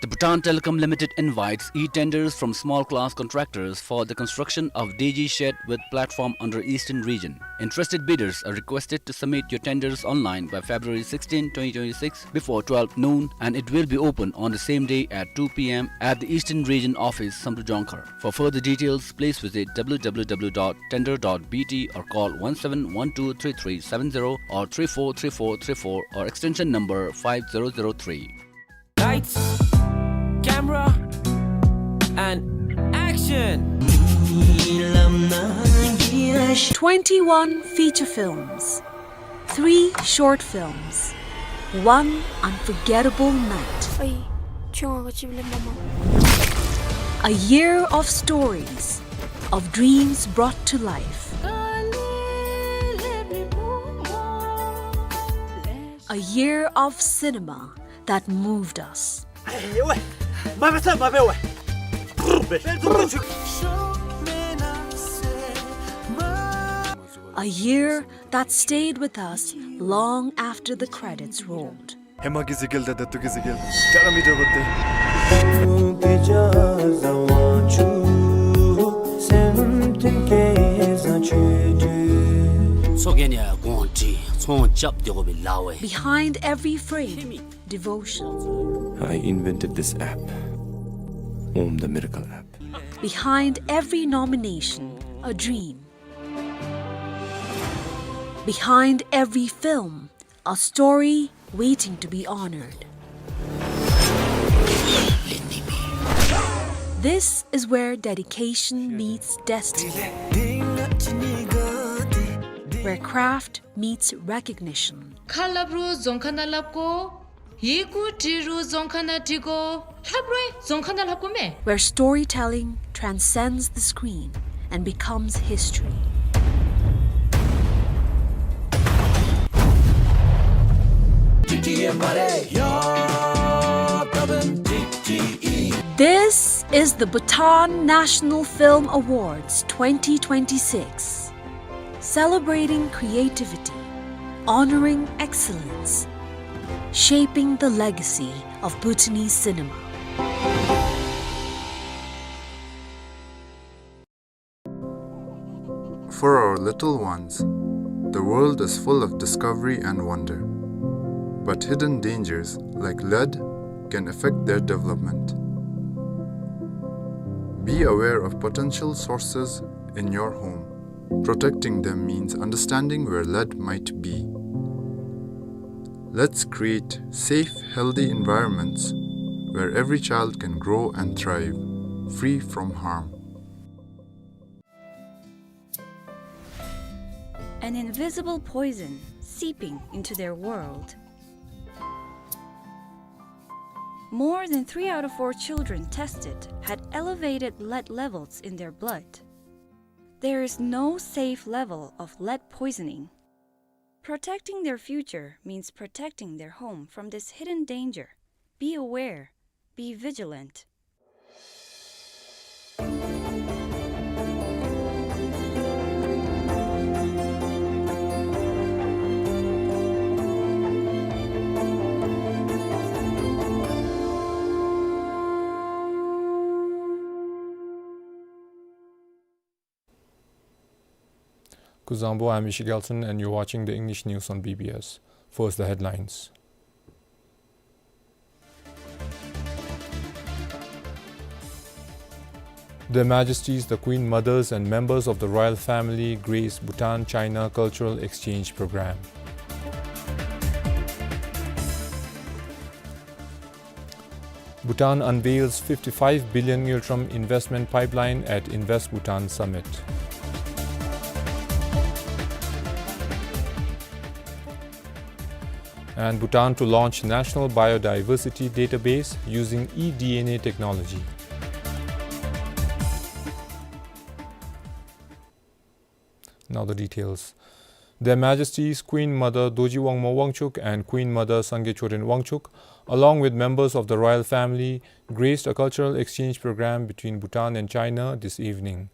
The Bhutan Telecom Limited invites e-tenders from small class contractors for the construction of D G shed with platform under Eastern Region. Interested bidders are requested to submit your tenders online by February sixteen, twenty twenty-six, before twelve noon, and it will be open on the same day at two P M at the Eastern Region office, Samdrup Jongkhar. For further details, please visit W W W dot tender dot B T or call one seven one two three three seven zero or three four three four three four or extension number five zero zero three. Lights, camera, and action! Twenty-one feature films, three short films, one unforgettable night. ཨའི། ཁྱོད་ང་ག་ཅི་ལེན་མ་མ། A year of stories, of dreams brought to life. A year of cinema that moved us. A year that stayed with us long after the credits rolled. ཧེ་མ་གི་གཟིགས་གེ་ལ་ད་ད་ལྟོ་གི་གཟིགས་གེ་ལ་ཏ་ར་མི་འདྲ་བ་སྟེ། Behind every frame, devotion. I invented this app, Om the Miracle app. Behind every nomination, a dream. Behind every film, a story waiting to be honored. This is where dedication meets destiny, where craft meets recognition. ཁ་སླབ་རུང་རྫོང་ཁ་ནང་སླབ་དགོ། ཡི་གུ་འབྲི་རུང་རྫོང་ཁ་ནང་འབྲི་དགོ། ལྷབ་རུང་རྫོང་ཁ་ནང་ལྷབ་དགོ་མས། Where storytelling transcends the screen and becomes history. This is the Bhutan National Film Awards twenty twenty-six. Celebrating creativity, honoring excellence, shaping the legacy of Bhutanese cinema. For our little ones, the world is full of discovery and wonder. But hidden dangers like lead can affect their development. Be aware of potential sources in your home. Protecting them means understanding where lead might be. Let's create safe, healthy environments where every child can grow and thrive, free from harm. An invisible poison seeping into their world. More than three out of four children tested had elevated lead levels in their blood. There is no safe level of lead poisoning. Protecting their future means protecting their home from this hidden danger. Be aware, be vigilant. Kuzuzangpo, I'm Ishi Gelson, and you're watching the English news on B B S. First, the headlines. Their Majesties the Queen Mothers and members of the royal family grace Bhutan-China Cultural Exchange Programme. Bhutan unveils fifty-five billion ngultrum investment pipeline at Invest Bhutan Summit. And Bhutan to launch National Biodiversity Database using eDNA technology. Now the details. Their Majesties Queen Mother Dorji Wangmo Wangchuck and Queen Mother Sangay Choden Wangchuck, along with members of the royal family, graced a cultural exchange program between Bhutan and China this evening.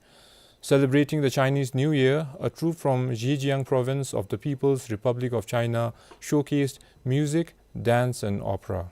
Celebrating the Chinese New Year, a troupe from Zhejiang Province of the People's Republic of China showcased music, dance and opera.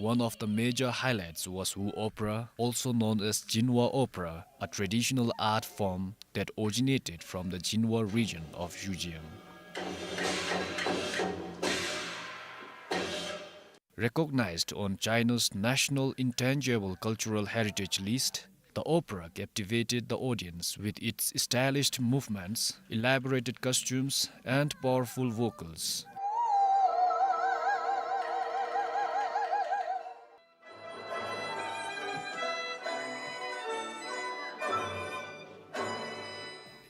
One of the major highlights was Wu Opera, also known as Jinwa Opera, a traditional art form that originated from the Jinwa region of Zhejiang. Recognized on China's National Intangible Cultural Heritage List, the opera captivated the audience with its stylish movements, elaborated costumes, and powerful vocals.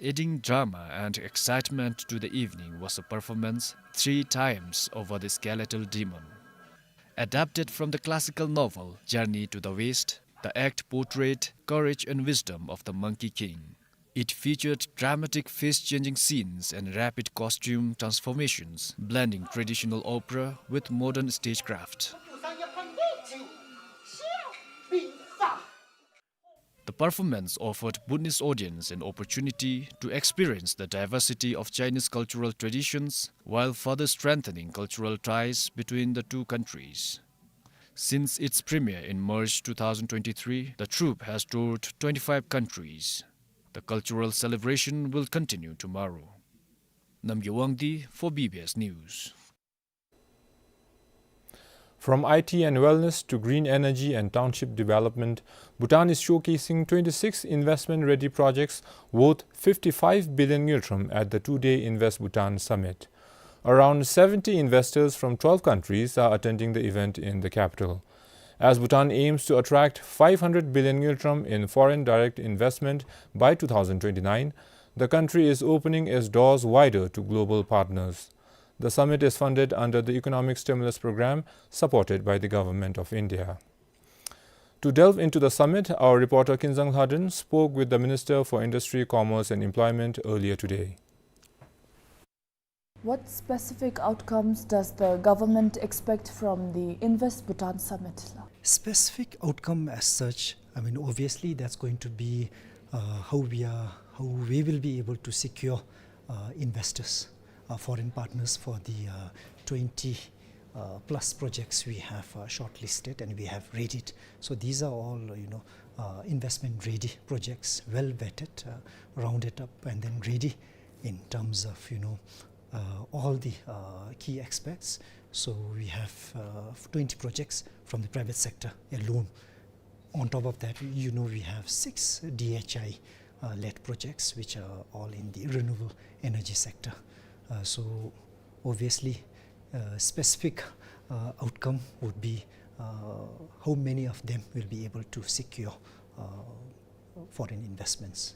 Adding drama and excitement to the evening was a performance, Three Times Over the Skeletal Demon. Adapted from the classical novel Journey to the West, the act portrayed courage and wisdom of the Monkey King. It featured dramatic face-changing scenes and rapid costume transformations, blending traditional opera with modern stagecraft. The performance offered Bhutanese audience an opportunity to experience the diversity of Chinese cultural traditions while further strengthening cultural ties between the two countries. Since its premiere in March two thousand twenty-three, the troupe has toured twenty-five countries. The cultural celebration will continue tomorrow. Namgay Wangdi for B B S News. From I T and wellness to green energy and township development, Bhutan is showcasing twenty-six investment-ready projects worth fifty-five billion ngultrum at the two-day Invest Bhutan Summit. Around seventy investors from twelve countries are attending the event in the capital. As Bhutan aims to attract five hundred billion ngultrum in foreign direct investment by two thousand twenty-nine, the country is opening its doors wider to global partners. The summit is funded under the Economic Stimulus Program supported by the Government of India. To delve into the summit, our reporter Kinzang Lhaden spoke with the Minister for Industry, Commerce and Employment earlier today. What specific outcomes does the government expect from the Invest Bhutan Summit, la? Specific outcome as such, I mean, obviously that's going to be, uh, how we are, how we will be able to secure, uh, investors, uh, foreign partners for the, uh, twenty, uh, plus projects we have, uh, shortlisted and we have readied. So these are all, uh, you know, uh, investment ready projects, well vetted, uh, rounded up and then ready in terms of, you know, uh, all the, uh, key aspects. So we have, uh, twenty projects from the private sector alone. On top of that, you know, we have six D H I, uh, led projects, which are all in the renewable energy sector. Uh, so obviously, uh, specific, uh, outcome would be, uh, how many of them will be able to secure, uh, foreign investments.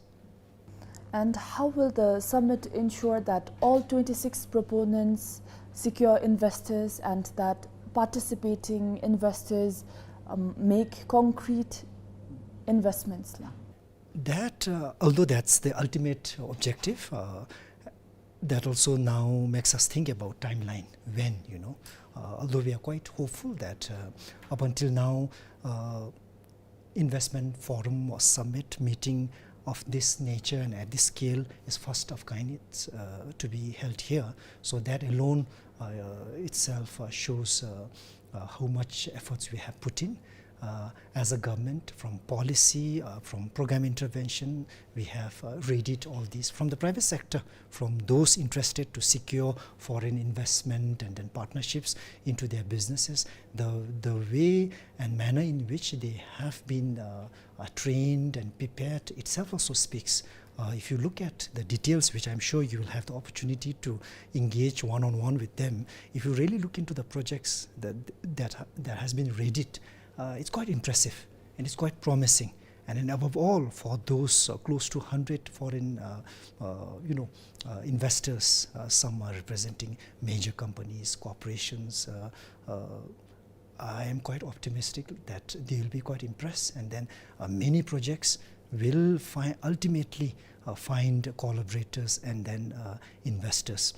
And how will the summit ensure that all twenty-six proponents secure investors and that participating investors, um, make concrete investments, la? That, uh, although that's the ultimate objective, uh, that also now makes us think about timeline, when, you know. Uh, although we are quite hopeful that, uh, up until now, uh, investment forum or summit meeting of this nature and at this scale is first of kind, it's, uh, to be held here. So that alone, uh, itself, uh, shows, uh, uh, how much efforts we have put in, uh, as a government, from policy, uh, from program intervention. We have, uh, readied all these from the private sector, from those interested to secure foreign investment and then partnerships into their businesses. The, the way and manner in which they have been, uh, uh, trained and prepared itself also speaks. Uh, if you look at the details, which I'm sure you will have the opportunity to engage one-on-one with them, if you really look into the projects that, that, that has been readied, uh, it's quite impressive and it's quite promising. And then above all, for those, uh, close to hundred foreign, uh, uh, you know, uh, investors, uh, some are representing major companies, corporations, uh, uh, I am quite optimistic that they will be quite impressed, and then, uh, many projects will fi-, ultimately, uh, find collaborators and then, uh, investors.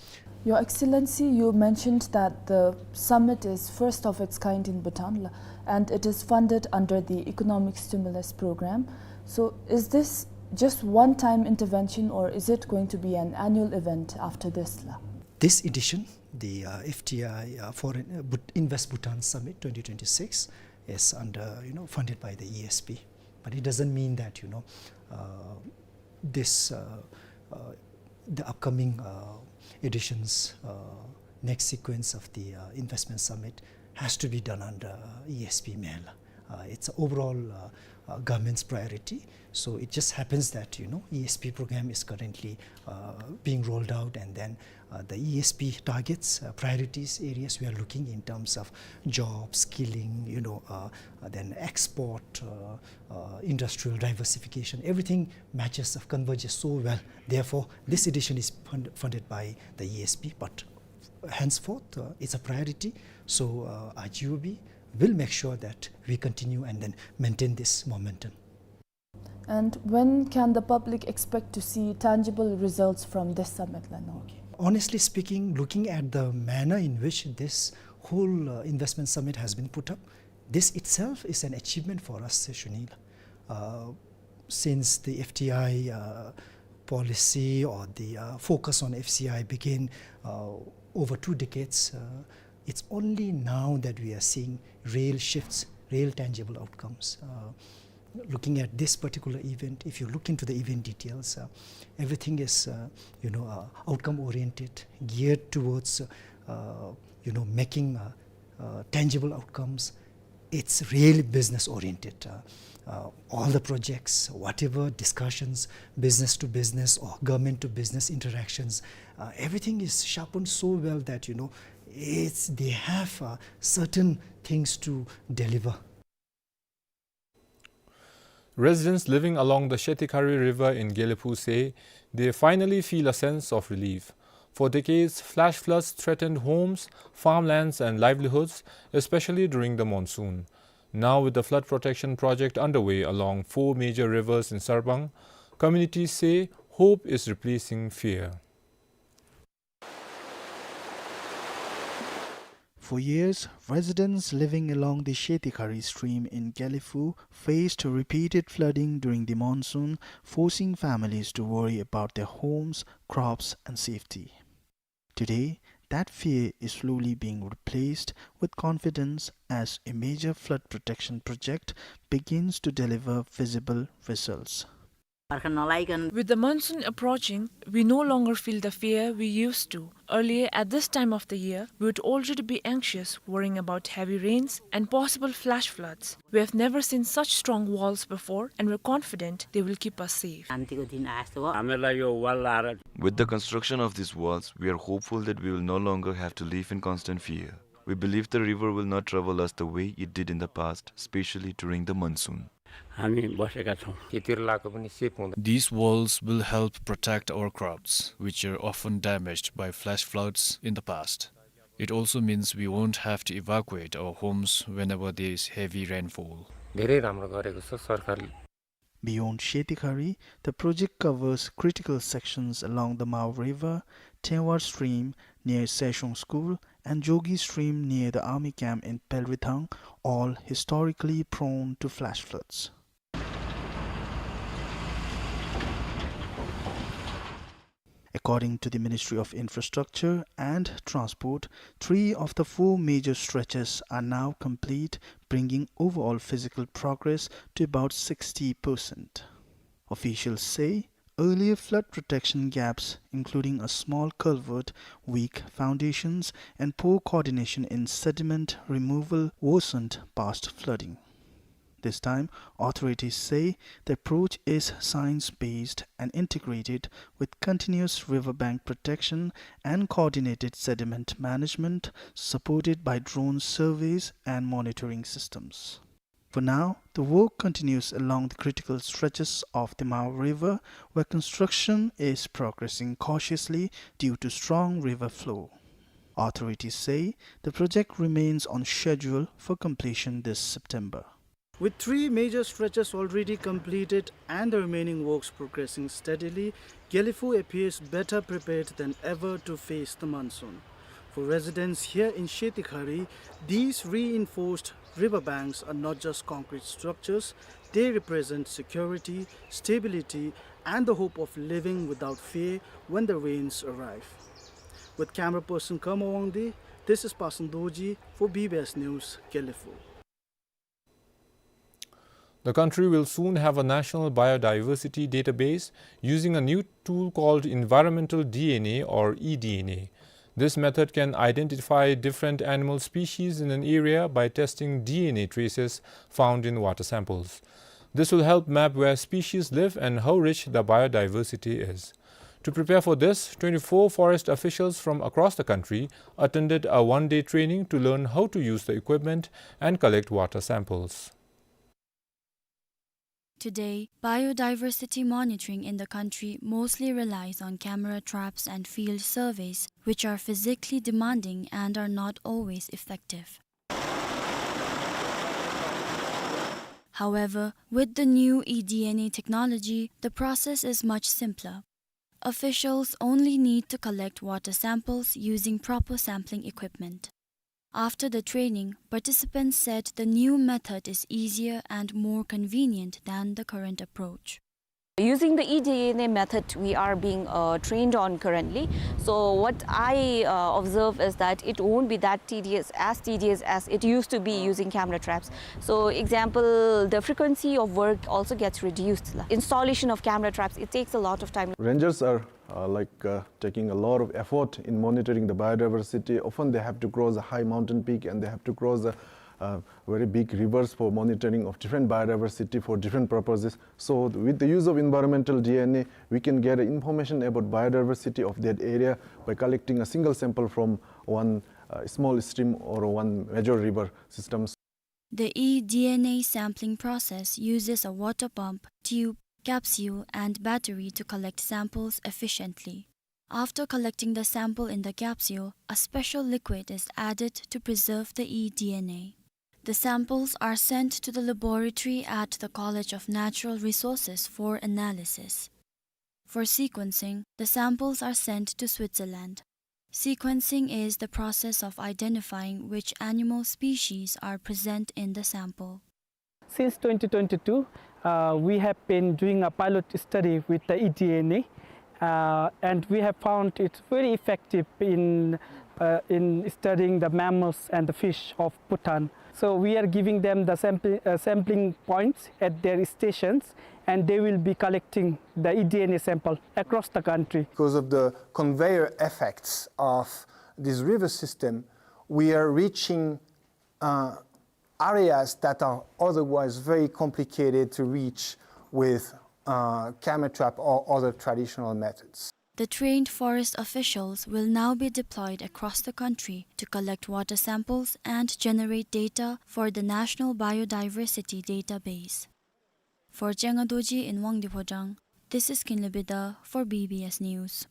Your Excellency, you mentioned that the summit is first of its kind in Bhutan, la, and it is funded under the Economic Stimulus Program. So, is this just one-time intervention, or is it going to be an annual event after this, la? This edition, the, uh, F T I, uh, Foreign, uh, Bhut-, Invest Bhutan Summit twenty twenty-six, is under, you know, funded by the E S P. But it doesn't mean that, you know, uh, this, uh, uh, the upcoming, uh, editions, uh, next sequence of the, uh, investment summit has to be done under E S P mela. Uh, it's overall, uh, uh, government's priority. So it just happens that, you know, E S P program is currently, uh, being rolled out, and then, uh, the E S P targets, uh, priorities areas we are looking in terms of job, skilling, you know, uh, uh, then export, uh, uh, industrial diversification, everything matches or converges so well. Therefore, this edition is fund-, funded by the E S P, but henceforth, uh, it's a priority. So, uh, our G O B will make sure that we continue and then maintain this momentum. And when can the public expect to see tangible results from this summit, la no? Honestly speaking, looking at the manner in which this whole, uh, investment summit has been put up, this itself is an achievement for us, Shunil. Uh, since the F D I, uh, policy or the, uh, focus on F C I began, uh, over two decades, uh, it's only now that we are seeing real shifts, real tangible outcomes. Uh, looking at this particular event, if you look into the event details, uh, everything is, uh, you know, uh, outcome oriented, geared towards, uh, you know, making, uh, uh, tangible outcomes. It's really business oriented. Uh, uh, all the projects, whatever discussions, business to business or government to business interactions, uh, everything is sharpened so well that, you know, it's, they have, uh, certain things to deliver. Residents living along the Shetikhari River in Gelephu say they finally feel a sense of relief. For decades, flash floods threatened homes, farmlands, and livelihoods, especially during the monsoon. Now, with the flood protection project underway along four major rivers in Sarpang, communities say hope is replacing fear. For years, residents living along the Shetikhari stream in Gelephu faced repeated flooding during the monsoon, forcing families to worry about their homes, crops, and safety. Today, that fear is slowly being replaced with confidence as a major flood protection project begins to deliver visible results. With the monsoon approaching, we no longer feel the fear we used to. Earlier, at this time of the year, we would already be anxious, worrying about heavy rains and possible flash floods. We have never seen such strong walls before, and we're confident they will keep us safe. With the construction of these walls, we are hopeful that we will no longer have to live in constant fear. We believe the river will not trouble us the way it did in the past, especially during the monsoon. हामी बसेका छौँ। खेतीहरू लाएको पनि सेफ हुँदैन। These walls will help protect our crops, which are often damaged by flash floods in the past. It also means we won't have to evacuate our homes whenever there is heavy rainfall. धेरै राम्रो गरेको छ सरकारले। Beyond Shetikhari, the project covers critical sections along the Mao River, Tenwar Stream near Seshong School, and Jogi Stream near the army camp in Pelrithang, all historically prone to flash floods. According to the Ministry of Infrastructure and Transport, three of the four major stretches are now complete, bringing overall physical progress to about sixty percent. Officials say earlier flood protection gaps, including a small culvert, weak foundations, and poor coordination in sediment removal, worsened past flooding. This time, authorities say the approach is science-based and integrated with continuous riverbank protection and coordinated sediment management, supported by drone surveys and monitoring systems. For now, the work continues along the critical stretches of the Mao River, where construction is progressing cautiously due to strong river flow. Authorities say the project remains on schedule for completion this September. With three major stretches already completed and the remaining works progressing steadily, Gelephu appears better prepared than ever to face the monsoon. For residents here in Shetikhari, these reinforced riverbanks are not just concrete structures, they represent security, stability, and the hope of living without fear when the rains arrive. With camera person Karma Wangdi, this is Pasan Dorji for B B S News, Gelephu. The country will soon have a national biodiversity database using a new tool called environmental D N A or e D N A. This method can identify different animal species in an area by testing D N A traces found in water samples. This will help map where species live and how rich the biodiversity is. To prepare for this, twenty-four forest officials from across the country attended a one-day training to learn how to use the equipment and collect water samples. Today, biodiversity monitoring in the country mostly relies on camera traps and field surveys, which are physically demanding and are not always effective. However, with the new e D N A technology, the process is much simpler. Officials only need to collect water samples using proper sampling equipment. After the training, participants said the new method is easier and more convenient than the current approach. Using the e D N A method we are being, uh, trained on currently. So what I, uh, observe is that it won't be that tedious, as tedious as it used to be using camera traps. So example, the frequency of work also gets reduced. Installation of camera traps, it takes a lot of time. Rangers are, uh, like, uh, taking a lot of effort in monitoring the biodiversity. Often they have to cross a high mountain peak and they have to cross a, uh, very big rivers for monitoring of different biodiversity for different purposes. So with the use of environmental D N A, we can get information about biodiversity of that area by collecting a single sample from one, uh, small stream or one major river system. The e D N A sampling process uses a water pump, tube, capsule, and battery to collect samples efficiently. After collecting the sample in the capsule, a special liquid is added to preserve the e D N A. The samples are sent to the laboratory at the College of Natural Resources for analysis. For sequencing, the samples are sent to Switzerland. Sequencing is the process of identifying which animal species are present in the sample. Since twenty twenty-two, uh, we have been doing a pilot study with the e D N A, uh, and we have found it very effective in, uh, in studying the mammals and the fish of Bhutan. So we are giving them the sample, uh, sampling points at their stations, and they will be collecting the e D N A sample across the country. Because of the conveyor effects of this river system, we are reaching, uh, areas that are otherwise very complicated to reach with, uh, camera trap or other traditional methods. The trained forest officials will now be deployed across the country to collect water samples and generate data for the National Biodiversity Database. For Changa Dorji in Wangdue Phodrang, this is Kinley Bidar for B B S News.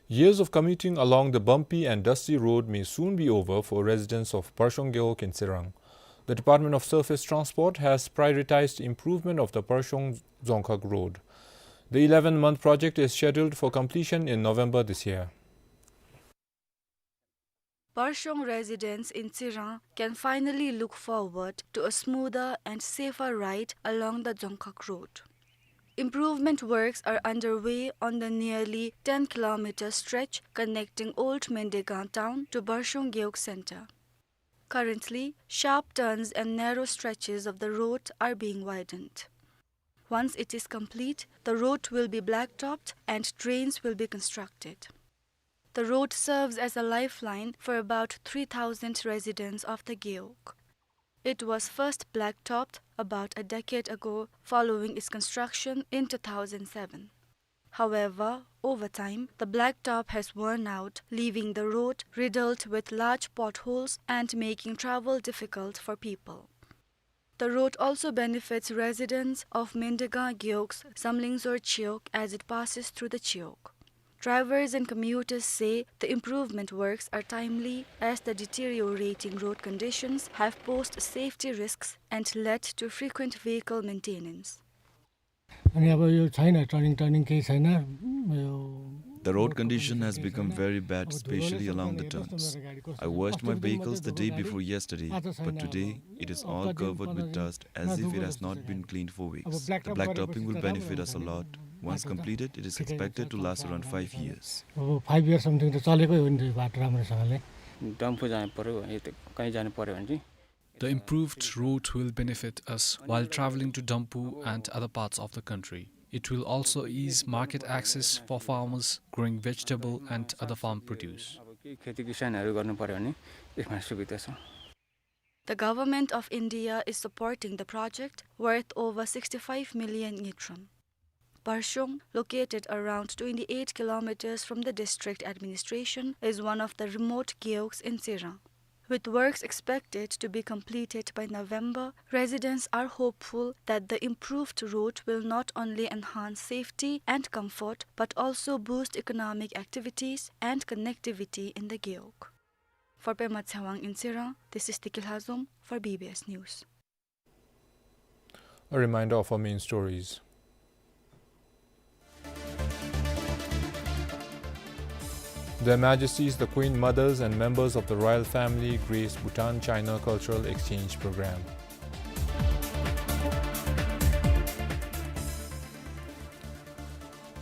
Years of commuting along the bumpy and dusty road may soon be over for residents of Parshong Gewog in Tsirang. The Department of Surface Transport has prioritized improvement of the Parshong Dzongkhag Road. The eleven-month project is scheduled for completion in November this year. Parshong residents in Tsirang can finally look forward to a smoother and safer ride along the Dzongkhag Road. Improvement works are underway on the nearly ten kilometer stretch connecting Old Mendegang town to Parshong Gewog Center. Currently, sharp turns and narrow stretches of the road are being widened. Once it is complete, the road will be blacktopped and drains will be constructed. The road serves as a lifeline for about three thousand residents of the Gewog. It was first blacktopped about a decade ago following its construction in two thousand seven. However, over time, the blacktop has worn out, leaving the road riddled with large potholes and making travel difficult for people. The road also benefits residents of Mendegang Gewog's Zamlingzor Chiwog as it passes through the Chiwog. Drivers and commuters say the improvement works are timely as the deteriorating road conditions have posed safety risks and led to frequent vehicle maintenance. अनि अब यो छैन, turning, turning केही छैन। यो The road condition has become very bad, especially along the turns. I washed my vehicles the day before yesterday, but today it is all covered with dust as if it has not been cleaned for weeks. The blacktopping will benefit us a lot. Once completed, it is expected to last around five years. अब five year something त चलेकै हो नि त यो बाटो राम्रोसँगले। डम्फु जानु पर्‍यो, यता कहीँ जानु पर्‍यो भने चाहिँ The improved road will benefit us while traveling to Dampu and other parts of the country. It will also ease market access for farmers growing vegetable and other farm produce. अब केही खेती किसानहरू गर्नु पर्‍यो भने यसमा सुविधा छ। The Government of India is supporting the project worth over sixty-five million ngultrum. Parshong, located around twenty-eight kilometers from the district administration, is one of the remote gewog in Tsirang. With works expected to be completed by November, residents are hopeful that the improved road will not only enhance safety and comfort but also boost economic activities and connectivity in the gewog. For Pema Tshewang in Tsirang, this is Tiki Lhazom for B B S News. A reminder of our main stories. Their Majesties the Queen Mothers and members of the royal family grace Bhutan-China cultural exchange program.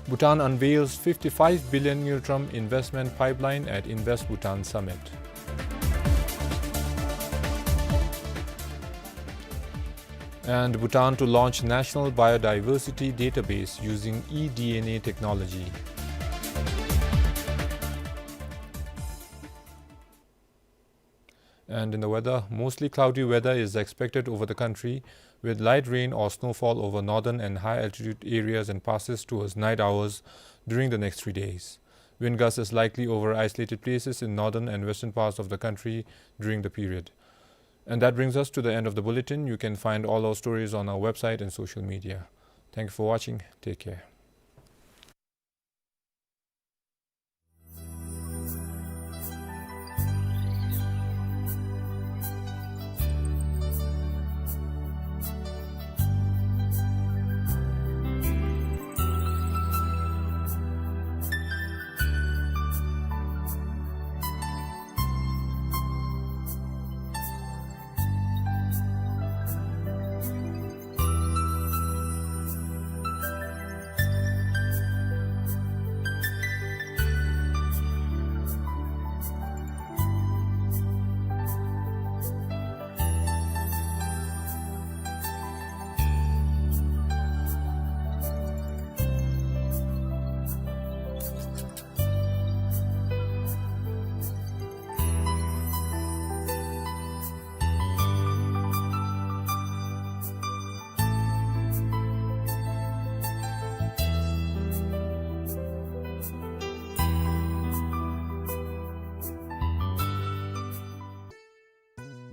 Bhutan unveils fifty-five billion ngultrum investment pipeline at Invest Bhutan Summit. And Bhutan to launch National Biodiversity Database using eDNA technology. And in the weather, mostly cloudy weather is expected over the country, with light rain or snowfall over northern and high altitude areas and passes towards night hours during the next three days. Wind gusts is likely over isolated places in northern and western parts of the country during the period. And that brings us to the end of the bulletin. You can find all our stories on our website and social media. Thank you for watching. Take care.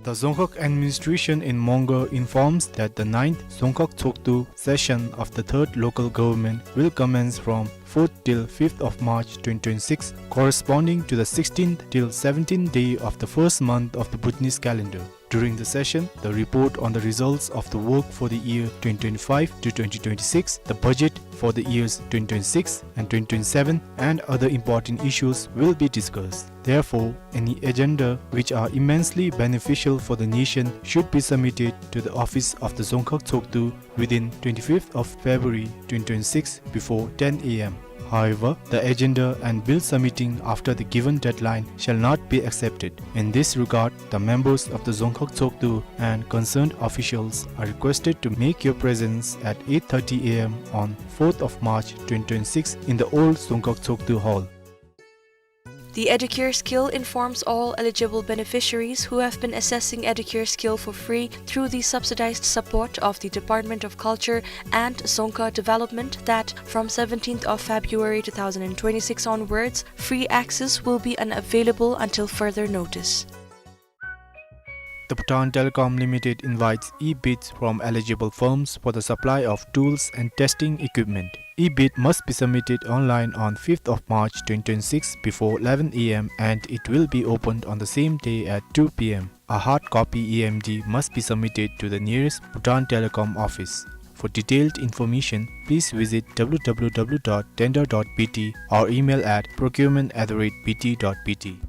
The Dzongkhag administration in Mongar informs that the ninth Dzongkhag Tshogdu session of the third local government will commence from fourth till fifth of March twenty twenty-six, corresponding to the sixteenth till seventeenth day of the first month of the Bhutanese calendar. During the session, the report on the results of the work for the year twenty twenty-five to twenty twenty-six, the budget for the years twenty twenty-six and twenty twenty-seven, and other important issues will be discussed. Therefore, any agenda which are immensely beneficial for the nation should be submitted to the office of the Dzongkhag Tshogdu within twenty-fifth of February twenty twenty-six before ten A M. However, the agenda and bill submitting after the given deadline shall not be accepted. In this regard, the members of the Dzongkhag Tshogdu and concerned officials are requested to make your presence at eight thirty A M on fourth of March twenty twenty-six in the old Dzongkhag Tshogdu Hall. The Educare Skill informs all eligible beneficiaries who have been accessing Educare Skill for free through the subsidized support of the Department of Culture and Dzongkha Development that from seventeenth of February two thousand twenty-six onwards, free access will be unavailable until further notice. The Bhutan Telecom Limited invites e-bids from eligible firms for the supply of tools and testing equipment. E-bid must be submitted online on fifth of March twenty twenty-six before eleven A M and it will be opened on the same day at two P M. A hard copy E M D must be submitted to the nearest Bhutan Telecom office. For detailed information, please visit W W W dot tender dot B T or email at procurement at the rate B T dot B T.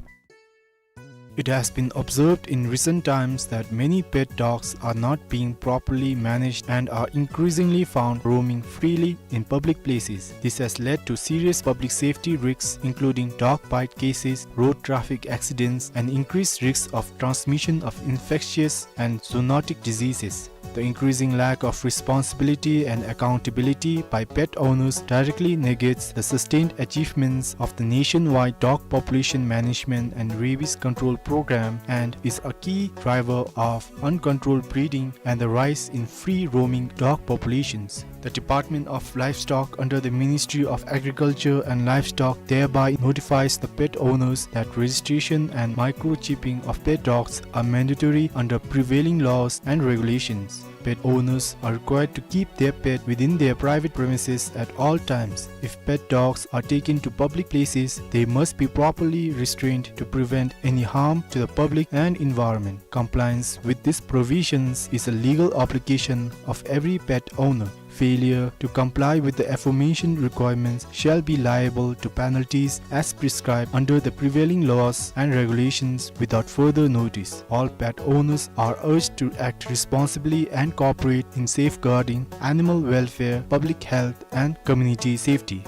It has been observed in recent times that many pet dogs are not being properly managed and are increasingly found roaming freely in public places. This has led to serious public safety risks, including dog bite cases, road traffic accidents, and increased risks of transmission of infectious and zoonotic diseases. The increasing lack of responsibility and accountability by pet owners directly negates the sustained achievements of the nationwide dog population management and rabies control program and is a key driver of uncontrolled breeding and the rise in free roaming dog populations. The Department of Livestock under the Ministry of Agriculture and Livestock thereby notifies the pet owners that registration and microchipping of pet dogs are mandatory under prevailing laws and regulations. Pet owners are required to keep their pet within their private premises at all times. If pet dogs are taken to public places, they must be properly restrained to prevent any harm to the public and environment. Compliance with these provisions is a legal obligation of every pet owner. Failure to comply with the aforementioned requirements shall be liable to penalties as prescribed under the prevailing laws and regulations without further notice. All pet owners are urged to act responsibly and cooperate in safeguarding animal welfare, public health, and community safety.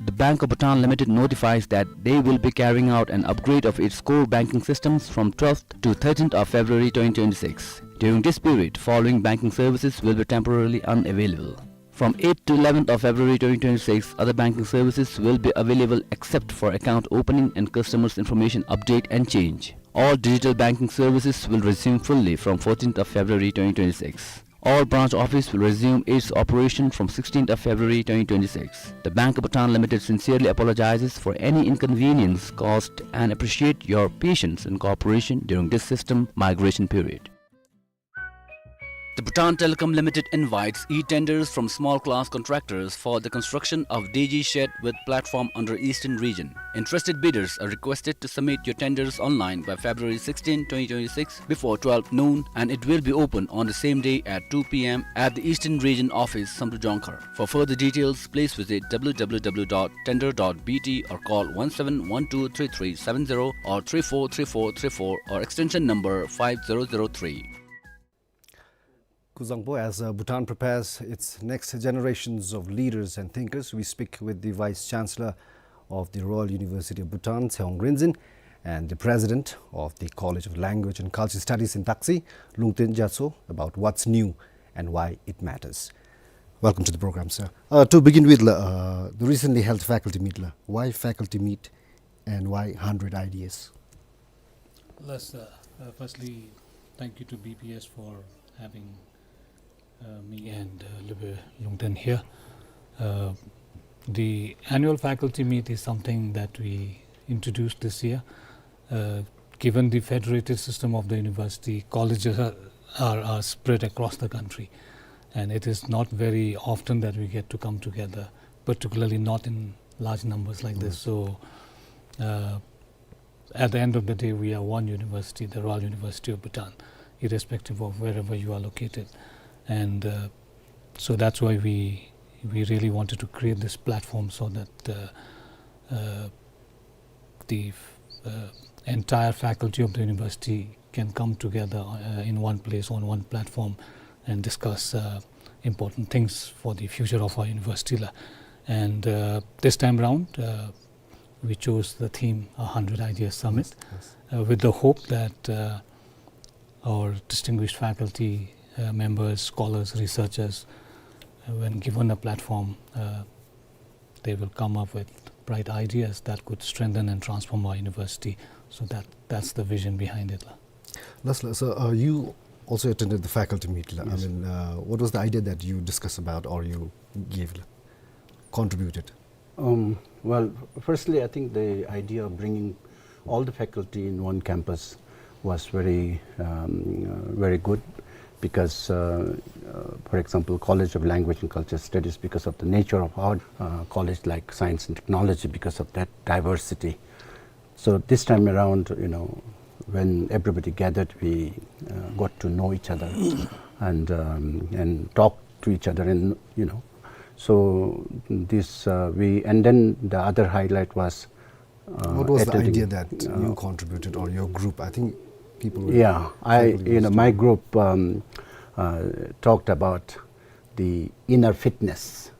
The Bank of Bhutan Limited notifies that they will be carrying out an upgrade of its core banking systems from twelfth to thirteenth of February twenty twenty-six. During this period, following banking services will be temporarily unavailable. From eighth to eleventh of February twenty twenty-six, other banking services will be available except for account opening and customers information update and change. All digital banking services will resume fully from fourteenth of February twenty twenty-six. All branch office will resume its operation from sixteenth of February twenty twenty-six. The Bank of Bhutan Limited sincerely apologizes for any inconvenience caused and appreciate your patience and cooperation during this system migration period. The Bhutan Telecom Limited invites e-tenders from small class contractors for the construction of D G shed with platform under Eastern Region. Interested bidders are requested to submit your tenders online by February sixteenth, twenty twenty-six before twelve noon, and it will be open on the same day at two p m at the Eastern Region office, Samdrup Jongkhar. For further details, please visit w w w dot tender dot b t or call one seven one two three three seven zero or three four three four three four or extension number five zero zero three. Kuzangpo, as, uh, Bhutan prepares its next generations of leaders and thinkers, we speak with the Vice Chancellor of the Royal University of Bhutan, Tshewang Rinzin, and the President of the College of Language and Culture Studies in Daksi, Lungten Gyatso, about what's new and why it matters. Welcome to the program, sir. Uh, to begin with, la, uh, the recently held faculty meet, la. Why faculty meet and why hundred ideas? Yes, uh, uh, firstly, thank you to B P S for having, uh, me and, uh, Lube Lungten here. Uh, the annual faculty meet is something that we introduced this year. Uh, given the federated system of the university, colleges are, are, are spread across the country, and it is not very often that we get to come together, particularly not in large numbers like this. Mm. So, uh, at the end of the day, we are one university, the Royal University of Bhutan, irrespective of wherever you are located. And, uh, so that's why we, we really wanted to create this platform so that, uh, uh, the, uh, entire faculty of the university can come together, uh, in one place on one platform and discuss, uh, important things for the future of our university, la. And, uh, this time round, uh, we chose the theme A Hundred Ideas Summit, yes, yes, uh, with the hope that, uh, our distinguished faculty, uh, members, scholars, researchers, uh, when given a platform, uh, they will come up with bright ideas that could strengthen and transform our university. So that, that's the vision behind it, la. Last, la, so, uh, you also attended the faculty meet, la. Yes. I mean, uh, what was the idea that you discussed about or you gave, la, contributed? Um, well, firstly, I think the idea of bringing all the faculty in one campus was very, um, uh, very good because, uh, uh, for example, College of Language and Culture Studies, because of the nature of our, uh, college, like science and technology, because of that diversity. So this time around, you know, when everybody gathered, we, uh, got to know each other and, um, and talk to each other, and, you know, so this, uh, we, and then the other highlight was What was the idea that you contributed, or your group? I think people were Yeah, I, you know, my group um, uh, talked about the inner fitness.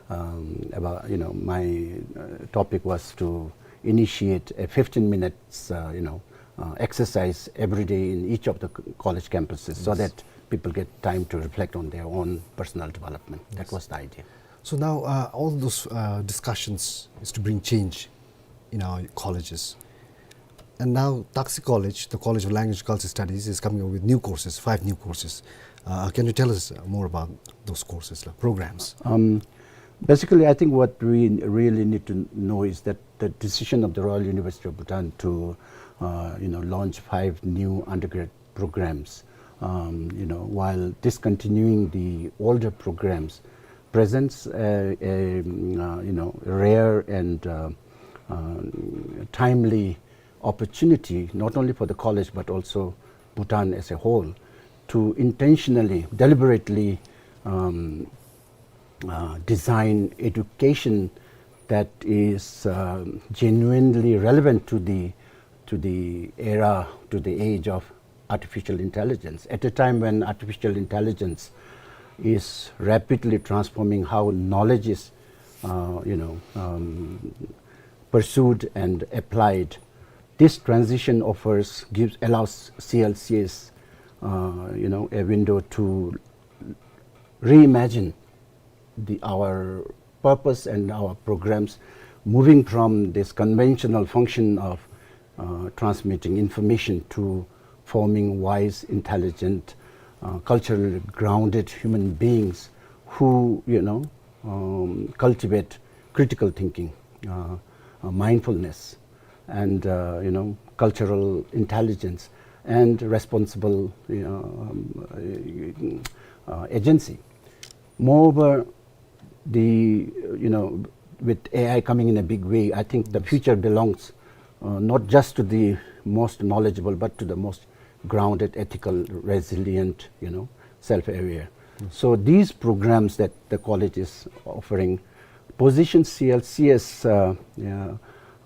Um, about, you know, my uh, topic was to initiate a fifteen minutes, uh, you know, uh, exercise every day in each of the c- college campuses, so that people get time to reflect on their own personal development. That was the idea. So now uh, all those uh, discussions is to bring change in our colleges. And now Taksi College, the College of Language and Cultural Studies, is coming up with new courses, five new courses. Uh, can you tell us more about those courses, like, programs? Um, basically, I think what we really need to know is that the decision of the Royal University of Bhutan to, uh, you know, launch five new undergrad programs, um, you know, while discontinuing the older programs, presents a, a, mm, uh, you know, rare and uh, um, timely opportunity, not only for the college but also Bhutan as a whole, to intentionally, deliberately um, uh, design education that is uh, genuinely relevant to the to the era, to the age of artificial intelligence. At a time when artificial intelligence is rapidly transforming how knowledge is, uh, you know, um, pursued and applied, this transition offers, gives, allows C L C S, uh, you know, a window to reimagine the, our purpose and our programs, moving from this conventional function of uh, transmitting information to forming wise, intelligent, uh, culturally grounded human beings who, you know, um, cultivate critical thinking, uh, uh, mindfulness, and uh, you know, cultural intelligence and responsible, you know, um, uh, agency. Moreover, the, you know, with A I coming in a big way, I think the future belongs uh, not just to the most knowledgeable, but to the most grounded, ethical, resilient, you know, self-aware. So these programs that the college is offering position C L C S uh, yeah,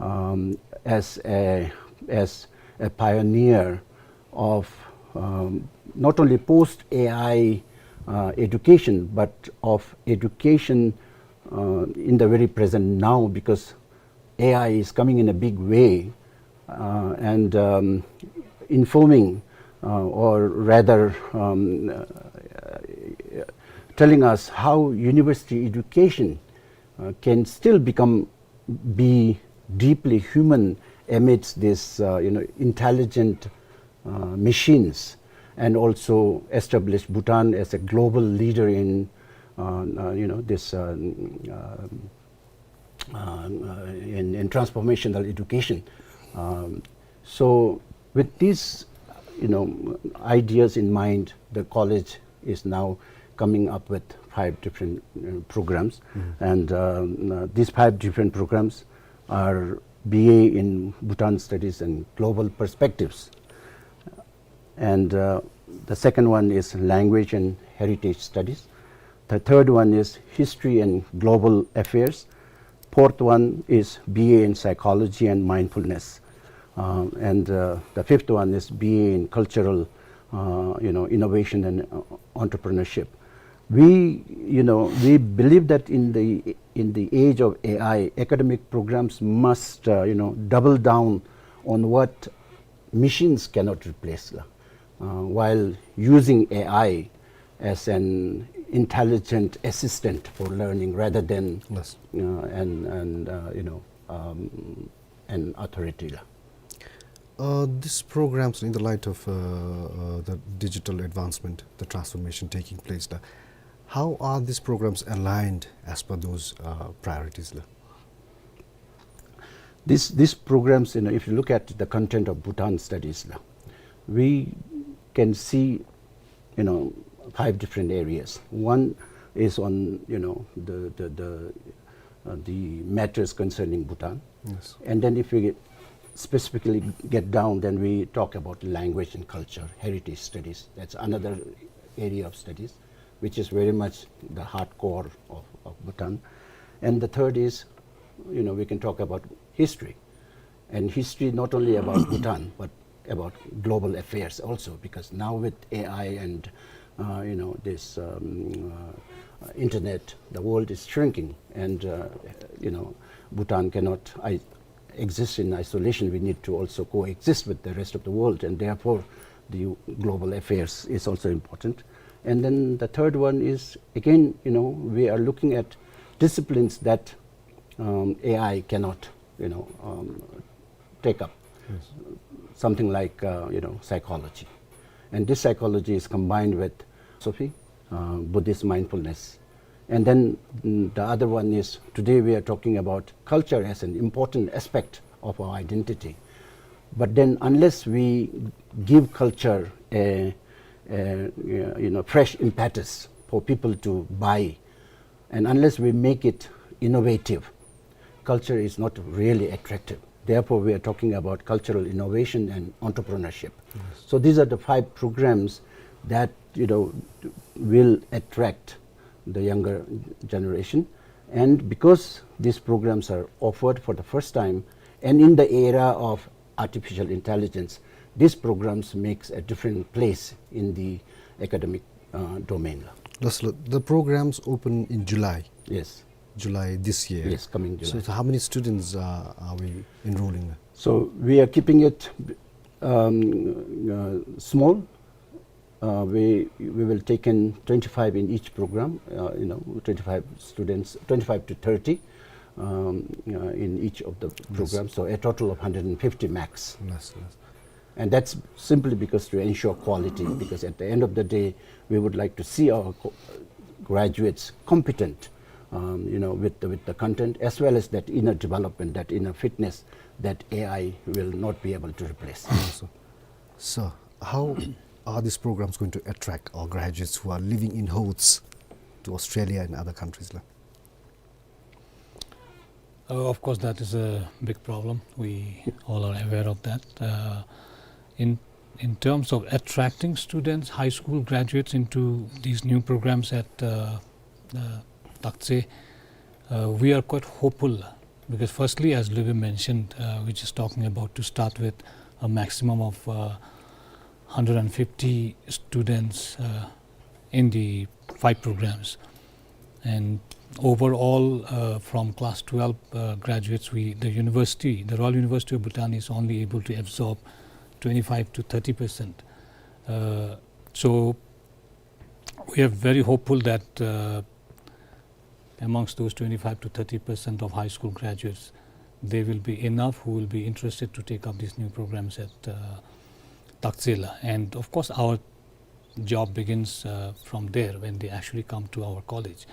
um, as a as a pioneer of um, not only post A I uh, education, but of education uh, in the very present now, because A I is coming in a big way uh, and um, informing uh, or rather um, uh, telling us how university education uh, can still become be deeply human amidst this uh, you know, intelligent uh, machines, and also establish Bhutan as a global leader in uh, uh, you know, this uh, uh, uh, in, in transformational education. Um, so with these, you know, ideas in mind, the college is now coming up with five different uh, programs, and um, uh, these five different programs are B A in Bhutan Studies and Global Perspectives. And uh, the second one is language and heritage studies. The third one is history and global affairs. Fourth one is B A in psychology and mindfulness. Uh, and uh, the fifth one is B A in cultural, uh, you know, innovation and uh, entrepreneurship. We, you know, we believe that in the in the age of A I, academic programs must, uh, you know, double down on what machines cannot replace, la, uh, while using A I as an intelligent assistant for learning rather than Yes. uh, an, an uh, you know, um, an authority, la. Uh, these programs, in the light of uh, uh, the digital advancement, the transformation taking place, la, how are these programs aligned as per those uh, priorities, la? This, these programs, you know, if you look at the content of Bhutan Studies, la, we can see, you know, five different areas. One is on, you know, the the the, uh, the matters concerning Bhutan. Yes. And then if we get specifically get down, then we talk about language and culture, heritage studies. That's another area of studies, which is very much the hardcore of, of Bhutan. And the third is, you know, we can talk about history. And history not only about Bhutan, but about global affairs also, because now with A I and, uh, you know, this, um, uh, internet, the world is shrinking, and, uh, you know, Bhutan cannot i-, exist in isolation. We need to also coexist with the rest of the world, and therefore the global affairs is also important. And then the third one is, again, you know, we are looking at disciplines that, um, A I cannot, you know, um, take up. Yes. Something like, uh, you know, psychology. And this psychology is combined with philosophy, uh, Buddhist mindfulness. And then, mm, the other one is, today we are talking about culture as an important aspect of our identity. But then, unless we give culture a, a, you know, fresh impetus for people to buy, and unless we make it innovative, culture is not really attractive. Therefore, we are talking about cultural innovation and entrepreneurship. Yes. So these are the five programs that, you know, will attract the younger generation. And because these programs are offered for the first time, and in the era of artificial intelligence, these programs makes a different place in the academic, uh, domain. Thus, the programs open in July. Yes. July this year. Yes, coming July. So, so how many students, uh, are we enrolling? So we are keeping it, um, uh, small. Uh, we, we will take in twenty-five in each program, uh, you know, twenty-five students, twenty-five to thirty, um, uh, in each of the programs. So a total of hundred and fifty max. Yes, yes. And that's simply because to ensure quality, because at the end of the day, we would like to see our co-, graduates competent, um, you know, with the, with the content, as well as that inner development, that inner fitness that A I will not be able to replace. Awesome. So, how are these programs going to attract our graduates who are living in hordes to Australia and other countries, la? Uh, of course, that is a big problem. We all are aware of that. Uh, in, in terms of attracting students, high school graduates into these new programs at, uh, uh, Taktse, uh, we are quite hopeful, because firstly, as Lube mentioned, uh, we're just talking about to start with a maximum of, uh, hundred and fifty students, uh, in the five programs. And overall, uh, from class twelve, uh, graduates, we, the university, the Royal University of Bhutan is only able to absorb twenty-five to thirty percent. Uh, so we are very hopeful that, uh, amongst those twenty-five to thirty percent of high school graduates, there will be enough who will be interested to take up these new programs at, uh, Taktse la. And of course, our job begins, uh, from there when they actually come to our college.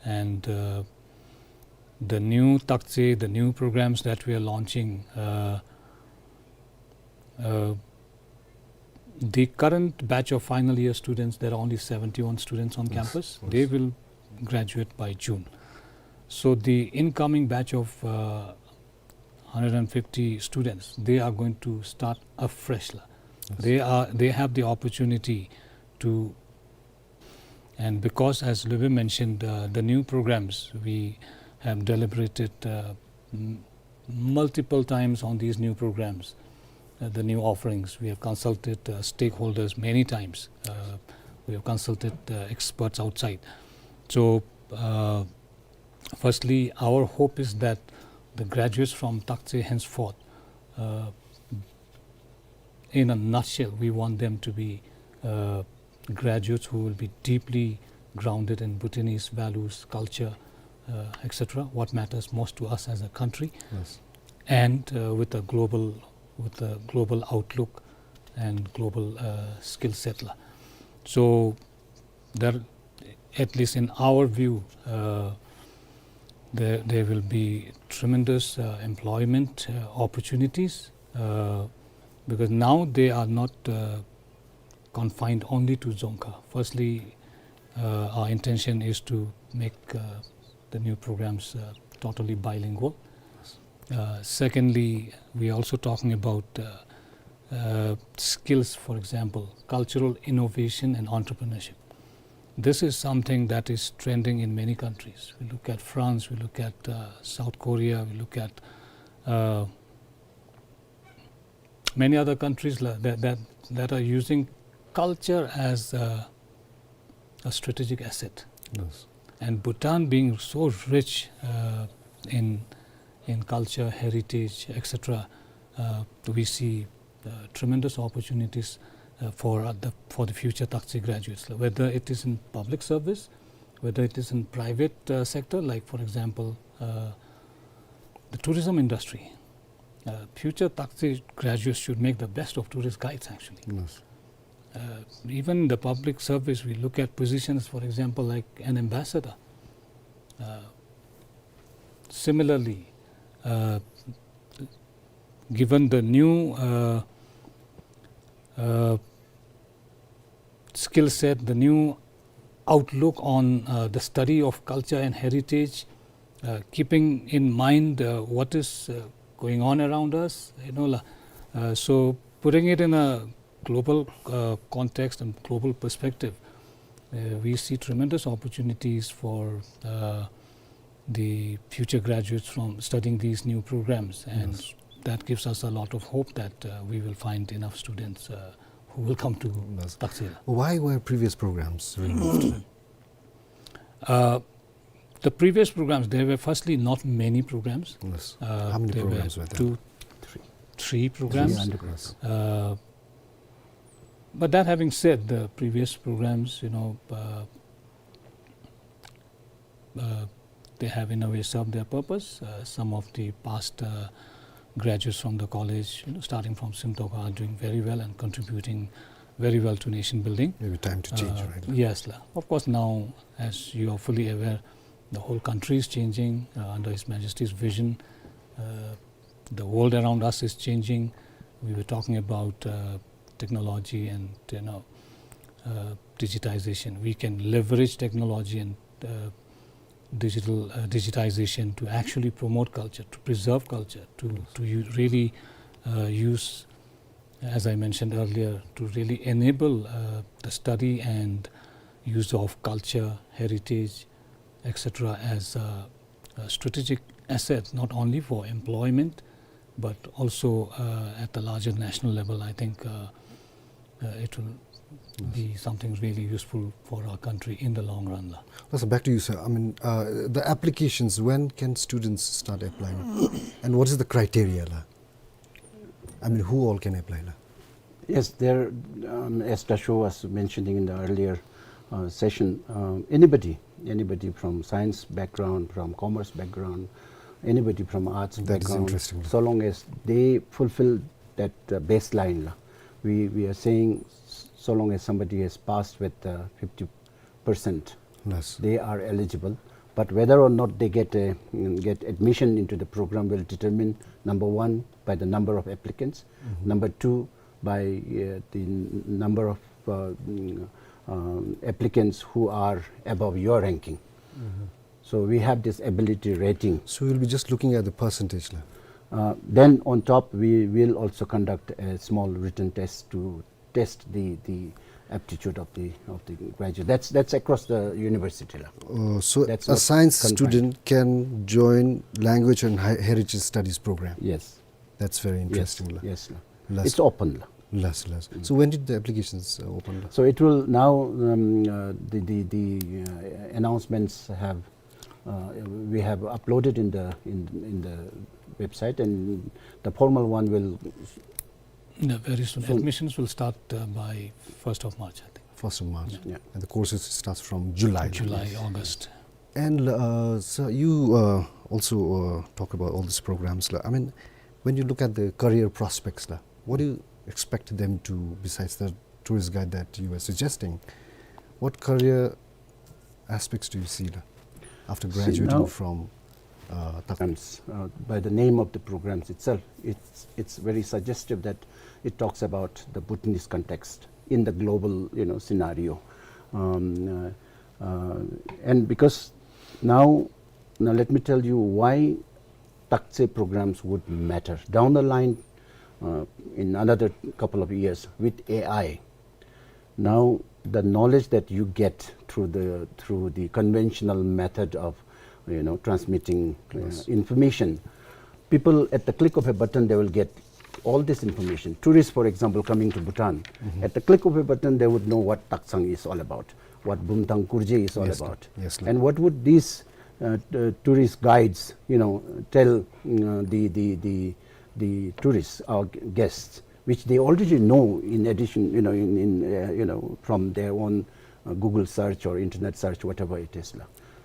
And, uh, the new Taktse, the new programs that we are launching, uh, uh, the current batch of final year students, there are only seventy-one students on campus. Yes, yes. They will graduate by June. So the incoming batch of, uh, hundred and fifty students, they are going to start afresh la. Yes. They are, they have the opportunity to, and because, as Lube mentioned, uh, the new programs, we have deliberated, uh, m-, multiple times on these new programs, uh, the new offerings. We have consulted, uh, stakeholders many times. Uh, we have consulted, uh, experts outside. So, uh, firstly, our hope is that the graduates from Taktse henceforth, uh, in a nutshell, we want them to be, uh, graduates who will be deeply grounded in Bhutanese values, culture, uh, et cetera, what matters most to us as a country, yes, and, uh, with a global, with a global outlook and global, uh, skill set la. So there, at least in our view, uh, there, there will be tremendous, uh, employment, uh, opportunities, uh, because now they are not, uh, confined only to Dzongkha. Firstly, uh, our intention is to make, uh, the new programs, uh, totally bilingual. Uh, secondly, we are also talking about, uh, uh, skills, for example, cultural innovation and entrepreneurship. This is something that is trending in many countries. We look at France, we look at, uh, South Korea, we look at, uh, Many other countries la-, that, that, that are using culture as a, a strategic asset. Yes. And Bhutan being so rich, uh, in, in culture, heritage, et cetera, uh, we see, uh, tremendous opportunities, uh, for, uh, the, for the future Taktse graduates, whether it is in public service, whether it is in private, uh, sector, like, for example, uh, the tourism industry. Uh, future Taktse graduates should make the best of tourist guides, actually. Yes. Uh, even the public service, we look at positions, for example, like an ambassador. Uh, similarly, uh, given the new, uh, uh, skill set, the new outlook on, uh, the study of culture and heritage, uh, keeping in mind, uh, what is, uh, going on around us, you know, la-, uh, so putting it in a global, uh, context and global perspective, uh, we see tremendous opportunities for, uh, the future graduates from studying these new programs, and Yes. that gives us a lot of hope that, uh, we will find enough students, uh, who will come to Yes. Taktse. Why were previous programs removed? Uh, the previous programs, there were firstly not many programs. Yes. Uh, How many there programs were were there? two, three, three programs. Three undergrads. Uh, but that having said, the previous programs, you know, uh, uh, they have in a way served their purpose. Uh, some of the past, uh, graduates from the college, you know, starting from Simtokha, are doing very well and contributing very well to nation building. Maybe time to change, Uh, right? Yes, la. Of course, now, as you are fully aware, the whole country is changing, uh, under His Majesty's vision. Uh, the world around us is changing. We were talking about, uh, technology and, you know, uh, digitization. We can leverage technology and, uh, digital, uh, digitization to actually promote culture, to preserve culture, to, Yes. to u-, really, uh, use, as I mentioned earlier, to really enable, uh, the study and use of culture, heritage, et cetera, as a, a strategic asset, not only for employment, but also, uh, at the larger national level. I think, uh, uh, it will Yes. be something really useful for our country in the long run, la. Well, sir, back to you, sir. I mean, uh, the applications, when can students start applying? And what is the criteria, la? I mean, who all can apply, la? Yes, there, um, as Dasho was mentioning in the earlier, uh, session, um, anybody, anybody from science background, from commerce background, anybody from arts That is background, interesting. so long as they fulfill that, uh, baseline, la. We, we are saying s-, so long as somebody has passed with, uh, fifty percent, Yes. they are eligible. But whether or not they get a, mm, get admission into the program will determine, number one, by the number of applicants, Mm-hmm. number two, by, uh, the n-, number of, uh, mm, um, applicants who are above your ranking. Mm-hmm. So we have this ability rating. So we'll be just looking at the percentage, la? Uh, then on top, we will also conduct a small written test to test the, the aptitude of the, of the graduate. That's, that's across the university, la. Uh, so That's a not science confined. student can join language and he-, heritage studies program? Yes. That's very Yes. interesting, la. Yes, la. Last It's open, la. Last, last. Mm. So when did the applications, uh, open, la? So it will now, um, uh, the, the, the, uh, announcements have, uh, we have uploaded in the, in, in the website, and the formal one will No, very soon. Soon. Admissions will start, uh, by first of March, I think. First of March. Yeah. Yeah. And the courses starts from July. July, Yes. August. And, uh, sir, you, uh, also, uh, talk about all these programs, la. I mean, when you look at the career prospects, la, what do you expect them to, besides the tourist guide that you were suggesting, what career aspects do you see, la, after See, graduating now, from, uh, Tak- and, uh, by the name of the programs itself, it's, it's very suggestive that it talks about the Bhutanese context in the global, you know, scenario. Um, uh, uh, and because now, now let me tell you why Taktse programs would matter. Down the line, uh, in another couple of years with A I, now the knowledge that you get through the, through the conventional method of, you know, transmitting, uh, Yes. information, people at the click of a button, they will get all this information. Tourists, for example, coming to Bhutan, at the click of a button, they would know what Taktsang is all about, what Bumthang Kurje is all about. And what would these uh, t- tourist guides, you know, tell uh, the, the, the, the tourists, our guests, which they already know in addition, you know, in, in uh, you know, from their own uh, Google search or internet search, whatever it is la.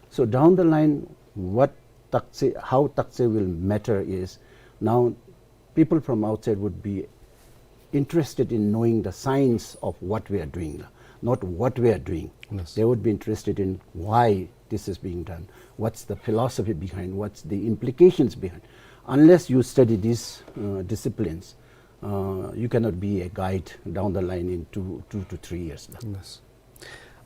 So down the line, what Taktsay, how Taktsay will matter is now people from outside would be interested in knowing the science of what we are doing, not what we are doing. They would be interested in why this is being done, what's the philosophy behind, what's the implications behind. Unless you study these uh, disciplines, uh, you cannot be a guide down the line in two, two to three years. Yes.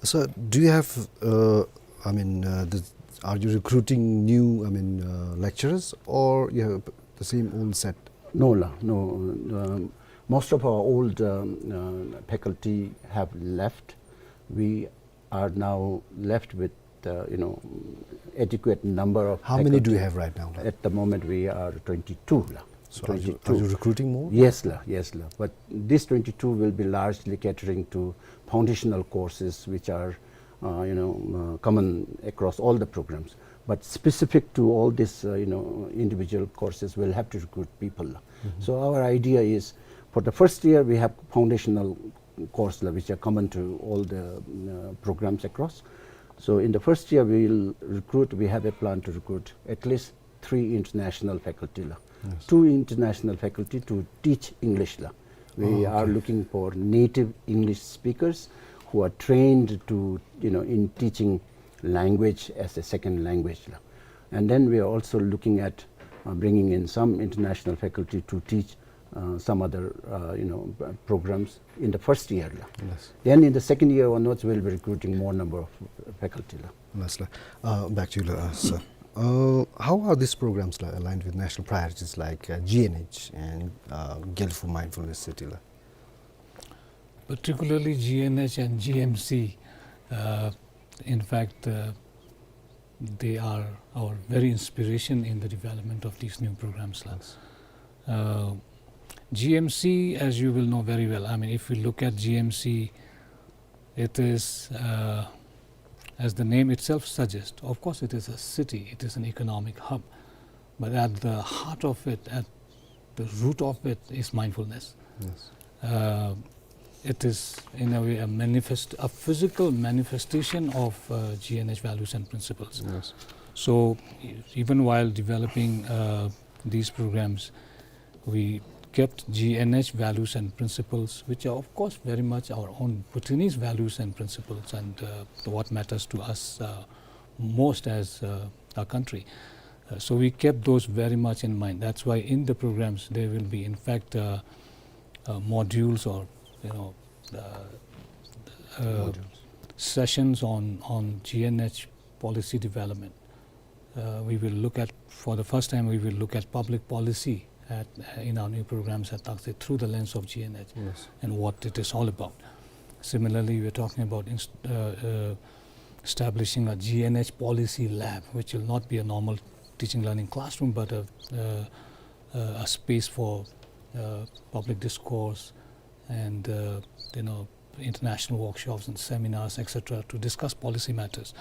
So, do you have, uh, I mean, uh, the, are you recruiting new, I mean, uh, lecturers, or you have the same old set? No, la, no. Um, most of our old um, uh, faculty have left. We are now left with, uh, you know, adequate number of. How many do you have right now, la? At the moment, we are twenty-two, la. So are you, are you recruiting more? Yes, la, yes, la. But this twenty-two will be largely catering to foundational courses, which are, uh, you know, uh, common across all the programs. But specific to all these, uh, you know, individual courses, we'll have to recruit people, la. So our idea is, for the first year, we have foundational course, la, which are common to all the uh, programs across. So in the first year, we will recruit, we have a plan to recruit at least three international faculty, la. Two international faculty to teach English, la. We are looking for native English speakers who are trained to, you know, in teaching language as a second language, la. And then we are also looking at uh, bringing in some international faculty to teach uh, some other, uh, you know, uh, programs in the first year, la. Yes. Then in the second year onwards, we'll be recruiting more number of faculty, la. Yes, la. Uh, back to you, la, uh, sir. Uh, how are these programs, la, aligned with national priorities like uh, G N H and uh, Gelephu Mindfulness City, la? Particularly G N H and G M C, uh, in fact, uh, they are our very inspiration in the development of these new programs, la. Uh, G M C, as you will know very well, I mean, if we look at G M C, it is, uh, as the name itself suggests, of course, it is a city, it is an economic hub, but at the heart of it, at the root of it, is mindfulness. Yes. Uh, it is, in a way, a manifest, a physical manifestation of uh, G N H values and principles. Yes. So, e- even while developing uh, these programs, we kept G N H values and principles, which are, of course, very much our own Bhutanese values and principles, and uh, what matters to us uh, most as uh, a country. Uh, so we kept those very much in mind. That's why in the programs there will be, in fact, uh, uh, modules or, you know, uh, uh, sessions on, on G N H policy development. Uh, we will look at, for the first time, we will look at public policy at, uh, in our new programs at Taktsay through the lens of G N H and what it is all about. Similarly, we're talking about inst- uh, uh, establishing a G N H policy lab, which will not be a normal teaching learning classroom, but a, uh, uh, a space for uh, public discourse and, uh, you know, international workshops and seminars, et cetera, to discuss policy matters.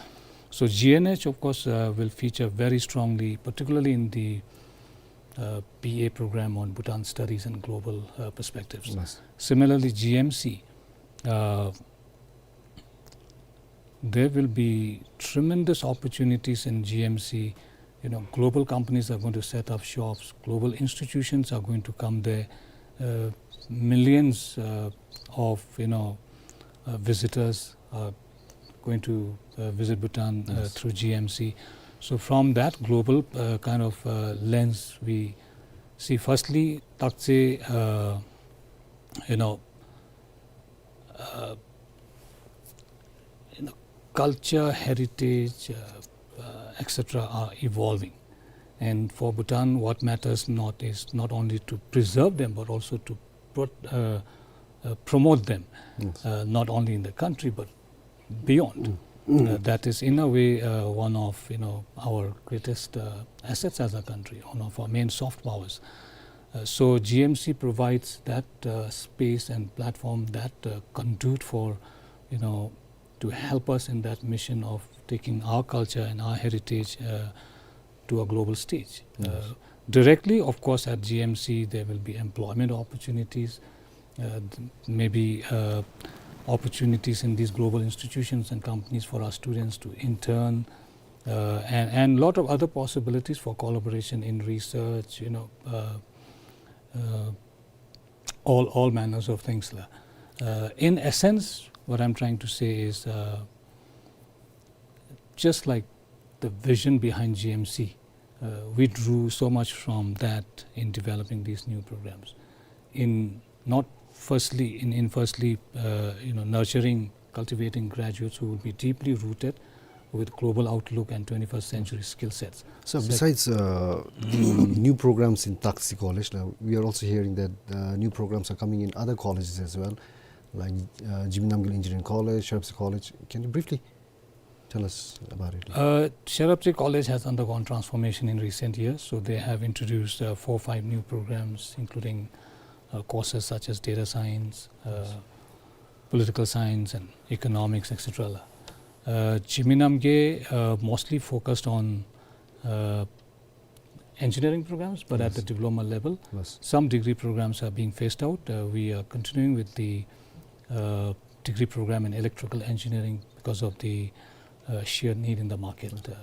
So G N H, of course, uh, will feature very strongly, particularly in the uh, B A program on Bhutan Studies and Global uh, Perspectives. Yes. Similarly, G M C, uh, there will be tremendous opportunities in G M C. You know, global companies are going to set up shops. Global institutions are going to come there. Uh, millions uh, of, you know, uh, visitors are going to uh, visit Bhutan uh, through G M C. So from that global uh, kind of uh, lens, we see firstly Taktsay, uh, you know, uh, you know, culture, heritage, uh, uh, et cetera are evolving. And for Bhutan, what matters not is not only to preserve them, but also to pro- uh, uh, promote them, uh, not only in the country, but beyond. Uh, that is, in a way, uh, one of, you know, our greatest uh, assets as a country, one of our main soft powers. Uh, so G M C provides that, uh, space and platform that, uh, conduit for, you know, to help us in that mission of taking our culture and our heritage, uh, to a global stage. Uh, Yes. Directly, of course, at G M C, there will be employment opportunities, uh, th-, maybe, uh, opportunities in these global institutions and companies for our students to intern, uh, and, and lot of other possibilities for collaboration in research, you know, uh, uh, all, all manners of things la. Uh, in essence, what I'm trying to say is, uh, just like the vision behind G M C, uh, we drew so much from that in developing these new programs. In not firstly, in, in firstly, uh, you know, nurturing, cultivating graduates who will be deeply rooted with global outlook and twenty-first century skill sets. So Sec- besides, uh, the new programs in Taksi College, now we are also hearing that, uh, new programs are coming in other colleges as well, like, uh, Jigme Namgyel Engineering College, Sherab Singh College. Can you briefly tell us about it? Uh, Sherab Singh College has undergone transformation in recent years, so they have introduced, uh, four, five new programs, including, uh, courses such as data science, uh, Yes. political science, and economics, et cetera la. Uh, Jigme Namgyel, uh, mostly focused on, uh, engineering programs, but at Yes. the diploma level. Yes. Some degree programs are being phased out. Uh, we are continuing with the, uh, degree program in electrical engineering because of the, uh, sheer need in the market. Uh,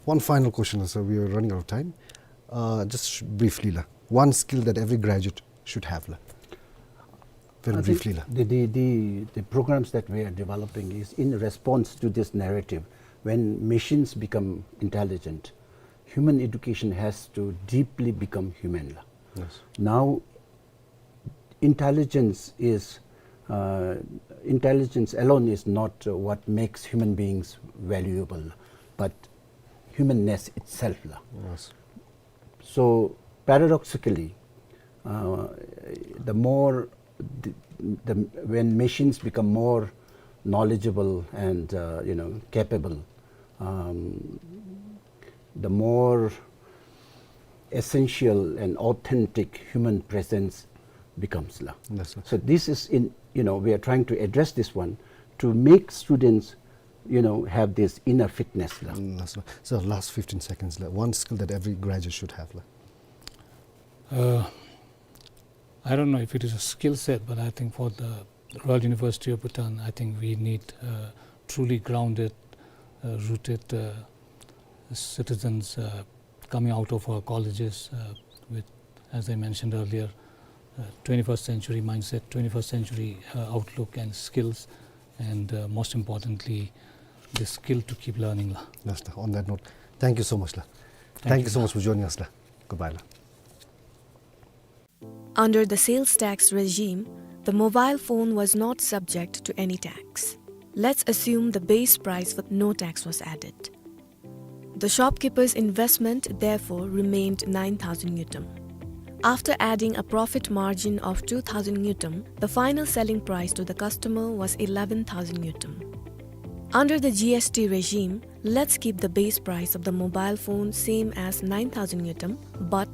One final question, sir. We are running out of time. Uh, just sh-, briefly la. One skill that every graduate should have la. Very I think briefly la. The, the, the, the programs that we are developing is in response to this narrative. When machines become intelligent, human education has to deeply become human la. Yes. Now, intelligence is, uh, intelligence alone is not, uh, what makes human beings valuable, but humanness itself la. Yes. So paradoxically, uh, the more the, the, when machines become more knowledgeable and, uh, you know, capable, um, the more essential and authentic human presence becomes la. Yes, sir. So this is in, you know, we are trying to address this one to make students, you know, have this inner fitness la. Mm, yes, sir. So last fifteen seconds la. One skill that every graduate should have la. Uh, I don't know if it is a skill set, but I think for the Royal University of Bhutan, I think we need, uh, truly grounded, uh, rooted, uh, citizens, uh, coming out of our colleges, uh, with, as I mentioned earlier, uh, twenty-first century mindset, twenty-first century, uh, outlook and skills, and, uh, most importantly, the skill to keep learning la. Yes, sir. On that note, thank you so much la. Thank Thank you you so la. much for joining us la. Goodbye la. Under the sales tax regime, the mobile phone was not subject to any tax. Let's assume the base price with no tax was added. The shopkeeper's investment, therefore, remained nine thousand ngultrum. After adding a profit margin of two thousand ngultrum, the final selling price to the customer was eleven thousand ngultrum. Under the G S T regime, let's keep the base price of the mobile phone same as nine thousand ngultrum, but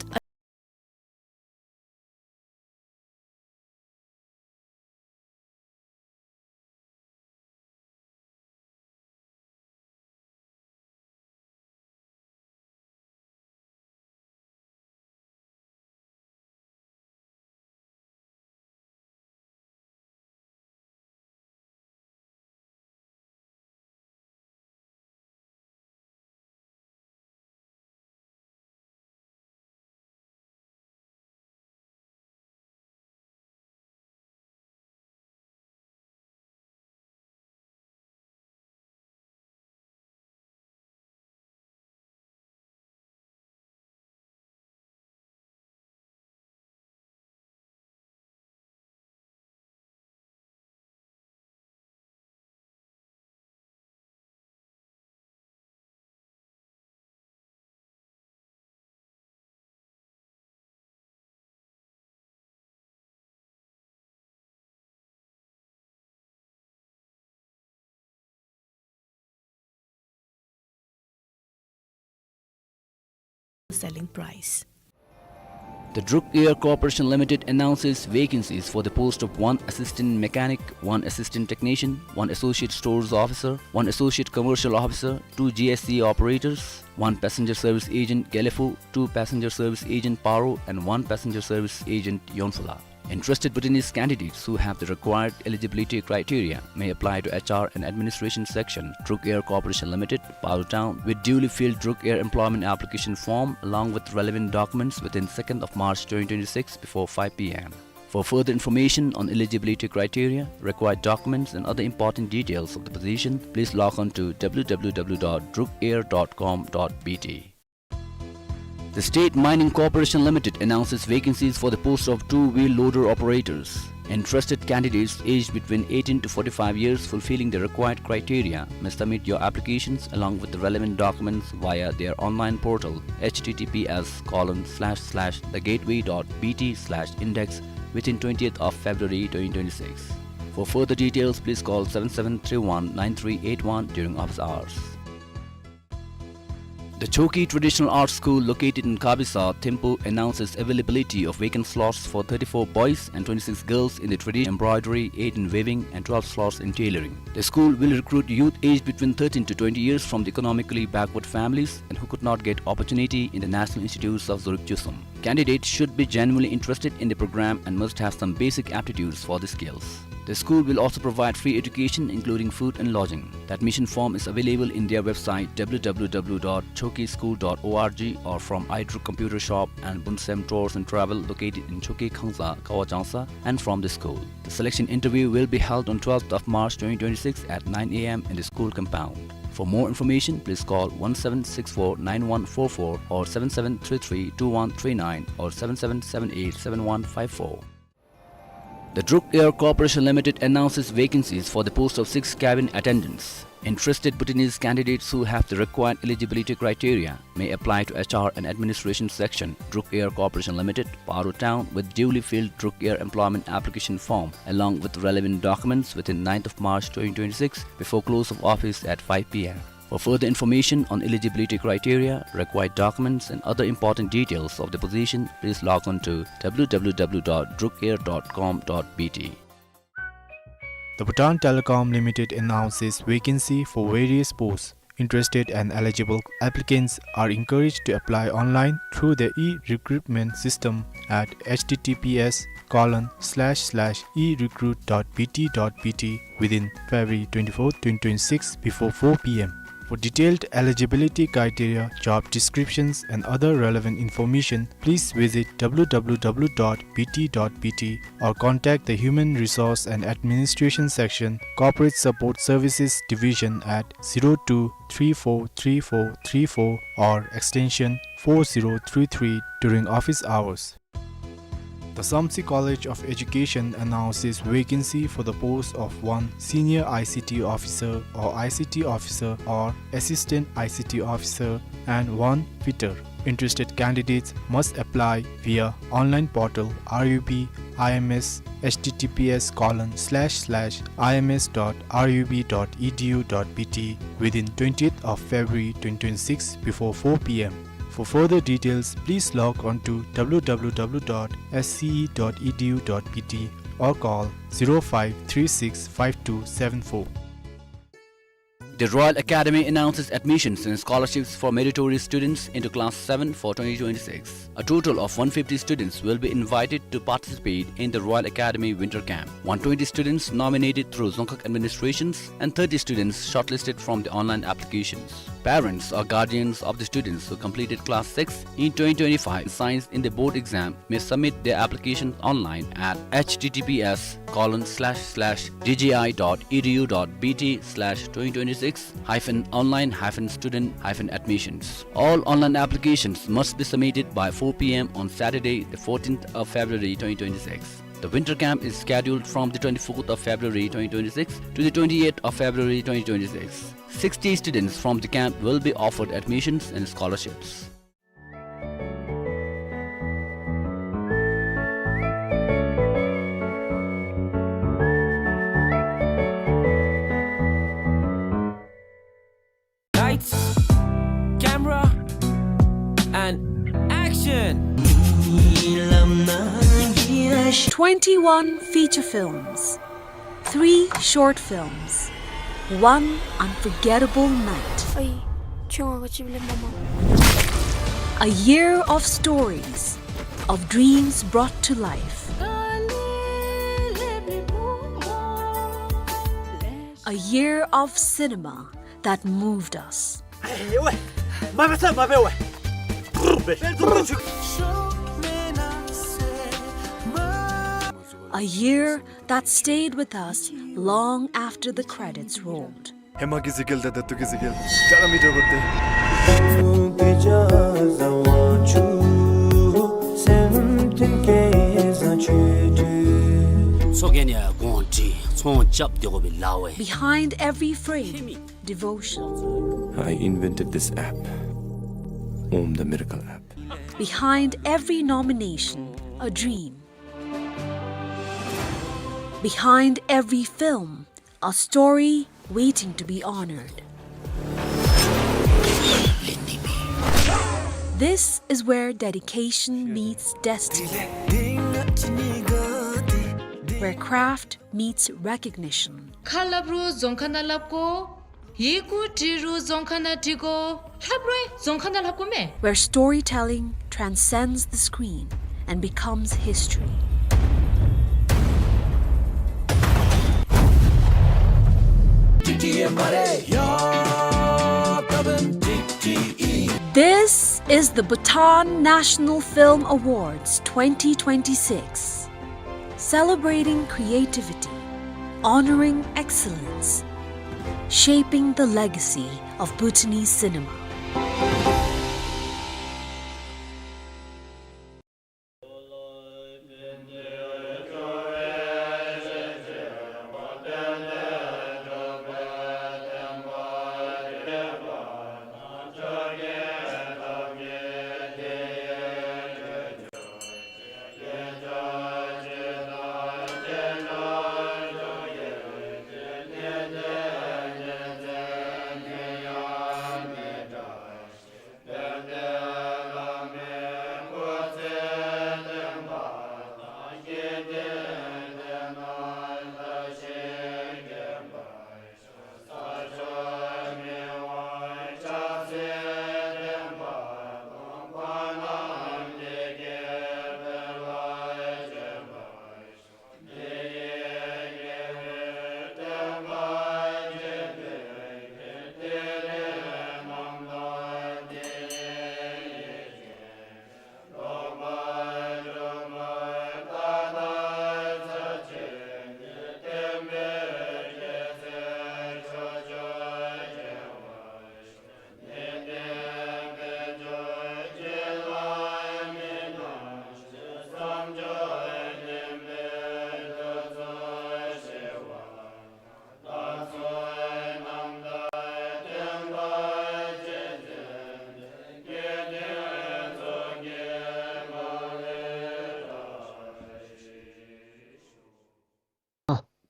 Selling price. The Druk Air Corporation Limited announces vacancies for the post of one assistant mechanic, one assistant technician, one associate stores officer, one associate commercial officer, two G S C operators, one passenger service agent Gelephu, two passenger service agent Paro, and one passenger service agent Yonphula. Interested Bhutanese candidates who have the required eligibility criteria may apply to H R and Administration Section, Druk Air Corporation Limited, Paro Town, with duly filled Druk Air employment application form along with relevant documents within second of March twenty twenty-six before five P M. For further information on eligibility criteria, required documents, and other important details of the position, please log on to W W W dot druk air dot com dot B T. The State Mining Corporation Limited announces vacancies for the post of two-wheel loader operators. Interested candidates aged between eighteen to forty-five years fulfilling the required criteria may submit your applications along with the relevant documents via their online portal, H T T P S colon slash slash the gateway dot B T slash index within twentieth of February twenty twenty-six. For further details, please call seven seven three one nine three eight one during office hours. The Chokyi Traditional Arts School, located in Kabisa, Thimphu, announces availability of vacant slots for thirty-four boys and twenty-six girls in the traditional embroidery, eight in weaving, and twelve slots in tailoring. The school will recruit youth aged between thirteen to twenty years from the economically backward families and who could not get opportunity in the National Institutes of Zurich Chusum. Candidates should be genuinely interested in the program and must have some basic aptitudes for the skills. The school will also provide free education, including food and lodging. The admission form is available in their website, W W W dot chokyi school dot org, or from iDruk Computer Shop and Bunsem Tours and Travel, located in Chokyi Khangsa, Kawa Changsa, and from the school. The selection interview will be held on twelfth of March twenty twenty-six at nine A M in the school compound. For more information, please call one seven six four nine one four four or seven seven three three two one three nine or seven seven seven eight seven one five four. The Druk Air Corporation Limited announces vacancies for the post of six cabin attendants. Interested Bhutanese candidates who have the required eligibility criteria may apply to H R and Administration Section, Druk Air Corporation Limited, Paro Town, with duly filled Druk Air employment application form along with relevant documents within ninth of March twenty twenty-six before close of office at five P M. For further information on eligibility criteria, required documents, and other important details of the position, please log on to W W W dot druk air dot com dot B T. The Bhutan Telecom Limited announces vacancy for various posts. Interested and eligible applicants are encouraged to apply online through the e-recruitment system at H T T P S colon slash slash e recruit dot B T dot B T within February twenty-fourth, twenty twenty-six before four P M. For detailed eligibility criteria, job descriptions, and other relevant information, please visit W W W dot B T dot B T or contact the Human Resource and Administration Section, Corporate Support Services Division at zero two three four three four three four or extension four zero three three during office hours. The Samtse College of Education announces vacancy for the post of one Senior I C T Officer or I C T Officer or Assistant I C T Officer and one fitter. Interested candidates must apply via online portal R U B I M S, H T T P S colon slash slash I M S dot R U B dot E D U dot B T within twentieth of February twenty twenty-six before four P M. For further details, please log on to W W W dot S C E dot E D U dot B T or call zero five three six five two seven four. The Royal Academy announces admissions and scholarships for meritorious students into Class seven for twenty twenty-six. A total of one fifty students will be invited to participate in the Royal Academy Winter Camp. One twenty students nominated through Dzongkhag administrations and thirty students shortlisted from the online applications. Parents or guardians of the students who completed Class six in twenty twenty-five science in the board exam may submit their application online at H T T P S colon slash slash D G I dot E D U dot B T slash twenty twenty-six hyphen online hyphen student hyphen admissions. All online applications must be submitted by four P M on Saturday, the fourteenth of February twenty twenty-six. The winter camp is scheduled from the twenty-fourth of February twenty twenty-six to the twenty-eighth of February twenty twenty-six. Sixty students from the camp will be offered admissions and scholarships. Lights, camera, and action. Twenty-one feature films, three short films, one unforgettable night. ཨའི། ཁྱོད་ང་ག་ཅི་ལས་མ་མ། A year of stories, of dreams brought to life. A year of cinema that moved us. A year that stayed with us long after the credits rolled. ཧེ་མ་གི་གཟིགས་གེ་ལ་ད་ད་ལྟོ་གི་གཟིགས་གེ་ལ་ཅ་ལ་མི་འདྲ་བ་སྟེ། ཚོགས་ཀྱི་ནི་དགོངས་ཏེ་ཚོང་རྐྱབ་སྟེ་དགོ་པའི་ལཱ་བས། Behind every frame, devotion. I invented this app, Om the Miracle app. Behind every nomination, a dream. Behind every film, a story waiting to be honored. This is where dedication meets destiny, where craft meets recognition. ཁ་སླབ་རུང་རྫོང་ཁ་ནང་སླབ་དགོ། ཡི་གུ་འབྲི་རུང་རྫོང་ཁ་ནང་འབྲི་དགོ། ལྷབ་རུང་རྫོང་ཁ་ནང་ལྷབ་དགོ་མས། Where storytelling transcends the screen and becomes history. This is the Bhutan National Film Awards twenty twenty-six. Celebrating creativity, honoring excellence, shaping the legacy of Bhutanese cinema.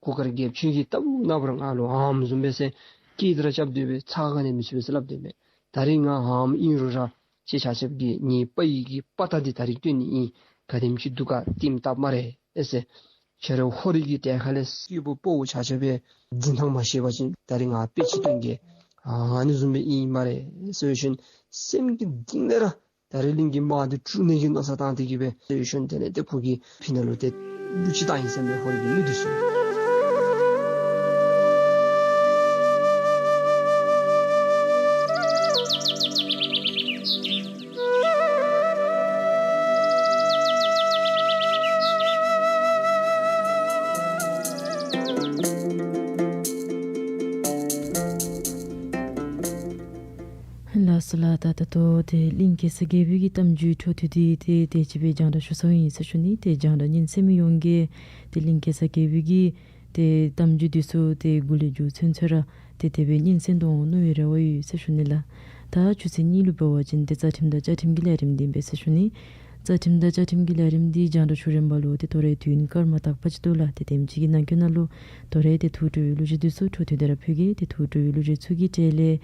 གུར་དཀར་རྒྱལཔོ་ཁྱོད་ཀྱིས་ལྟ་བུ་ན་བར་ང་ལུ་འམ་བཟུམ་སྦེ་ཟེར་སྐད་འདི་ར་རྐྱབ་སྡོད་པས། ཚ་ག་ནི་མི་ཚུགས་པས་ཟེར་སླབ་སྡོད་པས། ད་རིས་ང་འམ་ཨིན་རུང་ར་ཁྱེད་ཆ་ཁྱབ་ཀྱིས་ངེའི་པའི་གི་དཔའ་རྟགས་འདི་ད་རིས་སྟོན་ནི་ཨིན། ག་དེམ་ཅིག་འདུག་ག་ལྟདམོ་བལྟ་སྨ་རེ་ཨེ་ཟེར། ཁྱེད་རའི་ཧོར་གྱི་གྲལ་ཁ་ལས་སྐྱེས་བུ་དཔའ་བོ་ཆ་ཁྱབ་སྦེ་འཛིན་ཐངས་མ་ཤེས་པ་ཅིན་ད་རིས་ང་དཔེ་ཅིག་སྟོན་གེ། ཨ་ནི་བཟུམ་སྦེ་ཨིན་སྨ་རེ་ཟེར་ཞིནམ་སེམས་ཀྱི་གཏིང་ལས་ར་ད་རིས་གླིང་གི་དམག་འདི་དཀྲུག་ནི་གི་མནོ་བསམ་བཏང་སྟེ་གི་སྦེ་ཟེར་ཞིནམ་དེ་ལས་ཏེ་ཁོ་གིས་ཕི་ནང་ལུ་ཏེ་གླུ་ཅིག་བཏང་ཡི་ཟེར་མས། ཧོར་གྱི་གླུ་འདི་ཚུ། ལགས་སོ་ལགས། ད་ད་ལྟོ་ཏེ་གླིང་གེ་སར་རྒྱལ་པོའི་གི་གཏམ་རྒྱུད་འཕྲོ་མཐུད་དེ་ཏེ་དེ་ཅིག་སྦེ་རྒྱང་བསྒྲགས་ཞུ་ཚར་ཡི་ཟེར་ཞུ་ནི། ཏེ་རྒྱང་བསྒྲགས་ཉན་གསན་མི་ཡོངས་ཀྱིས་ཏེ་གླིང་གེ་སར་རྒྱལ་པོའི་གི་ཏེ་གཏམ་རྒྱུད་འདི་ཚུ་ཏེ་མགུ་ལས་མཇུག་ཚུན་ཚོད་ར་ཏེ་དེ་སྦེ་ཉན་གསན་དོ་འོང་མནོ་བའི་རེ་བ་ཡོད་ཟེར་ཞུ་ནི་ལགས། ད་ཆུ་ཚོད་གཉིས་ལུ་འབད་བ་ཅིན་ཏེ་རྩ་ཁྲིམས་དང་བཅའ་ཁྲིམས་ཀྱི་ལས་རིམ་འདི་ཨིན་པས་ཟེར་ཞུ་ནི། རྩ་ཁྲིམས་དང་བཅའ་ཁྲིམས་ཀྱི་ལས་རིམ་འདི་རྒྱང་བསྒྲགས་ཞུ་རན་པ་ལུ་ཏེ་དོ་རུང་དུས་ཡུན་སྐར་མ་དག་པ་ཅིག་འདུག་ལགས། ཏེ་དེམ་ཅིག་གི་ནང་འཁོད་ནང་ལུ་དོ་རུང་ཏེ་ཐུགས་སྤྲོ་བའི་གླུ་གཞས་འདི་ཚུ་འཕྲོ་མཐུད་དེ་ར་ཕུལ་གེ། ཏེ་ཐུགས་སྤྲོ་བའི་གླུ་གཞས་ཚུ་གི་གྲས་ལས་